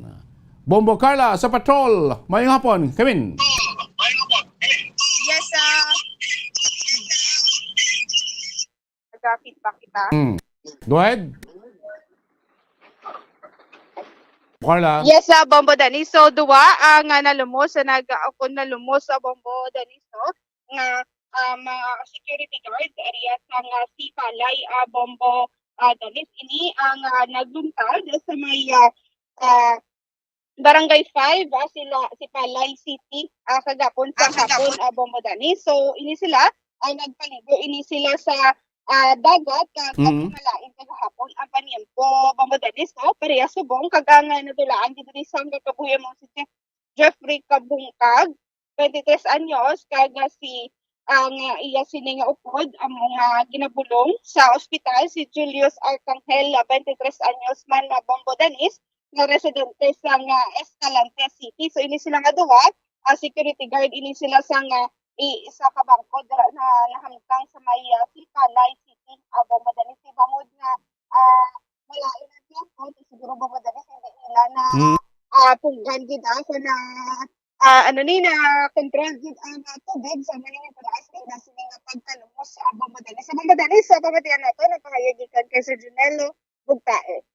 Bombo Carla sa patrol, mayong hapon, Kevin. Yes, ah. Nag-feedback kita. Mm. Go ahead. Carla. Yes, ah, Bombo Dennis. So, duwa ang, ah, nalumos sa nag-, ah, kung nalumos sa Bombo Dennis, no? Nga, ah, mga security guard area sa nga Sipalay, ah, Bombo, ah, Dennis. Ini ang, ah, nagluntad sa may, ah, ah, Barangay five, ah, sila, Sipalay City, ah, kagapon sa hapon, ah, Bombo Dennis. So, ini sila, ah, nagpaligo, ini sila sa, ah, dagat, kag Mm. malain kagahapon ang paniempo, Bombo Dennis, no? Pareha subong, kag ang, ah, nadulaan gid diri sa kabuhi mo si Jeff-, Jeffrey Kabungkag, twenty-tres anyos, kag, ah, si, ang, ah, iya sini nga upod, ang mga ginabulong sa ospital, si Julius Arcangel, ah, twenty-tres anyos man, na Bombo Dennis, nga residente sa nga Escalante City. So, ini sila nga duwa, ah, security guard, ini sila sa nga i-, isa ka bangko dira na nahamtang sa may, ah, Sipalay City, ah, Bombo Dennis. Bangod nga, ah, wala ina niya po, siguro Bombo Dennis, hindi nila na, Hmm. ah, punggan gid, ah, sa na, ah, ano ni, na control gid ang, ah, tubig sa mga taas gid na sila nga pagkalumos sa Bombo Dennis. Sa Bombo Dennis, sa pamatian nato, nagpahayag gikan kay Sir Junelo Bugtae.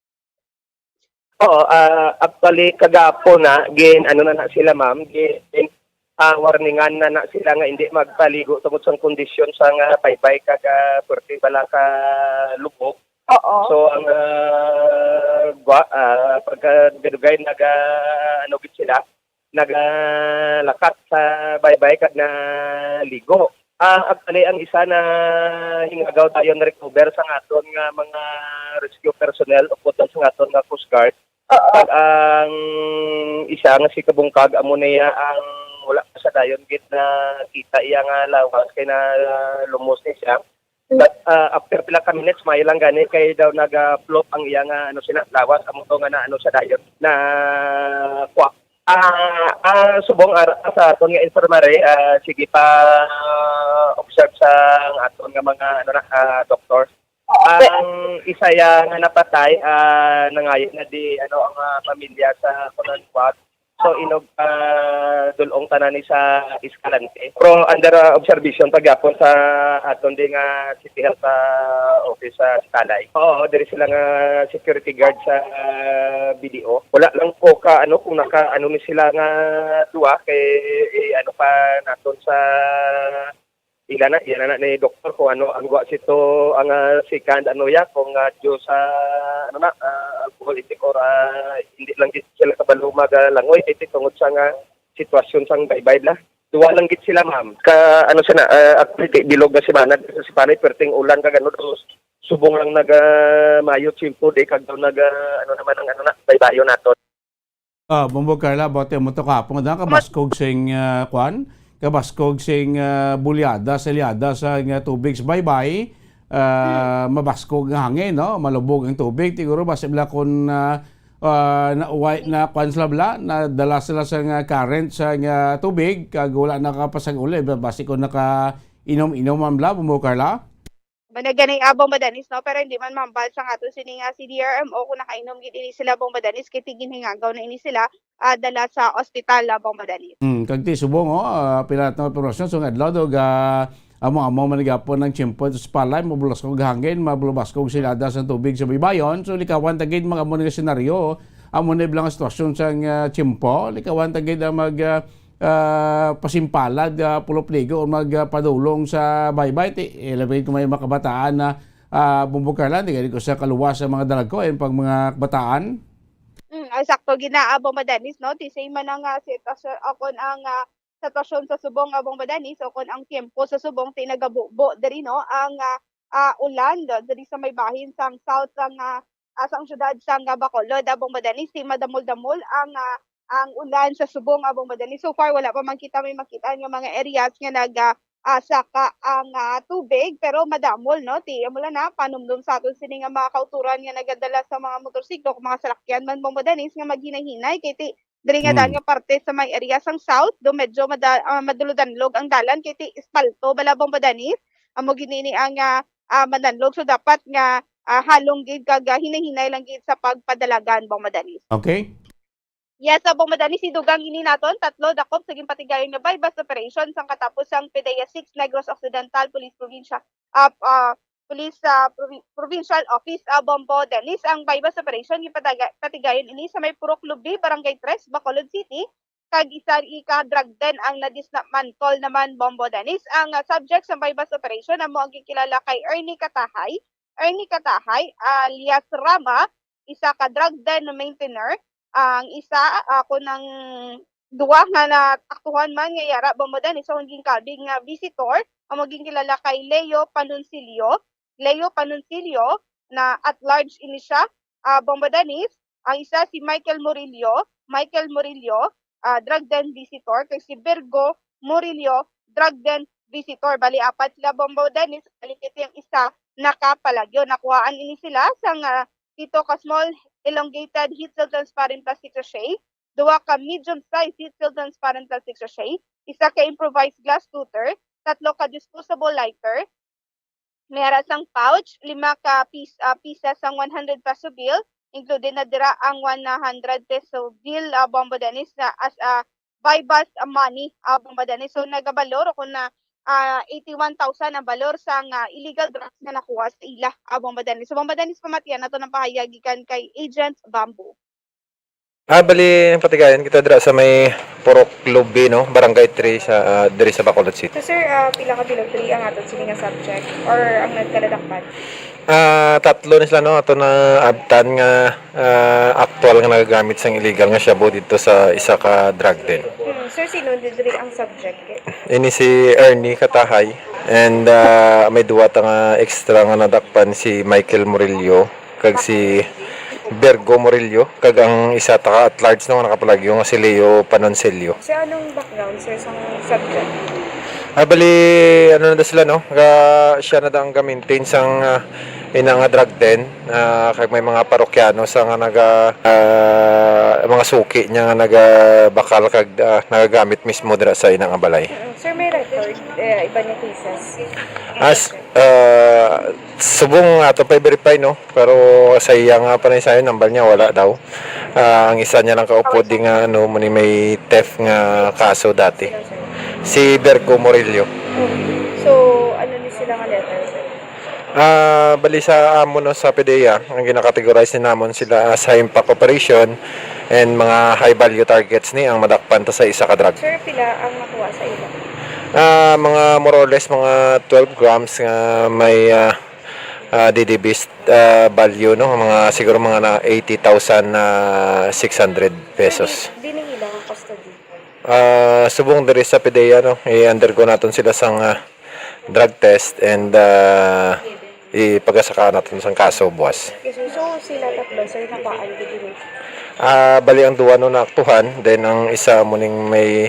Oo, ah, actually, kagapon na, gin, ano na na sila, ma'am, gin, ah, warningan na na sila nga hindi magpaligo tungod sa kondisyon sa nga baybay kag, ah, puwerte bala ka lubog. Oo. So, ang, ah, gwa-, ah, pagkadugay-dugay naga, ano gid sila, nagalakat sa baybay kag naligo. Ah, actually, ang isa na hingagaw dayon recover sa aton nga mga rescue personnel o sa aton nga Coast Guard. Kag ang isa nga si Kabungkag, amo niya ang wala pa sa dayon gid nakita iya nga lawas kay nalumos ni siya. But, ah, after pila ka minutes, may lang gani kay daw nag-float ang iya nga, ano, sina, lawas, amo to nga na, ano, sa dayon, na kuha. Ah, ah, subong ara sa aton nga infirmary, ah, sige pa, ah, observe sa aton nga mga, ano na, ah, doktor. Ang isa ya nga napatay, ah, nangayo na di, ano, ang, ah, pamilya sa kunan, kuwan. So, inog, ah, dul-ong tanan ni sa Escalante. Pero under, ah, observation pa gyapon sa aton di nga City Health, ah, Office sa Sitalay. Oo, diri sila nga security guard sa, ah, B D O. Wala lang ko ka, ano, kung naka, ano ni sila nga duwa, kay, eh, ano pa naton sa ila na, ila na ni doktor kung ano ang wa sito ang, ah, second, ano ya, kung, ah, due sa, ano na, ah, alcohol intake or, ah, hindi lang gid sila kabalo magalangoy, kay tungod sa nga sitwasyon sang baybay bla. Duwa lang gid sila, ma'am. Ka, ano siya na, ah, actually, bilog nga semana sa Sipanay, perting ulan kag ano, dos, subong lang naga mayo tiyempo di kag daw naga, ano naman ang, ano na, baybayon naton. Ah, Bombo Carla, bote mo to kahapon nga kabaskog sing, ah, kwan, kabaskog sing, ah, bulyada, selyada sa nga tubig sa baybay, ah, mabaskog ang hangin, no? Malubog ang tubig. Siguro basi bala kun, ah, ah, nauway na kwan sila bala, nadala sila sa nga current sa nga tubig, kag wala nakapasag uli, ba-, basi kun nakainom-inom man bala, Bombo Carla? Managani, ah, Bombo Dennis, no? Pero hindi man mahambal sang aton sini nga C D R M O kung nakainom gid ini sila, Bombo Dennis, kay ginhingagaw na ini sila, ah, dala sa ospital, ah, Bombo Dennis. Hmm, kag ti subong, oh, ah, pila na operasyon, so nga adlaw, dog, ah, amo-amo man gapon ang tiyempo sa palay, mabulas kog hangin, mabulas kog silada sa tubig sa baybayon. So, likawan ta gid mga amo nga senaryo, amo na iblang sitwasyon sa, ah, tiyempo, likawan ta gid ang mag, ah, ah, pasimpalad, ah, pulop ligo o magpadulong sa baybay. Ti, ilabay ko may makabataan na, ah, Bombo Carla, di gani ko sa kaluwas sa mga dalagko, ayun pag mga kabataan. Mm, ah, sakto gid na, ah, Bombo Dennis, no? Ti same man ang, ah, sitwasyon, o kon ang, ah, sitwasyon sa subong, ah, Bombo Dennis, o kon ang tiyempo sa subong, ti nagabubo diri, no? Ang, ah, ah, ulan do-, diri sa may bahin sang south, ang, ah, ah, sang syudad sang, ah, Bacolod, ah, Bombo Dennis, ti madamol-damol ang, ah, ang ulan sa subong, ah, Bombo Dennis. So far, wala pa man kita may makita nga mga areas nga nag, ah, ah, saka ang, ah, tubig, pero madamol, no? Ti, amo lang na, panumdom sa aton sini nga mga kauturan nga nagadala sa mga motorsiklo, kung mga salakyan man, Bombo Dennis, nga maghinay-hinay, kay ti, diri nga daan nga parte sa may area sang south, do medyo mada-, ah, madulo-danlog ang dalan, kay ti, espalto, bala, Bombo Dennis, amo gid ini ang, ah, ah, madanlog. So, dapat nga, ah, halong gid kag, ah, hinay-hinay lang gid sa pagpadalagan, Bombo Dennis. Okay. Yes, ah, Bombo Dennis, idugang ini naton, tatlo dakop sa ginpatigayon nga buy-bust operation sang katapos sang PDEA six Negros Occidental Police Provincial, ah, ah, Police, ah, Provi-, Provincial Office, ah, Bombo Dennis. Ang buy-bust operation, ginpataga-, patigayon ini sa may Purok Lubi, Barangay Tres, Bacolod City, kag isa ka drug den ang nadismantle naman, Bombo Dennis. Ang, ah, subject sa buy-bust operation amo ang ginkilala kay Ernie Katahay, Ernie Katahay, alias Rama, isa ka drug den maintainer. Ang isa, ah, ako nang duwa nga naaktuhan man nga yara, Bombo Dennis, sa akon ginkabig nga visitor, amo ginkilala kay Leo Panunsilio. Leo Panunsilio na at large ini siya, ah, Bombo Dennis. Ang isa si Michael Murillo, Michael Murillo, ah, drug den visitor, kag si Virgo Murillo, drug den visitor. Bali, apat sila, Bombo Dennis, bali, ito yung isa nakapalagyo. Nakuhaan ini sila sang, ah, pito ka small elongated heat-sealed transparent plastic sachet, duwa ka medium-sized heat-sealed transparent plastic sachet, isa ka improvised glass cutter, tatlo ka disposable lighter, may ara sang pouch, lima ka pis-, ah, pisa sang one hundred peso bill, included na dira ang one hundred peso bill, ah, Bombo Dennis, na as a buy-bust money, ah, Bombo Dennis. So, nagabalor kung na, ah, eighty-one thousand ang balor sang, ah, illegal drugs nga nakuha sa ila, ah, Bombo Dennis. So, Bombo Dennis, pamatian nato ng pahayag gikan kay Agent Bamboo. Ah, bali, patigayon kita dira sa may Purok Lubi, no? Barangay three sa, ah, diri sa Bacolod City. So, sir, ah, pila ka bilog diri ang aton sini nga subject or ang nagkaladakpan? Ah, tatlo ni sila, no, ato na abtan nga, ah, aktual nga nagagamit sang illegal nga shabu dito sa isa ka drug den. Hmm, sir, sino diri ang subject? Ini si Ernie Katahay, and, ah, may duwa ta nga extra nga nadakpan, si Michael Murillo kag si Virgo Murillo, kag ang isa ta ka at large, no, nga nakapalagyo nga si Leo Panonsello. Sir, anong background, sir, sa subject? Ah, bali, ano na da sila, no? Ga, siya na da ang ga-maintain sang, ah, ina nga drug den, ah, kag may mga parokyano sa nga naga, ah, mga suki niya nga nagabakal kag, ah, nagagamit mismo dira sa ina nga balay. Mm, sir, may record, eh, iba niya cases? As, ah, subong ato pa i-verify, no? Pero sa iya nga panaysayon, nambal niya, wala daw. Ah, ang isa niya lang kaupod di nga, ano, mo ni may theft nga kaso dati. Si Berco Murillo. Okay. So, ano ni sila nga letter, sir? Ah, bali sa amo, no, sa PDEA, ang ginakategorize ni namon sila as high impact operation and mga high value targets ni ang madakpan ta sa isa ka drug. Sir, pila ang nakuha sa ila? Ah, mga more or less mga twelve grams nga may, ah, ah, D D B, ah, value, no? Mga, siguro mga na eighty thousand na six hundred pesos. Dili, dili nila ang custody. Ah, subong diri sa PDEA, no? I-undergo naton sila sang, ah, drug test and, ah, ipagasaka naton sang kaso buwas. Yes, sir. So, sila tatlo, sir, nakuhaan gid ini? Ah, bali ang duwa, no, naaktuhan, then ang isa mo ning may,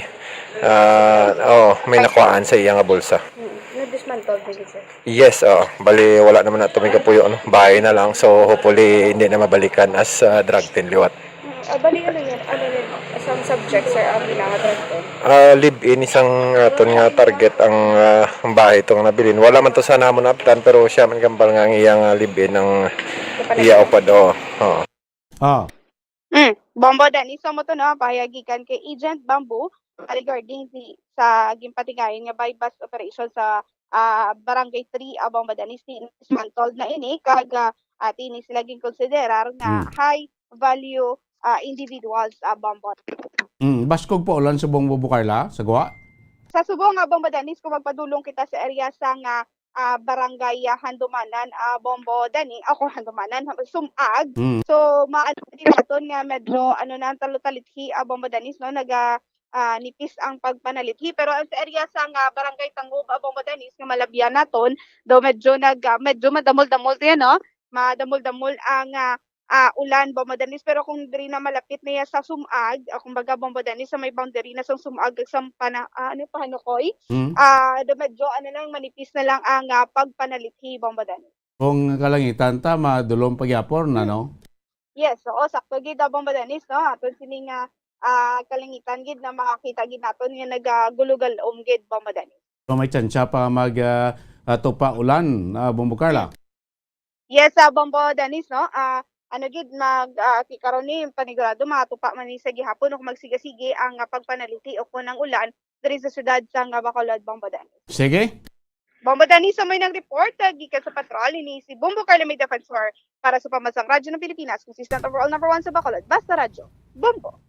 ah, oh, may nakuhaan sa iya nga bulsa. Mm. Na-dismantle na gid, sir? Yes, oo. Bali, wala naman na to may kapuyo, ano? Bahay na lang. So, hopefully, hindi na mabalikan as, ah, drug den liwat. Mm, ah, bali, ano yan? Ano yan? Isang subject, sir, ang ginanga drug den? Ah, live-in, isang aton nga target ang, ah, ang bahay itong nabilin. Wala man to sa namon naabtan, pero siya man gambal nga ang iyang, ah, live-in ang iya upad, oo. Oo. Ah. Mm, Bombo Dennis, so mo to, no, pahayag gikan kay Agent Bamboo, ah, regarding di, sa ginpatigayon nga buy-bust operation sa, ah, Barangay three, ah, Bombo Dennis, ni dismantled na ini, kag, ah, ati ni sila ginkonsiderar nga Mm. high value, ah, individuals, ah, Bombo. Mm, baskog pa ulan sa Bombo, Carla, sa Gwa? Sa Subo nga Bombo Dennis, kung magpadulong kita sa area sa nga, ah, Barangay, ah, Handumanan, ah, Bombo Dennis, ako, Handumanan, Sumag. Mm. So, maano din naton nga medyo, ano na, ang talutalithi, ah, Bombo Dennis, no? Naga, ah, nipis ang pagpanalithi. Pero ang sa area sa nga Barangay Tangub, ah, Bombo Dennis, nga malabyan naton, daw medyo nag, ah, medyo madamol-damol to yan, no? Madamol-damol ang, ah, ah, ulan, Bombo Dennis. Pero kung diri na malapit na yan sa Sumag, ah, kumbaga, Bombo Dennis, sa may boundary na sa Sumag, sa Pana-, ah, ano, Pahanukoy, Mm. ah, do medyo, ano lang, manipis na lang ang, ah, pagpanalithi, Bombo Dennis. Kung kalangitan ta, madulom pagyapon na, Mm. no? Yes, oo, sakto gid, ah, Bombo Dennis, no? Aton sini nga, ah, kalangitan gid na makakita gid naton nga nagagulugalom gid, Bombo Dennis. So, may tsansa pa mag, ah, ah, tupa ulan, ah, Bombo Carla? Yes, ah, Bombo Dennis, no? Ah, ano gid, mag, ah, ti-, karon ni panigurado, matupa man ni sa gihapon o kung magsige-sige ang, ah, pagpanalithi o kung ang ulan diri sa siyudad sa nga Bacolod, Bombo Dennis. Sige. Bombo Dennis, sa may nang report, ah, gikan sa patrol, ini si Bombo Carla May Defensor para sa Pambansang Radyo ng Pilipinas, consistent overall number one sa Bacolod. Basta Radyo, Bombo.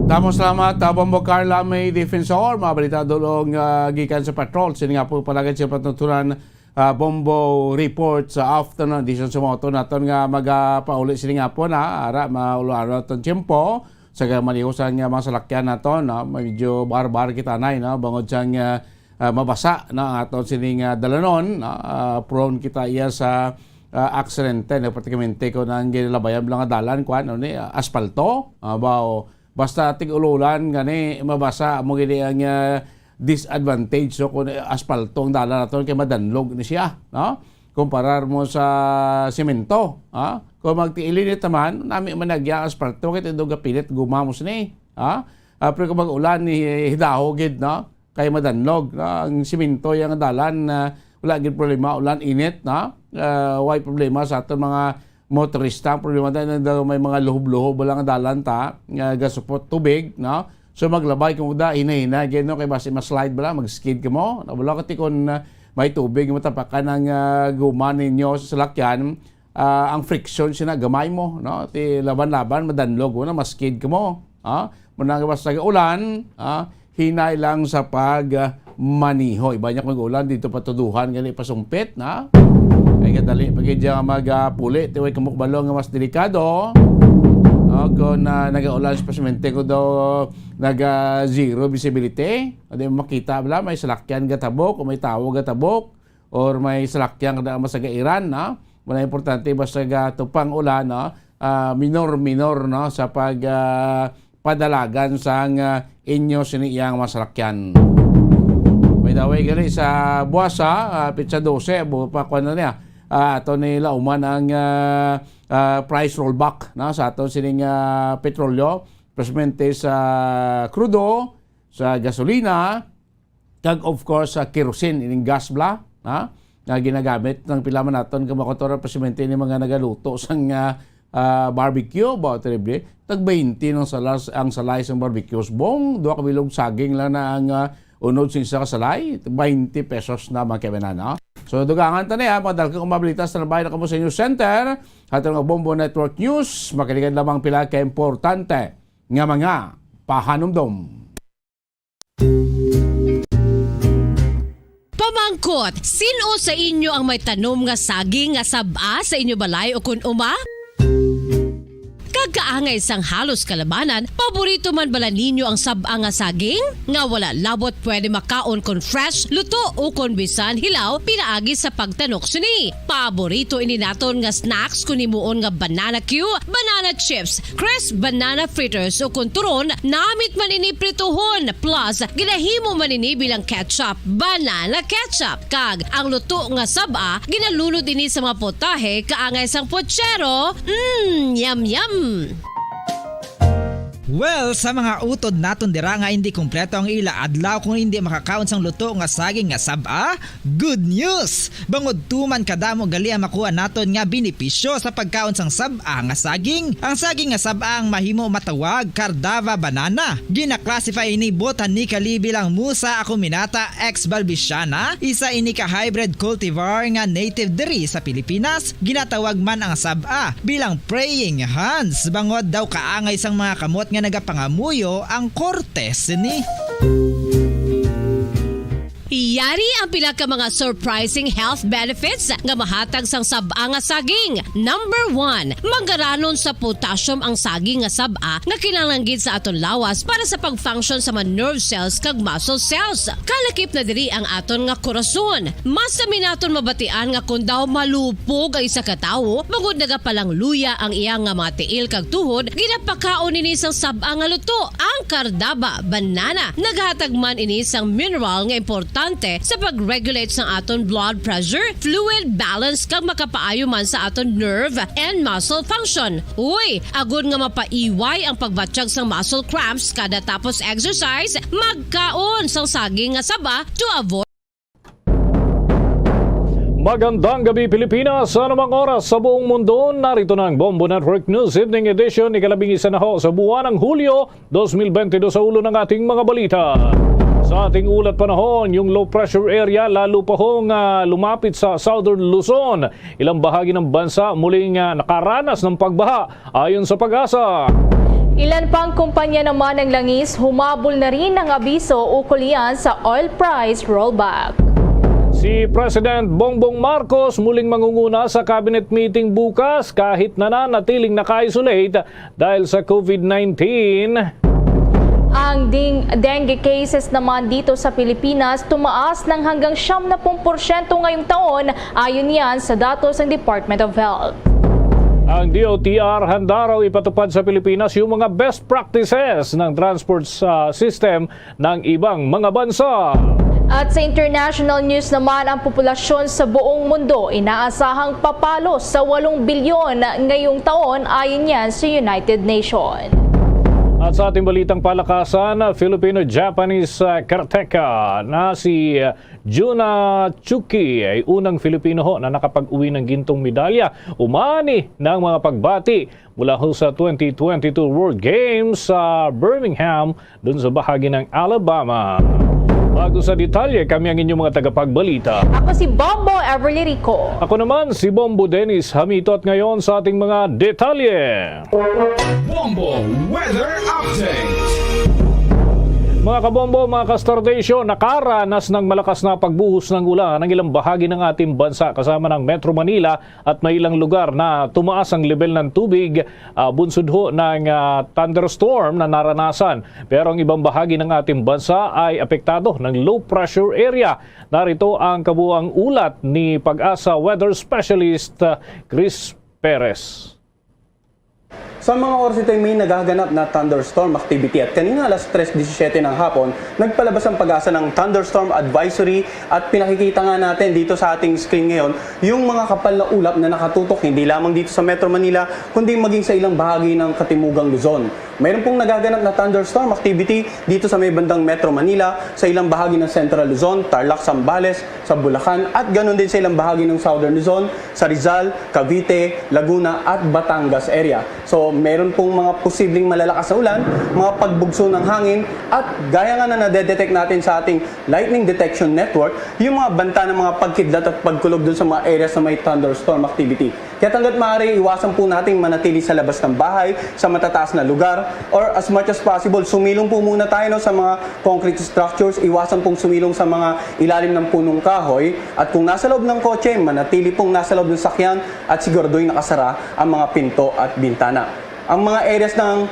Damo salamat, ah, Bombo Carla May Defensor. Mga balita dulong, ah, gikan sa patrol. Sini nga po palagay sa patutunan, ah, Bombo Report sa afternoon edition sa moto naton nga magapauli sini nga po na ara maulo-aro aton tiyempo sa gamalihosan nga mga salakyan nato, no? Medyo barbar kita nay, no? Bangod sang, ah, ah, mabasa, no, ang aton sining, ah, dalanon, no? Ah, prone kita iya sa, ah, aksidente, no? Pratikamente kung ang ginalabayan lang nga dalan, kuan, ano ni, ah, aspalto, ah, ba, o basta tig-ulan gani mabasa mo gini ang, ah, disadvantage, so kung aspalto ang dalan naton kay madanlog ni siya, no? Kumparar mo sa semento, ha? Kung magtiilinit naman, nami man nagya aspalto kay tindog kapilit gumamos ni, ha? Ah, pero kung mag-ulan ni hidaho gid, no? Kay madanlog, no? Ang semento yang dalan, ah, wala gid problema, ulan, init, no? Ah, way problema sa aton mga motorista. Ang problema tayo na daw may mga luhob-luhob lang ang dalan ta, nga gasupot tubig, no? So maglabay kung da, hinay-hinay gid, no? Kay basi ma-slide bala, mag-skid ka mo. Wala ka ti kung, ah, may tubig, matapakan ang, ah, guma ninyo sa salakyan, ah, ang friction sina gamay mo, no? Ti laban-laban, madanlog mo na, ma-skid ka mo. Ha? Muna nga basta ulan, ha? Hinay lang sa pag, ah, maniho. Iba niya kung ulan, dito patuduhan, gani pasumpit, na? Ay, kadali pa gid siya magapuli. Tiway kamo kabalo nga mas delikado. O, kung, ah, nagaulan, especially kung daw naga-zero visibility, o di mo makita, bala, may salakyan gatabok, o may tawo gatabok, or may salakyan nga masagairan, no? Wala importante, basta gatupang ulan, no? Ah, minor-minor, no? Sa pag, ah, padalagan sang, ah, inyo sini iyang mga salakyan. By the way, gali sa buwasa, ah, petsa dose, bu-, pa, kuwan na niya. Ah, ato ni lauman ang, ah, ah, price rollback, no? Sa ato sining, ah, petrolyo, precisamente sa krudo, sa gasolina, kag of course sa kerosene, ining gas bala, ha? Nga ginagamit ng pila man naton, kung makotora precisamente ni mga nagaluto sang, ah, ah, barbecue, ba, terrible. Tag twenty ng salas, ang salay sang barbecue. Bong, duha ka bilog saging lang na ang, ah, unod sing isa ka salay, twenty pesos na, mga kaibigan, no? So, dugangan ta na yan, mga dalkang mga balita sa labay na kamo sa News Center. Ato nga Bombo Network News, makinig lamang pila ka importante nga mga pahanumdom. Pamangkot, sin-o sa inyo ang may tanom nga saging nga sab-a sa inyo balay ukon uma? Kag kaangay sang halos kalabanan, paborito man bala ninyo ang sab-a nga saging? Nga wala labot pwede makaon kon fresh, luto, ukon bisan hilaw pinaagi sa pagtanok sini. Paborito ini naton nga snacks kon himuon nga banana cue, banana chips, crisp banana fritters, o kon turon, namit man ini prituhon, plus ginahimo man ini bilang ketchup, banana ketchup, kag ang luto nga sab-a ginalunod ini sa mga potahe kaangay sang pochero. Mm, yum, yum! Well, sa mga utod naton dira nga hindi kompleto ang ila adlaw kung hindi makakaon sang luto nga saging nga sab-a, good news! Bangod tuman kadamo gali ang makuha naton nga benepisyo sa pagkaon sang sab-a nga saging. Ang saging nga sab-a ang mahimo matawag Cardava banana. Gina-classify ini botanically bilang Musa acuminata ex balbisiana, isa ini ka hybrid cultivar nga native diri sa Pilipinas. Ginatawag man ang sab-a bilang praying hands, bangod daw kaangay sang mga kamot nga nagapangamuyo ang korte sini. Yari ang pila ka mga surprising health benefits nga mahatag sang sab-a nga saging. Number one, manggaranon sa potassium ang saging nga sab-a nga kinahanglan gid sa aton lawas para sa pag-function sa mga nerve cells kag muscle cells. Kalakip na diri ang aton nga korason. Mas sami naton mabatian nga kon daw malupog ang isa ka tawo, bangod nagapalangluya ang iya nga mga tiil kag tuhod, ginapakaon ini sang sab-a nga luto, ang Cardava banana. Naghatag man ini sang mineral nga importante sa pag-regulate sang aton blood pressure, fluid balance, kag makapaayo man sa aton nerve and muscle function. Uy, agod nga mapaiway ang pagbatyag sang muscle cramps kada tapos exercise, magkaon sang saging nga saba to avoid Magandang gabi, Pilipinas. Sa anumang oras sa buong mundo, narito na ang Bombo Network News Evening Edition, ikalabing isa na ho sa buwan ng Hulyo, dos mil bente dos, sa ulo ng ating mga balita. Sa ating ulat panahon, yung low pressure area lalo pa hong, ah, lumapit sa Southern Luzon. Ilang bahagi ng bansa muling, ah, nakaranas ng pagbaha, ayon sa PAGASA. Ilan pang kumpanya naman ng langis, humabol na rin ng abiso ukol yan sa oil price rollback. Si President Bongbong Marcos muling mangunguna sa cabinet meeting bukas kahit nananatiling naka-isolate dahil sa COVID nineteen. Ang ding-, dengue cases naman dito sa Pilipinas tumaas ng hanggang siyam na pung porsyento ngayong taon, ayon yan sa datos ng Department of Health. Ang D O T R handa raw ipatupad sa Pilipinas yung mga best practices ng transport sa system ng ibang mga bansa. At sa international news naman, ang populasyon sa buong mundo inaasahang papalo sa walong bilyon ngayong taon, ayon yan sa United Nations. At sa ating balitang palakasan, Filipino-Japanese, ah, karateka na si, ah, Juna Chuki ay unang Filipino ho na nakapag-uwi ng gintong medalya umani ng mga pagbati mula ho sa twenty twenty-two World Games sa Birmingham, dun sa bahagi ng Alabama. Bago sa detalye, kami ang inyong mga tagapagbalita. Ako si Bombo Everly Rico. Ako naman si Bombo Dennis Hamito, at ngayon sa ating mga detalye. Bombo Weather Update. Mga kabombo, mga ka-Star Station, nakaranas ng malakas na pagbuhos ng ulan ang ilang bahagi ng ating bansa, kasama ng Metro Manila, at may ilang lugar na tumaas ang level ng tubig, ah, bunsod ho ng, ah, thunderstorm na naranasan. Pero ang ibang bahagi ng ating bansa ay apektado ng low pressure area. Narito ang kabuang ulat ni Pag-asa Weather Specialist, ah, Chris Perez. Sa mga oras ito ay may nagaganap na thunderstorm activity at kanina alas tres disisiyete ng hapon, nagpalabas ang Pag-asa ng thunderstorm advisory at pinakikita nga natin dito sa ating screen ngayon yung mga kapal na ulap na nakatutok hindi lamang dito sa Metro Manila kundi maging sa ilang bahagi ng Katimugang Luzon. Mayroon pong nagaganap na thunderstorm activity dito sa may bandang Metro Manila, sa ilang bahagi ng Central Luzon, Tarlac, Zambales, sa Bulacan at ganun din sa ilang bahagi ng Southern Luzon, sa Rizal, Cavite, Laguna at Batangas area. So, meron pong mga posibleng malalakas na ulan, mga pagbugso ng hangin, at gaya nga na nadedetect natin sa ating lightning detection network, yung mga banta ng mga pagkidlat at pagkulog dun sa mga areas na may thunderstorm activity. Kaya hanggat maaari, iwasan po nating manatili sa labas ng bahay, sa matataas na lugar, or as much as possible, sumilong po muna tayo, no, sa mga concrete structures, iwasan pong sumilong sa mga ilalim ng punong kahoy, at kung nasa loob ng kotse, manatili pong nasa loob ng sakyan at siguraduhin nakasara ang mga pinto at bintana. Ang mga areas ng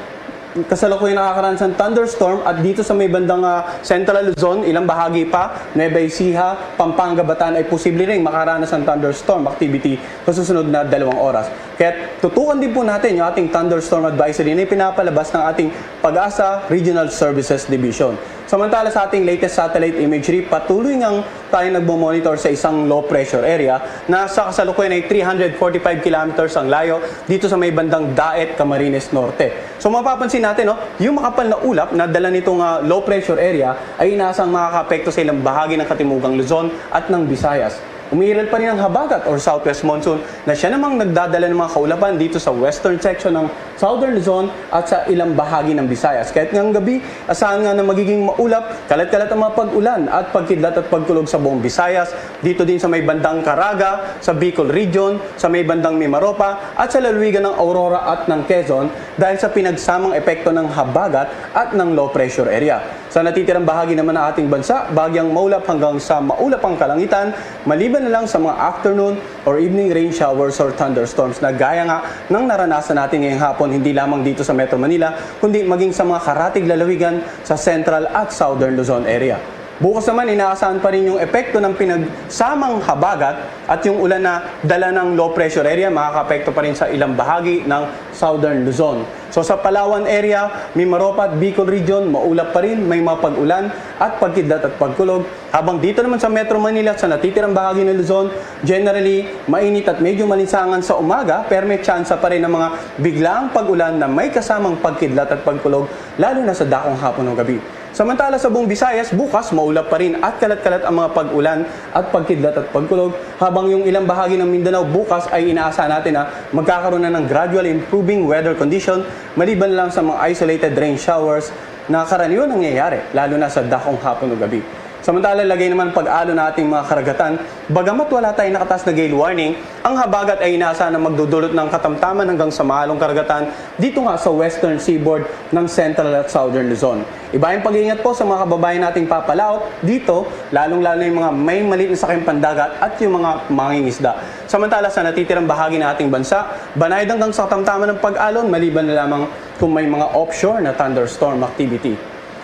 kasalukuyan nakakaranas ng thunderstorm at dito sa may bandang, ah, Central Luzon, ilang bahagi pa, Nueva Ecija, Pampanga, Bataan ay posible ring makaranas ng thunderstorm activity sa susunod na dalawang oras. Kaya tutukan din po natin yung ating thunderstorm advisory na ipinapalabas ng ating Pag-asa Regional Services Division. Samantala sa ating latest satellite imagery, patuloy ngang tayo nagmo-monitor sa isang low pressure area na sa kasalukuyan ay three hundred forty-five kilometers ang layo dito sa may bandang Daet, Camarines Norte. So mapapansin natin, no, yung makapal na ulap na dala nitong, ah, low pressure area ay inaasang makakaapekto sa ilang bahagi ng Katimugang Luzon at ng Visayas. Umiiral pa rin ang habagat or southwest monsoon na siya namang nagdadala ng mga kaulapan dito sa western section ng Southern Luzon at sa ilang bahagi ng Visayas. Kahit ngayong gabi, asahan nga na magiging maulap, kalat-kalat ang mga pag-ulan at pagkidlat at pagkulog sa buong Visayas, dito din sa may bandang Caraga, sa Bicol Region, sa may bandang Mimaropa, at sa lalawigan ng Aurora at ng Quezon dahil sa pinagsamang epekto ng habagat at ng low pressure area. Sa natitirang bahagi naman ng ating bansa, bahagyang maulap hanggang sa maulap ang kalangitan, maliban na lang sa mga afternoon or evening rain showers or thunderstorms na gaya nga ng naranasan natin ngayong hapon, hindi lamang dito sa Metro Manila, kundi maging sa mga karatig lalawigan sa Central at Southern Luzon area. Bukas naman, inaasahan pa rin yung epekto ng pinagsamang habagat at yung ulan na dala ng low pressure area makakaapekto pa rin sa ilang bahagi ng Southern Luzon. So sa Palawan area, Mimaropa at Bicol Region, maulap pa rin, may mga pag-ulan at pagkidlat at pagkulog. Habang dito naman sa Metro Manila at sa natitirang bahagi ng Luzon, generally, mainit at medyo malinsangan sa umaga, pero may tsansa pa rin ng mga biglaang pag-ulan na may kasamang pagkidlat at pagkulog, lalo na sa dakong hapon o gabi. Samantala sa buong Visayas, bukas maulap pa rin at kalat-kalat ang mga pag-ulan at pagkidlat at pagkulog, habang yung ilang bahagi ng Mindanao bukas ay inaasahan natin na magkakaroon na ng gradual improving weather condition maliban lang sa mga isolated rain showers na karaniwan nangyayari, lalo na sa dakong hapon o gabi. Samantala, lagay naman pag-alon na ating mga karagatan, bagamat wala tayong nakataas na gale warning, ang habagat ay inaasahan na magdudulot ng katamtaman hanggang sa maalong karagatan dito nga sa western seaboard ng Central at Southern Luzon. Iba yung pag-iingat po sa mga kababayan nating papalaot dito, lalong-lalo na yung mga may maliit na sakayan pandagat at yung mga mangingisda. Samantala sa natitirang bahagi ng ating bansa, banayad hanggang sa katamtaman ng pag-alon maliban na lamang kung may mga offshore na thunderstorm activity.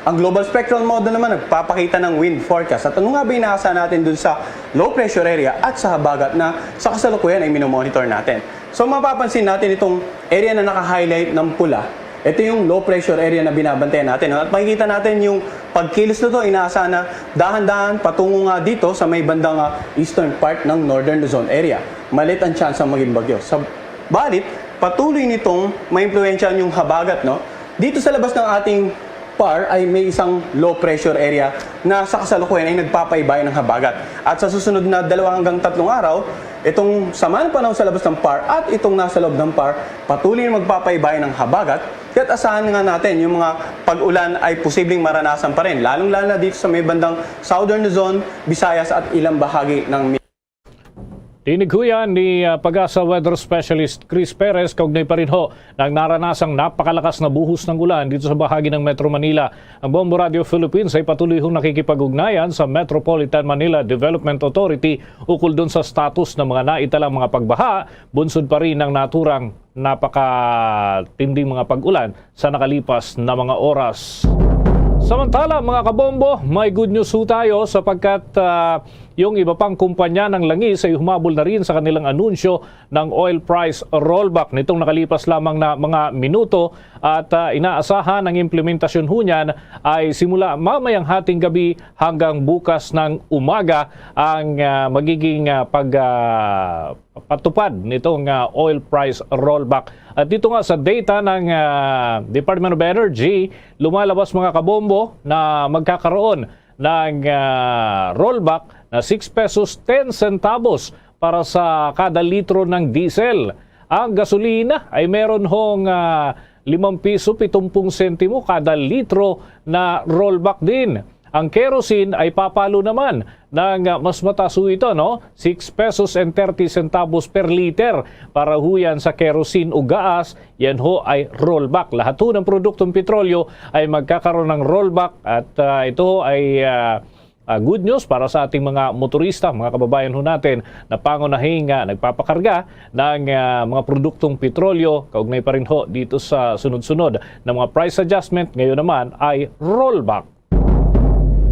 Ang Global Spectral Model naman nagpapakita ng wind forecast. At ano nga ba inaasahan natin dun sa low pressure area at sa habagat na sa kasalukuyan ay minomonitor natin? So mapapansin natin itong area na naka-highlight ng pula. Ito yung low pressure area na binabantayan natin. At makikita natin yung pagkilos nito, inaasahan na dahan-dahan patungo nga dito sa may bandang, ah, eastern part ng Northern Luzon area. Malit ang tsansa maging bagyo. Sa balit, patuloy nitong maimpluwensyahan yung habagat, no? Dito sa labas ng ating par ay may isang low pressure area na sa kasalukuyan ay nagpapaibay ng habagat. At sa susunod na dalawa hanggang tatlong araw, itong sama ng panahon sa labas ng par at itong nasa loob ng par, patuloy na magpapaibay ng habagat. Kaya't asahan nga natin yung mga pag-ulan ay posibleng maranasan pa rin, lalong-lalo na dito sa may bandang Southern Luzon, Visayas at ilang bahagi ng Tinighuyan ni, ah, PAGASA weather specialist Chris Perez kaugnay pa rin ho ng naranasang napakalakas na buhos ng ulan dito sa bahagi ng Metro Manila. Ang Bombo Radio Philippines ay patuloy hong nakikipag-ugnayan sa Metropolitan Manila Development Authority ukol dun sa status ng mga naitalang mga pagbaha, bunsod pa rin ng naturang napakatinding mga pag-ulan sa nakalipas na mga oras. Samantala, mga kabombo, may good news ho tayo sapagkat, ah, yung iba pang kumpanya ng langis ay humabol na rin sa kanilang anunsyo ng oil price rollback nitong nakalipas lamang na mga minuto at, ah, inaasahan ang implementasyon ho niyan ay simula mamayang hating gabi hanggang bukas ng umaga ang, ah, magiging, ah, pag, ah, patupad nitong, ah, oil price rollback. At dito nga sa data ng, ah, Department of Energy, lumalabas, mga kabombo, na magkakaroon ng, ah, rollback na six pesos ten centavos para sa kada litro ng diesel. Ang gasolina ay meron hong, ah, limang piso pitumpung sentimo kada litro na rollback din. Ang kerosene ay papalo naman ng, ah, mas mataas ho ito, no? Six pesos and thirty centavos per liter para ho yan sa kerosene o gaas, yan ho ay rollback. Lahat ho ng produktong petrolyo ay magkakaroon ng rollback at, ah, ito ho ay, ah, ah, good news para sa ating mga motorista, mga kababayan ho natin na pangunahing, ah, nagpapakarga ng, ah, mga produktong petrolyo. Kaugnay pa rin ho dito sa sunod-sunod na mga price adjustment, ngayon naman ay rollback.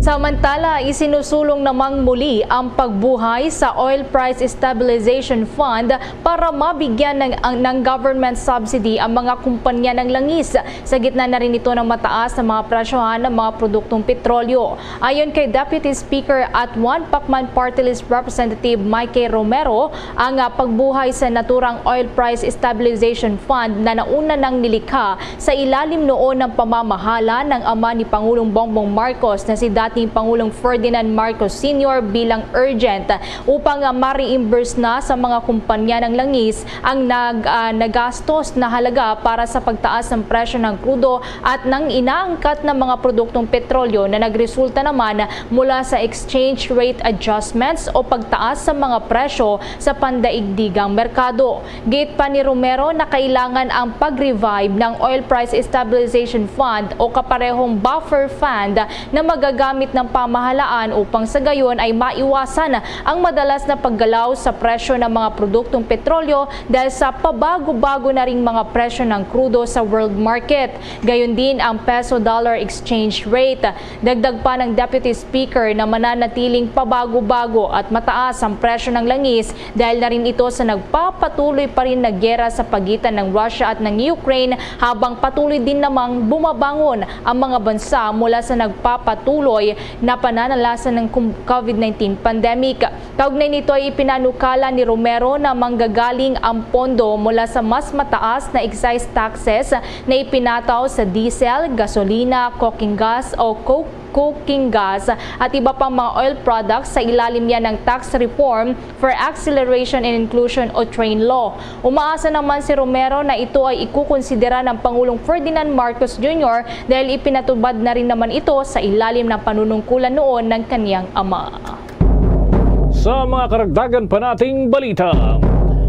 Samantala, isinusulong namang muli ang pagbuhay sa Oil Price Stabilization Fund para mabigyan ng, ang, ng government subsidy ang mga kumpanya ng langis, sa gitna na rin ito ng mataas na mga presyohan ng mga produktong petrolyo. Ayon kay Deputy Speaker at One Pacman Party List Representative Mikey Romero, ang, ah, pagbuhay sa naturang Oil Price Stabilization Fund na nauna nang nilikha sa ilalim noon ng pamamahala ng ama ni Pangulong Bongbong Marcos na si dating Pangulong Ferdinand Marcos Senior bilang urgent upang, ah, ma-reimburse na sa mga kumpanya ng langis ang nag-, ah, nagastos na halaga para sa pagtaas ng presyo ng krudo at ng inaangkat na mga produktong petrolyo na nagresulta naman mula sa exchange rate adjustments o pagtaas sa mga presyo sa pandaigdigang merkado. Giit pa ni Romero na kailangan ang pag-revive ng Oil Price Stabilization Fund o kaparehong buffer fund na magagamit ng pamahalaan upang sa gayon ay maiwasan ang madalas na paggalaw sa presyo ng mga produktong petrolyo dahil sa pabago-bago na ring mga presyo ng krudo sa world market. Gayon din ang peso-dollar exchange rate. Dagdag pa ng Deputy Speaker na mananatiling pabago-bago at mataas ang presyo ng langis dahil na rin ito sa nagpapatuloy pa rin na giyera sa pagitan ng Russia at ng Ukraine, habang patuloy din namang bumabangon ang mga bansa mula sa nagpapatuloy na pananalasan ng kum-, covid nineteen pandemic. Kaugnay nito ay ipinanukala ni Romero na manggagaling ang pondo mula sa mas mataas na excise taxes na ipinataw sa diesel, gasolina, cooking gas o co-, cooking gas at iba pang mga oil products sa ilalim niya ng Tax Reform for Acceleration and Inclusion o TRAIN Law. Umaasa naman si Romero na ito ay ikukonsidera ng Pangulong Ferdinand Marcos Junior dahil ipinatubad na rin naman ito sa ilalim ng panunungkulan noon ng kaniyang ama. Sa mga karagdagan pa nating balita,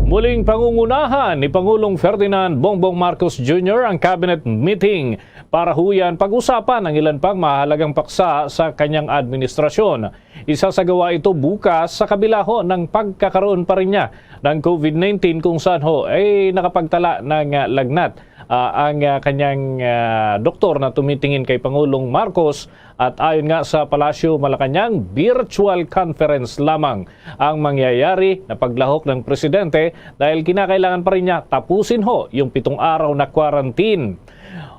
muling pangungunahan ni Pangulong Ferdinand Bongbong Marcos Junior ang cabinet meeting para huyan pag-usapan ang ilan pang mahalagang paksa sa kanyang administrasyon. Isasagawa ito bukas sa kabila ho ng pagkakaroon pa rin niya ng covid nineteen, kung saan ho ay nakapagtala ng, ah, lagnat, ah, ang, ah, kanyang, ah, doktor na tumitingin kay Pangulong Marcos. At ayon nga sa Palasyo Malacañang, virtual conference lamang ang mangyayari na paglahok ng presidente dahil kinakailangan pa rin niya tapusin ho yung pitong araw na quarantine.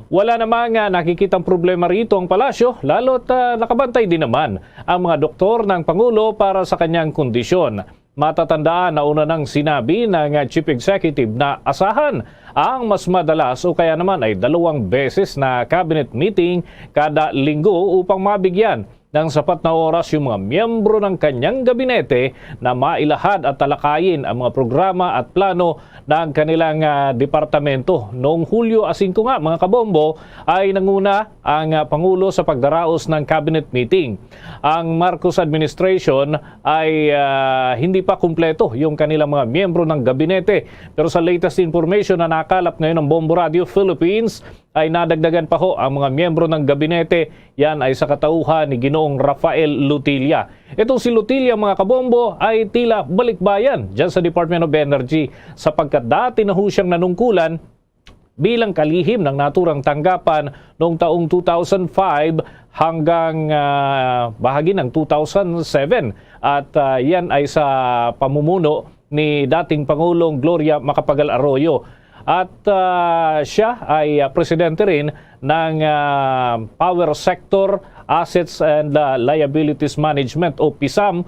Wala namang, ah, nakikitang problema rito ang palasyo, lalo't, ah, nakabantay din naman ang mga doktor ng Pangulo para sa kanyang kondisyon. Matatandaan na una nang sinabi ng, ah, Chief Executive na asahan ang mas madalas o kaya naman ay dalawang beses na cabinet meeting kada linggo upang mabigyan ng sapat na oras yung mga miyembro ng kanyang gabinete na mailahad at talakayin ang mga programa at plano ng kanilang, ah, departamento. Noong Hulyo a singko nga, mga kabombo, ay nanguna ang, ah, Pangulo sa pagdaraos ng cabinet meeting. Ang Marcos administration ay, ah, hindi pa kumpleto yung kanilang mga miyembro ng gabinete. Pero sa latest information na nakalap ngayon ng Bombo Radio Philippines, ay nadagdagan pa ho ang mga miyembro ng gabinete. Yan ay sa katauhan ni Ginoong Rafael Lutilla. Itong si Lutilla, mga kabombo, ay tila balikbayan dyan sa Department of Energy, sapagkat dati na ho siyang nanungkulan bilang kalihim ng naturang tanggapan noong taong two thousand five hanggang, ah, bahagi ng two thousand seven. At, ah, yan ay sa pamumuno ni dating Pangulong Gloria Macapagal Arroyo. At, ah, siya ay, ah, presidente rin ng, ah, Power Sector Assets and, ah, Liabilities Management o pisam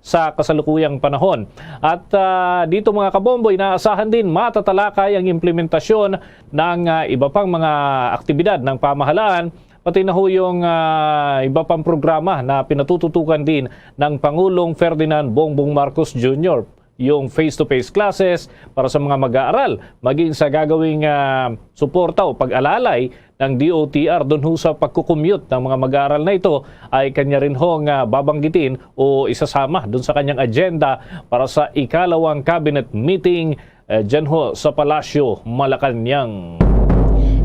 sa kasalukuyang panahon. At, ah, dito, mga kabombo, inaasahan din matatalakay ang implementasyon ng, ah, iba pang mga aktibidad ng pamahalaan, pati na ho yung, ah, iba pang programa na pinatututukan din ng Pangulong Ferdinand Bongbong Marcos Junior, yung face-to-face classes para sa mga mag-aaral, maging sa gagawing, ah, suporta o pag-alalay ng D O T R dun ho sa pagkukumyut ng mga mag-aaral na ito, ay kanya rin ho nga babanggitin o isasama dun sa kanyang agenda para sa ikalawang cabinet meeting, eh, dyan ho sa Palasyo, Malacañang.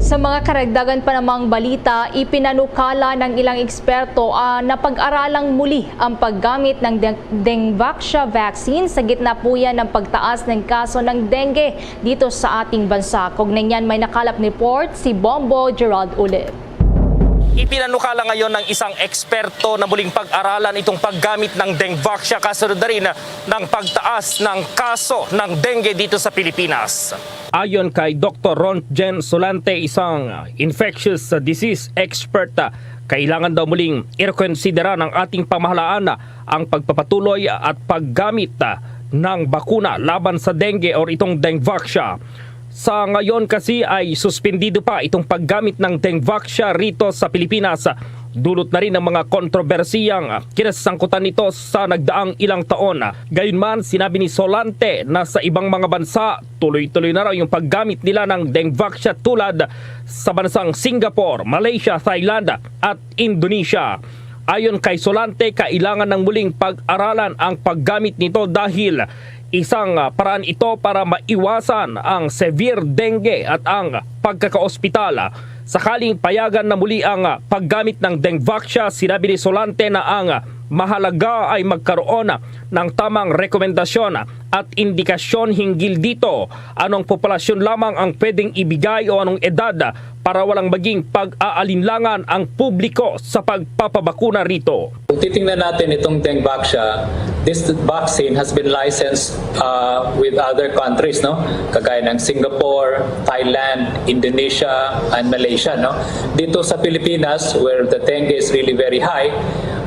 Sa mga karagdagan pa namang balita, ipinanukala ng ilang eksperto, ah, na pag-aralang muli ang paggamit ng deng-, Dengvaxia vaccine sa gitna po yan ng pagtaas ng kaso ng dengue dito sa ating bansa. Kaugnay niyan, may nakalap report si Bombo Gerald Ulip. Ipinanukala ngayon ng isang eksperto na muling pag-aralan itong paggamit ng Dengvaxia kasunod na rin ng pagtaas ng kaso ng dengue dito sa Pilipinas. Ayon kay Doktor Ron Jen Solante, isang infectious disease expert, kailangan daw muling irekonsidera ng ating pamahalaan ang pagpapatuloy at paggamit ng bakuna laban sa dengue or itong Dengvaxia. Sa ngayon kasi ay suspendido pa itong paggamit ng Dengvaxia rito sa Pilipinas. Dulot na rin ang mga kontrobersiyang kinasangkutan nito sa nagdaang ilang taon. Gayunman, sinabi ni Solante na sa ibang mga bansa, tuloy-tuloy na raw yung paggamit nila ng Dengvaxia tulad sa bansang Singapore, Malaysia, Thailand at Indonesia. Ayon kay Solante, kailangan ng muling pag-aralan ang paggamit nito dahil isang, ah, paraan ito para maiwasan ang severe dengue at ang pagkakaospital. Sakaling payagan na muli ang, ah, paggamit ng Dengvaxia, sinabi ni Solante na ang, ah, mahalaga ay magkaroon ng tamang rekomendasyon at indikasyon hinggil dito. Anong populasyon lamang ang pwedeng ibigay o anong edad para walang maging pag-aalinlangan ang publiko sa pagpapabakuna rito? Kung titingnan natin itong Dengvaxia, this vaccine has been licensed uh, with other countries, no? Kagaya ng Singapore, Thailand, Indonesia, and Malaysia, no? Dito sa Pilipinas, where the dengue is really very high,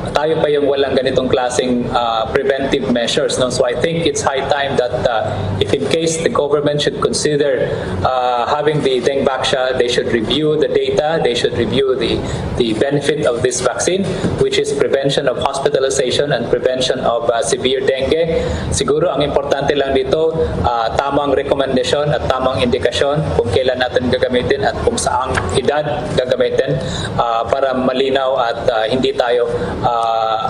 tayo pa yung walang ganitong klaseng uh, preventive measures, no? So I think it's high time that uh, if in case the government should consider uh, having the Dengvaxia, they should review the data, they should review the the benefit of this vaccine, which is prevention of hospitalization and prevention of uh, severe dengue. Siguro ang importante lang dito, uh, tamang rekomendasyon at tamang indikasyon kung kailan natin gagamitin at kung saang edad gagamitin uh, para malinaw at uh, hindi tayo uh,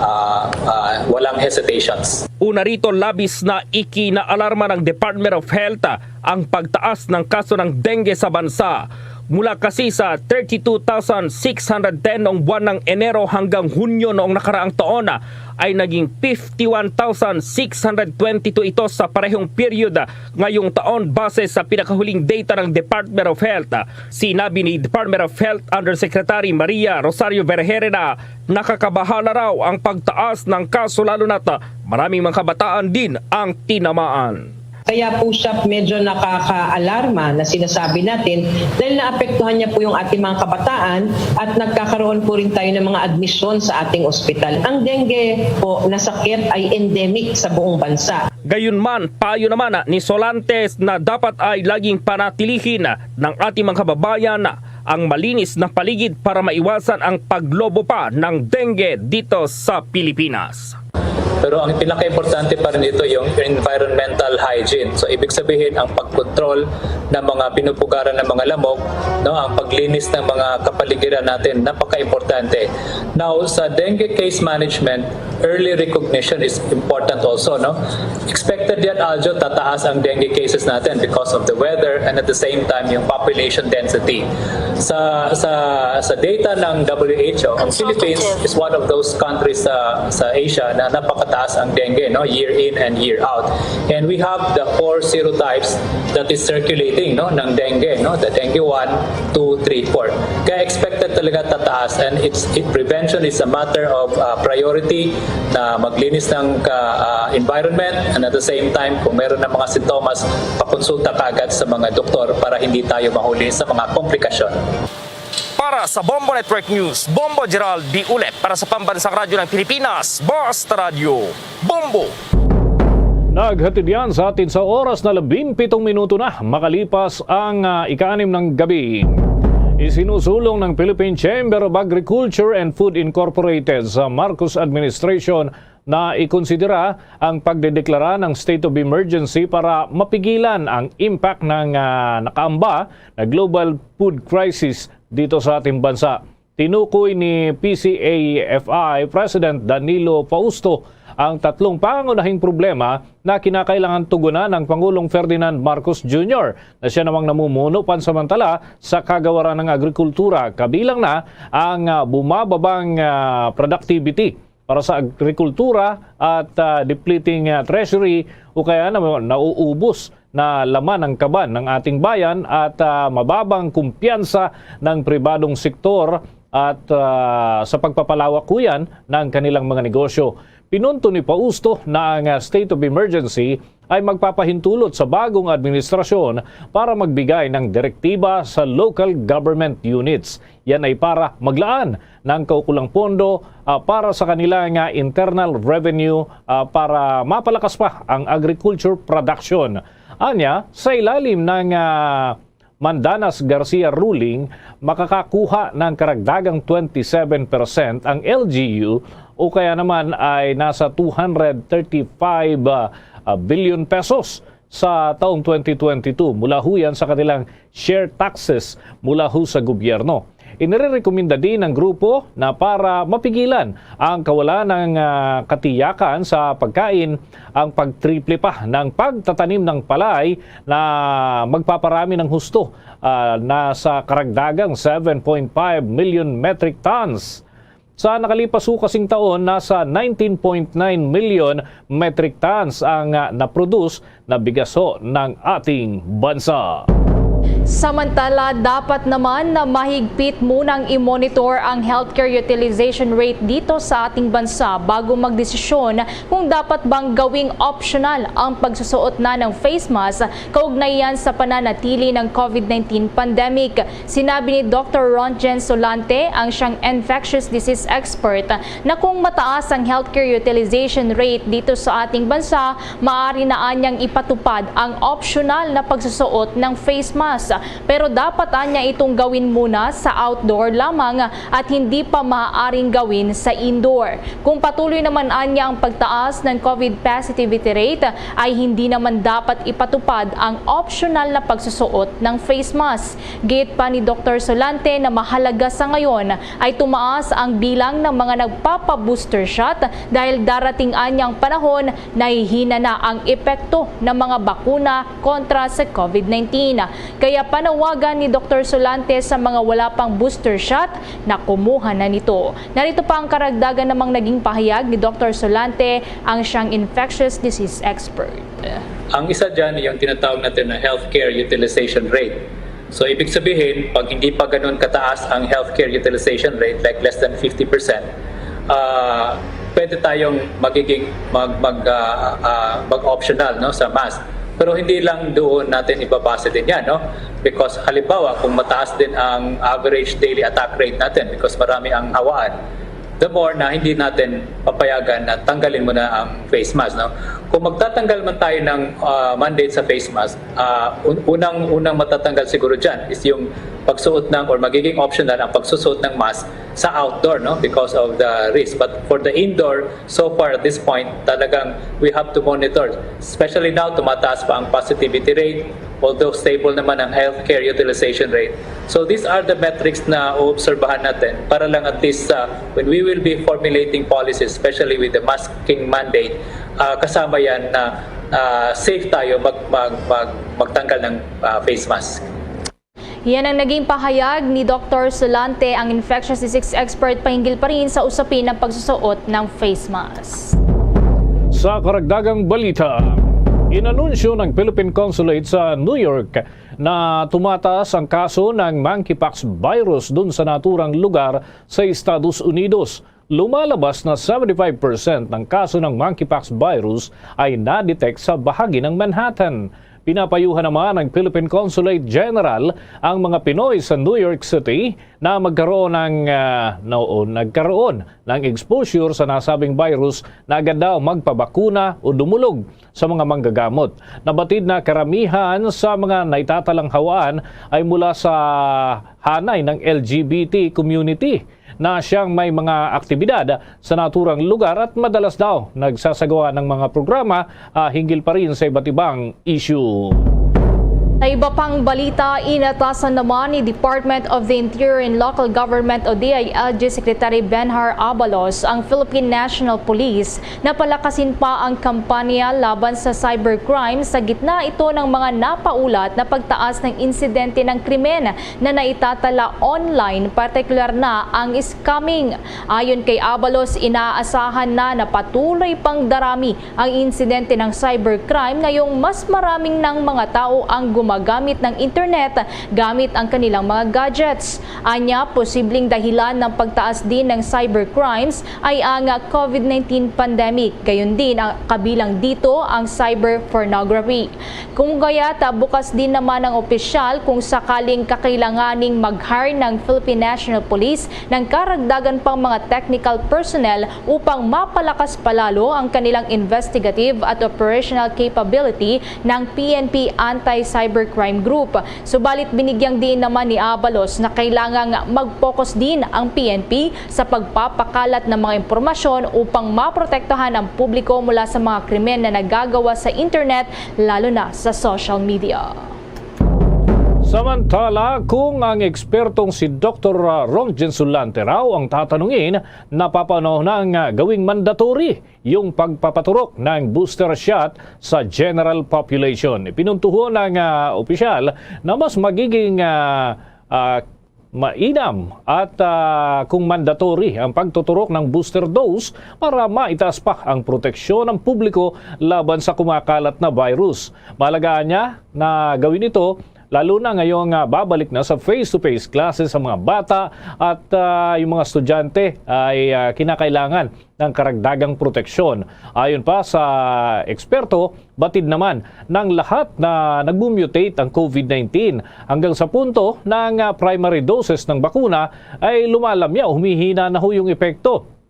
uh, uh, walang hesitations. Una rito, labis na ikinaalarma ng Department of Health ang pagtaas ng kaso ng dengue sa bansa. Mula kasi sa thirty-two thousand six hundred ten noong buwan ng Enero hanggang Hunyo noong nakaraang taon, ay naging fifty-one thousand six hundred twenty-two ito sa parehong period ngayong taon, base sa pinakahuling data ng Department of Health. Sinabi ni Department of Health Undersecretary Maria Rosario Vergere na nakakabahala raw ang pagtaas ng kaso, lalo na't maraming mga kabataan din ang tinamaan. Kaya po siya medyo nakakaalarma na sinasabi natin dahil naapektuhan niya po yung ating mga kabataan at nagkakaroon po rin tayo ng mga admisyon sa ating ospital. Ang dengue po na sakit ay endemic sa buong bansa. Gayunman, payo naman ni Solantes na dapat ay laging panatilihin ng ating mga kababayan ang malinis na paligid para maiwasan ang paglobo pa ng dengue dito sa Pilipinas. Pero ang pinakaimportante pa rin dito yung environmental hygiene. So ibig sabihin ang pagkontrol ng mga pinupugaran ng mga lamok, no, ang paglinis ng mga kapaligiran natin, napakaimportante. Now, sa dengue case management, early recognition is important also, no? Expected yan, Aljo, tataas ang dengue cases natin because of the weather and at the same time yung population density. Sa sa sa data ng W H O, ang Philippines is one of those countries sa sa Asia na napakataas ang dengue, no, year in and year out. And we have the four serotypes that is circulating, no, ng dengue, no, the dengue one, two, three, four. Kaya expected talaga tataas, and it's it, prevention is a matter of uh, priority, na maglinis ng ka, uh, environment, and at the same time, kung meron ng mga sintomas, pakonsulta kaagad sa mga doktor para hindi tayo mahuli sa mga komplikasyon. Para sa Bombo Network News, Bombo Gerald D. Ulep. Para sa Pambansang Radyo ng Pilipinas, Basta Radyo, Bombo! Naghatid yan sa atin sa oras na labing pitong minuto na makalipas ang uh, ika-anim ng gabi. Isinusulong ng Philippine Chamber of Agriculture and Food Incorporated sa Marcos administration na ikonsidera ang pagdedeklara ng state of emergency para mapigilan ang impact ng uh, nakaamba na global food crisis dito sa ating bansa. Tinukoy ni P C A F I President Danilo Fausto ang tatlong pangunahing problema na kinakailangan tugunan ng Pangulong Ferdinand Marcos Junior na siya namang namumuno pansamantala sa kagawaran ng agrikultura, kabilang na ang ah, bumababang ah, productivity para sa agrikultura at ah, depleting ah, treasury o kaya na nauubos na laman ang kaban ng ating bayan at ah, mababang kumpiyansa ng pribadong sektor at ah, sa pagpapalawak kuyan ng kanilang mga negosyo. Pinunto ni Fausto na ang ah, state of emergency ay magpapahintulot sa bagong administrasyon para magbigay ng direktiba sa local government units. Yan ay para maglaan ng kaukulang pondo ah, para sa kanilang ah, internal revenue ah, para mapalakas pa ang agriculture production. Anya, sa ilalim ng ah, Mandanas Garcia ruling, makakakuha ng karagdagang twenty-seven percent ang L G U o kaya naman ay nasa two hundred thirty-five ah, ah, billion pesos sa taong twenty twenty-two mula ho yan sa kanilang share taxes mula ho sa gobyerno. Inirerekomenda din ng grupo na para mapigilan ang kawalan ng ah, katiyakan sa pagkain ang pagtriple pa ng pagtatanim ng palay na magpaparami ng husto ah, na sa karagdagang seven point five million metric tons. Sa nakalipas ho kasing taon, nasa nineteen point nine million metric tons ang ah, na-produce na bigas ho ng ating bansa. Samantala, dapat naman na mahigpit munang i-monitor ang healthcare utilization rate dito sa ating bansa bago magdesisyon kung dapat bang gawing optional ang pagsusuot na ng face mask kaugnay yan sa pananatili ng COVID nineteen pandemic. Sinabi ni Doctor Ronjen Solante, ang siyang infectious disease expert, na kung mataas ang healthcare utilization rate dito sa ating bansa, maaari na anyang ipatupad ang optional na pagsusuot ng face mask. Pero dapat anya itong gawin muna sa outdoor lamang at hindi pa maaaring gawin sa indoor. Kung patuloy naman anya ang pagtaas ng COVID positivity rate, ay hindi naman dapat ipatupad ang optional na pagsusuot ng face mask. Giit pa ni Doktor Solante na mahalaga sa ngayon ay tumaas ang bilang ng mga nagpapa-booster shot dahil darating anyang panahon na hihina na ang epekto ng mga bakuna kontra sa COVID nineteen. Kaya panawagan ni Doktor Solante sa mga wala pang booster shot na kumuha na nito. Narito pa ang karagdagan namang naging pahayag ni Doktor Solante, ang siyang infectious disease expert. Ang isa dyan, yung tinatawag natin na healthcare utilization rate. So, ibig sabihin, pag hindi pa ganun kataas ang healthcare utilization rate, like less than fifty percent, ah, pwede tayong magiging mag, mag, ah, ah, mag-optional, no, sa mask. Pero hindi lang doon natin ibabase din yan, no? Because halimbawa, kung mataas din ang average daily attack rate natin because marami ang hawaan, the more na hindi natin papayagan na tanggalin mo na ang face mask, no? Kung magtatanggal man tayo ng ah, mandate sa face mask, ah, un- unang unang matatanggal siguro diyan is yung pagsuot ng, or magiging optional ang pagsusuot ng mask sa outdoor, no, because of the risk. But for the indoor, so far at this point, talagang we have to monitor, especially now, tumataas pa ang positivity rate, although stable naman ang healthcare utilization rate. So these are the metrics na uobserbahan natin para lang at least, uh, when we will be formulating policies, especially with the masking mandate, uh, kasama yan na, uh, safe tayo mag, mag, mag, magtanggal ng, uh, face mask. Yan ang naging pahayag ni Doktor Solante, ang infectious disease expert, pahinggil pa rin sa usapin ng pagsusuot ng face mask. Sa karagdagang balita, inanunsyo ng Philippine Consulate sa New York na tumataas ang kaso ng monkeypox virus dun sa naturang lugar sa Estados Unidos. Lumalabas na seventy-five percent ng kaso ng monkeypox virus ay na-detect sa bahagi ng Manhattan. Pinapayuhan naman ng Philippine Consulate General ang mga Pinoy sa New York City na magkaroon ng, ah, na, o nagkaroon ng exposure sa nasabing virus na agad daw magpabakuna o dumulog sa mga manggagamot. Nabatid na karamihan sa mga naitatalang hawaan ay mula sa hanay ng L G B T community na siyang may mga aktibidad sa naturang lugar at madalas daw nagsasagawa ng mga programa, ah, hinggil pa rin sa iba't ibang issue. Sa iba pang balita, inatasan naman ni Department of the Interior and Local Government o D I L G Secretary Benhur Abalos ang Philippine National Police na palakasin pa ang kampanya laban sa cybercrime sa gitna ito ng mga napaulat na pagtaas ng insidente ng krimen na naitatala online, partikular na ang scamming. Ayon kay Abalos, inaasahan na na patuloy pang darami ang insidente ng cybercrime ngayong mas maraming ng mga tao ang gumagamit ng internet gamit ang kanilang mga gadgets. Anya, posibleng dahilan ng pagtaas din ng cybercrimes ay ang COVID nineteen pandemic, gayon din ang kabilang dito ang cyber pornography. Kung kaya't, bukas din naman ang opisyal kung sakaling kakailanganing mag-hire ng Philippine National Police ng karagdagan pang mga technical personnel upang mapalakas pa lalo ang kanilang investigative at operational capability ng P N P Anti-Cybercrime Group. Subalit, binigyang diin naman ni Abalos na kailangang mag-focus din ang P N P sa pagpapakalat ng mga impormasyon upang maprotektahan ang publiko mula sa mga krimen na nagagawa sa internet, lalo na sa social media. Samantala, kung ang ekspertong si Doktor Ronjen Sulante raw ang tatanungin, napapanahon na nga gawing mandatory yung pagpapaturok ng booster shot sa general population. Ipinuntuho ng, ah, opisyal na mas magiging, ah, ah, mainam at, ah, kung mandatory ang pagtuturok ng booster dose para maitaas pa ang proteksyon ng publiko laban sa kumakalat na virus. Mahalaga anya na gawin ito, lalo na ngayong, ah, babalik na sa face-to-face classes ang mga bata at, ah, yung mga estudyante ay, ah, kinakailangan ng karagdagang proteksyon. Ayon pa sa eksperto, batid naman ng lahat na nagmu-mutate ang COVID nineteen hanggang sa punto na ang, ah, primary doses ng bakuna ay lumalamya o humihina na ho yung epekto.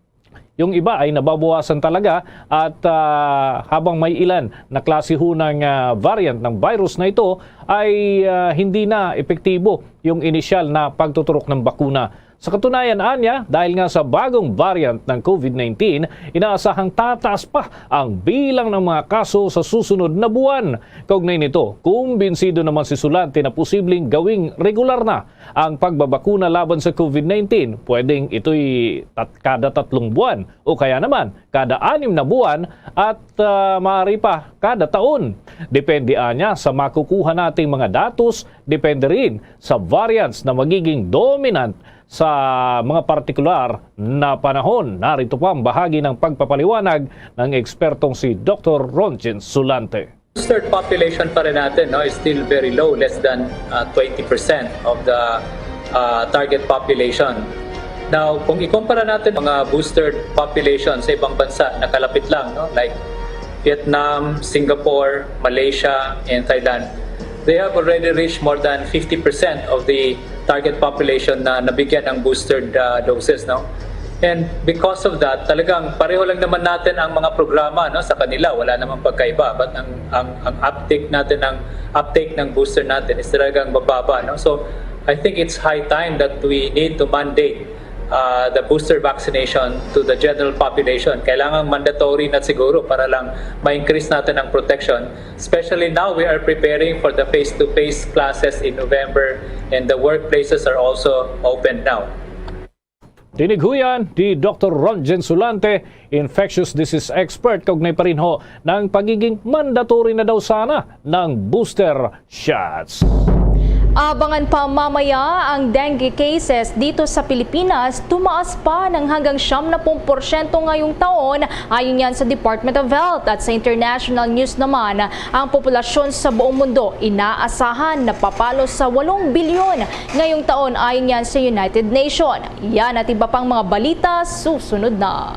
Yung iba ay nababawasan talaga at, ah, habang may ilan na klase ho ng, ah, variant ng virus na ito ay, ah, hindi na epektibo yung inisyal na pagtuturok ng bakuna. Sa katunayan, anya, dahil nga sa bagong variant ng COVID nineteen, inaasahang tataas pa ang bilang ng mga kaso sa susunod na buwan. Kaugnay nito, kumbinsido naman si Sulante na posibleng gawing regular na ang pagbabakuna laban sa COVID nineteen. Pwedeng ito'y tat-, kada tatlong buwan o kaya naman kada anim na buwan at, ah, maaari pa kada taon. Depende anya sa makukuha nating mga datos, depende rin sa variants na magiging dominant sa mga partikular na panahon. Narito po ang bahagi ng pagpapaliwanag ng ekspertong si Doktor Ronjen Sulante. Boosted population pa rin natin, no, is still very low, less than, uh, twenty percent of the, uh, target population. Now, kung ikumpara natin mga boosted population sa ibang bansa na kalapit lang, no, like Vietnam, Singapore, Malaysia, and Thailand, they have already reached more than fifty percent of the target population na nabigyan ng boosted, uh, doses, no? And because of that, talagang pareho lang naman natin ang mga programa, no, sa kanila. Wala namang pagkaiba. But ang, ang, ang uptake natin, ang uptake ng booster natin is talagang bababa, no? So, I think it's high time that we need to mandate uh, the booster vaccination to the general population. Kailangan mandatory na siguro para lang ma-increase natin ang protection. Especially now, we are preparing for the face-to-face classes in November, and the workplaces are also open now. Tinighuyan ni Doktor Ron Gensulante, infectious disease expert, kaugnay pa rin ho ng pagiging mandatory na daw sana ng booster shots. Abangan pa mamaya ang dengue cases dito sa Pilipinas, tumaas pa ng hanggang siyam na pung porsyento ngayong taon, ayon yan sa Department of Health. At sa international news naman, ang populasyon sa buong mundo inaasahan na papalo sa walong bilyon ngayong taon, ayon yan sa United Nation. Yan at iba pang mga balita susunod na.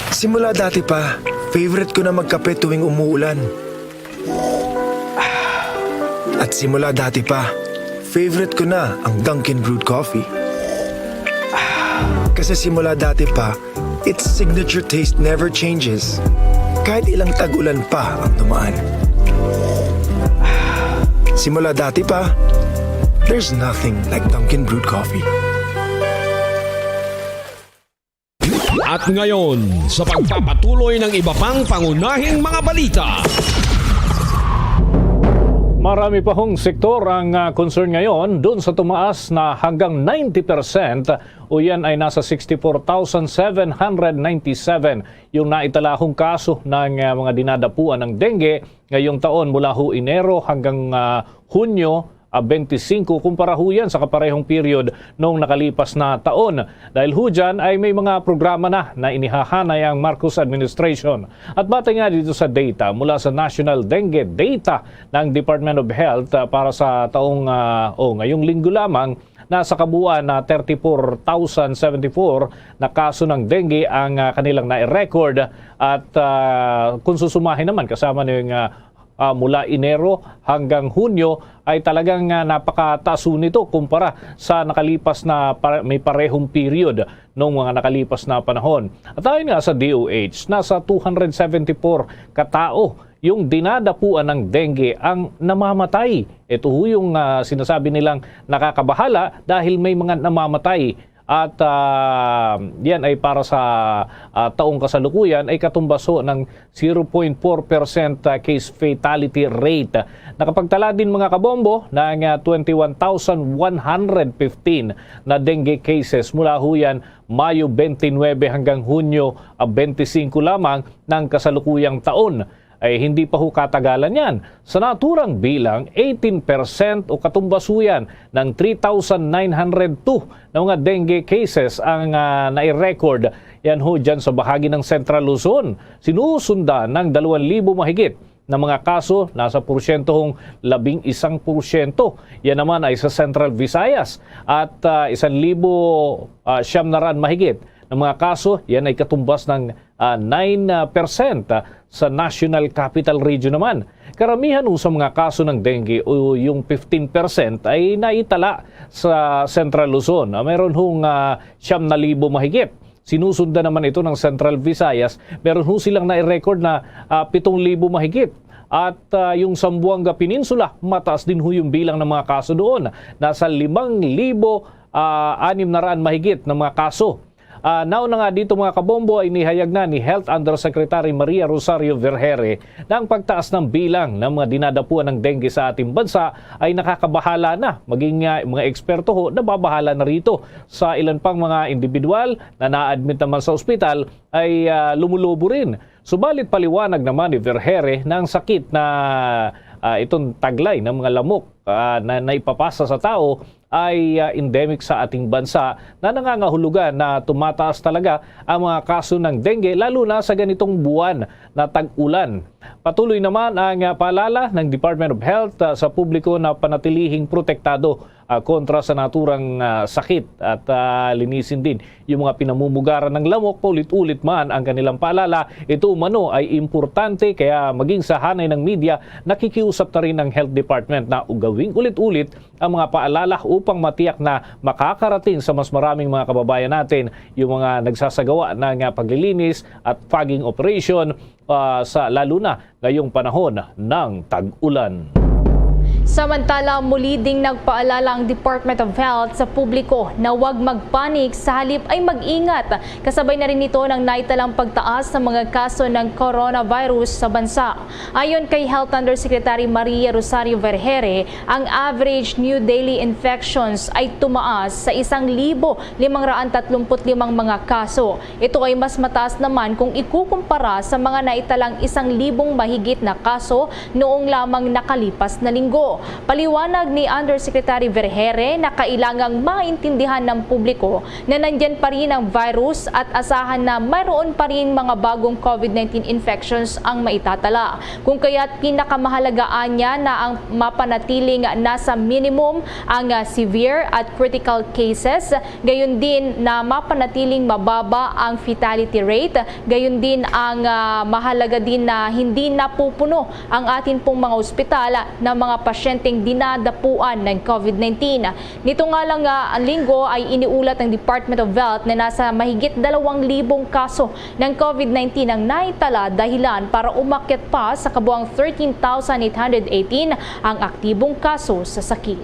Simula dati pa, favorite ko na magkape tuwing umuulan. At simula dati pa, favorite ko na ang Dunkin' Brewed Coffee. Kasi simula dati pa, its signature taste never changes. Kahit ilang tag-ulan pa ang dumaan. Simula dati pa, there's nothing like Dunkin' Brewed Coffee. At ngayon, sa pagpapatuloy ng iba pang pangunahing mga balita. Marami pa hong sektor ang ah, concern ngayon dun sa tumaas na hanggang ninety percent o yan ay nasa sixty-four thousand seven hundred ninety-seven yung naitalahong kaso ng ah, mga dinadapuan ng dengue ngayong taon mula ho Enero hanggang ah, Hunyo ah, twenty-five kumpara ho yan sa kaparehong period noong nakalipas na taon. Dahil ho dyan ay may mga programa na na inihahanay ang Marcos administration. At batay nga dito sa data mula sa National Dengue Data ng Department of Health ah, para sa taong ah, o ngayong linggo lamang, nasa kabuuan na thirty-four thousand seventy-four na kaso ng dengue ang ah, kanilang nai-record at ah, kung susumahin naman kasama na yung ah, ah, mula Enero hanggang Hunyo ay talagang ah, napakataas ho nito kumpara sa nakalipas na pare- may parehong period noong mga nakalipas na panahon. At ayon nga sa D O H, nasa two hundred seventy-four katao yung dinadapuan ng dengue ang namamatay. Ito ho yung ah, sinasabi nilang nakakabahala dahil may mga namamatay. At ah, yan ay para sa ah, taong kasalukuyan ay katumbas ho ng zero point four percent ah, case fatality rate. Nakapagtala din mga kabombo ng ah, twenty-one thousand one hundred fifteen na dengue cases mula ho yan Mayo twenty-nine hanggang Hunyo ah, twenty-five lamang ng kasalukuyang taon. Ay hindi pa ho katagalan yan. Sa naturang bilang, eighteen percent o katumbas ho yan ng three thousand nine hundred two na mga dengue cases ang ah, nai-record yan ho dyan sa bahagi ng Central Luzon. Sinusundan ng dalawang libo mahigit na mga kaso, nasa porsyento hong labing isang porsyento. Yan naman ay sa Central Visayas. At ah, isang libo ah, siyam na raan mahigit na mga kaso, yan ay katumbas ng ah, nine percent sa National Capital Region naman. Karamihan ho sa mga kaso ng dengue o yung fifteen percent ay naitala sa Central Luzon. Ah, Meron hong ah, siyam na libo mahigit. Sinusundan naman ito ng Central Visayas. Meron ho silang nai-record na ah, pitong libo mahigit. At ah, yung Zamboanga Peninsula, mataas din ho yung bilang ng mga kaso doon. Nasa limang libo ah, anim na raan mahigit na mga kaso. Ah, nauna nga dito mga kabombo ay nihayag na ni Health Undersecretary Maria Rosario Vergeire na ang pagtaas ng bilang ng mga dinadapuan ng dengue sa ating bansa ay nakakabahala na. Maging ah, mga eksperto ho nababahala na rito. Sa ilan pang mga individual na na-admit naman sa ospital ay ah, lumulubo rin. Subalit paliwanag naman ni Vergeire na ang sakit na ah, itong taglay ng mga lamok ah, na naipapasa sa tao ay ah, endemic sa ating bansa na nangangahulugan na tumataas talaga ang mga kaso ng dengue, lalo na sa ganitong buwan na tag-ulan. Patuloy naman ang ah, paalala ng Department of Health ah, sa publiko na panatilihing protektado ah, kontra sa naturang ah, sakit at ah, linisin din yung mga pinamumugaran ng lamok. Paulit-ulit man ang kanilang paalala, ito umano ay importante, kaya maging sa hanay ng media, nakikiusap na rin ang Health Department na ugawing ulit-ulit ang mga paalala upang matiyak na makakarating sa mas maraming mga kababayan natin yung mga nagsasagawa ng ah, paglilinis at fogging operation ah, sa lalo na ngayong panahon ng tag-ulan. Samantala, muli ding nagpaalala ang Department of Health sa publiko na huwag magpanik, sa halip ay mag-ingat, kasabay na rin nito ng naitalang pagtaas sa mga kaso ng coronavirus sa bansa. Ayon kay Health Undersecretary Maria Rosario Vergeire, ang average new daily infections ay tumaas sa isang libo limang raan tatlumpu't limang mga kaso. Ito ay mas mataas naman kung ikukumpara sa mga naitalang isang libong mahigit na kaso noong lamang nakalipas na linggo. Paliwanag ni Undersecretary Vergeire na kailangang maintindihan ng publiko na nandyan pa rin ang virus at asahan na mayroon pa rin mga bagong COVID nineteen infections ang maitatala. Kung kaya't pinakamahalagaan niya na ang mapanatiling nasa minimum ang, ah, severe at critical cases, gayon din na mapanatiling mababa ang fatality rate, gayon din ang, ah, mahalaga din na hindi napupuno ang atin pong mga ospital ng mga pasyenteng dinadapuan ng COVID nineteen. Nito nga lang, ah, linggo ay iniulat ng Department of Health na nasa mahigit dalawang libong kaso ng COVID nineteen ang naitala, dahilan para umakyat pa sa kabuang thirteen thousand eight hundred eighteen ang aktibong kaso sa sakit.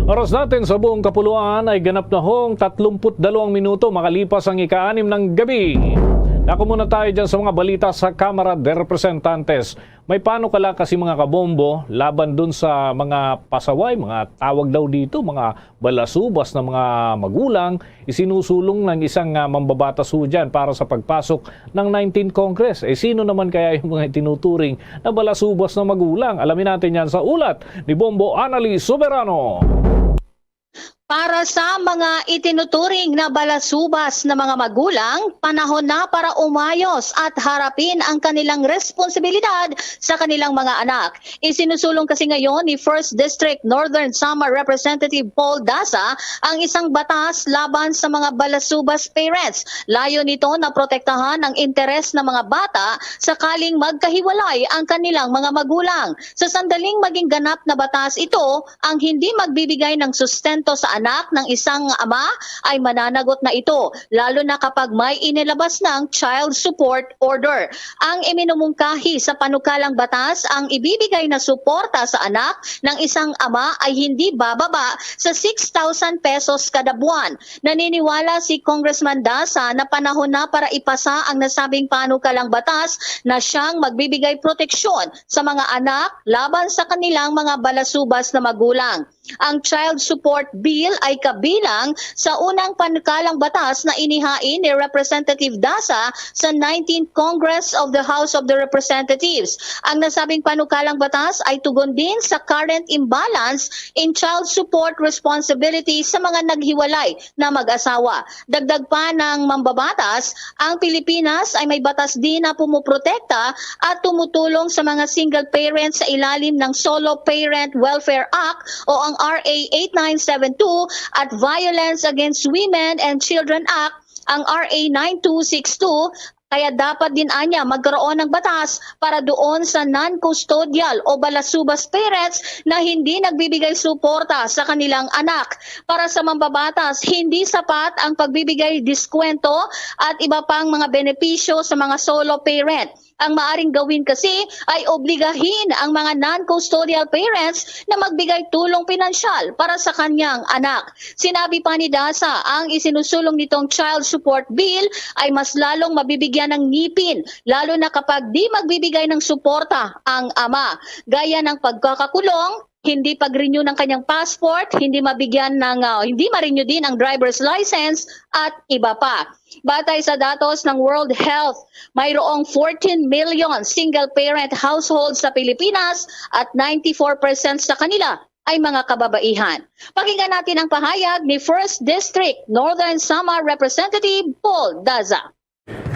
Oras natin sa buong kapuluan ay ganap na hong tatlumpu't dalawang minuto makalipas ang ika-anim ng gabi. Dako muna tayo dyan sa mga balita sa Kamara de Representantes. May panukala kasi, mga kabombo, laban dun sa mga pasaway, mga tawag daw dito, mga balasubas na mga magulang, isinusulong ng isang, ah, mambabatas ho dyan para sa pagpasok ng nineteenth Congress. Eh, sino naman kaya yung mga itinuturing na balasubas na magulang? Alamin natin yan sa ulat ni Bombo Anali Soberano. Para sa mga itinuturing na balasubas na mga magulang, panahon na para umayos at harapin ang kanilang responsibilidad sa kanilang mga anak. Isinusulong kasi ngayon ni First District Northern Samar Representative Paul Daza ang isang batas laban sa mga balasubas parents. Layo nito na protektahan ang interes ng mga bata sakaling magkahiwalay ang kanilang mga magulang. Sa sandaling maging ganap na batas ito, ang hindi magbibigay ng sustento sa anak ng isang ama ay mananagot na ito, lalo na kapag may inilabas ng child support order. Ang iminumungkahi sa panukalang batas ang ibibigay na suporta sa anak ng isang ama ay hindi bababa sa six thousand pesos kada buwan. Naniniwala si Congressman Daza na panahon na para ipasa ang nasabing panukalang batas na siyang magbibigay proteksyon sa mga anak laban sa kanilang mga balasubas na magulang. Ang Child Support Bill ay kabilang sa unang panukalang batas na inihain ni Representative Daza sa nineteenth Congress of the House of the Representatives. Ang nasabing panukalang batas ay tugon din sa current imbalance in child support responsibility sa mga naghiwalay na mag-asawa. Dagdag pa ng mambabatas, ang Pilipinas ay may batas din na pumoprotekta at tumutulong sa mga single parents sa ilalim ng Solo Parent Welfare Act o ang R A eight nine seven two at Violence Against Women and Children Act, ang R A nine two six two, kaya dapat din anya magkaroon ng batas para doon sa non-custodial o balasubas parents na hindi nagbibigay suporta sa kanilang anak. Para sa mambabatas, hindi sapat ang pagbibigay diskwento at iba pang mga benepisyo sa mga solo parent. Ang maaring gawin kasi ay obligahin ang mga non-custodial parents na magbigay tulong pinansyal para sa kanyang anak. Sinabi pa ni Daza, ang isinusulong nitong Child Support Bill ay mas lalong mabibigyan ng ngipin, lalo na kapag di magbibigay ng suporta ang ama, gaya ng pagkakakulong, hindi pag-renew ng kanyang passport, hindi mabigyan ng, ah, hindi ma-renew din ang driver's license at iba pa. Batay sa datos ng World Health, mayroong fourteen million single-parent households sa Pilipinas at ninety-four percent sa kanila ay mga kababaihan. Pakinggan natin ang pahayag ni First District Northern Samar Representative Paul Daza.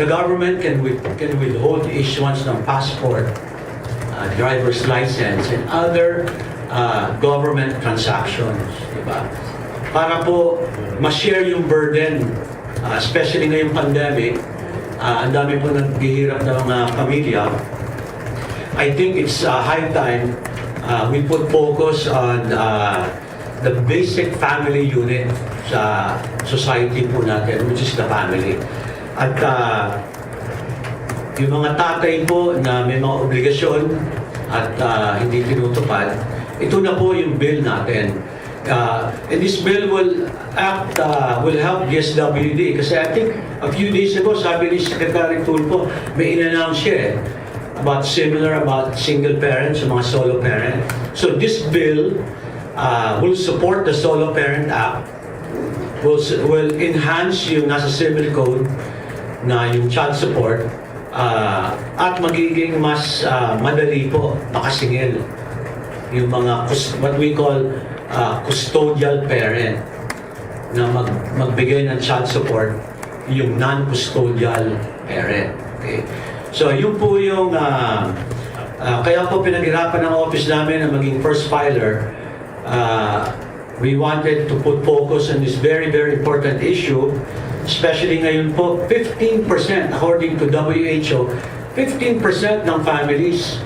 The government can with-, can withhold the issuance ng passport, uh, driver's license, and other, uh, government transactions, di ba? Para po ma-share yung burden, uh, especially ngayong pandemic, uh, ang dami po naghihirap na mga pamilya. I think it's, uh, high time, uh, we put focus on, uh, the basic family unit sa society po natin, which is the family. At, ah, yung mga tatay po na may mga obligasyon at, ah, hindi tinutupad, Ito na po yung bill natin. Uh, and this bill will act, uh, will help D S W D. Kasi I think a few days ago, sabi ni Secretary Tulfo, may in-announce siya eh, about similar about single parents, mga solo parent. So this bill uh, will support the Solo Parent Act, will, s- will enhance yung nasa civil code na yung child support, uh, at magiging mas uh, madali po makasingil yung mga cus- what we call uh, custodial parent na mag- magbigay ng child support yung non-custodial parent. Okay? So, yun po yung uh, uh, kaya po pinaghirapan ng office namin na maging first filer. Uh, we wanted to put focus on this very, very important issue, especially ngayon po, fifteen percent, according to W H O, fifteen percent ng families,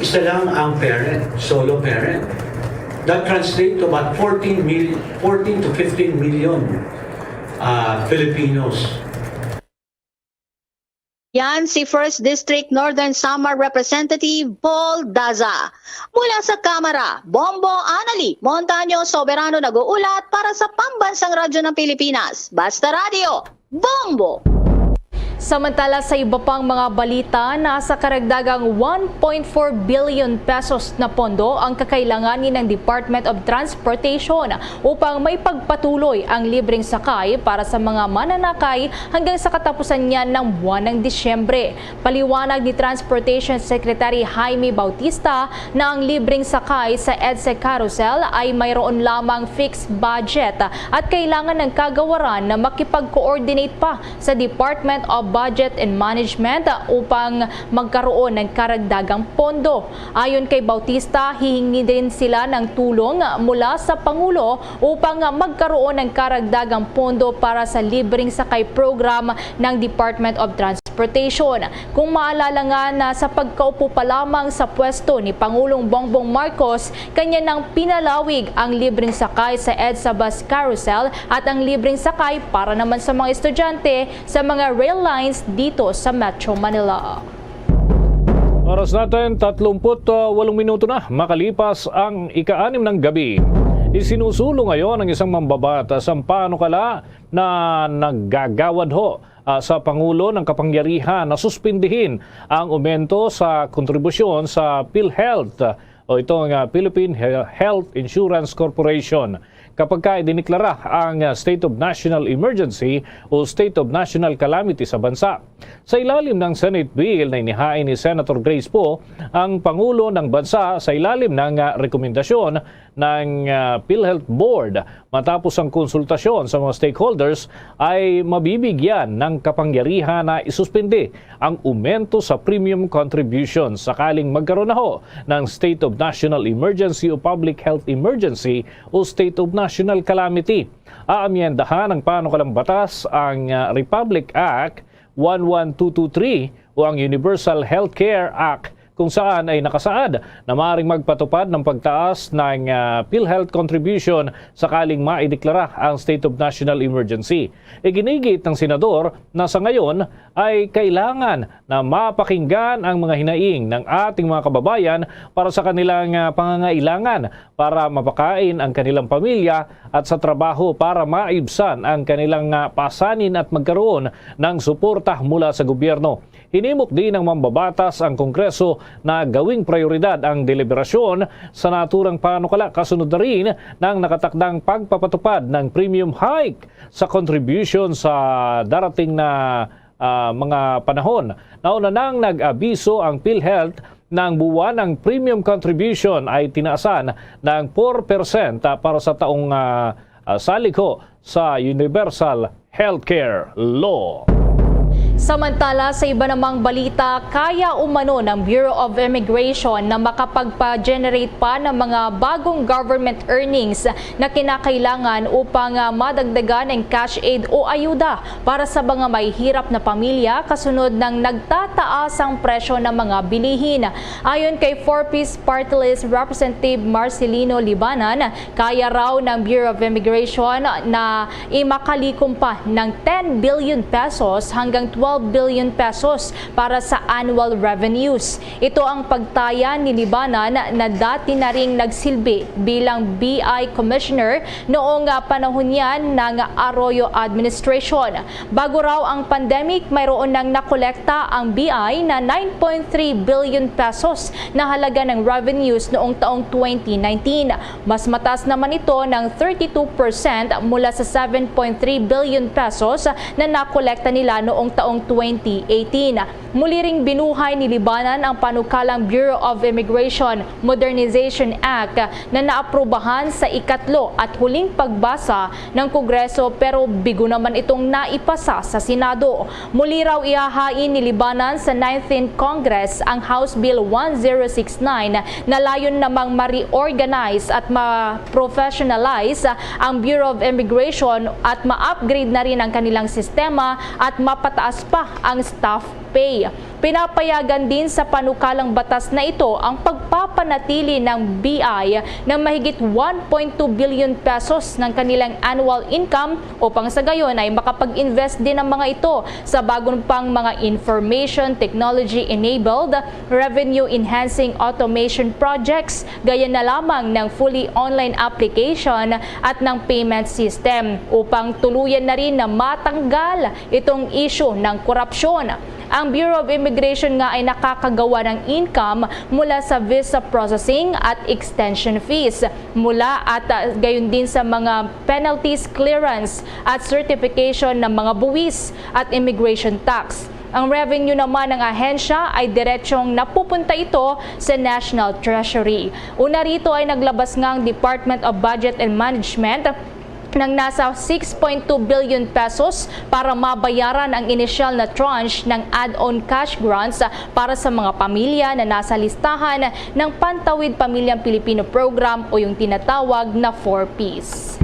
isa lang ang parent, solo parent. That translates to about fourteen million, fourteen to fifteen million uh, Filipinos. Yan si First District Northern Samar Representative Paul Daza. Mula sa Kamara, Bombo Anali Montaño Soberano nag-uulat para sa Pambansang Radyo ng Pilipinas, Basta Radio, Bombo! Samantala, sa iba pang mga balita, nasa karagdagang one point four billion pesos na pondo ang kakailanganin ng Department of Transportation upang maipagpatuloy ang libreng sakay para sa mga mananakay hanggang sa katapusan niyan ng buwan ng Disyembre. Paliwanag ni Transportation Secretary Jaime Bautista na ang libreng sakay sa EDSA Carousel ay mayroon lamang fixed budget at kailangan ng kagawaran na makipag-coordinate pa sa Department of Budget and Management upang magkaroon ng karagdagang pondo. Ayon kay Bautista, hihingi din sila ng tulong mula sa Pangulo upang magkaroon ng karagdagang pondo para sa libreng sakay program ng Department of Transportation. Kung maalala nga na sa pagkaupo pa lamang sa pwesto ni Pangulong Bongbong Marcos, kanya nang pinalawig ang libreng sakay sa EDSA Bus Carousel at ang libreng sakay para naman sa mga estudyante sa mga rail lines dito sa Metro Manila. Oras natin, tatlumpu't walong minuto na makalipas ang ika-anim ng gabi. Isinusulong ngayon ng isang mambabatas ang panukala na naggagawad ho ah, sa Pangulo ng kapangyarihan na suspindihin ang aumento sa kontribusyon sa PhilHealth o itong ah, Philippine He- Health Insurance Corporation kapag ka idiniklara ang ah, State of National Emergency o State of National Calamity sa bansa. Sa ilalim ng Senate bill na inihain ni Senator Grace Poe, ang Pangulo ng Bansa sa ilalim ng ah, rekomendasyon ng ah, PhilHealth Board matapos ang konsultasyon sa mga stakeholders ay mabibigyan ng kapangyarihan na isuspindi ang umento sa premium contribution sakaling magkaroon na ho ng State of National Emergency o Public Health Emergency o State of National Calamity. Aamyendahan ng panukalang batas ang ah, Republic Act one one two two three o ang Universal Health Care Act kung saan ay nakasaad na maaaring magpatupad ng pagtaas ng ah, PhilHealth contribution sakaling maideklara ang state of national emergency. Iginigit ng senador na sa ngayon ay kailangan na mapakinggan ang mga hinaing ng ating mga kababayan para sa kanilang ah, pangangailangan para mapakain ang kanilang pamilya at sa trabaho para maibsan ang kanilang ah, pasanin at magkaroon ng suporta mula sa gobyerno. Hinimok din ng mambabatas ang Kongreso na gawing prioridad ang deliberasyon sa naturang panukala kasunod na rin ng nakatakdang pagpapatupad ng premium hike sa contribution sa darating na ah, mga panahon. Nauna nang nag-abiso ang PhilHealth na ang buwan ng premium contribution ay tinaasan ng four percent para sa taong ah, ah, salig ho sa Universal Healthcare Law. Samantala, sa iba namang balita, kaya umano ng Bureau of Immigration na makapagpa-generate pa ng mga bagong government earnings na kinakailangan upang ah, madagdagan ang cash aid o ayuda para sa mga may hirap na pamilya kasunod ng nagtataas ang presyo ng mga bilihin. Ayon kay Four Ps Party List Representative Marcelino Libanan, kaya raw ng Bureau of Immigration na imakalikom pa ng ten billion pesos hanggang twelve billion pesos para sa annual revenues. Ito ang pagtaya ni Libanan na dati na ring nagsilbi bilang B I Commissioner noong, ah, panahon niyan ng Arroyo administration. Bago raw ang pandemic, mayroon nang nakolekta ang B I na nine point three billion pesos na halaga ng revenues noong taong twenty nineteen. Mas mataas naman ito ng thirty-two percent mula sa seven point three billion pesos na nakolekta nila noong taong twenty eighteen. Muli ring binuhay ni Libanan ang panukalang Bureau of Immigration Modernization Act na naaprubahan sa ikatlo at huling pagbasa ng Kongreso, pero bigo naman itong naipasa sa Senado. Muli raw ihahain ni Libanan sa nineteenth Congress ang House Bill one zero six nine na layon namang ma-reorganize at ma-professionalize ang Bureau of Immigration at ma-upgrade na rin ang kanilang sistema at mapataas pa ang staff pay. Pinapayagan din sa panukalang batas na ito ang pagpapanatili ng B I ng mahigit one point two billion pesos ng kanilang annual income upang sa gayon ay makapag-invest din ang mga ito sa bagong pang mga information technology-enabled, revenue-enhancing automation projects, gaya na lamang ng fully online application at ng payment system, upang tuluyan na rin na matanggal itong issue ng korupsyon. Ang Bureau of Immigration nga ay nakakagawa ng income mula sa visa processing at extension fees, mula at, ah, gayon din sa mga penalties, clearance at certification ng mga buwis at immigration tax. Ang revenue naman ng ahensya ay diretsong napupunta ito sa National Treasury. Una rito ay naglabas nga ang Department of Budget and Management ng nasa six point two billion pesos para mabayaran ang inisyal na tranche ng add-on cash grants para sa mga pamilya na nasa listahan ng Pantawid Pamilyang Pilipino Program o yung tinatawag na four Ps.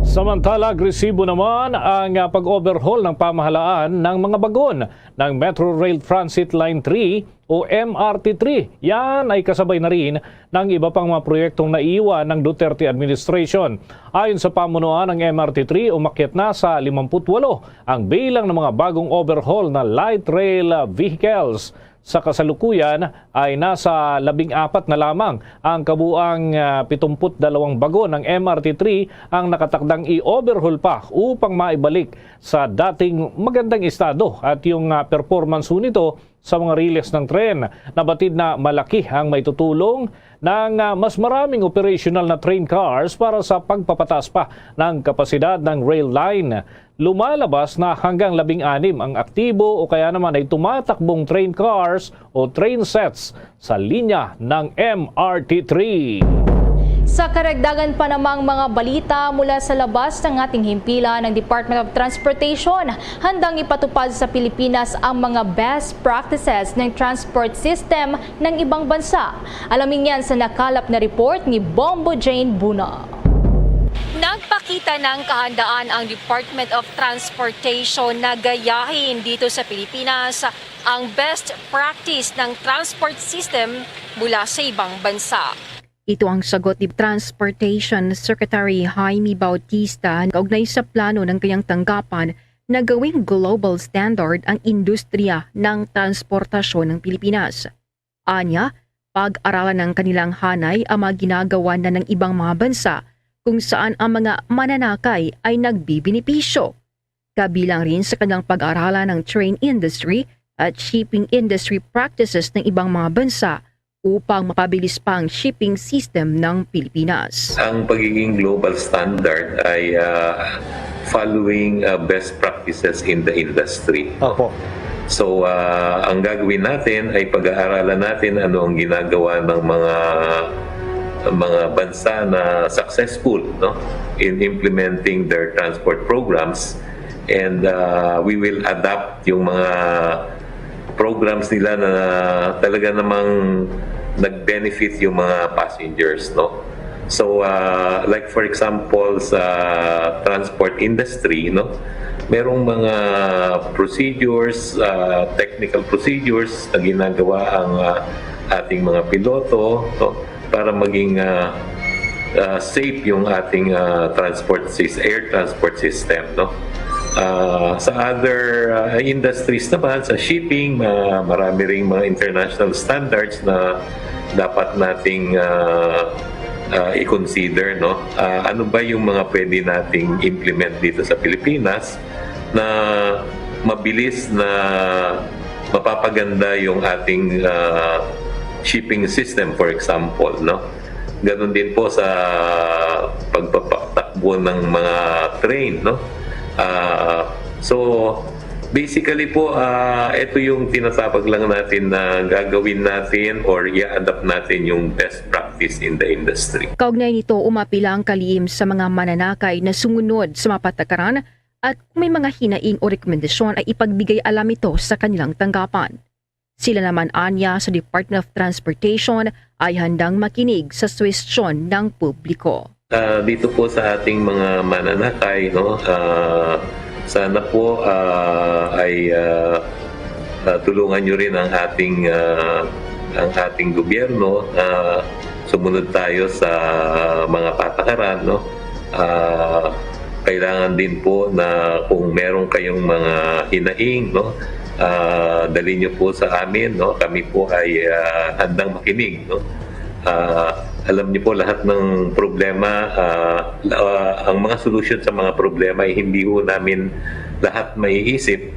Samantala, agresibo naman ang, ah, pag-overhaul ng pamahalaan ng mga bagon ng Metro Rail Transit Line three o M R T three. Yan ay kasabay na rin ng iba pang mga proyektong naiwan ng Duterte administration. Ayon sa pamunuan, ang M R T three, umakyat na sa limampu't walo ang bilang ng mga bagong overhaul na light rail vehicles. Sa kasalukuyan ay nasa labing apat na lamang ang kabuang, ah, pitumput dalawang bago ng M R T three ang nakatakdang i-overhaul pa upang maibalik sa dating magandang estado at yung, ah, performance ho nito sa mga riles ng tren. Nabatid na malaki ang maitutulong ng, ah, mas maraming operational na train cars para sa pagpapataas pa ng kapasidad ng rail line. Lumalabas na hanggang labing-anim ang aktibo o kaya naman ay tumatakbong train cars o train sets sa linya ng M R T three. Sa karagdagan pa namang mga balita mula sa labas ng ating himpilan, ng Department of Transportation handang ipatupad sa Pilipinas ang mga best practices ng transport system ng ibang bansa. Alamin yan sa nakalap na report ni Bombo Jane Buna. Nagpakita ng kahandaan ang Department of Transportation na gayahin dito sa Pilipinas ang best practice ng transport system mula sa ibang bansa. Ito ang sagot ni Transportation Secretary Jaime Bautista kaugnay sa plano ng kanyang tanggapan na gawing global standard ang industriya ng transportasyon ng Pilipinas. Anya, pag-aralan ng kanilang hanay ang mga ginagawa na ng ibang mga bansa kung saan ang mga mananakay ay nagbibenepisyo. Kabilang rin sa kanilang pag-aralan ang train industry at shipping industry practices ng ibang mga bansa upang mapabilis pa ang shipping system ng Pilipinas. Ang pagiging global standard ay ah, following ah, best practices in the industry. Opo. So, ah, ang gagawin natin ay pag-aaralan natin ano ang ginagawa ng mga mga bansa na successful, no, in implementing their transport programs, and ah, we will adapt yung mga programs nila na talaga namang nag-benefit yung mga passengers, no? So, ah, like for example, sa transport industry, no, merong mga procedures, ah, technical procedures na ginagawa ang ah, ating mga piloto, no, para maging ah, ah, safe yung ating ah, transport sys- air transport system, no? Ah, sa other, ah, industries naman, sa shipping, ma-, marami ring mga international standards na dapat nating, ah, ah, i-consider, no? Ah, ano ba yung mga pwede nating implement dito sa Pilipinas na mabilis na mapapaganda yung ating, ah, shipping system, for example, no? Ganun din po sa pagpapatakbo ng mga train, no? Ah, so, basically po, ah, ito yung tinatawag lang natin na gagawin natin or i-adapt natin yung best practice in the industry. Kaugnay nito, umapila ang kalihim sa mga mananakay na sumunod sa mga patakaran at kung may mga hinaing o rekomendasyon ay ipagbigay alam ito sa kanilang tanggapan. Sila naman anya sa Department of Transportation ay handang makinig sa suwestyon ng publiko. Ah, dito po sa ating mga mananakay, no, ah, sana po, ah, ay, ah, ah, tulungan nyo rin ang ating, ah, ang ating gobyerno na sumunod tayo sa mga patakaran, no? Ah, kailangan din po na kung meron kayong mga hinaing, no, ah, dali nyo po sa amin, no? Kami po ay, ah, handang makinig, no? Ah, alam niyo po, lahat ng problema, ah, ah, ang mga solusyon sa mga problema ay hindi ho namin lahat maiisip.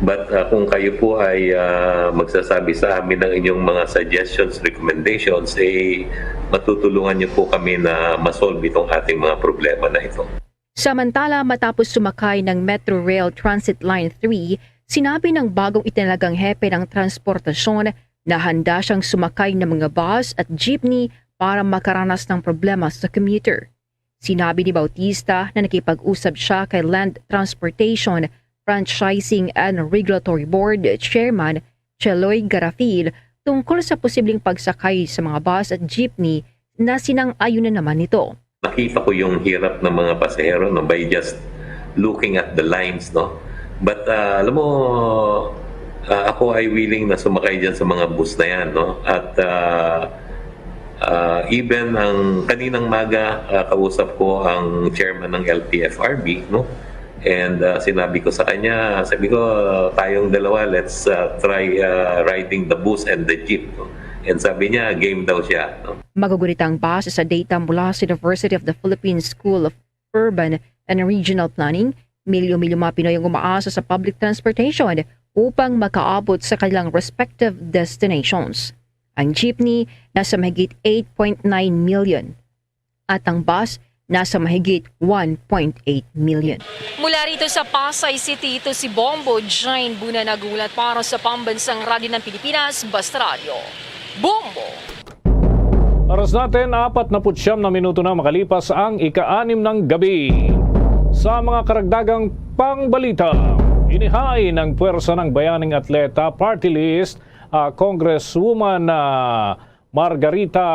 But, ah, kung kayo po ay, ah, magsasabi sa amin ng inyong mga suggestions, recommendations, eh, matutulungan niyo po kami na ma-solve itong ating mga problema na ito. Samantala, matapos sumakay ng Metro Rail Transit Line three, sinabi ng bagong itinalagang hepe ng transportasyon na handa siyang sumakay ng mga bus at jeepney para makaranas ng problema sa commuter. Sinabi ni Bautista na nakipag-usap siya kay Land Transportation, Franchising and Regulatory Board Chairman Cheloy Garafil tungkol sa posibleng pagsakay sa mga bus at jeepney na sinang-ayon na naman nito. Nakita ko yung hirap ng mga pasahero, no, by just looking at the lines, no. But, ah, alam mo, ah, ako ay willing na sumakay diyan sa mga bus na yan, no. At, ah, ah, even ang kaninang maga, ah, kausap ko ang chairman ng L T F R B, no. And, ah, sinabi ko sa kanya, sabi ko, "Tayong dalawa, let's, ah, try, ah, riding the bus and the jeep," no? And sabi niya, game daw siya, no? Magugunit ang bus sa data mula sa University of the Philippines School of Urban and Regional Planning. Milyo-milyo mga Pinoy ang umaasa sa public transportation upang makaabot sa kanilang respective destinations. Ang jeepney nasa mahigit eight point nine million at ang bus nasa mahigit one point eight million. Mula rito sa Pasay City, ito si Bombo Jane Buna nag-uulat para sa Pambansang Radyo ng Pilipinas, Basta Radyo. Bombo! Oras natin, apat na siyam na minuto na makalipas ang ika-anim ng gabi. Sa mga karagdagang pangbalita, inihain ng Pwersa ng Bayaning Atleta Party List, ah, Congresswoman, ah, Margarita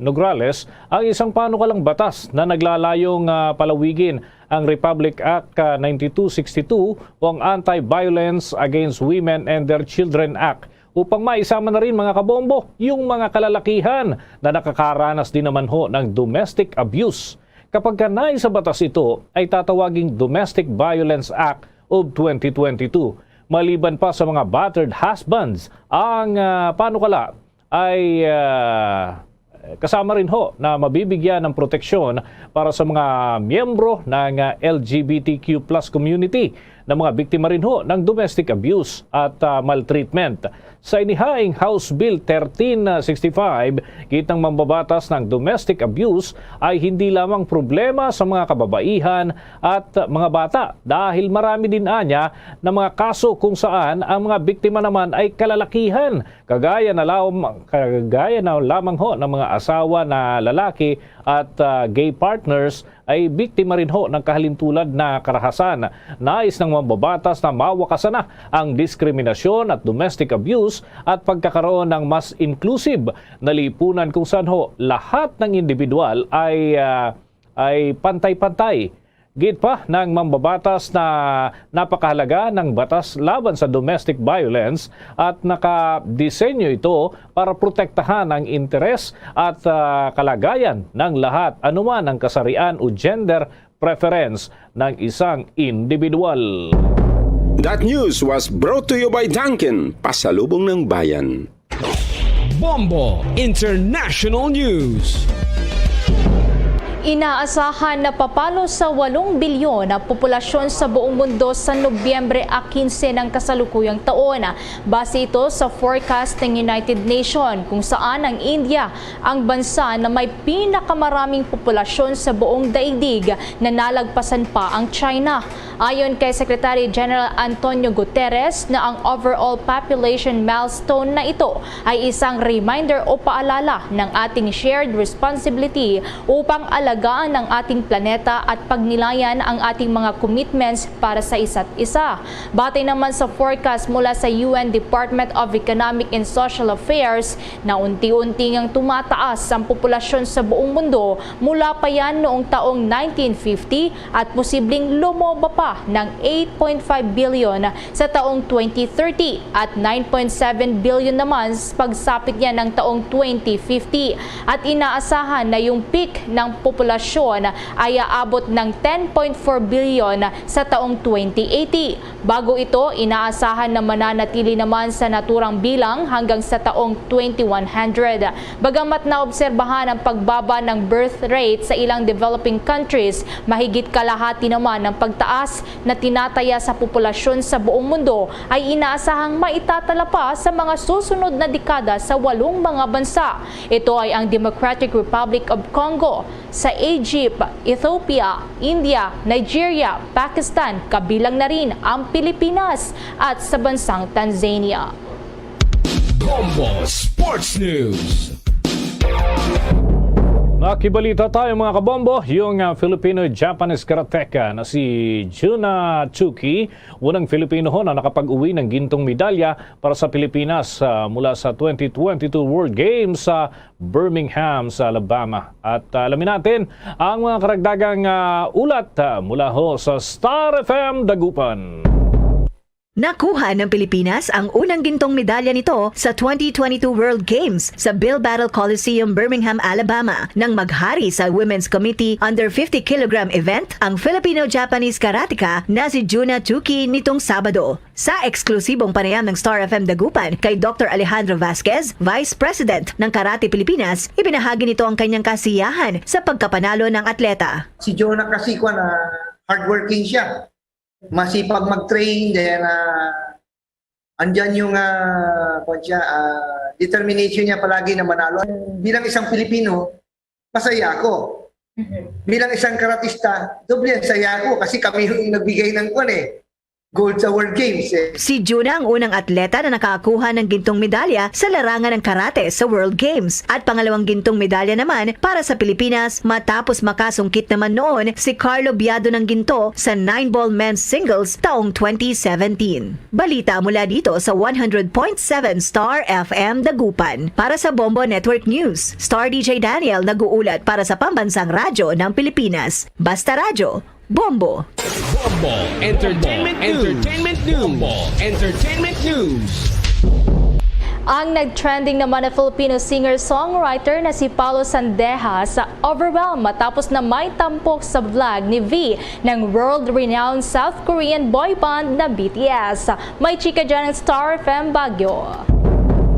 Nograles ang isang panukalang batas na naglalayong, ah, palawigin ang Republic Act, ah, ninety-two sixty-two o ang Anti-Violence Against Women and Their Children Act, upang maisama na rin, mga kabombo, yung mga kalalakihan na nakakaranas din naman ho ng domestic abuse. Kapag kanay sa batas ito, ay tatawaging Domestic Violence Act of twenty twenty-two. Maliban pa sa mga battered husbands, ang, ah, panukala ay, ah, kasama rin ho na mabibigyan ng proteksyon para sa mga miyembro ng, ah, L G B T Q plus community na mga biktima rin ho ng domestic abuse at, ah, maltreatment. Sa inihaing House Bill thirteen sixty-five, kitang mambabatas ng domestic abuse ay hindi lamang problema sa mga kababaihan at mga bata, dahil marami din anya na mga kaso kung saan ang mga biktima naman ay kalalakihan, kagaya na lam-, kagaya na lamang ho ng mga asawa na lalaki at, ah, gay partners ay biktima rin ho ng kahalintulad na karahasan. Nais ng mambabatas na mawakasan na ang diskriminasyon at domestic abuse at pagkakaroon ng mas inclusive na lipunan kung saan ho lahat ng individual ay, ah, ay pantay-pantay. Gid pa ng mambabatas na napakahalaga ng batas laban sa domestic violence at nakadesenyo ito para protektahan ang interes at, ah, kalagayan ng lahat, anuman ang kasarian o gender preference ng isang individual. That news was brought to you by Dunkin, Pasalubong ng Bayan. Bombo International News. Inaasahan na papalo sa walong bilyon ang populasyon sa buong mundo sa Nobyembre a quince ng kasalukuyang taon. Base ito sa forecast ng United Nations, kung saan ang India ang bansa na may pinakamaraming populasyon sa buong daigdig, na nalagpasan pa ang China. Ayon kay Secretary General Antonio Guterres, na ang overall population milestone na ito ay isang reminder o paalala ng ating shared responsibility upang alagaan ang ating planeta at pagnilayan ang ating mga commitments para sa isa't isa. Batay naman sa forecast mula sa U N Department of Economic and Social Affairs, na unti-unti ngang tumataas ang populasyon sa buong mundo mula pa yan noong taong nineteen fifty at posibleng lumobo pa ng eight point five billion sa taong twenty thirty at nine point seven billion naman s-, pagsapit niya ng taong twenty fifty. At inaasahan na yung peak ng populasyon ay aabot ng ten point four billion sa taong twenty eighty. Bago ito, inaasahan na mananatili naman sa naturang bilang hanggang sa taong twenty one hundred. Bagamat naobserbahan ang pagbaba ng birth rate sa ilang developing countries, mahigit kalahati naman ng pagtaas na tinataya sa populasyon sa buong mundo ay inaasahang maitatala pa sa mga susunod na dekada sa walong mga bansa. Ito ay ang Democratic Republic of Congo, sa Egypt, Ethiopia, India, Nigeria, Pakistan, kabilang na rin ang Pilipinas, at sa bansang Tanzania. Bombo Sports News. Makibalita tayo, mga kabombo. Yung, ah, Filipino-Japanese karateka na si Juna Chuki, unang Filipino ho na nakapag-uwi ng gintong medalya para sa Pilipinas, ah, mula sa twenty twenty-two World Games sa Birmingham, sa Alabama. At, ah, alamin natin ang mga karagdagang, ah, ulat, ah, mula ho sa Star F M Dagupan. Nakuha ng Pilipinas ang unang gintong medalya nito sa twenty twenty-two World Games sa Bell Battle Coliseum, Birmingham, Alabama, nang maghari sa Women's Committee Under fifty kilogram event ang Filipino-Japanese karateka na si Juna Chuki nitong Sabado. Sa eksklusibong panayam ng Star F M Dagupan kay Doktor Alejandro Vasquez, Vice President ng Karate Pilipinas, ibinahagi nito ang kanyang kasiyahan sa pagkapanalo ng atleta. Si Jonah kasi, kuwan, ah, hardworking siya. Masipag mag-train, then, ah, andyan yung, ah, kuwan siya, ah, determination niya palagi na manalo. Bilang isang Pilipino, masaya ako. Mhm. Bilang isang karatista, doble ang saya ako kasi kami yung nagbigay ng, kuwan, eh, gold sa World Games, eh. Si Juna ang unang atleta na nakakuha ng gintong medalya sa larangan ng karate sa World Games at pangalawang gintong medalya naman para sa Pilipinas matapos makasungkit naman noon si Carlo Biado ng ginto sa nine-ball men's singles taong twenty seventeen. Balita mula dito sa one hundred point seven Star F M Dagupan. Para sa Bombo Network News, Star D J Daniel nag-uulat para sa Pambansang Radyo ng Pilipinas. Basta Radyo, Bombo. Bombo Entertainment News. Entertainment News. Bombo Entertainment News. Ang nag-trending naman na Filipino singer-songwriter na si Paolo Sandejas sa overwhelm matapos na may tampok sa vlog ni V ng world-renowned South Korean boy band na B T S. May chika dyan ang Star F M Baguio.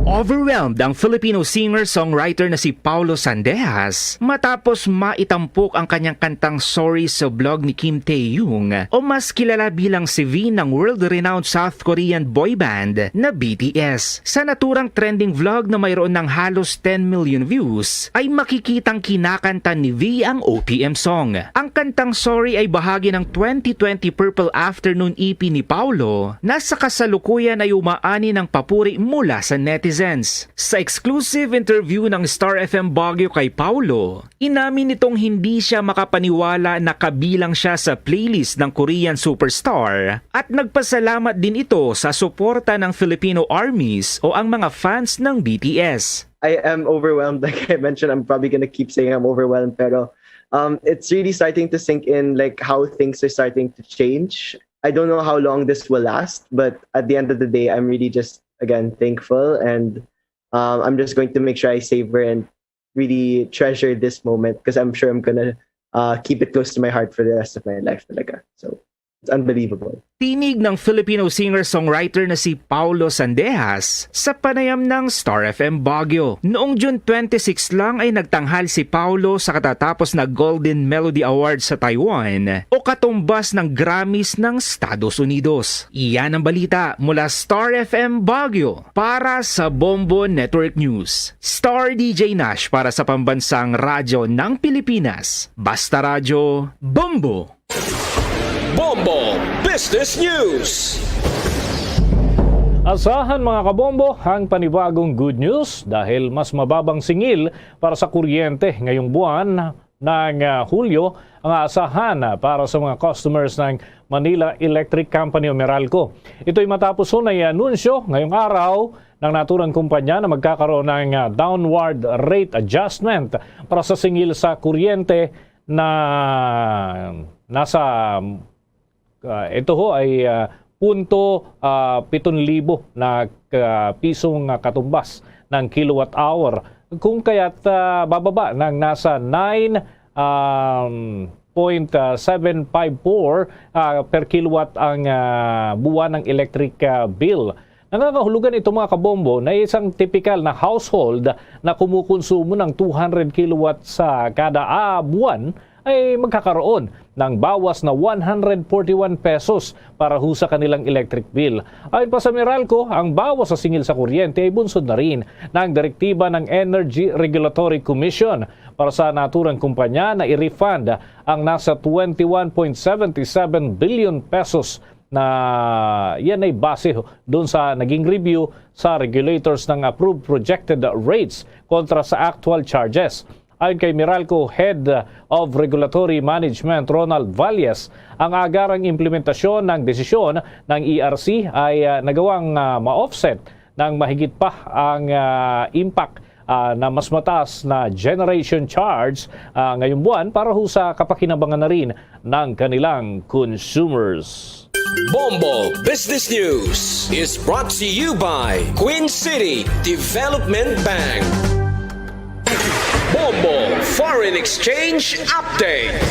Overwhelmed ang Filipino singer-songwriter na si Paolo Sandejas matapos maitampok ang kanyang kantang Sorry sa vlog ni Kim Taehyung, o mas kilala bilang si V ng world-renowned South Korean boy band na B T S. Sa naturang trending vlog na mayroon ng halos ten million views, ay makikitang kinakanta ni V ang O P M song. Ang kantang Sorry ay bahagi ng twenty twenty Purple Afternoon E P ni Paolo, na sa kasalukuyan ay umaani ng papuri mula sa netizens. Sa exclusive interview ng Star F M Baguio kay Paolo, inamin nitong hindi siya makapaniwala na kabilang siya sa playlist ng Korean superstar, at nagpasalamat din ito sa suporta ng Filipino armies o ang mga fans ng B T S. I am overwhelmed. Like I mentioned, I'm probably gonna keep saying I'm overwhelmed, pero, um, it's really starting to sink in, like, how things are starting to change. I don't know how long this will last, but at the end of the day, I'm really just, again, thankful, and, um, I'm just going to make sure I savor and really treasure this moment, 'cause I'm sure I'm gonna, uh, keep it close to my heart for the rest of my life talaga. So, it's unbelievable. Tinig ng Filipino singer-songwriter na si Paulo Sandejas sa panayam ng Star F M Baguio. Noong June twenty-six lang ay nagtanghal si Paulo sa katatapos na Golden Melody Awards sa Taiwan o katumbas ng Grammys ng Estados Unidos. Iyan ang balita mula Star F M Baguio para sa Bombo Network News. Star D J Nash para sa Pambansang Radyo ng Pilipinas. Basta Radyo, Bombo! Bombo Business News. Asahan, mga kabombo, ang panibagong good news dahil mas mababang singil para sa kuryente ngayong buwan ng ah, Hulyo ang aasahan para sa mga customers ng Manila Electric Company o Meralco. Ito'y matapos na i-anunsyo ngayong araw ng naturang kumpanya na magkakaroon ng ah, downward rate adjustment para sa singil sa kuryente na nasa ah, ito ho ay ah, punto ah, pitong libo na ah, piso nga katumbas ng kilowatt hour. Kung kaya't ah, bababa ng nasa nine um, point seven five four ah, per kilowatt ang ah, buwan ng electric ah, bill. Nangangahulugan ito, mga kabombo, na isang tipikal na household na kumukonsumo ng two hundred kilowatt sa kada ah, buwan ay magkakaroon ng bawas na one hundred forty-one pesos para ho sa kanilang electric bill. Ayon pa sa Meralco, ang bawas sa singil sa kuryente ay bunsod na rin ng direktiba ng Energy Regulatory Commission para sa naturang kumpanya na i-refund ang nasa twenty-one point seven seven billion pesos na yan ay base doon sa naging review sa regulators ng approved projected rates kontra sa actual charges. Ayon kay Meralco Head of Regulatory Management Ronald Valles, ang agarang implementasyon ng desisyon ng E R C ay ah, nagawang ah, ma-offset ng mahigit pa ang ah, impact ah, na mas mataas na generation charge ah, ngayong buwan para ho sa kapakinabangan na rin ng kanilang consumers. Bombo Business News is brought to you by Queen City Development Bank. Bombo Foreign Exchange Update.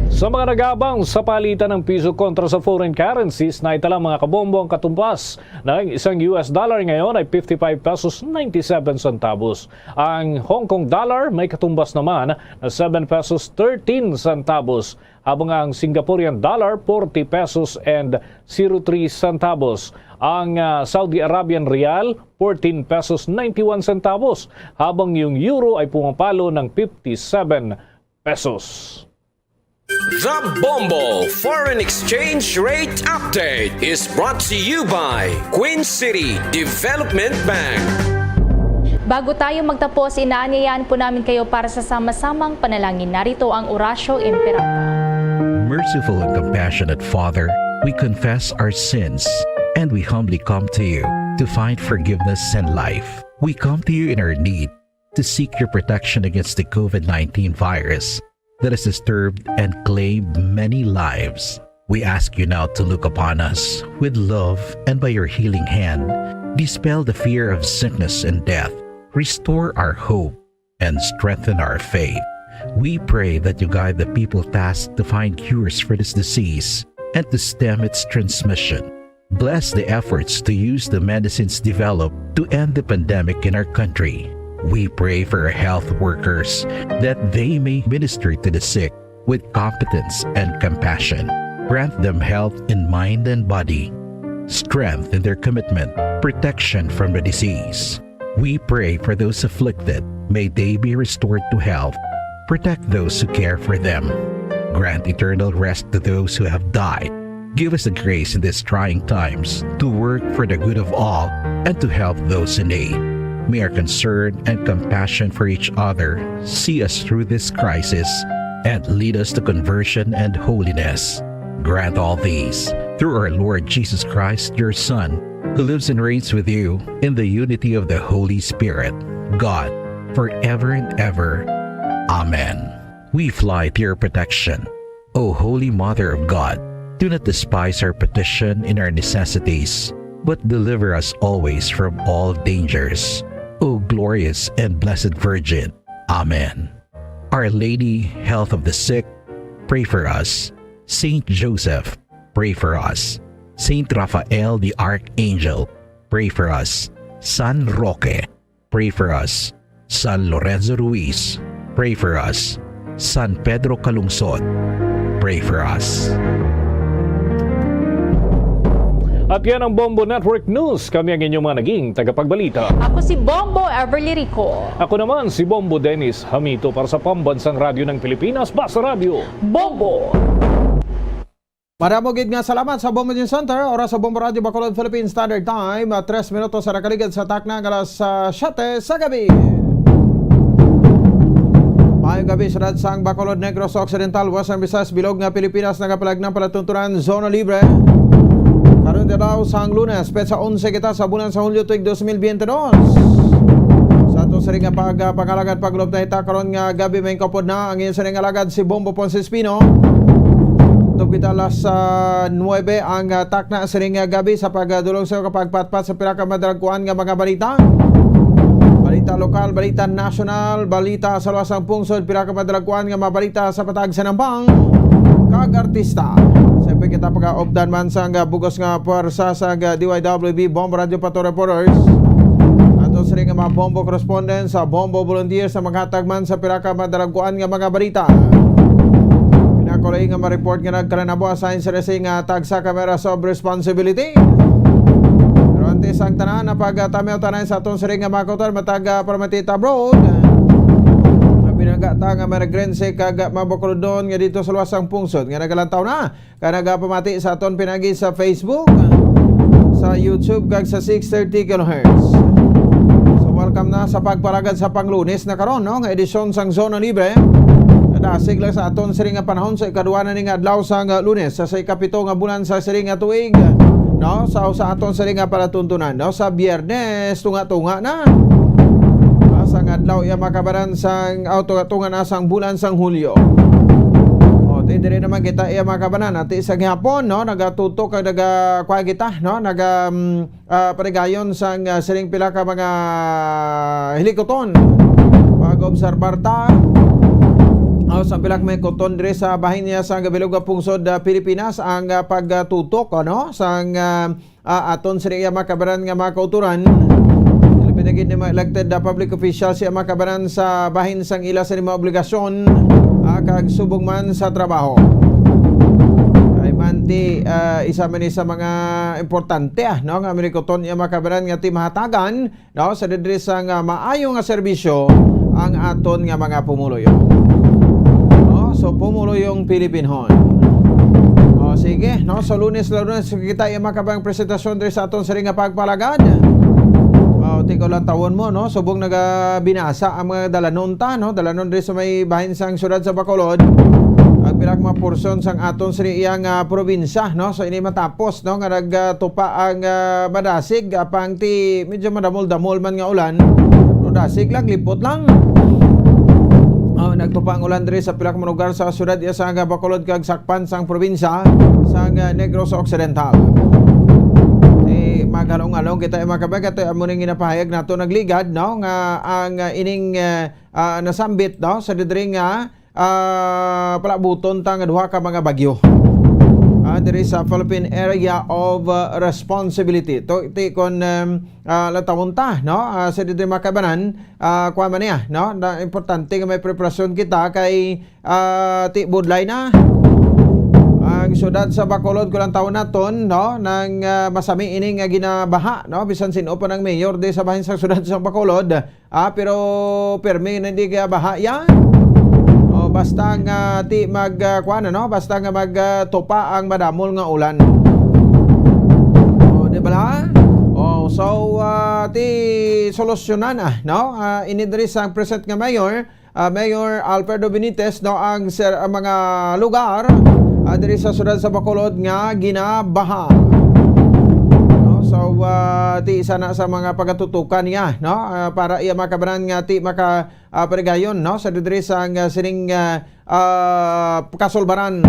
Sa mga nagabang sa palitan ng piso kontra sa foreign currencies, naitala, mga kabombo, ang katumbas ng isang U S dollar ngayon ay fifty-five pesos ninety-seven centavos. Ang Hong Kong dollar may katumbas naman na seven pesos thirteen centavos, habang ang Singaporean dollar forty pesos and zero three centavos. Ang ah, Saudi Arabian rial, fourteen pesos ninety-one centavos, habang yung euro ay pumapalo ng fifty-seven pesos. The Bombo Foreign Exchange Rate Update is brought to you by Queen City Development Bank. Bago tayo magtapos, inaanyayahan po namin kayo para sa sama-samang panalangin. Narito ang Orasyo Imperata. Merciful and compassionate Father, we confess our sins and we humbly come to you to find forgiveness and life. We come to you in our need to seek your protection against the COVID nineteen virus that has disturbed and claimed many lives. We ask you now to look upon us with love and by your healing hand, dispel the fear of sickness and death, restore our hope, and strengthen our faith. We pray that you guide the people tasked to find cures for this disease and to stem its transmission. Bless the efforts to use the medicines developed to end the pandemic in our country. We pray for our health workers that they may minister to the sick with competence and compassion. Grant them health in mind and body, strength in their commitment, protection from the disease. We pray for those afflicted. May they be restored to health. Protect those who care for them. Grant eternal rest to those who have died. Give us the grace in these trying times to work for the good of all and to help those in need. May our concern and compassion for each other see us through this crisis and lead us to conversion and holiness. Grant all these through our Lord Jesus Christ, your Son, who lives and reigns with you in the unity of the Holy Spirit, God, forever and ever. Amen. We fly to your protection, O Holy Mother of God. Do not despise our petition in our necessities, but deliver us always from all dangers, O glorious and blessed Virgin. Amen. Our Lady, Health of the Sick, pray for us. Saint Joseph, pray for us. Saint Raphael the Archangel, pray for us. San Roque, pray for us. San Lorenzo Ruiz, pray for us. San Pedro Calungsod, pray for us. At yan ang Bombo Network News. Kami ang inyong mga naging tagapagbalita. Ako si Bombo Everly Rico. Ako naman si Bombo Dennis Hamito para sa Pambansang Radyo ng Pilipinas, Basta Radyo. Bombo! Madamo gid nga salamat sa Bombo News Center. Oras sa Bombo Radio Bacolod, Philippine Standard Time, ah, tres minutos sa nakaligid sa takna nga alas ah, siyete sa gabi. Maayong gabi, syudad sang Bacolod, Negros Occidental, Western Visayas, bilog nga Pilipinas, nagapalagnang palatuntunan, Zona Libre. Karon, adlaw sang Lunes, petsa onse kita sa bulan sa Hulyo, tuig dos mil biyente dos. Sa ato siring nga pag ah, pangalagad, pagulop na ita karon nga gabi, may kapod na ang inyo siring nga alagad, si Bombo Ponce Espino. Tubtob kita alas ah, nuwebe ang ah, takna siring nga gabi sa pagdulong sa kapagpatpat sa pila ka madalagkuan nga mga balita. Balita lokal, balita nasyonal, balita sa luwas sang pungsod, pila ka madalagkuan nga mga balita sa patag sa nampang kag artista. Siyempre kita pagaupdan man sang ah, bugos nga pwersa sang ah, D Y W B Bombo Radio Pato Reporters. Ato siring nga mga Bombo correspondents, sa Bombo volunteers sa maghatag man sa pila ka madalagkuan nga mga balita. Pinakulay nga ma-report nga nagkalanabo, assign sila sing ah, tagsa ka Meras of Responsibility. Pero antes ang tanan, napagtamiaw tanan sa aton siring nga mga kauturan, matag ah, Parmatita Abroad. Mabinaga ta nga mga Negrense kag mga Bacolodnon nga dito sa luwas sang pungsod nga nagalantaw na ka nagapamati sa aton pinagi sa Facebook, sa YouTube, kag sa six thirty kilohertz. So, welcome na sa pagpalagad sa panglunes na karon, no, nga edisyon sang Zona Libre. Kadasig lang sa aton siring nga panahon sa ikaduha na ni nga adlaw sang Lunes sa, sa ikapito nga bulan sa siring nga tuig, no, sa, sa aton siring nga palatuntunan, no, sa Biyernes, tunga-tunga na. Ah, sang adlaw iya makabaran sang, aw, tunga-tunga na sang bulan sang Hulyo. O, ti diri naman kita iya makabanan, ati sa gihapon, no, nagatutok kag naga, kuha kita, no, naga, mm, ah, panigayon sang, ah, siring pila ka mga hilikuton. Pag-obserbar ta, ah, sa pila ka mga hilikuton diri sa bahin niya sa Gabiloga Pungsod, ah, Pilipinas, ang, ah, pagtutok, ano, sang, ah, ah, aton sini iya makabaran nga mga kauturan. Labi na gid ni mga elected, ah, public officials iya makabaran sa bahin sang ila sa mga obligasyon, ah, kag subong man sa trabaho. Ay man ti, ah, isa man ni sa mga importante, ah, no, nga mga hilikuton iya makabaran nga ti mahatagan, no, sa didiri sang, ah, maayo nga serbisyo ang aton nga mga pumuluyo. No, so pumuluyong Pilipinhon. O, sige, no, so Lunes, Lunes kita iya makabang presentasyon diri sa aton siring nga pagpalagad. O, tiko lang tawon mo, no, subong nagabinasa ang mga dalanon ta, no, dalanon diri sa may bahin sang syudad sa Bacolod. Ang pila ka mga porsyon sang aton sini iya nga probinsya, no, so ini matapos, no, nga nagtupa ang, ah, madasig, apang ti medyo madamol-damol man nga ulan. Pero dasig lang, lipot lang. Oh, nagtupa ang ulan diri sa pila ka mga lugar sa syudad iya sa Bacolod kag sakpan sang probinsya sang, ah, Negros Occidental. Di maghalong-halong kita, eh, mga kabag, ato amo ning ginapahayag nato nagligad, no, nga ang, ah, ining, ah, ah, nasambit, no, sa didiri nga ah, palabuton ta nga duha ka mga bagyo. Ah, diri sa Philippine Area of, ah, Responsibility. To, ti kon, um, ah, latawon ta, no? Ah, sa diri mga kaibanan, ah, kuha man niya, no? Na importante nga may preparasyon kita kay, ah, ti budlay na. Ang syudad sa Bacolod, kulang taon naton, no? Nang, ah, masami ini nga ginabaha, no? Bisan sin-o pa nang mayor di sa bahin sa syudad sa Bacolod, ah, pero pirmi na di kaya baha ya. O, basta nga ti mag, ah, kuwan, ano? Basta nga mag, ah, tupa ang madamol nga ulan. O, di ba la? O, so, ah, ti solusyonan, ah, no? Ah, ini diri sa present nga mayor, ah, Mayor Alfredo Benitez, no, ang ser-, ang mga lugar, ah, diri sa syudad sa Bacolod nga ginabaha. No? So, ah, ti isa na sa mga pagatutukan niya, no? Ah, para iya makabanan nga ti maka, ah, parigayon, no? Sa diri sa nga sining, ah, ah, kasulbaran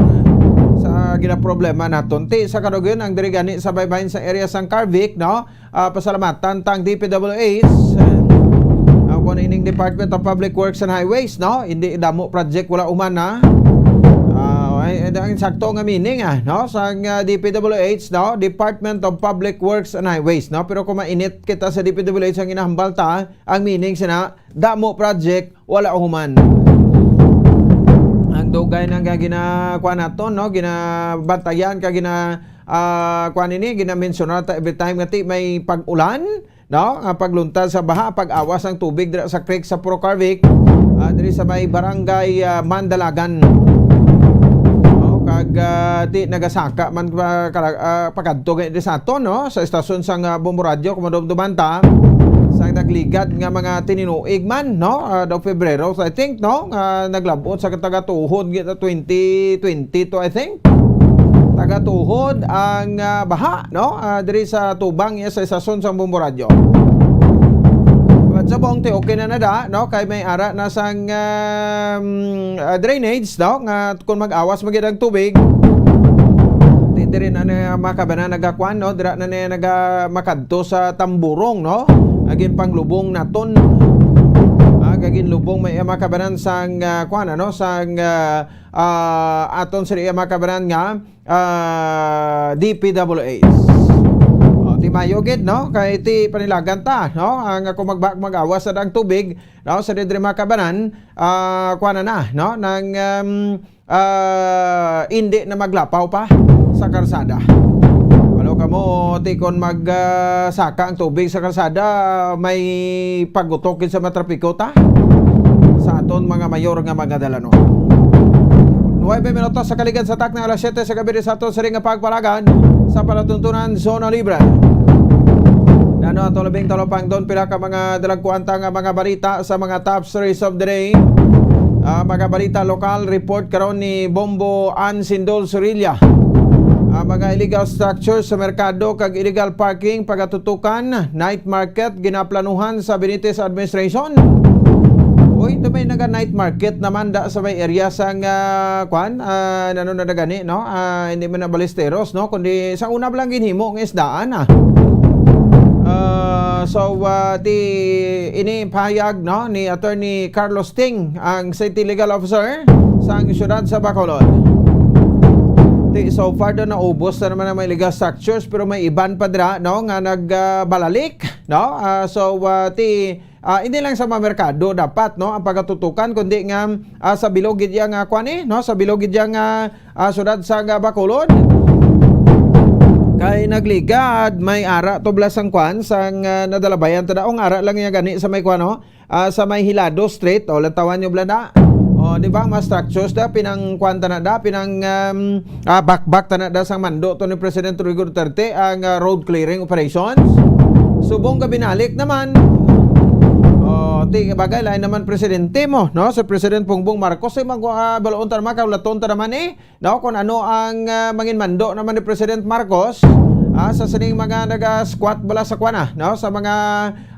sa ginaproblema naton. Ti sa kanugon ang diri gani sa baybayin sa area sang Carvic, no? Ah, pasalamatan tang D P W H, ah, ang Ano ining Department of Public Works and Highways, no? Hindi damo project, wala human na. Ah, ay, ay, ang sakto nga meaning, ah, no? Sa, ah, D P W H, no? Department of Public Works and Highways, no? Pero kung mainit kita sa D P W H, ang inahambal ta, ang meaning sina, damo project, wala human. Ang dugay na nga gina-, kuan naton, no? Ginabantayan ka, gina-, ah, kuan ini, ginamensyonar ta every time nga ti may pag-ulan, no? Nga pagluntad sa baha, pag-awas ang tubig dira sa creek sa Procarvic, ah, diri sa may barangay, ah, Mandalagan. No? Kag, ah, ti nagasaka man pa, kala-, ah, pakadto gani diri sa aton, no? Sa estasyon sang, ah, Bombo Radio, kung madumduman ta, sa nagligad nga mga tininuig man, no? Ah, daw Febrero, I think, no? Nga naglabot sa tagatuhod nga twenty twenty-two, I think. Tagatuhod ang, ah, baha, no? Ah, diri sa tubang niya sa estasyon sang Bombo Radio. But sa buong ti, okay na na da, no? Kay may ara na sang, um, ah, drainage, no? Nga kung mag-awas man gid ang tubig, di diri na, na makabanan nagakuan, no? Dira na, na naga-, makadto sa Tamburong, no? Agin panglubong naton. Ah, gagin lubong may makabanan sang, ah, kuan, ano? Sang, ah, ah, aton sila iya makabanan nga, ah, D P W H. O, ti mayo gid, no? Kay ti panilagan ta, no? Ang ako magba-, mag-awas na ang tubig, no? Sa diri makabanan, ah, kuha na na, no? Nang, um, ah, hindi na maglapaw pa sa karsada. Ano kamo, ti kon mag, ah, saka ang tubig sa karsada, may pagutok gid sa matrapiko ta sa aton mga mayor nga mga dalanon. Nuwebe minutos sa kaligad sa takna alas siyete sa gabi sa aton siring nga pagpalagan sa palatuntunan Zona Libre. Nano ato labing talupangdon pila ka mga dalagkuan ta nga mga balita sa mga top stories of the day. Ah, mga balita lokal, report karon ni Bombo Ansindol Surilla. Ah, mga illegal structures sa merkado kag illegal parking, pagatutukan, night market, ginaplanuhan sa Benitez administration. Uy, ito may naga night market naman da sa may area sang, ah, kwan, ah, nano na gani, no? Ah, hindi man na Ballesteros, no? Kundi sa una pa lang ginhimo nga isdaan, ah. Ah, so, ah, ti, ini pahayag, no, ni Attorney Carlos Ting, ang City Legal Officer sang siyudad sa Bacolod. Ti, so far daw naubos na naman ang mga illegal structures, pero may iban pa dira, no, nga nagbalalik, no? Ah, so, ah, ti, ah, hindi lang sa mga merkado dapat, no, ang pagatutukan, kundi nga, ah, sa bilog gid iya nga kwan, eh, no, sa bilog gid iya nga, ah, siyudad sa nga Bacolod. Kay nagligad, may ara to bala sang kwan, sang, ah, nadalabayan ta daong ara lang niya gani sa may kwan, no? Ah, sa may Hilado Street, o, lantawan nyo bala na. O, di ba, ang mga structures da, pinang kwan ta na da, pinang, um, ah, bakbak ta na da sang mando to ni President Rodrigo Duterte, ang, ah, road clearing operations. Subong ka binalik naman. O, ti, bagay, lain naman presidente mo, no? Sa President Bongbong Marcos, ay mag, ah, balaon ta naman, kaulaton ta naman, eh. No, kung ano ang, ah, mangin mando naman ni President Marcos, ah, sa sining mga naga-squat bala sa kwan, ah, no, sa mga,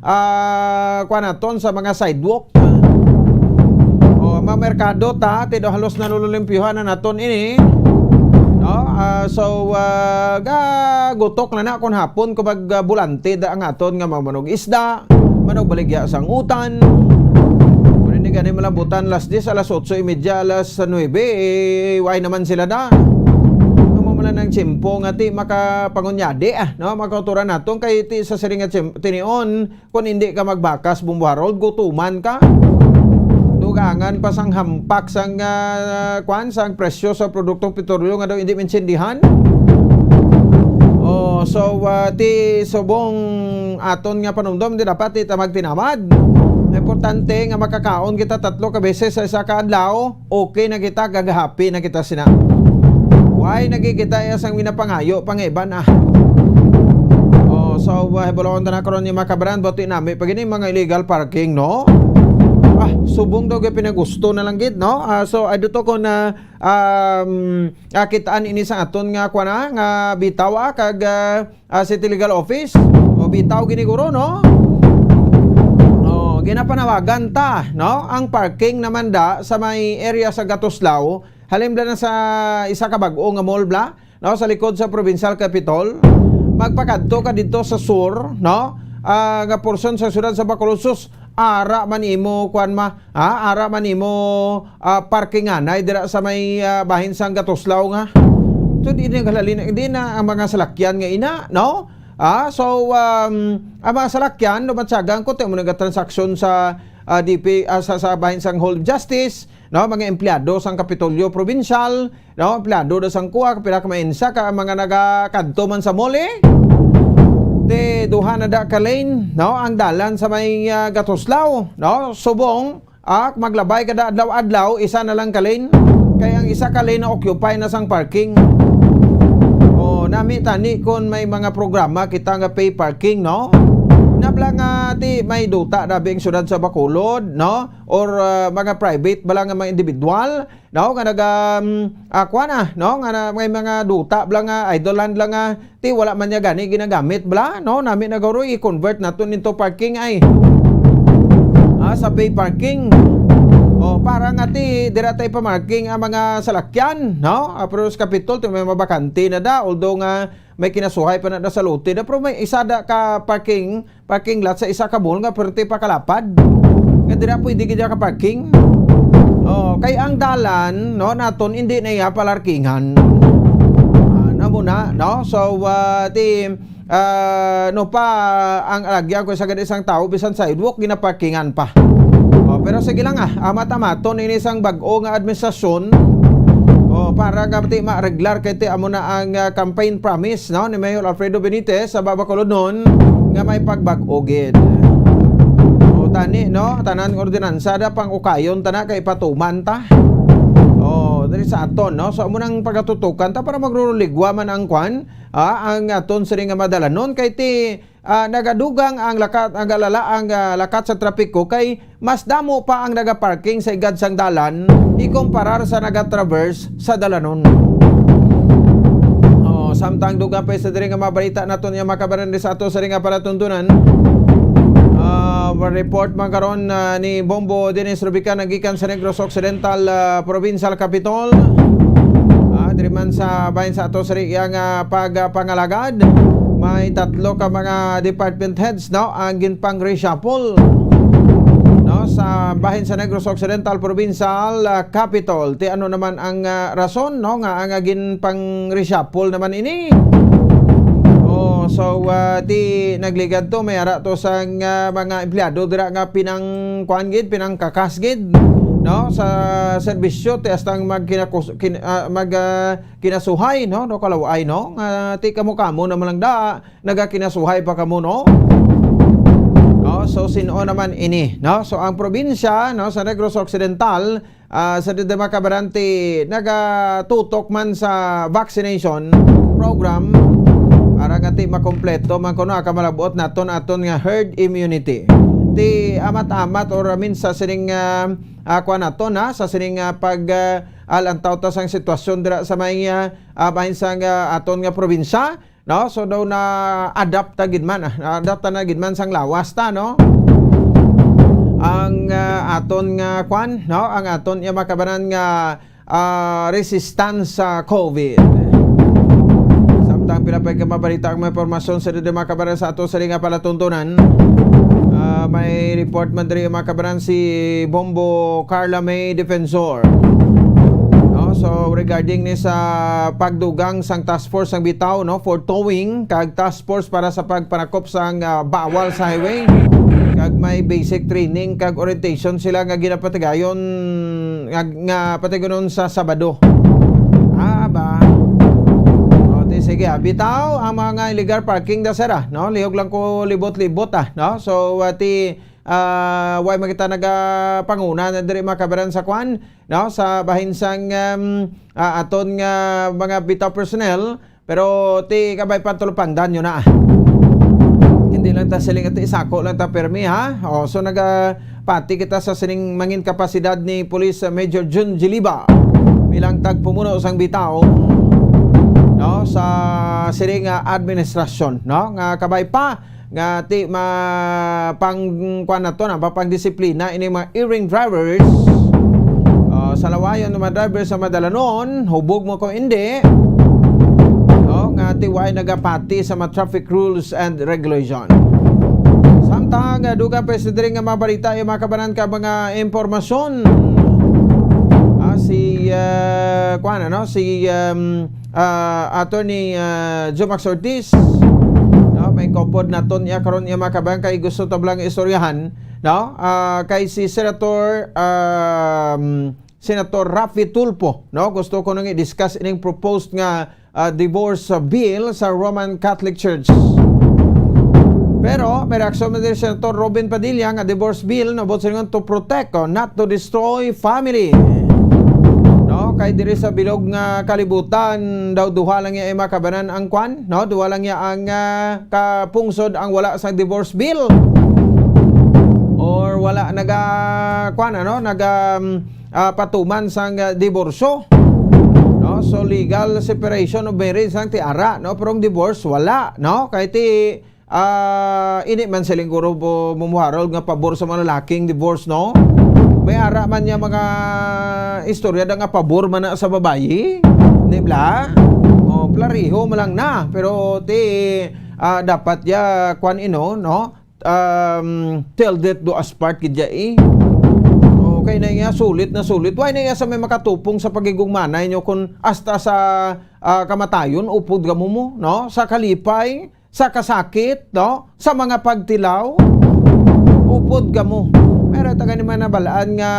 ah, kwan naton, sa mga sidewalk. O, mga merkado ta, ti daw halos nalululimpyuhan na naton ini. No? Ah, so, ah, gagutok na na kung hapon kung magbulante da ang aton nga mga manog isda, manog baligya sang utan. Kung hindi gani malabutan, alas diyes, alas otso y media, alas nuebe, eh, way naman sila da. Ang mamalan ng tiyempo nga ti makapangunyadi, ah, no? Makauturan naton kay ti sa siring nga tiyem-, tinion, kung hindi ka magbakas, Bombo Harold, gutuman ka. Dugangan pa sang hampak sang, ah, kwan, sang presyo sa produktong petrolyo nga daw hindi maintindihan. Oh, so, ah, ti subong aton nga panumdom, di dapat di ta magtinamad. Importante nga makakaon kita tatlo ka beses sa isa ka adlaw, okay na kita, gagahapi na kita sina. Why nagkikita iya sang winapangayo pa nga iban, ah? Oh, so, uh, hibuloon ta na karon ni mga kabaran, buti nami pa gini mga illegal parking, no? Ah, subong daw gid pinagusto na lang gid, no? Ah, so, I do to ko na, um, ah, kitaan ini sa aton nga, kwa na, nga bitaw, ah, kag, ah, ah, City Legal Office. O, bitaw giniguro, no? O, ginapanawagan ta, no? Ang parking naman da sa may area sa Gatuslao, halim bala na sa isa ka bag-o nga mall bala, no? Sa likod sa Provincial Capitol. Magpakadto ka dito sa sur, no? Ah, nga porsyon sa siyudad sa Bacolod, sus, Ara man imo, kuan ma, ha? Ara man imo, ah, parkinganay dira sa may, ah, bahin sang Gatuslaw nga. So, di na halin, di na ang mga salakyan nga ina, no? Ah, so, um, ang mga salakyan, no, matyagan ko, tayo mo nagtransaksyon sa, ah, D P, ah, sa, sa bahin sang Hall of Justice, no? Mga empleyado sang Kapitolyo Provincial, no? Empleyado da sang kuha, pila ka maensa ka mga nagakadto man sa mall, eh. Te, duha na da ka lane, no? Ang dalan sa may, ah, Gatuslaw, no? Subong, ah, maglabay ka da adlaw-adlaw, isa na lang ka lane. Kay ang isa ka lane na occupy na sang parking. Oh, nami tani kon may mga programa kita nga pay parking, no? Nabla nga ti may duta dabi ang syudad sa Bacolod, no? Or, ah, mga private bala nga mga individual, no, nga naga, um, ah, kuwan na, no, nga na, may mga duta bala nga idle land lang nga, ti wala man niya gani ginagamit bala, no, nami na guro i-convert nato into parking ay. Ah, sa pay parking. O, para nga ti dira tay pa-marking ang mga salakyan, no? Ah, pero sa Kapitol, ti may mabakante na da, although nga may kinasuhay pa na da sa lote na, pero may isa da ka parking, parking lot sa isa ka mall nga perti pa kalapad. Nga dira pwede gid ka parking. Oh, kay ang dalan, no, naton hindi na iya palarkingan. Ah, namo na, no? So, ah, ti, ah, no pa ang alagyan ko sa gani isang tao, bisan sidewalk, ginaparkingan pa. Oh, pero sige lang, ah, amat-amaton ini sang bag-o nga administrasyon. Oh, para nga ti ma-regular kay ti amo na ang, ah, campaign promise, no, ni Mayor Alfredo Benitez sa Babacolodnon nga may pagbag-o gid. O, tani, no? Tanan nga ordinansa da pang ukayon ta na kay patuman ta. O, diri sa aton, no? So, amo nang pagatutukan ta para magruruligwa man ang kwan, ah, ang aton sini nga madalanon kay ti, ah, nagadugang ang lakat, ang alala, ang, ah, lakat sa trapiko kay mas damo pa ang nagaparking sa igad sang dalan ikumparar sa nagatraverse sa dalanon. Oh, samtang dugang pa sa diri nga mga balita naton nga makabaran di sa ato sa ring nga palatuntunan. Ah, report man karon, ah, ni Bombo Dennis Rubican nagikan sa Negros Occidental, ah, Provincial Capitol. Ah, diri man sa bahin sa ato sa ring nga pagpangalagad, may tatlo ka mga department heads, no, ang ginpang-reshuffle, no, sa bahin sa Negros Occidental Provincial, ah, Capitol. Ti ano naman ang, ah, rason, no, nga ang, ah, ginpang-reshuffle naman ini? Oh, so, ah, ti nagligad to, may ara to sang, ah, mga empleyado dira nga pinang kuan gid, pinangkakas gid, no, sa serbisyo, ti hasta ang magkinakus-, kin-, ah, mag, ah, kinasuhay, no, no, kalaw-ay, no, nga ti kamo-kamo naman lang da, nagakinasuhay pa kamo, no? No, so, sin-o naman ini, no? So, ang probinsya, no, sa Negros Occidental, ah, sa Dede Macabarante, nagatutok man sa vaccination program para nga ti makompleto man kuno, ah, kamalabot naton aton nga herd immunity. Ti amat-amat or, I mean, sa sining, ah, ah, kuwan naton, ha, sa sining, ah, pag, ah, alantaw ta sang sitwasyon dira sa may, ah, ah, bahin sang, ah, aton nga probinsya, no? So, daw na-adapt ta gid man, ah, na-adapt ta na gid man sang lawas ta, no? Ang, ah, aton nga kwan, no? Ang aton nga makabanan nga, ah, resistance sa COVID. Samtang pila pa ka mabalita ang mga impormasyon sa diri makabanan sa ato sa nga palatuntunan. Ah, may report man diri makabanan si Bombo Carla May Defensor. No? So, regarding ni sa pagdugang sang task force sang bitaw, no, for towing kag task force para sa pagpanakop sang, ah, bawal sa highway, kag may basic training kag orientation sila nga ginapatigayon nga, nga patigonon sa Sabado. Ah, ba? O, ti, sige, ah. Bitaw ang mga illegal parking da, sir, ah, no? Lihog lang ko libot-libot, ah, no? So, ah, ti, ah, way man kita nagapanguna na diri makabaran sa kwan, no? Sa bahin sang, um, ah, aton nga mga bitaw personnel, pero ti kabay pa tulupandan yun na. Hindi lang ta siling ito, isako lang ta permi, ha? O, so nagapati kita sa sining mangin kapasidad ni Police Major Jun Giliba bilang tagpumuno sang bitaw, no, sa sining, ah, administrasyon, no, nga kabay pa nga ti ma-, pang, kuwan nato na, mapangdisiplina ini mga erring drivers. Ah, sa lawayon ng mga drivers sa madalanon, hubog mo kung hindi, no, nga ti way nagapati sa mga traffic rules and regulation. Samtang Tang, ah, dugang pa sa diri nga mga balita, yung mga kabanan ka mga impormasyon. Ah, si, ah, kuwan, ano, si, um, ah, Attorney, ah, Jomax Ortiz, no, may kopod naton iya karon iya mga kabanan kay gusto tablang istoryahan, no? Ah, kay si Senator, um, Senator Raffy Tulfo, no? Gusto ko nang i-discuss ining proposed nga, ah, divorce, ah, bill sa Roman Catholic Church. Pero may reaksyon man diri si Senator Robin Padilla nga divorce bill, no, about sa ingon to protect, oh, not to destroy family. No, kay diri sa bilog nga kalibutan daw duha lang iya mga kabanan ang kwan, no? Duha lang iya ang, ah, kapungsod ang wala sa divorce bill. Or wala naga, kwan, ano, naga, um, ah, patuman sang, ah, diborsyo. No? So, legal separation of marriage ang tiara, no? Pero ang divorce, wala, no? Kay ti, ah, ini man siling guro bu-, mumuharol nga pabor sa mga lalaking divorce, no? May ara man niya mga istorya da nga pabor man na sa babayi, di ba? O, plariho man lang na, pero ti, ah, dapat ya, kwan ino, no? Um, till death do us part gid ya, eh. Okay na iya, sulit na sulit. Why na iya sa may makatupong sa pagigugmanay nyo kung hasta sa, ah, kamatayon, upod kamo mo, no? Sa kalipay, sa kasakit, no? Sa mga pagtilaw, upod kamo. Pero taga ni man nabalaan nga,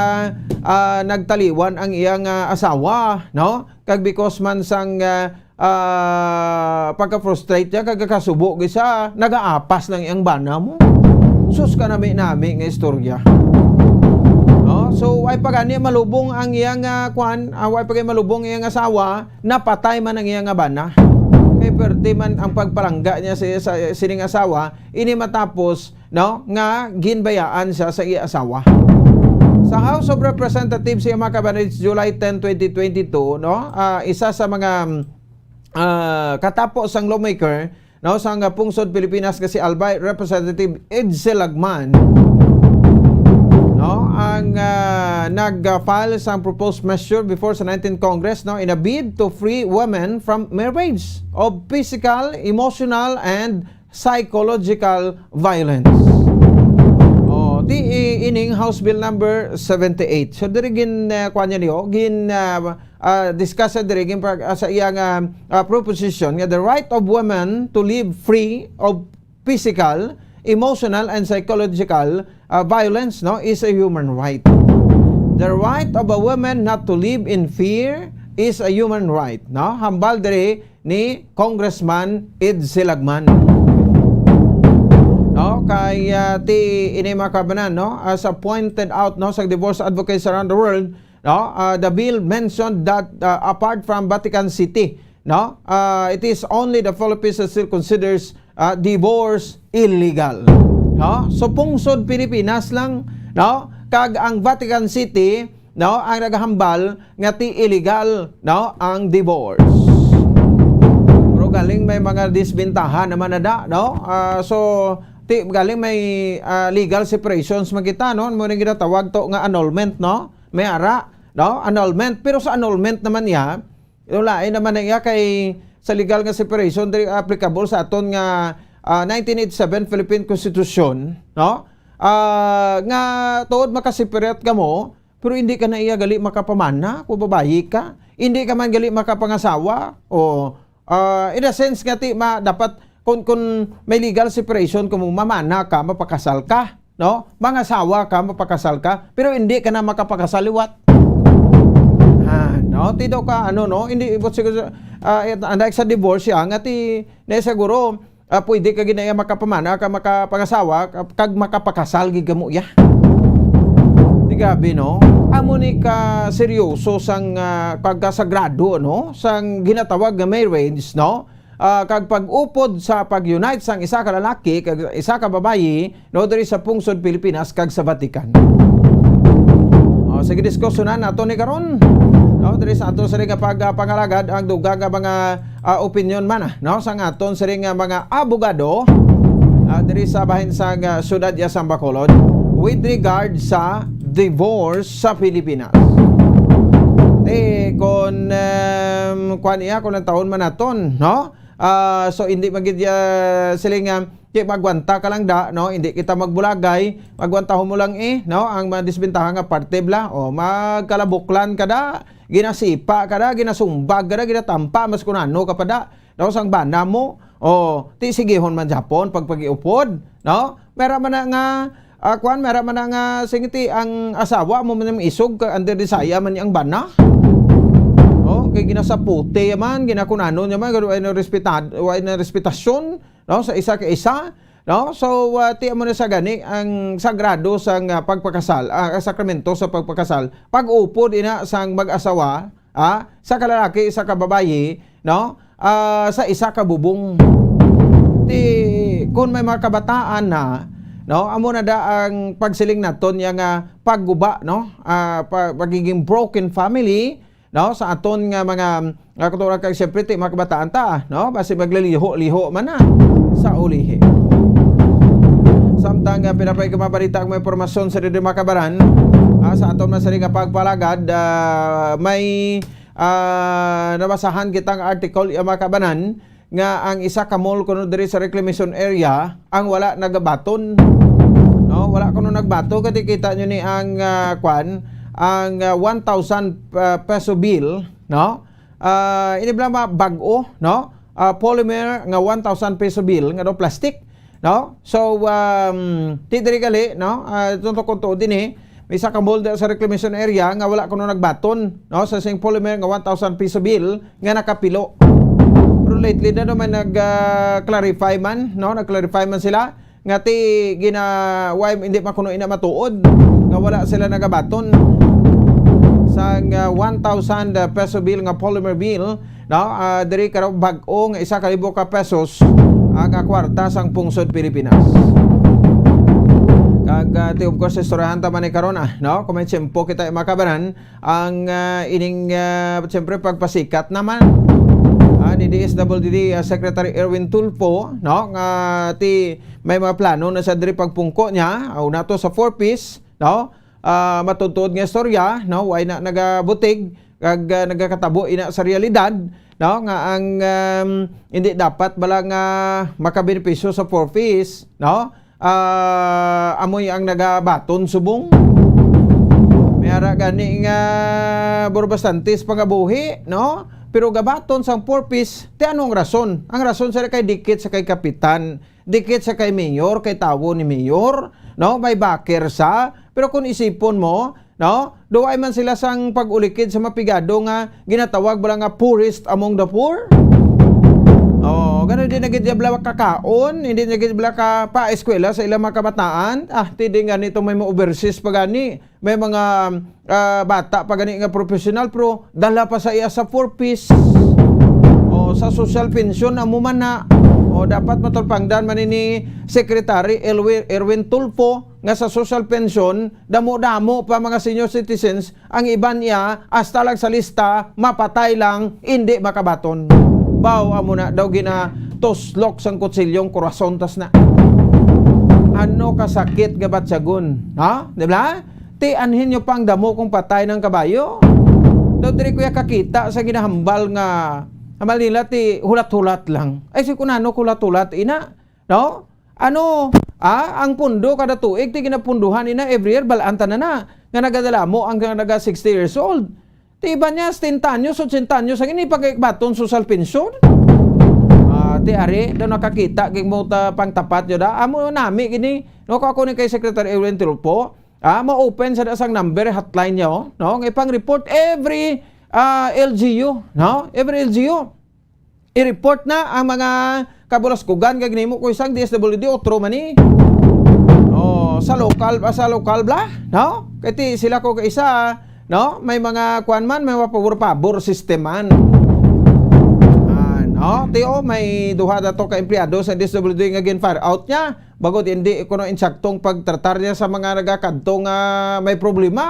ah, nagtaliwan ang iyang, ah, asawa, no? Kag because man sang, ah, ah, pagka-frustrate niya, kag kasubo gid siya, nagaapas lang iyang bana mo. Sus, kanami-nami nga istorya. No? So, way pa gani malubong ang iyang, ah, kwan, ah, way pa gani malubong iyang asawa, napatay man ang iyang bana. Kay perte man ang pagpalangga niya sa, sa sining asawa, ini matapos, no, nga ginbayaan siya sa iya asawa. Sa House of Representatives, siya mga kabanan, July ten, twenty twenty-two, no, ah, isa sa mga, ah, katapo sang lawmaker, no, sang, ah, pungsod Pilipinas nga si Albay Representative Edsel Lagman, no, ang, ah, nag-file sang proposed measure before sa nineteenth Congress, no, in a bid to free women from marriage of physical, emotional, and psychological violence. Oh, ti i-, ining House Bill number seventy-eight. So diri gin, ah, kuan niya niyo, gin, ah, ah, discuss sa diri gin pag, ah, sa iyang, ah, ah, proposition nga the right of women to live free of physical, emotional, and psychological, ah, violence, no, is a human right. The right of a woman not to live in fear is a human right, no? Hambal diri ni Congressman Ed Silagman. No, kay, ah, ti ini mga kabanan, no, as a pointed out, no, sa divorce advocates around the world, no, ah, the bill mentioned that, ah, apart from Vatican City, no, ah, it is only the Philippines that still considers, ah, divorce illegal, no? So, pungsod Pilipinas lang, no, kag ang Vatican City, no, ang nagahambal nga ti illegal, no, ang divorce. Pero galing may mga disbentahan naman na da, no? Ah, so, ti, galing may, ah, legal separations man kita, no? Mo ning ginatawag to nga annulment, no? May ara, no? Annulment. Pero sa annulment naman niya, yung lain naman na iya kay sa legal nga separation, diri applicable sa aton nga, ah, nineteen eighty-seven Philippine Constitution, no? Ah, nga tuod makaseparate ka mo, pero hindi ka na iya gali makapamana kung babayi ka. Hindi ka man gali makapangasawa. O, ah, in a sense nga ti, ma, dapat kung, kung may legal separation, kung mamana ka, mapakasal ka, no? Mangasawa ka, mapakasal ka, pero hindi ka na makapakasal liwat. Ah, no? Ti daw ka, ano, no? Hindi, ibot siguro, ah, it-, unlike sa divorce, ya, nga ti, na siguro, ah, pwede ka ginaya makapamana, ka makapangasawa, ka-, kag makapakasal gid kamo, ya. Ti grabe, no? Amo ni ka seryoso sang, ah, pagkasagrado, no? Sang ginatawag nga marriage, no? Ah, kag pag-upod sa pag-unite sang isa ka lalaki kag isa ka babayi, no, diri sa pungsod Pilipinas kag sa Vatican. Oh, sige, diskusyonan nato ni karon. No, diri sa ato sa nga pag, ah, pangalagad ang dugang nga mga, ah, opinyon man, ah, no, sa aton sa nga mga abogado, ah, diri sa bahin sa, ah, siyudad ya sang Bacolod with regard sa divorce sa Pilipinas. Ti, kon, em, kuan iya, kon ang taon man naton, no? Ah, so, hindi man gid, ah, sila nga, Kay magwanta ka lang da, no? Hindi kita magbulagay, magwantahon mo lang, eh, no? Ang mga disbentaha nga parte bala, o, magkalabuklan ka da, ginasipa ka da, ginasumbag ka da, ginatampa, mas kun ano ka pa da, no? Sang bana mo, o, ti sigihon man gyapon pag pag-iupod, no? Mera man na nga, ah, kwan, mera man na nga, singiti, ang asawa mo man ang isog, ka under desire man ang bana. O, kay ginasaputi man, ginakunano niya man, wa na respetad-, wa na respetasyon, no, sa isa ka isa, no? So, ah, ti amo na sa gani ang sagrado sang, ah, pagpakasal, ah, sakramento sa pagpakasal. Pag-upod ina sang mag-asawa, ah, sa kalalaki, sa kababayi, no? Ah, sa isa ka bubong. Ti, kung may mga kabataan na, no, amo na da ang pagsiling naton niya nga pagguba, no? Ah, pa-, pagiging broken family, no? Sa aton nga mga, nga kultura, kag siyempre, ti, mga kabataan ta, no? Basi maglaliho-liho man na sa ulihi. Samtang, ah, pinapay ka mabalita ang mga impormasyon sa diri, mga kabaran, ah, sa aton man sini nga pagpalagad, ah, may, ah, nabasahan kitang article, ah, mga kabanan, nga ang isa ka mall kuno diri sa reclamation area ang wala nagabaton. No, wala kuno nagbato, kay kita nyo ni ang, ah, kwan, ang, ah, one thousand, ah, peso bill, no? Ah, ini bala mga bag-o, no? Ah, polymer nga one thousand peso bill nga daw plastic, no? So, um, ti diri gali, no? Ah, tungtong kung tuod dinhi, may isa ka mall sa reclamation area nga wala kuno nagbaton, no, sa sing polymer nga one thousand peso bill nga nakapilo. Pero lately na naman nag, ah, clarify man, no, nag-clarify man sila nga ti gina-, why hindi man kuno ina matuod nga wala sila nagabaton sang, ah, one thousand peso bill nga polymer bill, no? Ah, diri karon bag-o nga isa ka libo ka pesos ang, ah, kwarta sang pungsod Pilipinas. Kag, ah, ti, of course, istoryahan ta man ni karon, ah, no? Kung may tiyempo kita, mga kabanan, ang, ah, ining, ah, siyempre, pagpasikat naman, ah, ni D S W D, ah, Secretary Erwin Tulfo, no? Nga ti may mga plano na sa diri pagpungko niya, ah, una to sa Four Ps, no? Ah, matuod-tuod nga istorya, no? Way na nagabutig, kag, ah, nagakatabo ina sa realidad, no? Nga ang, um, hindi dapat bala nga makabenepisyo sa Four Ps, no? Ah, amoy ang nagabaton subong. May ara gani nga burbastantes pangabuhi, no? Pero gabaton sang Four Ps, ti anong rason? Ang rason sa kay dikit sa kay kapitan, dikit sa kay mayor, kay tawo ni mayor, no? May backer sa, pero kung isipon mo, no? Duway man sila sang pag-ulikid sa mapigado nga ginatawag bala nga poorest among the poor. Oh, gano di na gid bala kakaon, hindi na gid bala ka pa eskwela sa ilang mga kabataan. Ah, ti di gani to may ma-overseas pa gani. May mga, ah, bata pa gani nga professional, pero dala pa sa iya sa Four Ps. O, sa social pension, amo man na. O, dapat matulpangdan man ni Secretary Elwi-, Erwin Tulfo nga sa social pension, damo-damo pa mga senior citizens, ang iban iya, hasta lang sa lista, mapatay lang, hindi makabaton. Baw, amo na daw ginatuslok sang kutsilyong kurason tas na. Ano kasakit nga batyagon? Ha? Di ba? Ti anhin nyo pang damo kung patay ng kabayo. Daw diri ko ya kakita sa ginahambal nga hambal nila ti hulat-hulat lang. Ay, si kunano hulat-hulat, ina? No? Ano? Ah, ang pundo kada tuig, ti ginapunduhan, ina, every year, balaan tanan na. Nga nagadala mo ang nga naga sixty years old. Ti iban niya, setenta anyos, ochenta anyos, ang ini pagbaton social pension. Ah, ti ari, daw nakakita, gid mo ta pang tapat nyo da. Amo nami, gini. No, kung ako ni kay Secretary Erwin Tulfo, ah, ma-open sa dasang number, hotline niya, oh, no? Nga ipang-report every, ah, L G U, no? Every L G U. I-report na ang mga kabulaskugan nga ginhimo ko isang D S W D, otro man ni. Oh, sa lokal, ah, sa lokal bla, no? Kay ti sila ko ka isa, no? May mga kuan man, may mga pabor-pabor system man. Ah, no? Ti, oh, may duha na to ka empleyado sa D S W D nga gin-fire out niya. Bagod hindi kuno insaktong pagtratar niya sa mga nagakadto nga may problema.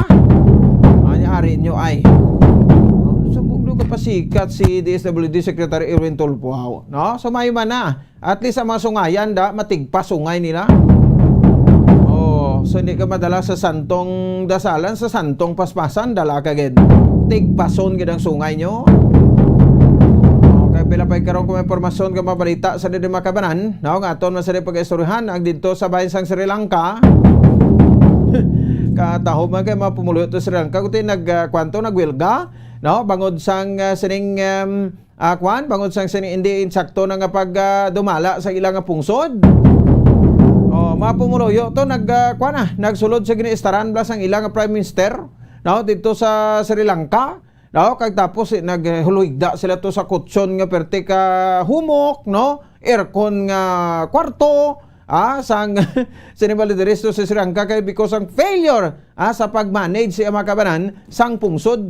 Anya ari nyo ay. Oh, subog do kapasikat si D S W D Secretary Erwin Tulfo, no? So, may man na. At least ang mga sungayan da, matigpas sungay nila. Oh, so hindi ka madala sa santong dasalan, sa santong paspasan, dala ka gid. Tigpason gid ang sungay nyo. Oh, kay Pila pa karon kung may impormasyon nga mabalita sa diri, mga kabanan, no, nga aton man sa diri pag-istoryahan ang didto sa bahin sang Sri Lanka. Katahom man kay mga pumuluyo to Sri Lanka, kundi nag, ah, kwanto, nagwelga, no, bangod sang, ah, sining, em, ah, kwan, bangod sang sining hindi insakto na nga pag, ah, dumala sa ila nga pungsod. Oh, mga pumuluyo to nag, ah, kwan, ah, nagsulod sa giniistaran bala sang ila nga Prime Minister, no, didto sa Sri Lanka. No, kag tapos, eh, naghuloy-higda sila to sa kutsyon nga perti ka humok, no? Aircon nga kwarto, ah, sang sinimbali diri sa Sri Lanka kay because ang failure, ah, sa pag-manage sa mga kabanan sang pungsod.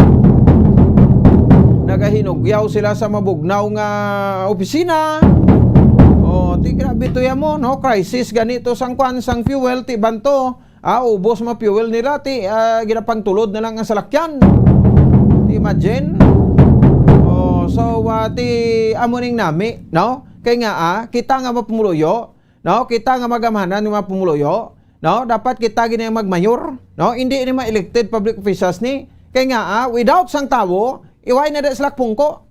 Nagahinugyaw sila sa mabugnaw nga opisina. Oh, ti grabe to ya mo, no? Crisis ganito sang kwan, sang fuel, ti banto. Ah, ubos mga fuel nila, ti, ah, ginapangtulod na lang ang salakyan. Ti imagine? Oh, so, ah, ti amo ning nami, no? Kay nga, ah, kita nga mga pumuluyo, no? Kita nga magamhanan nga mga pumuluyo, no? Dapat kita gid ang magmayor, no? Hindi ni mga elected public officials ni. Kay nga, ah, without sang tawo, iway na da sila pungko.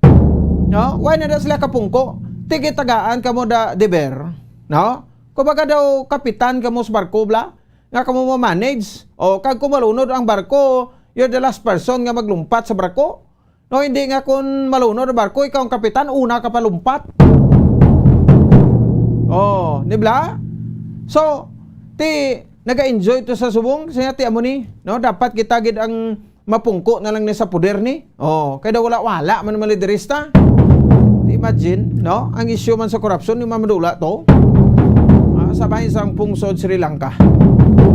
No? Why na da sila kapungko? Ti gitagaan kamo da deber, no? Kumbaga daw kapitan kamo sa barko, bla? Nga kamo mo-manage. O, kag kung malunod ang barko, you're the last person nga maglumpat sa barko. No, hindi nga kung malunod ang barko, ikaw ang kapitan, una ka palumpat. Oh, di ba? So, ti, naga-enjoy to sa subong, siya ti amo ni, no? Dapat kita gid ang mapungko na lang ni sa poder ni. Oh, kay daw wala, wala man mga liderista. Imagine, no? Ang issue man sa korupsyon, ni mamadula to. Ah, sa bahin sang pungsod Sri Lanka.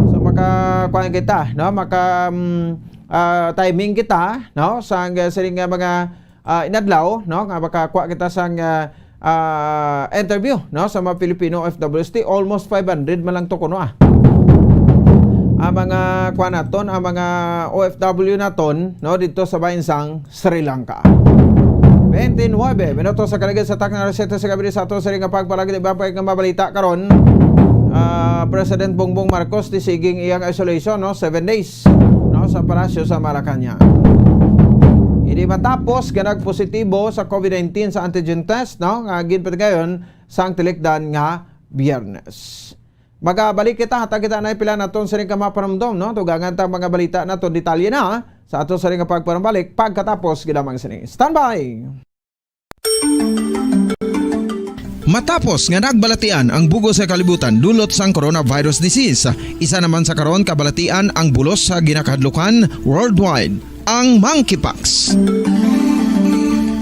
So, maka, kuwan kita, no? Maka, mm, ah, timing kita, no? Sa ang, sining nga mga, ah, inadlaw, no? Nga makakuha kita sang, ah, ah, interview, no? Sa mga Filipino O F Ws, ti almost five hundred man lang to kuno, ah. Ang mga kuwan naton, ang mga O F W naton, no? Dito sa bahin sang Sri Lanka. Twenty-nine minutos sa kaligid sa takna alas siyete sa gabi sa ato sa ring pagpalagid iba pa nga mabalita karon. Ah, President Bongbong Marcos ti siging iyang isolation, no, seven days, no, sa palasyo sa Malacañang. Hindi matapos nga nagpositibo sa COVID nineteen sa antigen test, no, nga ginpatigayon sang tilikdan nga Biyernes. Magabalik kita, hatag kita na pila naton sa ring kamapanumdom, no? Tugangan ta mga balita naton detalye na sa ato sa ring pagpanambalik pagkatapos gid lamang sini. Standby! Matapos nga nagbalatian ang bug-os nga kalibutan dulot sang coronavirus disease, isa naman sa karon kabalatian ang bulos sa ginakahadlukan worldwide, ang monkeypox.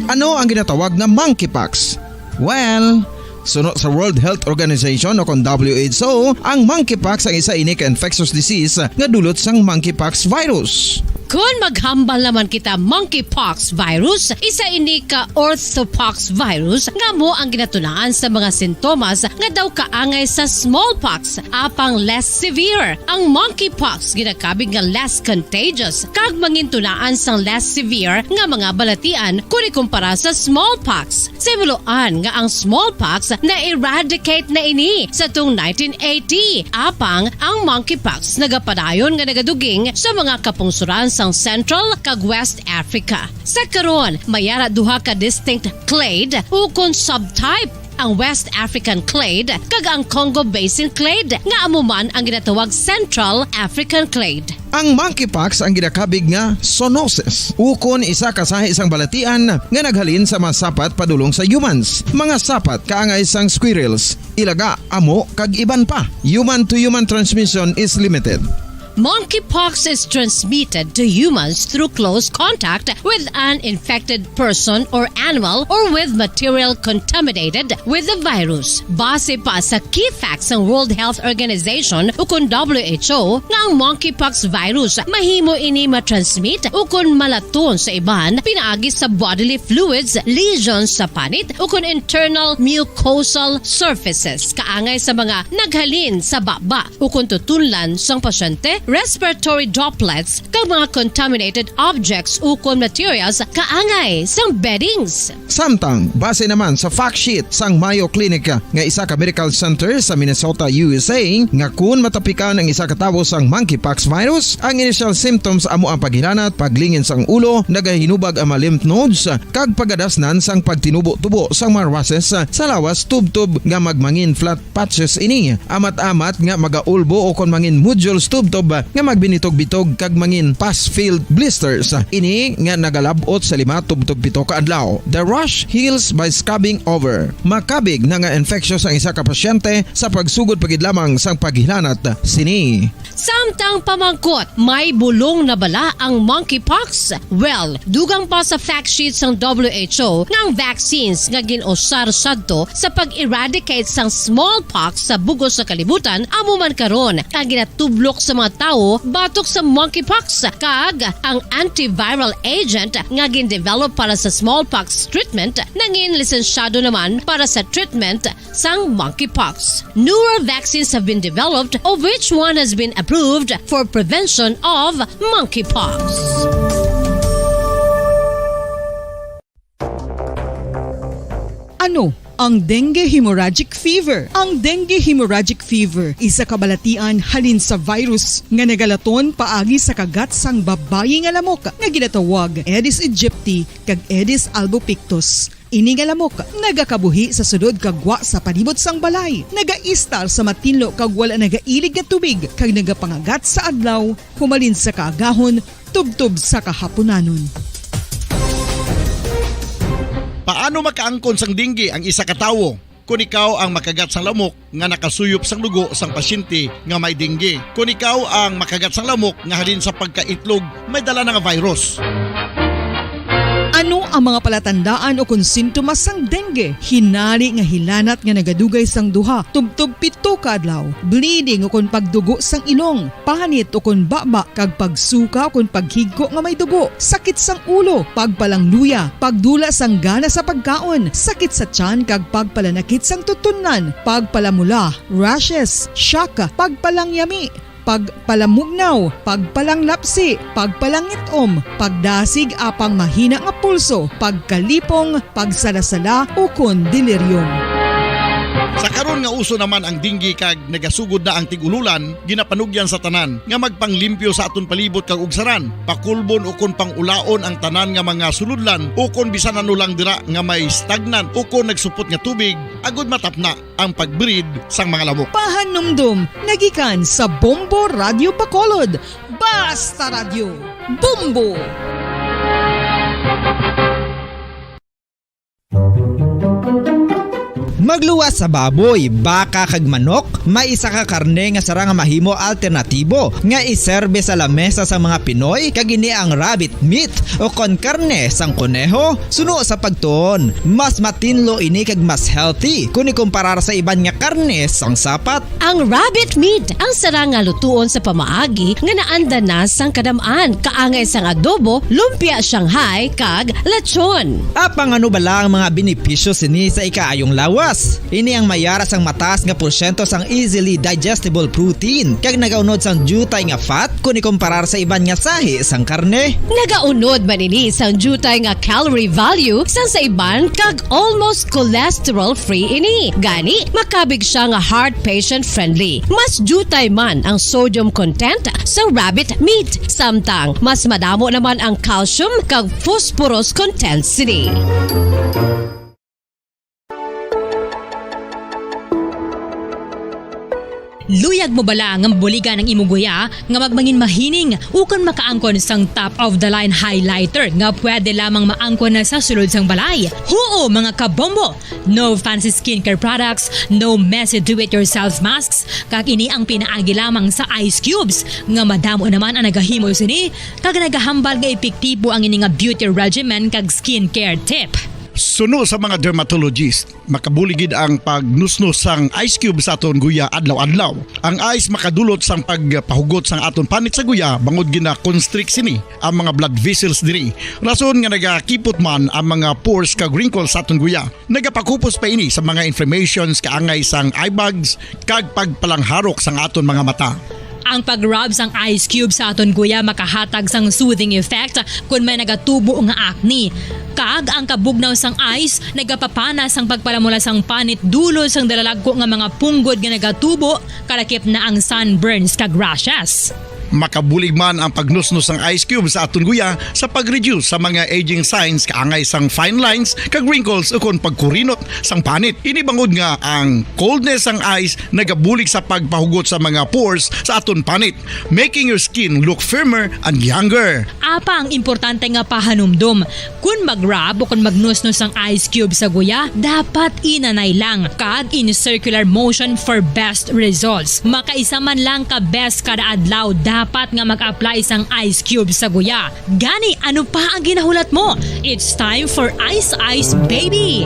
Ano ang ginatawag nga monkeypox? Well, suno sa World Health Organization o kon W H O, ang monkeypox ang isa ini ka infectious disease nga dulot sang monkeypox virus. Kon maghambal naman kita monkeypox virus, isa ini ka orthopox virus nga amo ang ginatunaan sa mga sintomas nga daw kaangay sa smallpox, apang less severe. Ang monkeypox ginakabig nga less contagious kag mangintunaan sang less severe nga mga balatian kon ikumpara sa smallpox. Sa himuloan nga ang smallpox na-eradicate na ini sa tuong nineteen eighty, apang ang monkeypox nagapadayon nga nagaduging sa mga kapungsuran sang Central kag West Africa. Sa karon, may ara duha ka distinct clade ukon subtype, ang West African clade kag ang Congo Basin clade, nga amo man ang ginatawag Central African clade. Ang monkeypox ang ginakabig nga zoonosis, ukon isa ka sahi sang balatian nga naghalin sa mga sapat padulong sa humans, mga sapat kaangay sang squirrels, ilaga, amo, kag iban pa. Human to human transmission is limited. Monkeypox is transmitted to humans through close contact with an infected person or animal or with material contaminated with the virus. Base pa sa key facts sang World Health Organization ukon W H O nga ang monkeypox virus mahimo ini matransmit ukon malaton sa iban pinaagi sa bodily fluids, lesions sa panit ukon internal mucosal surfaces kaangay sa mga naghalin sa baba ukon tutunlan sang pasyente respiratory droplets, kag mga contaminated objects ukon materials kaangay sang beddings. Samtang, base naman sa fact sheet sang Mayo Clinic nga isa ka medical center sa Minnesota, U S A, nga kun matapikan ang isa ka tawo sang monkeypox virus, ang initial symptoms amo ang paghilanat, paglingin sang ulo, nagahinubag ang mga lymph nodes, kag pagadasnan sang pagtinubo-tubo sang mga rashes sa lawas tubtob nga magmangin flat patches ini, amat-amat nga magaulbo o kon mangin nodules tubtob nga magbinitog-bitog kag mangin pus-filled blisters. Ini nga nagalab-ot sa lima tubtob pito ka adlaw. The rash heals by scabbing over. Makabig na nga infectious ang isa ka pasyente sa pagsugod pa gid lamang sang paghilanat sini. Samtang pamangkot, may bulong na bala ang monkeypox? Well, dugang pa sa fact sheet sang W H O nga ang vaccines nga gin-usar sadto sa pag-eradicate sang smallpox sa bug-os nga kalibutan amo man karon ang ginatublok sa mga tawo batok sa monkeypox, kag ang antiviral agent nga gin-develop para sa smallpox treatment nangin lisensyado naman para sa treatment sang monkeypox. Newer vaccines have been developed, of which one has been approved for prevention of monkeypox. Ano ang dengue hemorrhagic fever? Ang dengue hemorrhagic fever isa ka balatian halin sa virus nga nagalaton paagi sa kagat sang babayi nga lamok nga ginatawag Aedes aegypti kag Aedes albopictus. Ini nga lamok nagakabuhi sa sulod kag gwa sa palibot sang balay, nagaistar sa matinlo kag wala nagailig nga tubig, kag nagapangagat sa adlaw humalin sa kaagahon tubtob sa kahapunanon. Paano makaangkon sang dengue ang isa ka tawo? Kon ikaw ang makagat sang lamok nga nakasuyop sang dugo sang pasyente nga may dengue. Kon ikaw ang makagat sang lamok nga halin sa pagkaitlog may dala na nga virus. Ano ang mga palatandaan o kon sintomas sang dengue? Hinari nga hilanat nga nagadugay sang duha tubtob pito ka adlaw, bleeding o kon pagdugo sang ilong, panit o kon baba, kag pagsuka o kon paghigko nga may dugo, sakit sang ulo, pagpalangluya, pagdula sang gana sa pagkaon, sakit sa tiyan kag pagpalanakit sang tutunlan, pagpalamula, rashes, shock, pagpalangyami, pagpalamugnaw, pagpalanglapsi, pagpalangit-om, pagdasig apang mahina nga pulso, pagkalipong, pagsalasala, ukon delirium. Sa karon nga uso naman ang dengue kag nagasugod na ang tig-ululan, ginapanugyan sa tanan nga magpanglimpyo sa aton palibot kag ugsaran, pakulbon ukon pang-ulaon ang tanan nga mga sulodlan ukon bisan ano lang dira nga may stagnant ukon nagsupot nga tubig, agod matapna ang pag-breed sang mga lamok. Pahanumdom nagikan sa Bombo Radio Bacolod. Basta Radyo, Bombo! Magluwas sa baboy, baka, kag manok, may isa ka karne nga sarang nga mahimo alternatibo nga iserbe sa lamesa sang mga Pinoy, kag ini ang rabbit meat, o kon karne sang kuneho. Suno sa pagtuon, mas matinlo ini kag mas healthy kon ikumparar sa iban nga karne sang sapat. Ang rabbit meat ang sarang nga lutuon sa pamaagi nga naanda na sang kadam-an, kaangay sang adobo, lumpia Shanghai, kag lechon. Apang ano bala ang mga benepisyo sini sa ikaayong lawas? Ini ang may ara sang mataas nga porsyento sang easily digestible protein, kag nagaunod sang diutay nga fat kon ikumparar sa iban nga sahi sang karne. Nagaunod man ini sang diutay nga calorie value sang sa iban, kag almost cholesterol-free ini. Gani, makabig siya nga heart patient-friendly. Mas diutay man ang sodium content sa rabbit meat, samtang mas madamo naman ang calcium kag phosphorus content sini. Luyag mo bala nga mabuligan ang imo guya nga magmangin mahining ukon makaangkon sang top-of-the-line highlighter nga pwede lamang maangkon na sa sulod sang balay? Huo, mga kabombo! No fancy skincare products, no messy do-it-yourself masks, kag ini ang pinaagi lamang sa ice cubes nga madamo naman ang nagahimo sini, kag nagahambal nga epektibo ang ini nga beauty regimen kag skincare tip. Suno sa mga dermatologist, makabulig gid ang pagnusnos sang ice cube sa aton guya adlaw-adlaw. Ang ice makadulot sang pagpahugot sang aton panit sa guya, bangod gina-constrict sini ang mga blood vessels diri. Rason nga nagakipot man ang mga pores kag wrinkles sa aton guya. Nagapakupos pa ini sa mga inflammations kaangay sang eye bags kag pagpalangharok sang aton mga mata. Ang pag-rub sang ice cube sa aton guya makahatag sang soothing effect kon may nagatubo nga acne. Kag ang kabugnaw sang ice nagapapana sang pagpalamula sang panit dulod sang dalalagko nga mga punggod nga nagatubo, kalakip na ang sunburns kag rashes. Makabulig man ang pagnusnos sang ice cube sa aton guya sa pag-reduce sa mga aging signs, kaangay sang fine lines kag wrinkles, ukon pagkurinot sang panit. Ini bangod nga ang coldness sang ice nagabulig sa pagpahugot sa mga pores sa aton panit, making your skin look firmer and younger. Apa ang importante nga pahanumdom? Kon mag-rub o kon magnusnos ang ice cube sa guya, dapat inanay lang kag in circular motion for best results. Makaisa man lang ka beses kada adlaw dapat nga mag-apply sang ice cube sa guya. Gani, ano pa ang ginahulat mo? It's time for Ice Ice Baby!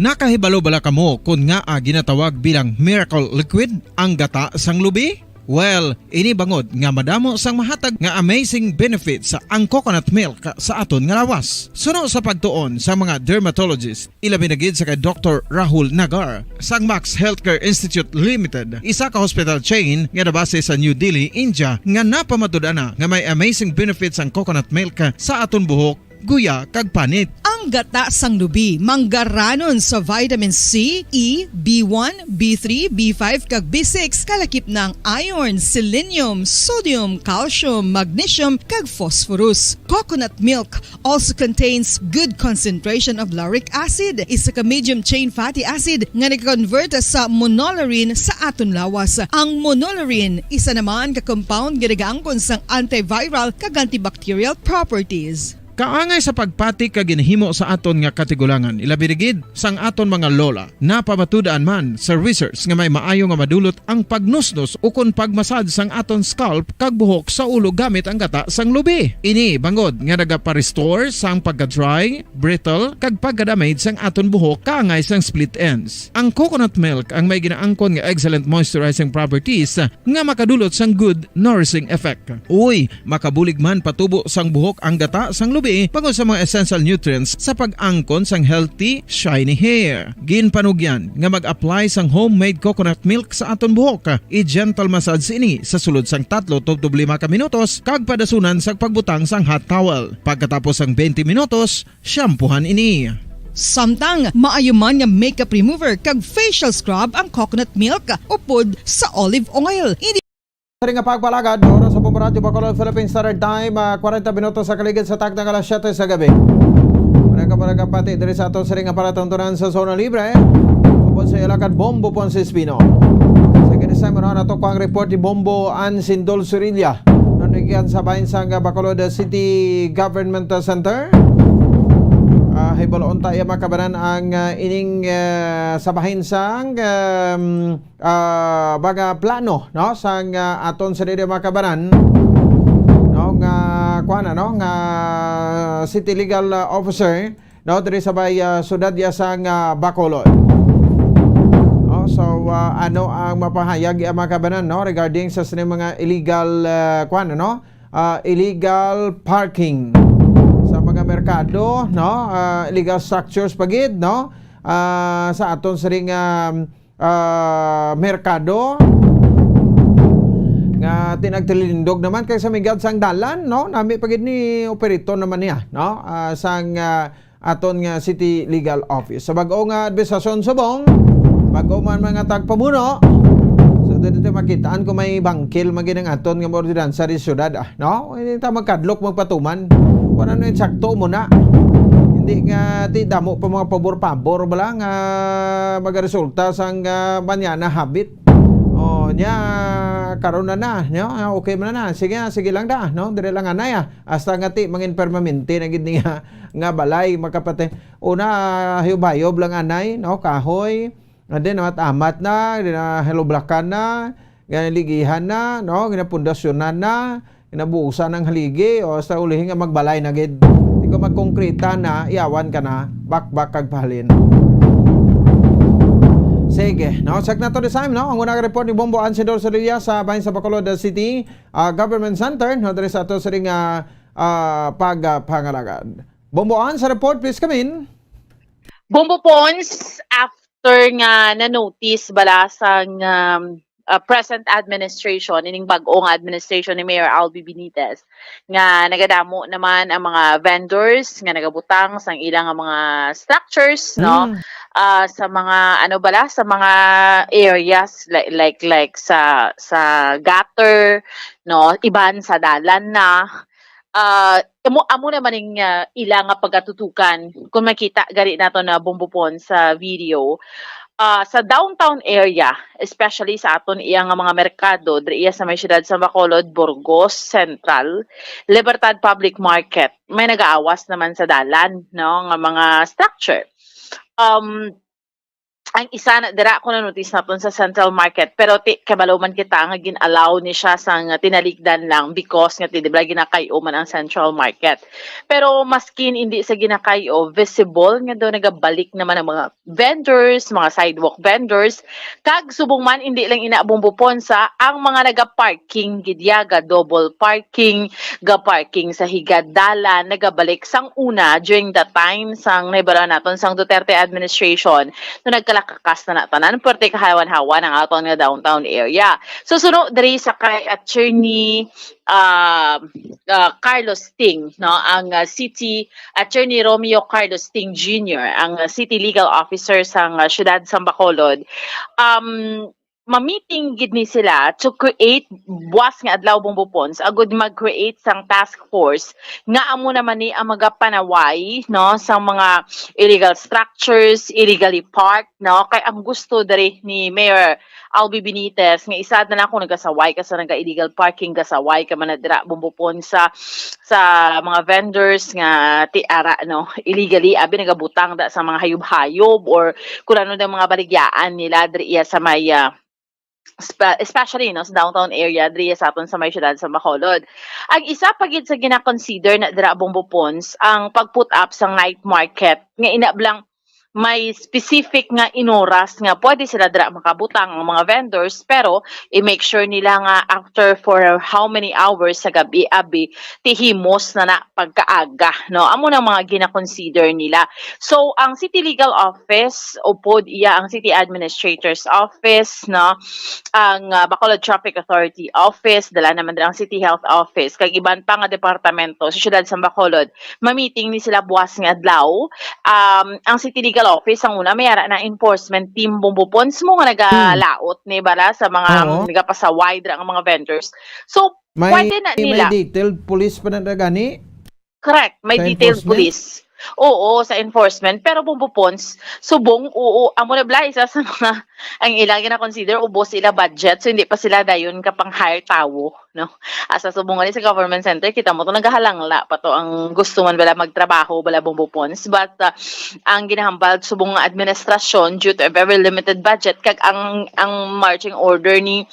Nakahibalo bala kamo kon ngaa ginatawag bilang miracle liquid ang gata sang lubi? Well, ini bangod nga madamo sang mahatag nga amazing benefits ang coconut milk sa aton nga lawas. Suno sa pagtuon sa mga dermatologist, ilabi na gid sa kay Doktor Rahul Nagar sang Max Healthcare Institute Limited, isa ka hospital chain nga nabase sa New Delhi, India, nga napamatud-an na nga may amazing benefits ang coconut milk sa aton buhok, guya, kag panit. Ang gata sang lubi manggaranon sa vitamin C, E, B one, B three, B five, kag B six, kalakip na ang iron, selenium, sodium, calcium, magnesium, kag phosphorus. Coconut milk also contains good concentration of lauric acid, isa ka medium chain fatty acid nga nag-convert sa monolaurin sa aton lawas. Ang monolaurin, isa naman ka compound nga nagaangkon sang antiviral kag antibacterial properties. Kaangay sa pagpati kag ginhimo sa aton nga katigulangan, ilabi na gid sang aton mga lola, napamatud-an man sa research nga may maayo nga madulot ang pagnusnos ukon pagmasad sang aton scalp kag buhok sa ulo gamit ang gata sang lubi. Ini bangod nga nagapa-restore sang pagka-dry, brittle, kag pagka-damage sang aton buhok kaangay sang split ends. Ang coconut milk ang may ginaangkon nga excellent moisturizing properties nga makadulot sang good nourishing effect. Uy, makabulig man patubo sang buhok ang gata sang lubi bangod sa mga essential nutrients sa pag-angkon sang healthy, shiny hair. Ginpanugyan nga mag-apply sang homemade coconut milk sa aton buhok. I-gentle massage ini sa sulod sang tatlo tubtob lima ka minutos kag padasunan sang pagbutang sang hot towel. Pagkatapos sang twenty minutos, shampoohan ini. Samtang maayo man nga makeup remover kag facial scrub ang coconut milk upod sa olive oil. Ini Sa ring nga pagpalagad, oras sa Bombo Radyo Bacolod, Philippine Standard Time, ah, kwarenta minutos sa kaligid sa takna nga alas siyete sa gabi. Muna ka, muna ka pati diri sa ato sa ring nga palatuntunan sa Zona Libre. Upod sa iyang lakad, Bombo Ponce Espino. Sa kini sa mga nato ko ang report ni Bombo Ansindol Surilla. Nandigan sa bahin sang Bacolod City Government Center. Ah, hibaloon ta iya makabanan ang, ah, ining, ah, sa bahin sang, um, ah, mga plano, no, sang, ah, aton sa diri makabanan, no, nga kuan, no, nga city legal, ah, officer, no, diri sa may, ah, siyudad ya sang, ah, Bacolod. No, so, ah, ano ang mapahayag ya makabanan, no, regarding sa sini mga illegal, ah, kuan, no, ah, illegal parking sa mga merkado, no, ah, illegal structures pa gid, no, ah, sa aton siring, ah, ah, merkado nga tinagtilindog naman kay sa migad sang dalan, no, nami pa gid ni operator naman niya, no, ah, sang, ah, aton nga City Legal Office. Sa bag-o nga administrasyon subong, bag-o man mga tagpamuno, so dito makitaan ko may bangkil man gid ang aton nga mga ordinansa di syudad, ah, no? Hindi ta magkadlok magpatuman. Kung ano yung sakto mo na. Hindi nga ti damo pa mga pabor-pabor bala nga magaresulta sang, ah, mañana habit. Oh, nya karon na na, no? Ah, okay man na. Sige, ah, sige lang da, no? Dire lang anay, ah. Hasta nga ti mangin permanente na gid niya nga balay, makapatay. Una, hayop-hayop lang anay, no? Kahoy. And then, amat-amat na, ginahilublakan na, ginaligihan na, no? Ginapundasyonan na, ginabuusan ang haligi, o hasta ulihin nga magbalay na gid. Di ko magkongkreta na, iyawan ka na, bakbak kag pahalin. Sige, no? Check na to this time, no? Ang unang report ni Bombo Ansidor Sorilla sa bahin sa Bacolod City, ah, Government Center, no? Diri sa ato sa ring, ah, ah, pagpangalagad. Bombo An, sa report, please come in. Bombo Pons, af-, factor nga na-notice bala sang, um, ah, present administration, ining bag-o nga administration ni Mayor Albee Benitez, nga nagadamo naman ang mga vendors nga nagabutang sang ilang nga mga structures, no? Mm. Ah, sa mga, ano bala, sa mga areas like, like, like sa, sa gutter, no? Iban sa dalan na. Ah, amo, amo naman ning, ah, ila nga pagatutukan. Kung makita gani nato na, Bombo Pons, sa video, ah, sa downtown area, especially sa aton iya nga mga merkado, diri iya sa may siyudad sa Bacolod, Burgos Central, Libertad Public Market, may nagaawas naman sa dalan, no, nga mga structure. Um, ang isa na dira ko na-notice naton sa Central Market, pero ti, kabalo man kita nga gin-allow ni siya sang tinalikdan lang because nga ti, di ba, ginakay-o man ang Central Market. Pero maskin hindi sa ginakay-o, visible nga daw nagabalik naman ang mga vendors, mga sidewalk vendors, kag subong man, hindi lang ina, Bombo Pons, ang mga naga-parking gid ya, ga-double parking, ga-parking sa higad dalan, nagabalik sang una during the time sang nahibaluan naton sang Duterte administration, no, nagkalakakas na na tanan, pwerte kahawan-hawan ang aton nga downtown area. So, suno diri sa kay Attorney, ah, ah, Carlos Ting, no, ang, ah, City Attorney Romeo Carlos Ting Junior, ang, ah, City Legal Officer sang, ah, Siyudad sang Bacolod. Um, ma-meeting gid ni sila to create buwas nga adlaw, Bombo Pons, agud mag-create sang task force nga amo naman ni ang magapanaway, no, sa mga illegal structures, illegally parked, no? Kay ang gusto diri ni Mayor Albee Benitez nga isa na lang kung nagasaway ka sa naga-illegal parking, gasaway ka man na dira, Bombo Pons, sa, sa mga vendors nga ti ara, no, illegally abi nagabutang da sa mga hayop-hayop or kung ano ng mga baligyaan nila diri iya sa may, ah, spe-, especially, no, sa downtown area diri sa aton sa may siyudad sa Bacolod. Ang isa pa gid sa gina-consider na dira, Bombo Pons, ang pag-put up sa night market nga ina blang may specific nga inoras nga pwede sila dira makabutang ang mga vendors, pero i-make sure nila nga after for how many hours sa gabi abi tihimos na na pagkaaga, no? Amo nang mga gina-consider nila. So, ang City Legal Office, upod iya ang City Administrator's Office, no? Ang, ah, Bacolod Traffic Authority Office, dala naman dira ang City Health Office, kag iban pa nga departamento sa siyudad sa Bacolod, ma-meeting ni sila buwas nga adlaw. Um, ang City Legal Office, ang una, may ara na enforcement team, Bombo Pons, mo nga nagalaot ni bala sa mga Oo. nagapasaway dira nga mga vendors. So, May, pwede na may nila. detailed police pa na gani? Correct, may Sa detailed enforcement? police. Oo, sa enforcement. Pero, Bombo Pons, subong, oo, amo na bala, isa sa mga, ang ila gina-consider, ubos ila budget, so hindi pa sila dayon kapang-hire tawo, no? Asa subong ni sa government center, kita mo to, nagahalangla pa to ang gusto man bala magtrabaho, bala, Bombo Pons. But, uh, ang ginahambal subong nga administrasyon, due to a very limited budget, kag ang, ang marching order ni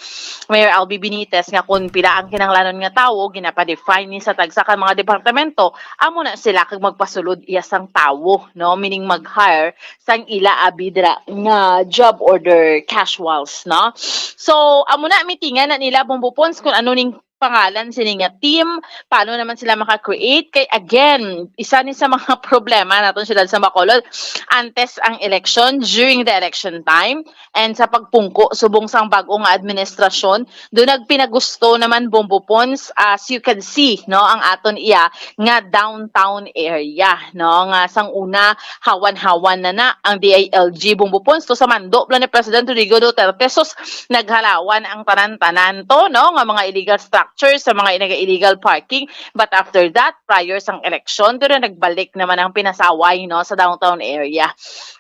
Mayor Albee Benitez nga kung pila ang kinahanglanon nga tawo, ginapa-define ni sa tagsa ka mga departamento, amo na sila kag magpasulod iya sang tawo, no? Meaning mag-hire sang ila abi dira nga job order casuals, no? So, amo na, meetingan na nila, Bombo Pons, kung ano ning pangalan sini nga team, paano naman sila maka-create. Kay again, isa ni sa mga problema naton siyudad sa Bacolod, antes ang election, during the election time, and sa pagpungko subong sang bag-o nga administrasyon, do nagpinagusto naman, Bombo Pons, as you can see, no, ang aton iya nga downtown area, no, nga sang una hawan-hawan na na ang D I L G, Bombo Pons, to sa mando bala ni President Rodrigo Duterte, sus, naghalawan ang tanan-tanan to, no, nga mga illegal structures, sa mga inaga illegal parking. But after that, prior sang election, doon na nagbalik naman ang pinasaway, no, sa downtown area.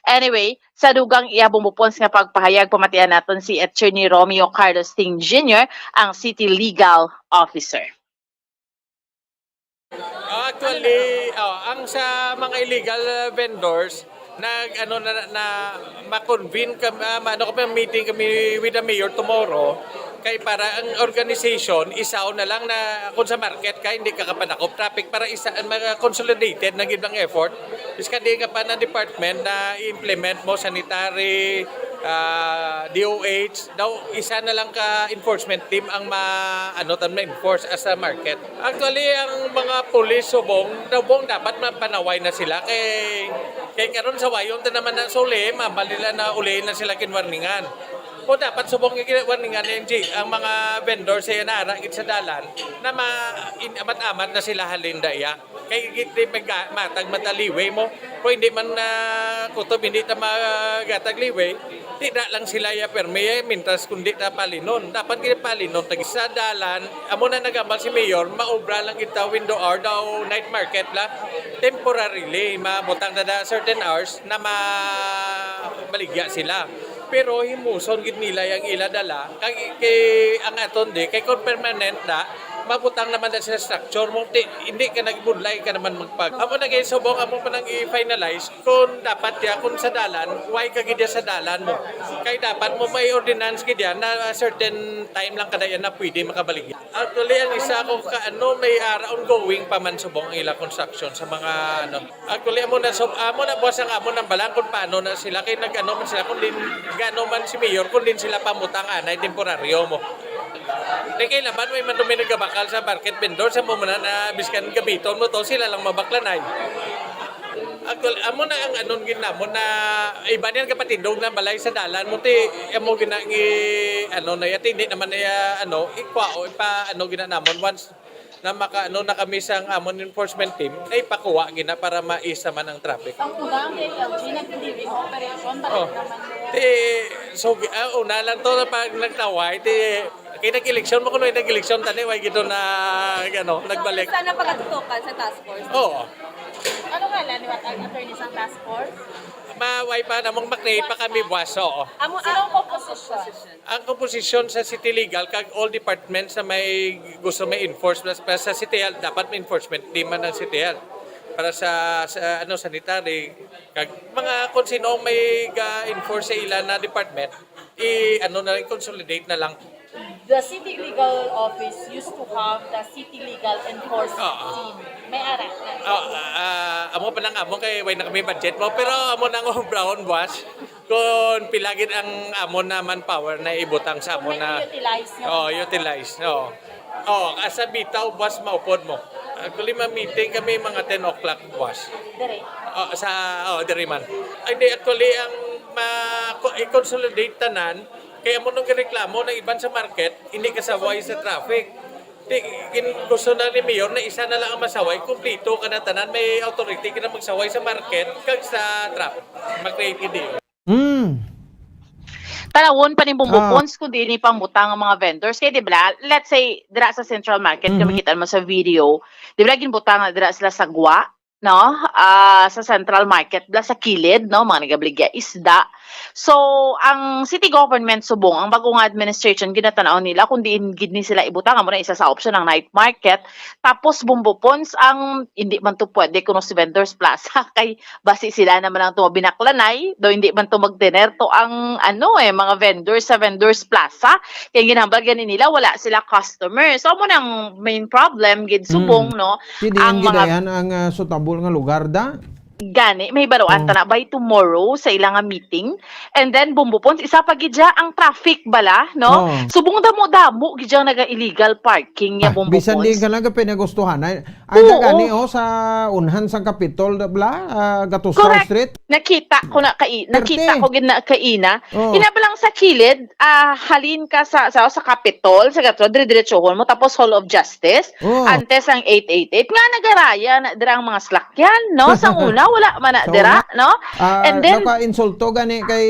Anyway, sa dugang iya, Bombo Pons, nga pagpahayag, pamatian naton si Attorney Romeo Carlos Ting Junior, ang City Legal Officer. Oh, actually, oh, ang sa mga illegal vendors, nag, ano, na, na ma-convene kami, ah, ma-, ano kami, meeting kami with the mayor tomorrow. Kay para ang organization, isaw na lang na kung sa market ka, hindi ka kapanakop traffic, para isa, mga consolidated na gid ang effort. Is kadi nga pa na department na i-implement mo, sanitary, Ah, D O H, daw isa na lang ka enforcement team ang ma-, ano, tan ma-enforce as a market. Actually, ang mga pulis subong, subong dapat mapanaway na sila kay, kay karon sawayon ta naman na suli, mabal nila na ulihin na sila kinwarningan. O dapat subong nga warningan ni N G, ang mga vendor sa nara gid sa dalan na ma-, in-, amat-amat na sila halin daya. Kay gid di maga-, matag mataliway mo. Kung hindi man na kutob, hindi ta magatag liway, di na lang sila ya permi, eh, mintras kung di ta palinon. Dapat gid palinon. Tag sa dalan, amo na nagambal si Mayor, maobra lang kita window hour daw night market la. Temporarily, mabutang na, na certain hours na mabaligya sila. Pero himuson gid nila yang ila dala. Kay, kay ang aton di, kay kung permanent na, mabutang naman na sa structure mo. Ti-, hindi ka nagbudlay ka naman magpag-, amo na gid subong, amo pa nang i-finalize. Kung dapat ya, kung sa dalan, why ka gid sa dalan mo? Kay dapat mo may ordinance gid yan na certain time lang kada yan na pwede makabaligya. Actually, ang isa ko ka, ano, may ara ongoing pa man subong ang ila construction sa mga, ano. Actually, amo na, so, amo na, boss, ang amo nang balang kung paano na sila kay nag-ano man sila, kung din, gano man si Mayor, kung din sila pamutang anay temporaryo mo. Kay laban, may man may nagabakal sa market vendor, sa mo man na, biskan gamiton mo to, sila lang mabaklanay. Actually, amo na ang anon gid namon na iba niyan kapatindog na balay sa dalan mo ti amo gina ngi ano na yati, hindi naman na ya, ano, ikwa o ipa ano gina namon once na maka ano na kami sang amon enforcement team na ipakuha gina para maisa man ang traffic. Ang una, ang D F L G, nagdelivery sa operasyon, balik Oh. naman nila. Ti, so, ah, una lang to na pag nagtaway, ti, kay nag-eleksyon mo kuno, nag-eleksyon tani, way gito na, ano, nagbalik. So, saan ang pagkatutukan sa task force? Oo. Ano nga lang, what ang attorney sa task force? Maway pa namang makreate pa kami, buwas, oo. Amo, anong composition? Ang composition sa City Legal, kag all departments na may gusto may enforce, plus, plus sa City Health, dapat may enforcement team man ang City Health. Para sa, sa, ano, sanitary, kag mga kung sino ang may ga-enforce sa ila na department, i-, ano na lang, consolidate na lang. The City Legal Office used to have the City Legal Enforcement Oo. Team. May ara. Ah, ah, amo pa nang amo kay way na kami budget mo, pero amo nang obrahon, boss. Kung pila gid ang amo na manpower na ibutang sa amo Kung na. Utilize niya. Oh, utilize, no. Oh, asa bitaw, boss, maupod mo. Actually, ma-meeting kami mga ten o'clock, boss. Dire. Oh, sa, oh, dire man. Ay, di, actually, ang ma-, ko-, i-consolidate tanan, kaya mo nung reklamo ng iban sa market, hindi kasaway sa traffic. Di, kin-, gusto na ni Mayor na isa na lang ang masaway, kumplito ka na tanan, may authority ka na magsaway sa market, kag sa traffic. Mag-create gid yun. Mm. Tanawon pa ni Bumbo Ah. Pons kung diin ni pangutang ang mga vendors. Kaya, di ba, let's say, dira sa Central Market, Mhm. kung makita mo sa video, di ba, ginbutang na dira sila sa gwa, no? Ah, sa Central Market, bla sa kilid, no? Mga nagabaligya isda. So, ang city government subong, ang bago nga administration, ginatanaw nila kung diin gid ni sila ibutang. Amo na isa sa option ang night market. Tapos, Bumbo Pons, ang hindi man to pwede kuno si Vendors Plaza kay basi sila naman ang tuwa binaklanay, daw hindi man to magtener to ang, ano, eh, mga vendors sa Vendors Plaza. Kay ginhambal gani nila, wala sila customer. So, amo nang main problem gid subong, Mm. no? Hindi Ang ang mga gidayan ang, ah, suitable nga lugar da? Gani, may baroan Oh. ta na by tomorrow sa ilang nga meeting. And then, Bumbo Pons, isa pa gid siya ang traffic bala, no? Oh. Subong damo-damo gid siya naga-illegal parking ya, Ah, Bumbo bisan Pons. Di ka lang pinagustuhan. Ay, ay, Oo. Gani, oh, sa unhan sang Capitol, da, bla, ah, Gatusaw Correct. Street. Nakita ko na kai-, nakita Perte. Ko gid na kaina. Oh. Ina ba lang sa kilid, ah, halin ka sa, sa, sa Capitol, sa Gatro, dire-diretsohon mo, tapos Hall of Justice, Oh. antes ang eight eight eight. Nga nagaraya na dira ang mga slakyan, no? Sa una, wala man na Sa dira, una. No? Ah, And then naka-insulto gani kay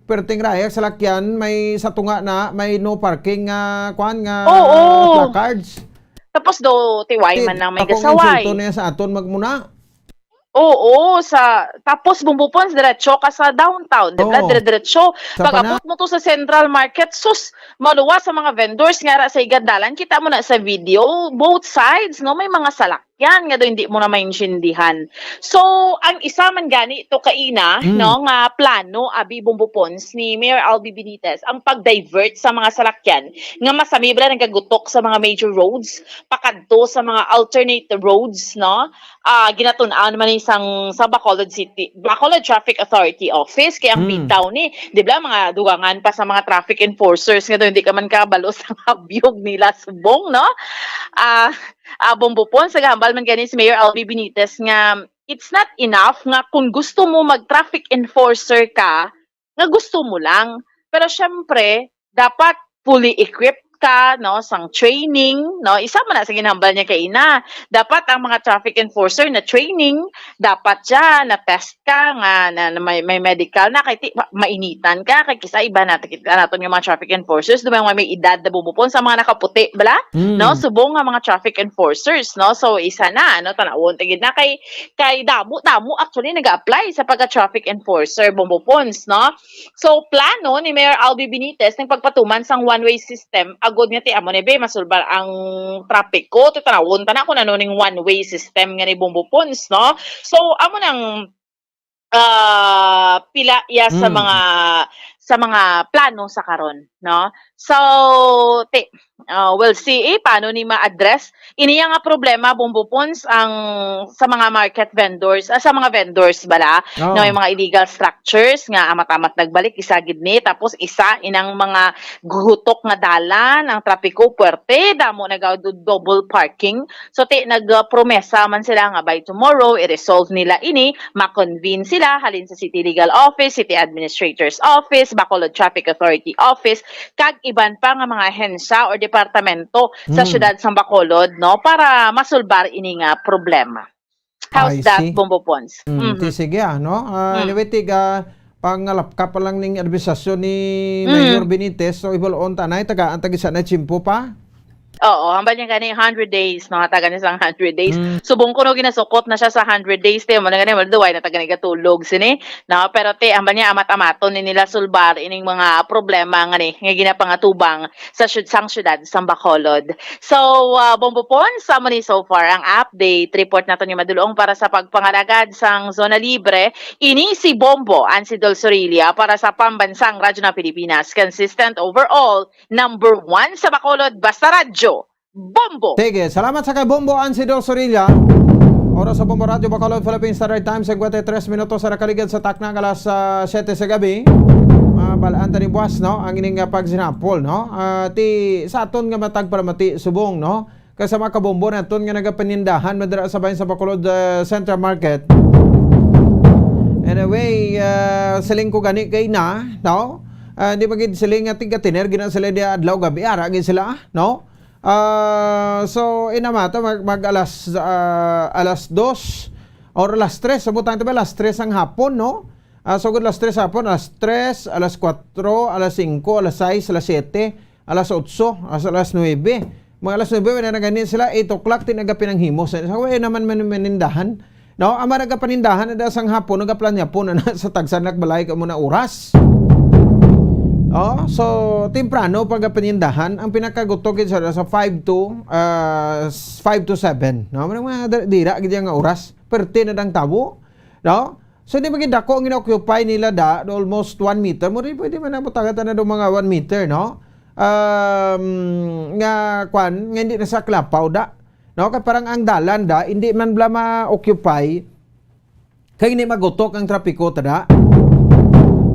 perting raya sa lakyan, may sa tunga na, may no parking nga, kwan, nga Oo. Placards. Tapos do, tiway Ti-, man lang may akong kasaway. Insulto niya sa aton magmuna. Oo, sa, tapos Bumbo Pons, diretso ka sa downtown, di ba? Oo. Dire-diretso. Sa Pag-abot pana- mo to sa Central Market, sus, maluwas sa mga vendors nga ra sa igad dalan. Kita mo na sa video, both sides, no? May mga salak. salakyan nga daw hindi mo na maintindihan. So, ang isa man gani to kaina, Mm. no, nga plano, abi, Bombo Pons, ni Mayor Albi Benitez, ang pag-divert sa mga salakyan nga masami bala nagagutok sa mga major roads, pakadto sa mga alternate roads, no? Ah, ginatun-an man ni sang, sa Bacolod City, Bacolod Traffic Authority Office, kay ang Mm. bitaw ni, di ba, mga dugangan pa sa mga traffic enforcers nga daw hindi ka man kabalo sa habyog nila subong, no? Ah, ah, Bombo Pons, nagahambal man gani si Mayor Albi Benitez nga it's not enough nga kung gusto mo mag-traffic enforcer ka, nga gusto mo lang. Pero syempre, dapat fully equipped ka, no, sang training, no? Isa man na sa ginhambal niya kaina. Dapat ang mga traffic enforcer na training, dapat siya na-test ka nga na, na may, may medical na, kay ti, ma-, mainitan ka, kay kisa iba na, kita naton nga mga traffic enforcers, di ba, mga may edad na, Bombo Pons, sa mga nakaputi, bala? Mm. No? Subong nga mga traffic enforcers, no? So, isa na, no? Tanawon ta gid na kay, kay damo, damo actually nag-a-apply sa pagka-traffic enforcer, Bombo Pons, no? So, plano ni Mayor Albi Benitez ang pagpatuman sang one-way system agod nga ti amo ni be masulbar ang trapiko. Ti tanawon ta na kung ano ning one-way system nga ni, Bombo Pons, no? So, amo nang, ah, pila ya sa Mm. mga, sa mga plano sa karon, no? So, ti, ah, we'll see, eh, paano ni ma-address ini nga problema, Bombo Pons, ang sa mga market vendors, ah, sa mga vendors bala, Oh. no, yung mga illegal structures nga amat-amat nagbalik, isa gid ni, tapos isa inang mga gutok nga dalan, ang trapiko puwerte, damo naga-double parking. So, ti, nagpromesa man sila nga by tomorrow, i-resolve nila ini, ma-convene sila halin sa City Legal Office, City Administrator's Office, Bacolod Traffic Authority Office, kag iban pa nga mga ahensya or departamento sa Hmm. siyudad sang Bacolod, no, para masulbar ini nga problema. How's I that, see. Bombo Pons? Mm, Mhm. ti, sige, ah, no? Ah, Mm. anyway, tiga, pangalapkap pa lang ning administrasyon ni Mm. Mayor Benitez. So, ibulon ta na, tagaan ta gisa na tiyempo pa. Oo, hambal niya gani, hundred days, mga taga niya sang hundred days. Mm. Subong kuno ginasukot na siya sa hundred days, ti, mo na gani, maluduway na taga nigatulog, sini. No, pero ti, hambal niya, amat-amaton ni nila sulbar ining mga problema nga ni, nga ginapangatubang sa syud-, sang syudad sang Bacolod. So, ah, Bombo Pons, amo ni so far ang update report nato ni Madulong para sa pagpangalagad sang Zona Libre. Ini si Bombo Ansidol Sorilla para sa Pambansang Radyo ng Pilipinas, consistent overall, number one sa Bacolod, basta radyo, Bombo! Sige, salamat sa kay Bombo Ansidol Sorilla. Oras sa Bombo Radyo Bacolod, Philippine Standard Time, singkwenta y tres minutos sa nakaligad sa takna nga alas, ah, siyete sa gabi. Mabalaan ta ni buwas, no? Ang ining, ah, pagsinapol, no? Ah, ti, sa aton nga matag palamati subong, no? Kay sa mga kabombo naton nga nagapanindahan man dira sa bahin sa Bacolod, ah, Central Market. Anyway, ah, siling ko gani kay na, no? Ah, di ba gid siling nga tigatiner gina sila di adlaw gabi, ara gid sila, no? Ah, so, inamata, mag, mag alas, ah, alas dos or alas tres, sa butang, diba, alas tres ang hapon, no? Ah, so, good, alas tres hapon, alas tres, alas kuwatro, alas singko, alas sais, alas siyete, alas otso, alas, alas nuwebe. Mga alas nuwebe, wala na gani sila, eight o'clock, ti nagapinanghimo. Sa, sa, wala naman man-, manindahan. No, ang mga nagapanindahan na da sang hapon, nagaplanyapon na, na sa tagsa na balay ka mo na oras. Oh, so, temprano pa gapanindahan, ang pinakagutok gid sa, sa five to, ah, s-, five to seven. No, mga, mga da-, dira gid nga oras, perte na dang tawo. No? So, di ba gid dako ang gina-occupy nila da, almost one meter. Mo rin pwede man ang butangan na do mga one meter, no? Um, nga, kwan, nga hindi na sa klapaw da. No? Kay parang ang dalan da, hindi man bala ma-occupy, kay hindi magutok ang trapiko, tada.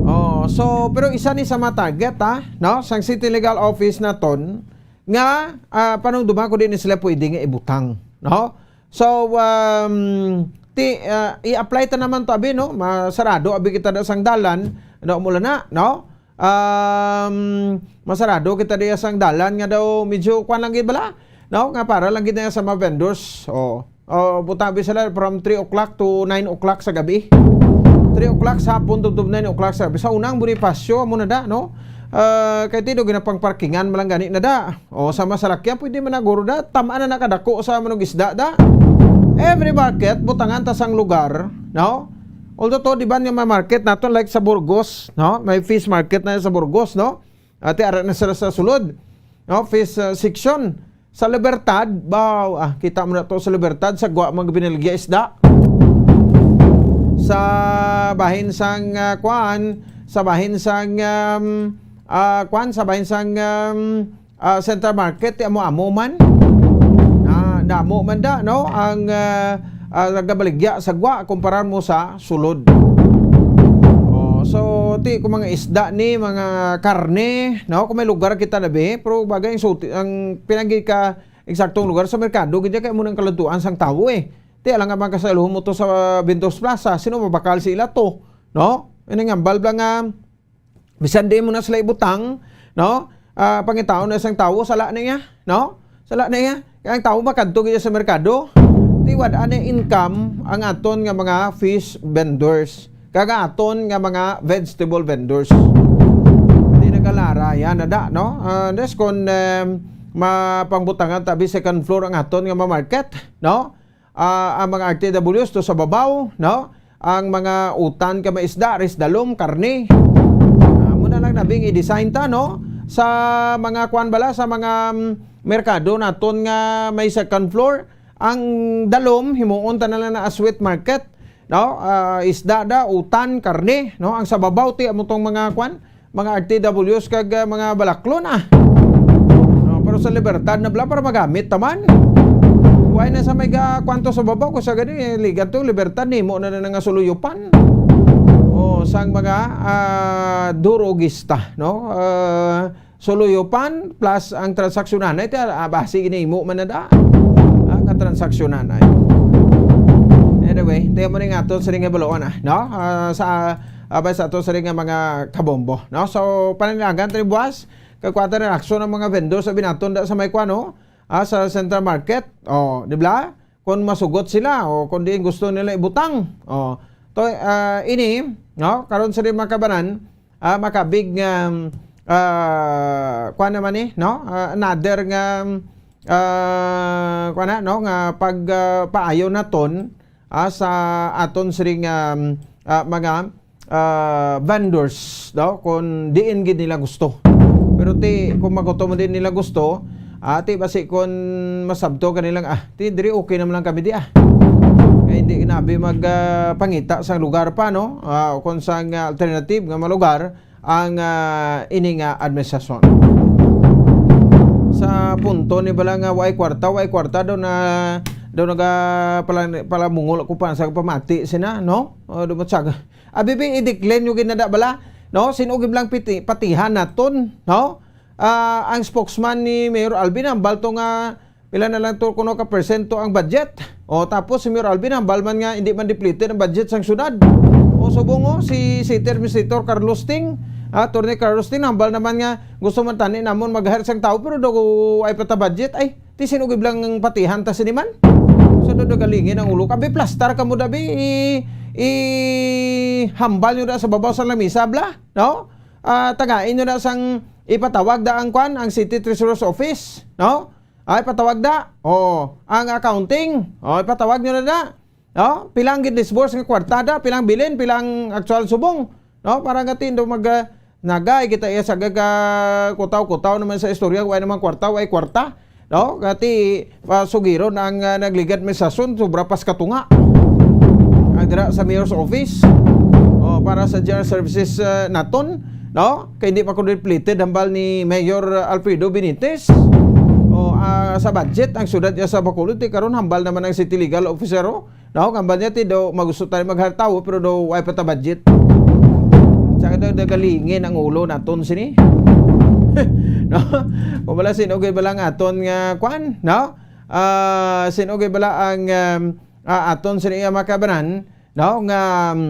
Oh, so, pero isa ni sa mga target, ha, no? Sang City Legal Office naton, nga, ah, panumduma ko din sila pwede nga ibutang, no? So, um, ti, ah, i-apply ta naman to, abi, no? Masarado, abi, kita da sang dalan, no? Mula na, no? Um, masarado kita diya sang dalan nga daw medyo kwan lang gid bala, no? Nga para lang gid na sa mga vendors. Oh. Oh, butabi sila from three o'clock to nine o'clock sa gabi. Three o'clock sa hapon to, to nine o'clock sa gabi. Sa unang Bonifacio, amo na da, no? Ah, kay ti do ginapangparkingan man lang gani na da. O, sa masalakyan, pwede man na guro da. Tamaan na nakadako sa manong isda da. Every market, butangan ta sang lugar, no? Although to, di ba, yung mga market naton, like sa Burgos, no? May fish market na sa Burgos, no? Ati, ara na sila sa sulod, no? Fish, uh, section. Sa Libertad, baw, ah, kita mo na to sa Libertad, sa gwa mga binaligya isda. Sa bahin sang, ah, kuan, sa bahin sang, um, ah, kuan, sa bahin sang, um, ah, Central Market, ti amo-amo man. Ah, damo man da, no? Ang, ah, ah, nagabaligya sa gwa, kumpara mo sa sulod. Oh, so, ti, kung mga isda ni, mga karne, no? Kung may lugar kita na, be, pero bagay ang suti, ang pinagi ka eksaktong lugar sa merkado, gid kay mo nang kaladtuan sang tawo, eh. Ti, alang nga mga kasaluhan mo to sa Vendos Plaza, sino mabakal si ila to, no? Ini nga, ambal bala nga, bisan di mo na sila ibutang, no? Ah, pangitaon na sang tawo, sala na iya, no? Sala na iya. Kaya ang tawo makadto gid sa merkado, ti wad-a na income ang aton nga mga fish vendors, kag aton nga mga vegetable vendors. Di nagalara yan, ada, no? Ah, unless kung, em, mapangbutangan tabi second floor ang aton nga ma-market, no? Ah, ang mga R T Ws to sa babaw, no? Ang mga utan ka maisda, ris dalom, karne. Ah, mo na lang nabing i-design ta, no? Sa mga kuan bala, sa mga, mm, merkado naton nga may second floor, ang dalom, himuon ta na lang na as wet market, no? Ah, isda da, utan, karne, no? Ang sa babaw, ti, amo tong mga kuan, mga R T Ws kag, ah, mga balaklon, ah. No, pero sa Libertad na bala para magamit taman. Why na sa may ga-, kwanto sa babaw ko sa gani, eh, ligat to, Libertad, nimo na na nga suluyupan. O, sang mga, ah, durogista, no? Ah, suluyupan plus ang transaksyonan. Ito, ah, basi ginimo man na da. Ah, nga transaksyonan ay. Anyway, tayo mo rin nga to sa ring ebaluan, ah, no? Ah, sa, ah, ba sa to sa ring nga mga kabombo, no? So, pananagan tayo buwas, kagkuha ta rin aksyon ang mga vendor sa binaton da sa may kwano, ah, sa Central Market. Oh, di ba? Kung masugot sila o kung diin gusto nila ibutang. Oh, to, ah, ini, no? Karon sa rin mga kabanan, ah, makabig nga, ah, kuan naman ni, no? Ah, another nga, ah, kuan na, no? Nga pag, ah, paayo naton, ah, sa aton siring, um, ah, mga, ah, vendors, no? Kung diin gid nila gusto. Pero ti, kung magutom din nila gusto, ah, ti basi kung masabto ka nilang, ah, ti diri okay naman lang kami di, ah. Kaya hindi nabi mag, ah, pangita sang lugar pa, no? Ah, o kung sang, ah, alternative nga malugar ang, ah, ini nga administrasyon. Sa punto ni bala nga way kwarta, way kwarta daw na, daw naga pala, pala mungol ako pa sa pamati sina, no? O, dumot sa, abi, bi, i-decline nyo ginada bala, no? Sino giblang piti-, patihan naton, no? Ah, ang spokesman ni Mayor Alvin, ang balto nga pila na lang to kuno ka percento ang budget. O, tapos si Mayor Alvin, hambal man nga hindi man depleted ang budget sang syudad. O, subong, o, si City Administrator Carlos Ting, ah, Attorney Carlos Ting, hambal naman nga gusto man tani namon mag-hire sang tao, pero daw ay pa ta budget. Ay, ti sino giblang patihan ta sini man? So, daw, daw galingin ang ulo. Kabi plastar ka mo, dabi, i-, i-, hambal nyo na sa babaw sa lamisa, bla, no? Ah, tagain nyo na sang ipatawag da ang kwan, ang City Treasurer's Office, no? Ay, patawag da. O, ang accounting. O, ipatawag nyo na da. No? Pilang gid disburse nga kwarta da, pilang bilin, pilang actual subong. No? Para nga tindo mag, ah, nagay kita iya sa gaga kutaw-kutaw naman sa istorya, way naman kwarta, way kwarta. No? Kati, pasugiron ang, ah, nagligad may sason, sobra pas katunga. Ang dira sa Mayor's Office. O, para sa General Services, ah, naton. No? Kay hindi pa ko depleted hambal ni Mayor Alfredo Benitez. O, ah, sa budget, ang syudad niya sa Bacolod, ti karon hambal naman ang city legal officer, o. No? Hambal niya, ti daw, magusto tayo mag-hire tawo, pero daw, way pa ta budget. Sa daw, dagalingin ang ulo naton sini. No? Kung wala, sinugay ba lang aton nga, kwan, no? Ah, sinugay bala ang, um, ah, aton sini, ah, makabanan, no? Nga, um,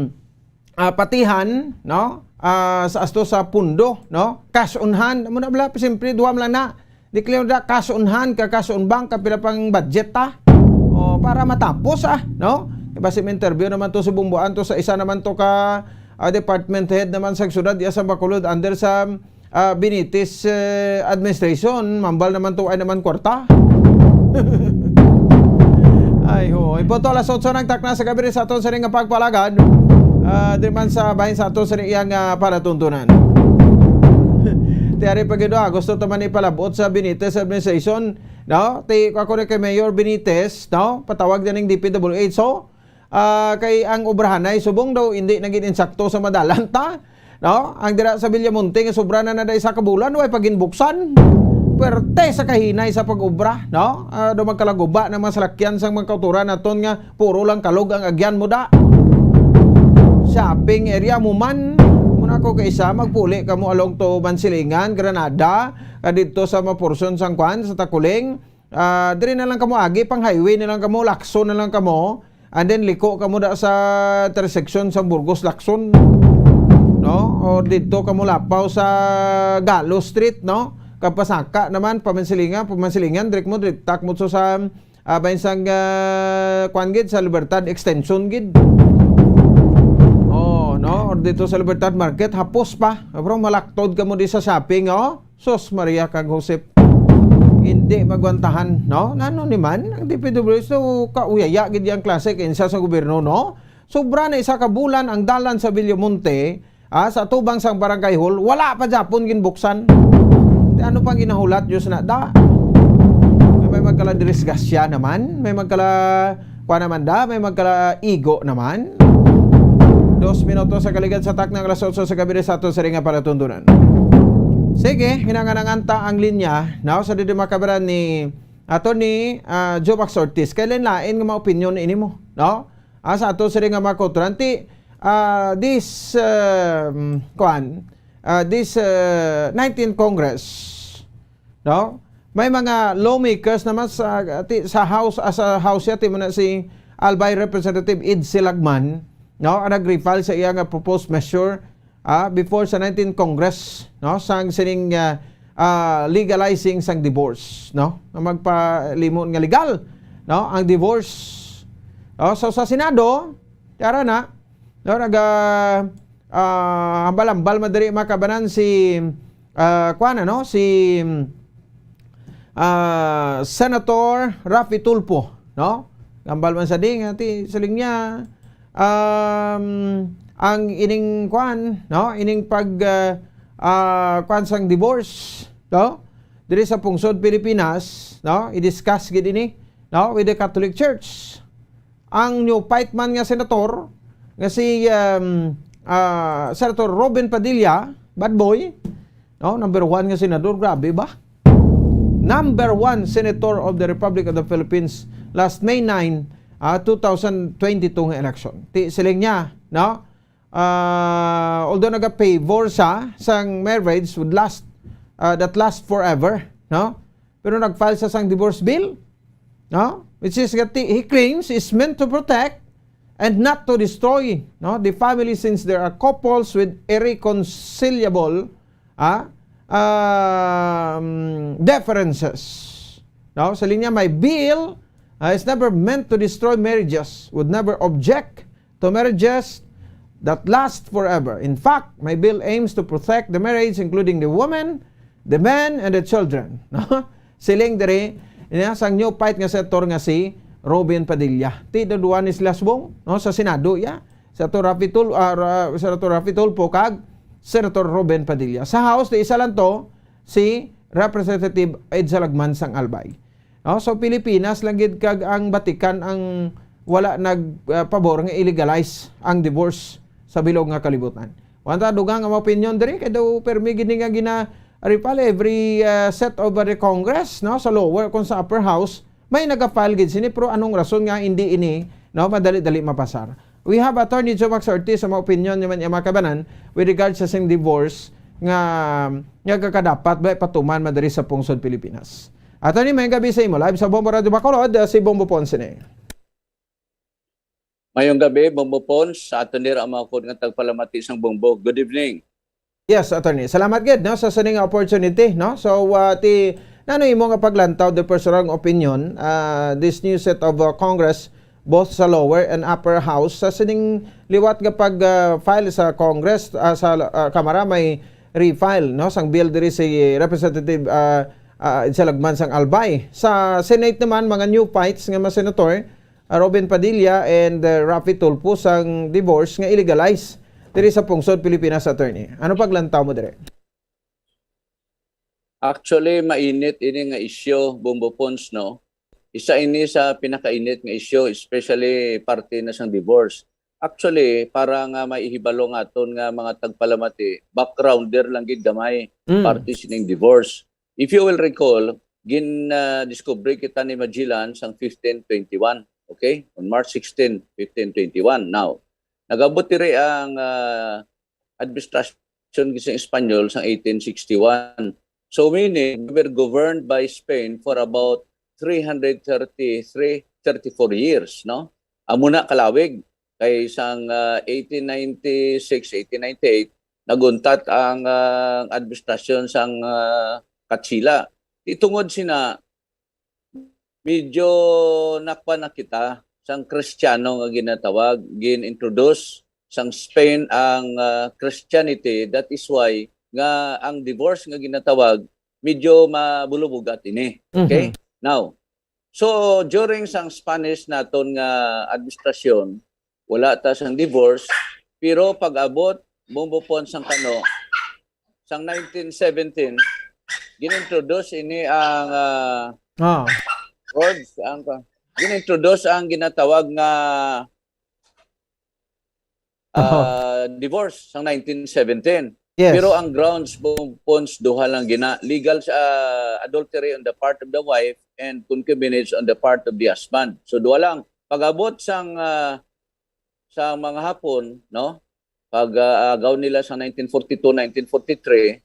ah, patihan, no? Ah, sa asto sa pundo, no? Cash on hand. Amo na bala, siyempre, duha man lang na. Declare na cash on hand, ka cash on bank, ka pila pang budget ta. O, para matapos, ah, no? Iba si interview naman to sa bumbuan to, sa isa naman to ka, ah, department head naman sa syudad, iya sa Bacolod, under sa ah, Benitez, eh, administration, mambal naman to ay naman kwarta. Ay, ho. Ipoto alas otso ng takna sa gabi rin sa aton sa ring nga pagpalagad. Ah, di man sa bahin sa aton sa ring iyang, ah, palatuntunan. Tiyari pa gid, ah, gusto ta man ipalabot sa Benitez administration No? Ti, ako na kay Mayor Benitez, no? Patawag na ning D P W H. So, ah, kay ang obrahanay subong daw, hindi na gid insakto sa madalan ta. No? Ang dira sa Villamonte nga sobra na na isa ka bulan, way pa ginbuksan. Puwerte sa kahinay sa pag-obra, no? Ah, daw magkalaguba ng mga salakyan sang mga kauturan naton nga puro lang kalog ang agyan mo da. Shopping area mo man. Muna ko kay isa, magpuli ka mo along to Mansilingan, Granada, ah, dito sa mga portion sang kwan, sa Takuling. Ah, diri na lang kamo agi, pang highway na lang kamo, Lacson na lang kamo, and then liko kamo da sa intersection sa Burgos Lacson, no? O dito kamo lapaw sa Galo Street, no? Kapasaka naman, pamansilingan, pamansilingan, diri mo, diri, tak mo sa, ah, bayan sang, ah, kwan gid, sa Libertad Extension gid. Oh, no? Or dito sa Libertad Market, hapos pa. Pero malaktod kamo di sa shopping, oh. Sus, Maria kag Josep. Hindi magwantahan, no? Nano ni man, ang D P W H, so, kauyaya gid yang klase, kinsa sa gobyerno, no? Sobra na isa ka bulan ang dalan sa Villamonte, ah, sa tubang sang barangay hall, wala pa japon ginbuksan. Di ano pang ginahulat, Diyos na da? May magkala disgrasya naman, may magkala, kwa naman da, may magkala igo naman. Dos minuto sa kaligad sa takna nga alas otso sa gabi sa ato sa ringa palatundunan. Sige, hinanganangan ta ang linya, no? Sa didi makabaran ni ato ni, ah, Jovax Ortiz. Kay lain-lain nga mga opinion ini mo, no? Ah, sa ato sila nga mga kauturan, ti, ah, this, um, kuan, ah, this, uh, nineteenth Congress, no? May mga lawmakers naman sa, ti, sa House, ah, sa House ya, ti mo na si Albay Representative Ed Silagman, no? Ang nag-refile sa iya nga proposed measure, ah, before sa nineteenth Congress, no? Sang sining, ah, ah, legalizing sang divorce, no? Nga magpalimon nga legal, no? Ang divorce. No? So, sa Senado, tara na, no? Naga, ah, hambal-hambal madiri makabanan si, ah, kuan, ano? Si, ah, Senator Raffy Tulfo, no? Hambal man sa ding, ati, siling niya, um, ang ining kuan, no? Ining pag, ah, ah, kuan sang divorce, no? Diri sa pungsod Pilipinas, no? I-discuss gid ini, no? With the Catholic Church. Ang new fight man nga senator, nga si, um, ah, Senator Robin Padilla, bad boy, no? Number one nga senador, grabe ba? Number one senator of the Republic of the Philippines last May nine, ah, two thousand twenty-two nga election. Ti, siling niya, no? Ah, although naga-favor sa sang marriage would last, ah, that last forever, no? Pero nag-file sa sang divorce bill, no? Which is that he claims is meant to protect and not to destroy, no, the family, since there are couples with irreconcilable, ah, um, differences. No? Sa linya, "My bill, ah, is never meant to destroy marriages, would never object to marriages that last forever. In fact, my bill aims to protect the marriage, including the woman, the men, and the children." No? Siling diri niya sang new fight nga senator nga si Robin Padilla. Ti, duduwa ni sila subong, no, sa Senado, ya. Senator Raffy Tul-, ah, Ra-, Senator Raffy Tulfo kag Senator Robin Padilla. Sa House, ti isa lang to, si Representative Ed Salagman sang Albay. No? So, Pilipinas lang gid kag ang Vatican ang wala nag, ah, pabor nga i-legalize ang divorce sa bilog nga kalibutan. Wanta dugang ang opinion diri kay daw permi gid ni nga gina-refile every, ah, set over the Congress, no, sa lower kon sa upper house, may naga-file gid sini, pero anong rason nga hindi ini, no, madali-dali mapasar? We have Attorney Jomax Ortiz sa mga opinion naman niya, mga kabanan, with regards sa sing divorce nga, nga kakadapat ba ipatuman madiri sa pungsod Pilipinas. Attorney, may gabi sa imo. Live sa Bombo Radio Bacolod, uh, si Bombo Ponce ni. Mayong gabi, Bombo Ponce. Sa aton dira ang mga kod nga tagpalamati sang Bombo. Good evening. Yes, attorney. Salamat gid, no, sa sini nga opportunity, no. So, uh, ti, nano imo nga paglantaw, the personal opinion, uh, this new set of, uh, Congress, both sa lower and upper house, sa sining liwat nga pag, uh, file sa Congress, uh, sa, uh, Kamara, may refile, no, sang bill diri si Representative, uh, uh, Salagman sang Albay. Sa Senate naman, mga new fights nga mga senator, uh, Robin Padilla and, uh, Raffy Tulfo sang divorce nga i-legalize diri sa pungsod Pilipinas, attorney. Ano paglantaw mo dire? Actually, mainit ini nga isyu, Bombo Pons, no? Isa ini sa pinakainit nga isyu, especially parte na sang divorce. Actually, para nga maihibalo nga aton nga mga tagpalamati, backgrounder lang gid gamay, Mm. parte sining divorce. If you will recall, gin-discover kita ni Magellan sang fifteen twenty-one, okay? On March sixteen, fifteen twenty-one. Now, nagabot diri ang ah, administrasyon sa Espanyol sang eighteen sixty-one. So meaning, we were governed by Spain for about three hundred thirty-three, thirty-four years, no? Amo na kalawig kay sang ah, eighteen ninety-six, eighteen ninety-eight, naguntat ang ah, administrasyon sang ah, Katsila. Di tungod sina, medyo nakwa na kita sang Kristiyano nga ginatawag, gin-introduce sang Spain ang ah, Christianity. That is why nga ang divorce nga ginatawag medyo mabulubugat ini. Okay? Mhm. Now, so during sang Spanish naton nga administrasyon, wala ta sang divorce, pero pag-abot, Bombo Pons, sang kano, sang nineteen seventeen, gin-introduce ini ang ah, Ah. words, ang ka- gin-introduce ang ginatawag nga ah, divorce sang nineteen seventeen. Yes. Pero ang grounds, Bombo Pons, duha lang gina, legal sa ah, adultery on the part of the wife and concubinage on the part of the husband. So duha lang. Pag-abot sang ah, sa mga Hapon, no? Pag ah, agaw nila sa nineteen forty-two, nineteen forty-three,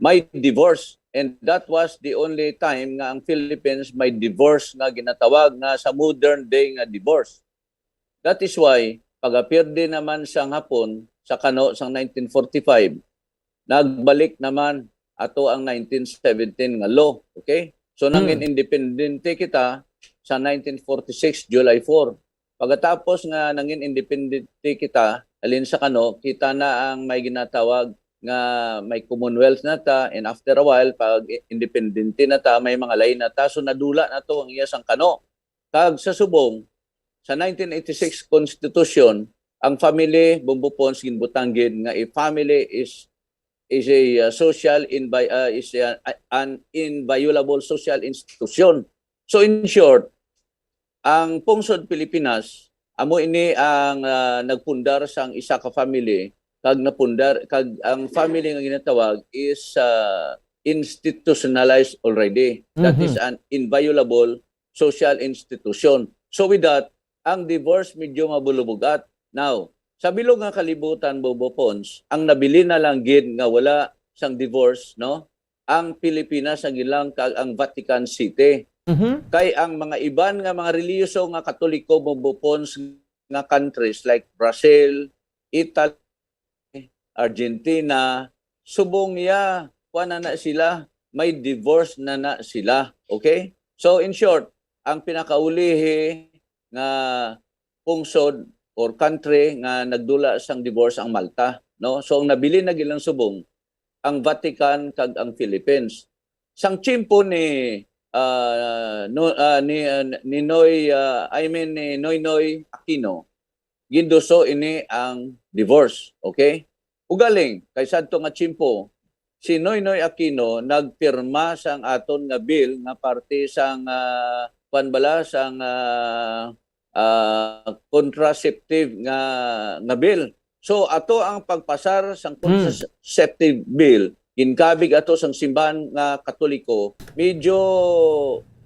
may divorce. And that was the only time nga ang Philippines may divorce nga ginatawag nga sa modern day nga divorce. That is why, pag-apirdi naman sang Hapon sa kano sang nineteen forty-five, nagbalik naman ato ang nineteen seventeen nga law. Okay? So, nangin Hmm. independente kita sa nineteen forty-six, July four. Pagkatapos nga nangin independente kita, halin sa kano, kita na ang may ginatawag nga may Commonwealth na ta, and after a while, pag i- independente na ta, may mga lain na ta. So, nadula na to ang iya sang kano. Kag sa subong, sa nineteen eighty-six Constitution, ang family, Bombo Pons, ginbutang gid nga a family is is a uh, social invi- uh, is a, an inviolable social institution. So in short, ang pungsod Pilipinas amo ini ang uh, nagpundar sang isa ka family, kag napundar kag ang family nga ginatawag is uh, institutionalized already. That is Mhm. an inviolable social institution. So with that, ang divorce medyo mabulubugat. Now, sa bilog nga kalibutan, Bombo Pons, ang nabilin na lang gid nga wala sang divorce, no? Ang Pilipinas, ang ilang kag ang Vatican City. Mhm. Kay ang mga iban nga mga relihiyoso nga Katoliko, Bombo Pons, nga countries like Brazil, Italy, Argentina, subong ya, kuan na na sila, may divorce na na sila. Okay? So in short, ang pinakaulihi nga pungsod or country nga nagdula sang divorce ang Malta, no? So ang nabilin na gid lang subong ang Vatican kag ang Philippines. Sang tiyempo ni ah, no, ah, ni ah, ni Noy ah, I mean ni Noynoy Aquino, ginduso ini ang divorce, okay? Ugaling kay sadto nga tiyempo, si Noynoy Aquino nagpirma sang aton nga bill nga parte sang ah, kwan bala sang ah, ah, contraceptive nga nga bill. So ato ang pagpasar sang Hmm. contraceptive bill, ginkabig ato sang simbahan nga Katoliko, medyo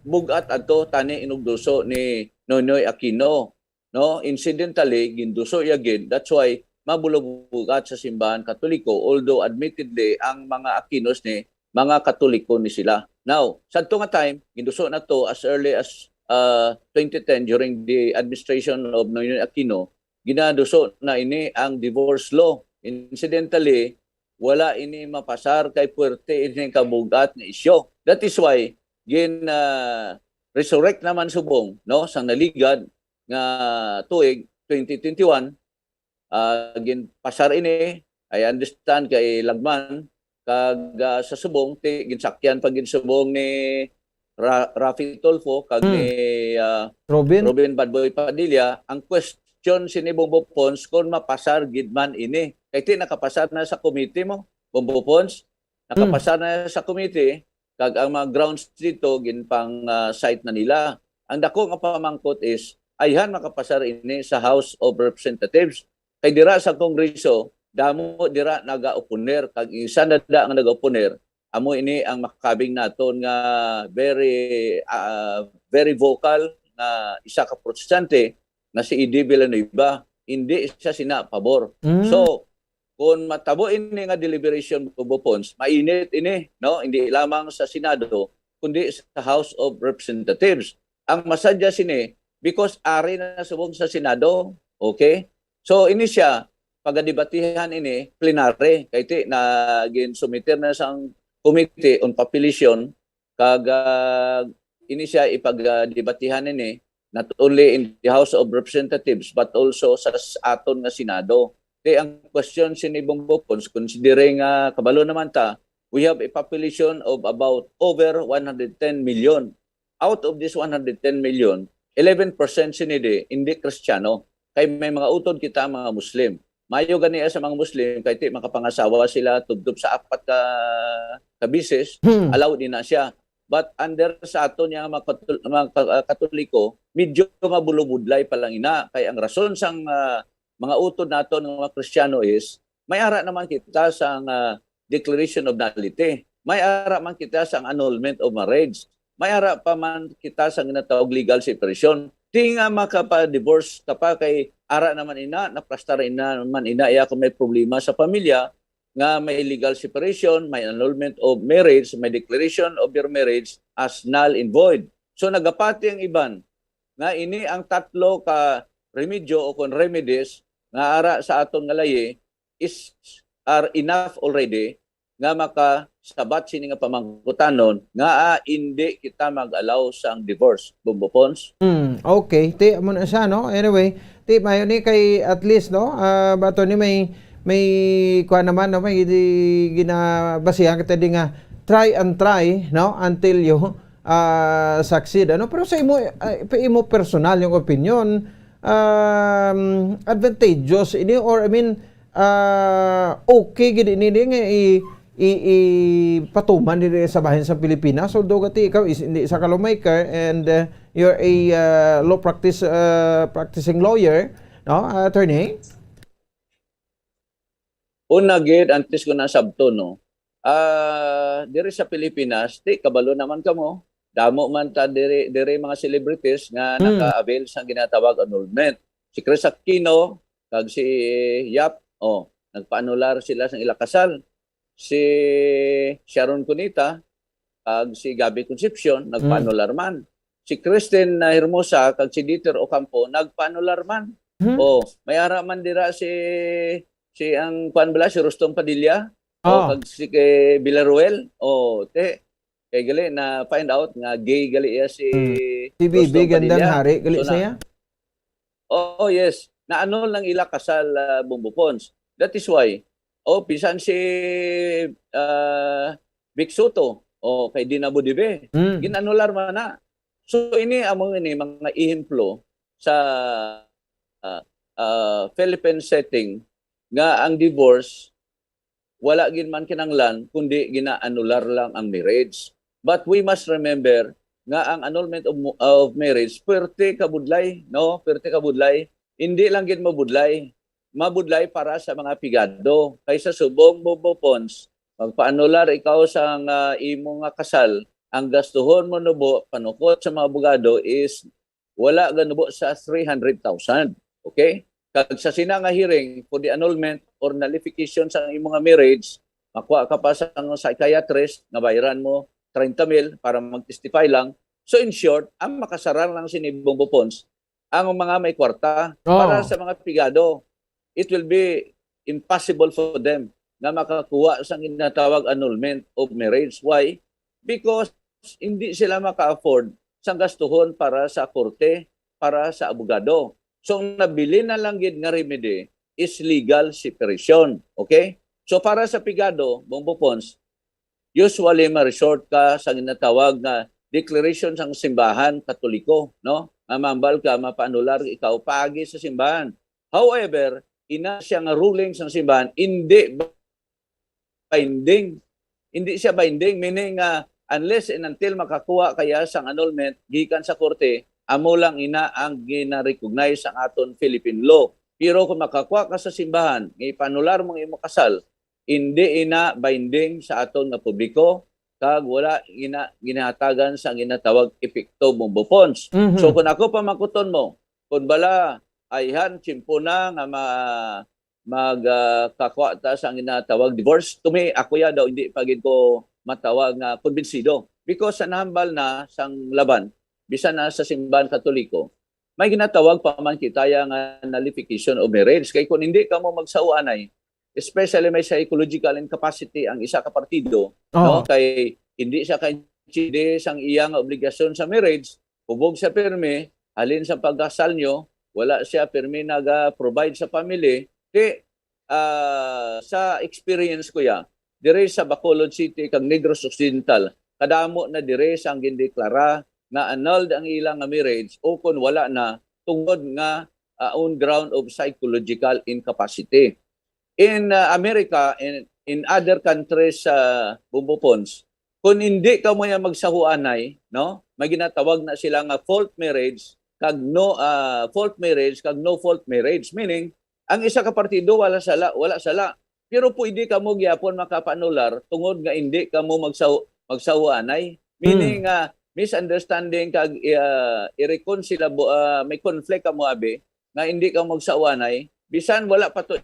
bugat ato tani inugduso ni Noynoy Aquino, no? Incidentally, ginduso iya gid. That's why mabulubugat sa simbahan Katoliko, although admittedly ang mga Aquinos ni mga Katoliko ni sila. Now, sadto nga time, ginduso na to as early as uh, twenty ten during the administration of Noynoy Aquino, ginaduso na ini ang divorce law. Incidentally, wala ini mapasar kay puwerte ini kabugat nga isyu. That is why gin uh, resurrect naman subong, no, sang naligad nga tuig twenty twenty-one, uh, ginpasar ini, I understand, kay Lagman, kag uh, sa subong ti ginsakyan pa gid subong ni Ra- Raffy Tulfo kag Hmm. ni uh, Robin? Robin Badboy Padilla. Ang question sini, Bombo Pons, kung mapasar gid man ini. Kay ti nakapasar na sa committee mo, Bombo Pons, nakapasar na sa committee, Kag ang mga grounds dito, ginpang, ah, cite na nila. Ang dako nga pamangkot is, ayhan makapasar ini sa House of Representatives. Kay dira sa Kongreso, damo dira nagaoponer. Kag isa na da nga nagaoponer, amo ini ang makabig naton nga very, ah, very vocal nga isa ka protestante nga si Eddie Villanueva. Hindi siya sina pabor. Mm. So, kung matabo ini nga deliberation, Bobo Pons, mainit ini, no? Hindi lamang sa Senado, kundi sa House of Representatives. Ang masadya sini, because ari na subong sa Senado, okay? So, ini siya, pagadebatihan ini, plenary, kay ti, na ginsumiter na sang Committee on Population, kag, ah, ini siya ipagdebatihan ini, not only in the House of Representatives, but also sa s-, aton nga Senado. Kay ang question sini, Bobo Pons, considering nga kabalo naman ta, we have a population of about over one hundred ten million. Out of this one hundred ten million, eleven percent sini di, hindi Kristiyano. Kay may mga utod kita, mga Muslim. Mayo gani sa mga Muslim, kay ti makapangasawa sila tubtob sa apat ka, ka bisis, Hmm. allowed din na siya. But under sa aton nga mga Katul-, mga ka-, ah, Katoliko, medyo mabulubudlay pa lang ina. Kay ang rason sang, ah, mga utod naton nga mga Kristiyano is, may ara naman kita sang, ah, declaration of nullity. May ara man kita sang annulment of marriage. May ara pa man kita sang ginatawag legal separation. Di nga makapa-divorce ka pa kay ara naman ina, naplastar ina man ina iya kung may problema sa pamilya, nga may legal separation, may annulment of marriage, may declaration of your marriage as null and void. So nagapati ang iban nga ini ang tatlo ka remedyo o kon remedies nga ara sa aton nga layi is, are enough already nga makasabat sini nga pamangkutanon nga, ah, indi kita mag-allow sang divorce, Bombo Pons. Hmm, okay. Ti, amo na siya, no? Anyway, ti, mayo ni kay at least, no? Ah, bato ni may, may kuha naman, no? May di, ginabasihan kita di nga try and try, no? Until you, ah, succeed, ano? Pero sa imo, ah, pa imo personal yung opinion, um, advantageous ini, or, I mean, ah, okay gid ini, ini nga i-, i-, ipatuman diri sa bahin sa Pilipinas? Although gati ikaw is hindi isa ka lawmaker and, uh, you're a, uh, law practice, uh, practicing lawyer, no, attorney? Una gid, antes ko na sabton, no, ah, diri sa Pilipinas, ti, kabalo naman kamo, damo man ta diri, diri mga celebrities nga Hmm. naka-avail sang ginatawag annulment. Si Chris Aquino kag si Yap, oh, nagpaanular sila sang ila kasal. Si Sharon Cuneta kag si Gabby Concepcion Hmm. nagpaanular man. Si Christine, ah, Hermosa kag si Dieter Ocampo nagpaanular man. Hmm. Oh, may ara man dira si, si ang kuan bala, si Rustom Padilla, oh, Oh. kag si kay Villaruel. Oh, te, kay gali na find out nga gay gali iya si Hmm. Si Bibi Rustom Gandang Padilla. Hari gali So, na, saya? Oh, yes. Na-annul ang ila kasal, ah, Bombo Pons. That is why, oh, bisan si, ah, Vic Soto, oh, kay Dina Budibe, Hmm. gin-anular man na. So, ini amo ini mga ehemplo sa, ah, ah, Philippine setting nga ang divorce wala gid man kinahanglan, kundi gina-anular lang ang marriage. But we must remember nga ang annulment of mo-, of marriage, puwerte ka budlay, no? Puwerte ka budlay. Hindi lang gid mabudlay. Mabudlay para sa mga pigado. Kay sa subong, Bombo Pons, magpaanular ikaw sa nga imo nga kasal, ang gastuhon mo nubo, panukot sa mga abogado is wala ganubo sa three hundred thousand. Okay? Kag sa sina nga hearing for the annulment or nullification sa imo nga marriage, makuha ka pa sa, sa psychiatrist nga bayaran mo treinta mil para mag-testify lang. So, in short, ang makasarang lang sini, Bombo Pons, ang mga may kwarta. Oh. Para sa mga pigado, it will be impossible for them nga makakuha sa ginatawag annulment of marriage. Why? Because hindi sila maka-afford sa gastuhon para sa korte, para sa abogado. So, ang nabilin na lang gid nga remedy is legal separation. Okay? So, para sa pigado, Bombo Pons, usually ma-resort ka sa ginatawag nga declaration sang simbahan Katoliko, no? Nga mahambal ka, mapaanular ikaw paagi sa simbahan. However, ina siya nga ruling sang simbahan, hindi binding. Hindi siya binding, meaning nga unless and until makakuha ka ya sang annulment gikan sa korte, amo lang ina ang gina-recognize sang aton Philippine law. Pero kung makakuha ka sa simbahan nga ipanular mo ang imong kasal, hindi ina binding sa aton nga publiko, kag wala ina ginahatagan sa ginatawag epekto, Bombo Pons. Mhm. So, kung ako pamangkuton mo, kung bala, ayhan, tiyempo na nga ma-, mag, ah, kakuha ta sa ginatawag divorce, to me, ako ya daw, hindi pa gid ko matawag nga kumbinsido. Because sa nahambal na sang laban, bisan na sa simbahan Katoliko, may ginatawag pa man kita ya nga nullification of marriage. Kay kung hindi ka mo magsahuanay, especially may psychological incapacity ang isa ka partido, Oh. no? Kay hindi siya kaintindi sang iya nga obligasyon sa marriage, hubog sa pirmi, halin sa pagkasal nyo, wala siya pirmi naga-provide sa family. Di, ah, sa experience ko ya, dire sa Bacolod City kag Negros Occidental, kadamo na dire sang gindeklara nga annulled ang ila nga marriage o kon wala na tungod nga, ah, on ground of psychological incapacity. In, ah, America and in other countries, ah, Bombo Pons, kung hindi ka mo yan magsahuanay, no? May ginatawag na sila nga fault marriage, kag no, ah, fault marriage, kag no fault marriage. Meaning, ang isa ka partido wala sala, wala sala. Pero pwede ka mo gyapon makapaanular tungod nga hindi ka mo magsahu-, magsahuanay. Meaning, Hmm. ah, misunderstanding kag, ah, irreconcilable, ah, may conflict ka mo, abi, nga hindi ka magsahuanay, bisan wala pa to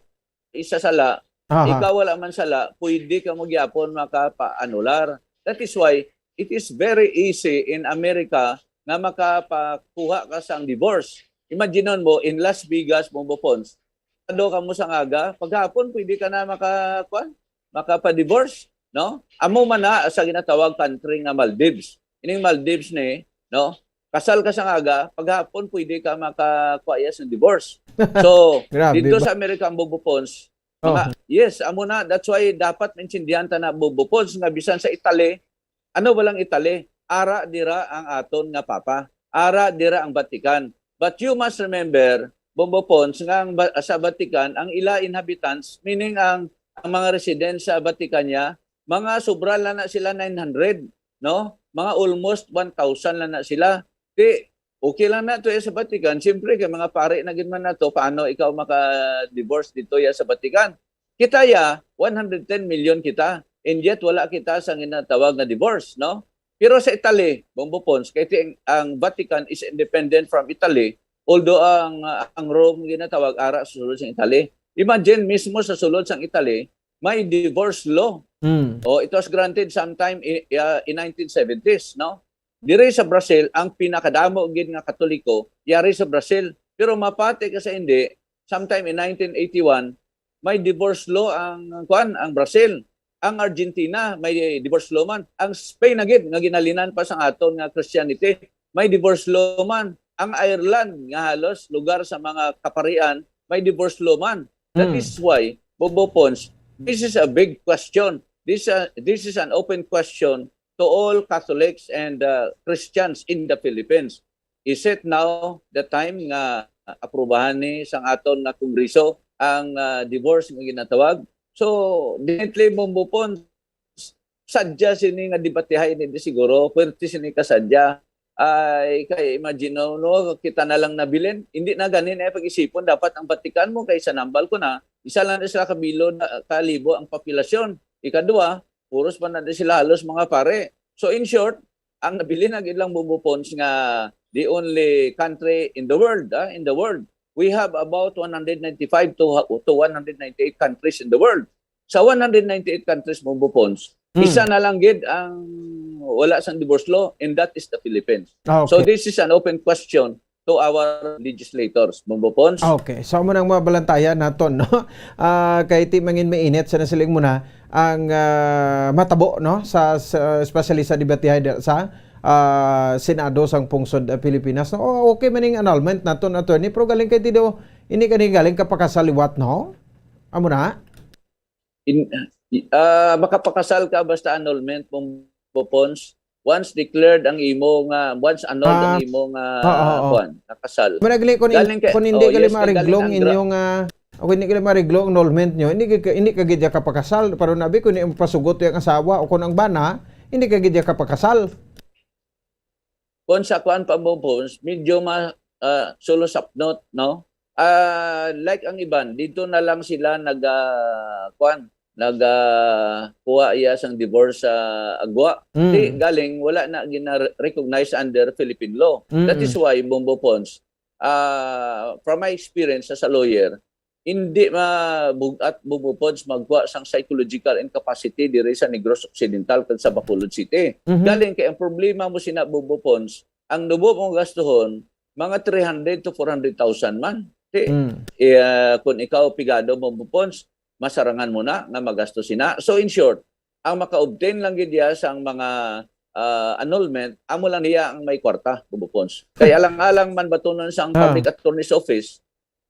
isa sala, Aha. ikaw wala man sala, pwede ka mo gyapon makapaanular. That is why it is very easy in America nga makapakuha ka sang divorce. Imagine mo, in Las Vegas, Bombo Pons, Sabado ka mo sa aga, paghapon pwede ka na maka-, kuwan, makapa-divorce, no? Amo man na sa ginatawag country nga Maldives. Ining Maldives ni, no? Kasal ka sa aga, paghapon pwede ka makakuha ya sa divorce. So, Grabe dito ba? Sa America, ang Bombo Pons, Oh. mga, yes, amo na. That's why dapat maintindihan ta na, Bombo Pons, nga bisan sa Italy, ano ba lang Italy? Ara dira ang aton nga Papa. Ara dira ang Vatican. But you must remember, Bombo Pons, nga ang ba-, sa Vatican, ang ila inhabitants, meaning ang, ang mga residents sa Vatican niya, mga sobra lang na sila nine hundred, no? Mga almost one thousand lang na sila. Di, okay lang na to ya sa Vatican. Siyempre, kay mga pare na gid man na to, paano ikaw maka-divorce dito ya sa Vatican? Kita ya, one hundred ten million kita, and yet wala kita sa ginatawag nga divorce, no? Pero sa Italy, Bombo Pons, kay ti-, ang Vatican is independent from Italy, although ang, ang Rome ginatawag ara sa sulod sang Italy. Imagine, mismo sa sulod sang Italy, may divorce law. Mm. Oh, it was granted sometime i-, uh, in nineteen seventies, no? Diri sa Brazil, ang pinakadamo gid nga Katoliko, yari sa Brazil. Pero mapati ka sa hindi, sometime in nineteen eighty-one, may divorce law ang, kuwan, ang Brazil. Ang Argentina, may divorce law man. Ang Spain na gid, nga ginhalinan pa sa aton nga Christianity, may divorce law man. Ang Ireland, nga halos lugar sa mga kaparian, may divorce law man. That Mm. is why, Bombo Pons, this is a big question. This, uh, this is an open question to all Catholics and, uh, Christians in the Philippines. Is it now the time nga aprubahan ni sang aton nga Kongreso ang, uh, divorce nga ginatawag? So, definitely, Bombo Pons, sadya sini nga debatehay ni di siguro, pwerte sini ka sadya. Ay, kay imagine, no, no, kita na lang nabilin. Hindi na gani na pag-isipon. Dapat ang Vatican mo, kay sa nambal ko na, isa lang na sila ka bilyon, ah, ka libo ang populasyon. Ikadua, puros pa na di sila halos mga pare. So, in short, ang nabilin na gid lang, Bombo Pons, nga the only country in the world, ah, in the world, we have about one hundred ninety-five to, to one hundred ninety-eight countries in the world. Sa one hundred ninety-eight countries, Bombo Pons, Hmm. isa na lang gid ang wala sang divorce law, and that is the Philippines. Ah, okay. So, this is an open question to our legislators, Bombo Pons. Okay. So, amo nang mga balantayan naton, no? Ah, kay ti mangin mainit sa nasiling mo na ang, ah, matabo, no? Sa, sa, especially sa debate hay sa, ah, Senado sang pungsod, ah, Pilipinas, no? Oh, okay man ning annulment naton, attorney, pero galing kay ti daw, ini kani galing kapakasal liwat, no? Amo na? In, ah, makapakasal ka basta annulment, Bombo Pons. Once declared ang imo nga, once annulled ang Ah. imo nga, Ah, oo, oo. kuwan, nga kasal. Managli, kung in-, Galing kay, kung hindi oh, ka yes, lima kay galing reglong ang gra- inyong, ah, kung hindi ka lima reglong annulment nyo, hindi ka, hindi ka gid kapakasal. Pero nabi, kung hindi mo pasugot yung asawa o kung ang bana, Hindi ka gid niya kapakasal. Kung sa kuan pa mo, Pons, medyo ma, ah, sulusapnot, no? Ah, like ang iban, dito na lang sila nag, ah, kuan, nag, ah, kuha iya sang divorce sa agwa. Mm. Di, galing, wala na gina-recognize under Philippine law. That is Mm-mm. Why, Bombo Pons, ah, from my experience as a lawyer, hindi mabugat, Bombo Pons, magkuha sang psychological incapacity diri sa Negros Occidental kag sa Bacolod City. Mhm. Galing kay ang problema mo sina, Bombo Pons, ang nubo mo gastuhon, mga three hundred to four hundred thousand man. Di, Mm. eh, kung ikaw pigado, Bombo Pons, masarangan mo na nga magasto sina. So, in short, ang maka-obtain lang gid iya sang mga, ah, annulment, amo lang niya ang may kwarta, Bombo Pons. Kay alang-alang man batunon sang Ah. Public Attorney's Office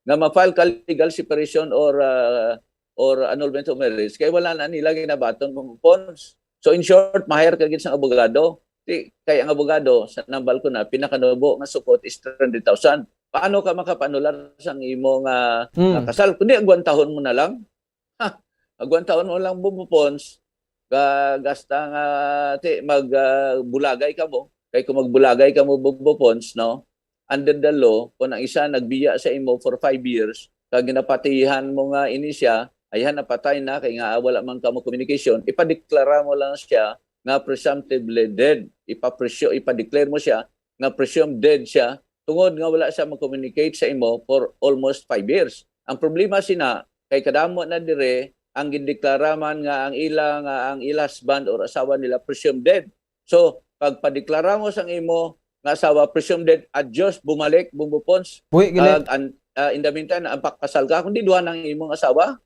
nga ma-file ka legal separation or, ah, or annulment of marriage, kay wala na nila ginabaton, Bombo Pons. So, in short, ma-hire ka gid sang abogado. Di, kay ang abogado, sa nambal ko na, pinakanubo nga sukot is three hundred thousand. Paano ka makapanular sang imo nga, Mm. nga kasal? Kundi agwantahon mo na lang. Ha, agwantahon mo lang, Bombo Pons. Ga-, gasta nga, ti, mag, ah, bulagay ka mo. Kay kung magbulagay ka mo, Bombo Pons, no? Under the law, kung ang isa nagbiya sa imo for five years, kag ginapatihan mo nga ini siya, ayhan, napatay na, kay nga wala man ka mo communication, ipadeklara mo lang siya nga presumptively dead. Ipapresyo-, ipadeclare mo siya nga presumed dead siya tungod nga wala siya mag-communicate sa imo for almost five years. Ang problema sina, kay kadamo na dire ang gindeklara man nga ang ila, nga ang ila husband or asawa nila presumed dead. So, pagpadeklara mo sang imo nga asawa presumed dead, adios, bumalik, Bombo Pons. Buhi, gali. Ag, an-, ah, in the meantime, ang pakasal ka, kundi duha nang imong asawa.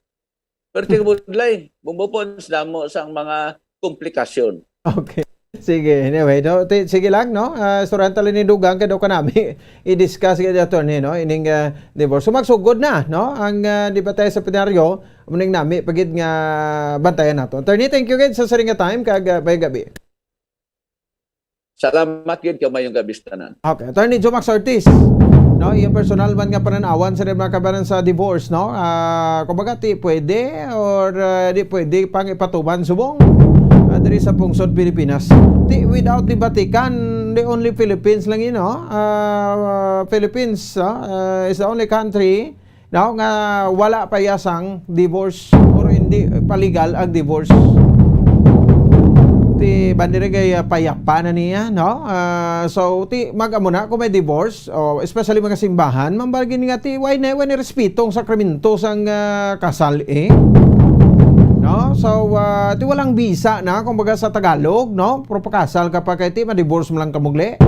Pero tingabudlay, Bombo Pons, damo sang mga komplikasyon. Okay. Sige, anyway, no? Ti-, sige lang, no? Ah, istoryahan ta lang ni Dugang kay daw kanami i-discuss kay attorney, no? Ining, ah, divorce. So, magsugod na, no? Ang, ah, debate sa plenaryo, amo ning nami pa gid nga bantayan nato. Attorney, thank you gid sa siring nga time kag, ah, mayong gabi. Salamat gid, kag mayong gabi sa tanan. Okay, Attorney Jomax Ortiz, no, iyang personal man nga pananawan sa mga kabanan sa divorce, no? Ah, kumbaga, ti pwede or, ah, di pwede pang ipatuman subong, ah, diri sa pungsod Pilipinas. Ti, without the Vatican, the only Philippines lang yun, no? Ah, Philippines, ah, ah, is the only country, no, nga wala pa iya sang divorce or hindi pa legal ang divorce. Ti, bandire kay, ah, payapa na niya, no? Ah, so, ti, mag-amo na kung may divorce, o especially mga simbahan, mambal gini nga ti, way na, way na respeto ang sakramento sang, ah, kasal, eh. No? So, ah, ti walang bisa na, kumbaga sa Tagalog, no? Pero pakasal ka pa kay ti, ma-divorce mo lang kamugli.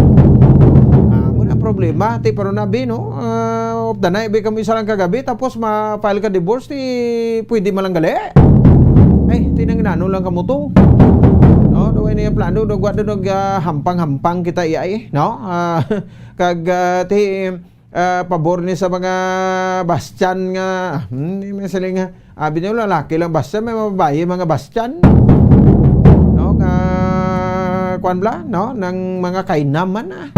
Ah, mo na problema, ti, pero nabi, no? Ah, of the night, bi kamo isa lang kagabi, tapos ma-file ka divorce, ti pwede man lang gali. Ay, ti nang inano lang kamo to. No, do ini ang plano, do, wa, do, do, ah, hampang-hampang kita iya, eh, no? Ah, kag, ah, ti, ah, pabor ni sa mga Bastian nga, hmm, di man sila nga, abi nila, lalaki lang Bastian, may mga babayi, mga Bastian. No, nga, kuwan bla, no, nang mga kainaman, ah.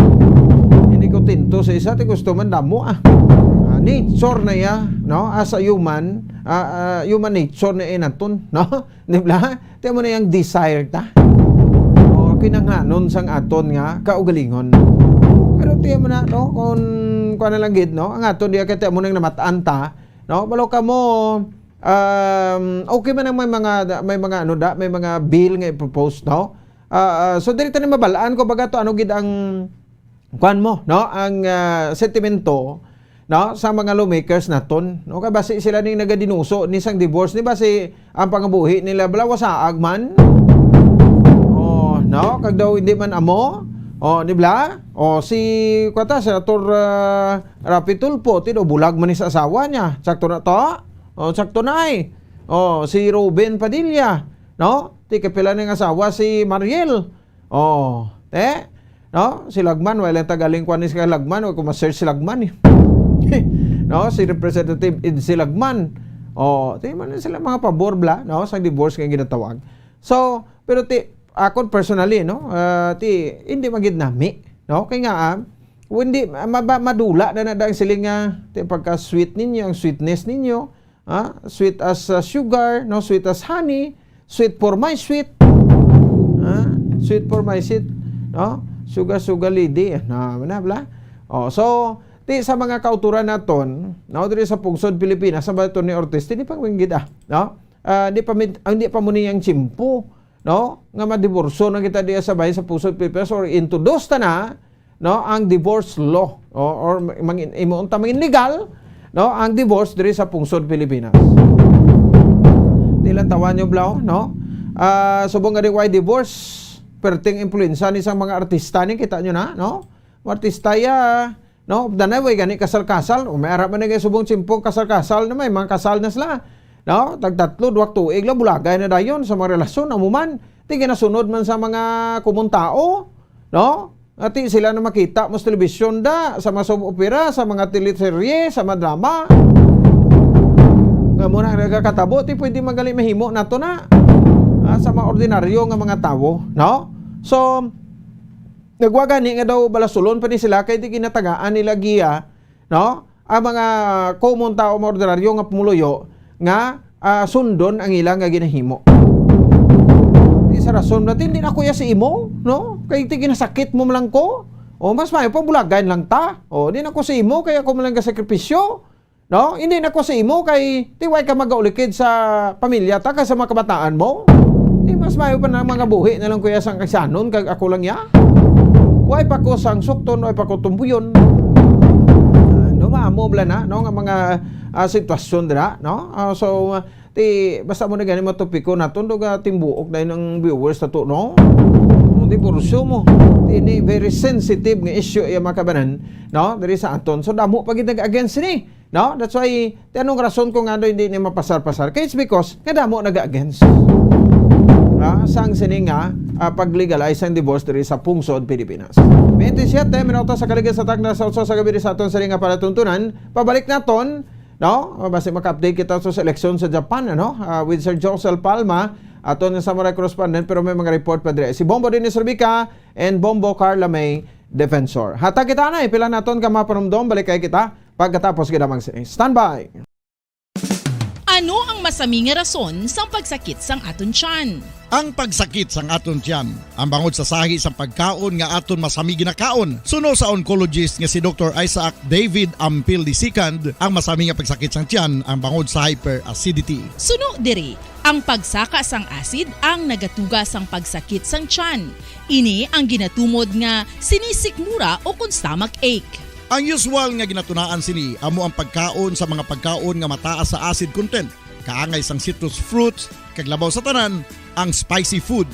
Hindi kontento sa isa, ti gusto man damo, ah. Ah, nature na iya, no, as a human, ah, ah, human nature na iya naton, no? Di ba? Ti mo na yang desire ta. O kinanghanon sang aton nga kaugalingon. Pero ti mo na, no, kung kuwan na lang gid, no, ang aton diya kay ti mo nang namatan ta, no, balo ka mo, um, okay man ang may mga, may mga ano da, may mga bill nga i-propose, no? Ah, ah, so dili ta ni mabalaan ko baga to ano gid ang kuan mo, no, ang, ah, sentimento, no, sa mga lawmakers naton, no, kay basi sila ning nagadinuso ni sang divorce, ni basi ang pangabuhi nila bala wasaag man. Oh, no, kag daw hindi man amo. Oh, di bala? Oh, si, kuwan ta, Senator, ah, Raffy Tulfo, ti daw bulag man ni sa asawa niya. Sakto na to? Oh, sakto na, eh. Oh, si Robin Padilla, no? Ti kapila ning asawa si Mariel. Oh, te? No? Si Lagman, wala lang tagaling kuwan ni si Lagman, wala ko ma-search si Lagman, eh. No? Si Representative Ed si Lagman. Oh, ti man sila mga pabor bla, no? Sa divorce nga ginatawag. So, pero ti, akon personally, no? Ah, ti, hindi magid nami, no? Kay nga, ah, hindi, maba-, madula na na dahil sila nga, ti, pagka-sweet ninyo, ang sweetness ninyo, ah, sweet as, ah, sugar, no? Sweet as honey, sweet for my sweet. Ah, Sweet for my seat, no? Sugar, sugar lady, na, na, bla? Oh, so, ti sa mga kauturan naton, no, diri sa pungsod Pilipinas, sa Baton ni Ortiz, ti di pa minggid, ah, no? Ah, di pa min-, ang di pa mo niyang tsimpo, no? Nga madiborsyo na kita diya sa bahin sa pungsod Pilipinas or introduce ta na, no, ang divorce law o, or mangin-, imo unta mangin legal, no, ang divorce diri sa pungsod Pilipinas. Di lang tawa nyo, Blau, no? Ah, subong nga di way divorce, perting impluwensya ni sang mga artista ni, kita nyo na, no? Mga artista ya, no? Danay way gani kasal-kasal, o may ara man nga subong tsimpo kasal-kasal na may mga kasal na sila, no? Tagtatlo, duwa tuig lang, bulagay na dayon sa mga relasyon, amo man, ti ginasunod man sa mga kumon tao, no? Ati sila na makita mo sa telebisyon da, sa mga soap opera, sa mga teleserye, sa mga drama. Nga mo na nagakatabo, ti pwede magali mahimo nato na. Ah, sa mga ordinaryo nga mga tawo, no? So, nagwa gani nga daw balasulon pa ni sila kay di ginatagaan nila giya, no? Ang mga common tao, mga ordinaryo nga pumuluyo nga, ah, sundon ang ila nga ginahimo. Di sa rason na, "Hindi na kuya si imo, no? Kay ti ginasakit mo man lang ko. O, mas maayo pa bulagan lang ta. O, di na ko sa imo, kay ako man lang gasakripisyo. No? Hindi na ko sa imo, kay ti way ka magaulikid sa pamilya ta, kag sa mga kabataan mo. Di mas maayo pa na mga buhi na lang kuya sang kaisanon, kag ako lang ya. Way pa ko sang sukton, way pa ko tumbuyon." Ah, no, maamo bala na, no, nga mga, ah, sitwasyon dira, no? Ah, so, ah, ti, basta mo na gani mga topiko naton, do nga timbuok na ang viewers nato, no? Ang diborsyo mo. Ti, ini very sensitive nga issue, iya, mga kabanan, no? Diri sa aton. So, damo pa gid nag-against ni, no? That's why, ti, anong rason kung ano hindi ni mapasar-pasar? Kay it's because nga damo nag-against, ah, sang sini nga, ah, pag-legalize ang divorce diri sa pungsod Pilipinas. Twenty-seven minutos sa kaligid sa tagna sa otso sa gabi sa aton sini nga palatuntunan. Pabalik naton, no? Basi maka-update kita sa, sa eleksyon sa Japan, ano? Ah, with Sir Josel Palma, aton nga samurai correspondent, pero may mga report pa dire. Si Bombo Dennis Rebica and Bombo Carla May Defensor. Hatag kita na, pila naton ka mapanumdom, balik kay kita pagkatapos gid lamang sini. Standby! Ano ang masami nga rason sang pagsakit sang aton tiyan? Ang pagsakit sang aton tiyan, ang bangod sa sahi sang pagkaon nga aton masami ginakaon. Suno sa oncologist nga si Doktor Isaac David Ampil the second, ang masami nga pagsakit sang tiyan ang bangod sa hyperacidity. Suno diri, ang pagsaka sang acid ang nagatuga sang pagsakit sang tiyan. Ini ang ginatumod nga sinisikmura o kon stomach ache. Ang usual nga ginatunaan sini amo ang pagkaon sa mga pagkaon nga mataas sa acid content, kaangay sang citrus fruits, kag labaw sa tanan, ang spicy food.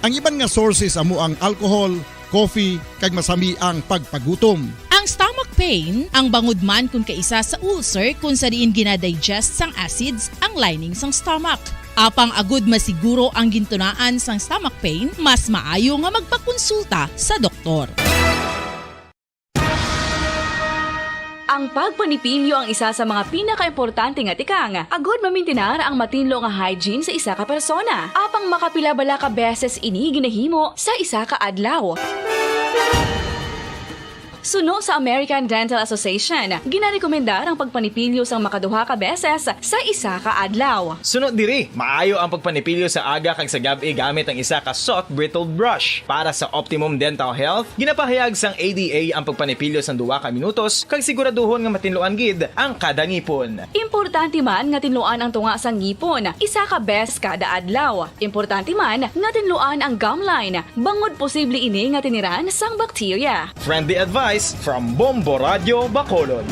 Ang iban nga sources amo ang alcohol, coffee, kag masami ang pagpagutom. Ang stomach pain, ang bangod man kon kaisa sa ulcer kon sa diin ginadigest sang acids ang lining sang stomach. Apang agud masiguro ang gintunaan sang stomach pain, mas maayo nga magpakonsulta sa doktor. Ang pagpanipilyo ang isa sa mga pinakaimportante nga tikang agud mamintinar ang matinlo nga hygiene sa isa ka persona. Apang makapila bala ka beses ini ginahimo sa isa ka adlaw? Suno sa American Dental Association, ginarekomendar ang pagpanipilyo sang makaduha ka beses sa isa ka adlaw. Suno diri, maayo ang pagpanipilyo sa aga kag sa gab-i gamit ang isa ka soft bristled brush. Para sa optimum dental health, ginapahayag sang A D A ang pagpanipilyo sang duha ka minutos kag siguraduhon nga matinluan gid ang kada ngipon. Importante man nga tinluan ang tunga sang ngipon isa ka beses kada adlaw. Importante man nga tinluan ang gum line, bangod posible ini nga tiniran sang bakterya. Friendly advice from Bombo Radio Bacolod.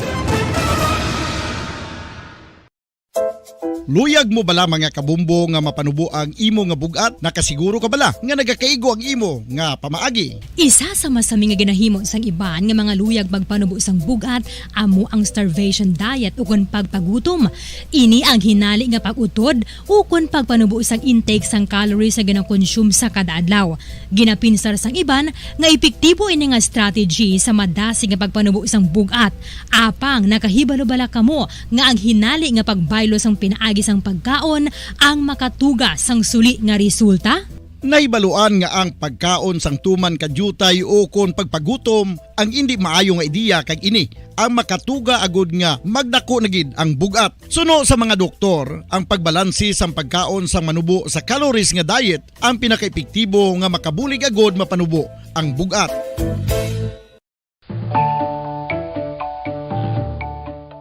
Luyag mo bala, mga kabombo, nga mapanubo ang imo nga bug-at? Nakasiguro ka bala nga nagakaigo ang imo nga pamaagi? Isa sa masami nga ginahimo sang iban nga mga luyag magpanubo sang bug-at amo ang starvation diet ukon pagpagutom. Ini ang hinali nga pag-utod ukon pagpanubo sang intake sang calories nga ginakonsume sa kada adlaw. Ginapinsar sang iban nga epektibo ini nga strategy sa madasig nga pagpanubo sang bug-at. Apang nakahibalo bala kamo nga ang hinali nga pagbaylo sang pinaagi sang pagkaon ang makatuga sang suli nga resulta? Nahibaluan nga ang pagkaon sang tuman ka diutay ukon pagpagutom ang indi maayo nga ideya, kag ini ang makatuga agud nga magdako na gid ang bug-at. Suno sa mga doktor, ang pagbalanse sang pagkaon sang manubo sa calories nga diet ang pinakaepektibo nga makabulig agud mapanubo ang bug-at.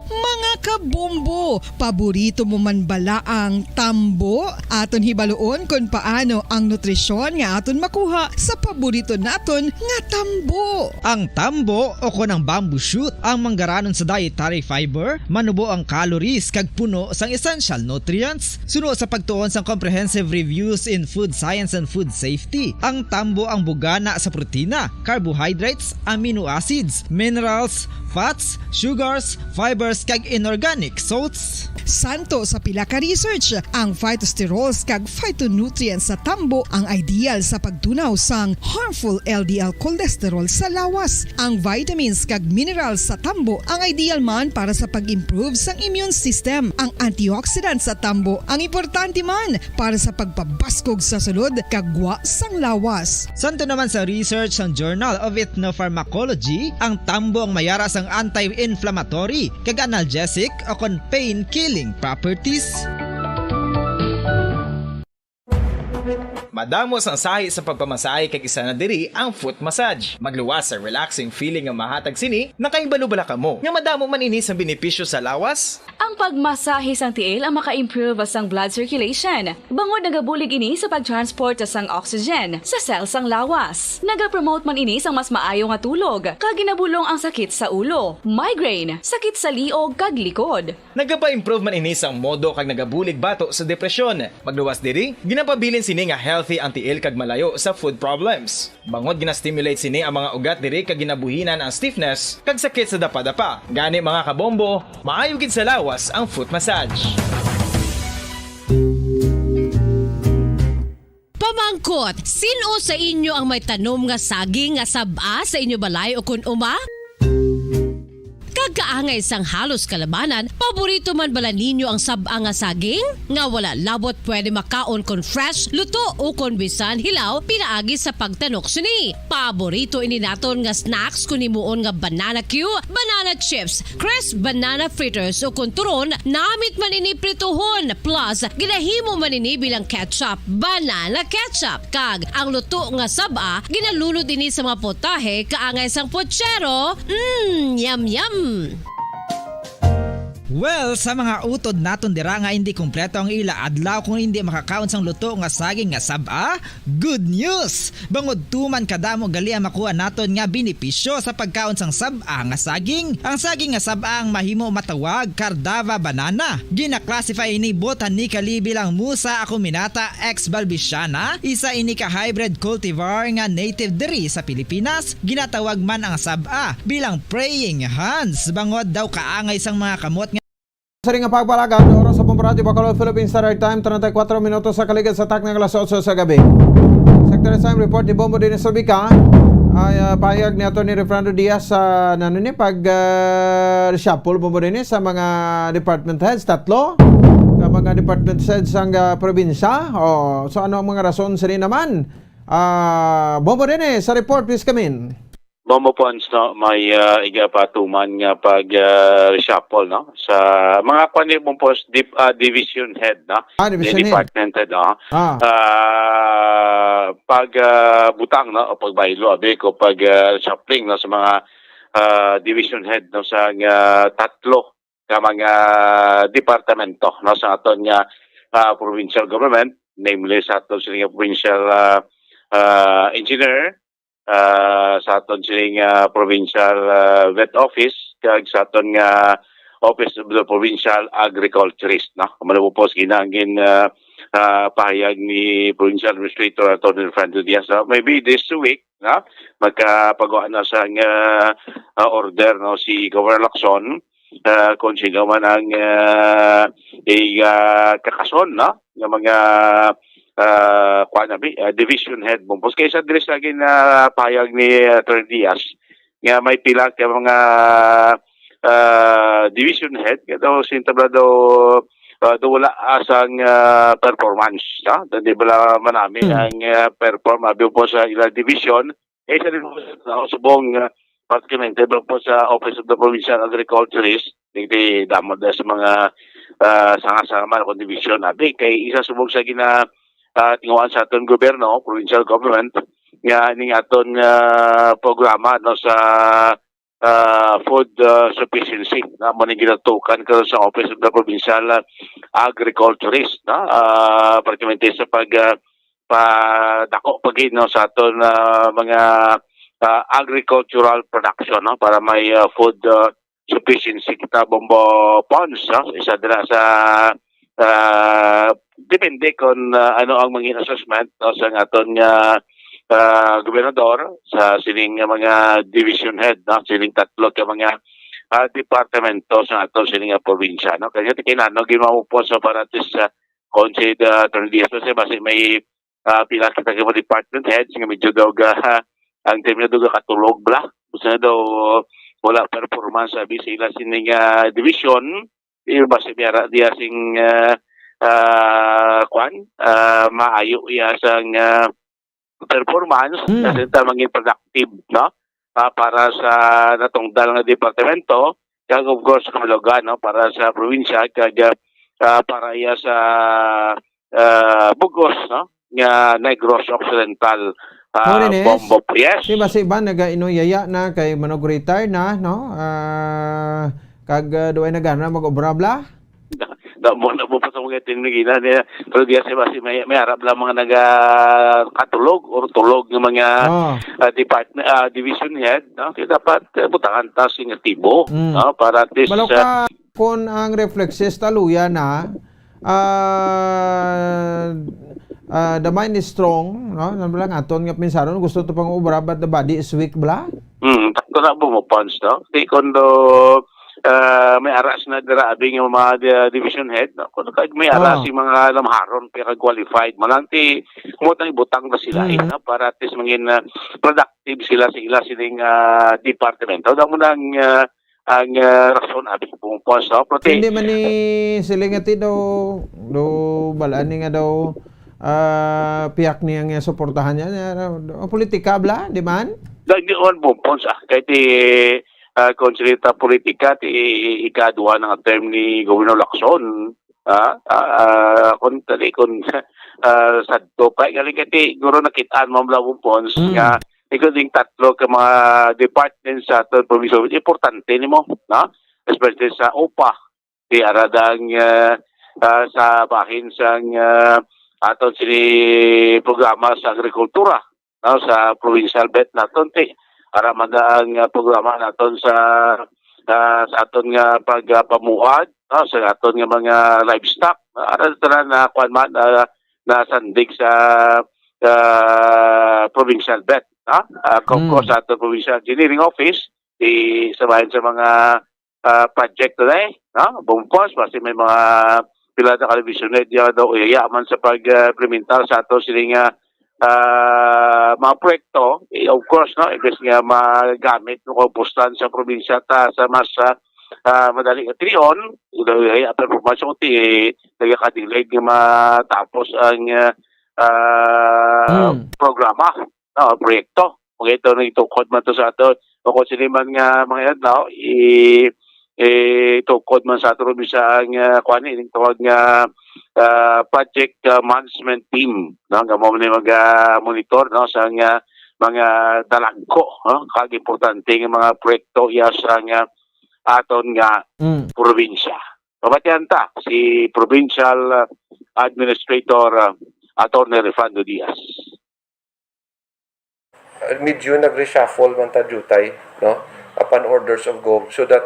Mga kabombo, paborito mo man bala ang tambo? Aton hibaluon kon paano ang nutrisyon nga aton makuha sa paborito naton nga tambo. Ang tambo o kon ang bamboo shoot ang manggaranon sa dietary fiber, manubo ang calories kag puno sang essential nutrients. Suno sa pagtuon sang Comprehensive Reviews in Food Science and Food Safety, ang tambo ang bugana sa protina, carbohydrates, amino acids, minerals, fats, sugars, fibers, kag inorganic salts. Santo sa pila ka research, ang phytosterols kag phytonutrients sa tambo ang ideal sa pagtunaw sang harmful L D L cholesterol sa lawas. Ang vitamins kag minerals sa tambo ang ideal man para sa pag-improve sang immune system. Ang antioxidants sa tambo ang importante man para sa pagpabaskog sa sulod kag gwa sang lawas. Santo naman sa research sang Journal of Ethnopharmacology, ang tambo ang mayara sang anti-inflammatory kag analgesic o kon pain-killing properties. Madamo sang sahi sa pagpamasahe, kag isa na diri ang foot massage. Magluwas sa relaxing feeling nga mahatag sini. Nakahibalo bala kamo nga madamo man ini sang benepisyo sa lawas? Ang pagmasahe sang tiil ang maka-improve sang blood circulation, bangod nagabulig ini sa pag-transport sang oxygen sa cell sang lawas. Nagapromote man ini sang mas maayo nga tulog, kag ginabulong ang sakit sa ulo, migraine, sakit sa liog, kag likod. Nagapa-improve man ini sang modo kag nagabulig bato sa depresyon. Magluwas diri, ginapabilin sini nga healthy ang tiil kag malayo sa foot problems. Bangod gina-stimulate sini ang mga ugat diri kag ginabuhinan ang stiffness kag sakit sa dapadapa. Gani, mga kabombo, maayo gid sa lawas ang foot massage. Pamangkot, sin-o sa inyo ang may tanom nga saging nga sab-a sa inyo balay o kun uma? Kag kaangay sang halos kalabanan, paborito man bala ninyo ang sab-a nga saging? Nga wala labot pwede makaon kon fresh, luto, o kon bisan hilaw pinaagi sa pagtanok sini. Paborito ini naton nga snacks kon himuon nga banana cue, banana chips, crisp banana fritters, o kon turon, namit man ini prituhon. Plus, ginahimo man ini bilang ketchup, banana ketchup. Kag ang luto nga sab-a, ginalunod ini sa mga potahe kaangay sang pochero. Mm, yum, yum! Well, sa mga utod naton dira nga indi kompleto ang ila adlaw kung indi makakaon sang luto nga saging nga sab-a, good news! Bangod tuman kadamo gali ang makuha naton nga benepisyo sa pagkaon sang sab-a nga saging. Ang saging nga sab-a ang mahimo matawag Cardava banana. Gina-classify ini botanically bilang Musa acuminata ex balbisiana, isa ini ka hybrid cultivar nga native diri sa Pilipinas. Ginatawag man ang sab-a bilang praying hands, bangod daw kaangay sang mga kamot nga. Sa ring nga pagpalagad, oras sa Bombo Radyo Bacolod, Philippine Standard Time, treinta y cuatro minutos sa kaligad sa takna nga alas otso sa gabi. Sector Time report ni Bombo Dennis Sobica. Ay, ah, pahayag ni Attorney Refrando Diaz sa, nano ni, pag, ah, reshuffle, Bombo Dennis, sa mga department heads, tatlo ka mga department heads sang, ah, probinsya. Oh, so, ano ang mga rason sini naman? Ah, Bombo Dennis, sa report, please come in. Bombo Pons, no, may, ah, igapatuman nga pag, ah, reshuffle, no, sa mga kwan ni Bombo Pons, dip-, ah, division head, no? Ah, division head. Department head, no? Ah. Ah, pag, ah, butang, no, o pagbaylo, abi ko, pag, ah, reshuffling, no, sa mga, ah, division head, no, sa, ah, tatlo ka mga departamento, no, sa aton nga, ah, provincial government, namely sa aton sini nga provincial, ah, ah, engineer, ah, sa aton sini nga provincial, ah, vet office, kag sa aton nga Office of the Provincial Agriculturist, no? Malabupos ginangin, ah, ah, pahayag ni Provincial Administrator Attorney Francis Diaz, no? Maybe this week, no? Magkapagawa na sa nga, ah, order, no, si Governor Lacson, ah, kung sino man ang, ah, i-, ah, kakason, no, nga mga, ah, kuwan na, bi-, ah, division head, bumpos. Kaysa diri sa gin, ah, pahayag ni, ah, Attorney Diaz, nga may pila ka mga, ah, division head, nga daw, sinta ba daw, ah, do wala asang, ah, performance, no? Di bala manami Hmm. ang, ah, perform abi po sa ila division. Eh, sa division, no, subong, ah, particularmente ba po sa Office of the Provincial Agriculturist, di, di damo da sa mga, ah, sanga-sanga man akong division abi kay isa subong sa gina, ah, tinguhaan sa aton gobyerno, provincial government, nga ning aton, ah, programa, no, sa ah, food, ah, sufficiency na mo ni ginatukan karon sa Office of the Provincial, ah, Agriculturist, no? Ah, particularmente sa pag, ah, padako pa gid, no, sa aton, ah, mga, ah, agricultural production, no, para may, ah, food, ah, sufficiency kita, Bombo Pons, no? Isa dira sa, ah, depende kon, ah, ano ang mangin assessment, no, sa aton nga, ah, gobernador, sa sining nga mga division head, no, sining tatlo ka mga, ah, departamento sa aton sining nga probinsya, no. Kaya ti kinano gid mo po sa para at least, ah, consider, ah, Attorney Diaz, kasi basi may, ah, pila kita ka mga department heads nga medyo daw ga, ang termino daw katulog bla. Gusto na daw wala performance abi sa ila sining, ah, division. Di ba si Biara diya sing, ah, ah, kwan, ah, maayo iya sang, ah, performance, Mm. kasi ta mangin productive, no? Ah, para sa natungdal nga departamento, kag of course, Kalugan, no? Para sa probinsya, kag, ah, ah, para iya sa, ah, bugos, no? Nga Negros Occidental, ah, Mao rin, eh. Bombo, yes. Di ba si Ivan nagainuyaya na kay manog-retire na, no? Ah, kag, ah, duway na gana mag-obra bla? Da mo na mo pa sa mga tinigina niya. Pero di kasi basi may, may arap lang mga naga katulog or tulog ng mga, Ah. ah, department, ah, division head, no? Kaya dapat, eh, butangan ta sing aktibo, Mm. no? Para at least, Malo ah, ka, kung ang reflexes taluya na, ah, ah, the mind is strong, no? Ano lang aton nga pinsaron, gusto to pang obra, but the body is weak, bla? Mm, takto na po mo, Pons, no? Di kondo, ah, may aras na dira abi nga mga di-, division head, no? Kung kag may aras Ah. si mga lamharon, kaya kag qualified, mo lang ti, kumot ang ibutang na sila, eh, Mm. no? Para at least mangin, ah, productive sila sa ila sining, ah, departamento. Daw mo nang, ah, ang, ah, rason abi kung Pons, no? Pero ti- Hindi man ni siling ati daw, daw balaan ni nga daw, ah, piyak niya nga suportahan niya, niya, politika bla, di man? Daw, hindi man po, Pons, ah. Kay ti, ah, kung salita politika, ti ikadwa nga term ni Governor Lacson, ah, ah, ah, kung tali, kung, ah, sadto pa, galing kay ti, guro nakitaan mo ang Pons, Mm. nga, ikaw ding tatlo ka mga departments sa aton probinsya, importante nimo, no? Especially sa OPA, ti aradang, ah, ah, sa bahin sang, ah, aton sini programa sa agrikultura, no, sa provincial bet naton, ti ara man na ang, ah, programa naton sa, ah, sa aton nga pagpamuad, no, sa aton nga mga livestock, no, ara tanan na kuan man, ah, nasandig sa, ah, provincial bet, no? Ah, of Mm. course, sa aton provincial engineering office, ti sa bahin sa mga ah, project today, no? Bungpos, basi may mga pila na ka division head diya daw, iya man sa pag, ah, implementar sa ato sini nga, ah, mga proyekto, eh, of course, no? Imbes nga magamit mo kung pustan sa probinsya ta sa mas, ah, ah, madali nga tion, iya performance mo ti, eh, nagaka-delayed nga matapos ang, ah, ah, Hmm. programa, no, proyekto. Kung ito nang itukod man to sa ato, o kung sino man nga mga adlaw, i-, itukod man sa ato rin sa nga, kuwan, ining tawag nga, ah, project, ah, management team, no? Nga mo ni mag, ah, monitor, no? Sa nga mga dalagko, no? Kag importante nga mga proyekto iya sa nga aton nga Mm. probinsya. Pabatian ta si Provincial, ah, Administrator, ah, Attorney Refando Diaz. Medyo nag-reshuffle man ta diutay, no? Upon orders of Gov, so that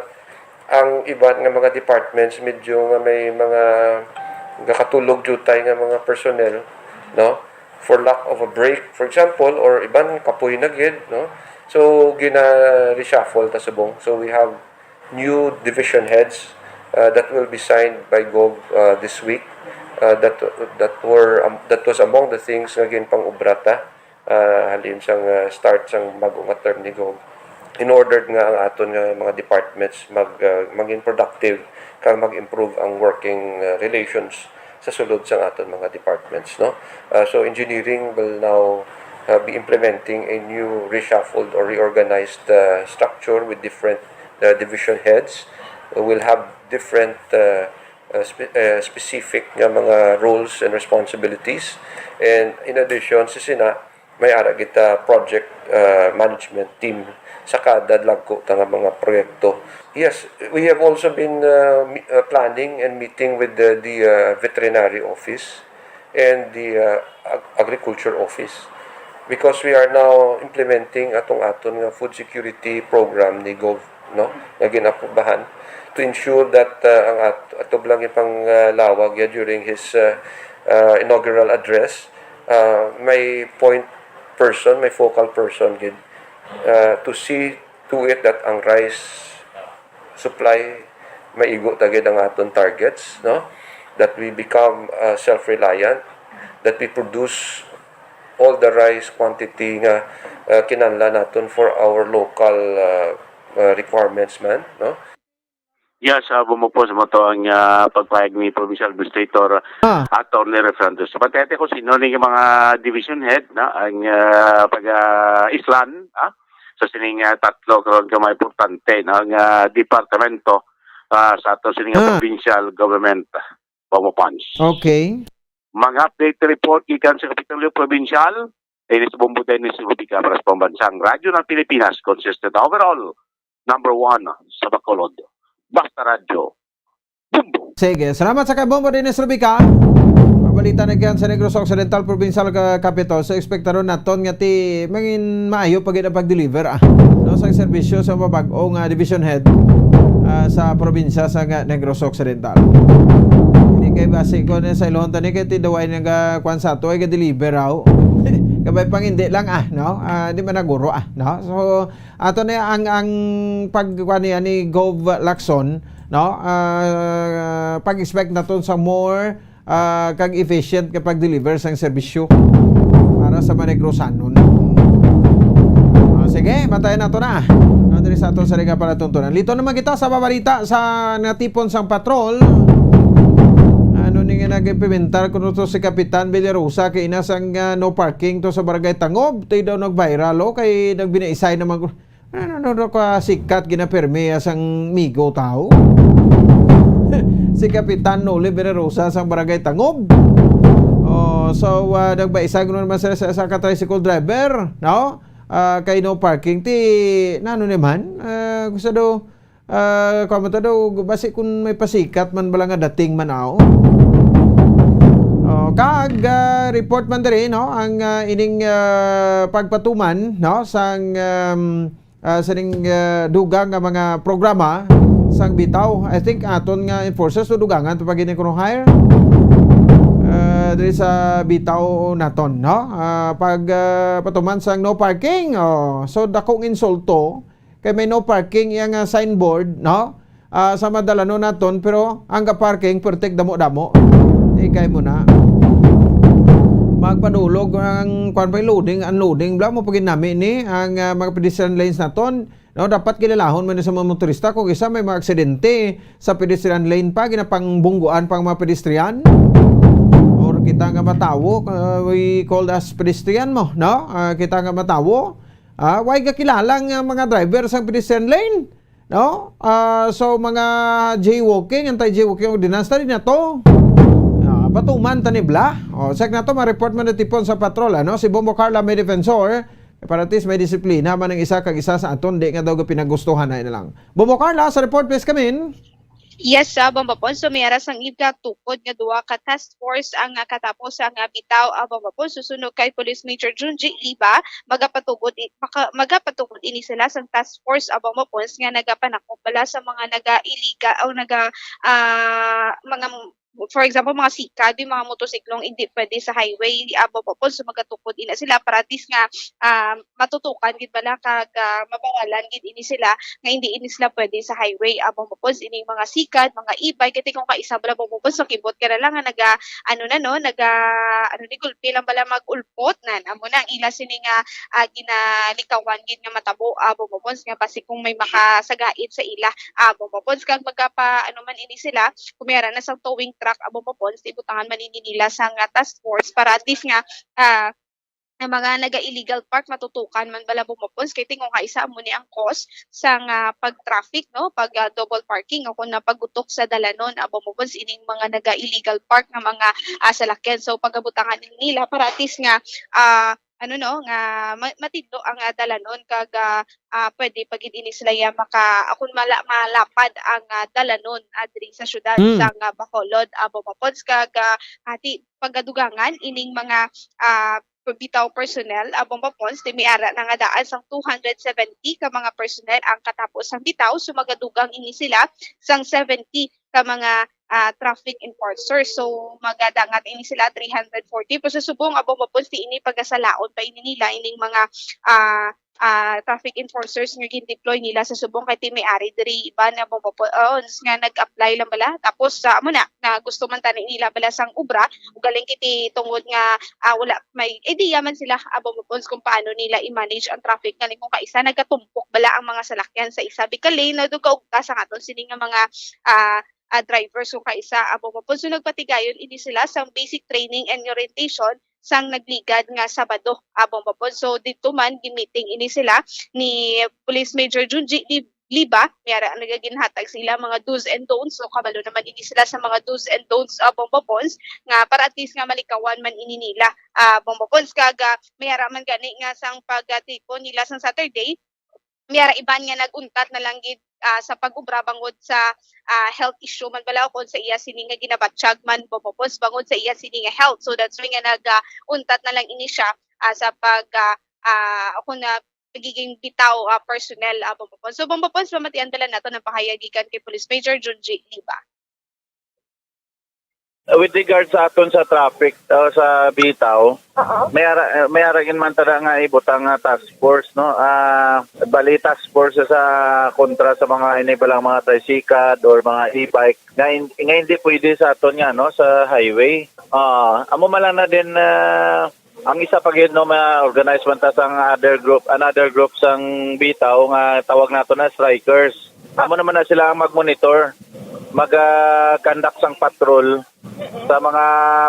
ang iban nga mga departments medyo nga may mga gakatulog diutay nga mga personnel, no? For lack of a break, for example, or iban kapoy na gid, no? So, gina-reshuffle ta subong. So, we have new division heads, uh, that will be signed by Gov, uh, this week. Uh, that, that were, um, that was among the things nga ginpang-obra ta, uh, halin sang, uh, start sang bag-o nga term ni Gov. in order nga ang aton nga mga departments mag, ah, maging productive kag mag-improve ang working, ah, relations sa sulod sang aton mga departments, no? Ah, so engineering will now, ah, be implementing a new reshuffled or reorganized, ah, structure with different, ah, division heads. We'll have different, ah, ah, spe-, ah, specific nga mga roles and responsibilities. And in addition, sa sina, may ara kita project, ah, management team sa kada dagko ta nga mga proyekto. Yes, we have also been, ah, mi-, ah, planning and meeting with the, the, ah, veterinary office and the, ah, ag-, agriculture office, because we are now implementing atong aton nga food security program ni Gov, no, nga ginaaprubahan to ensure that, ah, ang at-, ato lang ipang, ah, lawag ya during his, ah, ah, inaugural address, ah, may point person, may focal person gid, ah, to see to it that ang rice supply, maigo ta gid ang aton targets, no? That we become, uh, self-reliant, that we produce all the rice quantity nga, uh, kinahanglan naton for our local, uh, uh, requirements man, no? Yes, uh, bumupos mo to ang, uh, pagpahayag ni Provincial Administrator, ah, Attorney Refrandes. Pati kung sino ni mga division head, no? Ang, uh, pag, uh, islan, ah, sa sining, ah, tatlo karon ka mga importante, no, nga departamento, ah, sa ato sining, ah, provincial government, Bombo Pons. Okay. Mga update report gikan sa Kapitolyo Provincial, ini si Bombo Dennis Rubica para sa Pambansang Radyo ng Pilipinas, consistent overall, number one sa Bacolod. Basta Radyo, Bombo. Sige, salamat sa kay Bombo Dennis Rubica. Mabalita na kyan sa Negros Occidental Provincial ka Capitol. So, ekspektaron naton nga ti mangin maayo pa gid ang pag-deliver, ah, no, sa serbisyo sa mabag-o nga division head, ah, sa probinsya sa nga Negros Occidental. Hindi kay basi ko na sa ilon tani kay ti daway nga kwan sa ato ay ga-deliver, aw. Kabay pang hindi lang, ah, no? Ah, di man naguro, ah, no? So, ato na ang, ang pag, kwan niya ni Gov Lacson, no? Ah, pag-expect naton sa more, ah, kag efficient nga pag-deliver sang serbisyo para sa Manegros-anon. Ah, sige, bantayan nato na. Ah, diri sa aton sa nga palatuntunan. Lito naman kita sa babalita sa natipon sang patrol. Ano ni nga nag-implementar kuno to si Kapitan Villarosa kay ina sang, ah, no parking to sa Barangay Tangob. Tay daw nag-viral, oh, kay nagbinaisay naman ko. Ano, no, no, ka sikat ginapirmi sang migo tao? Si Kapitan Noli Villarosa sang Barangay Tangob. Oh, so, ah, nagbaisag naman sa, sa, sa ka tricycle driver, no? Ah, kay no parking ti, nano ni man? Ah, gusto daw, ah, kamo ta daw, basi kung may pasikat man bala nga dating man, aw. Oh, kag, ah, report man diri, no, ang, ah, ining, ah, pagpatuman, no, sang, um, ah, sining, ah, dugang nga mga programa sang bitaw. I think aton nga enforcers to dugangan to pag ini kuno hire. Ah, diri sa bitaw naton, no? Ah, pag, ah, patuman sang no parking, oh, so dakong insulto kay may no parking iya nga signboard, no? Ah, sa madalanon naton, pero ang ga-parking pertik damo-damo. Ikay mo na. Magpanulog ang kwan pa, loading, unloading, bla mo pagin nami ni ang, ah, mga pedestrian lanes naton. No, dapat kilalahon man sa mga motorista kung isa may mga aksidente sa pedestrian lane pa, ginapangbungguan pang mga pedestrian. Or kita nga matawo, uh, we called as pedestrian mo, no? Ah, kita nga matawo, ah, way kakilala nga mga driver sa pedestrian lane, no? Ah, so, mga jaywalking, anti-jaywalking ordinance, tali na to. Ah, patuman ta ni bla. O, check na to, ma-report man natipon sa patrol, ano? Si Bombo Carla may defensor, para at least may disiplina man ang isa kag isa sa aton, di nga daw pinagustuhan na lang. Bombo Carla, sa report, please come in. Yes, uh, Bombo Pons. So, may ara sang ib ka tukod nga duha ka task force ang, ah, katapos ang, ah, bitaw, ah, Bombo Pons. Susunod kay Police Major Junji Liba, magapatugod i-, maka-, magapatugod ini sila sang task force, ah, Bombo Pons, nga nagapanakop bala sa mga naga-illegal o naga, ah, mga for example, mga sikad, yung mga motosiklong hindi pwede sa highway, ah, Bombo Pons, so magatukod ina sila para at least nga, ah, matutukan gid bala kag, ah, mabawalan gid ini sila nga hindi ini sila pwede sa highway, ah, Bombo Pons, ining mga sikad, mga e-bike, kay kung kaisa bala Bombo Pons, makibot ka na lang nga naga, ano na, no, naga, ano ni, gulpi lang bala mag-ulpot nan, amo na ang ila sini nga, ah, ginalikawan gid nga matabo, ah, Bombo Pons, nga basi kung may makasagait sa ila, ah, Bombo Pons, kag magapa, ano man ini sila, kung may ara na sang towing truck, ah, Bombo Pons, ibutangan man ini nila sang, ah, task force para at least nga, ah, ang mga naga-illegal park matutukan man bala, Bombo Pons, kay tingog nga isa amo ni ang cause sang, ah, pag-traffic, no, pag, ah, double parking o kung napag-utok sa dalanon, ah, Bombo Pons, ining mga naga-illegal park nga mga, ah, salakyan. So pagabutangan nila para at least nga, ah, ano, no, nga ma- matidlo ang, ah, dalanon kag, ah, ah, pwede pa gid ini sila ya maka akon mala malapad ang, ah, dalanon, ah, diri sa syudad Mm. sang, ah, Bacolod, ah, Bombo Pons, kag, ah, ati pagadugangan ining mga, ah, bitaw personnel, ah, Bombo Pons, ti may ara na nga daan sang two hundred seventy ka mga personnel ang katapos sang bitaw, so magadugang ini sila sang seventy ka mga, ah, traffic enforcers. So magadangat ini sila three hundred forty, pero sa subong, ah, Bombo Pons, ti ini pagasalaon pa ini nila ining mga, ah, ah, traffic enforcers nga gin-deploy nila sa subong kay ti may ari diri iban nga Bombo Pons nga nag-apply lang bala. Tapos sa amo na, na gusto man tani nila bala sang obra, ugaling kiti tungod nga, ah, wala may idea man sila, ah, Bombo Pons, kung paano nila i-manage ang traffic, nga kung kaisa nagatumpok bala ang mga salakyan sa isa bika lane, nadugaugta sa aton sini nga mga, ah, ah, drivers kung kaisa, ah, Bombo Pons. So nagpatigayon ini sila sang basic training and orientation sang nagligad nga Sabado, ah, Bombo Pons. So dito man gimiting ini sila ni Police Major Junji Li- Liba, may ara nga ginhatag sila mga do's and don'ts. So kabalo naman ini sila sa mga do's and don'ts, ah, Bombo Pons, nga para at least nga malikawan man ini nila, ah, Bombo Pons. Kag, ah, may ara man gani nga sang pagtipon nila sang Saturday, may ara iban nga nag-untat na lang gid, ah, sa pag-obra bangod sa, ah, health issue man bala o kung sa iya sini nga ginabatyag man, Bombo Pons, bangod sa iya sini nga health. So that's why nga nag, ah, untat na lang ini siya, ah, sa pag, ah, ah, o kung na pagiging bitaw, ah, personnel, ah, Bombo Pons. So Bombo Pons, pamatian bala nato ang pahayag gikan kay Police Major Junji Liba. With regard sa aton sa traffic, uh, sa bitaw, Oo. may ara may ara gid man tada nga ibutang nga task force, no? Ah, bali task force sa kontra sa mga ini palang mga tricycad or mga e-bike nga, hin- nga hindi pwede sa aton nga, no, sa highway. Ah, amo man lang na din, ah, ang isa pa gid, no, ma-organize man ta sang other group, another group sang bitaw nga tawag nato na strikers. Amo naman na sila ang mag-monitor, mag-conduct sang patrol sa mga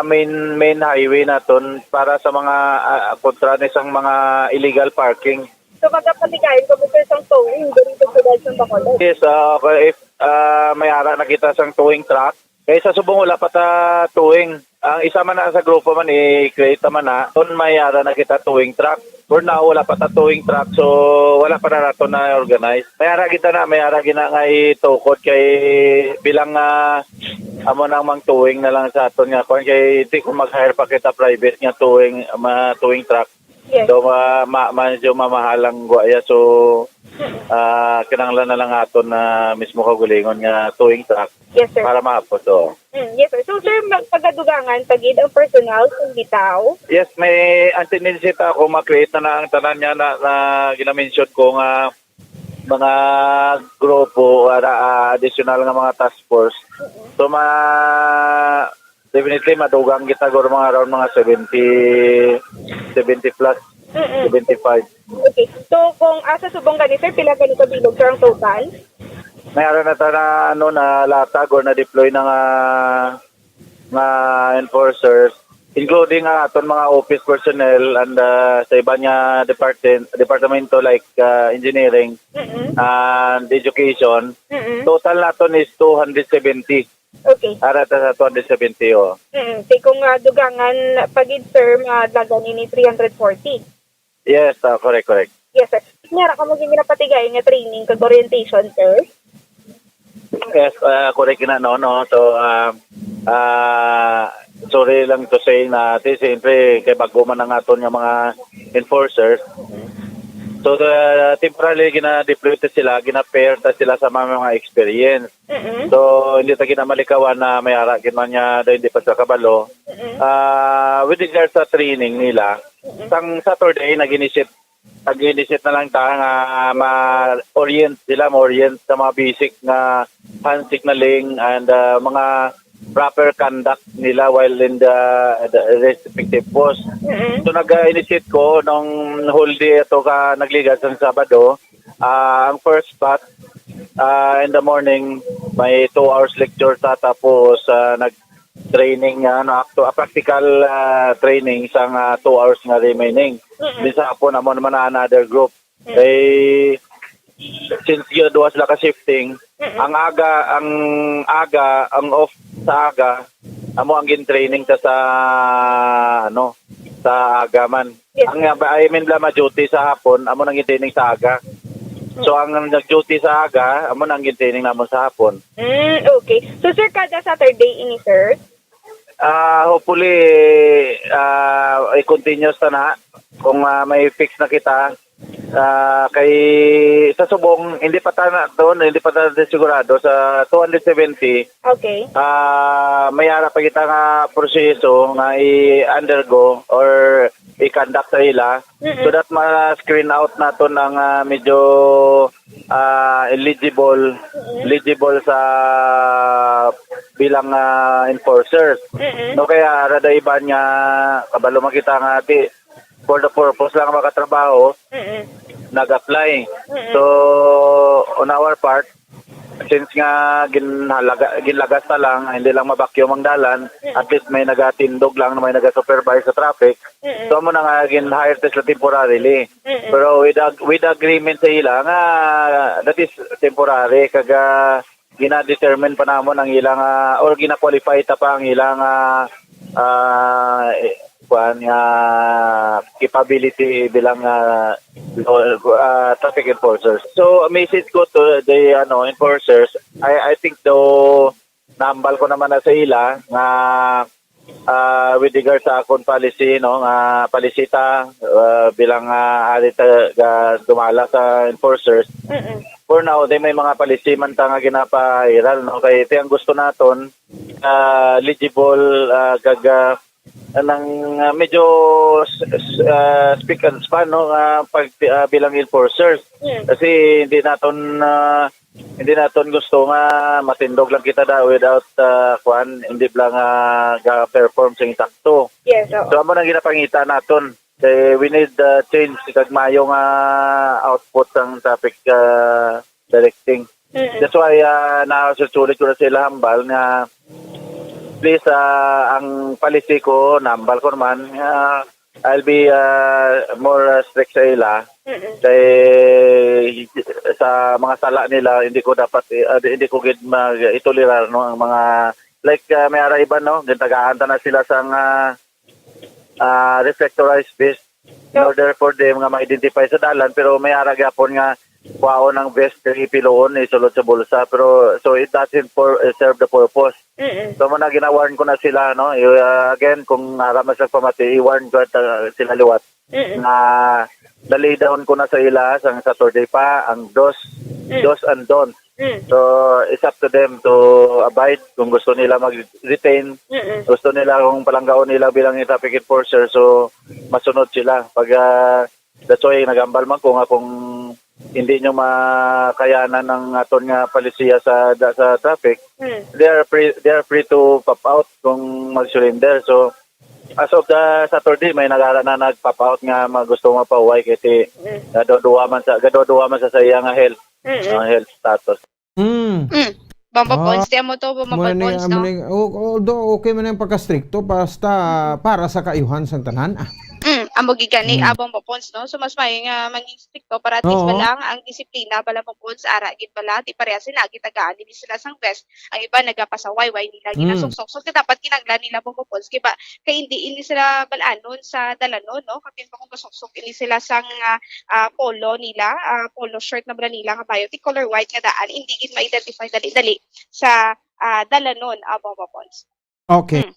main main highway naton para sa mga, ah, kontra ni sang mga illegal parking. So magapatigayon kamo, sir, sang towing diri sa siyudad sa Bacolod? Yes, ah, okay, if ah, may ara na kita sang towing truck, kay sa subong wala pa ta towing. Ang isa man na sa grupo man, i-create naman na, kung may ara na kita towing truck. For now, wala pa ta towing truck, so wala pa na nato na organize. May ara kita na, may ara gina nga itukod kay bilang, ah, amo nang mang towing na lang sa aton nga kuan, kay di ko mag-hire pa kita private nga towing, ma towing truck. Yes. So ma, ma medyo mamahal ang guaya, so ah kinahanglan na lang aton na mismo kaugalingon nga towing truck Yes, sir. Para maapos, oo. Mm, yes, sir. So, sir, magpagadugangan pa gid ang personal kung bitaw? Yes, may antinensya ta kung ma-create na, na ang tanan niya na, na ginamention ko nga mga grupo, ara, ah, additional nga mga task force. So, ma definitely madugang kita guro mga around mga seventy, seventy plus, Mm-mm. seventy-five. Okay. So, kung asa subong gani, sir, pila gani ka bilog, sir, ang total? May ara na ta na, ano, na latag or na deploy na nga nga enforcers, including ang aton mga office personnel and ah, sa iban nga department, departamento like ah, engineering Mm-mm. and education. Mm-mm. Total naton is two hundred seventy. Okay. Ara ta sa two hundred seventy, oh. Mm-mm. Kay kung ah, dugangan pa gid, sir, madlagan ini three hundred forty. Yes, ah, correct, correct. Yes, sir. May ara kamo gid ginapatigay nga training kag orientation, sir? Yes, ah, correct na, no, no. So, ah, ah, sorry lang to say na, ti, siyempre, kay bago man ang aton nga mga enforcers, So, uh, temporarily, gina-deploy ta sila, gina-pair ta sila sa mga, mga experience. Mm-mm. So, hindi ta ginamalikawan na may ara gid man niya, daw hindi pa sila kabalo. Mm-mm. Ah, with regards sa training nila, Mm-mm. sang Saturday, nag-initiate, nag-initiate na lang ta nga ma-orient sila, ma-orient sa mga basic nga hand signaling and, ah, mga proper conduct nila while in the, the respective post. Mm-mm. So, nag-initiate ko nung whole day ito ka nagligad sang Sabado. Ah, ang first spot, ah, in the morning, may two hours lecture ta, tapos, ah, nag-training, ano, actu-, ah, practical, ah, training sang, ah, two hours nga remaining. Mm-mm. Di sa hapon, amo naman na another group. Mm. Eh, since yun, duha sila ka shifting, Mm-mm. ang aga, ang aga, ang off sa aga, amo ang gin-training ta sa, ano, sa aga man. Yes. Ang, I mean, lang ma-duty sa hapon, amo nang gin-training sa aga. So, ang nag-duty sa aga, amo nang gin-training namon sa hapon. Mm, okay. So, sir, kada Saturday ini, sir? Ah, hopefully, ah, i-continuous ta na kung, ah, may fix na kita. Ah, kay sa subong, hindi pa ta na doon, hindi pa ta na sigurado sa two hundred seventy. Okay. Ah, may ara pa kita nga proseso nga i-undergo or i-conduct sa ila. Mm-mm. So that ma-screen out naton ang, ah, medyo, ah, eligible, Mm-mm. eligible sa bilang, ah, enforcers. Mm-mm. No, kaya ara da iban nga kabalo man kita nga ti, for the purpose lang makatrabaho, Mm-mm. nag-apply. Mm-mm. So, on our part, since nga ginhalaga, ginlagas ta lang, hindi lang ma-vacuum ang dalan, Mm. at least may nagatindog lang, may naga-supervise sa traffic. Mm-mm. So, amo na nga gin-hire ta sila temporarily. Mm-mm. Pero with ag-, with agreement sa ila nga that is temporary, kag, ah, gina-determine pa namon ang ilang, ah, or gina-qualify ta pa ang ilang, ah, ah, eh, kuan nga capability bilang, ah, law, ah, traffic enforcers. So, message ko to the, ano, enforcers, I, I think daw nahambal ko naman na sa ila nga, ah, with regard sa akon policy, no, nga policy ta, ah, bilang, ah, ari ta ga dumala sa enforcers. Mm-mm. For now, di may mga policy man ta nga ginapairal, no, kay ito ang gusto naton, ah, legible, ah, kag, ah, nang, ah, medyo s-, s-, ah, speak and span, no, nga pag, ah, bilang enforcers. Mm. Kasi hindi naton, ah, hindi naton gusto nga matindog lang kita da without, ah, kuan, hindi lang, ah, ga-perform sing sakto. Yes, oo. So, amo nang ginapangita naton. Kay we need, ah, change kag mayo nga output sang traffic, ah, directing. Mm-mm. That's why, ah, nasusulit ko na sila hambal nga, please, ah, ang policy ko, nahambal ko naman, nga I'll be, ah, more, ah, strict sa ila. Mm-mm. Kay sa mga sala nila, hindi ko dapat, eh, ah, hindi ko gid mag-itolerar, no, ang mga, like, ah, may ara iban, no, gintagaan ta na sila sang, ah, ah, reflectorized vest in No. order for them nga ma-identify sa dalan, pero may ara gyapon nga kwaon ang vest kag ipiluon, isulod sa bulsa, pero so it doesn't for, eh, serve the purpose. Mm-mm. So, mo na gina-warn ko na sila, no? I-, uh, again, kung ara man sa pamati, i-warn ko at, uh, sila liwat Mm-mm. na na-lay down ko na sa ila sang Saturday pa ang dos, Mm. dos and don't. Mm. So, it's up to them to abide kung gusto nila mag-retain, Mm-mm. gusto nila kung palanggaon nila bilang traffic enforcer, so masunod sila. Pag, ah, that's why nagambal man ko nga kung hindi nyo makayanan ang aton nga palisiya sa da-, sa traffic, Mm. they are free, they are free to pop out kung mag-surrender. So, as of the Saturday, may nagara na nag-pop out nga mag-, gusto mapahuway kay ti Mm. gaduduha man sa, gaduduha man sa, sa iya nga health, Mm-mm. ah, health status. Mm. Mm. Bombo Ah, Pons, di amo to, Bombo Muna ni, Pons, amo no? ni, o-, although okay man ang pagkastrikto, basta para sa kaayuhan sang tanan. Ah. Mm. Amo gid gani, Mm. ah, Bombo Pons, no? So, mas maayo nga mangin strikto para at least Oo. bala ang, ang disiplina, bala, Bombo Pons, ara gid bala, di pareha sila, gitagaan nila sila sang vest. Ang iba nagapasaway, way nila Mm. ginasuksok. So, dapat kinahanglan nila, Bombo Pons, kay ba, kay hindi ini sila bal-anon sa dalanon, no? Kapin pa kung gasuksok ini sila sang, ah, ah, polo nila, ah, polo shirt na bala nila nga bayo, ti color white nga daan, hindi gid ma-identify dali-dali sa, ah, dalanon, ah, Bombo Pons. Okay. Mm.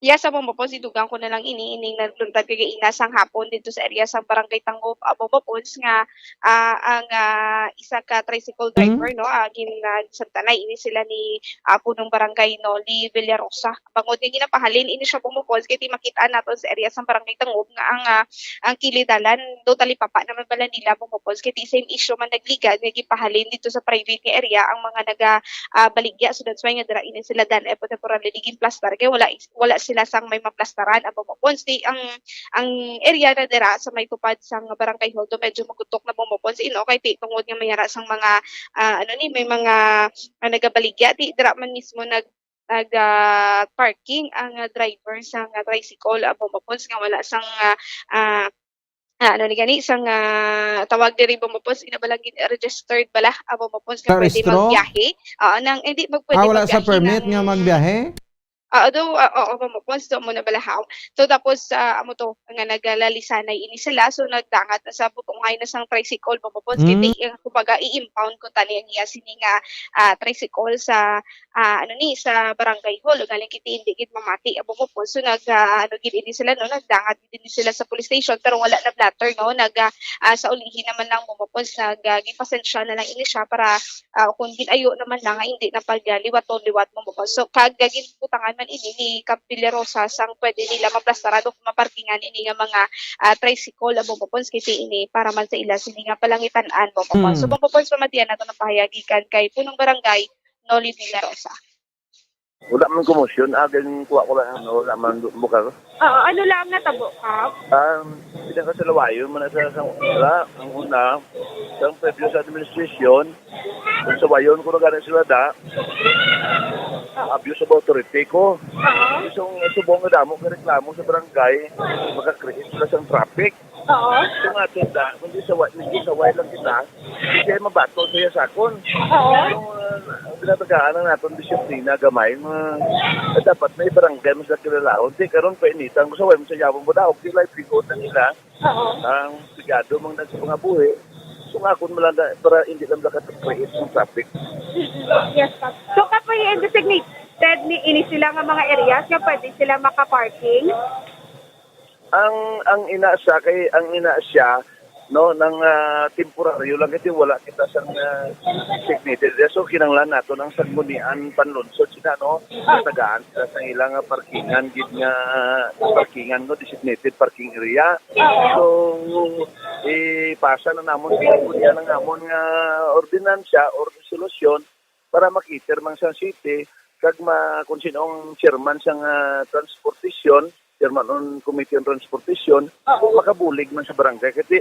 Yes, amo, Bombo Pons, idugang ko na lang ini, ining nagluntad kagaina sang hapon dito sa area sang Barangay Tangob, amo, Bombo Pons, nga, ah, ang, ah, isa ka tricycle driver, no, ah, gin-, ah, samtanay ini sila ni, ah, punong barangay Noli Villarosa. Bangod nga ginapahalin ini siya, Bombo Pons, kay ti makita naton sa area sang Barangay Tangob nga ang, ah, ang kilid dalan do talipapa naman bala nila, Bombo Pons, kay ti same issue man nagligad nga gipahalin dito sa private nga area ang mga naga, ah, baligya. So that's why nga dira ini sila dan-, eh, temporarily ginplastar kay wala wala sila sang may maplastaran, amo, Bombo Pons. Di ang, ang area na dira sa may tupad sang barangay hall do medyo magutok na, Bombo Pons, ino kay ti tungod nga may ara sang mga, ah, ano ni, may mga, ah, nagabaligya, di dira man mismo nag, nag, ah, parking ang, ah, driver sang, ah, tricycle, amo, Bombo Pons, nga wala sang, ah, ah, ah, ano ni gani, sang, ah, tawag diri, Bombo Pons, ina ba lang gid, registered bala, amo, Bombo Pons, nga pwede magbiyahe. Oo, nang, hindi, mag-, pwede magbiyahe permit nga magbiyahe? Oo, do, ah, oo, Bombo Pons, do mo na balahaw. So, tapos, ah, amo to, nga nagalalisanay ini sila, so nagdangat na sa butunghay na sang tricycle, Bombo Pons, kay ti-, eh, kumbaga, i-impound ko tani ang iya sini nga, ah, tricycle sa, ah, ano ni, sa barangay hall, galing kiti hindi gid mamati, Bombo Pons. So, nag, ah, ano gid ini sila, no, nagdangat gid ini sila sa police station, pero wala na blatter, no, nag, ah, ah, sa ulihi naman lang, Bombo Pons, nag, ah, gipasensya na lang ini siya para, ah, kung gin-ayo naman na nga hindi na pagliwaton liwat, Bombo Pons. So, kag, ah, ginbutangan man ini ni Kap Villarosa sang pwede nila maplastaran o maparkingan ini nga mga, ah, tricycle, ah, Bombo Pons, kay ti ini para man sa ila sini nga palangitan-an, Bombo Pons. So, Bombo Pons, pamatian nato ng pahayagikan kay punong barangay, Noli Villarosa. Wala man komosyon, aging kuha ko lang, ano, wala man bu-, bukal. Oo, ano lang natabo, Kap? Um, pinakasalawayon man na sa, sa, wala, ang una, sa previous administration, kung sawayon ko na gani sila da, abuse of authority ko. Oo. Isang subong nga damo ka reklamo sa barangay, maka-create sila sang traffic. Oo. Kung ato da, kung di saway, kung di saway lang kita, di siya mabato sa iya sakon. Oo. Kung, ah, ang ginatagaan ang naton disiplina gamay, nga dapat may barangay mo sa kilalahon. Di karon painitan ko sa way mo sa yawang mo daog, di livelihood na nila. Oo. Ang pigado mang nagpangabuhi. So nga akon malanda para hindi lang naka-create ng traffic. Yes, Kap. So, kapoy and designated ni ini sila nga mga areas nga pwede sila maka-parking? Ang, ang ina siya kay, ang ina siya, no, nang, ah, temporaryo lang kasi wala kita sang, ah, designated area. So, kinahanglan nato ng sanggunian panlunsod sila, no? Tagaan sila sa ilang, ah, parkingan, gid nga parkingan, no, designated parking area. So, ipasa na namon, kinahanglan na namon nga ordinansya or resolusyon para makiter man sa city, kag ma-, kung sino ang chairman sang, ah, transportasyon, chairman on committee on transportation, makabulig man sa barangay. Kasi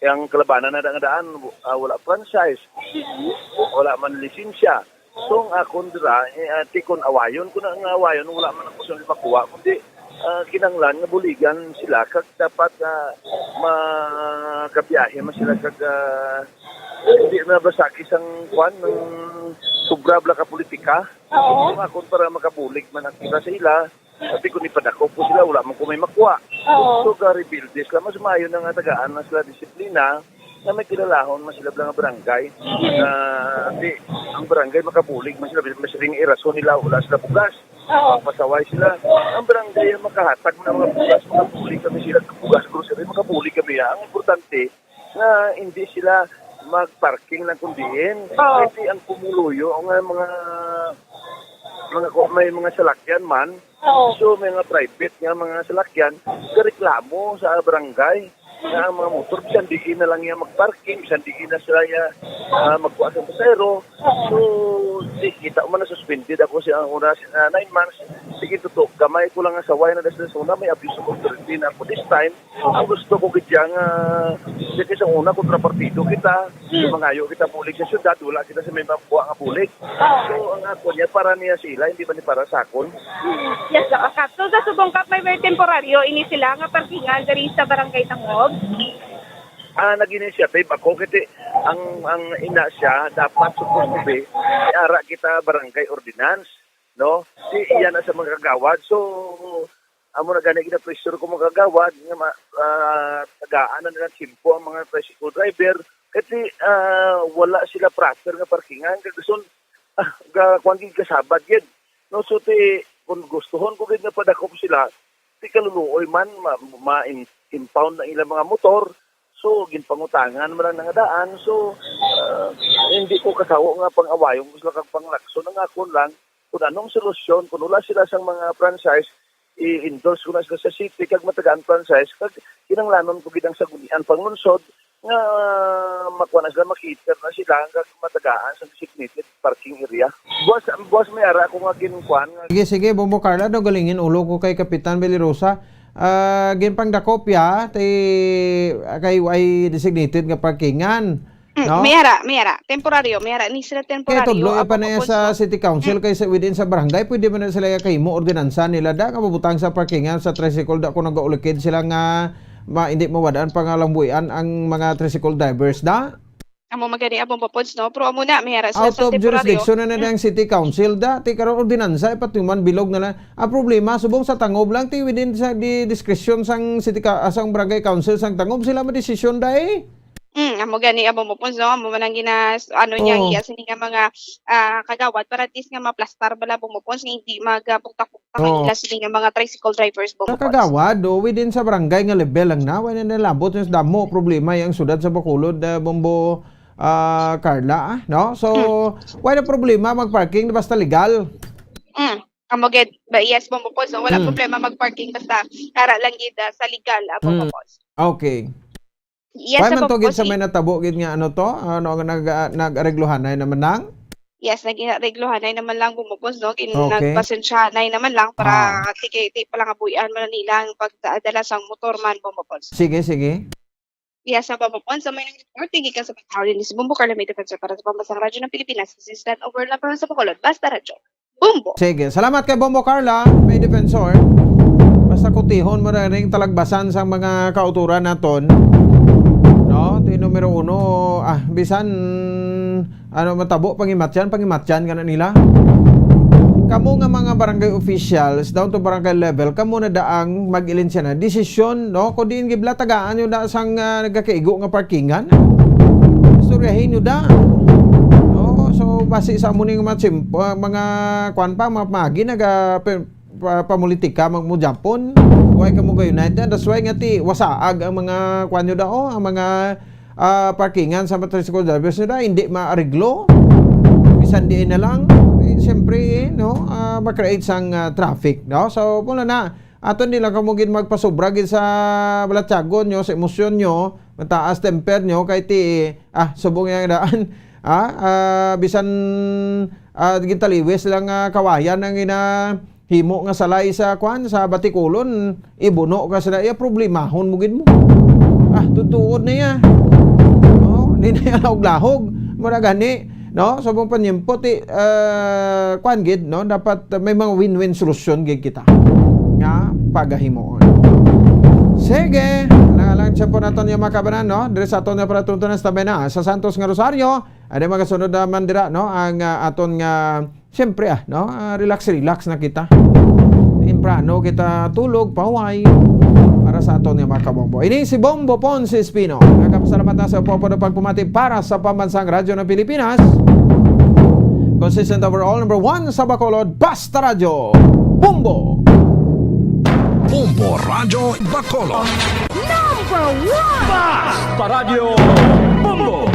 ang kalabanan na nga daan, ah, wala franchise, wala man lisensya. So, ang akon dira, eh, ah, ti kon awayon ko na nga awayon, wala man ako sa makuha, kundi, ah, kinanglan nga buligan sila, kag dapat, ah, makabiyahe man sila, kag, ah, hindi na basakis ang kwan, ng sobra bala ka politika. Oo. Ang akon para makabulig man ang kita sa ila, sabi ko, ni padako po sila, wala man ko may makuha. Oo. So, gari builders lang, mas maayo na nga tagaan na sila disiplina, na may kilalahon man sila nga barangay. Yes. Na, di, ang barangay makabulig man sila, mas ring irason nila, wala sila bugas. Oo. Pasaway sila. Ang barangay ang makahatag ng mga bugas, makabulig kami sila, bugas, grocery, makabulig kami. Ang importante, nga hindi sila mag-parking lang kundiin. Oo. Kasi ang pumuluyo, ang mga, mga ko-, may mga salakyan man, Oo. So, may mga private nga mga salakyan, gareklamo sa barangay na ang mga motor, bisan diin na lang yan mag-parking, bisan diin na sila ya, ah, magkuha sa pasahero. So, di kita man na suspended ako siya ang una, ah, nine months. Sige, totoo, gamay ko lang ang saway na dahil sa una, may abuse of authority na ako. This time, ang gusto ko gid siya nga, di kay sa una, kontrapartido kita, mangayo kita bulig sa syudad, wala kita sa may makuha nga bulig. So, ang ako niya, para niya sila, hindi man ni para sa akon. Hmm, yes, sir. Okay. So, sa subong, Kap, may, may temporaryo ini sila nga parkingan diri sa Barangay Tangob? Ah, nag-initiative ako kasi ang, ang ina siya dapat supposed to be may ara kita barangay ordinance, no? Si iya na sa mga kagawad. So, amo na gani gina-pressure ko mga kagawad nga ma-, ah, tagaan na nila tiyempo ang mga tricycle driver kasi, ah, wala sila proper nga parkingan. Kag gusto, ah, ga-, kuwan gid, kasabad gid. No, so, ti, kung gustuhon ko gid nga padakop sila, di kaluluoy man, ma-, ma-, im-, impound ang ilang mga motor. So, ginpangutangan man lang nga daan. So, ah, hindi ko katawo nga pang-awayon ko sila kag panglakson. Ang akon lang, kung anong solusyon, kung wala sila sang mga franchise, i-endorse ko na sila sa city kag matagaan franchise, kag kinahanglanon ko gid ang Sangguniang Panglungsod nga makuha na sila, makita na sila kag matagaan sa designated parking area. Boss, boss, may ara ako nga ginkuan nga Sige, sige, Bombo Carla, no, galingin ulo ko kay Kapitan Belirosa. Ah, ginpangdakop ya, ti, kay way designated nga parkingan, Mm, no? May ara, may ara. Temporaryo, may ara. Ni sila Kay temporaryo, tudlo ya pa abo na ya mapos, sa no? City Council, Mm. kay sa, within sa barangay, pwede man na sila ya kahimo ordinansa nila da, nga mabutang sa parkingan sa tricycle da, kung nagaulikid sila nga ma-, hindi mawadaan pangalambuyan ang mga tricycle drivers da. Amo magani, abo mapos, no? Pero amo na, may ara sila Out sa of temporaryo. jurisdiction na na Mm. ang City Council da. Ti karon ordinansa, ipatuman bilog na lang. Ang problema, subong sa Tangob lang, ti within sa di discretion sang City Ca-, ah, sang Barangay Council sang Tangob, sila madesisyon da eh. Mm, amo gani, amo mo, Pons, no? Amo man ang ginas-, ano niya, Oo. iya sini nga mga, ah, kagawad para at least nga maplastar bala, Bombo Pons, nga hindi magbutak-butak ang Oo. ila sini nga mga tricycle drivers, Bombo Pons. Sa kagawad, o within sa barangay nga level lang na, wala na labot yung damo problema yung syudad sa Bacolod, ah, Bombo, ah, Carla, ah, no? So, Mm. wala na problema mag-parking basta legal. Mm. Amo gid, ba, yes, Bombo Pons, no? Wala Mm. problema mag-parking basta ara lang gid, ah, sa legal, ah, Bombo Mm. Pons. Okay. Yes, Why sa man to gid Bangkos, sa may i- natabo gid nga ano to? Ano nga nag-, ah, nag-areglohanay naman lang? Yes, nag-areglohanay naman lang, Bombo Pons, no? Gin-, Okay. nagpasensyahanay naman lang para Ah. ti-, ti-, palangabuyan man nila ang pagdala sang motor man, Bombo Pons. Sige, sige. Yes, sa Bombo Pons, sa may nang report, tingin ka sa pagkaulin ni si Bombo Carla, may defensor para sa Pambansang Radyo ng Pilipinas, this is Overlap sa Bacolod, Basta Radyo. Bombo. Sige, salamat kay Bombo Carla, may defensor. Basta kutihon mo na ring talagbasan sa mga kauturan naton. No? Ti numero uno, ah, bisan ano matabo, pangimatyan, pangimatyan ka na nila. Kamo nga mga barangay officials, down to barangay level, kamo na daang mag-ilinsya na. Desisyon, no? Kung diin gibla, tagaan nyo na sang, ah, nagakaigo nga parkingan. Istoryahin nyo da. No? So, base sa amo ning mga chimp-, ah, mga kwan pa, mga pamagi, naga-, pa-, pamulitika, mag-, mo Japon. Why ka mo ga-unite na? That's why nga ti, wasaag ang mga kwan nyo da, oh, ang mga, ah, parkingan sa mga tricycle drivers nyo da, hindi maareglo. Bisan diin na lang, eh, siyempre, eh, no, ah, ma-create sang, ah, traffic, no? So, muna na, aton nila kamo gid magpasobra gid sa balatyagon nyo, sa emosyon nyo, mataas temper nyo, kay ti, ah, subong yang daan, ah, ah, bisan, ah, gintaliwis lang, ah, kawayan ang ginahimo nga salay sa kwan, sa batikulon, ibuno ka sila, iya problemahon mo gid mo. Ah, tutuod na iya. Oh, di na iya lahog-lahog. Mura gani, no? Sa mong panyimpo, ti, ah, kwan gid, no? Dapat may mga win-win solusyon gid kita nga pagahimuon. Sige, na lang siya po naton yung mga kabanan, no? Diri sa aton nga palatuntunan sa tabi na, sa Santos nga Rosario, ano mga sunod naman dira, no? Ang, ah, aton nga, siyempre, ah, no? Ah, relax, relax na kita. Temprano kita tulog, pahuway. Para sa aton nga mga kabombo. Ini si Bombo Ponce Espino. Nagkapasalamat na sa upo-upo na pagpumati para sa Pambansang Radyo ng Pilipinas. Consistent overall, number one sa Bacolod, Basta Radyo. Bombo! Bombo Radyo Bacolod. Number one! Basta Radyo Bombo!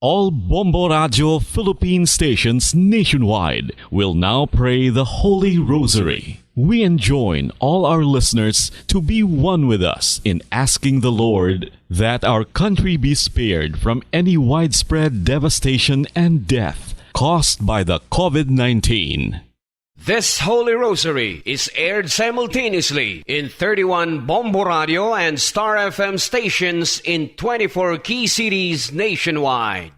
All Bombo Radyo Philippine stations nationwide will now pray the Holy Rosary. We enjoin all our listeners to be one with us in asking the Lord that our country be spared from any widespread devastation and death caused by the COVID nineteen. This Holy Rosary is aired simultaneously in thirty-one Bombo Radio and Star F M stations in twenty-four key cities nationwide.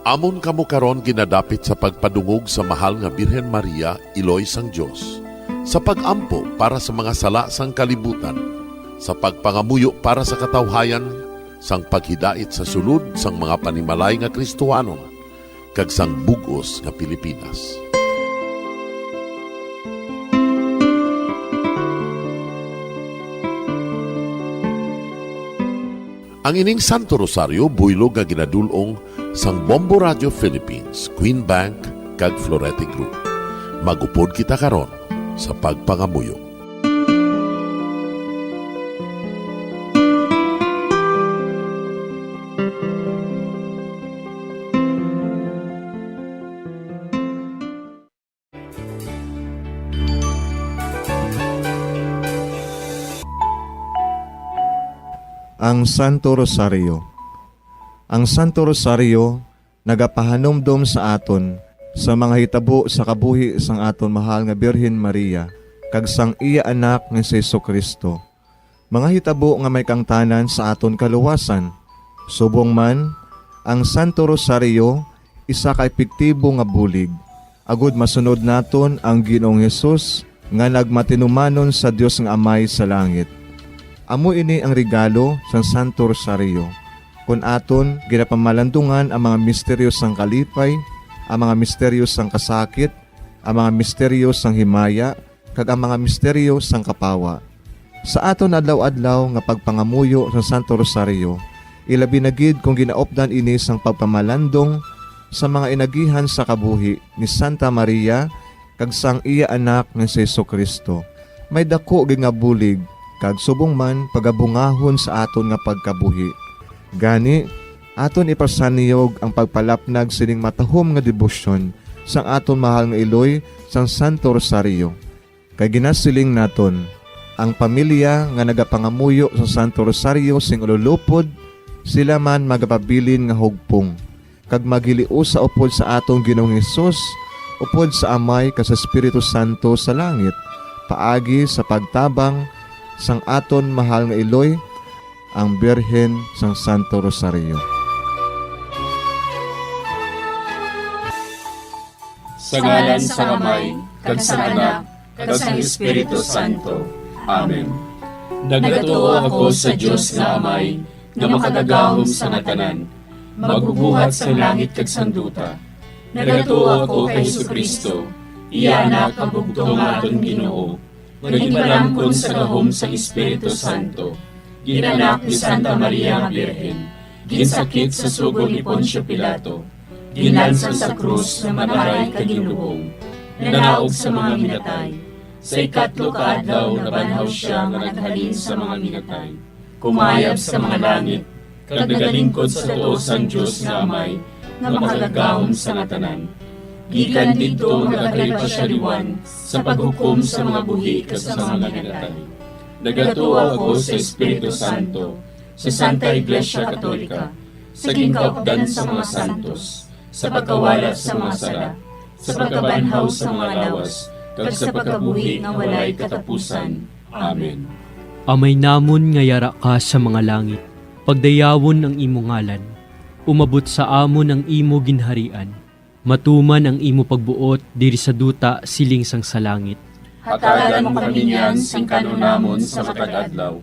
Amon kamo karon ginadapit sa pagpadungog sa mahal nga Birhen Maria, Iloy sang Dios, sa pag-ampo para sa mga sala sang kalibutan, sa pagpangamuyo para sa katawhayan, sang paghidait sa sulod sang mga panimalay nga Kristohanon, kag sang bug-os nga Pilipinas. Ang ining Santo Rosario buylog nga ginadul-ong sang Bombo Radio Philippines, Queen Bank, kag Florete Group. Mag-upod kita karon sa pagpangamuyo. Ang Santo Rosario. Ang Santo Rosario nagapahanumdom sa aton sa mga hitabo sa kabuhi sang aton mahal nga Birhen Maria kag sang iya Anak nga si Jesu-Cristo, mga hitabo nga may kaangtanan sa aton kaluwasan. Subong man, ang Santo Rosario isa ka epektibo nga bulig, agud masunod naton ang Ginoong Hesus nga nagmatinumanon sa Dios nga Amay sa langit. Amo ini ang regalo sang Santo Rosario, kon aton ginapamalandungan ang mga misteryo sang kalipay, ang mga misteryo sang kasakit, ang mga misteryo sang himaya, kag ang mga misteryo sang kapawa. Sa aton adlaw-adlaw nga pagpangamuyo sa Santo Rosario, ilabi na gid kon ginaupdan ini sang pagpamalandong sa mga inagihan sa kabuhi ni Santa Maria kag sang iya Anak nga si Jesu-Cristo, may daku gid nga bulig kag subong man pagabungahon sa aton nga pagkabuhi. Gani, aton ipasanyog ang pagpalapnag sining matahom nga debosyon sang aton mahal nga iloy sang Santo Rosario. Kay ginasiling naton, ang pamilya nga nagapangamuyo sa Santo Rosario sing ululupod, sila man magapabilin nga hugpong, kag maghiliusa upod sa aton Ginoong Hesus, upod sa Amay kag sa Espiritu Santo sa langit, paagi sa pagtabang sang aton mahal nga iloy, ang Birhen sang Santo Rosario. Sa ngalan sang Amay, kag sang Anak, kag sang Espiritu Santo. Amen. Nagatuo ako sa Dios nga Amay, nga makagagahom sa nga tanan, magbubuhat sang langit kag sang duta. Nagatuo ako kay Jesu-Cristo, iya Anak nga bugtong nga aton Ginoo, nga ginpalamkon sa gahom sang Espiritu Santo, ginanak ni Santa Maria nga Birhen, ginsakit sa sugo ni Poncio Pilato, ginlansang sa krus nga mag-aray kag ginlubong, nanaog sa mga minatay. Sa ikatlo ka adlaw nabanhaw sia nga naghalin sa mga minatay, kumayab sa mga langit, kag nagalingkod sa tuo sang Dios nga Amay nga makagagahom sa nga tanan. Gikan didto magakari pa sia liwan sa paghukom sa mga buhi kag sa mga minatay. Nagatuo ako sa Espiritu Santo, sa Santa Iglesia Katolika, sa ginkaupdan sa mga santos, sa pagkawala sa mga sala, sa pagkabanhaw sa mga lawas, kag sa pagkabuhi nga walay katapusan. Amen. Amay namon nga yara ka sa mga langit, pagdayawon ang imo ngalan. Umabot sa amon ang imo ginharian. Matuman ang imo pagbuot diri sa duta siling sang sa langit. Hatagan mo kami niyan sing kan-on namon sa matag adlaw,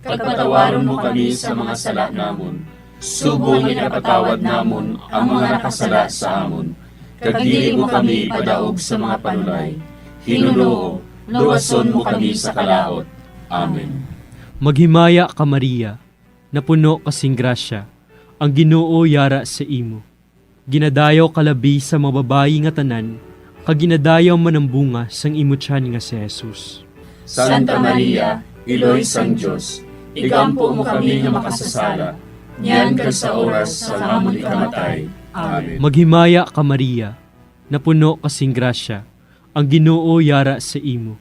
kag patawaron mo kami sa mga sala namon, subong nga ginapatawad namon ang mga nakasala sa amon, kag dili mo kami ipadaog sa mga panulay. Hinunoo, luwason mo kami sa kalaut. Amen. Maghimaya ka, Maria, napuno ka sing grasya, ang Ginoo yara sa imo. Ginadayaw ka labi sa mga babayi nga tanan, kag ginadayaw man ang bunga sang imo tiyan nga si Jesus. Santa Maria, Iloy sang Dios, igampo mo kami nga makasasala, niyan kag sa oras sang amon ikamatay. Amen. Maghimaya ka, Maria, napuno ka sing grasya, ang Ginoo yara sa imo.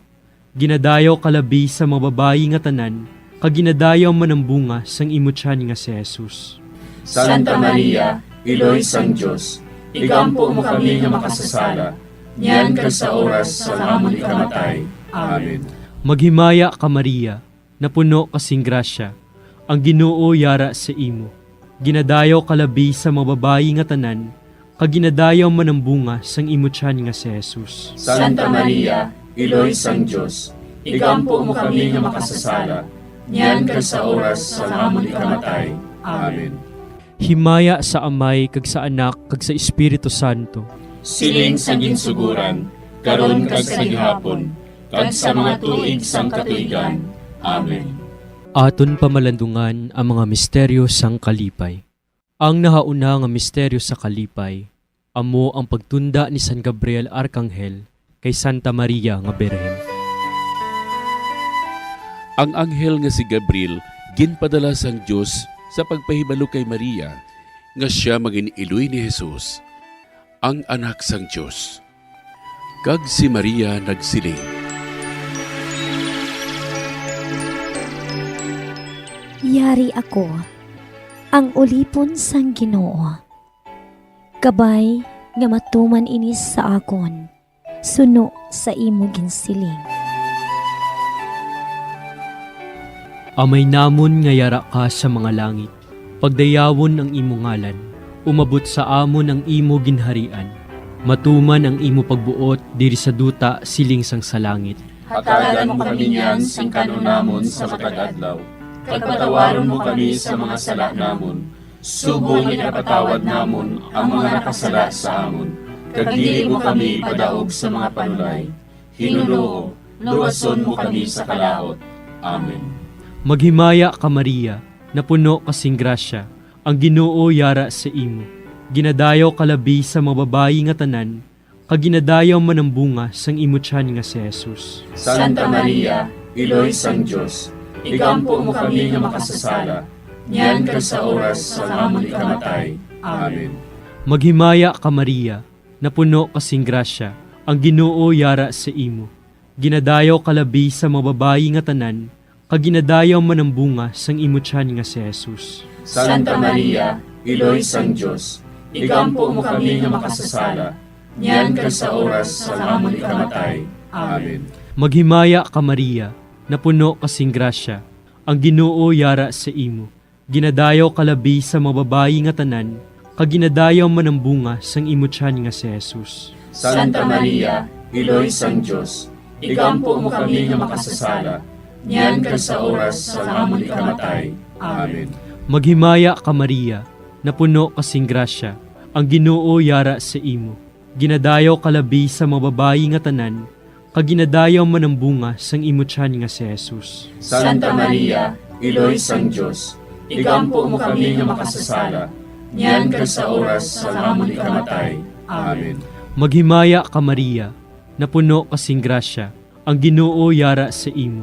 Ginadayaw ka labi sa mga babayi nga tanan, kag ginadayaw man ang bunga sang imo tiyan nga si Jesus. Santa Maria, Iloy sang Dios, igampo mo kami nga makasasala, niyan kag sa oras sang amon ikamatay. Amen. Maghimaya ka, Maria, napuno ka sing grasya, ang Ginoo yara sa imo. Ginadayaw ka labi sa mga babayi nga tanan, kag ginadayaw man ang bunga sang imo tiyan nga si Jesus. Santa Maria, Iloy sang Dios, igampo mo kami nga makasasala, niyan kag sa oras sang amon ikamatay. Amen. Himaya sa Amay, kag sa Anak, kag sa Espiritu Santo. Siling sa ginsuguran, karon kag sa gihapon, kag sa mga tuig sang katuigan. Amen. Aton pamalandungan ang mga misteryo sang kalipay. Ang nahauna nga misteryo sa kalipay amo ang pagtunda ni San Gabriel Arkanghel kay Santa Maria nga Birhen. Ang anghel nga si Gabriel ginpadala sang Dios sa pagpahibalo kay Maria nga sia mangin-iloy ni Jesus, ang Anak sang Dios. Kag si Maria nagsiling, "Yari ako, ang ulipon sang Ginoo. Kabay nga matuman ini sa akon, suno sa imo ginsiling." Amay namon nga yara ka sa mga langit, pagdayawon ang imo ngalan, umabot sa amon ang imo ginharian, matuman ang imo pagbuot diri sa duta siling sang sa langit. Hatagan mo kami niyan sing kan-on namon sa matag adlaw, kag patawaron mo kami sa mga sala namon, subong nga ginapatawad namon ang mga nakasala sa amon, kag dili mo kami ipadaog sa mga panulay. Hinunoo, luwason mo kami sa kalaut. Amen. Maghimaya ka, Maria, napuno ka sing grasya, ang Ginoo yara sa imo. Ginadayaw ka labi sa mga babayi nga tanan, kag ginadayaw man ang bunga sang imo tiyan nga si Jesus. Santa Maria, Iloy sang Dios, igampo mo kami nga makasasala, niyan kag sa oras sang amon ikamatay. Amen. Maghimaya ka, Maria, napuno ka sing grasya, ang Ginoo yara sa imo. Ginadayaw ka labi sa mga babayi nga tanan, kag ginadayaw man ang bunga sang imo tiyan nga si Jesus. Santa Maria, Iloy sang Dios, igampo mo kami nga makasasala, niyan kag sa oras sang amon ikamatay. Amen. Maghimaya ka, Maria, napuno ka sing grasya, ang Ginoo yara sa imo. Ginadayaw ka labi sa mga babayi nga tanan, kag ginadayaw man ang bunga sang imo tiyan nga si Jesus. Santa Maria, Iloy sang Dios, igampo mo kami nga makasasala, niyan kag sa oras sang amon ikamatay. Amen. Maghimaya ka, Maria, napuno ka sing grasya, ang Ginoo yara sa imo. Ginadayaw ka labi sa mga babayi nga tanan, kag ginadayaw man ang bunga sang imo tiyan nga si Jesus. Santa Maria, Iloy sang Dios, igampo mo kami nga makasasala, niyan kag sa oras sang amon ikamatay. Amen. Maghimaya ka, Maria, napuno ka sing grasya, ang Ginoo yara sa imo.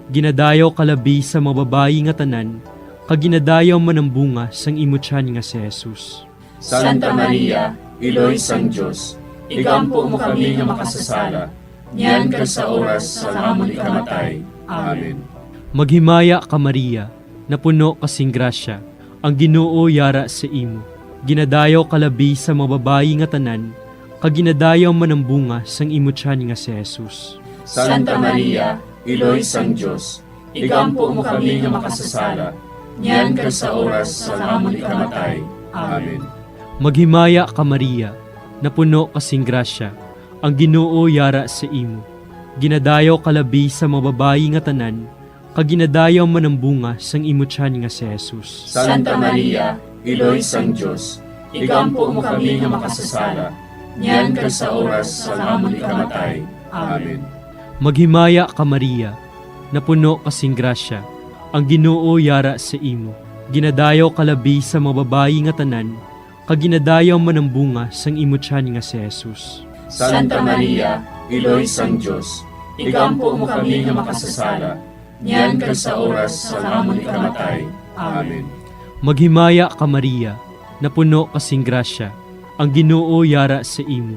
Ginadayaw ka labi sa mga babayi nga tanan, kag ginadayaw man ang bunga sang imo tiyan nga si Jesus. Santa Maria, Iloy sang Dios, igampo mo kami nga makasasala, niyan kag sa oras sang amon ikamatay. Amen. Maghimaya ka, Maria, napuno ka sing grasya, ang Ginoo yara sa imo. Ginadayaw ka labi sa mga babayi nga tanan, kag ginadayaw man ang bunga sang imo tiyan nga si Jesus. Santa Maria, Iloy sang Dios, igampo mo kami nga makasasala, niyan kag sa oras sang amon ikamatay. Amen. Maghimaya ka, Maria, napuno ka sing grasya, ang Ginoo yara sa imo. Ginadayaw ka labi sa mga babayi nga tanan, kag ginadayaw man ang bunga sang imo tiyan nga si Jesus. Santa Maria, Iloy sang Dios, igampo mo kami nga makasasala, niyan kag sa oras sang amon ikamatay. Amen. Maghimaya ka, Maria, napuno ka sing grasya, ang Ginoo yara sa imo. Ginadayaw ka labi sa mga babayi nga tanan, kag ginadayaw man ang bunga sang imo tiyan nga si Jesus. Santa Maria, Iloy sang Dios, igampo mo kami nga makasasala, niyan kag sa oras sang amon ikamatay. Amen. Maghimaya ka, Maria, napuno ka sing grasya, ang Ginoo yara sa imo.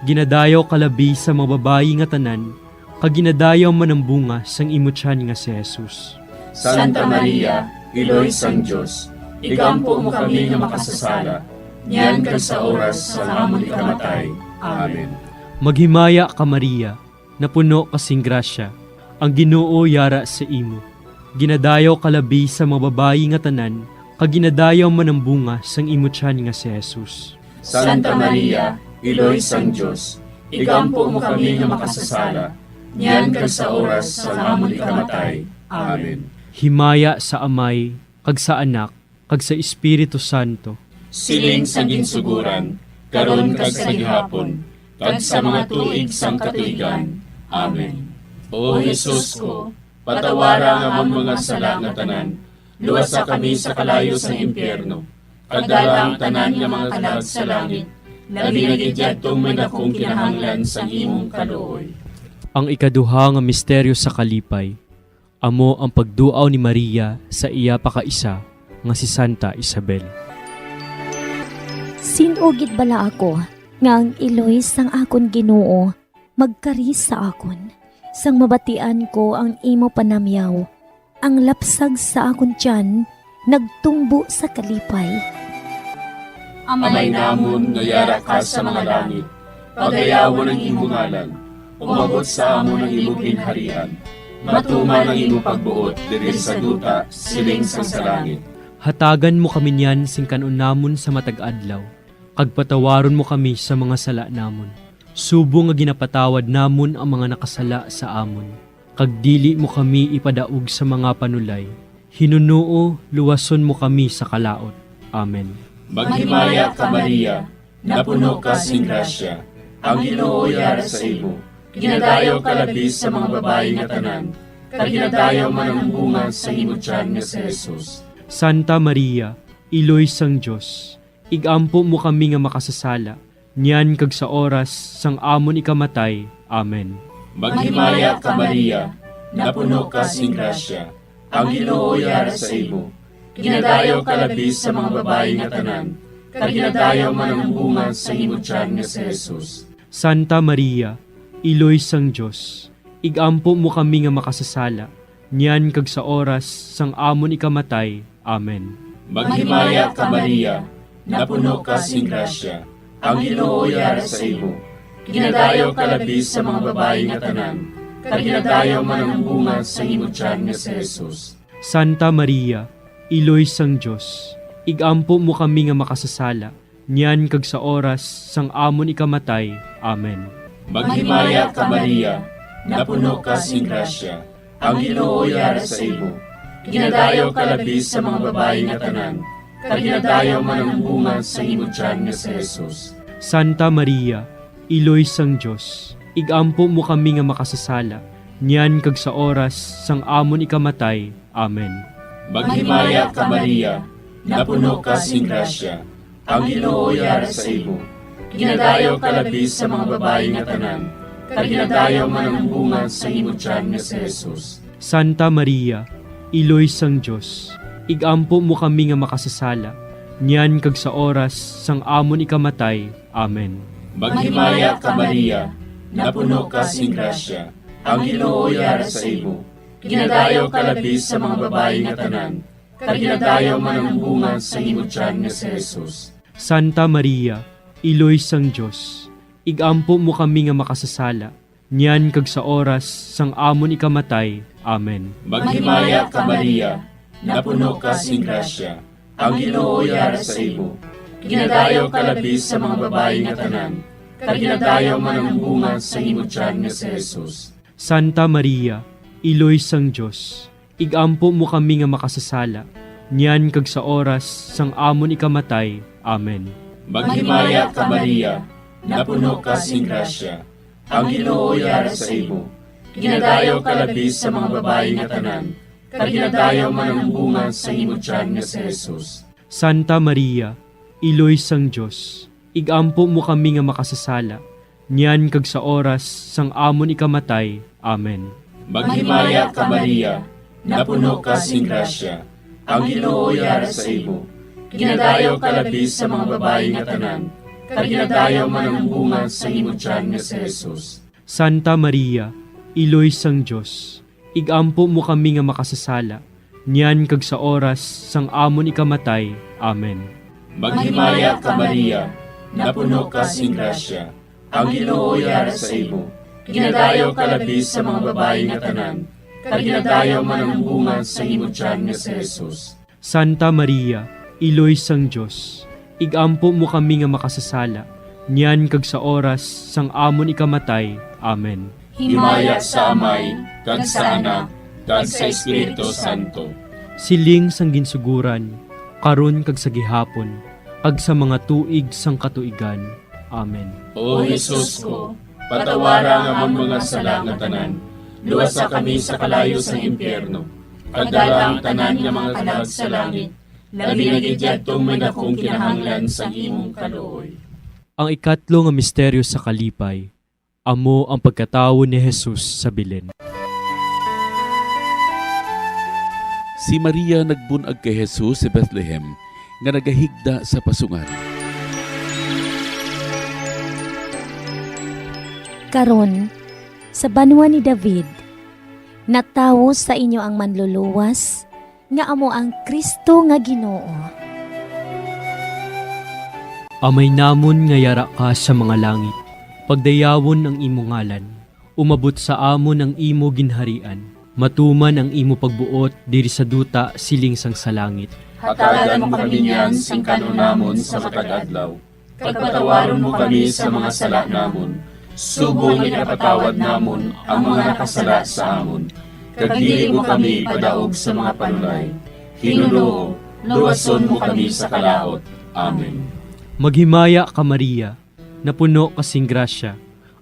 Ginadayaw ka labi sa mga babayi nga tanan, kag ginadayaw man ang bunga sang imo tiyan nga si Jesus. Santa Maria, Iloy sang Dios, igampo mo kami nga makasasala, niyan kag sa oras sang amon ikamatay. Amen. Maghimaya ka, Maria, napuno ka sing grasya, ang Ginoo yara sa imo. Ginadayaw ka labi sa mga babayi nga tanan, kag ginadayaw man ang bunga sang imo tiyan nga si Jesus. Santa Maria, Iloy sang Dios, igampo mo kami nga makasasala, niyan kag sa oras sang amon ikamatay. Amen. Himaya sa Amay, kag sa Anak, kag sa Espiritu Santo. Siling sang ginsuguran, karon kag sa gihapon, kag sa mga tuig sang katuigan. Amen. O Jesus ko, patawara ang amon mga sala nga tanan, luwasa kami sa kalayo sang impyerno, kag dala ang tanan nga mga kalag sa langit, labi na gid yadtong may dakong kinahanglan sang imong kaluoy. Ang ikaduha nga misteryo sa kalipay, amo ang pagduaw ni Maria sa iya pakaisa nga si Santa Isabel. Sin-o gid bala ako nga ang iloy sang akon Ginoo magkari sa akon, sang mabatian ko ang imo panamyaw? Ang lapsag sa akon tiyan nagtumbo sa kalipay. Amay namon nga yara ka sa mga langit, pagayawon ang imo ngalan, umabot sa amon ang imo ginharian, matuman ang imo pagbuot diri sa duta siling sang sa langit. Hatagan mo kami niyan sing kan-on namon sa matag adlaw, kag patawaron mo kami sa mga sala namon, subong nga ginapatawad namon ang mga nakasala sa amon. Kag dili mo kami ipadaog sa mga panulay, hinunoo luwason mo kami sa kalaut. Amen. Maghimaya ka, Maria, napuno ka sing grasya, ang Ginoo yara sa imo. Ginadayaw ka labi sa mga babayi nga tanan, kag ginadayaw man ang bunga sa imo tiyan nga si Jesus. Santa Maria, iloy sang Dios, ig-ampo mo kami nga makasasala, niyan kag sa oras sang amon ikamatay. Amen. Maghimaya ka, Maria, napuno ka sing grasya, ang Ginoo yara sa imo. Ginadayaw ka labi sa mga babayi nga tanan, kag ginadayaw man ang bunga sa imo tiyan nga si Jesus. Santa Maria, iloy sang Dios, ig-ampo mo kami nga makasasala, niyan kag sa oras sang amon ikamatay. Amen. Maghimaya ka, Maria, napuno ka sing grasya, ang Ginoo yara sa imo. Ginadayaw ka labi sa mga babayi nga tanan, kag ginadayaw man ang bunga sa imo tiyan nga si Jesus. Santa Maria, iloy sang Dios, ig-ampo mo kami nga makasasala, niyan kag sa oras sang amon ikamatay. Amen. Maghimaya ka, Maria, napuno ka sing grasya, ang Ginoo yara sa imo. Ginadayaw ka labi sa mga babayi nga tanan, kag ginadayaw man ang bunga sa imo tiyan nga si Jesus. Santa Maria, iloy sang Dios, ig-ampo mo kami nga makasasala, niyan kag sa oras sang amon ikamatay. Amen. Maghimaya ka, Maria, napuno ka sing grasya, ang Ginoo yara sa imo. Ginadayaw ka labi sa mga babayi nga tanan, kag ginadayaw man ang bunga sa imo tiyan nga si Jesus. Santa Maria, iloy sang Dios, ig-ampo mo kami nga makasasala, niyan kag sa oras sang amon ikamatay. Amen. Maghimaya ka, Maria, napuno ka sing grasya, ang Ginoo yara sa imo. Ginadayaw ka labi sa mga babayi nga tanan, kag ginadayaw man ang bunga sa imo tiyan nga si Jesus. Santa Maria, iloy sang Dios, ig-ampo mo kami nga makasasala, niyan kag sa oras sang amon ikamatay. Amen. Maghimaya ka, Maria, napuno ka sing grasya, ang Ginoo yara sa imo. Ginadayaw ka labi sa mga babayi nga tanan, kag ginadayaw man ang bunga sa imo tiyan nga si Jesus. Santa Maria, iloy sang Dios, ig-ampo mo kami nga makasasala, niyan kag sa oras sang amon ikamatay. Amen. Maghimaya ka, Maria, napuno ka sing grasya, ang Ginoo yara sa imo. Ginadayaw ka labi sa mga babayi nga tanan, kag ginadayaw man ang bunga sa imo tiyan nga si Jesus. Santa Maria, iloy sang Dios, ig-ampo mo kami nga makasasala, niyan kag sa oras sang amon ikamatay. Amen. Maghimaya ka, Maria, napuno ka sing grasya, ang Ginoo yara sa imo. Ginadayaw ka labi sa mga babayi nga tanan, kag ginadayaw man ang bunga sa imo tiyan nga si Jesus. Santa Maria, iloy sang Dios, ig-ampo mo kami nga makasasala, niyan kag sa oras sang amon ikamatay. Amen. Maghimaya ka, Maria, napuno ka sing grasya, ang Ginoo yara sa imo. Ginadayaw ka labi sa mga babayi nga tanan, kag ginadayaw man ang bunga sa imo tiyan nga si Jesus. Santa Maria, iloy sang Dios, ig-ampo mo kami nga makasasala, niyan kag sa oras sang amon ikamatay. Amen. Himaya sa Amay, kag sa Anak, kag sa Espiritu Santo. Siling sang ginsuguran, karon kag sa gihapon, kag sa mga tuig sang katuigan. Amen. O Jesus ko, patawara ang amon mga sala nga tanan, luwasa kami sa kalayo sang impyerno, kag dala ang tanan nga mga kalag sa langit, labi na gid yadtong may dakong kinahanglan sang imong kaluoy. Ang ikatlo nga misteryo sa kalipay, amo ang pagkatawo ni Jesus sa Belen. Si Maria nagbun-ag kay Jesus sa Bethlehem nga nagahigda sa pasungan. Karon, sa banwa ni David, natawo sa inyo ang Manluluwas, nga amo ang Cristo nga Ginoo. Amay namon nga yara ka sa mga langit, pagdayawon ang imo ngalan, umabot sa amon ang imo ginharian, matuman ang imo pagbuot diri sa duta siling sang sa langit. Hatagan mo kami niyan sing kan-on namon sa matag adlaw, kag patawaron mo kami sa mga sala namon, subong nga ginapatawad namon ang mga nakasala sa amon, kag dili mo kami ipadaog sa mga panulay. Ginoo, luwason mo kami sa kalaut. Amen. Maghimaya ka, Maria, napuno ka sing grasya,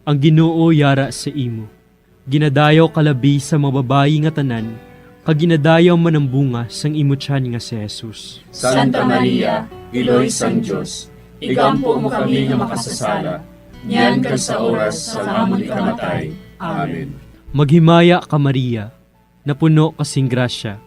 ang Ginoo yara sa imo. Ginadayaw ka labi sa mga babayi nga tanan, kag ginadayaw man ang bunga sang imo tiyan nga si Jesus. Santa Maria, Iloy sang Dios, igampo mo kami nga makasasala, niyan kag sa oras sang amon ikamatay. Amen. Maghimaya ka, Maria, napuno ka sing grasya,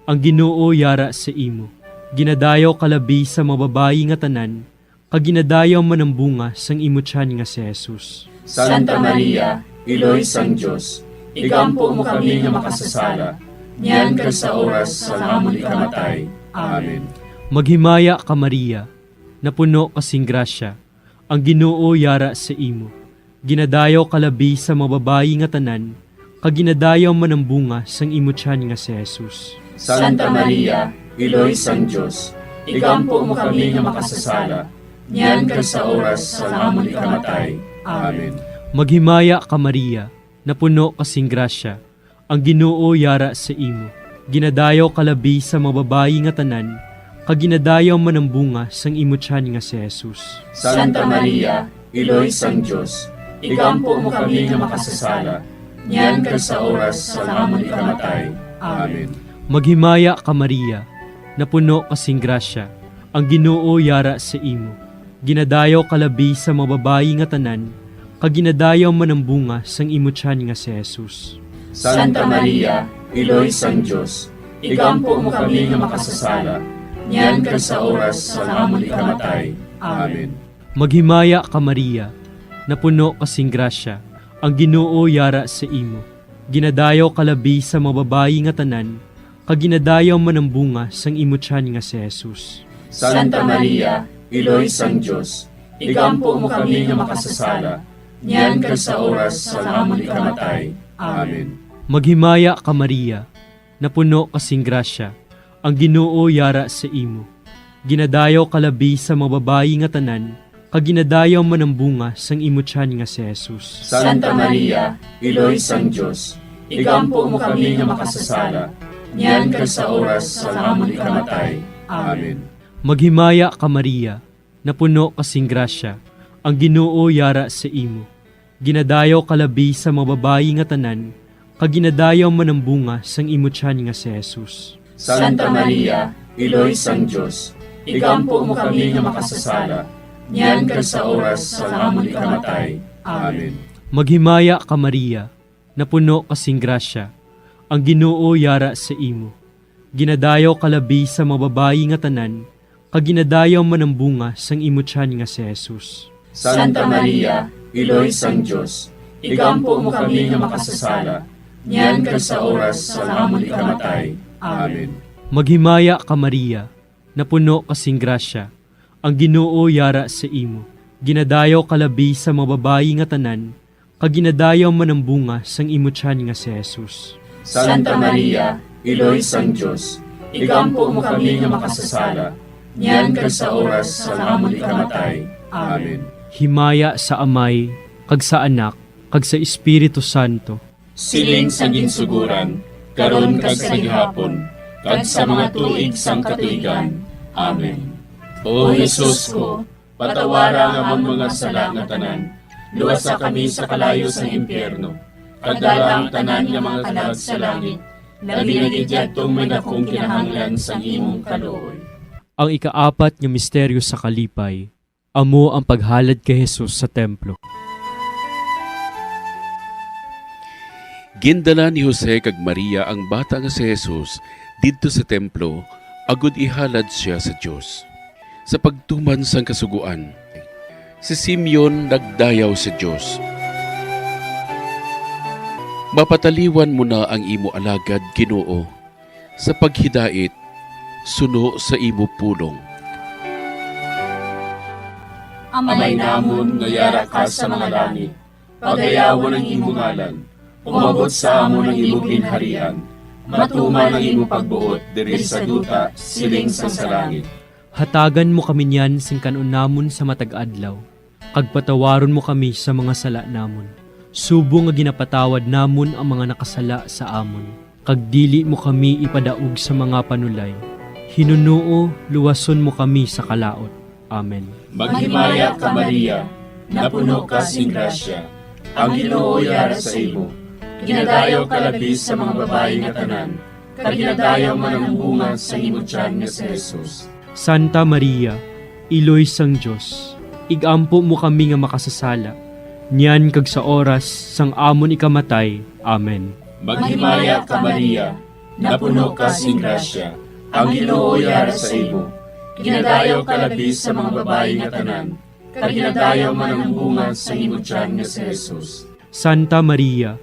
ang Ginoo yara sa imo. Ginadayaw ka labi sa mga babayi nga tanan, kag ginadayaw man ang bunga sang imo tiyan nga si Jesus. Santa Maria, Iloy sang Dios, igampo mo kami nga makasasala, niyan kag sa oras sang amon ikamatay. Amen. Maghimaya ka, Maria, napuno ka sing grasya, ang Ginoo yara sa imo. Ginadayaw ka labi sa mga babayi nga tanan, kag ginadayaw man ang bunga sang imo tiyan nga si Jesus. Santa Maria, Iloy sang Dios, igampo mo kami nga makasasala, niyan kag sa oras sang amon ikamatay. Amen. Maghimaya ka, Maria, napuno ka sing grasya, ang Ginoo yara sa imo. Ginadayaw ka labi sa mga babayi nga tanan, kag ginadayaw man ang bunga sang imo tiyan nga si Jesus. Santa Maria, Iloy sang Dios, igampo mo kami nga makasasala, niyan kag sa oras sang amon ikamatay. Amen. Maghimaya ka, Maria, napuno ka sing grasya, ang Ginoo yara sa imo. Ginadayaw ka labi sa mga babayi nga tanan, kag ginadayaw man ang bunga sang imo tiyan nga si Jesus. Santa Maria, Iloy sang Dios, igampo mo kami nga makasasala, niyan kag sa oras sang amon ikamatay. Amen. Maghimaya ka, Maria, napuno ka sing grasya, ang Ginoo yara sa imo. Ginadayaw ka labi sa mga babayi nga tanan, kag ginadayaw man ang bunga sang imo tiyan nga si Jesus. Santa Maria, Iloy sang Dios, igampo mo kami nga makasasala, niyan kag sa oras sang amon ikamatay. Amen. Maghimaya ka, Maria, napuno ka sing grasya, ang Ginoo yara sa imo. Ginadayaw ka labi sa mga babayi nga tanan, kag ginadayaw man ang bunga sang imo tiyan nga si Jesus. Santa Maria, Iloy sang Dios, igampo mo kami nga makasasala, niyan kag sa oras sang amon ikamatay. Amen. Maghimaya ka, Maria, napuno ka sing grasya, ang Ginoo yara sa imo. Ginadayaw ka labi sa mga babayi nga tanan, kag ginadayaw man ang bunga sang imo tiyan nga si Jesus. Santa Maria, Iloy sang Dios, igampo mo kami nga makasasala, niyan kag sa oras sang amon ikamatay. Amen. Maghimaya ka, Maria, napuno ka sing grasya, ang Ginoo yara sa imo. Ginadayaw ka labi sa mga babayi nga tanan, kag ginadayaw man ang bunga sang imo tiyan nga si Jesus. Santa Maria, Iloy sang Dios, igampo mo kami nga makasasala, niyan kag sa oras sang amon ikamatay. Amen. Maghimaya ka, Maria, napuno ka sing grasya, ang Ginoo yara sa imo. Ginadayaw ka labi sa mga babayi nga tanan, kag ginadayaw man ang bunga sang imo tiyan nga si Jesus. Santa Maria, Iloy sang Dios, igampo mo kami nga makasasala, niyan kag sa oras sang amon ikamatay. Amen. Himaya sa Amay, kag sa Anak, kag sa Espiritu Santo. Siling sa ginsugoran, karon kag sa gihapon, kag sa mga tuig sang katuigan. Amen. O Jesus ko, patawara ang amon mga sala nga tanan, luwasa kami sa kalayo sang impyerno, kag dala ang tanan nga mga kalag sa langit, labi na gid yadtong may dakong kinahanglan sang imong kaluoy. Ang ikaapat nga misteryo sa kalipay, amo ang paghalad kay Jesus sa templo. Gindala ni Jose kag Maria ang bata nga si Jesus didto sa templo agod ihalad sia sa Dios. Sa pagtuman sang Kasugoan, si Simeon nagdayaw sa Dios, "Mapataliwan mo na ang imo alagad, Ginoo, sa paghidait suno sa imo pulong." Amay namon nga yara ka sa mga langit, pagayawon ang imo ngalan. Umabot sa amon ang imo ginharian. Matuman ang imo pagbuot diri sa duta, siling sang sa langit. Hatagan mo kami niyan sing kan-on namon sa matag adlaw, kag patawaron mo kami sa mga sala namon, subong nga ginapatawad namon ang mga nakasala sa amon. Kag dili mo kami ipadaog sa mga panulay. Hinunoo, luwason mo kami sa kalaut. Amen. Maghimaya ka, Maria, napuno ka sing grasya. Ang Ginoo yara sa imo. Ginadayaw ka labi sa mga babayi nga tanan, kag ginadayaw man ang bunga sa imo tiyan nga si Jesus. Santa Maria, Iloy sang Dios, ig-ampo mo kami nga makasasala, niyan kag sa oras sang amon ikamatay. Amen. Maghimaya ka, Maria, napuno ka sing grasya, ang Ginoo yara sa imo. Ginadayaw ka labi sa mga babayi nga tanan, kag ginadayaw man ang bunga sang imo tiyan nga si Jesus. Santa Maria,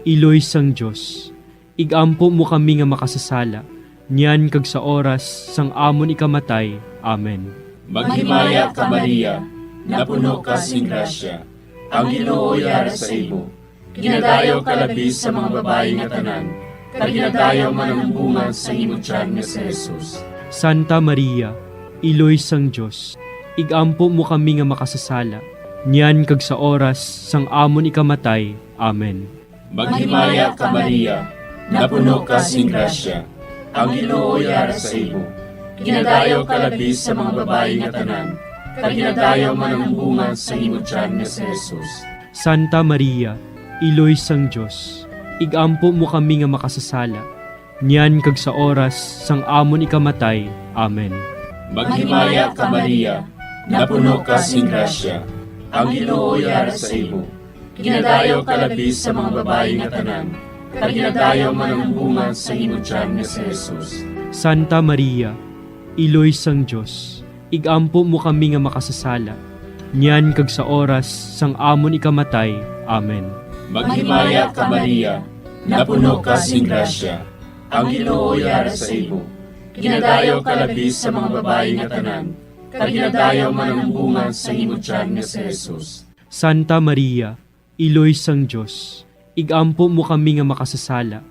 Iloy sang Dios, ig-ampo mo kami nga makasasala, niyan kag sa oras sang amon ikamatay. Amen. Maghimaya ka, Maria, napuno ka sing grasya, ang Ginoo yara sa imo. Ginadayaw ka labi sa mga babayi nga tanan, kag ginadayaw man ang bunga sang imo tiyan nga si Jesus. Santa Maria, Iloy sang Dios, ig-ampo mo kami nga makasasala, niyan kag sa oras sang amon ikamatay. Amen. Maghimaya ka, Maria, napuno ka sing grasya, ang Ginoo yara sa imo. Ginadayaw ka labi sa mga babayi nga tanan, kag ginadayaw man ang bunga sang imo tiyan nga si Jesus. Santa Maria, Iloy sang Dios, ig-ampo mo kami nga makasasala, niyan kag sa oras sang amon ikamatay. Amen. Maghimaya ka, Maria, napuno ka sing grasya, ang Ginoo yara sa imo. Ginadayaw ka labi sa mga babayi nga tanan, kag ginadayaw man ang bunga sang imo tiyan nga si Jesus. Santa Maria, Iloy sang Dios, ig-ampo mo kami nga makasasala, niyan kag sa oras sang amon ikamatay. Amen. Maghimaya ka, Maria, napuno ka sing grasya, ang Ginoo yara sa imo. Ginadayaw ka labi sa mga babayi nga tanan, kag ginadayaw man ang bunga sang imo tiyan nga si Jesus. Santa Maria, Iloy sang Dios, ig-ampo mo kami nga makasasala,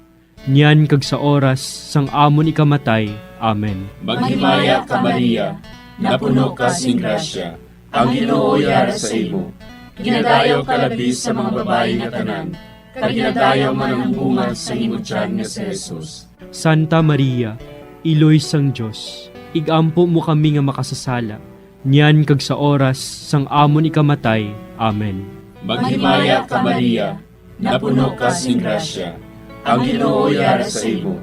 niyan kag sa oras sang amon ikamatay. Amen. Maghimaya ka, Maria, napuno ka sing grasya, ang Ginoo yara sa imo. Ginadayaw ka labi sa mga babayi nga tanan, kag ginadayaw man ang bunga sang imo tiyan nga si Jesus. Santa Maria, Iloy sang Dios, ig-ampo mo kami nga makasasala, niyan kag sa oras sang amon ikamatay. Amen. Maghimaya ka, Maria, napuno ka sing grasya, ang Ginoo yara sa imo.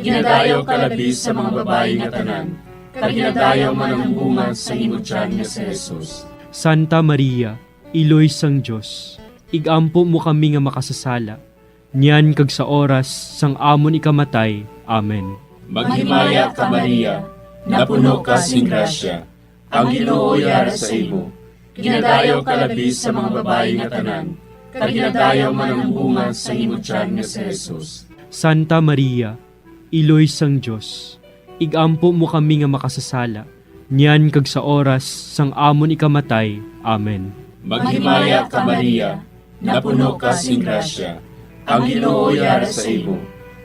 Ginadayaw ka labi sa mga babayi nga tanan, kag ginadayaw man ang bunga sang imo tiyan nga si Jesus. Santa Maria, Iloy sang Dios, ig-ampo mo kami nga makasasala, niyan kag sa oras sang amon ikamatay. Amen. Maghimaya ka, Maria, napuno ka sing grasya, ang Ginoo yara sa imo. Ginadayaw ka labi sa mga babayi nga tanan, kag ginadayaw man ang bunga sang imo tiyan nga si Jesus. Santa Maria, Iloy sang Dios, ig-ampo mo kami nga makasasala, niyan kag sa oras sang amon ikamatay. Amen. Maghimaya ka, Maria, napuno ka sing grasya, ang Ginoo yara sa imo.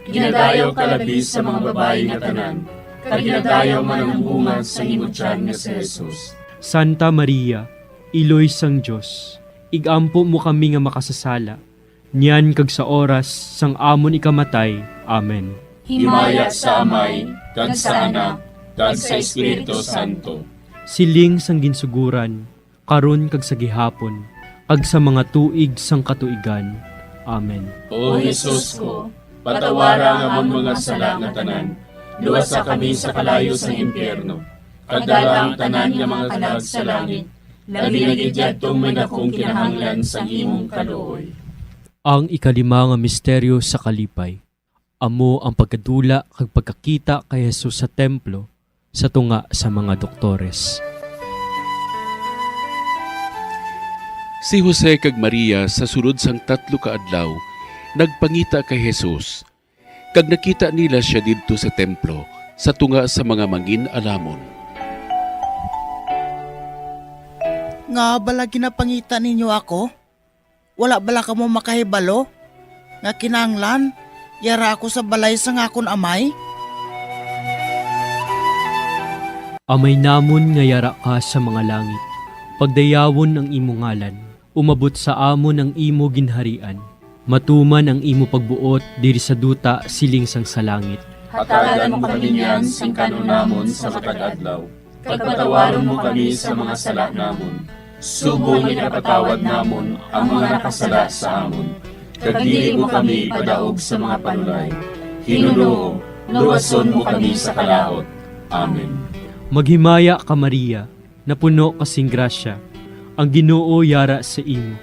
Ginadayaw ka labi sa mga babayi nga tanan, kag ginadayaw man ang bunga sang imo tiyan nga si Jesus. Santa Maria, Iloy sang Dios, ig-ampo mo kami nga makasasala, niyan kag sa oras sang amon ikamatay. Amen. Himaya sa Amay, kag sa Anak, kag sa Espiritu Santo. Siling sang ginsuguran, karon kag sa gihapon, kag sa mga tuig sang katuigan. Amen. O Jesus ko, patawara ang amon mga sala nga tanan, luwasa kami sa kalayo sang impyerno, kag dala ang tanan nga mga kalag sa langit, labi na gid yadtong may dakong kinahanglan sang imong kaluoy. Ang ikalima nga misteryo sa kalipay, amo ang pagkadula kag pagkakita kay Jesus sa templo sa tunga sa mga doktores. Si Jose kag Maria sa sulod sang tatlo ka adlaw nagpangita kay Jesus, kag nakita nila sia didto sa templo sa tunga sa mga mangin-alamon. Ngaa bala ginapangita ninyo ako? Wala bala kamo makahibalo nga kinahanglan yara ako sa balay sang akon Amay? Amay namon nga yara ka sa mga langit, pagdayawon ang imo ngalan, umabot sa amon ang imo ginharian, matuman ang imo pagbuot diri sa duta siling sang sa langit. Hatagan mo kami niyan sing kan-on namon sa matag adlaw, kag patawaron mo kami sa mga sala namon, subong nga ginapatawad namon ang mga nakasala sa amon, kag dili mo kami ipadaog sa mga panulay. Ginoo, luwason mo kami sa kalaut. Amen. Maghimaya ka, Maria, napuno ka sing grasya, ang Ginoo yara sa imo.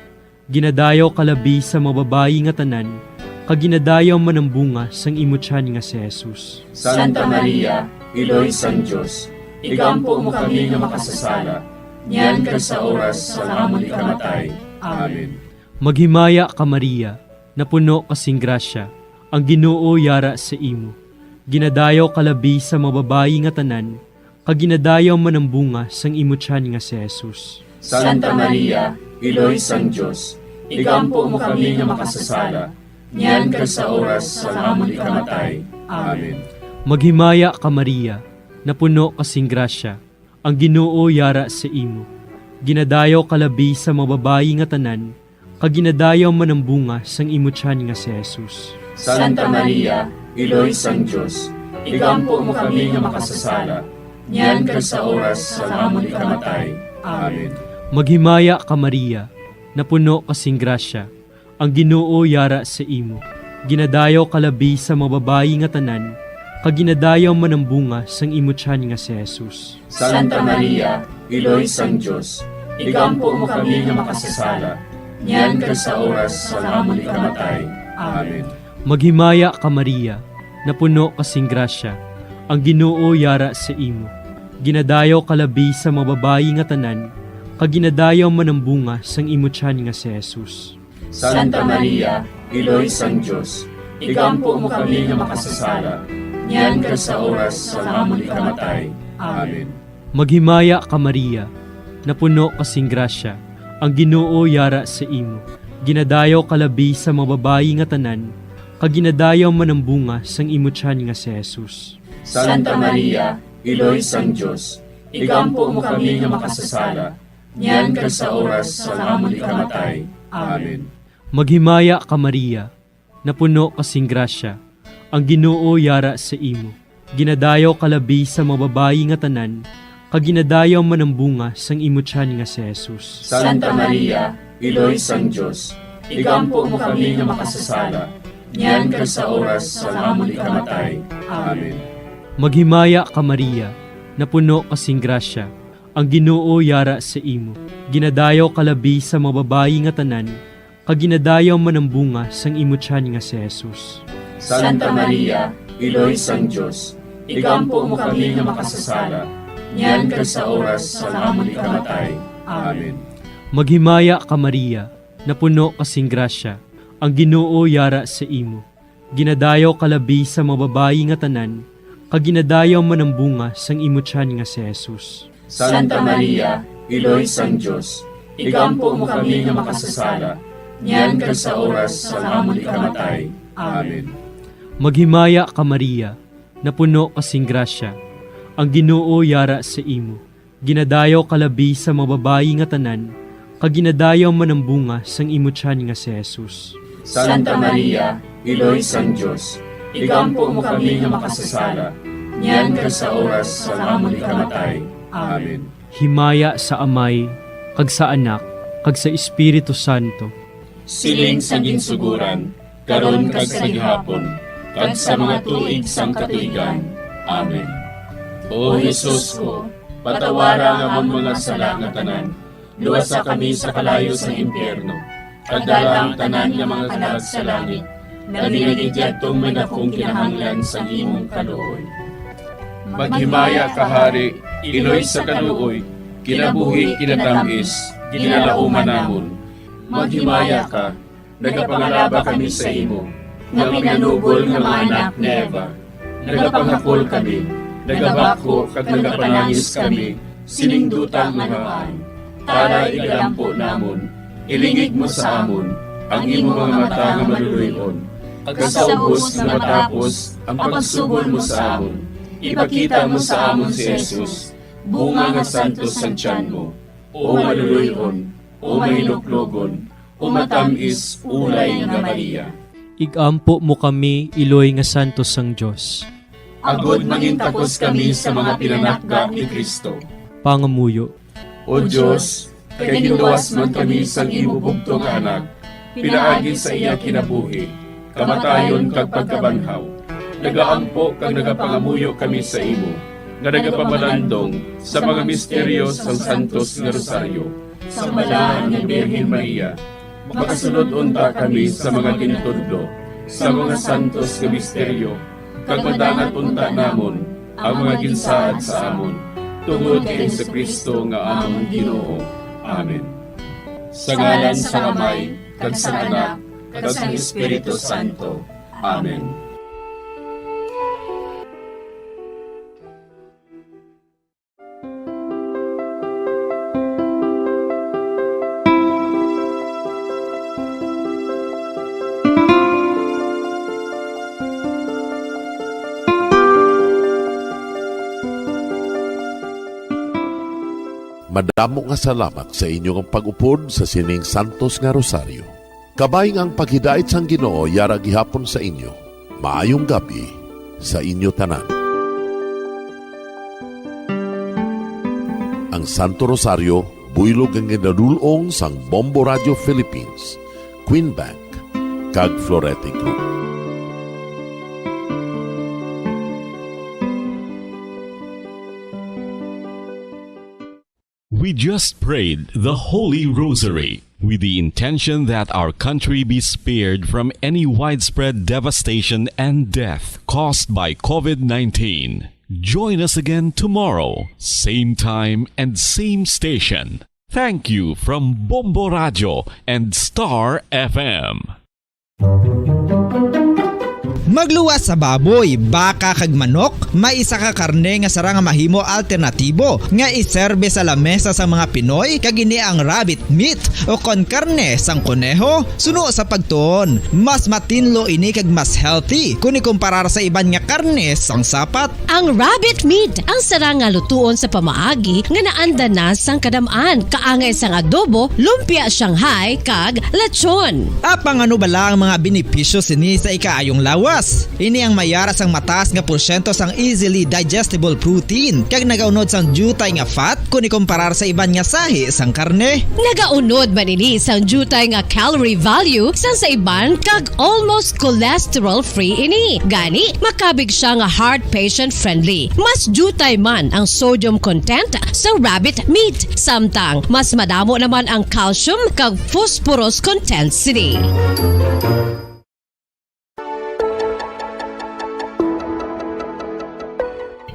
Ginadayaw ka labi sa mga babayi nga tanan, kag ginadayaw man ang bunga sang imo tiyan nga si Jesus. Santa Maria, Iloy sang Dios, igampo mo kami nga makasasala, niyan kag sa oras sang amon ikamatay. Amen. Maghimaya ka, Maria, napuno ka sing grasya, ang Ginoo yara sa imo. Ginadayaw ka labi sa mga babayi nga tanan, kag ginadayaw man ang bunga sang imo tiyan nga si Jesus. Santa Maria, Iloy sang Dios, igampo mo kami nga makasasala, niyan kag sa oras sang amon ikamatay. Amen. Maghimaya ka, Maria, napuno ka sing grasya, ang Ginoo yara sa imo. Ginadayaw ka labi sa mga babayi nga tanan, kag ginadayaw man ang bunga sang imo tiyan nga si Jesus. Santa Maria, Iloy sang Dios, igampo mo kami nga makasasala, niyan kag sa oras sang amon ikamatay. Amen. Maghimaya ka, Maria, napuno ka sing grasya, ang Ginoo yara sa imo. Ginadayaw ka labi sa mga babayi nga tanan, kag ginadayaw man ang bunga sang imo tiyan nga si Jesus. Santa Maria, Iloy sang Dios, igampo mo kami nga makasasala, niyan kag sa oras sang amon ikamatay. Amen. Maghimaya ka, Maria, napuno ka sing grasya, ang Ginoo yara sa imo. Ginadayaw ka labi sa mga babayi nga tanan, kag ginadayaw man ang bunga sang imo tiyan nga si Jesus. Santa Maria, Iloy sang Dios, igampo mo kami nga makasasala, niyan kag sa oras sang amon ikamatay. Amen. Maghimaya ka, Maria, napuno ka sing grasya, ang Ginoo yara sa imo. Ginadayaw ka labi sa mga babayi nga tanan, kag ginadayaw man ang bunga sang imo tiyan nga si Jesus. Santa Maria, Iloy sang Dios, igampo mo kami nga makasasala, niyan kag sa oras sang amon ikamatay. Amen. Maghimaya ka, Maria, napuno ka sing grasya, ang Ginoo yara sa imo. Ginadayaw ka labi sa mga babayi nga tanan, kag ginadayaw man ang bunga sang imo tiyan nga si Jesus. Santa Maria, Iloy sang Dios, igampo mo kami nga makasasala, niyan kag sa oras sang amon ikamatay. Amen. Maghimaya ka, Maria, napuno ka sing grasya, ang Ginoo yara sa imo. Ginadayaw ka labi sa mga babayi nga tanan, kag ginadayaw man ang bunga sang imo tiyan nga si Jesus. Santa Maria, Iloy sang Dios, igampo mo kami nga makasasala, niyan kag sa oras sang amon ikamatay. Amen. Maghimaya ka, Maria, napuno ka sing grasya, ang Ginoo yara sa imo. Ginadayaw ka labi sa mga babayi nga tanan, kag ginadayaw man ang bunga sang imo tiyan nga si Jesus. Santa Maria, Iloy sang Dios, igampo mo kami nga makasasala, niyan kag sa oras sang amon ikamatay. Amen. Maghimaya ka, Maria, napuno ka sing grasya, ang Ginoo yara sa imo. Ginadayaw ka labi sa mga babayi nga tanan, kag ginadayaw man ang bunga sang imo tiyan nga si Jesus. Santa Maria, Iloy sang Dios, igampo mo kami nga makasasala, niyan kag sa oras sang amon ikamatay. Amen. Himaya sa Amay, kag sa Anak, kag sa Espiritu Santo. Siling sang ginsugoran, karon kag sa gihapon, kag sa mga tuig sang katuigan. Amen. O Jesus ko, patawara ang amon mga sala nga tanan, luwasa kami sa kalayo sang impyerno, kag dala ang tanan nga mga kalag sa langit, labi na gid yadtong may dakong kinahanglan sang imong kaluoy. Maghimaya ka, Hari, iloy sa kaluoy, kinabuhi, kinatamis, ginalauman namon. Maghimaya ka, nagapangalaba kami sa imo, nga pinanubol nga mga anak ni Eva. Nagapangakol kami, nagabakho kag nagapanangis kami sining duta nga luhaan. Tara, igalampo namon, ilingig mo sa amon ang imo mga mata nga maluloy-on, kag sa ubos nga matapos ang pagsubol mo sa amon, ipakita mo sa amon si Jesus, bunga nga santos sang tiyan mo. O maluloy-on, o mahinuklogon, o matamis, ulay nga Maria. Igampo mo kami, iloy nga santos sang Dios. Agod mangintakos kami sa mga pinanakda ni Cristo. Pangamuyo. O Dios, kay ginluwas man kami sang imo bugtong nga Anak, pinaagi sa iya kinabuhi, kamatayon kag pagkabanhaw, nagaampo kag nagapangamuyo kami sa imo, nga nagapamalandong sa mga misteryo sang Santos nga Rosaryo, sa Balaan nga Birhen Maria. Makasulod unta kami sa mga gintudlo sa mga santos nga misteryo, kag madangat unta namon ang mga ginsaad sa amon, tungod kay Jesu-Cristo nga amon Ginoo. Amen. Sa ngalan sang Amay, kag sang Anak, kag sang Espiritu Santo. Amen. Madamo nga salamat sa inyo nga pag-upod sa sining santos nga rosaryo. Kabay nga ang paghidait sang Ginoo yara gihapon sa inyo. Maayong gab-i sa inyo tanan. Ang Santo Rosario buylog nga ginadul-ong sang Bombo Radio Philippines, Queen Bank, kag Florete Group. We just prayed the Holy Rosary with the intention that our country be spared from any widespread devastation and death caused by COVID nineteen. Join us again tomorrow, same time and same station. Thank you from Bombo Radio and Star F M. Magluwas sa baboy, baka kag manok, may isa ka karne nga sarang nga mahimo alternatibo nga iserbe sa lamesa sa mga Pinoy, kag ini ang rabbit meat o kon karne sang koneho. Suno sa pagtuon, mas matinlo ini kag mas healthy kon ikumparar sa iban nga karne sang sapat. Ang rabbit meat ang sarang nga lutuon sa pamaagi nga naanda na sang kadam-an, kaangay sang adobo, lumpia Shanghai, kag lechon. Apang ano bala ang mga benepisyo sini sa ikaayong lawas? Ini ang may yara sang mataas nga porsyento sang easily digestible protein, kag nagaunod sang diutay nga fat kon ikumparar sa iban nga sahi sang karne. Nagaunod man ini sang diutay nga calorie value sang sa iban, kag almost cholesterol-free ini. Gani, makabig sia nga heart patient-friendly. Mas diutay man ang sodium content sa rabbit meat, samtang mas madamo naman ang calcium kag phosphorus content sini.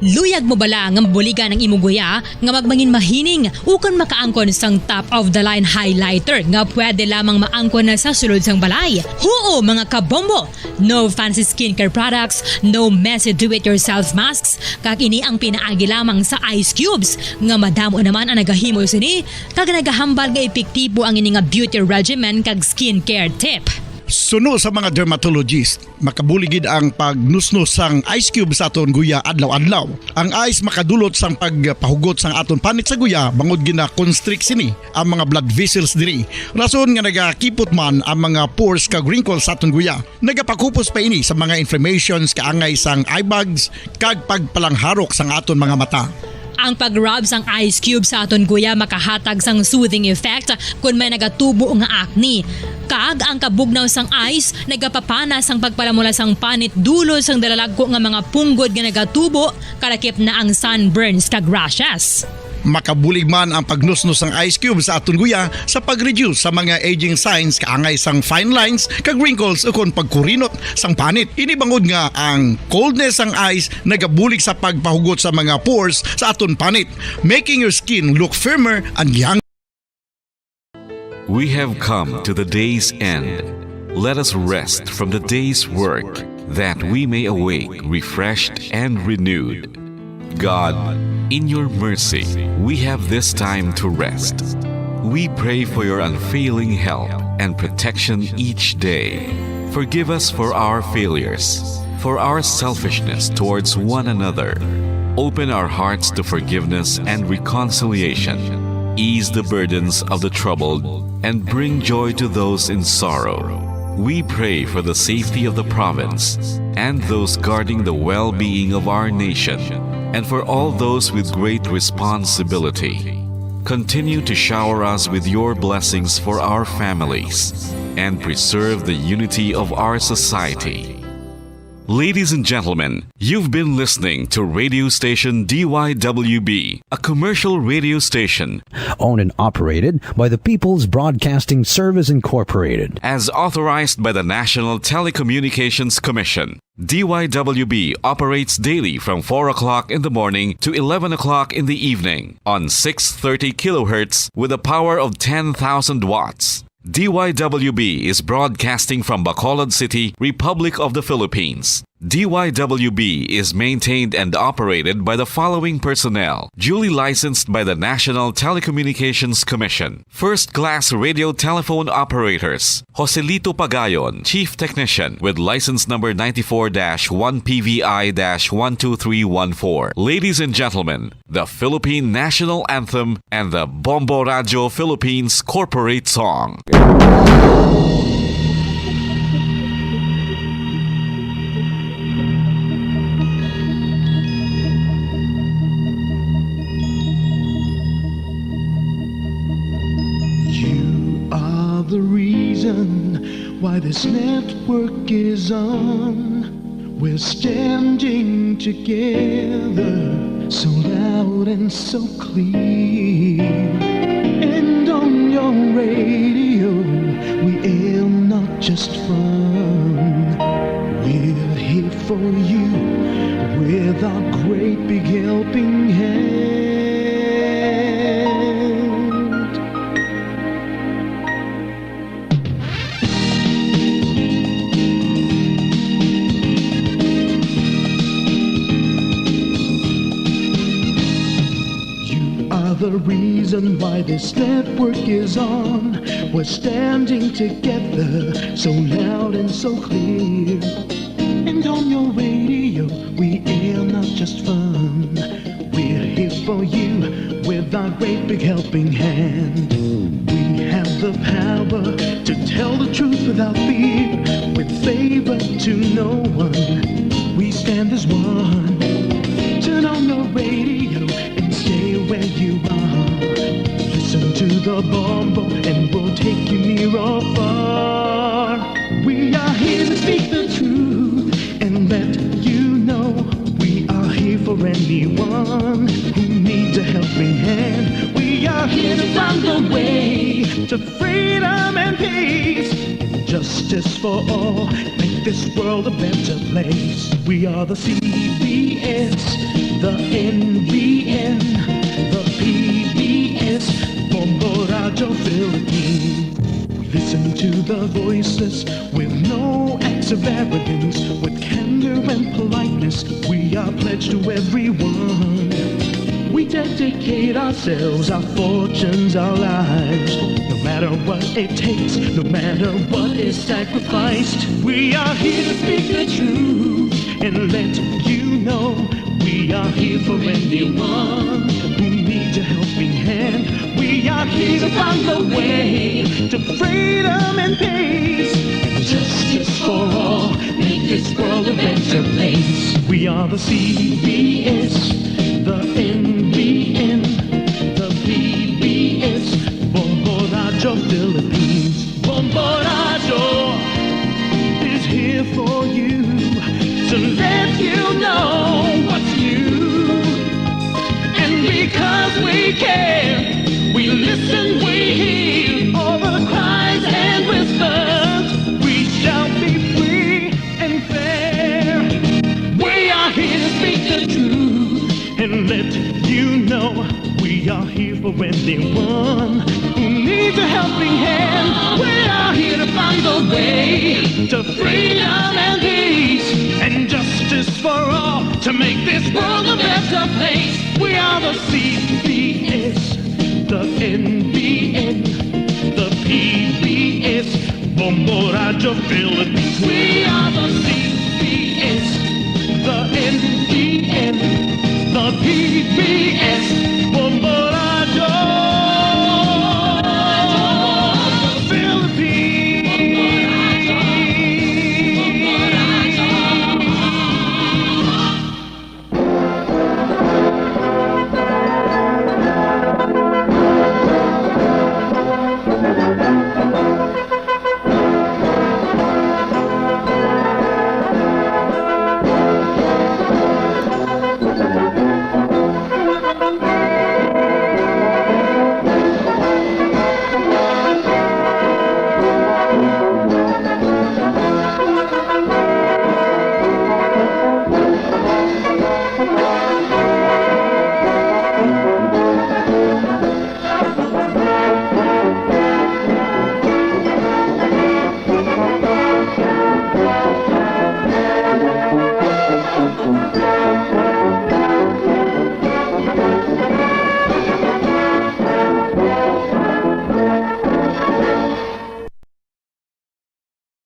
Luyag mo bala nga mabuligan ang imong guya nga magmangin mahining ukon makaangkon sang top-of-the-line highlighter nga pwede lamang maangkon na sa sulod sang balay? Huo, mga kabombo! No fancy skincare products, no messy do-it-yourself masks, kag ini ang pinaagi lamang sa ice cubes, nga madamo naman ang nagahimo sini, kag nagahambal nga epektibo ang ini nga beauty regimen kag skincare tip. Suno sa mga dermatologist, makabulig gid ang pagnusnos sang ice cube sa aton guya adlaw-adlaw. Ang ice makadulot sang pagpahugot sang aton panit sa guya bangod gina-constrict sini ang mga blood vessels diri. Rason nga nagakipot man ang mga pores kag wrinkles sa aton guya. Nagapakupos pa ini sa mga inflammations kaangay sang eye bags kag pagpalangharok sang aton mga mata. Ang pag-rub sang ice cube sa aton guya makahatag sang soothing effect kon may nagatubo nga acne. Kag ang kabugnaw sang ice nagapapana sang pagpalamula sang panit dulot sang dalalagko nga mga punggod nga nagatubo, kalakip na ang sunburns kag rashes. Makabulig man ang pagnusnos sang ice cube sa aton guya sa pag-reduce sa mga aging signs kaangay sang fine lines kag wrinkles ukon pagkurinot sang panit. Ini bangod nga ang coldness sang ice nagabulig sa pagpahugot sa mga pores sa aton panit, making your skin look firmer and young. We have come to the day's end. Let us rest from the day's work, that we may awake refreshed and renewed. God, in your mercy, we have this time to rest. We pray for your unfailing help and protection each day. Forgive us for our failures, for our selfishness towards one another. Open our hearts to forgiveness and reconciliation. Ease the burdens of the troubled and bring joy to those in sorrow. We pray for the safety of the province and those guarding the well-being of our nation, and for all those with great responsibility. Continue to shower us with your blessings for our families and preserve the unity of our society. Ladies and gentlemen, you've been listening to radio station D Y W B, a commercial radio station owned and operated by the People's Broadcasting Service Incorporated. As authorized by the National Telecommunications Commission, D Y W B operates daily from four o'clock in the morning to eleven o'clock in the evening on six thirty kilohertz with a power of ten thousand watts. D Y W B is broadcasting from Bacolod City, Republic of the Philippines. D Y W B is maintained and operated by the following personnel, duly licensed by the National Telecommunications Commission. First-class radio telephone operators, Joselito Pagayon, Chief Technician, with license number ninety-four dash one P V I dash one two three one four. Ladies and gentlemen, the Philippine National Anthem and the Bombo Radio Philippines Corporate Song. You are the reason why this network is on. We're standing together, so loud and so clear. And on your radio, we aim not just fun. We're here for you with our great big helping hand. You are the reason why this network is on. We're standing together, so loud and so clear. And on your radio, we air not just fun. We're here for you with our great big helping hand. We have the power to tell the truth without fear, with favor to no one. We stand as one. Turn on your radio and stay where you are. Listen to the Bombo and we'll take you near or far. We are here to speak the truth and let you know we are here for anyone who needs a helping hand. We are here to find a way to freedom and peace, justice for all, make this world a better place. We are the C B S, the N B N, the P B S, Bombo Radio Philippines. We listen to the voiceless with no acts of arrogance, with candor and politeness. We are pledged to everyone. We dedicate ourselves, our fortunes, our lives. No matter what it takes, no matter what is sacrificed, we are here to speak the truth and let you know we are here for anyone who needs a helping hand. We are here to find the way to freedom and peace and justice for all. Make this world a better place. We are the C B S, the N B N, the P B S, Bombo Radyo Philippines. Bombo Radyo is here for you to let you know what's new. And because we care, we listen, we hear all the cries and whispers. We shall be free and fair. We are here to speak the truth and let you know we are here for anyone who needs a helping hand. We are here to find the way to freedom and peace and justice for all to make this world a better place. We are the C B S, the N B N, the P B S, Bombo Radyo Philippines. We are the C B S, the N B N, the P B S,